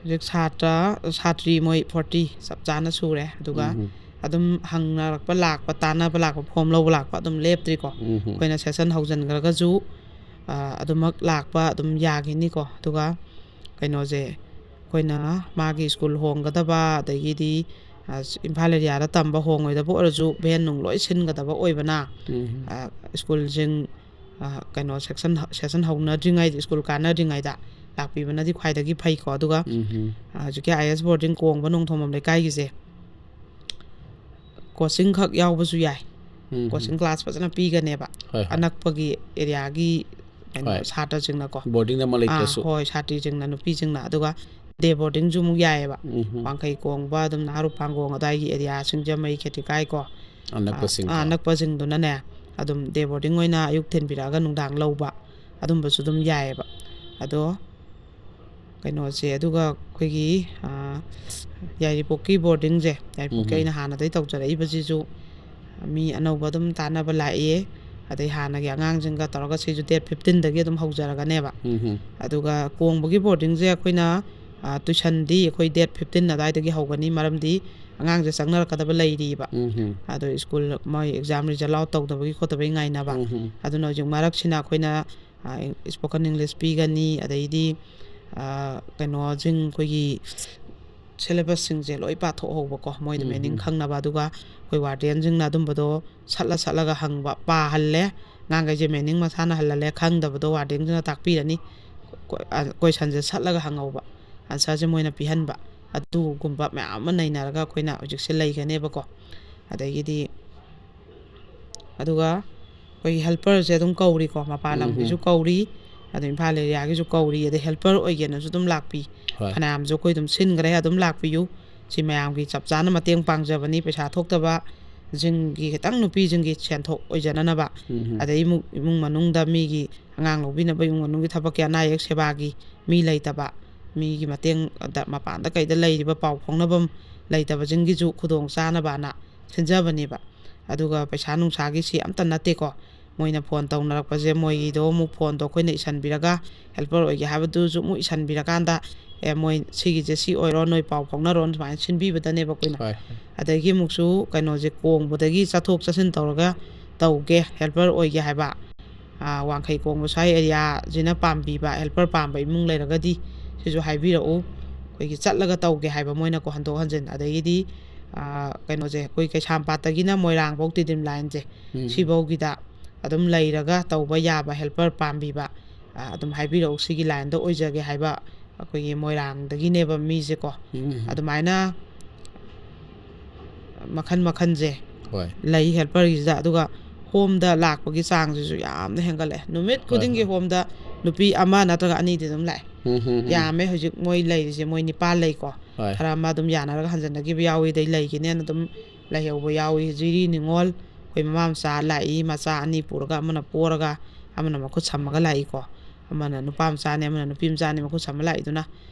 ꯍꯧꯖꯤꯛ ꯁꯥꯇ꯭ꯔ, ꯁꯥꯇ꯭ꯔꯤ ꯃꯣꯏ forty ꯆꯞ ꯆꯥꯅ ꯁꯨꯔꯦ꯫ ꯑꯗꯨꯒ ꯎꯝ꯫ ꯑꯗꯨꯝ ꯍꯪꯅꯔꯛꯄ ꯂꯥꯛꯄ, ꯇꯥꯟꯅꯕ ꯂꯥꯛꯄ, form ꯂꯧꯕ ꯂꯥꯛꯄ ꯑꯗꯨꯝ ꯂꯦꯞꯇ꯭ꯔꯤꯀꯣ꯫ ꯎꯝ꯫ ꯑꯩꯈꯣꯏꯅ session ꯍꯧꯖꯤꯟꯈ꯭ꯔꯒꯁꯨ, ꯑ, ꯑꯗꯨꯃꯛ ꯂꯥꯛꯄ ꯑꯗꯨꯝ ꯌꯥꯒꯤꯅꯤꯀꯣ꯫ ꯑꯗꯨꯒ ꯀꯩꯅꯣꯁꯦ, ꯑꯩꯈꯣꯏꯅ ꯃꯥꯒꯤ school ꯍꯣꯡꯒꯗꯕ, ꯑꯗꯒꯤꯗꯤ, ꯑ, ꯏꯝꯐꯥꯜ ꯑꯦꯔꯤꯌꯥꯗ ꯇꯝꯕ ꯍꯣꯡꯉꯣꯏꯗꯕ ꯑꯣꯏꯔꯁꯨ ꯚꯦꯟ ꯅꯨꯡ ꯂꯣꯏ ꯁꯤꯟꯒꯗꯕ ꯑꯣꯏꯕꯅ, ꯎꯝ꯫ ꯑ, ꯁ꯭ꯀꯨꯜꯁꯤꯡ, ꯑ, ꯀꯩꯅꯣ, ꯁꯦꯛꯁꯟ, ꯁꯦꯁꯟ ꯍꯧꯅꯗ꯭ꯔꯤꯉꯩꯗ, ꯁ꯭ꯀꯨꯜ ꯀꯥꯟꯅꯗ꯭ꯔꯤꯉꯩꯗ ꯂꯥꯛꯄꯤꯕꯅꯗꯤ ꯈ꯭ꯋꯥꯏꯗꯒꯤ ꯐꯩꯀꯣ꯫ ꯑꯗꯨꯒ, ꯎꯝ꯫ ꯑ, ꯍꯧꯖꯤꯛꯀꯤ ꯑꯥꯏ ꯑꯦꯁ ꯕꯣꯔꯗꯤꯡ ꯀꯣꯡꯕ ꯅꯣꯡꯊꯣꯝꯕꯝ ꯂꯩꯀꯥꯏꯒꯤꯁꯦ, ꯀꯣꯆꯤꯡ ꯈꯛ ꯌꯥꯎꯕꯁꯨ ꯌꯥꯏ꯫ ꯎꯝ꯫ ꯀꯣꯆꯤꯡ ꯀ꯭ꯂꯥꯁ ꯐꯖꯅ ꯄꯤꯒꯅꯦꯕ꯫ ꯍꯣꯏ, ꯍꯣꯏ꯫ ꯑꯅꯛꯄꯒꯤ ꯑꯦꯔꯤꯌꯥꯒꯤ ꯀꯩꯅꯣ, ꯍꯣꯏ꯫ ꯁꯥꯇ꯭ꯔꯁꯤꯡꯅꯀꯣ꯫ ꯕꯣꯔꯗꯤꯡꯗ ꯑꯃ ꯑꯥ, ꯂꯩꯇ꯭ꯔꯁꯨ꯫ ꯍꯣꯏ, ꯁꯥꯇ꯭ꯔꯤꯁꯤꯡꯅ, ꯅꯨꯄꯤꯁꯤꯡꯅ꯫ ꯑꯗꯨꯒ ꯗꯦ ꯕꯣꯔꯗꯤꯡꯁꯨ ꯑꯃꯨꯛ ꯌꯥꯏꯑꯕ꯫ ꯎꯝ꯫ ꯋꯥꯡꯈꯩ ꯀꯣꯡꯕ, ꯑꯗꯨꯝ ꯅꯍꯥꯔꯨꯄꯥꯡꯒꯣꯡ ꯑꯗꯥꯏꯒꯤ ꯑꯦꯔꯤꯌꯥꯁꯤꯡ, ꯖꯃꯩ, ꯈꯦꯇ꯭ꯔꯤꯀꯥꯏ ꯀꯣ꯫ ꯑꯅꯛꯄꯁꯤꯡ ꯑꯥ, ꯀꯣ꯫ ꯑꯅꯛꯄꯁꯤꯡꯗꯨꯅꯅꯦ, ꯑꯗꯨꯝ ꯗꯦ ꯕꯣꯔꯗꯤꯡ ꯑꯣꯏꯅ ꯑꯌꯨꯛ ꯊꯤꯟꯕꯤꯔꯛꯑꯒ ꯅꯨꯡꯗꯥꯡ ꯂꯧꯕ, ꯑꯗꯨꯝꯕꯁꯨ ꯑꯗꯨꯝ ꯌꯥꯏꯑꯕ꯫ ꯑꯗꯣ ꯀꯩꯅꯣꯁꯦ, ꯑꯗꯨꯒ ꯑꯩꯈꯣꯏꯒꯤ, ꯑꯥ, ꯌꯥꯏꯔꯤꯄꯣꯛꯀꯤ ꯕꯣꯔꯗꯤꯡꯁꯦ, ꯌꯥꯏꯔꯤꯄꯣꯛꯀꯤ ꯎꯝ꯫ ꯑꯩꯅ ꯍꯥꯟꯅꯗꯩ ꯇꯧꯖꯔꯛꯏꯕꯁꯤꯁꯨ ꯃꯤ ꯑꯅꯧꯕ ꯑꯗꯨꯝ ꯇꯥꯟꯅꯕ ꯂꯥꯛꯑꯦ꯫ ꯑꯗꯩ ꯍꯥꯟꯅꯒꯤ ꯑꯉꯥꯡꯁꯤꯡꯒ ꯇꯧꯔꯒ ꯁꯤꯁꯨ ꯗꯦꯠ ꯐꯤꯐꯇꯤꯟꯗꯒꯤ ꯑꯗꯨꯝ ꯍꯧꯖꯔꯒꯅꯦꯕ꯫ ꯎꯝ꯫ ꯑꯗꯨꯒ ꯀꯣꯡꯕꯒꯤ ꯕꯣꯔꯗꯤꯡꯁꯦ ꯑꯩꯈꯣꯏꯅ, ꯑꯥ, ꯇꯨꯏꯁꯟꯗꯤ ꯑꯩꯈꯣꯏ ꯗꯦꯠ ꯐꯤꯐꯇꯤꯟ ꯑꯗꯨꯋꯥꯏꯗꯒꯤ ꯍꯧꯒꯅꯤ, ꯃꯔꯝꯗꯤ ꯑꯉꯥꯡꯁꯦ ꯆꯪꯅꯔꯛꯀꯗꯕ ꯂꯩꯔꯤꯕ꯫ ꯎꯝ꯫ ꯑꯗꯣ ꯁ꯭ꯀꯨꯜ ꯃꯣꯏ ꯑꯦꯛꯖꯥꯝ ꯔꯤꯖꯜ ꯑꯥꯎꯠ ꯇꯧꯗꯕꯒꯤ ꯈꯣꯠꯇꯕꯒꯤ ꯉꯥꯏꯅꯕ꯫ ꯎꯝ꯫ ꯑꯗꯨꯅ ꯍꯧꯖꯤꯛ ꯃꯔꯛꯁꯤꯅ ꯑꯩꯈꯣꯏꯅ, ꯑꯥ, ꯏꯪ-, ꯁ꯭ꯄꯣꯀꯟ ꯏꯪꯂꯤꯁ ꯄꯤꯒꯅꯤ, ꯑꯗꯩꯗꯤ, ꯑꯥ, ꯀꯩꯅꯣꯁꯤꯡ, ꯑꯩꯈꯣꯏꯒꯤ ꯁꯦꯂꯦꯕꯁꯁꯤꯡꯁꯦ ꯂꯣꯏ ꯄꯥꯊꯣꯛꯍꯧꯕꯀꯣ, ꯃꯣꯏꯗ ꯎꯝ꯫ ꯃꯤꯅꯤꯡ ꯈꯪꯅꯕ꯫ ꯑꯗꯨꯒ ꯑꯩꯈꯣꯏ ꯋꯥꯔꯗꯦꯟꯁꯤꯡꯅ ꯑꯗꯨꯝꯕꯗꯣ ꯁꯠꯂ ꯁꯠꯂꯒ ꯍꯪꯕ, ꯄꯥꯍꯜꯂꯦ, ꯑꯉꯥꯡꯈꯩꯁꯦ ꯃꯤꯅꯤꯡ ꯃꯁꯥꯅ ꯍꯜꯍꯜꯂꯦ, ꯈꯪꯗꯕꯗꯣ ꯋꯥꯔꯗꯦꯟꯁꯤꯅ ꯇꯥꯛꯄꯤꯔꯅꯤ꯫ ꯀꯣ-, ꯑ, ꯀꯣꯏꯁꯟꯁꯦ ꯁꯠꯂꯒ ꯍꯪꯍꯧꯕ, ꯑꯟꯁꯔꯁꯦ ꯃꯣꯏꯅ ꯄꯤꯍꯟꯕ, ꯑꯗꯨꯒꯨꯝꯕ ꯃꯌꯥꯝ ꯑꯃ ꯅꯩꯅꯔꯒ ꯑꯩꯈꯣꯏꯅ ꯍꯧꯖꯤꯛꯁꯦ ꯂꯩꯒꯅꯦꯕꯀꯣ꯫ ꯑꯗꯒꯤꯗꯤ ꯑꯗꯨꯒ ꯑꯩꯈꯣꯏꯒꯤ ꯍꯦꯜꯄꯔꯁꯦ ꯑꯗꯨꯝ ꯀꯧꯔꯤꯀꯣ, ꯃꯄꯥꯟ ꯎꯝ꯫ ꯂꯝꯒꯤꯁꯨ ꯀꯧꯔꯤ, ꯑꯗꯣ ꯏꯝꯐꯥꯜ ꯑꯦꯔꯤꯌꯥꯒꯤꯁꯨ ꯀꯧꯔꯤ, ꯑꯗꯩ ꯍꯦꯜꯄꯔ ꯑꯣꯏꯒꯦꯅꯁꯨ ꯑꯗꯨꯝ ꯂꯥꯛꯄꯤ꯫ ꯍꯣꯏ꯫ ꯐꯅꯌꯥꯝꯁꯨ ꯑꯩꯈꯣꯏ ꯑꯗꯨꯝ ꯁꯤꯟꯈ꯭ꯔꯦ, ꯑꯗꯨꯝ ꯂꯥꯛꯄꯤꯌꯨ꯫ ꯁꯤ ꯃꯌꯥꯝꯒꯤ ꯆꯞ ꯆꯥꯅ ꯃꯇꯦꯡ ꯄꯥꯡꯖꯕꯅꯤ, ꯄꯩꯁꯥ ꯊꯣꯛꯇꯕꯁꯤꯡꯒꯤ, ꯈꯤꯇꯪ ꯅꯨꯄꯤꯁꯤꯡꯒꯤ ꯁꯦꯟꯊꯣꯛ ꯑꯣꯏꯖꯅꯅꯕ꯫ ꯎꯝ꯫ ꯑꯗꯩ ꯏꯃꯨꯡ, ꯏꯃꯨꯡ ꯃꯅꯨꯡꯗ ꯃꯤꯒꯤ ꯑꯉꯥꯡ ꯂꯧꯕꯤꯅꯕ, ꯏꯃꯨꯡ ꯃꯅꯨꯡꯒꯤ ꯊꯕꯛꯀꯤ ꯑꯅꯥ ꯑꯌꯦꯛ ꯁꯦꯕꯥꯒꯤ ꯃꯤ ꯂꯩꯇꯕ, ꯃꯤꯒꯤ ꯃꯇꯦꯡ ꯑꯗ ꯃꯄꯥꯟꯗ ꯀꯩꯗ ꯂꯩꯔꯤꯕ ꯄꯥꯎ ꯐꯥꯎꯅꯐꯝ ꯂꯩꯇꯕꯁꯤꯡꯒꯤꯁꯨ ꯈꯨꯗꯣꯡ ꯆꯥꯅꯕꯅ ꯁꯤꯟꯖꯕꯅꯦꯕ꯫ ꯑꯗꯨꯒ ꯄꯩꯁꯥ ꯅꯨꯡꯁꯥꯒꯤꯁꯤ ꯑꯝꯇ ꯅꯠꯇꯦꯀꯣ꯫ ꯃꯣꯏꯅ ꯐꯣꯟ ꯇꯧꯅꯔꯛꯄꯁꯦ, ꯃꯣꯏꯒꯤꯗꯣ ꯑꯃꯨꯛ ꯐꯣꯟꯗꯣ ꯑꯩꯈꯣꯏꯅ ꯏꯁꯟꯕꯤꯔꯒ, ꯍꯦꯜꯄꯔ ꯑꯣꯏꯒꯦ ꯍꯥꯏꯕꯗꯨꯁꯨ ꯑꯃꯨꯛ ꯏꯁꯟꯕꯤꯔꯀꯥꯟꯗ, "ꯑꯦ, ꯃꯣꯏ ꯁꯤꯒꯤꯁꯦ ꯁꯤ ꯑꯣꯏꯔꯣ, ꯅꯣꯏ ꯄꯥꯎ ꯐꯥꯎꯅꯔꯣ"ꯅ ꯁꯨꯃꯥꯏꯅ ꯁꯤꯟꯕꯤꯕꯗꯅꯦꯕ ꯑꯩꯈꯣꯏꯅ꯫ ꯍꯣꯏ꯫ ꯑꯗꯒꯤ ꯑꯃꯨꯛꯁꯨ ꯀꯩꯅꯣꯁꯦ, ꯀꯣꯡꯕꯗꯒꯤ ꯆꯠꯊꯣꯛ ꯆꯠꯁꯤꯟ ꯇꯧꯔꯒ ꯇꯧꯒꯦ, ꯍꯦꯜꯄꯔ ꯑꯣꯏꯒꯦ ꯍꯥꯏꯕ, ꯑꯥ, ꯋꯥꯡꯈꯩ ꯀꯣꯡꯕ ꯁ꯭ꯋꯥꯏ ꯑꯦꯔꯤꯌꯥꯁꯤꯅ ꯄꯥꯝꯕꯤꯕ, ꯍꯦꯜꯄꯔ ꯄꯥꯝꯕ ꯏꯃꯨꯡ ꯂꯩꯔꯒꯗꯤ ꯁꯤꯁꯨ ꯍꯥꯏꯕꯤꯔꯛꯎ꯫ ꯑꯩꯈꯣꯏꯒꯤ ꯆꯠꯂꯒ ꯇꯧꯒꯦ ꯍꯥꯏꯕ ꯃꯣꯏꯅꯀꯣ, ꯍꯟꯗꯣꯛ ꯍꯟꯖꯤꯟ꯫ ꯑꯗꯒꯤꯗꯤ ꯑꯥ, ꯀꯩꯅꯣꯁꯦ, ꯑꯩꯈꯣꯏ ꯀꯩꯁꯥꯝꯄꯥꯠꯇꯒꯤꯅ ꯃꯣꯏꯔꯥꯡꯐꯧ ꯇꯤꯗꯤꯝ ꯂꯥꯏꯟꯁꯦ, ꯎꯝ꯫ ꯁꯤꯐꯧꯒꯤꯗ ꯑꯗꯨꯝ ꯂꯩꯔꯒ ꯇꯧꯕ ꯌꯥꯕ helper ꯄꯥꯝꯕꯤꯕ, ꯑꯥ, ꯑꯗꯨꯝ ꯍꯥꯏꯕꯤꯔꯛꯎ, ꯁꯤꯒꯤ ꯂꯥꯏꯟꯗ ꯑꯣꯏꯖꯒꯦ ꯍꯥꯏꯕ ꯑꯩꯈꯣꯏꯒꯤ ꯃꯣꯏꯔꯥꯡꯗꯒꯤꯅꯦꯕ ꯃꯤꯁꯦꯀꯣ꯫ ꯎꯝ꯫ ꯑꯗꯨꯃꯥꯏꯅ ꯃꯈꯟ ꯃꯈꯟꯁꯦ ꯍꯣꯏ꯫ ꯂꯩ helperꯒꯤꯁꯤꯗ꯫ ꯑꯗꯨꯒ ꯍꯣꯝꯗ ꯂꯥꯛꯄꯒꯤ ꯆꯥꯡꯁꯤꯁꯨ ꯌꯥꯝꯅ ꯍꯦꯟꯒꯠꯂꯛꯑꯦ꯫ ꯅꯨꯃꯤꯠ ꯍꯣꯏ, ꯈꯨꯗꯤꯡꯒꯤ ꯍꯣꯏ꯫ ꯍꯣꯝꯗ ꯅꯨꯄꯤ ꯑꯃ ꯅꯠꯇ꯭ꯔꯒ ꯑꯅꯤꯗꯤ ꯑꯗꯨꯝ ꯂꯥꯛꯑꯦ꯫ ꯎꯝ, ꯎꯝ, ꯎꯝ꯫ ꯌꯥꯝꯃꯦ ꯍꯧꯖꯤꯛ ꯃꯣꯏ ꯂꯩꯔꯤꯁꯦ, ꯃꯣꯏ ꯅꯤꯄꯥꯟ ꯂꯩꯀꯣ꯫ ꯍꯣꯏ꯫ ꯈꯔ ꯑꯃ ꯑꯗꯨꯝ ꯌꯥꯅꯔꯒ ꯍꯟꯖꯟꯅꯈꯤꯕ ꯌꯥꯎꯏ, ꯑꯗꯩ ꯂꯩꯈꯤꯅꯦꯅ ꯑꯗꯨꯝ ꯂꯩꯍꯧꯕ ꯌꯥꯎꯏ꯫ ꯖꯤꯔꯤ ꯅꯤꯉꯣꯜ ꯑꯩꯈꯣꯏ ꯃꯃꯥ ꯃꯆꯥ ꯂꯥꯛꯏ, ꯃꯆꯥ ꯑꯅꯤ ꯄꯨꯔꯒ, ꯑꯃꯅ ꯄꯣꯔꯒ, ꯑꯃꯅ ꯃꯈꯨꯠ ꯁꯝꯃꯒ ꯂꯥꯛꯏꯀꯣ꯫ ꯑꯃꯅ ꯅꯨꯄꯥ ꯃꯆꯥꯅꯤ, ꯑꯃꯅ ꯅꯨꯄꯤ ꯃꯆꯥꯅꯤ, ꯃꯈꯨꯠ ꯁꯝꯃ ꯂꯥꯛꯏꯗꯨꯅ꯫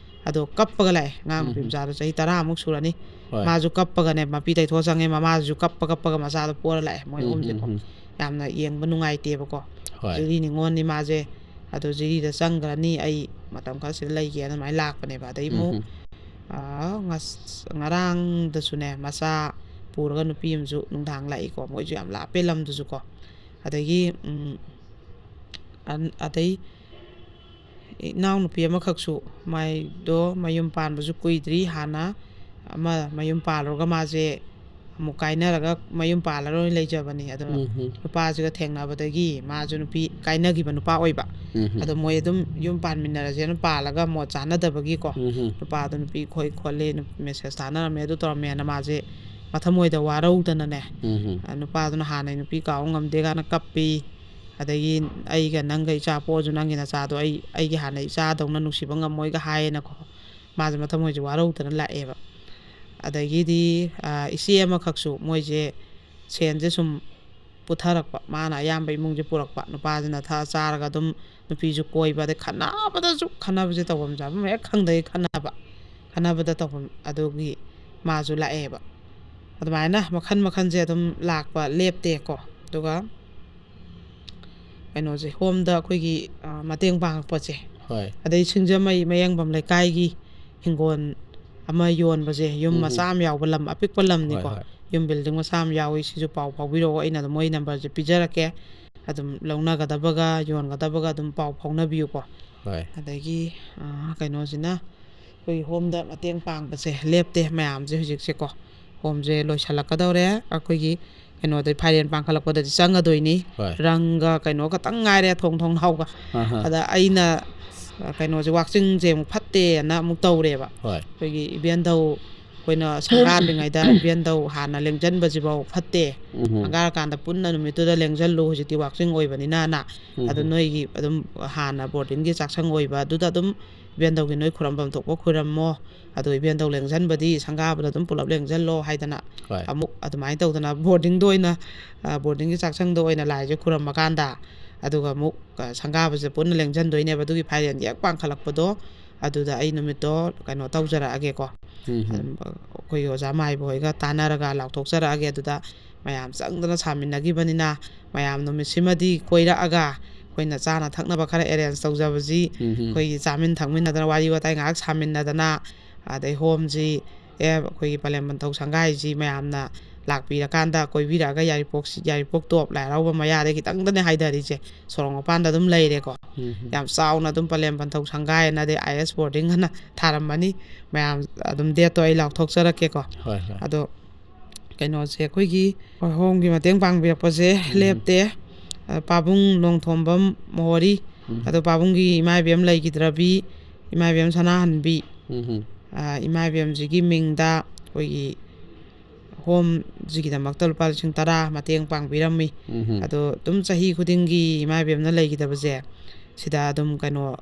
ꯑꯗꯣ ꯀꯞꯄꯒ ꯂꯥꯛꯑꯦ, ꯑꯉꯥꯡ ꯅꯨꯄꯤ ꯎꯝ꯫ ꯃꯆꯥꯗꯣ ꯆꯍꯤ ꯇꯔꯥꯃꯨꯛ ꯁꯨꯔꯅꯤ꯫ ꯍꯣꯏ꯫ ꯃꯥꯁꯨ ꯀꯞꯄꯒꯅꯦ, ꯃꯄꯤ ꯇꯩꯊꯣꯛꯑ ꯆꯪꯉꯦ, ꯃꯃꯥꯁꯤꯁꯨ ꯀꯞꯄ ꯀꯞꯄꯒ ꯃꯆꯥꯗꯣ ꯄꯣꯔ ꯂꯥꯛꯑꯦ, ꯃꯣꯏ ꯎꯝ, ꯑꯍꯨꯝꯁꯦꯀꯣ꯫ ꯎꯝ, ꯎꯝ꯫ ꯌꯥꯝꯅ ꯌꯦꯡꯕ ꯅꯨꯡꯉꯥꯏꯇꯦꯕꯀꯣ꯫ ꯍꯣꯏ꯫ ꯖꯤꯔꯤ ꯅꯤꯉꯣꯜꯅꯤ ꯃꯥꯁꯦ꯫ ꯑꯗꯣ ꯖꯤꯔꯤꯗ ꯆꯪꯈ꯭ꯔꯅꯤ, ꯑꯩ ꯃꯇꯝ ꯈꯔ ꯁꯤꯗ ꯂꯩꯒꯦꯅ ꯑꯗꯨꯃꯥꯏꯅ ꯂꯥꯛꯄꯅꯦꯕ꯫ ꯑꯗꯩ ꯑꯃꯨꯛ, ꯎꯝ, ꯎꯝ꯫ ꯑꯥ, ꯉꯁ-, ꯉꯔꯥꯡꯗꯁꯨꯅꯦ, ꯃꯆꯥ ꯄꯨꯔꯒ ꯅꯨꯄꯤ ꯑꯃꯁꯨ ꯅꯨꯡꯗꯥꯡ ꯂꯥꯛꯏꯀꯣ꯫ ꯃꯣꯏꯁꯨ ꯌꯥꯝ ꯂꯥꯞꯄꯦ ꯂꯝꯗꯨꯁꯨꯀꯣ꯫ ꯑꯗꯒꯤ, ꯎꯝ, ꯑꯟ-, ꯑꯗꯩ ꯏꯅꯥꯎꯅꯨꯄꯤ ꯑꯃꯈꯛꯁꯨ, ꯃꯥꯏꯗꯣ ꯃꯌꯨꯝ ꯄꯥꯟꯕꯁꯨ ꯀꯨꯏꯗ꯭ꯔꯤ, ꯍꯥꯟꯅ ꯑꯃ ꯃꯌꯨꯝ ꯄꯥꯜꯂꯨꯔꯒ ꯃꯥꯁꯦ ꯑꯃꯨꯛ ꯀꯥꯏꯅꯔꯒ ꯃꯌꯨꯝ ꯄꯥꯜꯂꯔꯣꯏ ꯂꯩꯖꯕꯅꯤ꯫ ꯑꯗꯣ ꯎꯝ, ꯎꯝ꯫ ꯅꯨꯄꯥꯁꯤꯒ ꯊꯦꯡꯅꯕꯗꯒꯤ ꯃꯥꯁꯨ ꯅꯨꯄꯤ ꯀꯥꯏꯅꯈꯤꯕ ꯅꯨꯄꯥ ꯑꯣꯏꯕ꯫ ꯎꯝ, ꯎꯝ꯫ ꯑꯗꯣ ꯃꯣꯏ ꯑꯗꯨꯝ ꯌꯨꯝ ꯄꯥꯟꯃꯤꯟꯅꯔꯁꯦꯅ ꯄꯥꯜꯂꯒ ꯃꯣꯠ ꯆꯥꯅꯗꯕꯒꯤꯀꯣ, ꯎꯝ, ꯎꯝ꯫ ꯅꯨꯄꯥꯗꯣ ꯅꯨꯄꯤ ꯈꯣꯏ ꯈꯣꯠꯂꯦ, ꯅꯨ-, message ꯊꯥꯅꯔꯝꯃꯦ, ꯑꯗꯨ ꯇꯧꯔꯝꯃꯦꯅ ꯃꯥꯁꯦ ꯃꯊꯃꯣꯏꯗ ꯋꯥꯔꯧꯗꯅꯅꯦ, ꯎꯝ, ꯎꯝ꯫ ꯑ, ꯅꯨꯄꯥꯗꯨꯅ ꯍꯥꯟꯅꯩ ꯅꯨꯄꯤ ꯀꯥꯎ ꯉꯝꯗꯦ ꯀꯥꯏꯅ ꯀꯞꯄꯤ꯫ ꯑꯗꯒꯤ ꯑꯩꯒ ꯅꯪꯒ ꯏꯆꯥ ꯄꯣꯛꯑꯁꯨ ꯅꯪꯒꯤ ꯅꯆꯥꯗꯣ ꯑꯩ, ꯑꯩꯒꯤ ꯍꯥꯟꯅ ꯏꯆꯥꯗꯧꯅ ꯅꯨꯡꯁꯤꯕ ꯉꯝꯃꯣꯏꯒ ꯍꯥꯏꯌꯦꯅꯀꯣ꯫ ꯃꯥꯁꯦ ꯃꯊꯃꯣꯏꯁꯦ ꯋꯥꯔꯧꯗꯅ ꯂꯥꯛꯑꯦꯕ꯫ ꯑꯗꯒꯤꯗꯤ, ꯑ, ꯏꯆꯦ ꯑꯃꯈꯛꯁꯨ ꯃꯣꯏꯁꯦ ꯁꯦꯟꯁꯦ ꯁꯨꯝ ꯄꯨꯊꯔꯛꯄ, ꯃꯥꯅ ꯑꯌꯥꯝꯕ ꯏꯃꯨꯡꯁꯦ ꯄꯨꯔꯛꯄ, ꯅꯨꯄꯥꯁꯤꯅ ꯊꯛꯑ ꯆꯥꯔꯒ ꯑꯗꯨꯝ ꯅꯨꯄꯤꯁꯨ ꯀꯣꯏꯕ, ꯑꯗꯩ ꯈꯠꯅꯕꯗꯁꯨ, ꯈꯠꯅꯕꯁꯦ ꯇꯧꯐꯝ ꯆꯥꯐꯝ ꯍꯦꯛ ꯈꯪꯗꯒꯩ ꯈꯠꯅꯕ, ꯈꯠꯅꯕꯗ ꯇꯧꯐꯝ ꯑꯗꯨꯒꯤ ꯃꯥꯁꯨ ꯂꯥꯛꯑꯦꯕ꯫ ꯑꯗꯨꯃꯥꯏꯅ ꯃꯈꯟ ꯃꯈꯟꯁꯦ ꯑꯗꯨꯝ ꯂꯥꯛꯄ ꯂꯦꯞꯇꯦꯀꯣ꯫ ꯑꯗꯨꯒ ꯀꯩꯅꯣꯁꯦ, ꯍꯣꯝꯗ ꯑꯩꯈꯣꯏꯒꯤ, ꯑ, ꯃꯇꯦꯡ ꯄꯥꯡꯉꯛꯄꯁꯦ꯫ ꯍꯣꯏ꯫ ꯑꯗꯩ ꯁꯤꯡꯖꯃꯩ ꯃꯌꯥꯡꯕꯝ ꯂꯩꯀꯥꯏꯒꯤ ꯍꯤꯡꯒꯣꯜ ꯑꯃ ꯌꯣꯟꯕꯁꯦ, ꯌꯨꯝ ꯎꯝ, ꯎꯝ꯫ ꯃꯆꯥ ꯑꯃ ꯌꯥꯎꯕ ꯂꯝ ꯑꯄꯤꯛꯄ ꯍꯣꯏ, ꯂꯝꯅꯤꯀꯣ꯫ ꯍꯣꯏ꯫ ꯌꯨꯝ building ꯃꯆꯥ ꯑꯃ ꯌꯥꯎꯏ, ꯁꯤꯁꯨ ꯄꯥꯎ ꯐꯥꯎꯕꯤꯔꯛꯑꯣ, ꯑꯩꯅ ꯑꯗꯨꯝ ꯃꯣꯏ numberꯁꯦ ꯄꯤꯖꯔꯛꯀꯦ꯫ ꯑꯗꯨꯝ ꯂꯧꯅꯒꯗꯕꯒ ꯌꯣꯟꯒꯗꯕꯒ ꯑꯗꯨꯝ ꯄꯥꯎ ꯐꯥꯎꯅꯕꯤꯌꯨꯀꯣ꯫ ꯍꯣꯏ꯫ ꯑꯗꯒꯤ, ꯑ, ꯀꯩꯅꯣꯁꯤꯅ ꯑꯩꯈꯣꯏ ꯍꯣꯝꯗ ꯃꯇꯦꯡ ꯄꯥꯡꯕꯁꯦ ꯂꯦꯞꯇꯦ ꯃꯌꯥꯝꯁꯦ ꯍꯧꯖꯤꯛꯁꯦꯀꯣ꯫ ꯍꯣꯝꯁꯦ ꯂꯣꯏꯁꯤꯜꯂꯛꯀꯗꯧꯔꯦ꯫ ꯑꯩꯈꯣꯏꯒꯤ ꯀꯩꯅꯣꯗ ꯐꯥꯏꯔꯦꯟ ꯄꯥꯡꯈꯠꯂꯛꯄꯗꯗꯤ ꯆꯪꯒꯗꯣꯏꯅꯤ꯫ ꯍꯣꯏ꯫ ꯔꯪꯒ ꯀꯩꯅꯣ ꯈꯛꯇꯪ ꯉꯥꯏꯔꯦ, ꯊꯣꯡ ꯊꯣꯡꯅꯥꯎꯒ꯫ ꯑꯍꯥ꯫ ꯑꯗ ꯑꯩꯅ, ꯑ, ꯀꯩꯅꯣꯁꯦ, ꯋꯥꯛꯆꯤꯡꯁꯦ ꯑꯃꯨꯛ ꯐꯠꯇꯦꯅ ꯑꯃꯨꯛ ꯇꯧꯔꯦꯕ꯫ ꯍꯣꯏ꯫ ꯑꯩꯈꯣꯏꯒꯤ ꯏꯕꯦꯟꯗꯧ, ꯑꯩꯈꯣꯏꯅ ꯁꯪꯒꯥꯗ꯭ꯔꯤꯉꯩꯗ ꯏꯕꯦꯟꯗꯧ ꯍꯥꯟꯅ ꯂꯦꯡꯁꯤꯟꯕꯁꯤꯐꯥꯎ ꯐꯠꯇꯦ꯫ ꯎꯝ꯫ ꯁꯪꯒꯥꯔꯀꯥꯟꯗ ꯄꯨꯟꯅ ꯅꯨꯃꯤꯠꯇꯨꯗ ꯂꯦꯡꯁꯤꯜꯂꯨ, ꯍꯧꯖꯤꯛꯇꯤ ꯋꯥꯛꯆꯤꯡ ꯑꯣꯏꯕꯅꯤꯅꯅ꯫ ꯑꯗꯨ ꯎꯝ꯫ ꯅꯣꯏꯒꯤ ꯑꯗꯨꯝ ꯍꯥꯟꯅ ꯕꯣꯔꯗꯤꯡꯒꯤ ꯆꯥꯛꯁꯪ ꯑꯣꯏꯕ ꯑꯗꯨꯗ ꯑꯗꯨꯝ ꯏꯕꯦꯟꯗꯧꯒꯤ ꯅꯣꯏ ꯈꯨꯔꯝꯐꯝ ꯊꯣꯛꯄ ꯈꯨꯔꯝꯃꯣ꯫ ꯑꯗꯣ ꯏꯕꯦꯟꯗꯧ ꯂꯦꯡꯁꯤꯟꯕꯗꯤ ꯁꯪꯒꯥꯕꯗ ꯑꯗꯨꯝ ꯄꯨꯂꯞ ꯂꯦꯡꯁꯤꯜꯂꯣ ꯍꯥꯏꯗꯅ ꯍꯣꯏ꯫ ꯑꯃꯨꯛ ꯑꯗꯨꯃꯥꯏꯅ ꯇꯧꯗꯅ ꯕꯣꯔꯗꯤꯡꯗ ꯑꯣꯏꯅ, ꯑ, ꯕꯣꯔꯗꯤꯡꯒꯤ ꯆꯥꯛꯁꯪꯗ ꯑꯣꯏꯅ ꯂꯥꯏꯁꯦ ꯈꯨꯔꯝꯃꯀꯥꯟꯗ, ꯑꯗꯨꯒ ꯑꯃꯨꯛ, ꯑ, ꯁꯪꯒꯥꯕꯁꯦ ꯄꯨꯟꯅ ꯂꯦꯡꯁꯤꯟꯗꯣꯏꯅꯦꯕ꯫ ꯑꯗꯨꯒꯤ ꯐꯥꯏꯔꯦꯟ ꯍꯦꯛ ꯄꯥꯡꯈꯠꯂꯛꯄꯗꯣ, ꯑꯗꯨꯗ ꯑꯩ ꯅꯨꯃꯤꯠꯇꯣ ꯀꯩꯅꯣ ꯇꯧꯖꯔꯛꯑꯒꯦꯀꯣ꯫ ꯎꯝ꯫ ꯑꯗꯨꯝ, ꯑ, ꯑꯩꯈꯣꯏꯒꯤ ꯑꯣꯖꯥ ꯃꯥꯏꯕ ꯍꯣꯏꯒ ꯇꯥꯟꯅꯔꯒ ꯂꯥꯎꯊꯣꯛꯆꯔꯛꯑꯒꯦ꯫ ꯑꯗꯨꯗ ꯃꯌꯥꯝ ꯆꯪꯗꯅ ꯁꯥꯃꯤꯟꯅꯈꯤꯕꯅꯤꯅ, ꯃꯌꯥꯝ ꯅꯨꯃꯤꯠꯁꯤꯃꯗꯤ ꯀꯣꯏꯔꯛꯑꯒ ꯑꯩꯈꯣꯏꯅ ꯆꯥꯅ ꯊꯛꯅꯕ ꯈꯔ ꯑꯦꯔꯦꯟꯖ ꯇꯧꯖꯕꯁꯤ, ꯎꯝ꯫ ꯑꯩꯈꯣꯏꯒꯤ ꯆꯥꯃꯤꯟ ꯊꯛꯃꯤꯟꯅꯗꯅ, ꯋꯥꯔꯤ ꯋꯥꯇꯥꯏ ꯉꯥꯏꯍꯥꯛ ꯁꯥꯃꯤꯟꯅꯗꯅ, ꯑꯗꯩ ꯍꯣꯝꯁꯤ, ꯑꯦ, ꯑꯩꯈꯣꯏꯒꯤ ꯄꯂꯦꯝ ꯄꯟꯊꯧ ꯁꯪꯒꯥꯏꯁꯤ ꯃꯌꯥꯝꯅ ꯂꯥꯛꯄꯤꯔꯀꯥꯟꯗ ꯀꯣꯏꯕꯤꯔꯛꯑꯒ, ꯌꯥꯏꯔꯤꯄꯣꯛꯁꯤ, ꯌꯥꯏꯔꯤꯄꯣꯛ ꯇꯣꯞ ꯂꯥꯏ ꯍꯔꯥꯎꯕ ꯃꯌꯥꯗ ꯈꯤꯇꯪꯗꯅꯦ ꯍꯥꯏꯊꯔꯤꯁꯦ, ꯁꯣꯔꯣꯛ ꯃꯄꯥꯟꯗ ꯑꯗꯨꯝ ꯂꯩꯔꯦꯀꯣ꯫ ꯎꯝ꯫ ꯌꯥꯝ ꯆꯥꯎꯅ ꯑꯗꯨꯝ ꯄꯂꯦꯝ ꯄꯟꯊꯧ ꯁꯪꯒꯥꯏꯅ, ꯑꯗꯩ ꯑꯥꯏ ꯑꯦꯁ ꯕꯣꯔꯗꯤꯡ ꯑꯅ ꯊꯥꯔꯝꯃꯅꯤ꯫ ꯃꯌꯥꯝ ꯑꯗꯨꯝ ꯗꯦꯠꯇꯣ ꯑꯩ ꯂꯥꯎꯊꯣꯛꯆꯔꯛꯀꯦꯀꯣ꯫ ꯍꯣꯏ, ꯍꯣꯏ꯫ ꯑꯗꯣ ꯀꯩꯅꯣꯁꯦ, ꯑꯩꯈꯣꯏꯒꯤ ꯍꯣꯝꯒꯤ ꯃꯇꯦꯡ ꯄꯥꯡꯕꯤꯔꯛꯄꯁꯦ ꯎꯝ꯫ ꯂꯦꯞꯇꯦ꯫ ꯑ, ꯄꯥꯕꯨꯡ ꯅꯣꯡꯊꯣꯝꯕꯝ ꯃꯣꯍꯣꯔꯤ, ꯎꯝ꯫ ꯑꯗꯣ ꯄꯥꯕꯨꯡꯒꯤ ꯏꯃꯥ ꯏꯕꯦꯝ ꯂꯩꯈꯤꯗ꯭ꯔꯕꯤ, ꯏꯃꯥ ꯏꯕꯦꯝ ꯁꯅꯥꯍꯟꯕꯤ, ꯎꯝ꯫ ꯑ, ꯏꯃꯥ ꯏꯕꯦꯝꯁꯤꯒꯤ ꯃꯤꯡꯗ ꯑꯩꯈꯣꯏꯒꯤ ꯍꯣꯝꯁꯤꯒꯤꯗꯃꯛꯇ ꯂꯨꯄꯥ ꯂꯤꯁꯤꯡ ꯇꯔꯥ ꯃꯇꯦꯡ ꯄꯥꯡꯕꯤꯔꯝꯃꯤ꯫ ꯎꯝ꯫ ꯑꯗꯣ ꯑꯗꯨꯝ ꯆꯍꯤ ꯈꯨꯗꯤꯡꯒꯤ ꯏꯃꯥ ꯏꯕꯦꯝꯅ ꯂꯩꯈꯤꯗꯕꯁꯦ, ꯁꯤꯗ ꯑꯗꯨꯝ ꯀꯩꯅꯣ,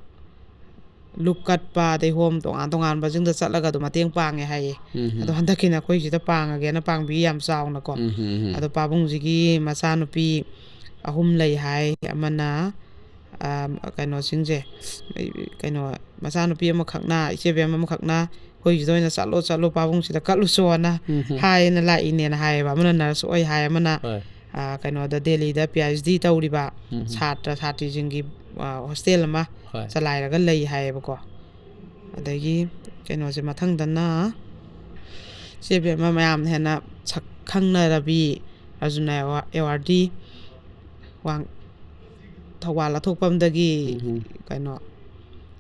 ꯂꯨꯞ ꯀꯠꯄ, ꯑꯗꯩ ꯍꯣꯝ ꯇꯣꯉꯥꯟ ꯇꯣꯉꯥꯟꯕꯁꯤꯡꯗ ꯆꯠꯂꯒ ꯑꯗꯨꯝ ꯃꯇꯦꯡ ꯄꯥꯡꯉꯦ ꯍꯥꯏꯌꯦ꯫ ꯎꯝ꯫ ꯑꯗꯣ ꯍꯟꯗꯛꯀꯤꯅ ꯑꯩꯈꯣꯏ ꯁꯤꯗ ꯄꯥꯡꯉꯒꯦꯅ ꯄꯥꯡꯕꯤ ꯌꯥꯝ ꯆꯥꯎꯅꯀꯣ꯫ ꯎꯝ, ꯎꯝ, ꯎꯝ꯫ ꯑꯗꯣ ꯄꯥꯕꯨꯡꯁꯤꯒꯤ ꯃꯆꯥꯅꯨꯄꯤ ꯑꯍꯨꯝ ꯂꯩ ꯍꯥꯏ꯫ ꯑꯃꯅ, ꯑ, ꯀꯩꯅꯣꯁꯤꯡꯁꯦ, ꯀꯩꯅꯣ, ꯃꯆꯥꯅꯨꯄꯤ ꯑꯃꯈꯛꯅ, ꯏꯆꯦꯕꯦꯝ ꯑꯃꯈꯛꯅ ꯑꯩꯈꯣꯏ ꯁꯤꯗ ꯑꯣꯏꯅ ꯆꯠꯂꯣ, ꯆꯠꯂꯣ, ꯄꯥꯕꯨꯡꯁꯤꯗ ꯀꯠꯂꯨꯆꯣꯅ ꯎꯝ꯫ ꯍꯥꯏꯌꯦꯅ ꯂꯥꯛꯏꯅꯦꯅ ꯍꯥꯏꯌꯦꯕ꯫ ꯑꯃꯅ ꯅꯔꯁ ꯑꯣꯏ ꯍꯥꯏ, ꯑꯃꯅ, ꯍꯣꯏ꯫ ꯑ, ꯀꯩꯅꯣꯗ, ꯗꯦꯜꯂꯤꯗ ꯄꯤ ꯑꯩꯆ ꯗꯤ ꯇꯧꯔꯤꯕ ꯎꯝ꯫ ꯁꯥꯇ꯭ꯔ ꯁꯥꯇ꯭ꯔꯤꯁꯤꯡꯒꯤ, ꯑ, ꯍꯣꯁꯇꯦꯜ ꯑꯃ ꯍꯣꯏ꯫ ꯆꯂꯥꯏꯔꯒ ꯂꯩ ꯍꯥꯏꯌꯦꯕꯀꯣ꯫ ꯑꯗꯒꯤ ꯀꯩꯅꯣꯁꯦ, ꯃꯊꯪꯗꯅ ꯏꯆꯦꯕꯦꯝꯃ ꯃꯌꯥꯝꯅ ꯍꯦꯟꯅ ꯁꯛ ꯈꯪꯅꯔꯕꯤ ꯑꯔꯖꯨꯅ ꯑꯦꯋꯥ-, ꯑꯦꯋꯥꯔꯗꯤ ꯋꯥꯡ-, ꯊꯧꯕꯥꯜ ꯑꯊꯣꯛꯄꯝꯗꯒꯤ ꯎꯝ꯫ ꯀꯩꯅꯣ,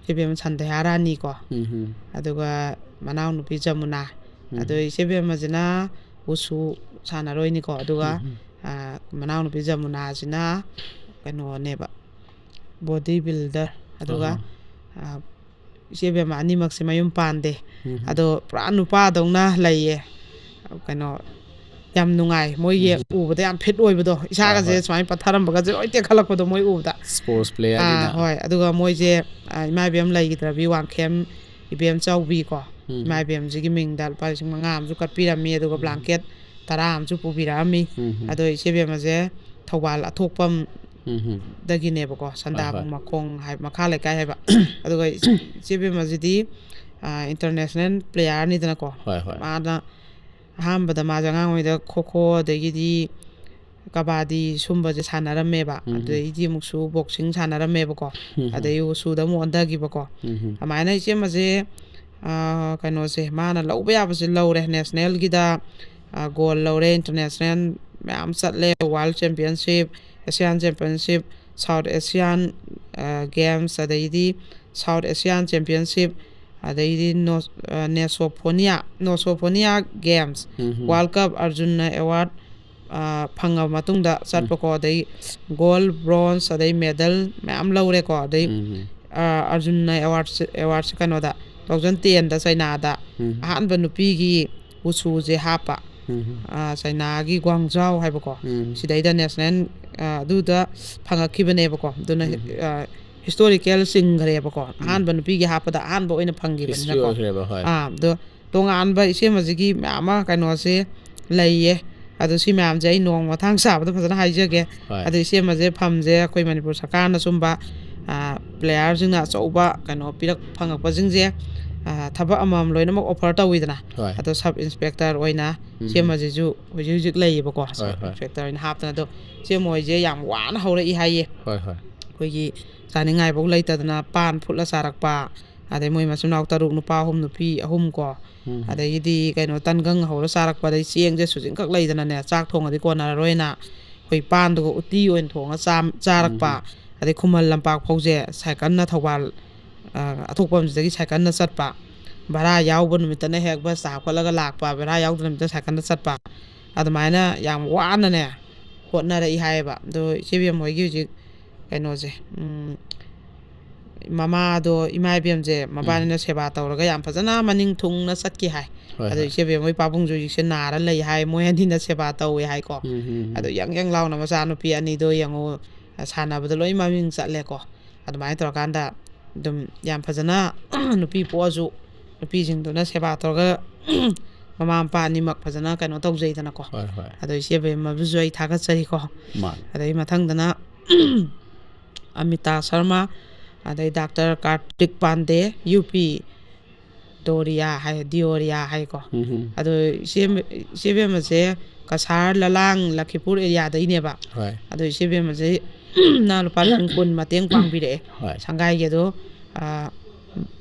ꯏꯆꯦꯕꯦꯝꯃ ꯁꯟꯗ꯭ꯌꯥ ꯔꯥꯅꯤꯀꯣ꯫ ꯎꯝ꯫ ꯑꯗꯨꯒ ꯃꯅꯥꯎꯅꯨꯄꯤ ꯖꯃꯨꯅꯥ, ꯎꯝ꯫ ꯑꯗꯣ ꯏꯆꯦ ꯕꯦꯝꯃꯁꯤꯅ ꯋꯨꯁꯨ ꯁꯥꯟꯅꯔꯣꯏꯅꯤꯀꯣ, ꯑꯗꯨꯒ, ꯎꯝ꯫ ꯑ, ꯃꯅꯥꯎꯅꯨꯄꯤ ꯖꯃꯨꯅꯥꯁꯤꯅ ꯀꯩꯅꯣꯅꯦꯕ, ꯕꯣꯗꯤ ꯕꯤꯜꯗꯔ, ꯑꯗꯨꯒ, ꯑꯍꯥ꯫ ꯑ, ꯏꯆꯦ ꯕꯦꯝꯃ ꯑꯅꯤꯃꯛꯁꯦ ꯃꯌꯨꯝ ꯄꯥꯟꯗꯦ꯫ ꯎꯝ꯫ ꯑꯗꯣ ꯄꯨꯔꯥ ꯅꯨꯄꯥꯗꯧꯅ ꯂꯩꯌꯦ꯫ ꯀꯩꯅꯣ, ꯌꯥꯝ ꯅꯨꯡꯉꯥꯏ꯫ ꯃꯣꯏꯒꯤ ꯎꯝ꯫ ꯎꯕꯗ ꯌꯥꯝ ꯐꯤꯠ ꯑꯣꯏꯕꯗꯣ, ꯏꯁꯥꯒꯁꯦ ꯍꯣꯏ, ꯍꯣꯏ꯫ ꯁꯨꯃꯥꯏꯅ ꯄꯠꯊꯔꯝꯕꯒꯁꯦ ꯂꯣꯏ ꯇꯦꯛꯈꯠꯂꯛꯄꯗꯣ ꯃꯣꯏ ꯎꯕꯗ꯫ ꯁ꯭ꯄꯣꯔꯠꯁ ꯑꯥ, ꯄ꯭ꯂꯦꯌꯔꯅꯤꯅ꯫ ꯍꯣꯏ꯫ ꯑꯗꯨꯒ ꯃꯣꯏꯁꯦ, ꯑꯥ, ꯏꯃꯥ ꯏꯕꯦꯝ ꯂꯩꯈꯤꯗ꯭ꯔꯕꯤ ꯋꯥꯡꯈꯦꯝ ꯏꯕꯦꯝ ꯆꯥꯎꯕꯤ ꯀꯣ, ꯎꯝ꯫ ꯏꯃꯥ ꯏꯕꯦꯝꯁꯤꯒꯤ ꯃꯤꯡꯗ ꯂꯨꯄꯥ ꯂꯤꯁꯤꯡ ꯃꯉꯥ ꯑꯃꯁꯨ ꯀꯠꯄꯤꯔꯝꯃꯤ, ꯑꯗꯨꯒ ꯎꯝ꯫ ꯕ꯭ꯂꯥꯡꯀꯦꯠ ꯇꯔꯥ ꯑꯃꯁꯨ ꯄꯨꯕꯤꯔꯛꯑꯝꯃꯤ꯫ ꯎꯝ꯫ ꯑꯗꯣ ꯏꯆꯦ ꯕꯦꯝꯃꯁꯦ ꯊꯧꯕꯥꯜ ꯑꯊꯣꯛꯄꯝ ꯎꯝ꯫ ꯗꯒꯤꯅꯦꯕꯀꯣ, ꯍꯣꯏ, ꯍꯣꯏ꯫ ꯁꯟꯗꯥꯕꯨꯡ ꯃꯈꯣꯡ ꯍꯥꯏ, ꯃꯈꯥ ꯂꯩꯀꯥꯏ ꯍꯥꯏꯕ꯫ ꯑꯗꯨꯒ ꯏꯆꯦ ꯕꯦꯝꯃꯁꯤꯗꯤ, ꯑꯥ, ꯏꯟꯇꯔꯅꯦꯁꯅꯦꯜ ꯄ꯭ꯂꯦꯌꯔꯅꯤꯗꯅꯀꯣ꯫ ꯍꯣꯏ, ꯍꯣꯏ꯫ ꯃꯥꯅ ꯑꯍꯥꯟꯕꯗ ꯃꯥꯁꯦ ꯑꯉꯥꯡ ꯑꯣꯏꯔꯤꯉꯩꯗ ꯈꯣ ꯈꯣ, ꯑꯗꯒꯤꯗꯤ ꯀꯕꯥꯗꯤ ꯁꯨꯝꯕꯁꯦ ꯁꯥꯟꯅꯔꯝꯃꯦꯕ꯫ ꯎꯝ꯫ ꯑꯗꯩꯗꯤ ꯑꯃꯨꯛꯁꯨ ꯕꯣꯛꯁꯤꯡ ꯁꯥꯟꯅꯔꯝꯃꯦꯕꯀꯣ꯫ ꯎꯝ꯫ ꯑꯗꯩ ꯋꯨꯁꯨꯗ ꯑꯃꯨꯛ ꯑꯣꯟꯊꯈꯤꯕꯀꯣ꯫ ꯎꯝ꯫ ꯑꯗꯨꯃꯥꯏꯅ ꯏꯆꯦꯝꯃꯁꯦ, ꯑꯥ, ꯀꯩꯅꯣꯁꯦ, ꯃꯥꯅ ꯂꯧꯕ ꯌꯥꯕꯁꯦ ꯂꯧꯔꯦ꯫ ꯅꯦꯁꯅꯦꯜꯒꯤꯗ, ꯑꯥ, ꯒꯣꯜ ꯂꯧꯔꯦ, ꯏꯟꯇꯔꯅꯦꯁꯅꯦꯜ ꯃꯌꯥꯝ ꯆꯠꯂꯦ, world championship, Asian championship, south Asian, uh, games, ꯑꯗꯩꯗꯤ ꯁꯥꯎꯠ ꯑꯦꯁꯤꯌꯥꯟ ꯆꯦꯝꯄꯤꯌꯟꯁꯤꯞ, ꯑꯗꯩꯗꯤ ꯅꯣ-, ꯑꯥ, ꯅꯦꯁꯣꯐꯣꯅꯤꯌꯥ, ꯅꯣꯁꯣꯐꯣꯅꯤꯌꯥ ꯒꯦꯝꯁ, ꯎꯝ꯫ ꯋꯥꯔꯜ ꯀꯞ ꯑꯔꯖꯨꯟꯅ ꯑꯦꯋꯥꯔꯗ, ꯑꯥ, ꯐꯪꯉꯕ ꯃꯇꯨꯡꯗ ꯆꯠꯄꯀꯣ, ꯑꯗꯩ ꯒꯣꯜ, ꯕ꯭ꯔꯣꯟꯖ, ꯑꯗꯩ ꯃꯦꯗꯜ ꯃꯌꯥꯝ ꯂꯧꯔꯦꯀꯣ, ꯑꯗꯩ, ꯎꯝ꯫ ꯑꯥ, ꯑꯔꯖꯨꯟꯅ ꯑꯦꯋꯥꯔꯗꯁꯦ, ꯑꯦꯋꯥꯔꯗꯁꯦ ꯀꯩꯅꯣꯗ, two thousand ten ꯗ ꯆꯩꯅꯥꯗ ꯎꯝ꯫ ꯑꯍꯥꯟꯕ ꯅꯨꯄꯤꯒꯤ ꯋꯨꯁꯨꯁꯦ ꯍꯥꯞꯄ꯫ ꯎꯝ꯫ ꯑꯥ, ꯆꯩꯅꯥꯒꯤ ꯒ꯭ꯋꯥꯡꯖꯥꯎ ꯍꯥꯏꯕꯀꯣ, ꯎꯝ꯫ ꯁꯤꯗꯩꯗ ꯅꯦꯁꯅꯦꯜ, ꯑꯥ, ꯑꯗꯨꯗ ꯐꯪꯉꯛꯈꯤꯕꯅꯦꯕꯀꯣ꯫ ꯑꯗꯨꯅ, ꯎꯝ꯫ ꯑꯥ, ꯍꯤꯁꯇꯣꯔꯤꯀꯦꯜ ꯆꯤꯡꯈ꯭ꯔꯦꯕꯀꯣ꯫ ꯎꯝ꯫ ꯑꯍꯥꯟꯕ ꯅꯨꯄꯤꯒꯤ ꯍꯥꯞꯄꯗ ꯑꯍꯥꯟꯕ ꯑꯣꯏꯅ ꯍꯤꯁꯇ꯭ꯔꯤ ꯐꯪꯈꯤꯕꯅꯤꯅꯀꯣ꯫ ꯑꯣꯏꯈ꯭ꯔꯦꯕ, ꯍꯣꯏ꯫ ꯑꯥ, ꯑꯗꯣ ꯇꯣꯉꯥꯟꯕ ꯏꯆꯦꯝꯃꯁꯤꯒꯤ ꯃꯌꯥꯝ ꯑꯃ ꯀꯩꯅꯣꯁꯦ ꯂꯩꯌꯦ꯫ ꯑꯗꯣ ꯁꯤ ꯃꯌꯥꯝꯁꯦ ꯑꯩ ꯅꯣꯡꯃ ꯃꯇꯥꯡ ꯆꯥꯕꯗ ꯐꯖꯅ ꯍꯥꯏꯖꯒꯦ꯫ ꯍꯣꯏ꯫ ꯑꯗꯣ ꯏꯆꯦꯝꯃꯁꯦ ꯐꯝꯁꯦ ꯑꯩꯈꯣꯏ ꯃꯅꯤꯄꯨꯔ ꯁꯔꯀꯥꯔꯅ ꯁꯨꯝꯕ, ꯑꯥ, ꯄ꯭ꯂꯦꯌꯔꯁꯤꯡꯅ ꯑꯆꯧꯕ ꯀꯩꯅꯣ ꯄꯤꯔꯛ ꯐꯪꯉꯛꯄꯁꯤꯡꯁꯦ, ꯑꯥ, ꯊꯕꯛ ꯑꯃꯃꯝ ꯂꯣꯏꯅꯃꯛ ꯑꯣꯐꯔ ꯇꯧꯋꯤꯗꯅ꯫ ꯍꯣꯏ꯫ ꯑꯗꯣ ꯁꯕ ꯏꯟꯁꯄꯦꯛꯇꯔ ꯑꯣꯏꯅ ꯎꯝ꯫ ꯏꯆꯦꯝꯃꯁꯤꯁꯨ ꯍꯧꯖꯤꯛ ꯍꯧꯖꯤꯛ ꯂꯩꯌꯦꯕꯀꯣ, ꯁꯕ ꯍꯣꯏ, ꯍꯣꯏ꯫ ꯏꯟꯁꯄꯦꯛꯇꯔ ꯑꯣꯏꯅ ꯍꯥꯞꯇꯅ꯫ ꯑꯗꯣ ꯏꯆꯦꯝꯃ ꯍꯣꯏꯁꯦ ꯌꯥꯝ ꯋꯥꯅ ꯍꯧꯔꯛꯏ ꯍꯥꯏꯌꯦ꯫ ꯍꯣꯏ, ꯍꯣꯏ꯫ ꯑꯩꯈꯣꯏꯒꯤ ꯆꯥꯅꯤꯡꯉꯥꯏꯐꯧ ꯂꯩꯇꯗꯅ ꯄꯥꯟ ꯐꯨꯠꯂ ꯆꯥꯔꯛꯄ, ꯑꯗꯩ ꯃꯣꯏ ꯃꯆꯤꯟ ꯃꯅꯥꯎ ꯇꯔꯨꯛ, ꯅꯨꯄꯥ ꯑꯍꯨꯝ, ꯅꯨꯄꯤ ꯑꯍꯨꯝ ꯀꯣ꯫ ꯎꯝ꯫ ꯑꯗꯒꯤꯗꯤ ꯀꯩꯅꯣ, ꯇꯟꯒꯪ ꯍꯧꯔ ꯆꯥꯔꯛꯄ, ꯑꯗꯩ ꯆꯦꯡꯁꯦ ꯁꯨꯖꯤꯟꯈꯛ ꯂꯩꯗꯅꯅꯦ, ꯆꯥꯛ ꯊꯣꯡꯉꯗꯤ ꯀꯣꯟꯅꯔꯔꯣꯏꯅ ꯑꯩꯈꯣꯏ ꯄꯥꯟꯗꯨꯒ ꯎꯇꯤ ꯑꯣꯏꯅ ꯊꯣꯡꯉ ꯆꯥꯝ-, ꯆꯥꯔꯛꯄ꯫ ꯎꯝ꯫ ꯑꯗꯩ ꯈꯨꯃꯟ ꯂꯝꯄꯥꯛ ꯐꯥꯎꯁꯦ ꯁꯥꯏꯀꯜꯅ ꯊꯧꯕꯥꯜ, ꯑ, ꯑꯊꯣꯛꯄꯝꯁꯤꯗꯒꯤ ꯁꯥꯏꯀꯜꯅ ꯆꯠꯄ꯫ ꯚꯔꯥ ꯌꯥꯎꯕ ꯅꯨꯃꯤꯠꯇꯅ ꯍꯦꯛ ꯕꯁꯇ ꯍꯥꯞꯀꯠꯂꯒ ꯂꯥꯛꯄ, ꯚꯔꯥ ꯌꯥꯎꯗꯕ ꯅꯨꯃꯤꯠꯇ ꯁꯥꯏꯀꯜꯗ ꯆꯠꯄ, ꯑꯗꯨꯃꯥꯏꯅ ꯌꯥꯝ ꯋꯥꯅꯅꯦ ꯍꯣꯠꯅꯔꯛꯏ ꯍꯥꯏꯌꯦꯕ꯫ ꯑꯗꯣ ꯏꯆꯦ ꯕꯦꯝ ꯍꯣꯏꯒꯤ ꯍꯧꯖꯤꯛ ꯀꯩꯅꯣꯁꯦ, ꯎꯝ, ꯃꯃꯥꯗꯣ, ꯏꯃꯥ ꯏꯕꯦꯝꯁꯦ ꯃꯕꯥꯅꯤꯅ ꯁꯦꯕꯥ ꯇꯧꯔꯒ ꯌꯥꯝ ꯐꯖꯅ ꯃꯅꯤꯡ ꯊꯨꯡꯅ ꯆꯠꯈꯤ ꯍꯥꯏ꯫ ꯍꯣꯏ, ꯑꯗꯣ ꯍꯣꯏ꯫ ꯏꯆꯦ ꯕꯦꯝ ꯍꯣꯏ ꯄꯥꯕꯨꯡꯁꯨ ꯍꯧꯖꯤꯛꯁꯦ ꯅꯥꯔ ꯂꯩ ꯍꯥꯏ, ꯃꯣꯏ ꯑꯅꯤꯅ ꯁꯦꯕꯥ ꯇꯧꯋꯦ ꯍꯥꯏꯀꯣ꯫ ꯎꯝ, ꯎꯝ, ꯎꯝ꯫ ꯑꯗꯣ ꯌꯥꯡ ꯌꯥꯡ ꯂꯥꯎꯅ ꯃꯆꯥ ꯅꯨꯄꯤ ꯑꯅꯤꯗꯣ ꯌꯦꯡꯉꯨ, ꯁꯥꯟꯅꯕꯗ ꯂꯣꯏ ꯃꯃꯤꯡ ꯆꯠꯂꯦꯀꯣ꯫ ꯑꯗꯨꯃꯥꯏꯅ ꯇꯧꯔꯀꯥꯟꯗ ꯑꯗꯨꯝ ꯌꯥꯝ ꯐꯖꯅ ꯅꯨꯄꯤ ꯄꯣꯛꯑꯁꯨ ꯅꯨꯄꯤꯁꯤꯡꯗꯨꯅ ꯁꯦꯕꯥ ꯇꯧꯔꯒ ꯃꯃꯥ ꯃꯄꯥ ꯑꯅꯤꯃꯛ ꯐꯖꯅ ꯀꯩꯅꯣ ꯇꯧꯖꯩꯗꯅꯀꯣ꯫ ꯍꯣꯏ, ꯍꯣꯏ꯫ ꯑꯗꯣ ꯏꯆꯦ ꯕꯦꯝꯃꯕꯨꯁꯨ ꯑꯩ ꯊꯥꯒꯠꯆꯔꯤꯀꯣ꯫ ꯃꯥꯅꯤ꯫ ꯑꯗꯩ ꯃꯊꯪꯗꯅ ꯑꯃꯤꯇꯥ ꯁꯔꯃ, ꯑꯗꯩ ꯗꯥꯛꯇꯔ ꯀꯥꯔꯇꯤꯛ ꯄꯥꯟꯗꯦ, ꯌꯨ ꯄꯤ ꯗꯣꯔꯤꯌꯥ ꯍꯥꯏ, ꯗꯤꯑꯣꯔꯤꯌꯥ ꯍꯥꯏꯀꯣ꯫ ꯎꯝ, ꯎꯝ꯫ ꯑꯗꯣ ꯏꯆꯦ, ꯏꯆꯦ ꯕꯦꯝꯃꯁꯦ ꯀꯁꯥꯔ, ꯂꯂꯥꯡ, ꯂꯈꯤꯄꯨꯔ ꯑꯦꯔꯤꯌꯥꯗꯩꯅꯦꯕ꯫ ꯍꯣꯏ꯫ ꯑꯗꯣ ꯏꯆꯦ ꯕꯦꯝꯃꯁꯦ ꯅ ꯂꯨꯄꯥ ꯂꯤꯁꯤꯡ ꯀꯨꯟ ꯃꯇꯦꯡ ꯄꯥꯡꯕꯤꯔꯛꯑꯦ꯫ ꯍꯣꯏ꯫ ꯁꯪꯒꯥꯏꯒꯤ ꯑꯗꯣ, ꯑ,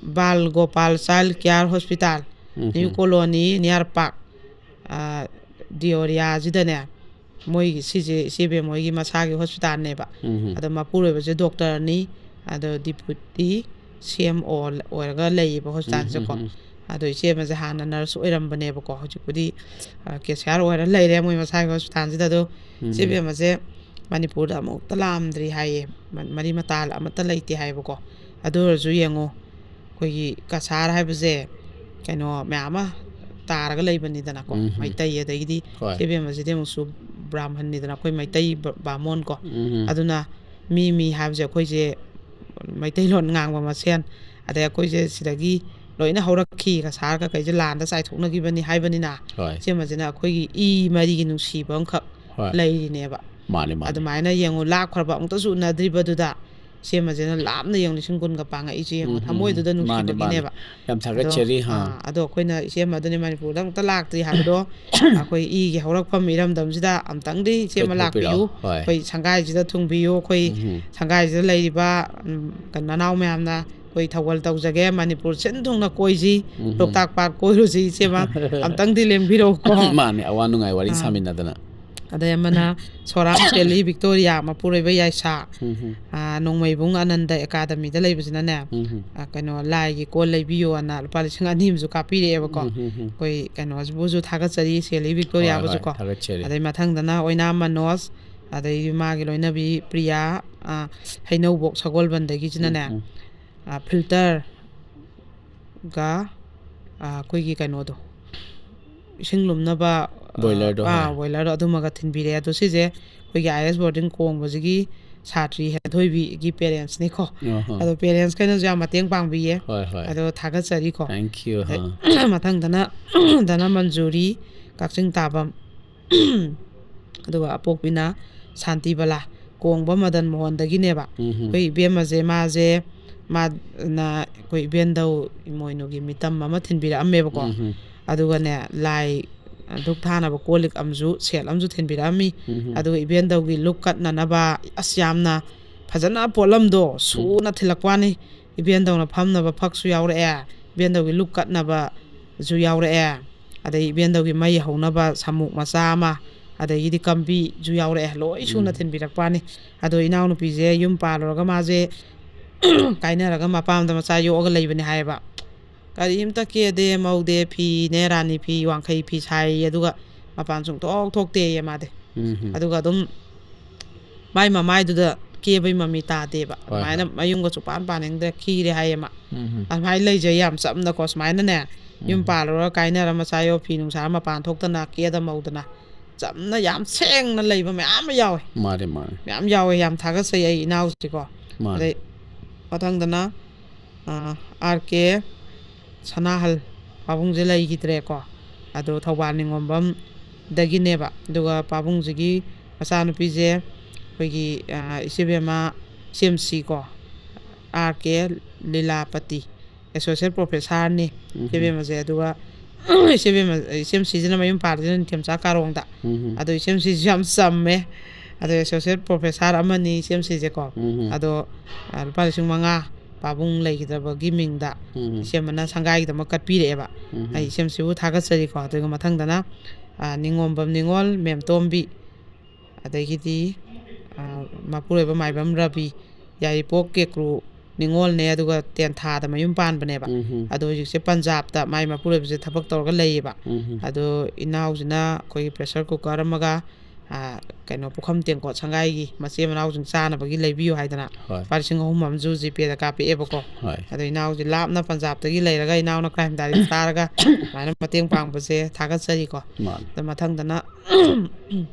ꯕꯥꯜ ꯒꯣꯄꯥꯜ ꯆꯥꯏꯜ ꯀꯤꯌꯥꯔ ꯍꯣꯁꯄꯤꯇꯥꯜ, ꯎꯝ, ꯅ꯭ꯌꯨ ꯎꯝ꯫ ꯀꯣꯂꯣꯅꯤ, ꯅꯤꯌꯥꯔ ꯄꯥꯔꯛ, ꯑ, ꯗꯤꯑꯣꯔꯤꯌꯥꯁꯤꯗꯅꯦ, ꯃꯣꯏꯒꯤ ꯁꯤꯁꯦ ꯏꯆꯦ ꯕꯦꯝꯃ ꯍꯣꯏꯒꯤ ꯃꯁꯥꯒꯤ ꯍꯣꯁꯄꯤꯇꯥꯜꯅꯦꯕ꯫ ꯎꯝ, ꯎꯝ꯫ ꯑꯗꯣ ꯃꯄꯨꯔꯣꯏꯕꯁꯦ ꯗꯣꯛꯇꯔꯅꯤ, ꯑꯗꯣ ꯗꯤꯄꯨꯇꯤ ꯁꯤ ꯑꯦꯝ ꯑꯣ ꯑꯣꯏꯔꯒ ꯂꯩꯌꯦꯕ ꯍꯣꯁꯄꯤꯇꯥꯜꯁꯦꯀꯣ꯫ ꯎꯝ, ꯎꯝ, ꯎꯝ꯫ ꯑꯗꯣ ꯏꯆꯦ ꯑꯃꯁꯦ ꯍꯥꯟꯅ ꯅꯔꯁ ꯑꯣꯏꯔꯝꯕꯅꯦꯕꯀꯣ, ꯍꯧꯖꯤꯛꯄꯨꯗꯤ, ꯑ, ꯀꯦꯁꯤꯌꯥꯔ ꯑꯣꯏꯔ ꯂꯩꯔꯦ ꯃꯣꯏ ꯃꯁꯥꯒꯤ ꯍꯣꯁꯄꯤꯇꯥꯜꯁꯤꯗ꯫ ꯑꯗꯣ ꯎꯝ, ꯏꯆꯦ ꯎꯝ꯫ ꯕꯦꯝꯃꯁꯦ ꯃꯅꯤꯄꯨꯔꯗ ꯑꯃꯨꯛꯇ ꯂꯥꯛꯑꯝꯗ꯭ꯔꯤ ꯍꯥꯏꯌꯦ, ꯃ-, ꯃꯔꯤ ꯃꯇꯥ ꯑꯃꯠꯇ ꯂꯩꯇꯦ ꯍꯥꯏꯕꯀꯣ꯫ ꯑꯗꯨ ꯑꯣꯏꯔꯁꯨ ꯌꯦꯡꯉꯣ, ꯑꯩꯈꯣꯏꯒꯤ ꯀꯁꯥꯔ ꯍꯥꯏꯕꯁꯦ ꯀꯩꯅꯣ ꯃꯌꯥꯝ ꯑꯃ ꯇꯥꯔꯒ ꯂꯩꯕꯅꯤꯗꯅꯀꯣ꯫ ꯎꯝ, ꯎꯝ꯫ ꯃꯩꯇꯩ, ꯑꯗꯒꯤꯗꯤ ꯍꯣꯏ꯫ ꯏꯆꯦ ꯕꯦꯝꯃꯁꯤꯗꯤ ꯑꯃꯨꯛꯁꯨ ꯕ꯭ꯔꯥꯍꯃꯟꯅꯤꯗꯅ, ꯑꯩꯈꯣꯏ ꯃꯩꯇꯩ ꯕ-, ꯕꯥꯃꯣꯟ ꯀꯣ꯫ ꯎꯝ, ꯎꯝ꯫ ꯑꯗꯨꯅ ꯃꯤ, ꯃꯤ ꯍꯥꯏꯕꯁꯦ ꯑꯩꯈꯣꯏꯁꯦ ꯃꯩꯇꯩꯂꯣꯟ ꯉꯥꯡꯕ ꯃꯁꯦꯟ, ꯑꯗꯩ ꯑꯩꯈꯣꯏꯁꯦ ꯁꯤꯗꯒꯤ ꯂꯣꯏꯅ ꯍꯧꯔꯛꯈꯤ, ꯀꯁꯥꯔ ꯀꯩꯀꯩꯁꯦ ꯂꯥꯟꯗ ꯆꯥꯏꯊꯣꯛꯅꯈꯤꯕꯅꯤ ꯍꯥꯏꯕꯅꯤꯅ, ꯍꯣꯏ꯫ ꯁꯤꯃꯁꯤꯅ ꯑꯩꯈꯣꯏꯒꯤ ꯏ ꯃꯔꯤꯒꯤ ꯅꯨꯡꯁꯤꯕ ꯑꯃꯈꯛ ꯍꯣꯏ꯫ ꯂꯩꯔꯤꯅꯦꯕ꯫ ꯃꯥꯅꯦ, ꯃꯥꯅꯦ꯫ ꯑꯗꯨꯃꯥꯏꯅ ꯌꯦꯡꯉꯨ, ꯂꯥꯞꯈ꯭ꯔꯕ ꯑꯃꯨꯛꯇꯁꯨ ꯎꯅꯗ꯭ꯔꯤꯕꯗꯨꯗ ꯁꯤꯃꯁꯤꯅ ꯂꯥꯞꯅ ꯌꯦꯡꯉꯨ, ꯂꯤꯁꯤꯡ ꯀꯨꯟꯒ ꯄꯥꯡꯉꯛꯏꯁꯦ ꯌꯦꯡꯉꯨ, ꯎꯝ, ꯎꯝ, ꯊꯃꯣꯏꯗꯨꯗ ꯎꯝ꯫ ꯃꯥꯅꯦ, ꯃꯥꯅꯦ꯫ ꯅꯨꯡꯁꯤꯕꯒꯤꯅꯦꯕ꯫ ꯌꯥꯝ ꯑꯗꯣ, ꯊꯥꯒꯠꯆꯔꯤ, ꯍꯥ꯫ ꯑꯥ, ꯑꯗꯣ ꯑꯩꯈꯣꯏꯅ ꯏꯆꯦ ꯑꯃꯗꯨꯅꯦ ꯃꯅꯤꯄꯨꯔꯗ ꯑꯃꯨꯛꯇ ꯂꯥꯛꯇ꯭ꯔꯤ ꯍꯥꯏꯕꯗꯣ, ꯑꯩꯈꯣꯏ ꯏꯒꯤ ꯍꯧꯔꯛꯐꯝ ꯏꯔꯝꯗꯝꯁꯤꯗ ꯑꯃꯨꯛꯇꯪꯗꯤ ꯏꯆꯦ ꯑꯃ ꯀꯣꯏꯊꯣꯛꯄꯤꯔꯛꯑꯣ꯫ ꯂꯥꯛꯄꯤꯌꯨ꯫ ꯍꯣꯏ꯫ ꯑꯩꯈꯣꯏ ꯁꯪꯒꯥꯏꯁꯤꯗ ꯊꯨꯡꯕꯤꯌꯨ꯫ ꯑꯩꯈꯣꯏ ꯎꯝ꯫ ꯁꯪꯒꯥꯏꯁꯤꯗ ꯂꯩꯔꯤꯕ, ꯎꯝ, ꯀꯩꯅꯣ, ꯅꯅꯥꯎ ꯃꯌꯥꯝꯅ ꯑꯩꯈꯣꯏ ꯊꯧꯒꯜ ꯇꯧꯖꯒꯦ, ꯃꯅꯤꯄꯨꯔ ꯁꯤꯟ ꯊꯨꯡꯅ ꯀꯣꯏꯁꯤ, ꯎꯝ꯫ ꯂꯣꯛꯇꯥꯛ ꯄꯥꯠ ꯀꯣꯏꯔꯨꯁꯤ, ꯏꯆꯦꯃ꯫ ꯑꯝꯇꯪꯗꯤ ꯂꯦꯡꯕꯤꯔꯛꯎꯀꯣ꯫ ꯃꯥꯅꯦ, ꯑꯋꯥ ꯅꯨꯡꯉꯥꯏ ꯋꯥꯔꯤ ꯑꯥ꯫ ꯁꯥꯃꯤꯟꯅꯗꯅ꯫ ꯑꯗꯩ ꯑꯃꯅ ꯁꯣꯔꯥꯝ ꯁꯦꯂꯤ ꯕꯤꯛꯇꯣꯔꯤꯌꯥ, ꯃꯄꯨꯔꯣꯏꯕ ꯌꯥꯏꯁꯥ, ꯎꯝ ꯍꯝ꯫ ꯑꯥ, ꯅꯣꯡꯃꯩꯕꯨꯡ ꯑꯅꯟꯗ ꯑꯦꯀꯥꯗꯃꯤꯗ ꯂꯩꯕꯁꯤꯅꯅꯦ, ꯎꯝ ꯍꯝ꯫ ꯑꯥ, ꯀꯩꯅꯣ, ꯂꯥꯏꯒꯤ ꯀꯣꯜ ꯂꯩꯕꯤꯌꯣꯅ ꯂꯨꯄꯥ ꯂꯤꯁꯤꯡ ꯑꯅꯤ ꯑꯃꯁꯨ ꯀꯥꯞꯄꯤꯔꯛꯑꯦꯕꯀꯣ꯫ ꯎꯝ ꯍꯝ ꯍꯝ꯫ ꯑꯩꯈꯣꯏ ꯀꯩꯅꯣꯁꯤꯕꯨꯁꯨ ꯊꯥꯒꯠꯆꯔꯤ, ꯁꯦꯂꯤ ꯕꯤꯛꯇꯣꯔꯤꯌꯥꯕꯨꯁꯨ ꯍꯣꯏ, ꯀꯣ꯫ ꯊꯥꯒꯠꯆꯔꯤ꯫ ꯑꯗꯩ ꯃꯊꯪꯗꯅ ꯑꯣꯏꯅꯥꯝ ꯃꯅꯣꯖ, ꯑꯗꯩ ꯃꯥꯒꯤ ꯂꯣꯏꯅꯕꯤ ꯄ꯭ꯔꯤꯌꯥ, ꯑꯥ, ꯍꯩꯅꯧꯕꯣꯛ ꯁꯒꯣꯜꯕꯟꯗꯒꯤꯁꯤꯅꯅꯦ, ꯎꯝ ꯎꯝ꯫ ꯑꯥ, ꯐꯤꯜꯇꯔꯒ, ꯑꯥ, ꯑꯩꯈꯣꯏꯒꯤ ꯀꯩꯅꯣꯗꯣ, ꯏꯁꯤꯡ ꯂꯨꯝꯅꯕ, ꯑꯥ, ꯕꯣꯏꯂꯔꯗꯣ, ꯑꯥ, ꯍꯣꯏ꯫ ꯕꯣꯏꯂꯔꯗꯣ ꯑꯗꯨꯃꯒ ꯊꯤꯟꯕꯤꯔꯛꯑꯦ꯫ ꯑꯗꯣ ꯁꯤꯁꯦ ꯑꯩꯈꯣꯏꯒꯤ ꯑꯥꯏ ꯑꯦꯁ ꯕꯣꯔꯗꯤꯡ ꯀꯣꯡꯕꯁꯤꯒꯤ ꯁꯥꯇ꯭ꯔꯤ ꯍꯦꯟꯊꯣꯏꯕꯤꯒꯤ ꯄꯦꯔꯦꯟꯁꯅꯤꯀꯣ꯫ ꯑꯍꯥ꯫ ꯑꯗꯣ ꯄꯦꯔꯦꯟꯁꯈꯩꯅꯁꯨ ꯌꯥꯝ ꯃꯇꯦꯡ ꯄꯥꯡꯕꯤꯌꯦ꯫ ꯍꯣꯏ, ꯍꯣꯏ꯫ ꯑꯗꯣ ꯊꯥꯒꯠꯆꯔꯤꯀꯣ꯫ Thank you, ꯑꯗꯩ ꯍꯥ꯫ ꯃꯊꯪꯗꯅ ꯙꯅꯃꯟꯖꯨꯔꯤ, ꯀꯛꯆꯤꯡ ꯇꯥꯕꯝ꯫ ꯑꯗꯨꯒ ꯑꯄꯣꯛꯄꯤꯅ ꯁꯥꯟꯇꯤꯕꯂꯥ, ꯀꯣꯡꯕ ꯃꯗꯟ ꯃꯣꯍꯟꯗꯒꯤꯅꯦꯕ꯫ ꯎꯝ ꯍꯝ꯫ ꯑꯩꯈꯣꯏ ꯏꯕꯦꯝꯃꯁꯦ, ꯃꯥꯁꯦ, ꯃꯥꯅ ꯑꯩꯈꯣꯏ ꯏꯕꯦꯟꯗꯧ ꯏꯃꯣꯏꯅꯨꯒꯤ ꯃꯤꯇꯝ ꯑꯃ ꯊꯤꯟꯕꯤꯔꯛꯑꯝꯃꯦꯕꯀꯣ꯫ ꯎꯝ ꯍꯝ꯫ ꯑꯗꯨꯒꯅꯦ, ꯂꯥꯏ ꯙꯨꯞ ꯊꯥꯅꯕ ꯀꯣꯜ ꯂꯤꯛ ꯑꯃꯁꯨ, ꯁꯦꯠ ꯑꯃꯁꯨ ꯊꯤꯟꯕꯤꯔꯛꯑꯝꯃꯤ꯫ ꯎꯝ ꯍꯝ꯫ ꯑꯗꯨꯒ ꯏꯕꯦꯟꯗꯧꯒꯤ ꯂꯨꯛ ꯀꯠꯅꯅꯕ, ꯑꯁ, ꯌꯥꯝꯅ ꯐꯖꯅ ꯄꯣꯠꯂꯝꯗꯣ ꯁꯨꯅ ꯊꯤꯜꯂꯛꯄ ꯋꯥꯅꯤ꯫ ꯏꯕꯦꯟꯗꯧꯅ ꯐꯝꯅꯕ ꯐꯛꯁꯨ ꯌꯥꯎꯔꯛꯑꯦ, ꯏꯕꯦꯟꯗꯧꯒꯤ ꯂꯨꯛ ꯀꯠꯅꯕꯁꯨ ꯌꯥꯎꯔꯛꯑꯦ, ꯑꯗꯩ ꯏꯕꯦꯟꯗꯧꯒꯤ ꯃꯩ ꯍꯧꯅꯕ ꯁꯃꯨꯛ ꯃꯆꯥ ꯑꯃ, ꯑꯗꯒꯤꯗꯤ ꯀꯝꯕꯤꯁꯨ ꯌꯥꯎꯔꯛꯑꯦ, ꯂꯣꯏ ꯁꯨꯅ ꯎꯝ꯫ ꯊꯤꯟꯕꯤꯔꯛꯄ ꯋꯥꯅꯤ꯫ ꯑꯗꯣ ꯏꯅꯥꯎꯅꯨꯄꯤꯁꯦ ꯌꯨꯝ ꯄꯥꯜꯂꯨꯔꯒ ꯃꯥꯁꯦ ꯀꯥꯏꯅꯔꯒ ꯃꯄꯥꯝꯗ ꯃꯆꯥ ꯌꯣꯛꯑꯒ ꯂꯩꯕꯅꯦ ꯍꯥꯏꯌꯦꯕ꯫ ꯀꯔꯤꯝꯇ ꯀꯦꯗꯦ ꯃꯧꯗꯦ, ꯐꯤꯅꯦ ꯔꯥꯅꯤ ꯐꯤ, ꯋꯥꯡꯈꯩ ꯐꯤ ꯁꯥꯏꯌꯦ, ꯑꯗꯨꯒ ꯃꯄꯥꯟ ꯁꯨꯡꯊꯣꯛ ꯊꯣꯛꯇꯦꯌꯦ ꯃꯥꯗꯤ꯫ ꯎꯝ ꯍꯝ꯫ ꯑꯗꯨꯒ ꯑꯗꯨꯝ ꯃꯥꯏ ꯃꯃꯥꯏꯗꯨꯗ ꯀꯦꯕꯩ ꯃꯃꯤ ꯇꯥꯗꯦꯕ꯫ ꯍꯣꯏ, ꯑꯗꯨꯃꯥꯏꯅ ꯍꯣꯏ꯫ ꯃꯌꯨꯝꯒ ꯁꯨꯛꯄꯥꯟ ꯄꯥꯟꯅꯤꯡꯗ ꯈꯤꯔꯦ ꯍꯥꯏꯌꯦ ꯃꯥ꯫ ꯎꯝ ꯍꯝ꯫ ꯑꯗꯨꯃꯥꯏꯅ ꯂꯩꯖꯩ ꯌꯥꯝ ꯆꯝꯅꯀꯣ꯫ ꯁꯨꯃꯥꯏꯅꯅꯦ, ꯌꯨꯝ ꯎꯝ꯫ ꯄꯥꯜꯂꯨꯔꯒ ꯀꯥꯏꯅꯔ ꯃꯆꯥ ꯌꯣ ꯐꯤ ꯅꯨꯡꯁꯥ ꯃꯄꯥꯟ ꯊꯣꯛꯇꯅ ꯀꯦꯗ ꯃꯧꯗꯅ ꯆꯝꯅ ꯌꯥꯝ ꯁꯦꯡꯅ ꯂꯩꯕ ꯃꯌꯥꯝ ꯑꯃ ꯌꯥꯎꯋꯦ꯫ ꯃꯥꯅꯦ, ꯃꯥꯅꯦ꯫ ꯃꯌꯥꯝ ꯌꯥꯎꯋꯦ꯫ ꯌꯥꯝ ꯊꯥꯒꯠꯆꯩ ꯑꯩ ꯏꯅꯥꯎꯁꯤꯀꯣ꯫ ꯃꯥꯅꯦ꯫ ꯑꯗꯩ ꯃꯊꯪꯗꯅ, ꯑꯥ, ꯑꯥꯔ ꯀꯦ ꯁꯅꯥꯍꯜ, ꯄꯥꯕꯨꯡꯁꯦ ꯂꯩꯈꯤꯗ꯭ꯔꯦꯀꯣ꯫ ꯑꯗꯣ ꯊꯧꯕꯥꯜ ꯅꯤꯉꯣꯝꯕꯝꯗꯒꯤꯅꯦꯕ꯫ ꯑꯗꯨꯒ ꯄꯥꯕꯨꯡꯁꯤꯒꯤ ꯃꯆꯥꯅꯨꯄꯤꯁꯦ ꯑꯩꯈꯣꯏꯒꯤ, ꯑꯥ, ꯏꯆꯦꯕꯦꯝꯃ, ꯏꯆꯦꯝꯁꯤꯀꯣ, ꯑꯥꯔ ꯀꯦ ꯂꯤꯂꯥꯄꯇꯤ, ꯑꯦꯁꯣꯁꯤꯌꯦꯠ ꯄ꯭ꯔꯣꯐꯦꯁꯥꯔꯅꯤ꯫ ꯎꯝ꯫ ꯏꯆꯦꯕꯦꯝꯃꯁꯦ꯫ ꯑꯗꯨꯒ ꯏꯆꯦꯕꯦꯝꯃ, ꯏꯆꯦꯝꯁꯤꯁꯤꯅ ꯃꯌꯨꯝ ꯄꯥꯜꯂꯤꯁꯤꯅ ꯅꯤꯡꯊꯦꯝꯆꯥ ꯀꯥꯔꯣꯡꯗ꯫ ꯎꯝ꯫ ꯑꯗꯣ ꯏꯆꯦꯝꯁꯤꯁꯨ ꯌꯥꯝ ꯆꯝꯃꯦ꯫ ꯑꯗꯣ ꯑꯦꯁꯣꯁꯤꯌꯦꯠ ꯄ꯭ꯔꯣꯐꯦꯁꯥꯔ ꯑꯃꯅꯤ ꯏꯆꯦꯝꯁꯤꯁꯦꯀꯣ꯫ ꯎꯝ꯫ ꯑꯗꯣ, ꯑ, ꯂꯨꯄꯥ ꯂꯤꯁꯤꯡ ꯃꯉꯥ ꯄꯥꯕꯨꯡ ꯂꯩꯈꯤꯗꯕꯒꯤ ꯃꯤꯡꯗ ꯎꯝ꯫ ꯏꯆꯦꯝꯃꯅ ꯁꯪꯒꯥꯏꯒꯤꯗꯃꯛ ꯀꯠꯄꯤꯔꯛꯑꯦꯕ꯫ ꯎꯝ꯫ ꯑꯩ ꯏꯆꯦꯝꯁꯤꯕꯨ ꯊꯥꯒꯠꯆꯔꯤꯀꯣ꯫ ꯑꯗꯨꯒ ꯃꯊꯪꯗꯅ ꯑ, ꯅꯤꯉꯣꯝꯕꯝ ꯅꯤꯉꯣꯜ, ꯃꯦꯝꯇꯣꯝꯕꯤ, ꯑꯗꯒꯤꯗꯤ, ꯑ, ꯃꯄꯨꯔꯣꯏꯕ ꯃꯥꯏꯕꯝ ꯔꯕꯤ, ꯌꯥꯏꯔꯤꯄꯣꯛ ꯀꯦꯀ꯭ꯔꯨ ꯅꯤꯉꯣꯜꯅꯦ, ꯑꯗꯨꯒ ꯇꯦꯟꯊꯥꯗ ꯃꯌꯨꯝ ꯄꯥꯟꯕꯅꯦꯕ꯫ ꯎꯝ ꯍꯝ꯫ ꯑꯗꯣ ꯍꯧꯖꯤꯛꯁꯦ ꯄꯟꯖꯥꯕꯇ ꯃꯥꯏ ꯃꯄꯨꯔꯣꯏꯕꯁꯦ ꯊꯕꯛ ꯇꯧꯔꯒ ꯂꯩꯌꯦꯕ꯫ ꯎꯝ ꯍꯝ꯫ ꯑꯗꯣ ꯏꯅꯥꯎꯁꯤꯅ ꯑꯩꯈꯣꯏꯒꯤ pressure cooker ꯑꯃꯒ, ꯑ, ꯀꯩꯅꯣ, ꯄꯨꯈꯝ ꯇꯦꯡꯀꯣꯠ ꯁꯪꯒꯥꯏꯒꯤ ꯃꯆꯦ ꯃꯅꯥꯎꯁꯤꯡ ꯆꯥꯅꯕꯒꯤ ꯂꯩꯕꯤꯌꯨ ꯍꯥꯏꯗꯅ ꯍꯣꯏ꯫ ꯂꯨꯄꯥ ꯂꯤꯁꯤꯡ ꯑꯍꯨꯝ ꯑꯃꯁꯨ GPayꯗ ꯀꯥꯞꯄꯛꯑꯦꯕꯀꯣ꯫ ꯍꯣꯏ꯫ ꯑꯗꯣ ꯏꯅꯥꯎꯁꯦ ꯂꯥꯞꯅ ꯄꯟꯖꯥꯕꯇꯒꯤ ꯂꯩꯔꯒ ꯏꯅꯥꯎꯅ crime diary ꯆꯥꯔꯒ ꯑꯗꯨꯃꯥꯏꯅ ꯃꯇꯦꯡ ꯄꯥꯡꯕꯁꯦ ꯊꯥꯒꯠꯆꯔꯤꯀꯣ꯫ ꯃꯥꯅꯤ꯫ ꯑꯗꯣ ꯃꯊꯪꯗꯅ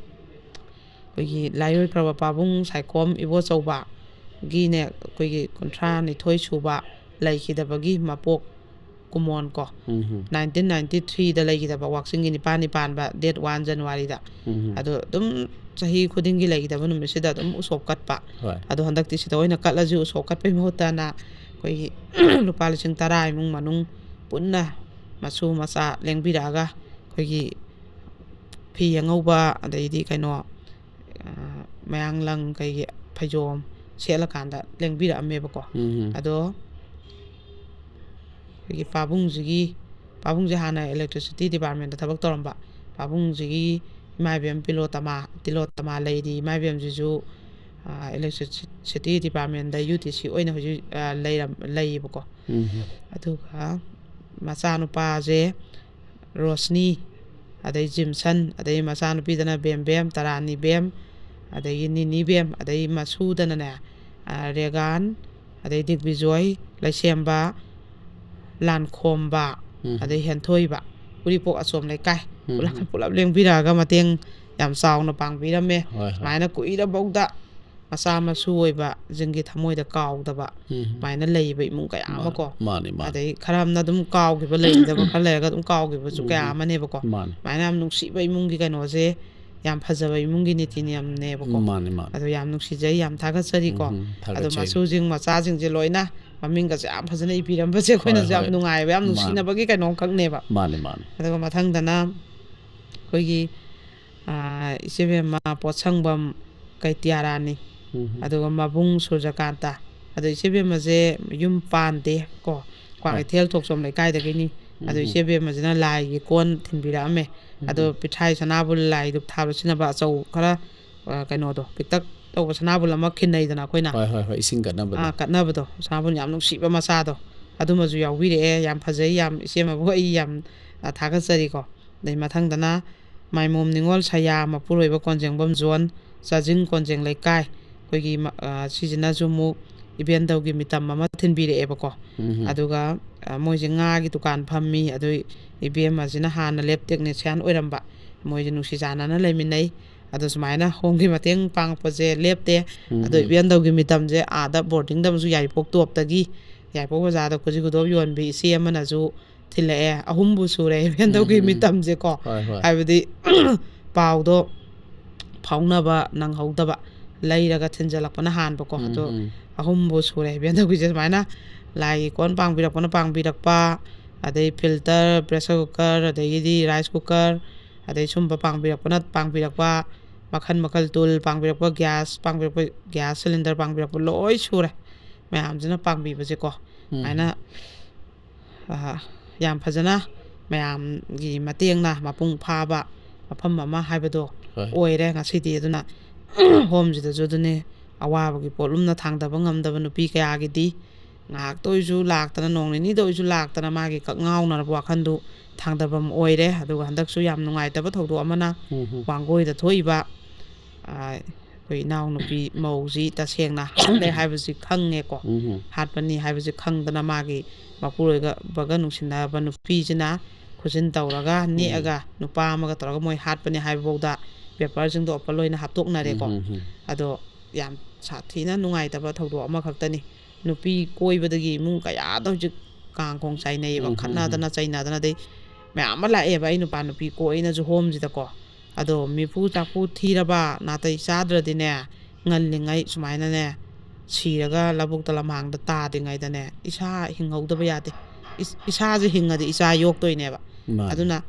ꯑꯩꯈꯣꯏꯒꯤ ꯂꯥꯏꯑꯣꯏꯈ꯭ꯔꯕ ꯄꯥꯕꯨꯡ ꯁꯥꯏꯈꯣꯝ ꯏꯕꯣꯆꯧꯕꯒꯤꯅꯦ, ꯑꯩꯈꯣꯏꯒꯤ ꯀꯨꯟꯊ꯭ꯔꯥ ꯅꯤꯊꯣꯏ ꯁꯨꯕ ꯂꯩꯈꯤꯗꯕꯒꯤ ꯃꯄꯣꯛ ꯀꯨꯃꯣꯟ ꯀꯣ꯫ ꯎꯝ ꯍꯝ꯫ Nineteen ninety threeꯗ ꯂꯩꯈꯤꯗꯕ, ꯋꯥꯛꯆꯤꯡꯒꯤ ꯅꯤꯄꯥꯟ ꯅꯤꯄꯥꯟꯕ, date one Januaryꯗ꯫ ꯎꯝ ꯍꯝ꯫ ꯑꯗꯣ ꯑꯗꯨꯝ ꯆꯍꯤ ꯈꯨꯗꯤꯡꯒꯤ ꯂꯩꯈꯤꯗꯕ ꯅꯨꯃꯤꯠꯁꯤꯗ ꯑꯗꯨꯝ ꯎꯁꯣꯞ ꯀꯠꯄ꯫ ꯍꯣꯏ꯫ ꯑꯗꯣ ꯍꯟꯗꯛꯇꯤ ꯁꯤꯗ ꯑꯣꯏꯅ ꯀꯠꯂꯁꯤ, ꯎꯁꯣꯞ ꯀꯠꯄꯩ ꯃꯍꯨꯠꯇꯅ ꯑꯩꯈꯣꯏꯒꯤ ꯂꯨꯄꯥ ꯂꯤꯁꯤꯡ ꯇꯔꯥ ꯏꯃꯨꯡ ꯃꯅꯨꯡ ꯄꯨꯟꯅ ꯃꯁꯨ ꯃꯆꯥ ꯂꯦꯡꯕꯤꯔꯛꯑꯒ ꯑꯩꯈꯣꯏꯒꯤ ꯐꯤ ꯑꯉꯧꯕ, ꯑꯗꯩꯗꯤ ꯀꯩꯅꯣ, ꯑ, ꯃꯌꯥꯡꯂꯪ ꯀꯩꯒꯤ ꯐꯩꯖꯣꯝ ꯁꯦꯠꯂꯀꯥꯟꯗ ꯂꯦꯡꯕꯤꯔꯛꯑꯝꯃꯦꯕꯀꯣ꯫ ꯎꯝ ꯍꯝ꯫ ꯑꯗꯣ ꯑꯩꯈꯣꯏꯒꯤ ꯄꯥꯕꯨꯡꯁꯤꯒꯤ, ꯄꯥꯕꯨꯡꯁꯦ ꯍꯥꯟꯅ electricity departmentꯗ ꯊꯕꯛ ꯇꯧꯔꯝꯕ꯫ ꯄꯥꯕꯨꯡꯁꯤꯒꯤ ꯏꯃꯥ ꯏꯕꯦꯝ ꯄꯤꯂꯣꯇꯃꯥ, ꯇꯤꯂꯣꯇꯃꯥ ꯂꯩꯔꯤ꯫ ꯏꯃꯥ ꯏꯕꯦꯝꯁꯤꯁꯨ, ꯑ, electricity departmentꯗ UTC ꯑꯣꯏꯅ ꯍꯧꯖꯤꯛ, ꯑ, ꯂꯩꯔꯝ-, ꯂꯩꯌꯦꯕꯀꯣ꯫ ꯎꯝ ꯍꯝ꯫ ꯑꯗꯨꯒ ꯃꯆꯥꯅꯨꯄꯥꯁꯦ ꯔꯣꯁꯅꯤ, ꯑꯗꯩ ꯖꯤꯝꯁꯟ, ꯑꯗꯩ ꯃꯆꯥꯅꯨꯄꯤꯗꯅ ꯕꯦꯝ ꯕꯦꯝ, ꯇꯔꯥꯅꯤ ꯕꯦꯝ, ꯑꯗꯒꯤ ꯅꯤꯅꯤ ꯕꯦꯝ, ꯑꯗꯩ ꯃꯁꯨꯗꯅꯅꯦ, ꯑ, ꯔꯦꯒꯥꯟ, ꯑꯗꯩ ꯗꯤꯒꯕꯤꯖꯣꯏ, ꯂꯩꯁꯦꯝꯕ, ꯂꯥꯟꯈꯣꯝꯕ, ꯎꯝ꯫ ꯑꯗꯩ ꯍꯦꯟꯊꯣꯏꯕ, ꯎꯔꯤꯄꯣꯛ ꯑꯆꯣꯝ ꯂꯩꯀꯥꯏ ꯎꯝ꯫ ꯄꯨꯂꯞ, ꯄꯨꯂꯞ ꯂꯦꯡꯕꯤꯔꯛꯑꯒ ꯃꯇꯦꯡ ꯌꯥꯝ ꯆꯥꯎꯅ ꯄꯥꯡꯕꯤꯔꯝꯃꯦ꯫ ꯍꯣꯏ, ꯍꯣꯏ꯫ ꯁꯨꯃꯥꯏꯅ ꯀꯨꯏꯔꯕꯧꯗ ꯃꯆꯥ ꯃꯁꯨ ꯑꯣꯏꯕꯁꯤꯡꯒꯤ ꯊꯃꯣꯏꯗ ꯀꯥꯎꯗꯕ ꯎꯝ꯫ ꯁꯨꯃꯥꯏꯅ ꯂꯩꯕ ꯏꯃꯨꯡ ꯀꯌꯥ ꯑꯃ ꯀꯣ꯫ ꯃꯥꯅꯤ, ꯃꯥꯅꯤ꯫ ꯑꯗꯩ ꯈꯔ ꯑꯃꯅ ꯑꯗꯨꯝ ꯀꯥꯎꯈꯤꯕ ꯂꯩꯈꯤꯗꯕ ꯈꯔ ꯂꯩꯔꯒ ꯑꯗꯨꯝ ꯀꯥꯎꯈꯤꯕꯁꯨ ꯀꯌꯥ ꯎꯝ꯫ ꯑꯃꯅꯦꯕꯀꯣ꯫ ꯃꯥꯅꯤ꯫ ꯁꯨꯃꯥꯏꯅ ꯌꯥꯝ ꯅꯨꯡꯁꯤꯕ ꯏꯃꯨꯡꯒꯤ ꯀꯩꯅꯣꯁꯦ, ꯌꯥꯝ ꯐꯖꯕ ꯏꯃꯨꯡꯒꯤ ꯅꯤꯇꯤ ꯅꯤꯌꯝꯅꯦꯕꯀꯣ꯫ ꯃꯥꯅꯤ, ꯃꯥꯅꯤ꯫ ꯑꯗꯣ ꯌꯥꯝ ꯅꯨꯡꯁꯤꯖꯩ, ꯌꯥꯝ ꯊꯥꯒꯠꯆꯔꯤꯀꯣ꯫ ꯎꯝ, ꯑꯗꯣ ꯊꯥꯒꯠꯆꯔꯤ꯫ ꯃꯁꯨꯁꯤꯡ ꯃꯆꯥꯁꯤꯡꯁꯦ ꯂꯣꯏꯅ ꯃꯃꯤꯡꯒꯁꯦ ꯌꯥꯝ ꯐꯖꯅ ꯏꯕꯤꯔꯝꯕꯁꯦ ꯑꯩꯈꯣꯏꯅꯁꯨ ꯍꯣꯏ, ꯌꯥꯝ ꯍꯣꯏ꯫ ꯅꯨꯡꯉꯥꯏꯕ, ꯌꯥꯝ ꯃꯥꯅꯤ꯫ ꯅꯨꯡꯁꯤꯅꯕꯒꯤ ꯀꯩꯅꯣꯝꯈꯛꯅꯦꯕ꯫ ꯃꯥꯅꯤ, ꯃꯥꯅꯤ꯫ ꯑꯗꯨꯒ ꯃꯊꯪꯗꯅ ꯑꯩꯈꯣꯏꯒꯤ, ꯑ, ꯏꯆꯦꯕꯦꯝꯃ ꯄꯣꯠꯁꯪꯕꯝ ꯀꯩꯇꯤꯌꯥꯔꯥꯅꯤ, ꯎꯝ꯫ ꯑꯗꯨꯒ ꯃꯕꯨꯡ ꯁꯨꯔꯖꯀꯥꯟꯇ꯫ ꯑꯗꯣ ꯏꯆꯦꯕꯦꯝꯃꯁꯦ ꯌꯨꯝ ꯄꯥꯟꯗꯦ ꯀꯣ, ꯍꯣꯏ꯫ ꯀ꯭ꯋꯥꯀꯩꯊꯦꯜ ꯊꯣꯛꯆꯣꯝ ꯂꯩꯀꯥꯏꯗꯒꯤꯅꯤ꯫ ꯑꯗꯣ ꯏꯆꯦ ꯕꯦꯝꯃꯁꯤꯅ ꯂꯥꯏꯒꯤ ꯀꯣꯟ ꯊꯤꯟꯕꯤꯔꯛꯑꯝꯃꯦ꯫ ꯑꯗꯣ ꯄꯤꯊ꯭ꯔꯥꯏ ꯁꯅꯥꯕꯨꯜ ꯂꯥꯏ ꯙꯨꯞ ꯊꯥꯕ ꯁꯤꯖꯤꯟꯅꯕ ꯑꯆꯧ ꯈꯔ, ꯑ, ꯀꯩꯅꯣꯗꯣ, ꯄꯤꯛꯇꯛ ꯇꯧꯕ ꯁꯅꯥꯕꯨꯜ ꯑꯃ ꯈꯤꯟꯅꯩꯗꯅ ꯑꯩꯈꯣꯏꯅ꯫ ꯍꯣꯏ, ꯍꯣꯏ, ꯍꯣꯏ, ꯏꯁꯤꯡ ꯀꯠꯅꯕꯗꯣ꯫ ꯑꯥ, ꯀꯠꯅꯕꯗꯣ, ꯁꯅꯥꯕꯨꯜ ꯌꯥꯝ ꯅꯨꯡꯁꯤꯕ ꯃꯆꯥꯗꯣ, ꯑꯗꯨꯃꯁꯨ ꯌꯥꯎꯕꯤꯔꯛꯑꯦ꯫ ꯌꯥꯝ ꯐꯖꯩ, ꯌꯥꯝ, ꯏꯆꯦꯃꯕꯨ ꯑꯩ ꯌꯥꯝ, ꯑ, ꯊꯥꯒꯠꯆꯔꯤꯀꯣ꯫ ꯑꯗꯩ ꯃꯊꯪꯗꯅ ꯃꯥꯏꯃꯣꯝ ꯅꯤꯉꯣꯜ ꯁꯌꯥ, ꯃꯄꯨꯔꯣꯏꯕ ꯀꯣꯟꯖꯦꯡꯕꯝ ꯖꯣꯟ, ꯆꯥꯖꯤꯡ ꯀꯣꯟꯖꯦꯡ ꯂꯩꯀꯥꯏ, ꯑꯩꯈꯣꯏꯒꯤ ꯃ-, ꯑ, ꯁꯤꯁꯤꯅꯁꯨ ꯑꯃꯨꯛ ꯏꯕꯦꯟꯗꯧꯒꯤ ꯃꯤꯇꯝ ꯑꯃ ꯊꯤꯟꯕꯤꯔꯛꯑꯦꯕꯀꯣ꯫ ꯑꯗꯨꯒ, ꯑ, ꯃꯣꯏꯁꯦ ꯉꯥꯒꯤ ꯗꯨꯀꯥꯟ ꯐꯝꯃꯤ꯫ ꯑꯗꯨ ꯏꯕꯦꯝꯃꯁꯤꯅ ꯍꯥꯟꯅ ꯂꯦꯞ ꯇꯦꯛꯅꯤꯁꯤꯌꯥꯟ ꯑꯣꯏꯔꯝꯕ꯫ ꯃꯣꯏꯁꯦ ꯅꯨꯡꯁꯤ ꯆꯥꯟꯅꯅ ꯂꯩꯃꯤꯟꯅꯩ꯫ ꯑꯗꯣ ꯁꯨꯃꯥꯏꯅ ꯍꯣꯝꯒꯤ ꯃꯇꯦꯡ ꯄꯥꯡꯉꯛꯄꯁꯦ ꯂꯦꯞꯇꯦ꯫ ꯑꯗꯣ ꯏꯕꯦꯟꯗꯧꯒꯤ ꯃꯤꯇꯝꯁꯦ ꯑꯥꯗ ꯕꯣꯔꯗꯤꯡꯗ ꯑꯃꯁꯨ, ꯌꯥꯏꯔꯤꯄꯣꯛ ꯇꯣꯞꯇꯒꯤ, ꯌꯥꯏꯔꯤꯄꯣꯛ ꯕꯖꯥꯔꯗ ꯈꯨꯖꯤ ꯈꯨꯗꯣꯞ ꯌꯣꯟꯕꯤ ꯏꯆꯦ ꯑꯃꯅꯁꯨ ꯊꯤꯜꯂꯛꯑꯦ꯫ ꯑꯍꯨꯝꯕꯨ ꯁꯨꯔꯦ ꯏꯕꯦꯟꯗꯧꯒꯤ ꯃꯤꯇꯝꯁꯦꯀꯣ꯫ ꯍꯣꯏ, ꯍꯣꯏ꯫ ꯍꯥꯏꯕꯗꯤ ꯄꯥꯎꯗꯣ ꯐꯥꯎꯅꯕ ꯅꯪꯍꯧꯗꯕ, ꯂꯩꯔꯒ ꯊꯤꯟꯖꯜꯂꯛꯄꯅ ꯍꯥꯟꯕꯀꯣ꯫ ꯑꯗꯣ ꯑꯍꯨꯝꯕꯨ ꯁꯨꯔꯦ ꯏꯕꯦꯟꯗꯧꯒꯤꯁꯦ ꯁꯨꯃꯥꯏꯅ ꯂꯥꯏꯒꯤ ꯀꯣꯟ ꯄꯥꯡꯕꯤꯔꯛꯄꯅ ꯄꯥꯡꯕꯤꯔꯛꯄ, ꯑꯗꯩ ꯐꯤꯜꯇꯔ, ꯄ꯭ꯔꯦꯁꯔ ꯀꯨꯀꯔ, ꯑꯗꯒꯤꯗꯤ ꯔꯥꯏꯁ ꯀꯨꯀꯔ, ꯑꯗꯩ ꯁꯨꯝꯕ ꯄꯥꯡꯕꯤꯔꯛꯄꯅ ꯄꯥꯡꯕꯤꯔꯛꯄ, ꯃꯈꯜ ꯃꯈꯜ ꯇꯨꯜ ꯄꯥꯡꯕꯤꯔꯛꯄ, ꯒ꯭ꯌꯥꯁ ꯄꯥꯡꯕꯤꯔꯛꯄ, ꯒ꯭ꯌꯥꯁ ꯁꯤꯂꯤꯟꯗꯔ ꯄꯥꯡꯕꯤꯔꯛꯄ, ꯂꯣꯏ ꯁꯨꯔꯦ꯫ ꯃꯌꯥꯝꯁꯤꯅ ꯄꯥꯡꯕꯤꯕꯁꯦꯀꯣ꯫ ꯁꯨꯃꯥꯏꯅ ꯑ, ꯌꯥꯝ ꯐꯖꯅ ꯃꯌꯥꯝꯒꯤ ꯃꯇꯦꯡꯅ ꯃꯄꯨꯡ ꯐꯥꯕ ꯃꯐꯝ ꯑꯃ ꯍꯥꯏꯕꯗꯣ ꯍꯣꯏ꯫ ꯑꯣꯏꯔꯦ ꯉꯁꯤꯗꯤ꯫ ꯑꯗꯨꯅ ꯍꯣꯝꯁꯤꯗꯁꯨ ꯑꯗꯨꯅꯦ, ꯑꯋꯥꯕꯒꯤ ꯄꯣꯠꯂꯨꯝꯅ ꯊꯥꯡꯗꯕ ꯉꯝꯗꯕ ꯅꯨꯄꯤ ꯀꯌꯥꯒꯤꯗꯤ ꯉꯥꯏꯍꯥꯛꯇ ꯑꯣꯏꯁꯨ ꯂꯥꯛꯇꯅ, ꯅꯣꯡ ꯅꯤꯅꯤꯗ ꯑꯣꯏꯁꯨ ꯂꯥꯛꯇꯅ ꯃꯥꯒꯤ ꯀꯛ ꯉꯥꯎꯅꯔꯕ ꯋꯥꯈꯟꯗꯨ ꯊꯥꯡꯗꯐꯝ ꯑꯣꯏꯔꯦ꯫ ꯑꯗꯨꯒ ꯍꯟꯗꯛꯁꯨ ꯌꯥꯝ ꯅꯨꯡꯉꯥꯏꯇꯕ ꯊꯧꯗꯣꯛ ꯑꯃꯅ ꯋꯥꯡꯒꯣꯏꯗ ꯊꯣꯛꯏꯕ, ꯑ, ꯑꯩꯈꯣꯏ ꯏꯅꯥꯎꯅꯨꯄꯤ ꯃꯧꯁꯤ ꯇꯁꯦꯡꯅ ꯍꯥꯠꯂꯦ ꯍꯥꯏꯕꯁꯤ ꯈꯪꯉꯦꯀꯣ꯫ ꯍꯥꯠꯄꯅꯤ ꯍꯥꯏꯕꯁꯤ ꯈꯪꯗꯅ ꯃꯥꯒꯤ ꯃꯄꯨꯔꯣꯏꯕꯒ ꯅꯨꯡꯁꯤꯅꯕ ꯅꯨꯄꯤꯁꯤꯅ ꯈꯨꯖꯤꯟ ꯇꯧꯔꯒ, ꯅꯦꯛꯑꯒ, ꯅꯨꯄꯥ ꯑꯃꯒ ꯇꯧꯔꯒ ꯃꯣꯏ ꯍꯥꯠꯄꯅꯤ ꯍꯥꯏꯕꯐꯥꯎꯗ ꯄꯦꯄꯔꯁꯤꯡꯗꯣ ꯑꯣꯄꯟ ꯂꯣꯏꯅ ꯍꯥꯞꯇꯣꯛꯅꯔꯦꯀꯣ꯫ ꯑꯗꯣ ꯌꯥꯝ ꯁꯥꯊꯤꯅ ꯅꯨꯡꯉꯥꯏꯇꯕ ꯊꯧꯗꯣꯛ ꯑꯃꯈꯛꯇꯅꯤ꯫ ꯅꯨꯄꯤ ꯀꯣꯏꯕꯗꯒꯤ ꯏꯃꯨꯡ ꯀꯌꯥꯗ ꯍꯧꯖꯤꯛ ꯀꯥꯡ ꯈꯣꯡ ꯆꯥꯏꯅꯩꯌꯦꯕ, ꯈꯠꯅꯗꯅ ꯆꯩꯅꯗꯅ꯫ ꯑꯗꯩ ꯃꯌꯥꯝ ꯑꯃ ꯂꯥꯛꯑꯦꯕ, ꯑꯩ ꯅꯨꯄꯥ ꯅꯨꯄꯤ ꯀꯣꯏꯅꯁꯨ ꯍꯣꯝꯁꯤꯗꯀꯣ꯫ ꯑꯗꯣ ꯃꯤꯐꯨ ꯆꯥꯐꯨ ꯊꯤꯔꯕ, ꯅꯥꯇꯩ ꯆꯥꯗ꯭ꯔꯗꯤꯅꯦ, ꯉꯜꯂꯤꯉꯩ ꯁꯨꯃꯥꯏꯅꯅꯦ, ꯁꯤꯔꯒ ꯂꯧꯕꯨꯛꯇ ꯂꯝꯍꯥꯡꯗ ꯇꯥꯗ꯭ꯔꯤꯉꯩꯗꯅꯦ, ꯏꯁꯥ ꯍꯤꯡꯍꯧꯗꯕ ꯌꯥꯗꯦ꯫ ꯏꯁ-, ꯏꯁꯥꯁꯦ ꯍꯤꯡꯉꯗꯤ ꯏꯆꯥ ꯌꯣꯛꯇꯣꯏꯅꯦꯕ꯫ ꯃꯥꯅꯦ꯫ ꯑꯗꯨꯅ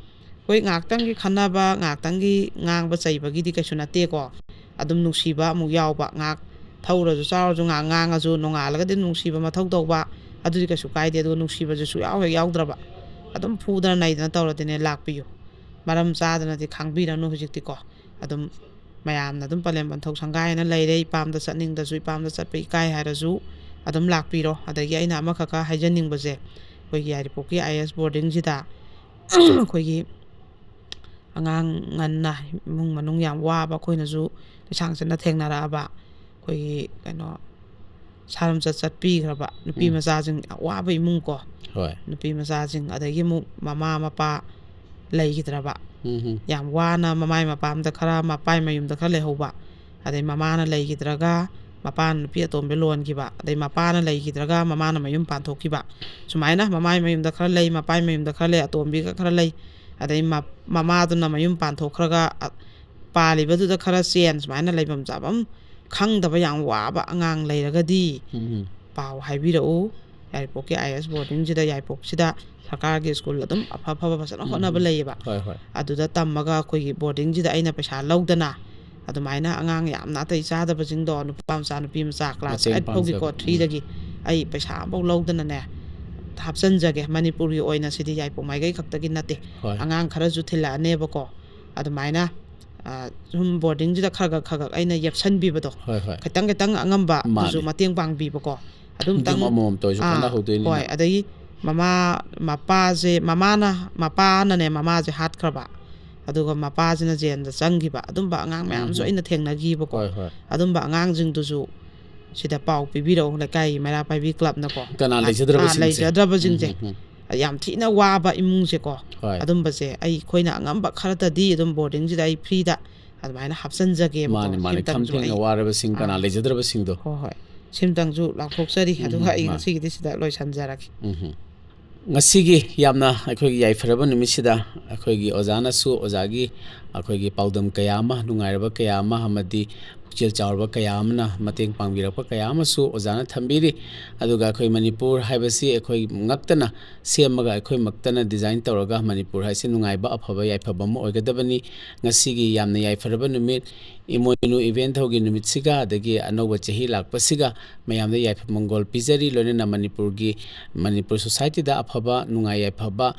ꯍꯣꯏ, ꯉꯥꯏꯍꯥꯛꯇꯪꯒꯤ ꯈꯟꯅꯕ, ꯉꯥꯏꯍꯥꯛꯇꯪꯒꯤ ꯉꯥꯡꯕ ꯆꯩꯕꯒꯤꯗꯤ ꯀꯩꯁꯨ ꯅꯠꯇꯦꯀꯣ꯫ ꯑꯗꯨꯝ ꯅꯨꯡꯁꯤꯕ ꯑꯃꯨꯛ ꯌꯥꯎꯕ, ꯉꯥꯏꯍꯥꯛ ꯊꯧꯔꯁꯨ ꯆꯥꯔꯁꯨ ꯉꯥꯏꯍꯥꯛ ꯉꯥꯡꯉꯁꯨ, ꯅꯣꯡꯉꯥꯜꯂꯒꯗꯤ ꯅꯨꯡꯁꯤꯕ ꯃꯊꯧ ꯇꯧꯕ, ꯑꯗꯨꯗꯤ ꯀꯩꯁꯨ ꯀꯥꯏꯗꯦ꯫ ꯑꯗꯨꯒ ꯅꯨꯡꯁꯤꯕꯁꯦ ꯁꯨꯡꯌꯥꯎ ꯍꯦꯛ ꯌꯥꯎꯗ꯭ꯔꯕ, ꯑꯗꯨꯝ ꯐꯨꯗꯅ ꯅꯩꯗꯅ ꯇꯧꯔꯗꯤꯅꯦ, ꯂꯥꯛꯄꯤꯌꯨ꯫ ꯃꯔꯝ ꯆꯥꯗꯅꯗꯤ ꯈꯥꯡꯕꯤꯔꯅꯨ ꯍꯧꯖꯤꯛꯇꯤꯀꯣ꯫ ꯑꯗꯨꯝ ꯃꯌꯥꯝꯅ ꯑꯗꯨꯝ ꯄꯂꯦꯝ ꯄꯟꯊꯧ ꯁꯪꯒꯥꯏꯅ ꯂꯩꯔꯦ꯫ ꯏꯄꯥꯝꯗ ꯆꯠꯅꯤꯡꯗꯁꯨ, ꯏꯄꯥꯝꯗ ꯆꯠꯄ ꯏꯀꯥꯏ ꯍꯥꯏꯔꯁꯨ ꯑꯗꯨꯝ ꯂꯥꯛꯄꯤꯔꯣ꯫ ꯑꯗꯒꯤ ꯑꯩꯅ ꯑꯃꯈꯛꯀ ꯍꯥꯏꯖꯅꯤꯡꯕꯁꯦ, ꯑꯩꯈꯣꯏꯒꯤ ꯌꯥꯏꯔꯤꯄꯣꯛꯀꯤ ꯑꯥꯏ ꯑꯦꯁ ꯕꯣꯔꯗꯤꯡꯁꯤꯗ ꯑꯩꯈꯣꯏꯒꯤ ꯑꯉꯥꯡ ꯉꯟꯅ, ꯏꯃꯨꯡ ꯃꯅꯨꯡ ꯌꯥꯝ ꯋꯥꯕ, ꯑꯩꯈꯣꯏꯅꯁꯨ ꯂꯩꯁꯥꯡ ꯆꯠꯅ ꯊꯦꯡꯅꯔꯛꯑꯕ, ꯑꯩꯈꯣꯏꯒꯤ ꯀꯩꯅꯣ, ꯁꯥꯔꯝꯆꯠ ꯆꯠꯄꯤꯈ꯭ꯔꯕ ꯅꯨꯄꯤ ꯎꯝ꯫ ꯃꯆꯥꯁꯤꯡ, ꯑꯋꯥꯕ ꯏꯃꯨꯡ ꯀꯣ, ꯍꯣꯏ꯫ ꯅꯨꯄꯤ ꯃꯆꯥꯁꯤꯡ, ꯑꯗꯒꯤ ꯑꯃꯨꯛ ꯃꯃꯥ ꯃꯄꯥ ꯂꯩꯈꯤꯗ꯭ꯔꯕ, ꯎꯝ ꯍꯝ꯫ ꯌꯥꯝ ꯋꯥꯅ ꯃꯃꯥꯏ ꯃꯄꯥꯝꯗ ꯈꯔ, ꯃꯄꯥꯏ ꯃꯌꯨꯝꯗ ꯈꯔ ꯂꯩꯍꯧꯕ, ꯑꯗꯩ ꯃꯃꯥꯅ ꯂꯩꯈꯤꯗ꯭ꯔꯒ ꯃꯄꯥꯅ ꯅꯨꯄꯤ ꯑꯇꯣꯝꯕꯤ ꯂꯣꯟꯈꯤꯕ, ꯑꯗꯩ ꯃꯄꯥꯅ ꯂꯩꯈꯤꯗ꯭ꯔꯒ ꯃꯃꯥꯅ ꯃꯌꯨꯝ ꯄꯥꯟꯊꯣꯛꯈꯤꯕ, ꯁꯨꯃꯥꯏꯅ ꯃꯃꯥꯏ ꯃꯌꯨꯝꯗ ꯈꯔ ꯂꯩ, ꯃꯄꯥꯏ ꯃꯌꯨꯝꯗ ꯈꯔ ꯂꯩ, ꯑꯇꯣꯝꯕꯤꯒ ꯈꯔ ꯂꯩ, ꯑꯗꯩ ꯃ-, ꯃꯃꯥꯗꯨꯅ ꯃꯌꯨꯝ ꯄꯥꯟꯊꯣꯛꯈ꯭ꯔꯒ, ꯑ, ꯄꯥꯜꯂꯤꯕꯗꯨꯗ ꯈꯔ ꯆꯦꯟ, ꯁꯨꯃꯥꯏꯅ ꯂꯩꯐꯝ ꯆꯥꯐꯝ ꯈꯪꯗꯕ ꯌꯥꯝ ꯋꯥꯕ ꯑꯉꯥꯡ ꯂꯩꯔꯒꯗꯤ ꯎꯝ꯫ ꯄꯥꯎ ꯍꯥꯏꯕꯤꯔꯛꯎ꯫ ꯌꯥꯏꯔꯤꯄꯣꯛꯀꯤ ꯑꯥꯏ ꯑꯦꯁ ꯕꯣꯔꯗꯤꯡꯁꯤꯗ, ꯌꯥꯏꯔꯤꯄꯣꯛꯁꯤꯗ ꯁꯔꯀꯥꯔꯒꯤ ꯁ꯭ꯀꯨꯜ ꯑꯗꯨꯝ ꯑꯐ ꯑꯐꯕ ꯐꯖꯅ ꯎꯝ, ꯍꯣꯠꯅꯕ ꯎꯝ꯫ ꯂꯩꯌꯦꯕ꯫ ꯍꯣꯏ, ꯍꯣꯏ꯫ ꯑꯗꯨꯗ ꯇꯝꯃꯒ ꯑꯩꯈꯣꯏꯒꯤ ꯕꯣꯔꯗꯤꯡꯁꯤꯗ ꯑꯩꯅ ꯄꯩꯁꯥ ꯂꯧꯗꯅ ꯑꯗꯨꯃꯥꯏꯅ ꯑꯉꯥꯡ ꯌꯥꯝ ꯅꯥꯇꯩ ꯆꯥꯗꯕꯁꯤꯡꯗꯣ, ꯅꯨꯄꯥ ꯃꯆꯥ, ꯅꯨꯄꯤ ꯃꯆꯥ, ꯀ꯭ꯂꯥꯁ ꯃꯇꯦꯡ ꯑꯩꯠ ꯐꯥꯎꯒꯤꯀꯣ, ꯄꯥꯡꯖꯕ꯫ ꯎꯝ꯫ ꯊ꯭ꯔꯤꯗꯒꯤ ꯑꯩ ꯄꯩꯁꯥ ꯑꯃꯐꯥꯎ ꯂꯧꯗꯅꯅꯦ ꯍꯥꯞꯆꯤꯟꯖꯒꯦ꯫ ꯃꯅꯤꯄꯨꯔꯒꯤ ꯑꯣꯏꯅ ꯁꯤꯗꯤ ꯌꯥꯏꯔꯤꯄꯣꯛ ꯃꯥꯏꯀꯩ ꯈꯛꯇꯒꯤ ꯅꯠꯇꯦ꯫ ꯍꯣꯏ꯫ ꯑꯉꯥꯡ ꯈꯔꯁꯨ ꯊꯤꯜꯂꯛꯑꯅꯦꯕꯀꯣ꯫ ꯑꯗꯨꯃꯥꯏꯅ, ꯑ, ꯁꯨꯝ ꯕꯣꯔꯗꯤꯡꯁꯤꯗ ꯈꯔ ꯈꯔ, ꯈꯔ ꯈꯔ ꯑꯩꯅ ꯌꯦꯞꯁꯟꯕꯤꯕꯗꯣ, ꯍꯣꯏ, ꯍꯣꯏ꯫ ꯈꯤꯇꯪ ꯈꯤꯇꯪ ꯑꯉꯝꯕ ꯑꯗꯨꯁꯨ ꯃꯥꯅꯦ꯫ ꯃꯇꯦꯡ ꯄꯥꯡꯕꯤꯕꯀꯣ꯫ ꯑꯗꯨꯝꯇꯪ, ꯌꯨꯝ ꯑꯃꯃꯝꯇ ꯑꯣꯏꯔꯁꯨ ꯑꯥ, ꯀꯥꯟꯅꯍꯧꯗꯣꯏꯅꯤꯅ꯫ ꯍꯣꯏ꯫ ꯑꯗꯒꯤ ꯃꯃꯥ, ꯃꯄꯥꯁꯦ, ꯃꯃꯥꯅ, ꯃꯄꯥꯅꯅꯦ ꯃꯃꯥꯁꯦ ꯍꯥꯠꯈ꯭ꯔꯕ, ꯑꯗꯨꯒ ꯃꯄꯥꯁꯤꯅ ꯖꯦꯜꯗ ꯆꯪꯈꯤꯕ, ꯑꯗꯨꯝꯕ ꯑꯉꯥꯡ ꯃꯌꯥꯝꯁꯨ ꯎꯝ꯫ ꯑꯩꯅ ꯊꯦꯡꯅꯈꯤꯕꯀꯣ꯫ ꯍꯣꯏ, ꯍꯣꯏ꯫ ꯑꯗꯨꯝꯕ ꯑꯉꯥꯡꯁꯤꯡꯗꯨꯁꯨ ꯁꯤꯗ ꯄꯥꯎ ꯄꯤꯕꯤꯔꯛꯎ, ꯂꯩꯀꯥꯏꯒꯤ ꯃꯩꯔꯥ ꯄꯥꯏꯕꯤ ꯀ꯭ꯂꯕꯅꯀꯣ꯫ ꯀꯅꯥ ꯑ-, ꯑꯥ, ꯂꯩꯖꯗ꯭ꯔꯕꯁꯤꯡꯁꯦ? ꯂꯩꯖꯗ꯭ꯔꯕꯁꯤꯡꯁꯦ꯫ ꯎꯝ, ꯎꯝ, ꯎꯝ꯫ ꯌꯥꯝ ꯊꯤꯅ ꯋꯥꯕ ꯏꯃꯨꯡꯁꯦꯀꯣ꯫ ꯍꯣꯏ꯫ ꯑꯗꯨꯝꯕꯁꯦ ꯑꯩꯈꯣꯏꯅ ꯑꯉꯝꯕ ꯈꯔꯇꯗꯤ ꯑꯗꯨꯝ ꯕꯣꯔꯗꯤꯡꯁꯤꯗ ꯑꯩ ꯐ꯭ꯔꯤꯗ ꯑꯗꯨꯃꯥꯏꯅ ꯍꯥꯞꯆꯤꯟꯖꯒꯦꯕꯀꯣ꯫ ꯃꯥꯅꯦ, ꯃꯥꯅꯦ꯫ ꯁꯤꯝꯇꯪꯁꯨ ꯈꯝ ꯊꯦꯡꯅ ꯑꯩ, ꯋꯥꯔꯕꯁꯤꯡ, ꯀꯅꯥ ꯑꯥ꯫ ꯂꯩꯖꯗ꯭ꯔꯕꯁꯤꯡꯗꯣ꯫ ꯍꯣꯏ, ꯍꯣꯏ꯫ ꯁꯤꯝꯇꯪꯁꯨ ꯂꯥꯎꯊꯣꯛꯆꯔꯤ꯫ ꯎꯝ, ꯑꯗꯨꯒ ꯎꯝ, ꯑꯩ ꯃꯥꯅꯦ꯫ ꯉꯁꯤꯒꯤꯗꯤ ꯁꯤꯗ ꯂꯣꯏꯁꯤꯟꯖꯔꯒꯦ꯫ ꯎꯝ, ꯎꯝ꯫ ꯉꯁꯤꯒꯤ ꯌꯥꯝꯅ ꯑꯩꯈꯣꯏꯒꯤ ꯌꯥꯏꯐꯔꯕ ꯅꯨꯃꯤꯠꯁꯤꯗ ꯑꯩꯈꯣꯏꯒꯤ ꯑꯣꯖꯥꯅꯁꯨ ꯑꯣꯖꯥꯒꯤ ꯑꯩꯈꯣꯏꯒꯤ ꯄꯥꯎꯗꯝ ꯀꯌꯥ ꯑꯃ, ꯅꯨꯡꯉꯥꯏꯔꯕ ꯀꯌꯥ ꯑꯃ, ꯑꯃꯗꯤ ꯄꯨꯛꯆꯦꯜ ꯆꯥꯎꯔꯕ ꯀꯌꯥ ꯑꯃꯅ ꯃꯇꯦꯡ ꯄꯥꯡꯕꯤꯔꯛꯄ ꯀꯌꯥ ꯑꯃꯁꯨ ꯑꯣꯖꯥꯅ ꯊꯝꯕꯤꯔꯤ꯫ ꯑꯗꯨꯒ ꯑꯩꯈꯣꯏ ꯃꯅꯤꯄꯨꯔ ꯍꯥꯏꯕꯁꯤ ꯑꯩꯈꯣꯏ ꯉꯛꯇꯅ ꯁꯦꯝꯃꯒ, ꯑꯩꯈꯣꯏꯃꯛꯇꯅ design ꯇꯧꯔꯒ ꯃꯅꯤꯄꯨꯔ ꯍꯥꯏꯁꯤ ꯅꯨꯡꯉꯥꯏꯕ, ꯑꯐꯕ, ꯌꯥꯏꯐꯕ ꯑꯃ ꯑꯣꯏꯒꯗꯕꯅꯤ꯫ ꯉꯁꯤꯒꯤ ꯌꯥꯝꯅ ꯌꯥꯏꯐꯔꯕ ꯅꯨꯃꯤꯠ, ꯏꯃꯣꯏꯅꯨ event ꯍꯧꯒꯤ ꯅꯨꯃꯤꯠꯁꯤꯒ, ꯑꯗꯒꯤ ꯑꯅꯧꯕ ꯆꯍꯤ ꯂꯥꯛꯄꯁꯤꯒ ꯃꯌꯥꯝꯗ ꯌꯥꯏꯐ ꯃꯪꯒꯣꯜ ꯄꯤꯖꯔꯤ꯫ ꯂꯣꯏꯅꯅ ꯃꯅꯤꯄꯨꯔꯒꯤ, ꯃꯅꯤꯄꯨꯔ societyꯗ ꯑꯐꯕ, ꯅꯨꯡꯉꯥꯏ ꯌꯥꯏꯐꯕ,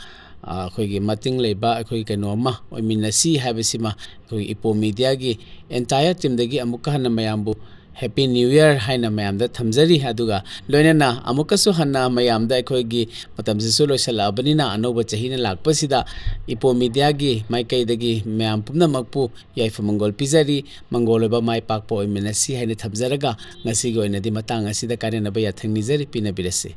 ꯑ, ꯑꯩꯈꯣꯏꯒꯤ ꯃꯇꯤꯡ ꯂꯩꯕ ꯑꯩꯈꯣꯏ ꯀꯩꯅꯣ ꯑꯃ ꯑꯣꯏꯃꯤꯟꯅꯁꯤ ꯍꯥꯏꯕꯁꯤꯃ ꯑꯩꯈꯣꯏ ꯏꯄꯣ mediaꯒꯤ entire teamꯗꯒꯤ ꯑꯃꯨꯛꯀ ꯍꯟꯅ ꯃꯌꯥꯝꯕꯨ Happy New Year ꯍꯥꯏꯅ ꯃꯌꯥꯝꯗ ꯊꯝꯖꯔꯤ꯫ ꯑꯗꯨꯒ ꯂꯣꯏꯅꯅ ꯑꯃꯨꯛꯀꯁꯨ ꯍꯟꯅ ꯃꯌꯥꯝꯗ, ꯑꯩꯈꯣꯏꯒꯤ ꯃꯇꯝꯁꯤꯁꯨ ꯂꯣꯏꯁꯤꯜꯂꯛꯑꯕꯅꯤꯅ, ꯑꯅꯧꯕ ꯆꯍꯤꯅ ꯂꯥꯛꯄꯁꯤꯗ ꯏꯄꯣ mediaꯒꯤ ꯃꯥꯏꯀꯩꯗꯒꯤ ꯃꯌꯥꯝ ꯄꯨꯝꯅꯃꯛꯄꯨ ꯌꯥꯏꯐ ꯃꯪꯒꯣꯜ ꯄꯤꯖꯔꯤ꯫ ꯃꯪꯒꯣꯜ ꯑꯣꯏꯕ ꯃꯥꯏ ꯄꯥꯛꯄ ꯑꯣꯏꯃꯤꯟꯅꯁꯤ ꯍꯥꯏꯅ ꯊꯝꯖꯔꯒ, ꯉꯁꯤꯒꯤ ꯑꯣꯏꯅꯗꯤ ꯃꯇꯥꯡ ꯑꯁꯤꯗ ꯀꯥꯏꯅꯅꯕ ꯌꯥꯊꯪ ꯅꯤꯖꯔꯤ꯫ ꯄꯤꯅꯕꯤꯔꯁꯤ꯫